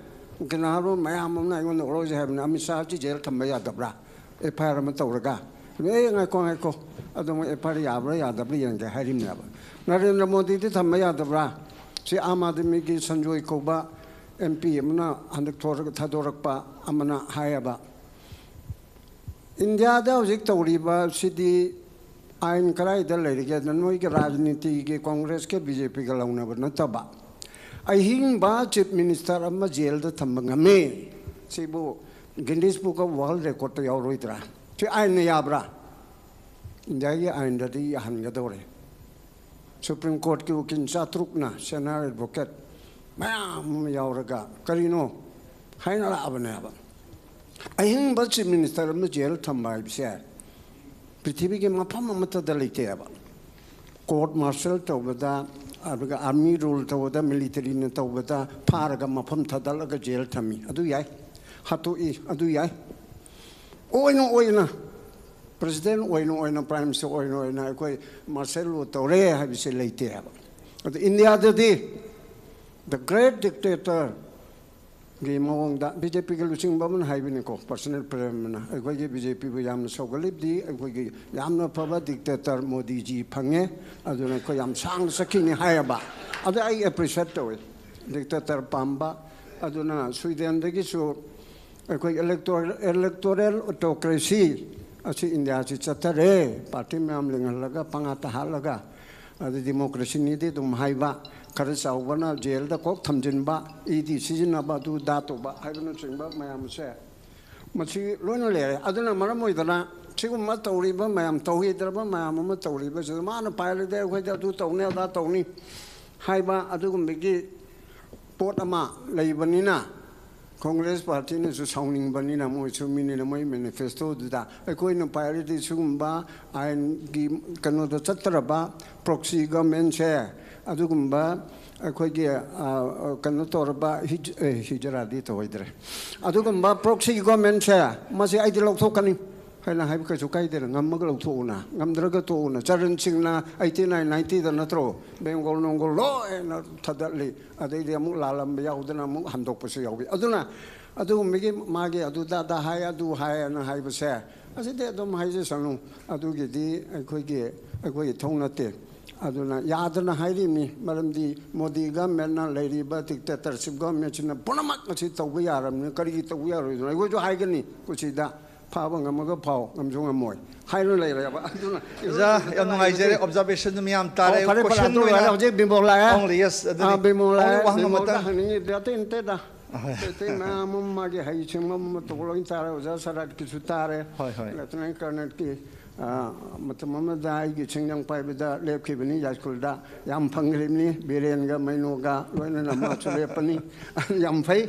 ꯀꯅꯥꯅꯣ ꯃꯌꯥꯝ ꯑꯃꯅ ꯑꯩꯉꯣꯟꯗ always ꯍꯥꯏꯕꯅꯤ, ꯑꯃꯤꯠ ꯁꯥꯍꯁꯤ ꯖꯦꯜ ꯊꯝꯕ ꯌꯥꯗꯕ꯭ꯔꯥ? FIR ꯑꯃ ꯇꯧꯔꯒ꯫ ꯑꯦ, ꯉꯥꯏꯈꯣ, ꯉꯥꯏꯈꯣ, ꯑꯗꯨ ꯃꯣꯏ FIR ꯌꯥꯕ꯭ꯔꯥ ꯌꯥꯗꯕ꯭ꯔꯥ ꯌꯦꯡꯒꯦ ꯍꯥꯏꯔꯤꯕꯅꯦꯕ꯫ ꯅꯔꯦꯟꯗ꯭ꯔ ꯃꯣꯗꯤꯗꯤ ꯊꯝꯕ ꯌꯥꯗꯕ꯭ꯔꯥ? ꯁꯤ ꯑꯥꯝ ꯑꯥꯗꯃꯤꯒꯤ ꯁꯟꯖꯣꯏ ꯀꯧꯕ MP ꯑꯃꯅ ꯍꯟꯗꯛ ꯊꯣꯔꯒ ꯊꯥꯗꯣꯔꯛꯄ ꯑꯃꯅ ꯍꯥꯏꯌꯦꯕ, ꯏꯟꯗꯤꯌꯥꯗ ꯍꯧꯖꯤꯛ ꯇꯧꯔꯤꯕ ꯁꯤꯗꯤ ꯑꯥꯏꯟ ꯀꯗꯥꯏꯗ ꯂꯩꯔꯤꯒꯦ? ꯅꯣꯏꯒꯤ ꯔꯥꯖꯅꯤꯇꯤꯒꯤ ꯀꯣꯡꯒ꯭ꯔꯦꯁꯀ BJPꯒ ꯂꯧꯅꯕ ꯅꯠꯇꯕ, ꯑꯍꯤꯡꯕ chief minister ꯑꯃ ꯖꯦꯜꯗ ꯊꯝꯕ ꯉꯝꯃꯤ꯫ ꯁꯤꯕꯨ Guinness Book of World Recordꯇ ꯌꯥꯎꯔꯣꯏꯗ꯭ꯔꯥ? ꯁꯤ ꯑꯥꯏꯟꯅ ꯌꯥꯕ꯭ꯔꯥ? ꯏꯟꯗꯤꯌꯥꯒꯤ ꯑꯥꯏꯟꯗꯗꯤ ꯌꯥꯍꯟꯒꯗꯧꯔꯦ꯫ Supreme Courtꯀꯤ ꯎꯀꯤꯜ ꯆꯥꯇ꯭ꯔꯨꯛꯅ, senior advocate ꯃꯌꯥꯝ ꯑꯃ ꯌꯥꯎꯔꯒ ꯀꯔꯤꯅꯣ ꯍꯥꯏꯅꯔꯛꯑꯕꯅꯦꯕ꯫ ꯑꯍꯤꯡꯕ chief minister ꯑꯃ ꯖꯦꯜ ꯊꯝꯕ ꯍꯥꯏꯕꯁꯦ ꯄ꯭ꯔꯤꯊꯤꯕꯤꯒꯤ ꯃꯐꯝ ꯑꯃꯠꯇꯗ ꯂꯩꯇꯦꯕ꯫ Court martial ꯇꯧꯕꯗ, ꯑꯗꯨꯒ army rule ꯇꯧꯕꯗ, militaryꯅ ꯇꯧꯕꯗ ꯐꯥꯔꯒ ꯃꯐꯝ ꯊꯥꯗꯠꯂꯒ ꯖꯦꯜ ꯊꯝꯃꯤ꯫ ꯑꯗꯨ ꯌꯥꯏ, ꯍꯥꯠꯇꯣꯛꯏ, ꯑꯗꯨ ꯌꯥꯏ꯫ ꯑꯣꯏꯅ ꯑꯣꯏꯅ, president ꯑꯣꯏꯅ ꯑꯣꯏꯅ, prime minister ꯑꯣꯏꯅ ꯑꯣꯏꯅ ꯑꯩꯈꯣꯏ martial law ꯇꯧꯔꯦ ꯍꯥꯏꯕꯁꯦ ꯂꯩꯇꯦ ꯍꯥꯏꯕ꯫ ꯑꯗꯨ ꯏꯟꯗꯤꯌꯥꯗꯗꯤ the great dictatorꯒꯤ ꯃꯑꯣꯡꯗ BJPꯒꯤ ꯂꯨꯆꯤꯡꯕ ꯑꯃꯅ ꯍꯥꯏꯕꯅꯤꯀꯣ, personal friend ꯑꯃꯅ, "ꯑꯩꯈꯣꯏꯒꯤ BJPꯕꯨ ꯌꯥꯝꯅ ꯁꯧꯒꯠꯂꯤꯕꯗꯤ ꯑꯩꯈꯣꯏꯒꯤ ꯌꯥꯝꯅ ꯐꯕ dictator ꯃꯣꯗꯤꯖꯤ ꯐꯪꯉꯦ, ꯑꯗꯨꯅ ꯑꯩꯈꯣꯏ ꯌꯥꯝ ꯁꯥꯡꯅ ꯆꯠꯈꯤꯅꯤ" ꯍꯥꯏꯌꯦꯕ꯫ ꯑꯗꯨ ꯑꯩ appreciate ꯇꯧꯏ꯫ Dictator ꯄꯥꯝꯕ, ꯑꯗꯨꯅ ꯁ꯭ꯋꯤꯗꯦꯟꯗꯒꯤꯁꯨ ꯑꯩꯈꯣꯏ electoral autocracy ꯑꯁꯤ ꯏꯟꯗꯤꯌꯥꯁꯤ ꯆꯠꯊꯔꯦ꯫ ꯄꯥꯔꯇꯤ ꯃꯌꯥꯝ ꯂꯤꯡꯍꯜꯂꯒ, ꯄꯪꯍꯥꯠꯇ ꯍꯥꯠꯂꯒ, ꯑꯗꯨ ꯗꯤꯃꯣꯀ꯭ꯔꯦꯁꯤꯅꯤꯗꯤ ꯑꯗꯨꯝ ꯍꯥꯏꯕ, ꯈꯔ ꯆꯥꯎꯕꯅ ꯖꯦꯜꯗ ꯀꯣꯛ ꯊꯝꯖꯤꯟꯕ, ꯏ ꯗꯤ ꯁꯤꯖꯤꯟꯅꯕ, ꯑꯗꯨ ꯗꯥ ꯇꯧꯕ ꯍꯥꯏꯕꯅꯆꯤꯡꯕ ꯃꯌꯥꯝꯁꯦ, ꯃꯁꯤ ꯂꯣꯏꯅ ꯂꯩꯔꯦ꯫ ꯑꯗꯨꯅ ꯃꯔꯝ ꯑꯣꯏꯗꯅ ꯁꯤꯒꯨꯝꯕ ꯇꯧꯔꯤꯕ ꯃꯌꯥꯝ, ꯇꯧꯍꯩꯗ꯭ꯔꯕ ꯃꯌꯥꯝ ꯑꯃ ꯇꯧꯔꯤꯕꯁꯤꯗ ꯃꯥꯅ ꯄꯥꯏꯔꯗꯤ ꯑꯩꯈꯣꯏꯗꯤ ꯑꯗꯨ ꯇꯧꯅꯤ, ꯑꯗꯥ ꯇꯧꯅꯤ ꯍꯥꯏꯕ ꯑꯗꯨꯒꯨꯝꯕꯒꯤ ꯄꯣꯠ ꯑꯃ ꯂꯩꯕꯅꯤꯅ, ꯀꯣꯡꯒ꯭ꯔꯦꯁ ꯄꯥꯔꯇꯤꯅꯁꯨ ꯁꯥꯎꯅꯤꯡꯕꯅꯤꯅ, ꯃꯣꯏꯁꯨ ꯃꯤꯅꯤꯅ, ꯃꯣꯏ ꯃꯦꯅꯤꯐꯦꯁꯇꯣꯗꯨꯗ ꯑꯩꯈꯣꯏꯅ ꯄꯥꯏꯔꯗꯤ ꯁꯤꯒꯨꯝꯕ ꯑꯥꯏꯟꯒꯤ ꯀꯩꯅꯣꯗ ꯆꯠꯇ꯭ꯔꯕ, ꯄ꯭ꯔꯣꯛꯁꯤ ꯒꯣꯔꯃꯦꯟꯁꯦ, ꯑꯗꯨꯒꯨꯝꯕ ꯑꯩꯈꯣꯏꯒꯤ, ꯑ, ꯀꯩꯅꯣ ꯇꯧꯔꯕ ꯍꯤꯖ-, ꯑꯦ, ꯍꯤꯖꯔꯥꯗꯤ ꯇꯧꯍꯩꯗ꯭ꯔꯦ, ꯑꯗꯨꯒꯨꯝꯕ ꯄ꯭ꯔꯣꯛꯁꯤ ꯒꯣꯔꯃꯦꯟꯁꯦ, ꯃꯁꯤ ꯑꯩꯗꯤ ꯂꯧꯊꯣꯛꯀꯅꯤ ꯍꯥꯏꯅ ꯍꯥꯏꯕ ꯀꯩꯁꯨ ꯀꯥꯏꯗꯦꯅ, ꯉꯝꯃꯒ ꯂꯧꯊꯣꯛꯎꯅ, ꯉꯝꯗ꯭ꯔꯒ ꯇꯣꯛꯎꯅ꯫ ꯆꯔꯟ ꯁꯤꯡꯅ ꯑꯩꯠꯇꯤ ꯅꯥꯏꯟ, ꯅꯥꯏꯟꯇꯤꯗ ꯅꯠꯇ꯭ꯔꯣ ꯕꯦꯡꯒꯣꯜ ꯅꯣꯡꯒꯣꯜ ꯂꯣꯏꯅ ꯊꯥꯗꯠꯂꯤ, ꯑꯗꯩꯗꯤ ꯑꯃꯨꯛ ꯂꯥꯜꯂꯝꯕ ꯌꯥꯎꯗꯅ ꯑꯃꯨꯛ ꯍꯟꯗꯣꯛꯄꯁꯨ ꯌꯥꯎꯏ꯫ ꯑꯗꯨꯅ ꯑꯗꯨꯒꯨꯝꯕꯒꯤ ꯃꯥꯒꯤ ꯑꯗꯨꯗ ꯑꯗꯥ ꯍꯥꯏ, ꯑꯗꯨ ꯍꯥꯏ ꯑꯅ ꯍꯥꯏꯕꯁꯦ, ꯑꯁꯤꯗꯤ ꯑꯗꯨꯝ ꯍꯥꯏꯖꯁꯅꯨ, ꯑꯗꯨꯒꯤꯗꯤ ꯑꯩꯈꯣꯏꯒꯤ, ꯑꯩꯈꯣꯏꯒꯤ ꯏꯊꯧ ꯅꯠꯇꯦ꯫ ꯑꯗꯨꯅ ꯌꯥꯗꯅ ꯍꯥꯏꯔꯤꯕꯅꯤ, ꯃꯔꯝꯗꯤ ꯃꯣꯗꯤ ꯒꯚꯔꯟꯃꯦꯟꯠꯅ ꯂꯩꯔꯤꯕ dictatorship ꯒꯚꯔꯟꯃꯦꯟꯠꯁꯤꯅ ꯄꯨꯝꯅꯃꯛ ꯑꯁꯤ ꯇꯧꯕ ꯌꯥꯔꯕꯅꯤ, ꯀꯔꯤꯒꯤ ꯇꯧꯕ ꯌꯥꯔꯣꯏꯗꯅꯣ? ꯑꯩꯈꯣꯏꯁꯨ ꯍꯥꯏꯒꯅꯤ ꯀꯨꯁꯤꯗ, ꯐꯥꯕ ꯉꯝꯃꯒ ꯐꯥꯎ, ꯉꯝꯁꯨ ꯉꯝꯃꯣꯏ ꯍꯥꯏꯅ ꯂꯩꯔꯦꯕ꯫ ꯑꯗꯨꯅ ꯑꯣꯖꯥ, ꯌꯥꯝ ꯅꯨꯡꯉꯥꯏꯖꯔꯦ꯫ Observation ꯗꯨ ꯃꯌꯥꯝ ꯇꯥꯔꯦ꯫ ꯑꯣ, ꯐꯔꯦ, ꯐꯔꯦ, Question ꯑꯗꯨ ꯑꯣꯏꯅ ꯑꯣꯏꯔꯦ꯫ ꯍꯧꯖꯤꯛ ꯕꯤꯃꯣꯜ ꯂꯥꯛꯑꯦ꯫ Only yes, ꯑꯗꯨꯗꯤ ꯑꯥ, ꯕꯤꯃꯣꯜ ꯂꯥꯛꯑꯦ꯫ Only ꯋꯥꯍꯪ ꯕꯤꯃꯣꯜꯗ ꯑꯃꯇꯪ꯫ ꯍꯪꯅꯤꯡꯉꯤꯗꯤ ꯑꯇꯩ ꯅꯠꯇꯦꯗ꯫ ꯑꯍꯣꯏ꯫ ꯑꯇꯩ ꯃꯌꯥꯝ ꯑꯃ ꯃꯥꯒꯤ ꯍꯩꯁꯤꯡꯕ ꯑꯃ ꯃꯇꯧ ꯂꯣꯏ ꯇꯥꯔꯦ꯫ ꯑꯣꯖꯥ ꯁꯔꯠꯀꯤꯁꯨ ꯇꯥꯔꯦ꯫ ꯍꯣꯏ, ꯍꯣꯏ꯫ Lieutenant Colonelꯀꯤ, ꯑꯥ, ꯃꯇꯝ ꯑꯃꯗ ꯑꯩꯒꯤ ꯁꯤꯡꯖꯃꯩ ꯄꯥꯏꯕꯗ ꯂꯦꯞꯈꯤꯕꯅꯤ ꯌꯥꯏꯁ꯭ꯀꯨꯜꯗ꯫ ꯌꯥꯝ ꯐꯪꯈ꯭ꯔꯤꯕꯅꯤ꯫ ꯕꯤꯔꯦꯟꯒ ꯃꯩꯅꯣꯒ ꯂꯣꯏꯅꯅ ꯃꯥꯁꯨ ꯂꯦꯞꯄꯅꯤ꯫ ꯌꯥꯝ ꯐꯩ꯫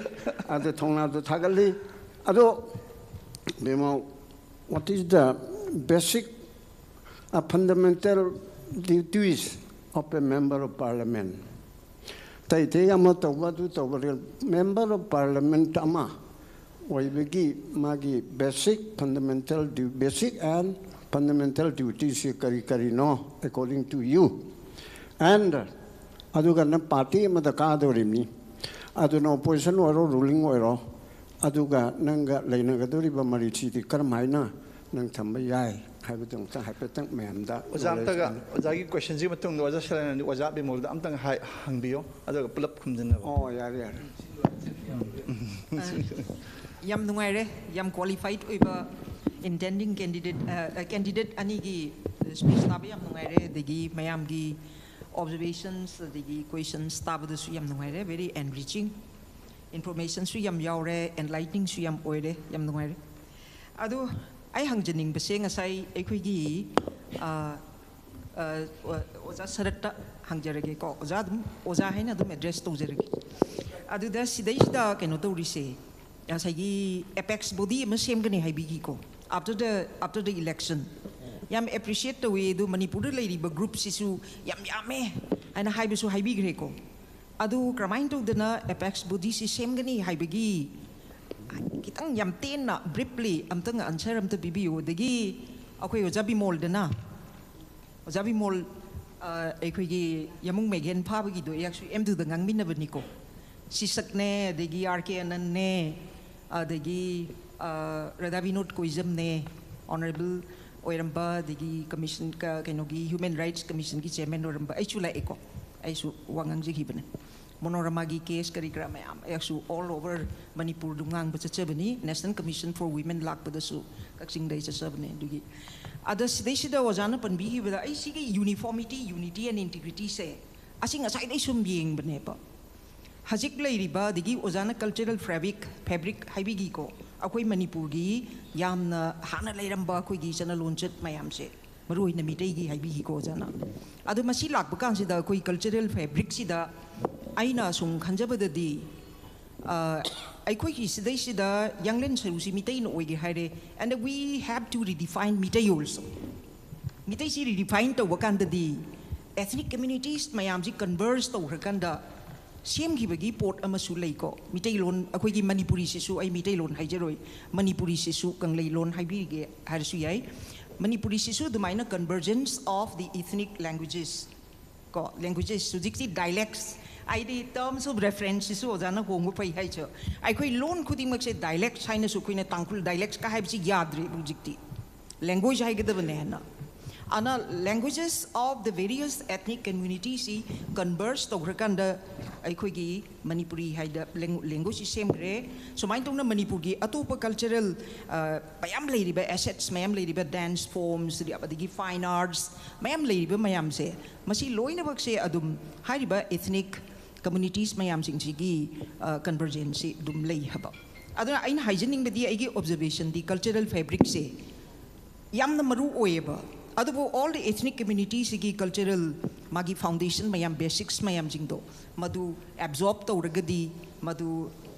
ꯑꯗꯨ ꯊꯧꯅꯥꯗꯨ ꯊꯥꯒꯠꯂꯤ꯫ ꯑꯗꯣ, Bimol, what is the basic, uh, fundamental duties of a member of parliament? ꯑꯇꯩ ꯑꯇꯩ ꯑꯃ ꯇꯧꯕ, ꯑꯗꯨ ꯇꯧꯕ, member of parliament ꯑꯃ ꯑꯣꯏꯕꯒꯤ ꯃꯥꯒꯤ basic fundamental du-, basic and fundamental duties ꯁꯤ ꯀꯔꯤ ꯀꯔꯤꯅꯣ, according to you? And ꯑꯗꯨꯒ ꯅꯪ party ꯑꯃꯗ ꯀꯥꯗꯧꯔꯤꯕꯅꯤ, ꯑꯗꯨꯅ opposition ꯑꯣꯏꯔꯣ, ruling ꯑꯣꯏꯔꯣ, ꯑꯗꯨꯒ ꯅꯪꯒ ꯂꯩꯅꯒꯗꯧꯔꯤꯕ ꯃꯔꯤꯁꯤꯗꯤ ꯀꯔꯝ ꯍꯥꯏꯅ ꯅꯪ ꯊꯝꯕ ꯌꯥꯏ ꯍꯥꯏꯕꯗꯨ ꯑꯃꯨꯛꯇꯪ ꯍꯥꯏꯐꯦꯠꯇꯪ ꯃꯌꯥꯝꯗ ꯑꯣꯖꯥ ꯑꯝꯇꯒ, knowledge ꯑꯣꯖꯥꯒꯤ questionꯁꯤꯒꯤ ꯃꯇꯨꯡꯗ ꯑꯣꯖꯥ ꯁꯔꯥꯅꯟꯗ, ꯑꯣꯖꯥ ꯕꯤꯃꯣꯜꯗ ꯑꯝꯇꯪ ꯍꯥꯏ-, ꯍꯪꯕꯤꯌꯣ, ꯑꯗꯨꯒ ꯄꯨꯂꯞ ꯈꯨꯝꯖꯤꯟꯅꯕ꯫ ꯑꯣ, ꯌꯥꯔꯦ, ꯌꯥꯔꯦ꯫ ꯌꯥꯝ ꯅꯨꯡꯉꯥꯏꯔꯦ꯫ ꯌꯥꯝ qualified ꯑꯣꯏꯕ intending candidate, candidate ꯑꯅꯤꯒꯤ speech ꯇꯥꯕ ꯌꯥꯝ ꯅꯨꯡꯉꯥꯏꯔꯦ꯫ ꯑꯗꯒꯤ ꯃꯌꯥꯝꯒꯤ observations ꯑꯗꯒꯤ questions ꯇꯥꯕꯗꯁꯨ ꯌꯥꯝ ꯅꯨꯡꯉꯥꯏꯔꯦ꯫ Very enriching, informationꯁꯨ ꯌꯥꯝ ꯌꯥꯎꯔꯦ, enlightening ꯁꯨ ꯌꯥꯝ ꯑꯣꯏꯔꯦ꯫ ꯌꯥꯝ ꯅꯨꯡꯉꯥꯏꯔꯦ꯫ ꯑꯗꯨ ꯑꯩ ꯍꯪꯖꯅꯤꯡꯕꯁꯦ, ꯉꯁꯥꯏ ꯑꯩꯈꯣꯏꯒꯤ ꯑ, ꯑ, ꯑꯣ- ꯑꯣꯖꯥ ꯁꯔꯠꯇ ꯍꯪꯖꯔꯒꯦꯀꯣ꯫ ꯑꯣꯖꯥ ꯑꯗꯨꯝ, ꯑꯣꯖꯥ ꯍꯥꯏꯅ ꯑꯗꯨꯝ address ꯇꯧꯖꯔꯒꯦ꯫ ꯑꯗꯨꯗ ꯁꯤꯗꯩꯁꯤꯗ ꯀꯩꯅꯣ ꯇꯧꯔꯤꯁꯦ, ꯉꯁꯥꯏꯒꯤ apex body ꯑꯃ ꯁꯦꯝꯒꯅꯤ ꯍꯥꯏꯕꯤꯈꯤꯀꯣ, after the after the election꯫ ꯌꯥꯝ appreciate ꯇꯧꯏ꯫ ꯑꯗꯨ ꯃꯅꯤꯄꯨꯔꯗ ꯂꯩꯔꯤꯕ groupꯁꯤꯁꯨ ꯌꯥꯝ ꯌꯥꯝꯃꯦ ꯍꯥꯏꯅ ꯍꯥꯏꯕꯁꯨ ꯍꯥꯏꯕꯤꯈ꯭ꯔꯦꯀꯣ꯫ ꯑꯗꯨ ꯀꯔꯝꯍꯥꯏꯅ ꯇꯧꯗꯅ apex bodyꯁꯤ ꯁꯦꯝꯒꯅꯤ ꯍꯥꯏꯕꯒꯤ ꯈꯤꯇꯪ ꯌꯥꯝ ꯇꯦꯟꯅ, briefly ꯑꯝꯇꯪ answer ꯑꯝꯇ ꯄꯤꯕꯤꯌꯨ꯫ ꯑꯗꯒꯤ ꯑꯩꯈꯣꯏ ꯑꯣꯖꯥ ꯕꯤꯃꯣꯜꯗꯅ, ꯑꯣꯖꯥ ꯕꯤꯃꯣꯜ, ꯑ, ꯑꯩꯈꯣꯏꯒꯤ ꯌꯥꯃꯨꯡ ꯃꯩꯒꯦꯟ ꯐꯥꯕꯒꯤꯗꯣ ꯑꯩꯍꯥꯛꯁꯨ ꯑꯦꯝ ꯗꯨꯗ ꯉꯥꯡꯃꯤꯟꯅꯕꯅꯤꯀꯣ꯫ ꯁꯤꯁꯛꯅꯦ, ꯑꯗꯒꯤ ꯑꯥꯔ ꯀꯦ ꯑꯅꯟꯅꯦ, ꯑꯗꯒꯤ, ꯑ, ꯔꯥꯙꯥ ꯕꯤꯅꯣꯗ ꯀꯣꯏꯖꯝꯅꯦ, honourable ꯑꯣꯏꯔꯝꯕ, ꯑꯗꯒꯤ commission ꯀ- ꯀꯩꯅꯣꯒꯤ Human Rights Commissionꯒꯤ chairman ꯑꯣꯏꯔꯝꯕ ꯑꯩꯁꯨ ꯂꯥꯛꯑꯦꯀꯣ꯫ ꯑꯩꯁꯨ ꯋꯥ ꯉꯥꯡꯖꯈꯤꯕꯅꯦ꯫ ꯃꯣꯅꯣꯔꯃꯥꯒꯤ case ꯀꯔꯤ ꯀꯔꯥ ꯃꯌꯥꯝ ꯑꯩꯍꯥꯛꯁꯨ all over ꯃꯅꯤꯄꯨꯔꯗꯨ ꯉꯥꯡꯕ ꯆꯠꯆꯕꯅꯤ꯫ National Commission for Women ꯂꯥꯛꯄꯗꯁꯨ ꯀꯛꯆꯤꯡꯗ ꯑꯩ ꯆꯠꯆꯕꯅꯦ꯫ ꯑꯗꯨꯒꯤ ꯑꯗ ꯁꯤꯗꯩꯁꯤꯗ ꯑꯣꯖꯥꯅ ꯄꯟꯕꯤꯈꯤꯕꯗ ꯑꯩ ꯁꯤꯒꯤ uniformity, unity and integrityꯁꯦ ꯑꯁꯤ ꯉꯁꯥꯏꯗꯩ ꯁꯨꯝ ꯌꯦꯡꯕꯅꯦꯕ꯫ ꯍꯧꯖꯤꯛ ꯂꯩꯔꯤꯕ, ꯑꯗꯒꯤ ꯑꯣꯖꯥꯅ cultural fabric, fabric ꯍꯥꯏꯕꯤꯈꯤꯀꯣ, ꯑꯩꯈꯣꯏ ꯃꯅꯤꯄꯨꯔꯒꯤ ꯌꯥꯝꯅ ꯍꯥꯟꯅ ꯂꯩꯔꯝꯕ ꯑꯩꯈꯣꯏꯒꯤ ꯆꯠꯅ ꯂꯣꯟꯆꯠ ꯃꯌꯥꯝꯁꯦ, ꯃꯔꯨ ꯑꯣꯏꯅ ꯃꯤꯇꯩꯒꯤ ꯍꯥꯏꯕꯤꯈꯤꯀꯣ ꯑꯣꯖꯥꯅ꯫ ꯑꯗꯣ ꯃꯁꯤ ꯂꯥꯛꯄ ꯀꯥꯟꯁꯤꯗ ꯑꯩꯈꯣꯏ cultural fabricꯁꯤꯗ ꯑꯩꯅ ꯁꯨꯝ ꯈꯟꯖꯕꯗꯗꯤ, ꯑ, ꯑꯩꯈꯣꯏꯒꯤ ꯁꯤꯗꯩꯁꯤꯗ ꯌꯥꯡꯂꯦꯟ ꯁꯔꯨꯁꯤ ꯃꯤꯇꯩꯅ ꯑꯣꯏꯒꯦ ꯍꯥꯏꯔꯦ, and we have to redefine Meitei also꯫ ꯃꯤꯇꯩꯁꯤ redefine ꯇꯧꯕ ꯀꯥꯟꯗꯗꯤ ethnic communities ꯃꯌꯥꯝꯁꯤ converge ꯇꯧꯈ꯭ꯔꯀꯥꯟꯗ ꯁꯦꯝꯈꯤꯕꯒꯤ ꯄꯣꯠ ꯑꯃꯁꯨ ꯂꯩꯀꯣ꯫ ꯃꯤꯇꯩꯂꯣꯟ, ꯑꯩꯈꯣꯏꯒꯤ ꯃꯅꯤꯄꯨꯔꯤꯁꯤꯁꯨ, ꯑꯩ ꯃꯤꯇꯩꯂꯣꯟ ꯍꯥꯏꯖꯔꯣꯏ, ꯃꯅꯤꯄꯨꯔꯤꯁꯤꯁꯨ ꯀꯪꯂꯩꯂꯣꯟ ꯍꯥꯏꯕꯤꯒꯦ ꯍꯥꯏꯔꯁꯨ ꯌꯥꯏ꯫ ꯃꯅꯤꯄꯨꯔꯤꯁꯤꯁꯨ ꯑꯗꯨꯃꯥꯏꯅ convergence of the ethnic languages ꯀꯣ, languages, ꯍꯧꯖꯤꯛꯇꯤ dialects ꯍꯥꯏꯗꯤ terms of referenceꯁꯤꯁꯨ ꯑꯣꯖꯥꯅ ꯍꯣꯡꯕ ꯐꯩ ꯍꯥꯏꯁꯨ꯫ ꯑꯩꯈꯣꯏ ꯂꯣꯟ ꯈꯨꯗꯤꯡꯃꯛꯁꯦ dialects ꯍꯥꯏꯅꯁꯨ ꯑꯩꯈꯣꯏꯅ ꯇꯥꯡꯈꯨꯜ dialectsꯀ ꯍꯥꯏꯕꯁꯤ ꯌꯥꯗ꯭ꯔꯦꯕ ꯍꯧꯖꯤꯛꯇꯤ꯫ Language ꯍꯥꯏꯒꯗꯕꯅꯦ ꯍꯥꯏꯅ꯫ ꯑꯅ languages of the various ethnic communities ꯁꯤ converge ꯇꯧꯈ꯭ꯔꯀꯥꯟꯗ ꯑꯩꯈꯣꯏꯒꯤ ꯃꯅꯤꯄꯨꯔꯤ ꯍꯥꯏꯗ language ꯁꯤ ꯁꯦꯝꯈ꯭ꯔꯦ꯫ ꯁꯨꯃꯥꯏꯅ ꯇꯧꯅ ꯃꯅꯤꯄꯨꯔꯒꯤ ꯑꯇꯣꯞꯄ cultural ꯃꯌꯥꯝ ꯂꯩꯔꯤꯕ, assets ꯃꯌꯥꯝ ꯂꯩꯔꯤꯕ, dance forms, ꯑꯗꯒꯤ fine arts ꯃꯌꯥꯝ ꯂꯩꯔꯤꯕ ꯃꯌꯥꯝꯁꯦ, ꯃꯁꯤ ꯂꯣꯏꯅꯃꯛꯁꯦ ꯑꯗꯨꯝ ꯍꯥꯏꯔꯤꯕ ethnic communities ꯃꯌꯥꯝꯁꯤꯡꯁꯤꯒꯤ convergence ꯁꯤ ꯑꯗꯨꯝ ꯂꯩ ꯍꯥꯏꯕ꯫ ꯑꯗꯨꯅ ꯑꯩꯅ ꯍꯥꯏꯖꯅꯤꯡꯕꯗꯤ, ꯑꯩꯒꯤ observation ꯗꯤ cultural fabric ꯁꯦ ꯌꯥꯝꯅ ꯃꯔꯨ ꯑꯣꯏꯌꯦꯕ꯫ ꯑꯗꯨꯕꯨ all the ethnic communities ꯁꯤꯒꯤ cultural ꯃꯥꯒꯤ foundation ꯃꯌꯥꯝ, basics ꯃꯌꯥꯝꯁꯤꯡꯗꯣ ꯃꯗꯨ absorb ꯇꯧꯔꯒꯗꯤ, ꯃꯗꯨ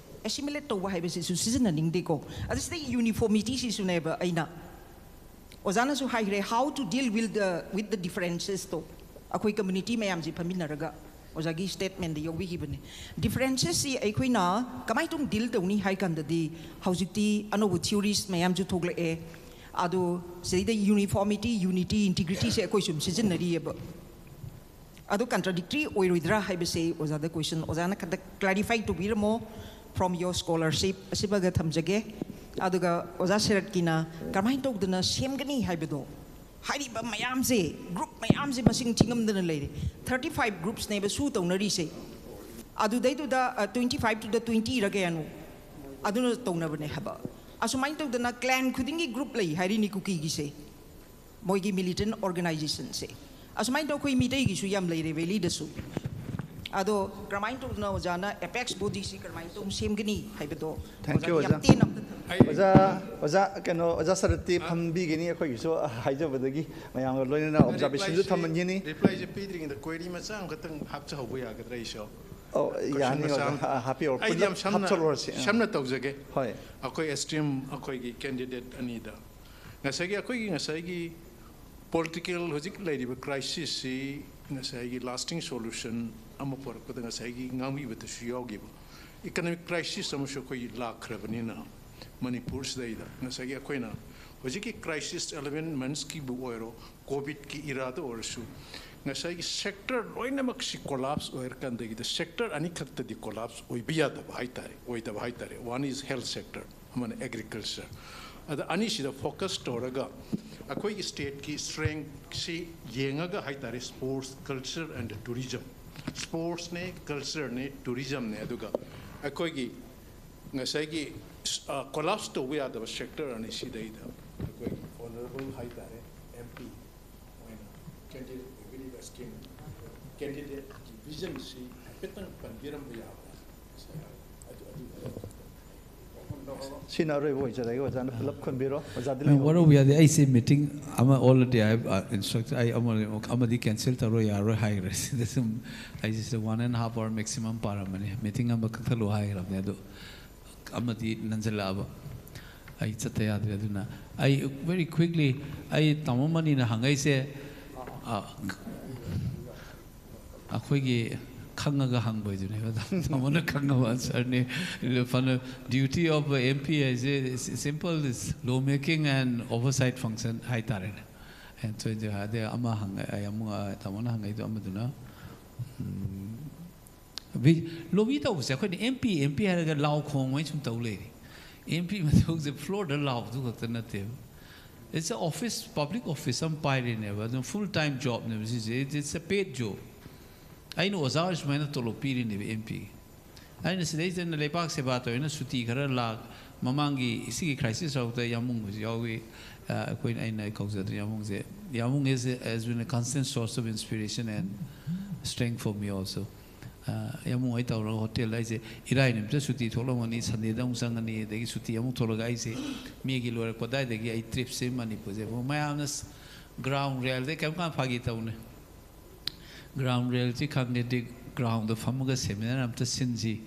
assimilate ꯇꯧꯕ ꯍꯥꯏꯕꯁꯤꯁꯨ ꯁꯤꯖꯤꯟꯅꯅꯤꯡꯗꯦꯀꯣ꯫ ꯑꯗꯨ ꯁꯤꯗ uniformity ꯁꯤꯁꯨꯅꯦꯕ ꯑꯩꯅ, ꯑꯣꯖꯥꯅꯁꯨ ꯍꯥꯏꯈ꯭ꯔꯦ, how to deal with the with the differences ꯇꯣ꯫ ꯑꯩꯈꯣꯏ community ꯃꯌꯥꯝꯁꯤ ꯐꯝꯃꯤꯟꯅꯔꯒ ꯑꯣꯖꯥꯒꯤ statement ꯗ ꯌꯥꯎꯕꯤꯈꯤꯕꯅꯦ꯫ Differences ꯁꯤ ꯑꯩꯈꯣꯏꯅ ꯀꯃꯥꯏꯅ ꯇꯧꯅ deal ꯇꯧꯅꯤ ꯍꯥꯏ ꯀꯥꯟꯗꯗꯤ, ꯍꯧꯖꯤꯛꯇꯤ ꯑꯅꯧꯕ theories ꯃꯌꯥꯝꯁꯨ ꯊꯣꯛꯂꯛꯑꯦ꯫ ꯑꯗꯣ ꯁꯤꯗꯩꯗ uniformity, unity, integrity ꯁꯦ ꯑꯩꯈꯣꯏ ꯁꯨꯝ ꯁꯤꯖꯤꯟꯅꯔꯤꯑꯕ꯫ ꯑꯗꯣ contradictory ꯑꯣꯏꯔꯣꯏꯗ꯭ꯔꯥ ꯍꯥꯏꯕꯁꯦ ꯑꯣꯖꯥꯗ question, ꯑꯣꯖꯥꯅ ꯈꯛꯇ clarify ꯇꯧꯕꯤꯔꯝꯃꯣ, from your scholarship ꯑꯁꯤꯃꯒ ꯊꯝꯖꯒꯦ꯫ ꯑꯗꯨꯒ ꯑꯣꯖꯥ ꯁꯔꯠꯀꯤꯅ ꯀꯃꯥꯏꯅ ꯇꯧꯗꯅ ꯁꯦꯝꯒꯅꯤ ꯍꯥꯏꯕꯗꯣ, ꯍꯥꯏꯔꯤꯕ ꯃꯌꯥꯝꯁꯦ, group ꯃꯌꯥꯝꯁꯦ ꯃꯁꯤꯡ ꯊꯤꯉꯝꯗꯅ ꯂꯩꯔꯦ꯫ Thirty five groups ꯅꯦꯕ sue ꯇꯧꯅꯔꯤꯁꯦ꯫ ꯑꯗꯨꯗꯩꯗꯨꯗ twenty five ꯇꯨꯗ twenty ꯔ ꯀꯌꯥꯅꯣ ꯑꯗꯨꯅ ꯇꯧꯅꯕꯅꯦ ꯍꯥꯏꯕ꯫ ꯑꯁꯨꯃꯥꯏꯅ ꯇꯧꯗꯅ clan ꯈꯨꯗꯤꯡꯒꯤ group ꯂꯩ ꯍꯥꯏꯔꯤꯅꯤ ꯀꯨꯀꯤꯒꯤꯁꯦ, ꯃꯣꯏꯒꯤ militant organization ꯁꯦ꯫ ꯑꯁꯨꯃꯥꯏꯅ ꯇꯧ ꯑꯩꯈꯣꯏ ꯃꯤꯇꯩꯒꯤꯁꯨ ꯌꯥꯝ ꯂꯩꯔꯦ valley ꯗꯁꯨ꯫ ꯑꯗꯣ ꯀꯔꯝꯍꯥꯏꯅ ꯇꯧꯗꯅ ꯑꯣꯖꯥꯅ apex body ꯁꯤ ꯀꯔꯝꯍꯥꯏꯅ ꯇꯧꯅ ꯁꯦꯝꯒꯅꯤ ꯍꯥꯏꯕꯗꯣ, Thank you, ꯑꯣꯖꯥꯅ ꯌꯥꯝ ꯑꯣꯖꯥ꯫ ꯇꯦꯟꯅ ꯑꯝꯇ ꯊꯝ- ꯑꯩ ꯑꯣꯖꯥ ꯑꯣꯖꯥ ꯀꯩꯅꯣ ꯑꯣꯖꯥ ꯁꯔꯠꯇꯤ ꯐꯝꯕꯤꯒꯅꯤ, ꯑꯩꯈꯣꯏꯒꯤꯁꯨ ꯍꯥꯏꯖꯕꯗꯒꯤ ꯃꯌꯥꯝꯒ ꯂꯣꯏꯅꯅ observation ꯁꯨ ꯊꯝꯃꯟꯒꯅꯤ꯫ Reply ꯁꯦ ꯄꯤꯗ꯭ꯔꯤꯉꯩꯗ query ꯃꯆꯥ ꯑꯃꯈꯛꯇꯪ ꯍꯥꯞꯆꯍꯧꯕ ꯌꯥꯒꯗ꯭ꯔꯥ ꯑꯩꯁꯨ? ꯑꯧ, Question ꯌꯥꯅꯤ ꯃꯆꯥ ꯑꯣꯖꯥ, ꯑꯃ꯫ ꯍꯥ- ꯍꯥꯞꯄꯤꯔꯣ꯫ ꯑꯩꯗꯤ ꯄꯨꯂꯞ ꯌꯥꯝ ꯁꯝꯅ ꯍꯥꯞꯆꯜꯂꯨꯔꯁꯤ꯫ ꯑ꯫ ꯁꯝꯅ ꯇꯧꯖꯒꯦ꯫ ꯍꯣꯏ꯫ ꯑꯩꯈꯣꯏ S T M ꯑꯩꯈꯣꯏꯒꯤ candidate ꯑꯅꯤꯗ ꯉꯁꯥꯏꯒꯤ ꯑꯩꯈꯣꯏꯒꯤ ꯉꯁꯥꯏꯒꯤ political ꯍꯧꯖꯤꯛ ꯂꯩꯔꯤꯕ crisis ꯁꯤ ꯉꯁꯥꯏꯒꯤ lasting solution ꯑꯃ ꯄꯨꯔꯛꯄꯗ ꯉꯁꯥꯏꯒꯤ ꯉꯥꯡꯕꯤꯕꯗꯁꯨ ꯌꯥꯎꯈꯤꯕ economic crisis ꯑꯃꯁꯨ ꯑꯩꯈꯣꯏ ꯂꯥꯛꯈ꯭ꯔꯕꯅꯤꯅ ꯃꯅꯤꯄꯨꯔꯁꯤꯗꯩꯗ ꯉꯁꯥꯏꯒꯤ ꯑꯩꯈꯣꯏꯅ ꯍꯧꯖꯤꯛꯀꯤ crisis eleven months ꯀꯤꯕꯨ ꯑꯣꯏꯔꯣ, COVID ꯀꯤ era ꯗ ꯑꯣꯏꯔꯁꯨ, ꯉꯁꯥꯏꯒꯤ sector ꯂꯣꯏꯅꯃꯛꯁꯤ collapse ꯑꯣꯏꯔꯀꯥꯟꯗꯒꯤꯗ sector ꯑꯅꯤꯈꯛꯇꯗꯤ collapse ꯑꯣꯏꯕ ꯌꯥꯗꯕ ꯍꯥꯏꯇꯥꯔꯦ, ꯑꯣꯏꯗꯕ ꯍꯥꯏꯇꯥꯔꯦ꯫ One is health sector, ꯑꯃꯅ agriculture꯫ ꯑꯗ ꯑꯅꯤꯁꯤꯗ focus ꯇꯧꯔꯒ ꯑꯩꯈꯣꯏꯒꯤ ꯁ꯭ꯇꯦꯠꯀꯤ ꯁ꯭ꯇ꯭ꯔꯦꯡꯁꯤ ꯌꯦꯡꯉꯒ ꯍꯥꯏꯇꯥꯔꯦ, ꯁ꯭ꯄꯣꯔꯠꯁ, ꯀꯜꯆꯔ ꯑꯦꯟ ꯇꯨꯔꯤꯖꯝ, ꯁ꯭ꯄꯣꯔꯠꯁꯅꯦ, ꯀꯜꯆꯔꯅꯦ, ꯇꯨꯔꯤꯖꯝꯅꯦ, ꯑꯗꯨꯒ ꯑꯩꯈꯣꯏꯒꯤ ꯉꯁꯥꯏꯒꯤ ꯀꯣꯂꯥꯞꯁ ꯇꯧꯕ ꯌꯥꯗꯕ ꯁꯦꯛꯇꯔ ꯑꯅꯤ ꯁꯤꯗꯩꯗ ꯑꯩꯈꯣꯏꯒꯤ ꯑꯣꯅꯔꯦꯕꯜ ꯍꯥꯏꯇꯥꯔꯦ, ꯑꯦꯝ ꯄꯤ ꯑꯣꯏꯅ ꯀꯦꯟꯗꯤꯗꯦꯠ ꯑꯣꯏꯕꯤꯔꯤꯕ ꯁ꯭ꯀꯤꯝ ꯀꯦꯟꯗꯤꯗꯦꯠꯀꯤ ꯚꯤꯖꯟꯁꯤ ꯍꯥꯏꯐꯦꯠꯇꯪ ꯄꯟꯕꯤꯔꯝꯕ ꯌꯥꯕ꯭ꯔꯥ? ꯑꯗꯨ ꯑꯗꯨ ꯁꯤꯅ ꯑꯔꯣꯏꯕ ꯑꯣꯏꯖꯔꯒꯦ꯫ ꯑꯣꯖꯥꯅ ꯄꯨꯂꯞ ꯈꯨꯝꯕꯤꯔꯣ꯫ ꯑꯣꯖꯥꯗꯤ ꯑꯩ ꯂꯩꯍꯧꯕ- ꯋꯥꯔꯧꯕ ꯌꯥꯗꯦ꯫ ꯑꯩꯁꯦ ꯃꯤꯇꯤꯡ ꯑꯃ already I have instructed, ꯑꯩ ꯑꯃ ꯑꯃꯗꯤ ꯀꯦꯟꯁꯦꯜ ꯇꯧꯔꯣꯏ, ꯌꯥꯔꯣꯏ ꯍꯥꯏꯈ꯭ꯔꯦ꯫ ꯁꯤꯗ ꯁꯨꯝ ꯑꯩꯁꯦ ꯁꯤꯗ one and half hour maximum ꯄꯥꯔꯝꯕꯅꯤ꯫ ꯃꯤꯇꯤꯡ ꯑꯃ ꯀꯛꯊꯠꯂꯣ ꯍꯥꯏꯈ꯭ꯔꯕꯅꯦ, ꯑꯗꯣ ꯑꯃꯗꯤ ꯅꯟꯁꯤꯜꯂꯛꯑꯕ꯫ ꯑꯩ ꯆꯠꯇ ꯌꯥꯗ꯭ꯔꯦ꯫ ꯑꯗꯨꯅ ꯑꯩ very quickly, ꯑꯩ ꯇꯥꯃꯣ ꯃꯅꯤꯅ ꯍꯪꯉꯛꯏꯁꯦ, ꯑ, ꯑꯩꯈꯣꯏꯒꯤ ꯈꯪꯉꯒ ꯍꯪꯕꯩꯗꯨꯅꯦꯕ꯫ ꯇꯥꯃꯣꯅ ꯈꯪꯉꯕ answerꯅꯤ꯫ ꯐꯅ duty of M P ꯍꯥꯏꯁꯦ simple is law making and oversight function ꯍꯥꯏꯇꯥꯔꯦꯅꯦ꯫ And so ꯑꯗꯩ ꯑꯃ ꯍꯪꯉ-, ꯑꯩ ꯑꯃꯨꯛ, ꯑ, ꯇꯥꯃꯣꯅ ꯍꯪꯉꯛꯏꯗꯣ ꯑꯃꯗꯨꯅ, ꯎꯝ, ꯂꯣꯕꯤ ꯇꯧꯕꯁꯦ ꯑꯩꯈꯣꯏꯅ M P, M P ꯍꯥꯏꯔꯒ ꯂꯥꯎ ꯈꯣꯡꯉꯩ ꯁꯨꯝ ꯇꯧ ꯂꯩꯔꯤ꯫ M P ꯃꯊꯧꯁꯦ floorꯗ ꯂꯥꯎꯕꯗꯨ ꯈꯛꯇ ꯅꯠꯇꯦꯕ꯫ It's a office, public office ꯑꯃ ꯄꯥꯏꯔꯤꯅꯦꯕ, ꯑꯗꯨꯝ full time jobꯅꯦꯕ ꯁꯤꯁꯦ, it's a paid job꯫ ꯑꯩꯅ ꯑꯣꯖꯥ ꯑꯣꯏꯔ ꯁꯨꯃꯥꯏꯅ ꯇꯣꯂꯣꯞ ꯄꯤꯔꯤꯅꯦꯕ M P꯫ ꯑꯩꯅ ꯁꯤꯗꯩꯁꯤꯗ ꯂꯩꯕꯥꯛ ꯁꯦꯕꯥ ꯇꯧꯔꯦꯅ ꯁꯨꯇꯤ ꯈꯔ ꯂꯥꯛ, ꯃꯃꯥꯡꯒꯤ ꯁꯤꯒꯤ crisis ꯍꯧꯔꯛꯇ ꯌꯥꯝꯕꯨꯡꯕꯁꯨ ꯌꯥꯎꯏ꯫ ꯑ, ꯑꯩꯈꯣꯏꯅ, ꯑꯩꯅ ꯀꯧꯖꯗ꯭ꯔꯦ ꯌꯥꯝꯕꯨꯡꯁꯦ꯫ ꯌꯥꯝꯕꯨꯡ is, has been a constant source of inspiration and strength for me also꯫ ꯑ, ꯌꯥꯝꯕꯨꯡ ꯍꯣꯏ ꯇꯧꯔꯒ ꯍꯣꯇꯦꯜꯗ ꯑꯩꯁꯦ ꯏꯔꯥꯏ ꯅꯨꯃꯤꯠꯇ ꯁꯨꯇꯤ ꯊꯣꯛꯂꯝꯒꯅꯤ, Sundayꯗ ꯑꯃꯨꯛ ꯆꯪꯒꯅꯤ, ꯑꯗꯒꯤ ꯁꯨꯇꯤ ꯑꯃꯨꯛ ꯊꯣꯛꯂꯒ ꯑꯩꯁꯦ Mayꯒꯤ ꯂꯣꯏꯔꯛꯄ ꯑꯗꯥꯏꯗꯒꯤ ꯑꯩ tripꯁꯦ ꯃꯅꯤꯄꯨꯔꯁꯦ꯫ ꯃꯌꯥꯝꯅ ꯒ꯭ꯔꯥꯎꯟ ꯔꯤꯌꯦꯜꯗꯩ ꯀꯔꯤꯝ ꯀꯥꯟ ꯐꯥꯒꯤ ꯇꯧꯅꯤ꯫ ꯒ꯭ꯔꯥꯎꯟ ꯔꯤꯌꯦꯜꯁꯤ ꯈꯪꯗꯦ, ꯒ꯭ꯔꯥꯎꯟꯗ ꯐꯝꯃꯒ seminar ꯑꯝꯇ ꯁꯤꯟꯁꯤ,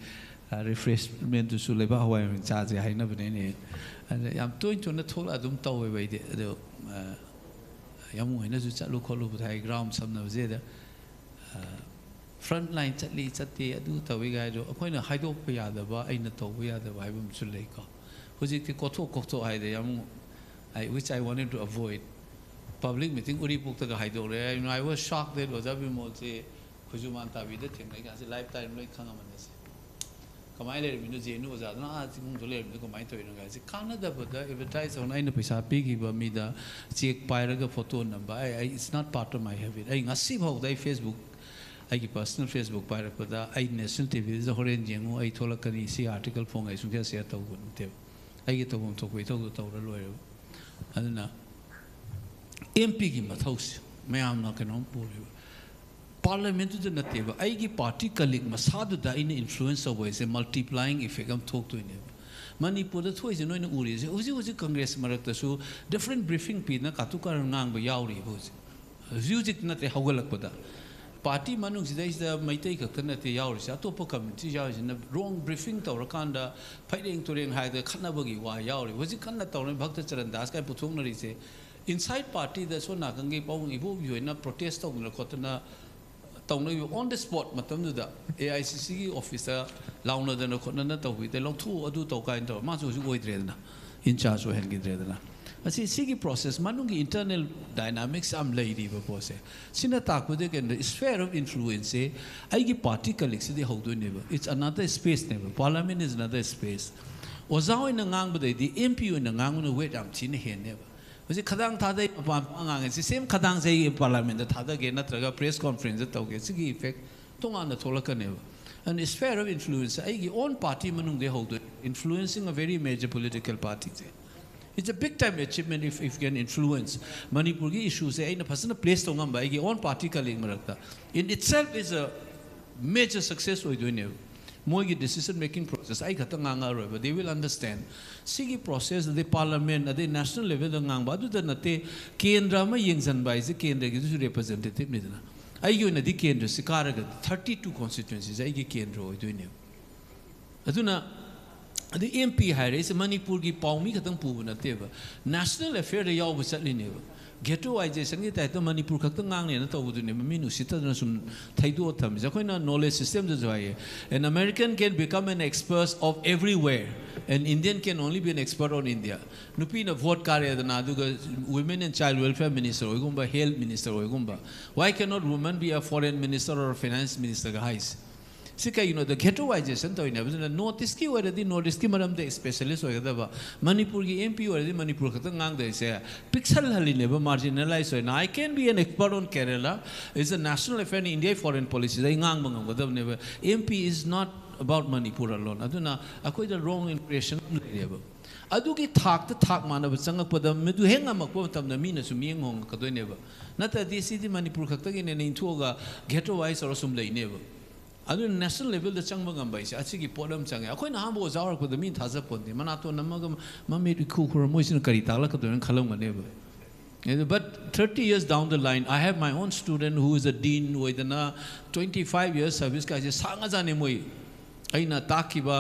ꯔꯤꯐ꯭ꯔꯦꯁꯃꯦꯟꯗꯨꯁꯨ ꯂꯩꯕꯥꯛ ꯍꯋꯥꯏ ꯑꯣꯏꯅ ꯆꯥꯁꯦ ꯍꯥꯏꯅꯕꯅꯤꯅꯦ꯫ ꯑꯗ ꯌꯥꯝ ꯇꯣꯏ ꯇꯣꯏꯅ ꯊꯣꯛꯂꯛ ꯑꯗꯨꯝ ꯇꯧꯋꯦꯕ ꯑꯩꯗꯤ꯫ ꯑꯗꯣ, ꯑ, ꯌꯥꯝꯕꯨꯡ ꯍꯣꯏꯅꯁꯨ ꯆꯠꯂꯨ ꯈꯣꯠꯂꯨꯕꯗ ꯍꯥꯏ, ꯒ꯭ꯔꯥꯎꯟ ꯁꯝꯅꯕꯁꯦ꯫ ꯑꯗ, ꯑ, front line ꯆꯠꯂꯤ ꯆꯠꯇꯦ ꯑꯗꯨ ꯇꯧꯏ ꯀꯥꯏꯗꯣ ꯑꯩꯈꯣꯏꯅ ꯍꯥꯏꯗꯣꯛꯄ ꯌꯥꯗꯕ, ꯑꯩꯅ ꯇꯧꯕ ꯌꯥꯗꯕ ꯍꯥꯏꯕ ꯑꯃꯁꯨ ꯂꯩꯀꯣ꯫ ꯍꯧꯖꯤꯛꯇꯤ ꯀꯣꯊꯣꯛ ꯀꯣꯊꯣꯛ ꯍꯥꯏꯗ ꯌꯥꯝ, I, which I wanted to avoid꯫ Public meeting ꯎꯔꯤꯄꯣꯛꯇꯒ ꯍꯥꯏꯗꯣꯛꯂꯦ꯫ I, I was shocked that ꯑꯣꯖꯥ ꯕꯤꯃꯣꯜꯁꯦ ꯈꯨꯖꯨꯃꯥꯟ ꯇꯥꯕꯤꯗ ꯊꯦꯡꯅꯩ ꯀꯥꯟꯁꯦ live time ꯂꯣꯏ ꯈꯪꯉꯝꯃꯅꯤꯁꯦ꯫ ꯀꯃꯥꯏꯅ ꯂꯩꯔꯝꯃꯤꯅꯣ, ꯖꯦ ꯑꯦꯟ ꯌꯨ ꯑꯣꯖꯥꯗꯨꯅ ꯑꯥ ꯆꯤꯡꯈꯣꯡꯗ ꯂꯩꯔꯝꯃꯤꯗꯣ ꯀꯃꯥꯏꯅ ꯇꯧꯔꯤꯅꯣ ꯍꯥꯏꯁꯦ ꯀꯥꯟꯅꯗꯕꯗ ꯑꯦꯗꯚꯔꯇꯥꯏꯁ ꯇꯧꯅ ꯑꯩꯅ ꯄꯩꯁꯥ ꯄꯤꯈꯤꯕ ꯃꯤꯗ ꯆꯦꯛ ꯄꯥꯏꯔꯒ ꯐꯣꯇꯣ ꯅꯝꯕ꯫ ꯑꯩ ꯑꯩ it's not part of my habit. ꯑꯩ ꯉꯁꯤ ꯐꯥꯎꯗ ꯑꯩ ꯐꯦꯁꯕꯨꯛ, ꯑꯩꯒꯤ ꯄꯔꯁꯅꯦꯜ ꯐꯦꯁꯕꯨꯛ ꯄꯥꯏꯔꯛꯄꯗ ꯑꯩ ꯅꯦꯁꯅꯦꯜ ꯇꯤ ꯚꯤꯗ ꯍꯣꯔꯦꯟ ꯌꯦꯡꯉꯨ, ꯑꯩ ꯊꯣꯛꯂꯛꯀꯅꯤ, ꯁꯤ ꯑꯥꯔꯇꯤꯀꯜ ꯐꯣꯡꯉꯦ, ꯑꯩ ꯁꯨꯡꯁꯤꯌꯥ ꯁꯤꯌꯥ ꯇꯧꯕ ꯅꯠꯇꯦꯕ꯫ ꯑꯩꯒꯤ ꯇꯧꯐꯝ ꯊꯣꯛꯄ ꯏꯊꯧꯗꯣ ꯇꯧꯔ ꯂꯣꯏꯔꯦꯕ꯫ ꯑꯗꯨꯅ ꯑꯦꯝ ꯄꯤꯒꯤ ꯃꯊꯧꯁꯦ ꯃꯌꯥꯝꯅ ꯀꯩꯅꯣꯝ ꯄꯨꯔꯦꯕ꯫ ꯄꯥꯔꯂꯤꯌꯥꯃꯦꯟꯠꯇꯨꯗ ꯅꯠꯇꯦꯕ, ꯑꯩꯒꯤ ꯄꯥꯔꯇꯤ ꯀꯂꯤꯛ ꯃꯁꯥꯗꯨꯗ ꯑꯩꯅ ꯏꯟꯐ꯭ꯂꯨꯌꯦꯟꯁ ꯇꯧꯕ ꯍꯥꯏꯁꯦ ꯃꯜꯇꯤꯄ꯭ꯂꯥꯏꯌꯤꯡ ꯏꯐꯦꯛ ꯑꯃ ꯊꯣꯛꯇꯣꯏꯅꯦꯕ꯫ ꯃꯅꯤꯄꯨꯔꯗ ꯊꯣꯛꯏꯁꯦ ꯅꯣꯏꯅ ꯎꯔꯤꯁꯦ ꯍꯧꯖꯤꯛ ꯍꯧꯖꯤꯛ ꯀꯪꯒ꯭ꯔꯦꯁ ꯃꯔꯛꯇꯁꯨ ꯗꯤꯐ꯭ꯔꯦꯟꯠ ꯕ꯭ꯔꯤꯐꯤꯡ ꯄꯤꯗꯅ ꯀꯥꯇꯨ ꯀꯥꯔꯟ ꯉꯥꯡꯕ ꯌꯥꯎꯔꯤꯕ ꯍꯧꯖꯤꯛ꯫ ꯍꯧꯖꯤꯛ ꯍꯧꯖꯤꯛ ꯅꯠꯇꯦ, ꯍꯧꯒꯠꯂꯛꯄꯗ꯫ ꯄꯥꯔꯇꯤ ꯃꯅꯨꯡꯁꯤꯗꯩꯁꯤꯗ ꯃꯩꯇꯩ ꯈꯛꯇ ꯅꯠꯇꯦ ꯌꯥꯎꯔꯤꯁꯦ, ꯑꯇꯣꯞꯄ ꯀꯝꯃ꯭ꯌꯨꯅꯤꯇꯤ ꯌꯥꯎꯔꯤꯁꯤꯅ ꯔꯣꯡ ꯕ꯭ꯔꯤꯐꯤꯡ ꯇꯧꯔꯀꯥꯟꯗ ꯐꯩꯔꯦꯡ ꯇꯨꯔꯦꯡ ꯍꯥꯏꯗꯅ ꯈꯠꯅꯕꯒꯤ ꯋꯥ ꯌꯥꯎꯔꯤ꯫ ꯍꯧꯖꯤꯛ ꯀꯟꯅ ꯇꯧꯔꯤ, ꯚꯛꯇ ꯆꯔꯟ ꯗꯥꯁ ꯀꯥꯏꯅ ꯄꯨꯊꯣꯛꯅꯔꯤꯁꯦ꯫ ꯏꯟꯁꯥꯏꯠ ꯄꯥꯔꯇꯤꯗ ꯁꯣꯝ ꯅꯥꯀꯟꯒꯤ ꯄꯥꯕꯨꯡ ꯏꯕꯣꯕꯤ ꯍꯣꯏꯅ ꯄ꯭ꯔꯣꯇꯦꯁ ꯇꯧꯗꯅ ꯈꯣꯠꯇꯅ ꯇꯧꯅꯔꯤꯕ ꯑꯣꯟ ꯗ ꯁ꯭ꯄꯣꯠ ꯃꯇꯝꯗꯨꯗ ꯑꯦ ꯑꯥꯏ ꯁꯤ ꯁꯤꯒꯤ ꯑꯣꯐꯤꯁꯇ ꯂꯥꯎꯅꯗꯅ ꯈꯣꯠꯅꯗꯅ ꯇꯧꯕꯤꯗ ꯂꯧꯊꯣꯛꯎ ꯑꯗꯨ ꯇꯧ ꯀꯥꯏꯅ ꯇꯧꯔ ꯃꯥꯁꯨ ꯍꯧꯖꯤꯛ ꯑꯣꯏꯗ꯭ꯔꯦꯗꯅ, ꯏꯟꯆꯥꯔꯖ ꯑꯣꯏꯍꯟꯈꯤꯗ꯭ꯔꯦꯗꯅ꯫ ꯑꯁꯤ ꯁꯤꯒꯤ ꯄ꯭ꯔꯣꯁꯦꯁ ꯃꯅꯨꯡꯒꯤ ꯏꯟꯇꯔꯅꯦꯜ ꯗꯥꯏꯅꯥꯃꯤꯛꯁ ꯌꯥꯝ ꯂꯩꯔꯤꯕ ꯄꯣꯠꯁꯦ꯫ ꯁꯤꯅ ꯇꯥꯛꯄꯗꯤ ꯀꯩꯅꯣ, ꯏꯁꯐꯤꯌꯔ ꯑꯣꯐ ꯏꯟꯐ꯭ꯂꯨꯌꯦꯟꯁꯁꯦ ꯑꯩꯒꯤ ꯄꯥꯔꯇꯤ ꯀꯂꯤꯛꯁꯤꯗꯤ ꯍꯧꯗꯣꯏꯅꯦꯕ꯫ It's another space ꯅꯦꯕ, parliament is another space꯫ ꯑꯣꯖꯥ ꯑꯣꯏꯅ ꯉꯥꯡꯕꯗꯩꯗꯤ ꯑꯦꯝ ꯄꯤ ꯑꯣꯏꯅ ꯉꯥꯡꯕꯅ ꯋꯦꯠ ꯌꯥꯝ ꯊꯤꯅ ꯍꯦꯟꯅꯦꯕ꯫ ꯍꯧꯖꯤꯛ ꯈꯗꯥꯡ ꯊꯥꯗꯩ ꯃꯄꯥꯟ ꯉꯥꯡꯉꯦ, ꯁꯤ ꯁꯦꯝ ꯈꯗꯥꯡꯁꯦ ꯑꯩ ꯄꯥꯔꯂꯤꯌꯥꯃꯦꯟꯠꯇ ꯊꯥꯗꯒꯦ ꯅꯠꯇ꯭ꯔꯒ ꯄ꯭ꯔꯦꯁ ꯀꯣꯟꯐ꯭ꯔꯦꯟꯁꯇ ꯇꯧꯒꯦ, ꯁꯤꯒꯤ ꯏꯐꯦꯛ ꯇꯣꯉꯥꯟꯅ ꯊꯣꯛꯂꯛꯀꯅꯦꯕ꯫ ꯑꯗꯨꯅ ꯏꯁꯐꯤꯌꯔ ꯑꯣꯐ ꯏꯟꯐ꯭ꯂꯨꯌꯦꯟꯁ ꯑꯩꯒꯤ ꯑꯣꯟ ꯄꯥꯔꯇꯤ ꯃꯅꯨꯡꯗꯩ ꯍꯧꯗꯣꯏ, influencing a very major political party ꯁꯦ꯫ It's a big time achievement if, if you can influence꯫ ꯃꯅꯤꯄꯨꯔꯒꯤ ꯏꯁꯨꯁꯦ ꯑꯩꯅ ꯐꯖꯅ ꯄ꯭ꯂꯦꯁ ꯇꯧ ꯉꯝꯕ ꯑꯩꯒꯤ ꯑꯣꯟ ꯄꯥꯔꯇꯤ ꯀꯂꯤꯛ ꯃꯔꯛꯇ, in itself is a major success ꯑꯣꯏꯗꯣꯏꯅꯦꯕ꯫ ꯃꯣꯏꯒꯤ decision making process ꯑꯩ ꯈꯛꯇ ꯉꯥꯡꯉꯛꯑꯔꯣꯏꯕ, they will understand꯫ ꯁꯤꯒꯤ ꯄ꯭ꯔꯣꯁꯦꯁ ꯑꯗꯩ ꯄꯥꯔꯂꯤꯌꯥꯃꯦꯟꯠ ꯑꯗꯩ ꯅꯦꯁꯅꯦꯜ ꯂꯦꯚꯦꯜꯗ ꯉꯥꯡꯕ ꯑꯗꯨꯗ ꯅꯠꯇꯦ, ꯀꯦꯟꯗ꯭ꯔ ꯑꯃ ꯌꯦꯡꯁꯤꯟꯕ ꯍꯥꯏꯁꯦ ꯀꯦꯟꯗ꯭ꯔꯒꯤꯗꯨꯁꯨ ꯔꯤꯄ꯭ꯔꯖꯦꯟꯇꯦꯇꯤꯚꯅꯤꯗꯅ꯫ ꯑꯩꯒꯤ ꯑꯣꯏꯅꯗꯤ ꯀꯦꯟꯗ꯭ꯔꯁꯤ ꯀꯥꯔꯒꯗꯤ ꯊꯥꯔꯇꯤ ꯇꯨ ꯀꯣꯟꯁꯇꯤꯇ꯭ꯋꯦꯟꯁꯤꯁꯦ ꯑꯩꯒꯤ ꯀꯦꯟꯗ꯭ꯔ ꯑꯣꯏꯗꯣꯏꯅꯦꯕ꯫ ꯑꯗꯨꯅ ꯑꯗꯩ ꯑꯦꯝ ꯄꯤ ꯍꯥꯏꯔꯛꯏꯁꯦ ꯃꯅꯤꯄꯨꯔꯒꯤ ꯄꯥꯎꯃꯤ ꯈꯛꯇꯪ ꯄꯨꯕ ꯅꯠꯇꯦꯕ, ꯅꯦꯁꯅꯦꯜ ꯑꯦꯐꯤꯌꯔꯗ ꯌꯥꯎꯕ ꯆꯠꯂꯤꯅꯦꯕ꯫ ꯒꯦꯇꯣꯋꯥꯏꯖꯦꯁꯟꯒꯤ ꯇꯥꯏꯞꯇ ꯃꯅꯤꯄꯨꯔ ꯈꯛꯇ ꯉꯥꯡꯅꯦꯅ ꯇꯧꯕꯗꯨꯅꯦꯕ ꯃꯤꯅ ꯎꯁꯤꯠꯇꯗꯅ ꯁꯨꯝ ꯊꯩꯗꯣꯛꯑ ꯊꯝꯃꯤꯁꯦ꯫ ꯑꯩꯈꯣꯏꯅ ꯅꯣꯂꯦꯖ ꯁꯤꯁꯇꯦꯝꯗꯁꯨ ꯍꯥꯏꯌꯦ, an American can become an expert of everywhere, an Indian can only be an expert on India꯫ ꯅꯨꯄꯤꯅ ꯚꯣꯠ ꯀꯥꯔꯦꯗꯅ, ꯑꯗꯨꯒ women and child welfare minister ꯑꯣꯏꯒꯨꯝꯕ, health minister ꯑꯣꯏꯒꯨꯝꯕ, why cannot women be a foreign minister or a finance ministerꯒ ꯍꯥꯏꯁꯦ? ꯁꯤ ꯀꯩꯒꯤꯅꯣꯗ ghettoization ꯇꯧꯔꯤꯅꯦꯕ꯫ ꯑꯗꯨꯅ North Eastꯀꯤ ꯑꯣꯏꯔꯗꯤ North Eastꯀꯤ ꯃꯔꯝꯗ specialist ꯑꯣꯏꯒꯗꯕ, ꯃꯅꯤꯄꯨꯔꯒꯤ MP ꯑꯣꯏꯔꯗꯤ ꯃꯅꯤꯄꯨꯔ ꯈꯛꯇ ꯉꯥꯡꯗꯣꯏꯁꯦ ꯄꯤꯛꯁꯜꯍꯜꯂꯤꯅꯦꯕ, marginalize ꯑꯣꯏꯅ꯫ I can be an expert on Kerala, it's a national affair in India foreign policyꯗ ꯑꯩ ꯉꯥꯡꯕ ꯉꯝꯒꯗꯕꯅꯦꯕ꯫ MP is not about Manipur alone. ꯑꯗꯨꯅ ꯑꯩꯈꯣꯏꯗ wrong impression ꯑꯃ ꯂꯩꯔꯦꯕ꯫ ꯑꯗꯨꯒꯤ ꯊꯥꯛꯇ ꯊꯥꯛ ꯃꯥꯟꯅꯕ ꯆꯪꯉꯛꯄꯗ, ꯃꯗꯨ ꯍꯦꯛ ꯉꯝꯃꯛꯄ ꯃꯇꯝꯗ ꯃꯤꯅꯁꯨ ꯃꯤꯠꯌꯦꯡ ꯍꯣꯡꯉꯛꯀꯗꯣꯏꯅꯦꯕ꯫ ꯅꯠꯇ꯭ꯔꯗꯤ ꯁꯤꯗꯤ ꯃꯅꯤꯄꯨꯔ ꯈꯛꯇꯒꯤꯅꯦꯅ ꯏꯟꯊꯣꯛꯑꯒ ghettoize ꯇꯧꯔ ꯁꯨꯝ ꯂꯩꯅꯦꯕ꯫ ꯑꯗꯨꯅ national levelꯗ ꯆꯪꯕ ꯉꯝꯕ ꯍꯥꯏꯁꯦ ꯑꯁꯤꯒꯤ ꯄꯣꯠ ꯑꯃ ꯆꯪꯉꯦ꯫ ꯑꯩꯈꯣꯏꯅ ꯑꯍꯥꯟꯕ ꯑꯣꯖꯥ ꯑꯣꯏꯔꯛꯄꯗ ꯃꯤꯅ ꯊꯥꯖꯄꯣꯟꯇꯦ, ꯃꯅꯥꯇꯣꯟ ꯅꯝꯃꯒ ꯃꯃꯤꯠ ꯏꯈꯨ ꯈꯨꯔ ꯃꯣꯏꯁꯤꯅ ꯀꯔꯤ ꯇꯥꯛꯂꯛꯀꯗꯣꯏꯅꯣ ꯈꯜꯂꯝꯒꯅꯦꯕ꯫ ꯑꯗꯨ, but thirty years down the line, I have my own student who is a dean ꯑꯣꯏꯗꯅ twenty five years service ꯀꯥꯏꯁꯦ ꯁꯥꯡꯉꯖꯥꯠꯅꯦ ꯃꯣꯏ꯫ ꯑꯩꯅ ꯇꯥꯛꯈꯤꯕ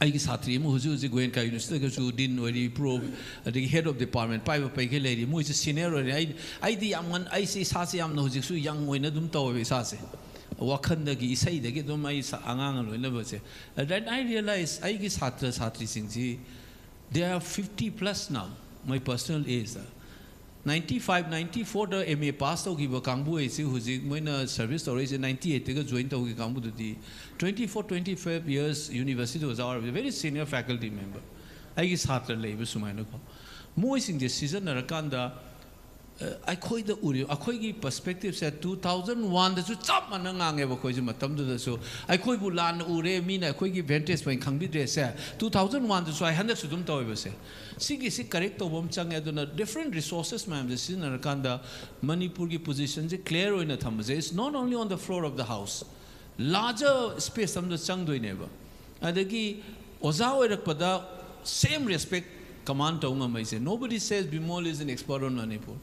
ꯑꯩꯒꯤ ꯁꯥꯇ꯭ꯔꯤ ꯑꯃ ꯍꯧꯖꯤꯛ ꯍꯧꯖꯤꯛ ꯒꯣꯌꯦꯟꯀꯥ ꯌꯨꯅꯤꯚꯔꯁꯤꯇꯤꯗꯒꯁꯨ dean ꯑꯣꯏꯔꯤ, pro, ꯑꯗꯒꯤ head of department ꯄꯥꯏꯕ ꯄꯩꯈꯩ ꯂꯩꯔꯤ꯫ ꯃꯣꯏꯁꯦ senior ꯑꯣꯏꯔꯦ꯫ ꯑꯩ, ꯑꯩꯗꯤ ꯌꯥꯝ ꯉꯟ-, ꯑꯩꯁꯦ ꯏꯁꯥꯁꯦ ꯌꯥꯝꯅ ꯍꯧꯖꯤꯛꯁꯨ young ꯑꯣꯏꯅ ꯑꯗꯨꯝ ꯇꯧꯋꯦꯕ ꯏꯁꯥꯁꯦ꯫ ꯋꯥꯈꯜꯗꯒꯤ, ꯏꯁꯩꯗꯒꯤ ꯑꯗꯨꯝ ꯑꯩ ꯁꯥ-, ꯑꯉꯥꯡ ꯂꯣꯏꯅꯕꯁꯦ꯫ And then I realize ꯑꯩꯒꯤ ꯁꯥꯇ꯭ꯔ ꯁꯥꯇ꯭ꯔꯤꯁꯤꯡꯁꯤ, they are fifty plus now, my personal age꯫ Ninety five, ninety fourꯗ M A pass ꯇꯧꯈꯤꯕ ꯀꯥꯡꯕꯨ ꯑꯩꯁꯤ ꯍꯧꯖꯤꯛ ꯃꯣꯏꯅ service ꯇꯧꯔꯛꯏꯁꯦ, ninety eightꯇꯒ join ꯇꯧꯈꯤꯕ ꯀꯥꯡꯕꯨꯗꯨꯗꯤ twenty four, twenty five years universityꯗ ꯑꯣꯖꯥ ꯑꯣꯏꯔꯕꯁꯦ, very senior faculty member꯫ ꯑꯩꯒꯤ ꯁꯥꯇ꯭ꯔ ꯂꯩꯕ ꯁꯨꯃꯥꯏꯅꯀꯣ꯫ ꯃꯣꯏꯁꯤꯡꯁꯦ ꯁꯤꯖꯤꯟꯅꯔꯀꯥꯟꯗ, ꯑ, ꯑꯩꯈꯣꯏꯗ ꯎꯔꯤꯕ, ꯑꯩꯈꯣꯏꯒꯤ perspectiveꯁꯦ two thousand oneꯗꯁꯨ ꯆꯞ ꯃꯥꯟꯅ ꯉꯥꯡꯉꯦꯕ ꯑꯩꯈꯣꯏꯁꯦ ꯃꯇꯝꯗꯨꯗꯁꯨ꯫ ꯑꯩꯈꯣꯏꯕꯨ ꯂꯥꯟꯅ ꯎꯔꯦ, ꯃꯤꯅ ꯑꯩꯈꯣꯏꯒꯤ vantage point ꯈꯪꯕꯤꯗ꯭ꯔꯦꯁꯦ two thousand oneꯗꯁꯨ ꯑꯩ ꯍꯟꯗꯛꯁꯨ ꯑꯗꯨꯝ ꯇꯧꯋꯦꯕꯁꯦ꯫ ꯁꯤꯒꯤꯁꯤ correct ꯇꯧꯕ ꯑꯃ ꯆꯪꯉꯦ꯫ ꯑꯗꯨꯅ different resources ꯃꯌꯥꯝꯁꯦ ꯁꯤꯖꯤꯟꯅꯔꯀꯥꯟꯗ ꯃꯅꯤꯄꯨꯔꯒꯤ positionꯁꯦ clear ꯑꯣꯏꯅ ꯊꯝꯕꯁꯦ, it's not only on the floor of the house, larger space ꯑꯃꯗ ꯆꯪꯗꯣꯏꯅꯦꯕ꯫ ꯑꯗꯒꯤ ꯑꯣꯖꯥ ꯑꯣꯏꯔꯛꯄꯗ same respect command ꯇꯧ ꯉꯝꯃꯛꯏꯁꯦ꯫ Nobody says Bimol is an expert on Manipur.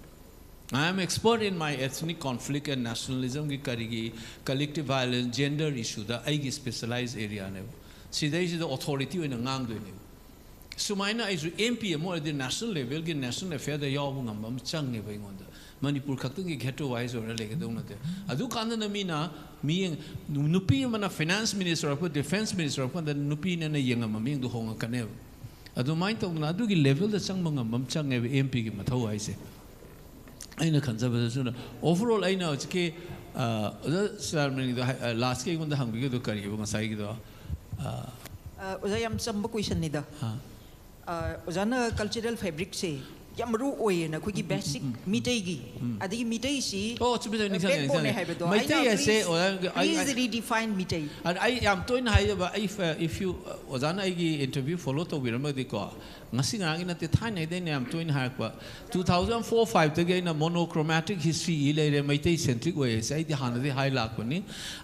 I am expert in my ethnic conflict and nationalismꯒꯤ ꯀꯔꯤꯒꯤ, collective violence, gender issueꯗ ꯑꯩꯒꯤ specialized areaꯅꯦꯕ꯫ ꯁꯤꯗꯩꯁꯤꯗ authority ꯑꯣꯏꯅ ꯉꯥꯡꯗꯣꯏꯅꯦꯕ꯫ ꯁꯨꯃꯥꯏꯅ ꯑꯩꯁꯨ MP ꯑꯃ ꯑꯣꯏꯔꯗꯤ national levelꯒꯤ national affairꯗ ꯌꯥꯎꯕ ꯉꯝꯕ ꯑꯃ ꯆꯪꯉꯦꯕ ꯑꯩꯉꯣꯟꯗ꯫ ꯃꯅꯤꯄꯨꯔ ꯈꯛꯇꯒꯤ ghettoize ꯑꯣꯏꯔ ꯂꯩꯒꯗꯧ ꯅꯠꯇꯦ꯫ ꯑꯗꯨꯀꯥꯟꯗꯅ ꯃꯤꯅ ꯃꯤꯠꯌꯦꯡ, ꯅꯨꯄꯤ ꯑꯃꯅ finance minister ꯑꯣꯏꯔꯛꯄ, defence minister ꯑꯣꯏꯔꯛꯄ ꯀꯥꯟꯗ ꯅꯨꯄꯤꯅꯦꯅ ꯌꯦꯡꯉꯝꯕ ꯃꯤꯠꯌꯦꯡꯗꯣ ꯍꯣꯡꯉꯛꯀꯅꯦꯕ꯫ ꯑꯗꯨꯃꯥꯏꯅ ꯇꯧꯗꯅ ꯑꯗꯨꯒꯤ levelꯗ ꯆꯪꯕ ꯉꯝꯕ ꯑꯃ ꯆꯪꯉꯦꯕ MPꯒꯤ ꯃꯊꯧ ꯍꯥꯏꯁꯦ꯫ ꯑꯩꯅ ꯈꯟꯖꯕꯗꯁꯨ overall ꯑꯩꯅ ꯍꯧꯖꯤꯛꯀꯤ ꯑꯣꯖꯥ ꯁꯤꯂꯥꯔꯃꯅꯤꯗꯣ ꯂꯥꯁꯀꯤ ꯑꯩꯉꯣꯟꯗ ꯍꯪꯕꯤꯒꯗꯣ ꯀꯔꯤꯕ ꯉꯁꯥꯏꯒꯤꯗꯣ? ꯑ, ꯑꯣꯖꯥ, ꯌꯥꯝ ꯆꯝꯕ ꯀꯣꯏꯁꯟꯅꯤꯗ꯫ ꯑ, ꯑꯣꯖꯥꯅ ꯀꯜꯆꯔꯦꯜ ꯐꯦꯕ꯭ꯔꯤꯛꯁꯦ ꯌꯥꯝ ꯃꯔꯨ ꯑꯣꯏꯌꯦꯅ, ꯑꯩꯈꯣꯏꯒꯤ ꯕꯦꯁꯤꯛ ꯃꯤꯇꯩꯒꯤ, ꯑꯗꯒꯤ ꯃꯤꯇꯩꯁꯤ ꯑꯣ, ꯆꯨꯝꯃꯤꯗ, ꯅꯤꯡꯁꯤꯡꯉꯦ, backbone ꯅꯦ ꯅꯤꯡꯁꯤꯡꯉꯦ꯫ ꯍꯥꯏꯕꯗꯣ꯫ ꯃꯩꯇꯩ ꯑꯩꯅ ꯍꯥꯏꯁꯦ, please, ꯑꯣꯖꯥ, ꯑꯩ, please ꯑꯩ, redefine ꯃꯤꯇꯩ꯫ ꯑꯗ ꯑꯩ ꯌꯥꯝ ꯇꯣꯏꯅ ꯍꯥꯏꯖꯕ, if, uh, if you, uh, ꯑꯣꯖꯥꯅ ꯑꯩꯒꯤ interview follow ꯇꯧꯕꯤꯔꯝꯃꯒꯗꯤꯀꯣ, ꯉꯁꯤ ꯉꯔꯥꯡꯒꯤ ꯅꯠꯇꯦ, ꯊꯥꯏꯅꯉꯩꯗꯩꯅ ꯌꯥꯝ ꯇꯣꯏꯅ ꯍꯥꯏꯔꯛꯄ, two thousand four five ꯇꯒꯤ ꯑꯩꯅ monochromatic history ꯏ ꯂꯩꯔꯦ, ꯃꯩꯇꯩ centric ꯑꯣꯏꯌꯦ ꯍꯥꯏꯁꯦ ꯑꯩꯗꯤ ꯍꯥꯟꯅꯗꯤ ꯍꯥꯏ ꯂꯥꯛꯄꯅꯤ꯫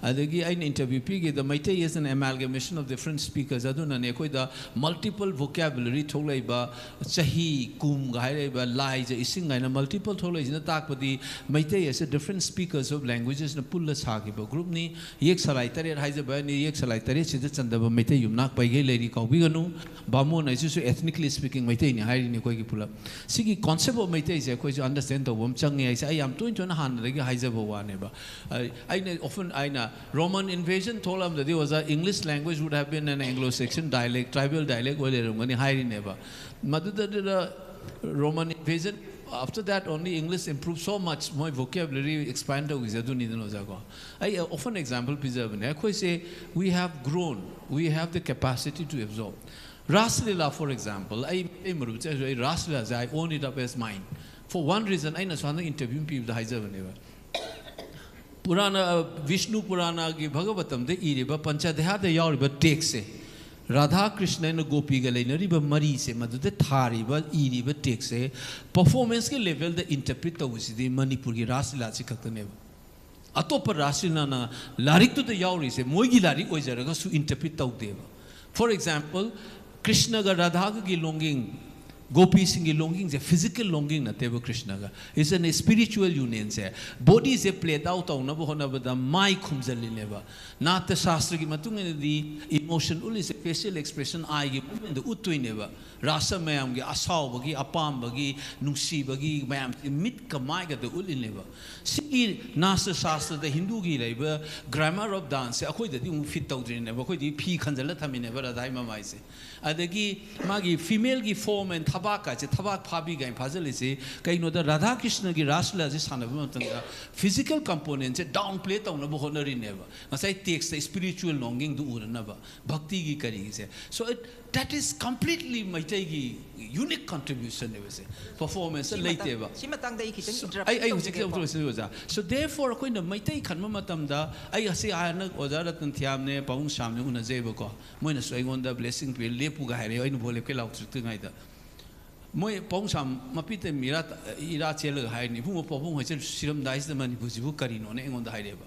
ꯑꯗꯒꯤ ꯑꯩꯅ interview ꯄꯤꯈꯤꯕꯗ Meitei is an amalgamation of different speakers, ꯑꯗꯨꯅꯅꯦ ꯑꯩꯈꯣꯏꯗ multiple vocabulary ꯊꯣꯛꯂꯛꯏꯕ, ꯆꯍꯤ ꯀꯨꯝꯒ ꯍꯥꯏꯔꯛꯏꯕ, ꯂꯥꯏꯖ ꯏꯁꯤꯡ ꯍꯥꯏꯅ multiple ꯊꯣꯛꯂꯛꯏꯁꯤꯅ ꯇꯥꯛꯄꯗꯤ ꯃꯩꯇꯩ ꯑꯁꯦ different speakers of languages ꯅ ꯄꯨꯜꯂ ꯁꯥꯈꯤꯕ group ꯅꯤ꯫ ꯌꯦꯛ ꯁꯂꯥꯏ ꯇꯔꯦꯠ ꯍꯥꯏꯖꯕ ꯍꯥꯏꯅꯤ, ꯌꯦꯛ ꯁꯂꯥꯏ ꯇꯔꯦꯠꯁꯤꯗ ꯆꯟꯗꯕ ꯃꯩꯇꯩ ꯌꯨꯝꯅꯥꯛ ꯄꯩꯒꯩ ꯂꯩꯔꯤ, ꯀꯥꯎꯕꯤꯒꯅꯨ꯫ ꯕꯥꯃꯣꯟ ꯍꯥꯏꯁꯤꯁꯨ ethnically speaking ꯃꯩꯇꯩꯅꯤ ꯍꯥꯏꯔꯤꯅꯤ ꯑꯩꯈꯣꯏꯒꯤ ꯄꯨꯂꯞ꯫ ꯁꯤꯒꯤ concept of ꯃꯩꯇꯩꯁꯦ ꯑꯩꯈꯣꯏꯁꯨ understand ꯇꯧꯕ ꯑꯃ ꯆꯪꯉꯦ ꯍꯥꯏꯁꯦ ꯑꯩ ꯌꯥꯝ ꯇꯣꯏꯅ ꯇꯣꯏꯅ ꯍꯥꯟꯅꯗꯒꯤ ꯍꯥꯏꯖꯕ ꯋꯥꯅꯦꯕ꯫ ꯑꯩ-, ꯑꯩꯅ often, ꯑꯩꯅ Roman invasion ꯊꯣꯛꯂꯝꯗꯗꯤ ꯑꯣꯖꯥ, English language would have been an Anglo-Saxon dialect, tribal dialect ꯑꯣꯏ ꯂꯩꯔꯝꯒꯅꯤ ꯍꯥꯏꯔꯤꯅꯦꯕ꯫ ꯃꯗꯨꯗ Roman invasion, after that only English improved so much, ꯃꯣꯏ vocabulary expand ꯇꯧꯈꯤꯁꯦ ꯑꯗꯨꯅꯤꯗꯅ ꯑꯣꯖꯥꯀꯣ꯫ ꯑꯩ often example ꯄꯤꯖꯕꯅꯦ, ꯑꯩꯈꯣꯏꯁꯦ, we have grown, we have the capacity to absorb. Ras Lila, for example, ꯑꯩ, ꯑꯩ ꯃꯔꯨꯞ ꯆꯠꯂꯁꯨ ꯑꯩ Ras ꯂꯤꯂꯥꯁꯦ, I own it up as mine. For one reason, ꯑꯩꯅꯁꯨ ꯍꯟꯗꯛ interview ꯑꯃ ꯄꯤꯕꯗ ꯍꯥꯏꯖꯕꯅꯦꯕ꯫ ꯄꯨꯔꯥꯅ, ꯕꯤꯁꯅꯨ ꯄꯨꯔꯥꯅꯒꯤ ꯚꯒꯕꯇꯝꯗ ꯏꯔꯤꯕ ꯄꯟꯆꯗ꯭ꯌꯥꯗ ꯌꯥꯎꯔꯤꯕ text ꯁꯦ, ꯔꯥꯙꯥ ꯀ꯭ꯔꯤꯁꯅꯅ ꯒꯣꯄꯤꯒ ꯂꯩꯅꯔꯤꯕ ꯃꯔꯤꯁꯦ, ꯃꯗꯨꯗ ꯊꯥꯔꯤꯕ, ꯏꯔꯤꯕ text ꯁꯦ, performance ꯀꯤ level ꯗ interpret ꯇꯧꯕꯁꯤꯗꯤ ꯃꯅꯤꯄꯨꯔꯒꯤ ꯔꯥꯁ ꯂꯤꯂꯥꯁꯤ ꯈꯛꯇꯅꯦꯕ꯫ ꯑꯇꯣꯞꯄ ꯔꯥꯁ ꯂꯤꯂꯥꯅ ꯂꯥꯏꯔꯤꯛꯇꯨꯗ ꯌꯥꯎꯔꯤꯁꯦ ꯃꯣꯏꯒꯤ ꯂꯥꯏꯔꯤꯛ ꯑꯣꯏꯖꯔꯒꯁꯨ interpret ꯇꯧꯗꯦꯕ꯫ For example, ꯀ꯭ꯔꯤꯁꯅꯒ ꯔꯥꯙꯥꯒꯒꯤ longing, ꯒꯣꯄꯤꯁꯤꯡꯒꯤ longing say physical longing ꯅꯠꯇꯦꯕ꯫ ꯀ꯭ꯔꯤꯁꯅꯒ is an spiritual union say, body say played out ꯇꯧꯅꯕ ꯍꯣꯠꯅꯕꯗ ꯃꯥꯏ ꯈꯨꯝꯖꯜꯂꯤꯅꯦꯕ꯫ ꯅꯥꯇ꯭ꯌ ꯁꯥꯁꯇ꯭ꯔꯒꯤ ꯃꯇꯨꯡ ꯏꯟꯅꯗꯤ emotion ꯎꯠꯂꯤꯁꯦ facial expression, eye ꯒꯤ movement ꯗ ꯎꯠꯇꯣꯏꯅꯦꯕ꯫ ꯔꯥꯁ ꯃꯌꯥꯝꯒꯤ ꯑꯁꯥꯎꯕꯒꯤ, ꯑꯄꯥꯝꯕꯒꯤ, ꯅꯨꯡꯁꯤꯕꯒꯤ ꯃꯌꯥꯝꯁꯦ ꯃꯤꯠꯀ ꯃꯥꯏꯒꯗ ꯎꯠꯂꯤꯅꯦꯕ꯫ ꯁꯤꯒꯤ ꯅꯥꯇ꯭ꯌ ꯁꯥꯁꯇ꯭ꯔꯗ ꯍꯤꯟꯗꯨꯒꯤ ꯂꯩꯕ grammar of dance ꯁꯦ ꯑꯩꯈꯣꯏꯗꯗꯤ ꯑꯃꯨꯛ fit ꯇꯧꯗ꯭ꯔꯤꯅꯦꯕ꯫ ꯑꯩꯈꯣꯏꯗꯤ ꯐꯤ ꯈꯟꯖꯜꯂ ꯊꯝꯃꯤꯅꯦꯕ ꯔꯥꯙꯥꯒꯤ ꯃꯃꯥꯏꯁꯦ꯫ ꯑꯗꯒꯤ ꯃꯥꯒꯤ femaleꯒꯤ form and ꯊꯕꯥꯛ ꯀꯥꯏꯁꯦ, ꯊꯕꯥꯛ ꯐꯥꯕꯤ ꯀꯥꯏꯅ ꯐꯥꯖꯤꯜꯂꯤꯁꯤ ꯀꯩꯅꯣꯗ, ꯔꯥꯙꯥ ꯀ꯭ꯔꯤꯁꯅꯒꯤ ꯔꯥꯁ ꯂꯤꯂꯥꯁꯦ ꯁꯥꯟꯅꯕ ꯃꯇꯝꯗ physical componentꯁꯦ downplay ꯇꯧꯅꯕ ꯍꯣꯠꯅꯔꯤꯅꯦꯕ, ꯉꯁꯥꯏ textꯇ spiritual longingꯗꯨ ꯎꯅꯅꯕ, ꯚꯛꯇꯤꯒꯤ ꯀꯔꯤꯒꯤꯁꯦ꯫ So it, that is completely ꯃꯩꯇꯩꯒꯤ unique contributionꯅꯦꯕꯁꯦ, performanceꯇ ꯂꯩꯇꯦꯕ꯫ ꯁꯤ ꯃꯇꯥꯡꯗ ꯑꯩ ꯈꯤꯇꯪ So, interrupt ꯑꯩ ꯑꯩ ꯍꯧꯖꯤꯛ ꯇꯧꯖꯒꯦꯀꯣ꯫ ꯇꯧꯖꯔꯛꯀꯦ ꯑꯣꯖꯥ꯫ So therefore ꯑꯩꯈꯣꯏꯅ ꯃꯩꯇꯩ ꯈꯟꯕ ꯃꯇꯝꯗ, ꯑꯩ ꯑꯁꯤ ꯍꯥꯟꯅ ꯑꯣꯖꯥ ꯔꯇꯟ ꯊꯤꯌꯥꯝꯅꯦ, ꯄꯥꯕꯨꯡ ꯁ꯭ꯌꯥꯝꯅꯦ ꯎꯅꯖꯩꯕꯀꯣ꯫ ꯃꯣꯏꯅꯁꯨ ꯑꯩꯉꯣꯟꯗ blessing ꯄꯤ, "ꯂꯦꯞꯄꯨꯒ" ꯍꯥꯏꯔꯦ, ꯑꯩꯅ ꯚꯣ ꯂꯦꯞꯀꯦ ꯂꯥꯎꯊꯣꯛꯇ꯭ꯔꯤꯉꯩꯗ꯫ ꯃꯣꯏ ꯄꯥꯕꯨꯡ ꯁ꯭ꯌꯥꯝ ꯃꯄꯤ ꯇꯦꯝ ꯏꯔꯥ, ꯏꯔꯥ ꯆꯦꯜꯂꯒ ꯍꯥꯏꯔꯅꯤ, "ꯏꯕꯨꯡꯉꯣ, ꯄꯥꯕꯨꯡ ꯍꯣꯏꯁꯦ ꯁꯤꯔꯝꯗꯥꯏꯁꯤꯗ ꯃꯅꯤꯄꯨꯔꯁꯤꯕꯨ ꯀꯔꯤꯅꯣꯅꯦ?" ꯑꯩꯉꯣꯟꯗ ꯍꯥꯏꯔꯛꯑꯦꯕ꯫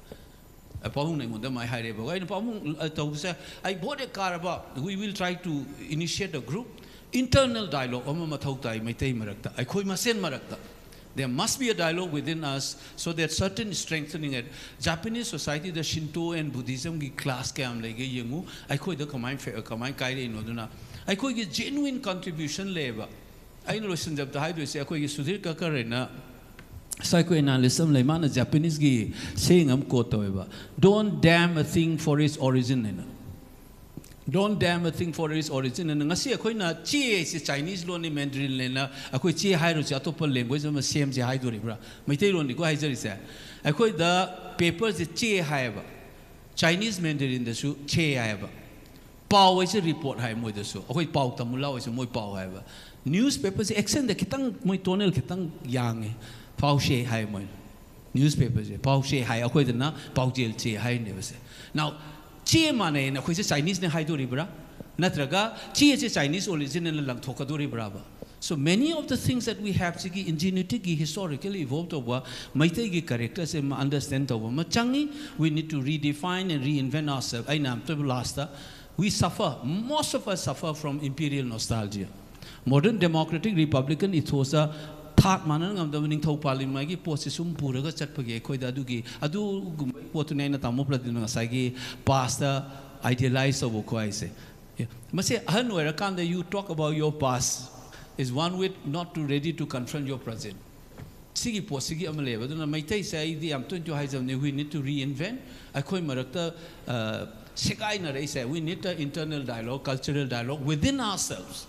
ꯑ, ꯄꯥꯕꯨꯡꯅ ꯑꯩꯉꯣꯟꯗ ꯑꯗꯨꯃꯥꯏꯅ ꯍꯥꯏꯔꯦꯕ꯫ ꯑꯩꯅ, "ꯄꯥꯕꯨꯡ, ꯑ, ꯇꯧꯕꯁꯦ, ꯑꯩ ꯚꯣꯠ ꯍꯦꯛ ꯀꯥꯔꯕ, we will try to initiate a group, internal dialogue ꯑꯃ ꯃꯊꯧ ꯇꯥꯏ ꯃꯩꯇꯩ ꯃꯔꯛꯇ, ꯑꯩꯈꯣꯏ ꯃꯁꯦꯟ ꯃꯔꯛꯇ꯫ There must be a dialogue within us so that certain strengthening at Japanese societyꯗ Shinto and Buddhismꯒꯤ class ꯀꯌꯥꯝ ꯂꯩꯒꯦ ꯌꯦꯡꯉꯨ, ꯑꯩꯈꯣꯏꯗ ꯀꯃꯥꯏꯅ ꯐꯦ-, ꯀꯃꯥꯏꯅ ꯀꯥꯏꯔꯛꯏꯅꯣ?" ꯑꯗꯨꯅ ꯑꯩꯈꯣꯏꯒꯤ genuine contribution ꯂꯩꯌꯦꯕ꯫ ꯑꯩꯅ ꯂꯣꯏꯁꯤꯟꯖꯕꯗ ꯍꯥꯏꯗꯣꯏꯁꯦ, ꯑꯩꯈꯣꯏꯒꯤ ꯁꯨꯙꯤꯔ ꯀꯀꯔꯦꯅ psychoanalyst ꯑꯃ ꯂꯩ, ꯃꯥꯅ Japaneseꯒꯤ saying ꯑꯃ quote ꯇꯧꯋꯦꯕ, "Don't damn a thing for its origin" ꯍꯥꯏꯅ꯫ "Don't damn a thing for its origin" ꯍꯥꯏꯅ꯫ ꯉꯁꯤ ꯑꯩꯈꯣꯏꯅ ꯆꯦ ꯍꯥꯏꯁꯦ Chinese ꯂꯣꯟꯅꯤ, Mandarinꯅꯦꯅ ꯑꯩꯈꯣꯏ ꯆꯦ ꯍꯥꯏꯔꯨꯁꯦ, ꯑꯇꯣꯞꯄ language ꯑꯃ ꯁꯦꯝꯁꯦ ꯍꯥꯏꯗꯣꯔꯤꯕ꯭ꯔꯥ? ꯃꯩꯇꯩꯂꯣꯟꯅꯤꯀꯣ ꯍꯥꯏꯖꯔꯤꯁꯦ꯫ ꯑꯩꯈꯣꯏꯗ paperꯁꯦ ꯆꯦ ꯍꯥꯏꯌꯦꯕ, Chinese Mandarinꯗꯁꯨ ꯆꯦ ꯍꯥꯏꯌꯦꯕ꯫ ꯄꯥꯎ ꯍꯥꯏꯁꯦ report ꯍꯥꯏ ꯃꯣꯏꯗꯁꯨ, ꯑꯩꯈꯣꯏ ꯄꯥꯎ ꯇꯝꯃꯨ ꯂꯥꯎ ꯍꯥꯏꯁꯦ ꯃꯣꯏ ꯄꯥꯎ ꯍꯥꯏꯌꯦꯕ꯫ Newspaperꯁꯦ accentꯗ ꯈꯤꯇꯪ, ꯃꯣꯏ tonal ꯈꯤꯇꯪ ꯌꯥꯡꯉꯦ꯫ ꯄꯥꯎꯁꯦ ꯍꯥꯏ ꯃꯣꯏꯅ꯫ Newspaperꯁꯦ ꯄꯥꯎꯁꯦ ꯍꯥꯏ, ꯑꯩꯈꯣꯏꯗꯅ ꯄꯥꯎꯖꯦꯜ ꯆꯦ ꯍꯥꯏꯅꯦꯕꯁꯦ꯫ Now, ꯆꯦ ꯃꯥꯟꯅꯩꯅ ꯑꯩꯈꯣꯏꯁꯦ Chineseꯅꯦ ꯍꯥꯏꯗꯣꯔꯤꯕ꯭ꯔꯥ? ꯅꯠꯇ꯭ꯔꯒ ꯆꯦꯁꯦ Chinese originꯅ ꯂꯪꯊꯣꯛꯀꯗꯣꯔꯤꯕ꯭ꯔꯥꯕ? So many of the things that we have ꯁꯤꯒꯤ ingenuityꯒꯤ historical evolve ꯇꯧꯕ ꯃꯩꯇꯩꯒꯤ characterꯁꯦ ꯑꯃ understand ꯇꯧꯕ ꯑꯃ ꯆꯪꯉꯤ꯫ We need to redefine and reinvent ourselves. ꯑꯩꯅ ꯑꯝꯇꯕꯨ lastꯇ, we suffer, most of us suffer from imperial nostalgia. Modern democratic republican ethosꯇ ꯊꯥꯛ ꯃꯥꯟꯅꯅ ꯉꯝꯗꯕ ꯅꯤꯡꯊꯧ ꯄꯥꯜꯂꯤꯉꯩꯒꯤ ꯄꯣꯠꯁꯦ ꯁꯨꯝ ꯄꯨꯔꯒ ꯆꯠꯄꯒꯤ ꯑꯩꯈꯣꯏꯗ ꯑꯗꯨꯒꯤ, ꯑꯗꯨꯒꯨꯝꯕ ꯄꯣꯠꯇꯨꯅꯦ ꯑꯩꯅ ꯇꯥꯃꯣ ꯄ꯭ꯔꯗꯤꯞꯅ ꯉꯁꯥꯏꯒꯤ pastꯇ idealize ꯇꯧꯕ ꯈꯣꯠ ꯍꯥꯏꯁꯦ꯫ ꯃꯁꯦ ꯑꯍꯟ ꯑꯣꯏꯔꯀꯥꯟꯗ you talk about your past is one way not to ready to confront your present꯫ ꯁꯤꯒꯤ ꯄꯣꯠꯁꯤꯒꯤ ꯑꯃ ꯂꯩꯌꯦꯕ꯫ ꯑꯗꯨꯅ ꯃꯩꯇꯩꯁꯦ ꯑꯩꯗꯤ ꯌꯥꯝ ꯇꯣꯏꯅ ꯇꯣꯏꯅ ꯍꯥꯏꯖꯕꯅꯦ, we need to reinvent꯫ ꯑꯩꯈꯣꯏ ꯃꯔꯛꯇ, ꯑ, ꯁꯦꯒꯥꯏꯅꯔꯛꯏꯁꯦ, we need an internal dialogue, cultural dialogue within ourselves.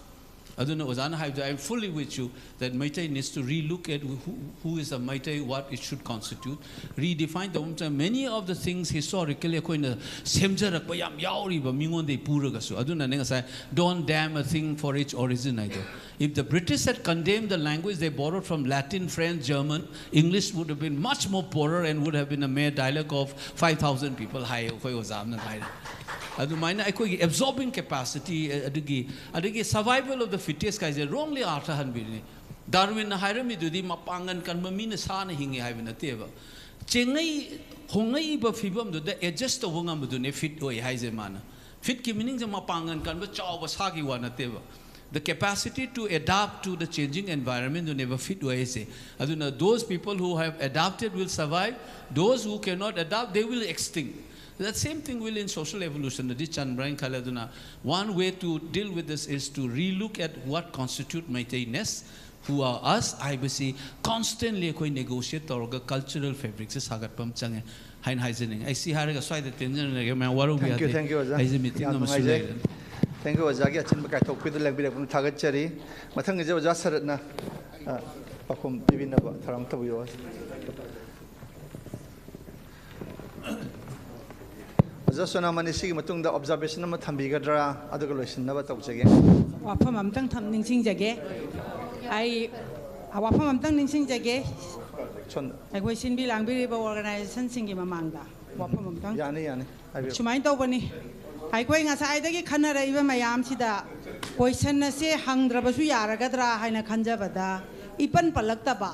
ꯑꯗꯨꯅ ꯑꯣꯖꯥꯅ ꯍꯥꯏꯕꯗꯣ, I am fully with you that Meitei needs to relook at who, who is a Meitei, what it should constitute, redefine ꯇꯧꯕ ꯃꯇꯝꯗ many of the things historically ꯑꯩꯈꯣꯏꯅ ꯁꯦꯝꯖꯔꯛꯄ ꯌꯥꯝ ꯌꯥꯎꯔꯤꯕ ꯃꯤꯉꯣꯟꯗꯒꯤ ꯄꯨꯔꯒꯁꯨ꯫ ꯑꯗꯨꯅꯅꯦ ꯉꯁꯥꯏ "Don't damn a thing for its origin" ꯍꯥꯏꯗꯣ. If the British had condemned the language they borrowed from Latin, French, German, English would have been much more poorer and would have been a mere dialect of five thousand people ꯍꯥꯏꯌꯦ ꯑꯩꯈꯣꯏ ꯑꯣꯖꯥ ꯑꯃꯅ ꯍꯥꯏꯔꯦ꯫ ꯑꯗꯨꯃꯥꯏꯅ ꯑꯩꯈꯣꯏꯒꯤ absorbing capacity, ꯑꯗꯨꯒꯤ ꯑꯗꯒꯤ survival of the fittest ꯀꯥꯏꯁꯦ wrongly ꯑꯥꯔꯊ ꯍꯟꯕꯤꯔꯤꯅꯤ꯫ ꯗꯥꯔꯋꯤꯟꯅ ꯍꯥꯏꯔꯝꯃꯤꯗꯨꯗꯤ ꯃꯄꯥꯡꯒꯜ ꯀꯟꯕ ꯃꯤꯅ ꯁꯥꯅ ꯍꯤꯡꯉꯤ ꯍꯥꯏꯕ ꯅꯠꯇꯦꯕ꯫ ꯆꯦꯡꯉꯩ ꯍꯣꯡꯉꯛꯏꯕ ꯐꯤꯕꯝꯗꯨꯗ adjust ꯇꯧꯕ ꯉꯝꯕꯗꯨꯅꯦ fit ꯑꯣꯏ ꯍꯥꯏꯁꯦ ꯃꯥꯅ꯫ Fitꯀꯤ meaningꯁꯦ ꯃꯄꯥꯡꯒꯜ ꯀꯟꯕ ꯆꯥꯎꯕ ꯁꯥꯒꯤ ꯋꯥ ꯅꯠꯇꯦꯕ꯫ The capacity to adapt to the changing environment ꯗꯨꯅꯦꯕ fit ꯑꯣꯏ ꯍꯥꯏꯁꯦ꯫ ꯑꯗꯨꯅ those people who have adapted will survive, those who cannot adapt, they will extinct. That same thing will in social evolution ꯗꯗꯤ ꯆꯟꯕ꯭ꯔꯥ ꯍꯥꯏꯅ ꯈꯜꯂꯦ꯫ ꯑꯗꯨꯅ one way to deal with this is to relook at what constitute ꯃꯩꯇꯩꯅꯦꯁ, who are us ꯍꯥꯏꯕꯁꯤ constantly ꯑꯩꯈꯣꯏ negotiate ꯇꯧꯔꯒ cultural fabricꯁꯦ ꯁꯥꯒꯠꯄ ꯑꯃ ꯆꯪꯉꯦ ꯍꯥꯏꯅ ꯍꯥꯏꯖꯅꯤꯡꯉꯤ꯫ ꯑꯩ ꯁꯤ ꯍꯥꯏꯔꯒ ꯁ꯭ꯋꯥꯏꯗ ꯇꯦꯟꯖꯔꯒꯦ, ꯃꯌꯥꯝ ꯋꯥꯔꯧꯕ Thank you, ꯌꯥꯗꯦ꯫ Thank you, ꯑꯣꯖꯥ꯫ ꯑꯩꯁꯦ meeting ꯌꯥꯝ ꯑꯃꯁꯨ ꯅꯨꯡꯉꯥꯏꯖꯩ꯫ ꯂꯩꯔꯦ꯫ Thank you, ꯑꯣꯖꯥꯒꯤ ꯑꯆꯤꯟꯕ ꯀꯥꯏꯊꯣꯛꯄꯤꯗꯨ ꯂꯦꯡꯕꯤꯔꯛꯄꯅ ꯊꯥꯒꯠꯆꯔꯤ꯫ ꯃꯊꯪꯒꯤꯁꯦ ꯑꯣꯖꯥ ꯁꯔꯠꯅ, ꯑ, ꯄꯥꯎꯈꯨꯝ ꯄꯤꯕꯤꯅꯕ ꯊꯧꯔꯥꯡ ꯇꯧꯕꯤꯌꯨ꯫ ꯑꯣꯖꯥ ꯁꯣꯅꯥꯃꯅꯤ, ꯁꯤꯒꯤ ꯃꯇꯨꯡꯗ observation ꯑꯃ ꯊꯝꯕꯤꯒꯗ꯭ꯔꯥ? ꯑꯗꯨꯒ ꯂꯣꯏꯁꯤꯟꯅꯕ ꯇꯧꯖꯒꯦ꯫ ꯋꯥꯐꯝ ꯑꯝꯇꯪ ꯊꯝ-, ꯅꯤꯡꯁꯤꯡꯖꯒꯦ꯫ ꯑꯩ, ꯑ, ꯋꯥꯐꯝ ꯑꯝꯇꯪ ꯅꯤꯡꯁꯤꯡꯖꯒꯦ꯫ ꯁꯣꯝꯗ꯫ ꯑꯩꯈꯣꯏ ꯁꯤꯟꯕꯤ ꯂꯥꯡꯕꯤꯔꯤꯕ organizationꯁꯤꯡꯒꯤ ꯃꯃꯥꯡꯗ ꯋꯥꯐꯝ ꯑꯝꯇꯪ꯫ ꯌꯥꯅꯤ, ꯌꯥꯅꯤ꯫ ꯍꯥꯏꯕꯤꯌꯨ꯫ ꯁꯨꯃꯥꯏꯅ ꯇꯧꯕꯅꯤ, ꯑꯩꯈꯣꯏ ꯉꯁꯥꯏꯗꯒꯤ ꯈꯟꯅꯔꯛꯏꯕ ꯃꯌꯥꯝꯁꯤꯗ question ꯑꯁꯦ ꯍꯪꯗ꯭ꯔꯕꯁꯨ ꯌꯥꯔꯒꯗ꯭ꯔꯥ ꯍꯥꯏꯅ ꯈꯟꯖꯕꯗ ꯏꯄꯟ ꯄꯜꯂꯛꯇꯕ꯫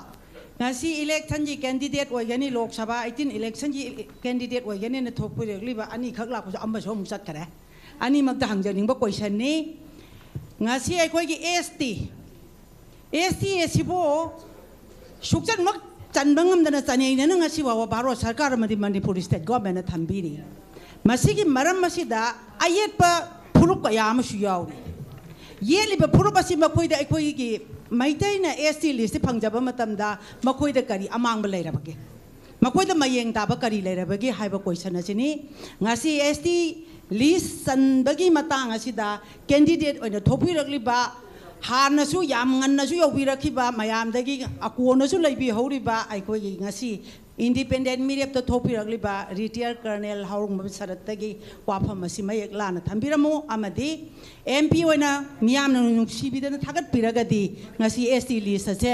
ꯉꯁꯤ electionꯒꯤ candidate ꯑꯣꯏꯒꯅꯤ, ꯂꯣꯛ ꯁꯚꯥ eighteen electionꯒꯤ candidate ꯑꯣꯏꯒꯅꯤꯅ ꯊꯣꯛꯄꯤꯔꯛꯂꯤꯕ ꯑꯅꯤꯈꯛ ꯂꯥꯛꯄꯁꯨ ꯑꯃꯁꯨ ꯑꯃꯨꯛ ꯆꯠꯈꯔꯦ꯫ ꯑꯅꯤꯃꯛꯇ ꯍꯪꯖꯅꯤꯡꯕ questionꯅꯤ꯫ ꯉꯁꯤ ꯑꯩꯈꯣꯏꯒꯤ ST, ST ꯑꯁꯤꯕꯨ ꯁꯨꯛꯆꯟꯃꯛ ꯆꯟꯕ ꯉꯝꯗꯅ ꯆꯅꯩꯗꯅ ꯉꯁꯤ ꯐꯥꯎꯕ ꯚꯥꯔꯠ ꯁꯔꯀꯥꯔ ꯑꯃꯗꯤ ꯃꯅꯤꯄꯨꯔ state governmentꯅ ꯊꯝꯕꯤꯔꯤ꯫ ꯃꯁꯤꯒꯤ ꯃꯔꯝ ꯑꯁꯤꯗ ꯑꯌꯦꯠꯄ ꯐꯨꯔꯨꯞ ꯀꯌꯥ ꯑꯃꯁꯨ ꯌꯥꯎꯔꯤ꯫ ꯌꯦꯠꯂꯤꯕ ꯐꯨꯔꯨꯞ ꯑꯁꯤ ꯃꯈꯣꯏꯗ ꯑꯩꯈꯣꯏꯒꯤ ꯃꯩꯇꯩꯅ ST list ꯐꯪꯖꯕ ꯃꯇꯝꯗ ꯃꯈꯣꯏꯗ ꯀꯔꯤ ꯑꯃꯥꯡꯕ ꯂꯩꯔꯕꯒꯦ? ꯃꯈꯣꯏꯗ ꯃꯌꯦꯡ ꯇꯥꯕ ꯀꯔꯤ ꯂꯩꯔꯕꯒꯦ ꯍꯥꯏꯕ ꯀꯣꯏꯁꯟ ꯑꯁꯤꯅꯤ꯫ ꯉꯁꯤ ꯑꯦꯁ ꯇꯤ ꯂꯤꯁ ꯆꯟꯕꯒꯤ ꯃꯇꯥꯡ ꯑꯁꯤꯗ ꯀꯦꯟꯗꯤꯗꯦꯠ ꯑꯣꯏꯅ ꯊꯣꯛꯄꯤꯔꯛꯂꯤꯕ, ꯍꯥꯟꯅꯁꯨ ꯌꯥꯝ ꯉꯟꯅꯁꯨ ꯌꯧꯕꯤꯔꯛꯈꯤꯕ, ꯃꯌꯥꯝꯗꯒꯤ ꯑꯀꯣꯟꯅꯁꯨ ꯂꯩꯕꯤꯍꯧꯔꯤꯕ ꯑꯩꯈꯣꯏꯒꯤ ꯉꯁꯤ ꯏꯟꯗꯤꯄꯦꯟꯗꯦꯟ ꯃꯤꯔꯦꯞꯇ ꯊꯣꯛꯄꯤꯔꯛꯂꯤꯕ ꯔꯤꯇꯤꯌꯔ ꯀꯔꯅꯦꯜ ꯍꯥꯎꯔꯨꯡꯕꯝ ꯁꯔꯠꯇꯒꯤ ꯋꯥꯐꯝ ꯑꯁꯤ ꯃꯌꯦꯛ ꯂꯥꯅ ꯊꯝꯕꯤꯔꯝꯃꯨ, ꯑꯃꯗꯤ ꯑꯦꯝ ꯄꯤ ꯑꯣꯏꯅ ꯃꯤꯌꯥꯝꯅ ꯅꯨꯡꯁꯤꯕꯤꯗꯅ ꯊꯥꯒꯠꯄꯤꯔꯒꯗꯤ ꯉꯁꯤ ꯑꯦꯁ ꯇꯤ ꯂꯤꯁ ꯑꯁꯦ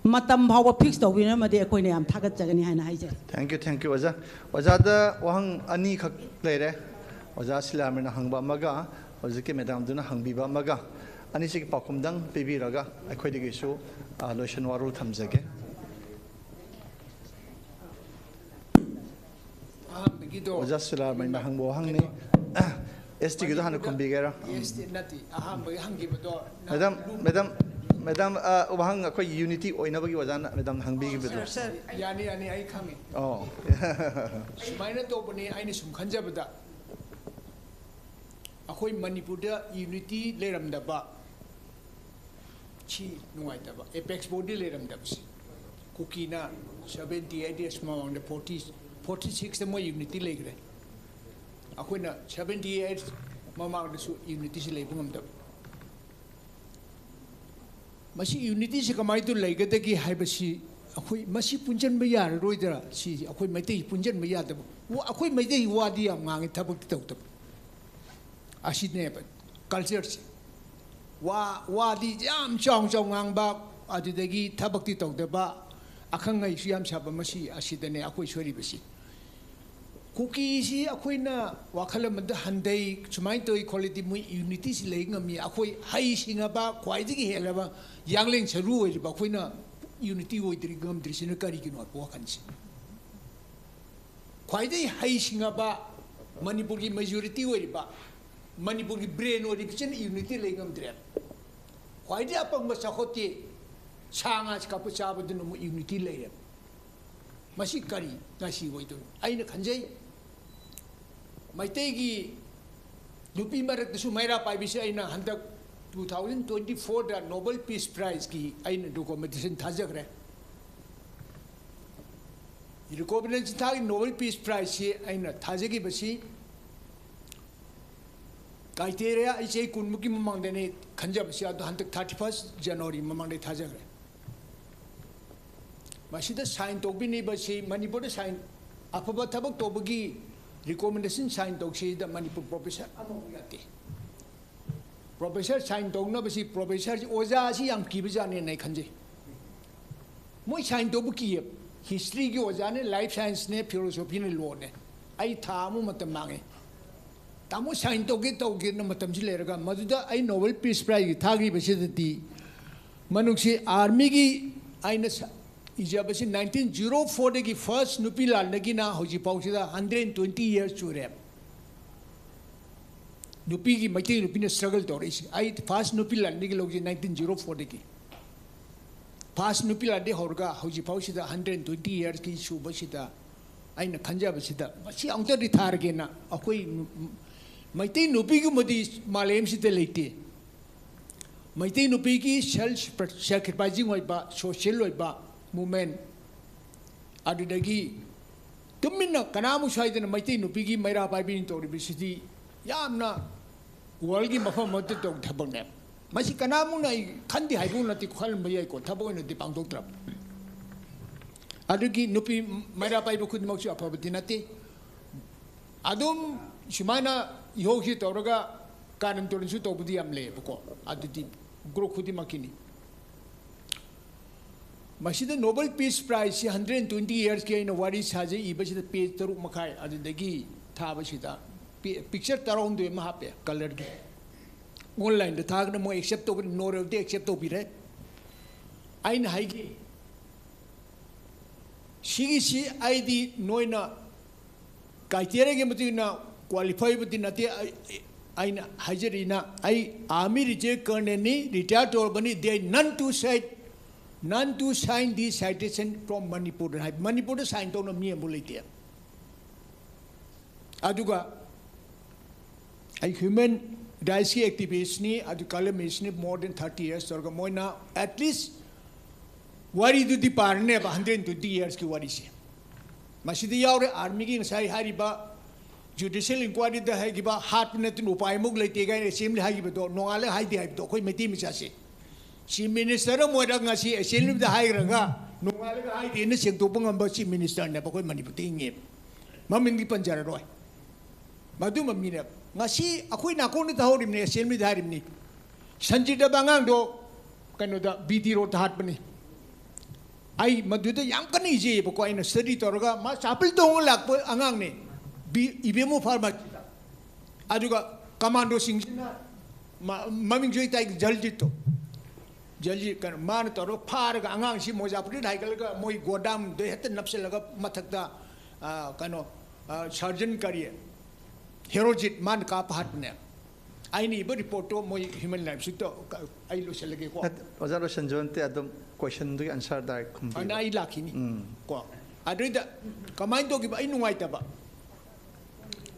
ꯃꯇꯝ ꯐꯥꯎꯕ ꯐꯤꯛꯁ ꯇꯧꯕꯤꯔꯝꯃꯗꯤ ꯑꯩꯈꯣꯏꯅ ꯌꯥꯝ ꯊꯥꯒꯠꯆꯒꯅꯤ ꯍꯥꯏꯅ ꯍꯥꯏꯖꯔꯤ꯫ Thank you, thank you, ꯑꯣꯖꯥ꯫ ꯑꯣꯖꯥꯗ ꯋꯥꯍꯪ ꯑꯅꯤꯈꯛ ꯂꯩꯔꯦ꯫ ꯑꯣꯖꯥ ꯁꯤꯂꯥꯃꯔꯤꯅ ꯍꯪꯕ ꯑꯃꯒ ꯍꯧꯖꯤꯛꯀꯤ ꯃꯦꯗꯥꯝꯗꯨꯅ ꯍꯪꯕꯤꯕ ꯑꯃꯒ, ꯑꯅꯤꯁꯤꯒꯤ ꯄꯥꯎꯈꯨꯝꯗꯪ ꯄꯤꯕꯤꯔꯒ ꯑꯩꯈꯣꯏꯗꯒꯤꯁꯨ ꯑ, ꯂꯣꯏꯁꯟ ꯋꯥꯔꯣꯜ ꯊꯝꯖꯒꯦ꯫ ꯑꯍꯥꯟꯕꯒꯤꯗꯣ ꯑꯣꯖꯥ ꯁꯤꯂꯥꯃꯔꯤꯅ ꯍꯪꯕ ꯋꯥꯍꯪꯅꯤ꯫ ꯑꯦꯁ ꯇꯤꯒꯤꯗꯣ ꯍꯥꯟꯅ ꯈꯨꯝꯕꯤꯒꯦꯔꯥ? ꯑꯦꯁ ꯇꯤ ꯅꯠꯇꯦ, ꯑꯍꯥꯟꯕꯒꯤ ꯍꯪꯈꯤꯕꯗꯣ ꯃꯦꯗꯥꯝ, ꯃꯦꯗꯥꯝ, ꯃꯦꯗꯥꯝ, ꯑ, ꯋꯥꯍꯪ ꯑꯩꯈꯣꯏ ꯌꯨꯅꯤꯇꯤ ꯑꯣꯏꯅꯕꯒꯤ ꯑꯣꯖꯥꯅ ꯃꯦꯗꯥꯝ ꯍꯪꯕꯤꯈꯤꯕꯗꯣ꯫ ꯌꯥꯅꯤ, ꯌꯥꯅꯤ, ꯑꯩ ꯈꯪꯉꯤ꯫ ꯑꯣ꯫ ꯁꯨꯃꯥꯏꯅ ꯇꯧꯕꯅꯤ, ꯑꯩꯅ ꯁꯨꯝ ꯈꯟꯖꯕꯗ ꯑꯩꯈꯣꯏ ꯃꯅꯤꯄꯨꯔꯗ ꯌꯨꯅꯤꯇꯤ ꯂꯩꯔꯝꯗꯕ ꯁꯤ ꯅꯨꯡꯉꯥꯏꯇꯕ, ꯑꯦꯄꯦꯛꯁ ꯕꯣꯗꯤ ꯂꯩꯔꯝꯗꯕꯁꯤ꯫ ꯀꯨꯀꯤꯅ ꯁꯕꯦꯟꯇꯤ ꯑꯩꯠ ꯏꯌꯔꯁ ꯃꯃꯥꯡꯗ ꯐꯣꯔꯇꯤ, ꯐꯣꯔꯇꯤ ꯁꯤꯛꯁꯇ ꯃꯣꯏ ꯌꯨꯅꯤꯇꯤ ꯂꯩꯈ꯭ꯔꯦ꯫ ꯑꯩꯈꯣꯏꯅ ꯁꯕꯦꯟꯇꯤ ꯑꯩꯠ ꯃꯃꯥꯡꯗꯁꯨ ꯌꯨꯅꯤꯇꯤꯁꯤ ꯂꯩꯕ ꯉꯝꯗꯕ꯫ ꯃꯁꯤ ꯌꯨꯅꯤꯇꯤꯁꯤ ꯀꯃꯥꯏꯅ ꯇꯧ ꯂꯩꯒꯗꯒꯦ ꯍꯥꯏꯕꯁꯤ ꯑꯩꯈꯣꯏ ꯃꯁꯤ ꯄꯨꯟꯁꯤꯟꯕ ꯌꯥꯔꯔꯣꯏꯗ꯭ꯔꯥ? ꯁꯤ ꯑꯩꯈꯣꯏ ꯃꯩꯇꯩ ꯄꯨꯟꯁꯤꯟꯕ ꯌꯥꯗꯕ꯫ ꯋꯥ-, ꯑꯩꯈꯣꯏ ꯃꯩꯇꯩ ꯋꯥꯗꯤ ꯌꯥꯝ ꯉꯥꯡꯉꯤ, ꯊꯕꯛꯇꯤ ꯇꯧꯗꯕ꯫ ꯑꯁꯤꯅꯦꯕ ꯀꯜꯆꯔꯁꯤ꯫ ꯋꯥ, ꯋꯥꯗꯤ ꯌꯥꯝ ꯆꯥꯎ ꯆꯥꯎ ꯉꯥꯡꯕ, ꯑꯗꯨꯗꯒꯤ ꯊꯕꯛꯇꯤ ꯇꯧꯗꯕ, ꯑꯈꯪ ꯑꯍꯩꯁꯨ ꯌꯥꯝ ꯁꯥꯕ, ꯃꯁꯤ ꯑꯁꯤꯗꯅꯦ ꯑꯩꯈꯣꯏ ꯁꯣꯏꯔꯤꯕꯁꯤ꯫ ꯀꯨꯀꯤꯁꯤ ꯑꯩꯈꯣꯏꯅ ꯋꯥꯈꯜ ꯑꯃꯗ ꯍꯟꯊꯩ, ꯁꯨꯃꯥꯏꯅ ꯇꯧꯏ ꯈꯣꯠꯂꯗꯤ ꯃꯣꯏ ꯌꯨꯅꯤꯇꯤꯁꯤ ꯂꯩ ꯉꯝꯃꯤ꯫ ꯑꯩꯈꯣꯏ ꯍꯩ ꯁꯤꯡꯉꯕ, ꯈ꯭ꯋꯥꯏꯗꯒꯤ ꯍꯦꯜꯂꯕ ꯌꯥꯡꯂꯦꯟ ꯁꯔꯨ ꯑꯣꯏꯔꯤꯕ ꯑꯩꯈꯣꯏꯅ ꯌꯨꯅꯤꯇꯤ ꯑꯣꯏꯗ꯭ꯔꯤ, ꯉꯝꯗ꯭ꯔꯤꯁꯤꯅ ꯀꯔꯤꯒꯤꯅꯣ ꯍꯥꯏꯕ ꯋꯥꯈꯜꯁꯤ꯫ ꯈ꯭ꯋꯥꯏꯗꯒꯤ ꯍꯩ ꯁꯤꯡꯉꯕ, ꯃꯅꯤꯄꯨꯔꯒꯤ ꯃꯦꯖꯣꯔꯤꯇꯤ ꯑꯣꯏꯔꯤꯕ, ꯃꯅꯤꯄꯨꯔꯒꯤ ꯕ꯭ꯔꯦꯟ ꯑꯣꯏꯔꯤꯕꯁꯤꯅ ꯌꯨꯅꯤꯇꯤ ꯂꯩ ꯉꯝꯗ꯭ꯔꯦꯕ꯫ ꯈ꯭ꯋꯥꯏꯗꯒꯤ ꯑꯄꯪꯕ ꯆꯥꯎꯈꯠꯇꯦ, ꯁꯥ ꯉꯥ ꯀꯛꯄ ꯆꯥꯕꯗꯨꯅ ꯑꯃꯨꯛ ꯌꯨꯅꯤꯇꯤ ꯂꯩꯔꯦꯕ꯫ ꯃꯁꯤ ꯀꯔꯤ ꯉꯁꯤ ꯑꯣꯏꯗꯣꯏꯅꯣ? ꯑꯩꯅ ꯈꯟꯖꯩ, ꯃꯩꯇꯩꯒꯤ ꯅꯨꯄꯤ ꯃꯔꯛꯇꯁꯨ ꯃꯩꯔꯥ ꯄꯥꯏꯕꯤꯁꯦ ꯑꯩꯅ ꯍꯟꯗꯛ ꯇꯨ ꯊꯥꯎꯖꯟ ꯇ꯭ꯋꯦꯟꯇꯤ ꯐꯣꯔꯗ ꯅꯣꯕꯦꯜ ꯄꯤꯁ ꯄ꯭ꯔꯥꯏꯖꯀꯤ ꯑꯩꯅ ꯔꯤꯀꯣꯃꯦꯟꯗꯦꯁꯟ ꯊꯥꯖꯈ꯭ꯔꯦ꯫ ꯔꯤꯀꯣꯃꯦꯟꯗꯦꯁꯟ ꯊꯥꯒꯤ ꯅꯣꯕꯦꯜ ꯄꯤꯁ ꯄ꯭ꯔꯥꯏꯖꯁꯤ ꯑꯩꯅ ꯊꯥꯖꯈꯤꯕꯁꯤ ꯀ꯭ꯔꯥꯏꯇꯦꯔꯤꯌꯥ ꯑꯩ ꯆꯍꯤ ꯀꯨꯟꯃꯨꯛꯀꯤ ꯃꯃꯥꯡꯗꯅꯤ ꯈꯟꯖꯕꯁꯤ, ꯑꯗꯣ ꯍꯟꯗꯛ ꯊꯥꯔꯇꯤ ꯐꯥꯔꯁ ꯖꯅꯋꯥꯔꯤ ꯃꯃꯥꯡꯗ ꯊꯥꯖꯈ꯭ꯔꯦ꯫ ꯃꯁꯤꯗ ꯁꯥꯏꯟ ꯇꯧꯕꯤꯅꯤꯕꯁꯤ ꯃꯅꯤꯄꯨꯔꯗ ꯁꯥꯏꯟ, ꯑꯐꯕ ꯊꯕꯛ ꯇꯧꯕꯒꯤ ꯔꯤꯀꯣꯃꯦꯟꯗꯦꯁꯟ ꯁꯥꯏꯟ ꯇꯧꯁꯤꯗ ꯃꯅꯤꯄꯨꯔ ꯄ꯭ꯔꯣꯐꯦꯁꯔ ꯑꯃꯐꯥꯎ ꯌꯥꯗꯦ꯫ ꯄ꯭ꯔꯣꯐꯦꯁꯔ ꯁꯥꯏꯟ ꯇꯧꯅꯕꯁꯤ, ꯄ꯭ꯔꯣꯐꯦꯁꯔꯁꯤ, ꯑꯣꯖꯥꯁꯤ ꯌꯥꯝ ꯀꯤꯕꯖꯥꯠꯅꯦꯅ ꯑꯩ ꯈꯟꯖꯩ꯫ ꯃꯣꯏ ꯁꯥꯏꯟ ꯇꯧꯕ ꯀꯤꯌꯦ꯫ ꯍꯤꯁꯇ꯭ꯔꯤꯒꯤ ꯑꯣꯖꯥꯅꯦ, ꯂꯥꯏꯐ ꯁꯥꯏꯟꯁꯅꯦ, ꯐꯤꯂꯣꯁꯣꯐꯤꯅꯦ, ꯂꯣꯅꯦ꯫ ꯑꯩ ꯊꯥ ꯑꯃꯨꯛ ꯃꯇꯝ ꯃꯥꯡꯉꯦ꯫ ꯇꯥꯃꯣ ꯁꯥꯏꯟ ꯇꯧꯒꯦ ꯇꯧꯒꯦꯅ ꯃꯇꯝꯁꯤ ꯂꯩꯔꯒ ꯃꯗꯨꯗ ꯑꯩ ꯅꯣꯕꯦꯜ ꯄꯤꯁ ꯄ꯭ꯔꯥꯏꯖ ꯊꯥꯈ꯭ꯔꯤꯕꯁꯤꯗꯗꯤ ꯃꯅꯨꯡꯁꯤ ꯑꯥꯔꯃꯤꯒꯤ ꯑꯩꯅ ꯁ-, ꯏꯖꯕꯁꯤ ꯅꯥꯏꯟꯇꯤꯟ ꯖꯤꯔꯣ ꯐꯣꯔꯗꯒꯤ ꯐꯥꯔꯁ ꯅꯨꯄꯤ ꯂꯥꯟꯗꯒꯤꯅ ꯍꯧꯖꯤꯛ ꯐꯥꯎꯁꯤꯗ ꯍꯟꯗ꯭ꯔꯦꯠ ꯇ꯭ꯋꯦꯟꯇꯤ ꯌꯔꯁ ꯁꯨꯔꯦ꯫ ꯅꯨꯄꯤꯒꯤ, ꯃꯩꯇꯩ ꯅꯨꯄꯤꯅ ꯁ꯭ꯇ꯭ꯔꯒꯜ ꯇꯧꯔꯛꯏꯁꯦ꯫ ꯑꯩ ꯐꯥꯔꯁ ꯅꯨꯄꯤ ꯂꯥꯟꯗꯒꯤ ꯂꯧꯖꯩ, ꯅꯥꯏꯟꯇꯤꯟ ꯖꯤꯔꯣ ꯐꯣꯔꯗꯒꯤ꯫ ꯐꯥꯔꯁ ꯅꯨꯄꯤ ꯂꯥꯟꯗꯒꯤ ꯍꯧꯔꯒ ꯍꯧꯖꯤꯛ ꯐꯥꯎꯁꯤꯗ ꯍꯟꯗ꯭ꯔꯦꯠ ꯇ꯭ꯋꯦꯟꯇꯤ ꯌꯔꯁꯀꯤ ꯁꯨꯕꯁꯤꯗ ꯑꯩꯅ ꯈꯟꯖꯕꯁꯤꯗ ꯃꯁꯤ ꯑꯃꯨꯛꯇꯗꯤ ꯊꯥꯔꯒꯦꯅ꯫ ꯑꯩꯈꯣꯏ ꯃꯩꯇꯩ ꯅꯨꯄꯤꯒꯨꯝꯕꯗꯤ ꯃꯥꯂꯦꯝꯁꯤꯗ ꯂꯩꯇꯦ꯫ ꯃꯩꯇꯩ ꯅꯨꯄꯤꯒꯤ ꯁꯦꯜꯐ ꯁꯦꯀ꯭ꯔꯤꯐꯥꯏꯁꯤꯡ ꯑꯣꯏꯕ, ꯁꯣꯁꯤꯌꯦꯜ ꯑꯣꯏꯕ ꯃꯨꯞꯃꯦꯟ, ꯑꯗꯨꯗꯒꯤ ꯇꯨꯃꯤꯟꯅ ꯀꯅꯥꯃꯨꯛ ꯁ꯭ꯋꯥꯏꯗꯅ ꯃꯩꯇꯩ ꯅꯨꯄꯤꯒꯤ ꯃꯩꯔꯥ ꯄꯥꯏꯕꯤꯅ ꯇꯧꯔꯤꯕꯁꯤꯗꯤ ꯌꯥꯝꯅ ꯋꯥꯔꯜꯒꯤ ꯃꯐꯝ ꯑꯃꯠꯇ ꯇꯧ ꯊꯕꯛꯅꯦ꯫ ꯃꯁꯤ ꯀꯅꯥꯃꯨꯛꯅ ꯑꯩ ꯈꯟꯗꯦ ꯍꯥꯏꯕ ꯅꯠꯇꯦ, ꯈꯜꯂꯝꯕ ꯌꯥꯏꯀꯣ, ꯊꯕꯛ ꯑꯣꯏꯅꯗꯤ ꯄꯥꯡꯊꯣꯛꯇ꯭ꯔꯕ꯫ ꯑꯗꯨꯒꯤ ꯅꯨꯄꯤ ꯃꯩꯔꯥ ꯄꯥꯏꯕ ꯈꯨꯗꯤꯡꯃꯛꯁꯨ ꯑꯐꯕꯗꯤ ꯅꯠꯇꯦ꯫ ꯑꯗꯨꯝ ꯁꯨꯃꯥꯏꯅ ꯏꯍꯧꯁꯤ ꯇꯧꯔꯒ ꯀꯥꯔꯟ ꯇꯨꯔꯟꯁꯨ ꯇꯧꯕꯗꯤ ꯌꯥꯝ ꯂꯩꯌꯦꯕꯀꯣ꯫ ꯑꯗꯨꯗꯤ ꯒ꯭ꯔꯨꯞ ꯈꯨꯗꯤꯡꯃꯛꯀꯤꯅꯤ꯫ ꯃꯁꯤꯗ ꯅꯣꯕꯦꯜ ꯄꯤꯁ ꯄ꯭ꯔꯥꯏꯖꯁꯤ ꯍꯟꯗ꯭ꯔꯦꯠ ꯇ꯭ꯋꯦꯟꯇꯤ ꯌꯔꯁꯀꯤ ꯑꯩꯅ ꯋꯥꯔꯤ ꯁꯥꯖꯩ ꯏꯕꯁꯤꯗ ꯄꯦꯖ ꯇꯔꯨꯛ ꯃꯈꯥꯏ, ꯑꯗꯨꯗꯒꯤ ꯊꯥꯕꯁꯤꯗ ꯄꯤ-, ꯄꯤꯛꯆꯔ ꯇꯔꯥꯍꯨꯝꯗꯣꯏ ꯑꯃ ꯍꯥꯞꯄꯦ ꯀꯂꯔꯒꯤ꯫ ꯑꯣꯟꯂꯥꯏꯟꯗ ꯊꯥꯒꯅ ꯃꯣꯏ ꯑꯦꯛꯁꯦꯞ ꯇꯧꯕ, ꯅꯣꯔꯦꯜꯗꯤ ꯑꯦꯛꯁꯦꯞ ꯇꯧꯕꯤꯔꯦ꯫ ꯑꯩꯅ ꯍꯥꯏꯒꯦ, ꯁꯤꯒꯤꯁꯤ ꯑꯩꯗꯤ ꯅꯣꯏꯅ ꯀ꯭ꯔꯥꯏꯇꯦꯔꯤꯌꯥꯒꯤ ꯃꯇꯨꯡ ꯏꯟꯅ ꯀ꯭ꯋꯥꯂꯤꯐꯥꯏꯕꯨꯗꯤ ꯅꯠꯇꯦ꯫ ꯑꯩ, ꯑꯩꯅ ꯍꯥꯏꯖꯔꯤꯅ, ꯑꯩ ꯑꯥꯔꯃꯤ ꯔꯤꯇꯥꯌꯔ ꯀꯔꯅꯦꯜꯅꯤ, ꯔꯤꯇꯥꯌꯔ ꯇꯧꯔꯕꯅꯤ, they none to cite, none to sign the citation from Manipur ꯍꯥꯏ꯫ ꯃꯅꯤꯄꯨꯔꯗ ꯁꯥꯏꯟ ꯇꯧꯅꯕ ꯃꯤ ꯑꯃꯐꯥꯎ ꯂꯩꯇꯦ꯫ ꯑꯗꯨꯒ ꯑꯩ ꯍ꯭ꯌꯨꯃꯦꯟ ꯔꯥꯏꯠꯁꯀꯤ ꯑꯦꯛꯇꯤꯚꯤꯁꯅꯤ, ꯑꯗꯨ ꯀꯂꯃꯤꯁꯅꯤ, ꯃꯣꯔ ꯗꯦꯟ ꯊꯥꯔꯇꯤ ꯌꯔꯁ ꯇꯧꯔꯒ ꯃꯣꯏꯅ ꯑꯦꯠꯂꯤꯁ ꯋꯥꯔꯤꯗꯨꯗꯤ ꯄꯥꯔꯅꯦꯕ, ꯍꯟꯗ꯭ꯔꯦꯠ ꯇ꯭ꯋꯦꯟꯇꯤ ꯌꯔꯁꯀꯤ ꯋꯥꯔꯤꯁꯦ꯫ ꯃꯁꯤꯗ ꯌꯥꯎꯔꯦ ꯑꯥꯔꯃꯤꯒꯤ ꯉꯁꯥꯏ ꯍꯥꯏꯔꯤꯕ ꯖꯨꯗꯤꯁꯤꯌꯦꯜ ꯏꯟꯀ꯭ꯋꯥꯏꯔꯤꯗ ꯍꯥꯏꯈꯤꯕ, ꯍꯥꯠꯄ ꯅꯠꯇꯅ ꯎꯄꯥꯏ ꯑꯃꯨꯛ ꯂꯩꯇꯦ ꯀꯥꯏꯅ ꯑꯦꯁꯦꯝꯕ꯭ꯂꯤ ꯍꯥꯏꯈꯤꯕꯗꯣ, ꯅꯣꯡꯉꯥꯜꯂꯒ ꯍꯥꯏꯗꯦ ꯍꯥꯏꯕꯗꯣ ꯑꯩꯈꯣꯏ ꯃꯩꯇꯩ ꯃꯆꯥꯁꯦ꯫ ꯆꯤꯐ ꯃꯤꯅꯤꯁꯇꯔ ꯑꯃ ꯑꯣꯏꯔꯒ ꯉꯁꯤ ꯑꯦꯁꯦꯝꯕ꯭ꯂꯤꯗ ꯍꯥꯏꯈ꯭ꯔꯒ ꯅꯣꯡꯉꯥꯜꯂꯒ ꯍꯥꯏꯗꯦꯅ ꯁꯦꯡꯗꯣꯛꯄ ꯉꯝꯕ ꯆꯤꯐ ꯃꯤꯅꯤꯁꯇꯔꯅꯦꯕ ꯑꯩꯈꯣꯏ ꯃꯅꯤꯄꯨꯔꯗ ꯍꯤꯡꯉꯦꯕ꯫ ꯃꯃꯤꯡꯗꯤ ꯄꯟꯖꯔꯔꯣꯏ꯫ ꯃꯗꯨꯃ ꯃꯤꯅꯦꯕ꯫ ꯉꯁꯤ ꯑꯩꯈꯣꯏ ꯅꯥꯀꯣꯡꯗ ꯇꯥꯍꯧꯔꯤꯕꯅꯤ, ꯑꯦꯁꯦꯝꯕ꯭ꯂꯤꯗ ꯍꯥꯏꯔꯤꯕꯅꯤ꯫ ꯁꯟꯖꯤꯠ ꯍꯥꯏꯕ ꯑꯉꯥꯡꯗꯣ ꯀꯩꯅꯣꯗ, ꯕꯤ ꯗꯤ ꯔꯣꯗꯇ ꯍꯥꯠꯄꯅꯤ꯫ ꯑꯩ ꯃꯗꯨꯗ ꯌꯥꯝ ꯀꯟꯅ ꯏꯖꯩꯌꯦꯕꯀꯣ꯫ ꯑꯩꯅ ꯁ꯭ꯇꯗꯤ ꯇꯧꯔꯒ, ꯃꯥ ꯆꯥꯄꯜ ꯇꯣꯡꯉ ꯂꯥꯛꯄ ꯑꯉꯥꯡꯅꯦ, ꯕꯤ-, ꯏꯕꯦꯝꯃꯨ ꯐꯥꯔꯃꯥꯁꯤꯗ꯫ ꯑꯗꯨꯒ ꯀꯃꯥꯟꯗꯣꯁꯤꯡꯁꯤꯅ ꯃ-, ꯃꯃꯤꯡꯁꯨ ꯑꯩ ꯇꯥꯏ, ꯖꯜꯖꯤꯠꯇꯣ꯫ ꯖꯜꯖꯤꯠ ꯀꯩꯅꯣ, ꯃꯥꯅ ꯇꯧꯔꯒ ꯐꯥꯔꯒ ꯑꯉꯥꯡꯁꯤ ꯃꯣꯖꯥ ꯐꯨꯔꯤꯠ ꯍꯥꯏꯒꯠꯂꯒ ꯃꯣꯏ ꯒꯣꯗꯥꯎꯟꯗ ꯍꯦꯛꯇ ꯅꯞꯁꯤꯜꯂꯒ ꯃꯊꯛꯇ, ꯑ, ꯀꯩꯅꯣ, ꯑ, ꯁꯔꯖꯟ ꯀꯔꯤ, ꯍꯦꯔꯣꯖꯤꯠ ꯃꯥꯅ ꯀꯥꯞꯄ ꯍꯥꯠꯄꯅꯦ꯫ ꯑꯩꯅ ꯏꯕ ꯔꯤꯄꯣꯔꯠꯇꯣ ꯃꯣꯏ ꯍ꯭ꯌꯨꯃꯦꯟ ꯔꯥꯏꯠꯁꯇ ꯑꯩ ꯂꯣꯏꯁꯤꯜꯂꯒꯦꯀꯣ꯫ ꯅꯠꯇꯦ, ꯑꯣꯖꯥ ꯂꯣꯏꯁꯤꯟꯖꯧ ꯅꯠꯇꯦ, ꯑꯗꯨꯝ ꯀꯣꯏꯁꯟꯗꯨꯒꯤ ꯑꯟꯁꯔ ꯗꯥꯏꯔꯦꯛ ꯈꯨꯝꯕꯤꯌꯨ꯫ ꯑꯗꯨꯅ ꯑꯩ ꯂꯥꯛꯈꯤꯅꯤ꯫ ꯎꯝ꯫ ꯀꯣ, ꯑꯗꯨꯏꯗ ꯀꯃꯥꯏꯅ ꯇꯧꯈꯤꯕ? ꯑꯩ ꯅꯨꯡꯉꯥꯏꯇꯕ꯫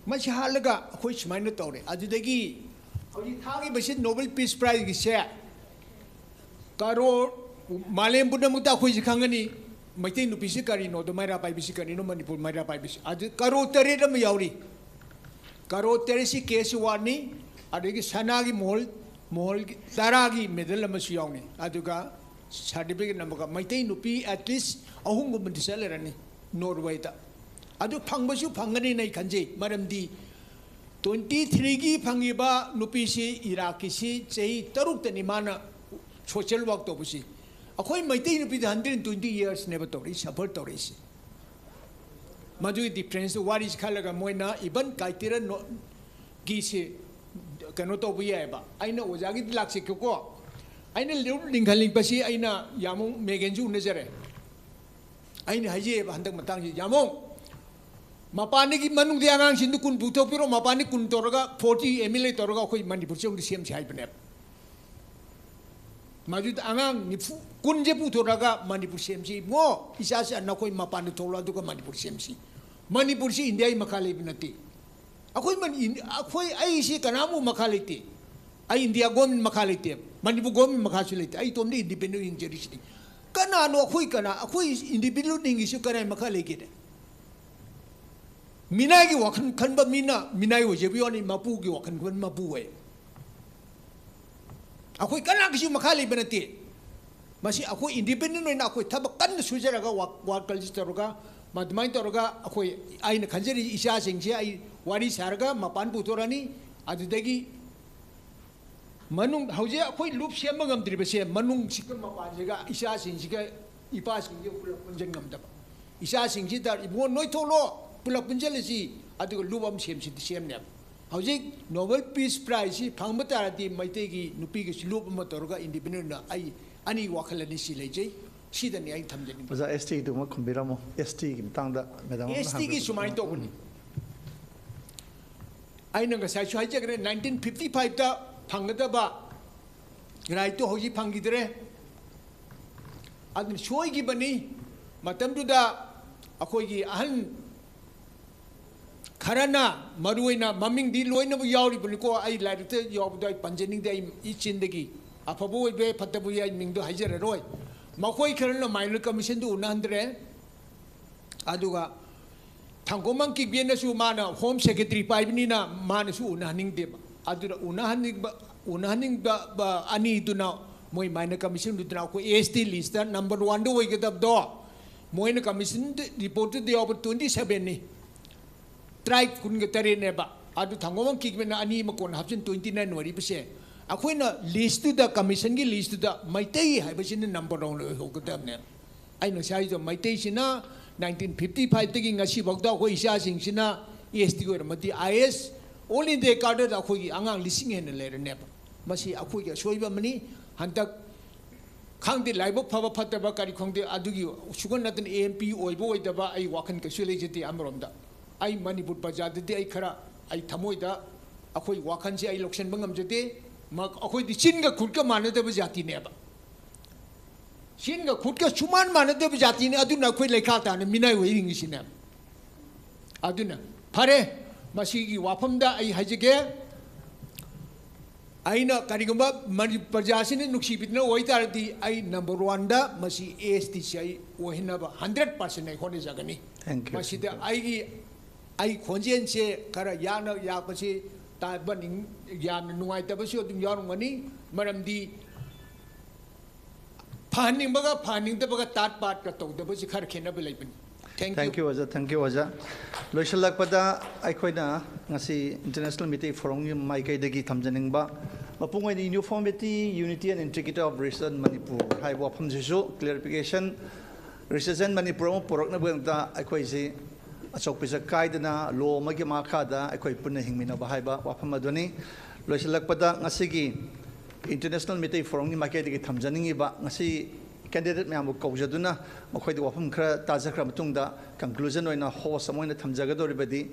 ꯃꯁꯤ ꯍꯥꯠꯂꯒ ꯑꯩꯈꯣꯏ ꯁꯨꯃꯥꯏꯅ ꯇꯧꯔꯦ꯫ ꯑꯗꯨꯗꯒꯤ ꯍꯧꯖꯤꯛ ꯊꯥꯈꯤꯕꯁꯤ ꯅꯣꯕꯦꯜ ꯄꯤꯁ ꯄ꯭ꯔꯥꯏꯖꯒꯤꯁꯦ ꯀꯔꯣꯔ, ꯃꯥꯂꯦꯝ ꯄꯨꯝꯅꯃꯛꯇ ꯑꯩꯈꯣꯏꯁꯤ ꯈꯪꯒꯅꯤ, ꯃꯩꯇꯩ ꯅꯨꯄꯤꯁꯤ ꯀꯔꯤꯅꯣ, ꯑꯗꯣ ꯃꯩꯔꯥ ꯄꯥꯏꯕꯤꯁꯤ ꯀꯔꯤꯅꯣ, ꯃꯅꯤꯄꯨꯔ ꯃꯩꯔꯥ ꯄꯥꯏꯕꯤꯁꯤ꯫ ꯑꯗꯨ ꯀꯔꯣꯔ ꯇꯔꯦꯠ ꯑꯃ ꯌꯥꯎꯔꯤ꯫ ꯀꯔꯣꯔ ꯇꯔꯦꯠꯁꯤ ꯀꯦꯁ ꯑꯦꯋꯥꯔꯗꯅꯤ, ꯑꯗꯒꯤ ꯁꯅꯥꯒꯤ ꯃꯣꯍꯣꯜ, ꯃꯣꯍꯣꯜꯒꯤ ꯇꯔꯥꯒꯤ ꯃꯦꯗꯜ ꯑꯃꯁꯨ ꯌꯥꯎꯅꯤ, ꯑꯗꯨꯒ ꯁꯥꯔꯇꯤꯐꯤꯀꯦꯠ ꯑꯃꯒ꯫ ꯃꯩꯇꯩ ꯅꯨꯄꯤ ꯑꯦꯠꯂꯤꯁ ꯑꯍꯨꯝꯒꯨꯝꯕꯗꯤ ꯆꯠꯂꯔꯅꯤ ꯅꯣꯔꯋꯦꯗ꯫ ꯑꯗꯨ ꯐꯪꯕꯁꯨ ꯐꯪꯒꯅꯤꯅ ꯑꯩ ꯈꯟꯖꯩ, ꯃꯔꯝꯗꯤ ꯇ꯭ꯋꯦꯟꯇꯤ ꯊ꯭ꯔꯤꯒꯤ ꯐꯪꯉꯤꯕ ꯅꯨꯄꯤꯁꯤ ꯏꯔꯥꯛꯀꯤꯁꯤ ꯆꯍꯤ ꯇꯔꯨꯛꯇꯅꯤ ꯃꯥꯅ ꯁꯣꯁꯤꯌꯦꯜ ꯋꯥꯔꯛ ꯇꯧꯕꯁꯤ꯫ ꯑꯩꯈꯣꯏ ꯃꯩꯇꯩ ꯅꯨꯄꯤꯗ ꯍꯟꯗ꯭ꯔꯦꯠ ꯇ꯭ꯋꯦꯟꯇꯤ ꯌꯔꯁꯅꯦꯕ ꯇꯧꯔꯛꯏ, ꯁꯐꯔ ꯇꯧꯔꯛꯏꯁꯤ꯫ ꯃꯗꯨꯒꯤ ꯗꯤꯐ꯭ꯔꯦꯟꯁ ꯋꯥꯔꯤꯁꯤ ꯈꯜꯂꯒ ꯃꯣꯏꯅ ꯏꯚꯟ ꯀꯥꯏꯇꯦꯔ ꯅꯣ-, ꯒꯤꯁꯤ ꯀꯩꯅꯣ ꯇꯧꯕ ꯌꯥꯏꯑꯕ꯫ ꯑꯩꯅ ꯑꯣꯖꯥꯒꯤꯗꯤ ꯂꯥꯛꯆꯒꯦꯀꯣ꯫ ꯑꯩꯅ ꯂꯤꯡꯈꯠꯅꯤꯡꯕꯁꯤ ꯑꯩꯅ ꯌꯥꯝ ꯃꯦꯒꯦꯟꯁꯨ ꯎꯅꯖꯔꯦ꯫ ꯑꯩꯅ ꯍꯥꯏꯖꯩꯑꯕ ꯍꯟꯗꯛ ꯃꯇꯥꯡꯁꯤ, ꯌꯥꯃꯣ, ꯃꯄꯥꯟꯗꯒꯤ ꯃꯅꯨꯡꯗꯤ ꯑꯉꯥꯡꯁꯤꯡꯗꯨ ꯀꯨꯟ ꯄꯨꯊꯣꯛꯄꯤꯔꯣ, ꯃꯄꯥꯟꯗꯤ ꯀꯨꯟ ꯇꯧꯔꯒ ꯐꯣꯔꯇꯤ ꯑꯦꯝ ꯑꯦꯜ ꯑꯦ ꯇꯧꯔꯒ ꯑꯩꯈꯣꯏ ꯃꯅꯤꯄꯨꯔꯁꯤ ꯑꯃꯨꯛꯇ ꯁꯦꯝꯁꯤ ꯍꯥꯏꯕꯅꯦꯕ꯫ ꯃꯗꯨꯗ ꯑꯉꯥꯡ ꯅꯤꯐꯨ, ꯀꯨꯟꯁꯦ ꯄꯨꯊꯣꯔꯛꯑꯒ ꯃꯅꯤꯄꯨꯔ ꯁꯦꯝꯁꯤ꯫ ꯏꯕꯨꯡꯉꯣ, ꯏꯆꯥꯁꯦ ꯅꯈꯣꯏ ꯃꯄꯥꯟꯗ ꯊꯣꯛꯂꯛꯑꯣ, ꯑꯗꯨꯒ ꯃꯅꯤꯄꯨꯔ ꯁꯦꯝꯁꯤ꯫ ꯃꯅꯤꯄꯨꯔꯁꯤ ꯏꯟꯗꯤꯌꯥꯒꯤ ꯃꯈꯥ ꯂꯩꯕ ꯅꯠꯇꯦ꯫ ꯑꯩꯈꯣꯏ ꯃꯅꯤ-, ꯏꯟ-, ꯑꯩꯈꯣꯏ, ꯑꯩꯁꯤ ꯀꯅꯥꯃꯨꯛ ꯃꯈꯥ ꯂꯩꯇꯦ꯫ ꯑꯩ ꯏꯟꯗꯤꯌꯥ ꯒꯣꯔꯃꯦꯟ ꯃꯈꯥ ꯂꯩꯇꯦ, ꯃꯅꯤꯄꯨꯔ ꯒꯣꯔꯃꯦꯟ ꯃꯈꯥꯁꯨ ꯂꯩꯇꯦ꯫ ꯑꯩ ꯏꯇꯣꯝꯗ ꯏꯟꯗꯤꯄꯦꯟꯗꯦꯟ ꯌꯦꯡꯖꯔꯤꯁꯤꯅꯤ꯫ ꯀꯅꯥꯅꯣ ꯑꯩꯈꯣꯏ, ꯀꯅꯥ, ꯑꯩꯈꯣꯏ ꯏꯟꯗꯤꯄꯦꯟꯗꯦꯟ ꯌꯦꯡꯉꯤꯁꯤ ꯀꯅꯥꯏ ꯃꯈꯥ ꯂꯩꯒꯦꯅꯦ? ꯃꯤꯅꯥꯏꯒꯤ ꯋꯥꯈꯜ ꯈꯟꯕ ꯃꯤꯅ ꯃꯤꯅꯥꯏ ꯑꯣꯏꯖꯕ ꯋꯥꯅꯤ, ꯃꯄꯨꯒꯤ ꯋꯥꯈꯜ ꯈꯟꯕ ꯃꯄꯨ ꯑꯣꯏ꯫ ꯑꯩꯈꯣꯏ ꯀꯅꯥꯒꯤꯁꯨ ꯃꯈꯥ ꯂꯩꯕ ꯅꯠꯇꯦ꯫ ꯃꯁꯤ ꯑꯩꯈꯣꯏ ꯏꯟꯗꯤꯄꯦꯟꯗꯦꯟ ꯑꯣꯏꯅ ꯑꯩꯈꯣꯏ ꯊꯕꯛ ꯀꯟꯅ ꯁꯨꯖꯔꯒ ꯋꯥꯔꯛ ꯀꯜꯆꯔ ꯇꯧꯔꯒ, ꯑꯗꯨꯃꯥꯏꯅ ꯇꯧꯔꯒ ꯑꯩꯈꯣꯏ, ꯑꯩꯅ ꯈꯟꯖꯔꯤ, ꯏꯆꯥꯁꯤꯡꯁꯦ ꯑꯩ ꯋꯥꯔꯤ ꯁꯥꯔꯒ ꯃꯄꯥꯟ ꯄꯨꯊꯣꯔꯛꯑꯅꯤ꯫ ꯑꯗꯨꯗꯒꯤ ꯃꯅꯨꯡ, ꯍꯧꯖꯤꯛ ꯑꯩꯈꯣꯏ ꯂꯨꯞ ꯁꯦꯝꯕ ꯉꯝꯗ꯭ꯔꯤꯕꯁꯦ, ꯃꯅꯨꯡꯁꯤꯒ ꯃꯄꯥꯟꯁꯤꯒ, ꯏꯆꯥꯁꯤꯡꯁꯤꯒ ꯏꯄꯥꯁꯤꯡꯁꯤꯒ ꯄꯨꯂꯞ ꯄꯨꯟꯁꯤꯟ ꯉꯝꯗꯕ꯫ ꯏꯆꯥꯁꯤꯡꯁꯤꯗ, "ꯏꯕꯨꯡꯉꯣ, ꯅꯣꯏ ꯊꯣꯛꯂꯣ, ꯄꯨꯂꯞ ꯄꯨꯟꯁꯤꯜꯂꯁꯤ, ꯑꯗꯨꯒ ꯂꯨꯞ ꯑꯃ ꯁꯦꯝꯁꯤ", ꯁꯦꯝꯅꯦꯕ꯫ ꯍꯧꯖꯤꯛ ꯅꯣꯕꯦꯜ ꯄꯤꯁ ꯄ꯭ꯔꯥꯏꯖꯁꯤ ꯐꯪꯕ ꯇꯥꯔꯗꯤ, ꯃꯩꯇꯩꯒꯤ ꯅꯨꯄꯤꯒꯤꯁꯨ ꯂꯨꯞ ꯑꯃ ꯇꯧꯔꯒ ꯏꯟꯗꯤꯄꯦꯟꯗꯦꯟ ꯑꯣꯏꯅ ꯑꯩ ꯑꯅꯤ ꯋꯥꯈꯜ ꯑꯅꯤ ꯁꯤ ꯂꯩꯖꯩ꯫ ꯁꯤꯗꯅꯤ ꯑꯩ ꯊꯝꯖꯅꯤꯡꯕ꯫ ꯑꯣꯖꯥ, ꯑꯦꯁ ꯇꯤꯒꯤꯗꯨꯃ ꯈꯨꯝꯕꯤꯔꯝꯃꯣ꯫ ꯑꯦꯁ ꯇꯤꯒꯤ ꯃꯇꯥꯡꯗ ꯃꯦꯗꯥꯝ ꯑꯃꯅ ꯑꯦꯁ ꯇꯤꯒꯤ ꯍꯪꯕꯤꯕꯗꯣ꯫ ꯁꯨꯃꯥꯏꯅ ꯇꯧꯕꯅꯤ꯫ ꯑꯩꯅ ꯉꯁꯥꯏꯁꯨ ꯍꯥꯏꯖꯈ꯭ꯔꯦ, ꯅꯥꯏꯟꯇꯤꯟ ꯐꯤꯐꯇꯤ ꯐꯥꯏꯚꯇ ꯐꯪꯒꯗꯕ ꯔꯥꯏꯠꯇꯨ ꯍꯧꯖꯤꯛ ꯐꯪꯈꯤꯗ꯭ꯔꯦ꯫ ꯑꯗꯨꯅ ꯁꯣꯏꯈꯤꯕꯅꯤ꯫ ꯃꯇꯝꯗꯨꯗ ꯑꯩꯈꯣꯏꯒꯤ ꯑꯍꯟ ꯈꯔꯅ, ꯃꯔꯨꯑꯣꯏꯅ, ꯃꯃꯤꯡꯗꯤ ꯂꯣꯏꯅꯃꯛ ꯌꯥꯎꯔꯤꯕꯅꯤꯀꯣ, ꯑꯩ ꯂꯥꯏꯔꯤꯛꯇ ꯌꯥꯎꯕꯗꯣ ꯑꯩ ꯄꯟꯖꯅꯤꯡꯗꯦ, ꯑꯩ ꯏꯆꯤꯟꯗꯒꯤ ꯑꯐꯕ ꯑꯣꯏꯕ ꯌꯥꯏ, ꯐꯠꯇꯕ ꯌꯥꯏ, ꯃꯤꯡꯗꯣ ꯍꯥꯏꯖꯔꯔꯣꯏ꯫ ꯃꯈꯣꯏ ꯈꯔꯅ ꯃꯥꯏꯅꯔ ꯀꯃꯤꯁꯟꯗꯨ ꯎꯅꯍꯟꯗ꯭ꯔꯦ꯫ ꯑꯗꯨꯒ ꯊꯥꯡꯒꯣꯃꯝ ꯀꯤꯛꯕꯦꯅꯁꯨ, ꯃꯥꯅ ꯍꯣꯝ ꯁꯦꯀ꯭ꯔꯦꯇꯔꯤ ꯄꯥꯏꯕꯅꯤꯅ, ꯃꯥꯅꯁꯨ ꯎꯅꯍꯟꯅꯤꯡꯗꯦꯕ꯫ ꯑꯗꯨꯅ ꯎꯅꯍꯟꯅꯤꯡꯕ, ꯎꯅꯍꯟꯅꯤꯡꯕ ꯑꯅꯤꯗꯨꯅ, ꯃꯣꯏ ꯃꯥꯏꯅꯔ ꯀꯃꯤꯁꯟꯗꯨꯗꯅ ꯑꯩꯈꯣꯏ ꯑꯦꯁ ꯇꯤ ꯂꯤꯁꯇ ꯅꯝꯕꯔ ꯋꯥꯟꯗ ꯑꯣꯏꯒꯗꯕꯗꯣ, ꯃꯣꯏꯅ ꯀꯃꯤꯁꯟ ꯔꯤꯄꯣꯔꯠꯇꯨꯗ ꯌꯥꯎꯕ ꯇ꯭ꯋꯦꯟꯇꯤ ꯁꯚꯦꯟꯅꯤ꯫ ꯇ꯭ꯔꯥꯏꯕ ꯀꯨꯟꯒ ꯇꯔꯦꯠꯅꯦꯕ꯫ ꯑꯗꯨ ꯊꯥꯡꯒꯣꯃꯝ ꯀꯤꯛꯕꯦꯅ ꯑꯅꯤ ꯑꯃ ꯀꯣꯟꯅ ꯍꯥꯞꯆꯤꯟ, ꯇ꯭ꯋꯦꯟꯇꯤ ꯅꯥꯏꯟ ꯑꯣꯏꯔꯤꯕꯁꯦ꯫ ꯑꯩꯈꯣꯏꯅ ꯂꯤꯁꯇꯨꯗ, ꯀꯃꯤꯁꯟꯒꯤ ꯂꯤꯁꯇꯨꯗ ꯃꯩꯇꯩ ꯍꯥꯏꯕꯁꯤꯅ ꯅꯝꯕꯔ ꯋꯥꯟ ꯑꯣꯏꯍꯧꯒꯗꯕꯅꯦꯕ꯫ ꯑꯩꯅ ꯉꯁꯥꯏ ꯍꯥꯏꯗꯣ, ꯃꯩꯇꯩꯁꯤꯅ ꯅꯥꯏꯟꯇꯤꯟ ꯐꯤꯐꯇꯤ ꯐꯥꯏꯚꯇꯒꯤ ꯉꯁꯤꯐꯥꯎꯗ ꯑꯩꯈꯣꯏ ꯏꯆꯥꯁꯤꯡꯁꯤꯅ ꯑꯦꯁ ꯇꯤ ꯑꯣꯏꯔꯝꯃꯗꯤ, ꯑꯥꯏ ꯑꯦꯁ, ꯑꯣꯜ ꯏꯟꯗꯤꯌꯥ ꯀꯥꯗꯔꯗ ꯑꯩꯈꯣꯏꯒꯤ ꯑꯉꯥꯡ ꯂꯤꯁꯤꯡ ꯍꯦꯟꯅ ꯂꯩꯔꯅꯦꯕ꯫ ꯃꯁꯤ ꯑꯩꯈꯣꯏꯒꯤ ꯑꯁꯣꯏꯕ ꯑꯃꯅꯤ꯫ ꯍꯟꯗꯛ ꯈꯪꯗꯦ, ꯂꯥꯏꯕꯛ ꯐꯕ ꯐꯠꯇꯕ ꯀꯔꯤ ꯈꯪꯗꯦ, ꯑꯗꯨꯒꯤ ꯁꯨꯡꯒꯟ ꯅꯠꯇꯅ ꯑꯦꯝ ꯄꯤ ꯑꯣꯏꯕ ꯑꯣꯏꯗꯕ ꯑꯩ ꯋꯥꯈꯜ ꯀꯩꯁꯨ ꯂꯩꯖꯗꯦ꯫ ꯑꯃꯔꯣꯝꯗ ꯑꯩ ꯃꯅꯤꯄꯨꯔ ꯄ꯭ꯔꯖꯥꯗꯗꯤ ꯑꯩ ꯈꯔ, ꯑꯩ ꯊꯃꯣꯏꯗ ꯑꯩꯈꯣꯏ ꯋꯥꯈꯜꯁꯦ ꯑꯩ ꯂꯧꯁꯤꯟꯕ ꯉꯝꯖꯗꯦ꯫ ꯃ-, ꯑꯩꯈꯣꯏꯗꯤ ꯆꯤꯟꯒ ꯈꯨꯠꯀ ꯃꯥꯟꯅꯗꯕ ꯖꯥꯇꯤꯅꯦꯕ꯫ ꯆꯤꯟꯒ ꯈꯨꯠꯀ ꯁꯨꯃꯥꯟ ꯃꯥꯟꯅꯗꯕ ꯖꯥꯇꯤꯅꯤ꯫ ꯑꯗꯨꯅ ꯑꯩꯈꯣꯏ ꯂꯩꯈꯥ ꯇꯥꯅ ꯃꯤꯅꯥꯏ ꯑꯣꯏ ꯍꯤꯡꯉꯤꯁꯤꯅꯦ꯫ ꯑꯗꯨꯅ ꯐꯔꯦ, ꯃꯁꯤꯒꯤ ꯋꯥꯐꯝꯗ ꯑꯩ ꯍꯥꯏꯖꯒꯦ, ꯑꯩꯅ ꯀꯔꯤꯒꯨꯝꯕ ꯃꯅꯤ-, ꯄ꯭ꯔꯖꯥꯁꯤꯅ ꯅꯨꯡꯁꯤꯕꯤꯗꯅ ꯑꯣꯏꯇꯥꯔꯗꯤ, ꯑꯩ ꯅꯝꯕꯔ ꯋꯥꯟꯗ ꯃꯁꯤ ꯑꯦꯁ ꯇꯤꯁꯤ ꯑꯩ ꯑꯣꯏꯍꯟꯅꯕ ꯍꯟꯗ꯭ꯔꯦꯠ ꯄꯥꯔꯁꯦꯟ ꯑꯩ ꯍꯣꯠꯅꯖꯒꯅꯤ꯫ Thank you. ꯃꯁꯤꯗ ꯑꯩꯒꯤ ꯑꯩ ꯈꯣꯟꯖꯦꯜꯁꯦ ꯈꯔ ꯌꯥꯡꯅ ꯌꯥꯛꯄꯁꯤ ꯇꯥꯕ ꯅꯤꯡ-, ꯌꯥꯝꯅ ꯅꯨꯡꯉꯥꯏꯇꯕꯁꯨ ꯑꯗꯨꯝ ꯌꯥꯎꯔꯝꯒꯅꯤ꯫ ꯃꯔꯝꯗꯤ ꯐꯍꯟꯅꯤꯡꯕꯒ ꯐꯍꯟꯅꯤꯡꯗꯕꯒ ꯇꯥꯠ ꯄꯥꯠꯀ ꯇꯧꯗꯕꯁꯤ ꯈꯔ ꯈꯦꯠꯅꯕ ꯂꯩꯕꯅꯤ꯫ Thank you꯫ Thank you ꯑꯣꯖꯥ, thank you ꯑꯣꯖꯥ꯫ ꯂꯣꯏꯁꯤꯜꯂꯛꯄꯗ ꯑꯩꯈꯣꯏꯅ ꯉꯁꯤ International ꯃꯤꯇꯩ ꯐꯣꯔꯝꯒꯤ ꯃꯥꯏꯀꯩꯗꯒꯤ ꯊꯝꯖꯅꯤꯡꯕ, ꯃꯄꯨꯡ ꯑꯣꯏꯅ Uniformity, Unity and Integrity of Research Manipur ꯍꯥꯏꯕ ꯋꯥꯐꯝꯁꯤꯁꯨ clarification, Research Manipur ꯑꯃ ꯄꯨꯔꯛꯅꯕꯒꯤꯗꯃꯛꯇ ꯑꯩꯈꯣꯏꯁꯤ ꯑꯆꯧ ꯄꯤꯆꯛ ꯀꯥꯏꯗꯅ law ꯑꯃꯒꯤ ꯃꯈꯥꯗ ꯑꯩꯈꯣꯏ ꯄꯨꯟꯅ ꯍꯤꯡꯃꯤꯟꯅꯕ ꯍꯥꯏꯕ ꯋꯥꯐꯝ ꯑꯗꯨꯅꯤ꯫ ꯂꯣꯏꯁꯤꯜꯂꯛꯄꯗ ꯉꯁꯤꯒꯤ International ꯃꯤꯇꯩ ꯐꯣꯔꯝꯒꯤ ꯃꯥꯏꯀꯩꯗꯒꯤ ꯊꯝꯖꯅꯤꯡꯉꯤꯕ, ꯉꯁꯤ candidate ꯃꯌꯥꯝꯕꯨ ꯀꯧꯖꯗꯨꯅ ꯃꯈꯣꯏꯗ ꯋꯥꯐꯝ ꯈꯔ ꯇꯥꯖꯈ꯭ꯔ ꯃꯇꯨꯡꯗ conclusion ꯑꯣꯏꯅ host ꯑꯃ ꯑꯣꯏꯅ ꯊꯝꯖꯒꯗꯧꯔꯤꯕꯗꯤ,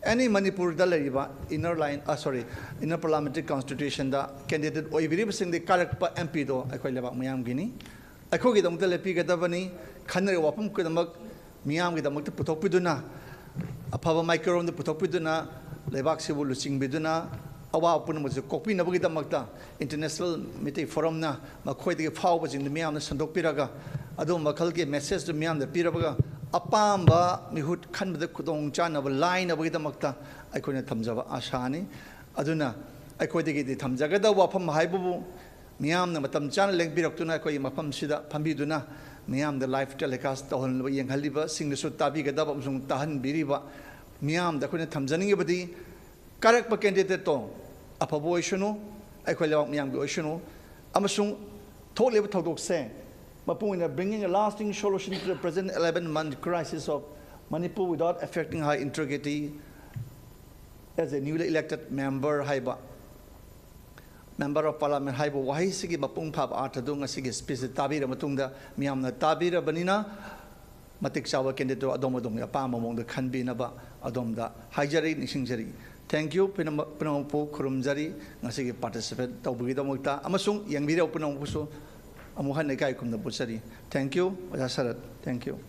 ꯑꯦꯅꯤ ꯃꯅꯤꯄꯨꯔꯗ ꯂꯩꯔꯤꯕ inner line, ꯑ, sorry, inner parliamentary constitutionꯗ candidate ꯑꯣꯏꯕꯤꯔꯤꯕꯁꯤꯡꯗꯤ ꯀꯥꯔꯛꯄ MPꯗꯣ ꯑꯩꯈꯣꯏ ꯂꯩꯕꯥꯛ ꯃꯤꯌꯥꯝꯒꯤꯅꯤ꯫ ꯑꯩꯈꯣꯏꯒꯤꯗꯃꯛꯇ ꯂꯦꯞꯄꯤꯒꯗꯕꯅꯤ꯫ ꯈꯟꯅꯔꯤꯕ ꯋꯥꯐꯝ ꯈꯨꯗꯤꯡꯃꯛ ꯃꯤꯌꯥꯝꯒꯤꯗꯃꯛꯇ ꯄꯨꯊꯣꯛꯄꯤꯗꯨꯅ, ꯑꯐꯕ ꯃꯥꯏꯀꯩꯔꯣꯝꯗ ꯄꯨꯊꯣꯛꯄꯤꯗꯨꯅ, ꯂꯩꯕꯥꯛꯁꯤꯕꯨ ꯂꯨꯆꯤꯡꯕꯤꯗꯨꯅ, ꯑꯋꯥꯕ ꯄꯨꯝꯅꯃꯛꯁꯨ ꯀꯣꯛꯄꯤꯅꯕꯒꯤꯗꯃꯛꯇ International ꯃꯤꯇꯩ ꯐꯣꯔꯝꯅ ꯃꯈꯣꯏꯗꯒꯤ ꯐꯥꯎꯕꯁꯤꯡꯗꯨ ꯃꯤꯌꯥꯝꯅ ꯁꯟꯗꯣꯛꯄꯤꯔꯒ, ꯑꯗꯨꯒꯨꯝꯕ ꯃꯈꯜꯒꯤ messageꯗꯨ ꯃꯤꯌꯥꯝꯗ ꯄꯤꯔꯕꯒ, ꯑꯄꯥꯝꯕ ꯃꯤꯍꯨꯠ ꯈꯟꯕꯗ ꯈꯨꯗꯣꯡ ꯆꯥꯅꯕ ꯂꯥꯏꯅꯕꯒꯤꯗꯃꯛꯇ ꯑꯩꯈꯣꯏꯅ ꯊꯝꯖꯕ ꯑꯥꯁꯥꯅꯤ꯫ ꯑꯗꯨꯅ ꯑꯩꯈꯣꯏꯗꯒꯤꯗꯤ ꯊꯝꯖꯒꯗꯕ ꯋꯥꯐꯝ ꯍꯥꯏꯕꯕꯨ, ꯃꯤꯌꯥꯝꯅ ꯃꯇꯝ ꯆꯥꯅ ꯂꯦꯡꯕꯤꯔꯛꯇꯨꯅ ꯑꯩꯈꯣꯏꯒꯤ ꯃꯐꯝꯁꯤꯗ ꯐꯝꯕꯤꯗꯨꯅ ꯃꯤꯌꯥꯝꯗ live telecast ꯇꯧꯍꯟꯕ, ꯌꯦꯡꯍꯜꯂꯤꯕꯁꯤꯡꯅꯁꯨ ꯇꯥꯕꯤꯒꯗꯕ ꯑꯃꯁꯨꯡ ꯇꯥꯍꯟꯕꯤꯔꯤꯕ ꯃꯤꯌꯥꯝꯗ ꯑꯩꯈꯣꯏꯅ ꯊꯝꯖꯅꯤꯡꯉꯤꯕꯗꯤ, ꯀꯥꯔꯛꯄ candidateꯇꯣ ꯑꯐꯕ ꯑꯣꯏꯁꯅꯨ, ꯑꯩꯈꯣꯏ ꯂꯩꯕꯥꯛ ꯃꯤꯌꯥꯝꯒꯤ ꯑꯣꯏꯁꯅꯨ, ꯑꯃꯁꯨꯡ ꯊꯣꯛꯂꯤꯕ ꯊꯧꯗꯣꯛꯁꯦ ꯃꯄꯨꯡ ꯑꯣꯏꯅ bringing a lasting solution to the present eleven month crisis of Manipur without affecting her integrity as a newly elected member ꯍꯥꯏꯕ, Member of Parliament ꯍꯥꯏꯕ ꯋꯥꯍꯩꯁꯤꯒꯤ ꯃꯄꯨꯡ ꯐꯥꯕ ꯑꯥꯔꯊꯗꯨ ꯉꯁꯤꯒꯤ speechꯁꯤ ꯇꯥꯕꯤꯔ ꯃꯇꯨꯡꯗ ꯃꯤꯌꯥꯝꯅ ꯇꯥꯕꯤꯔꯕꯅꯤꯅ, ꯃꯇꯤꯛ ꯆꯥꯕ candidateꯇꯨ ꯑꯗꯣꯝ ꯑꯗꯣꯝꯒꯤ ꯑꯄꯥꯝꯕ ꯃꯑꯣꯡꯗ ꯈꯟꯕꯤꯅꯕ ꯑꯗꯣꯝꯗ ꯍꯥꯏꯖꯔꯤ, ꯅꯤꯡꯁꯤꯡꯖꯔꯤ꯫ Thank you ꯄꯨꯝꯅꯃꯛ-, ꯄꯨꯝꯅꯃꯛꯄꯨ ꯈꯨꯔꯨꯝꯖꯔꯤ, ꯉꯁꯤꯒꯤ participate ꯇꯧꯕꯒꯤꯗꯃꯛꯇ ꯑꯃꯁꯨꯡ ꯌꯦꯡꯕꯤꯔꯤꯕ ꯄꯨꯝꯅꯃꯛꯄꯨꯁꯨ ꯑꯃꯨꯛ ꯍꯟꯅ ꯏꯀꯥꯏ ꯈꯨꯝꯅꯕ ꯎꯠꯆꯔꯤ꯫ Thank you ꯑꯣꯖꯥ ꯁꯔꯠ꯫ Thank you꯫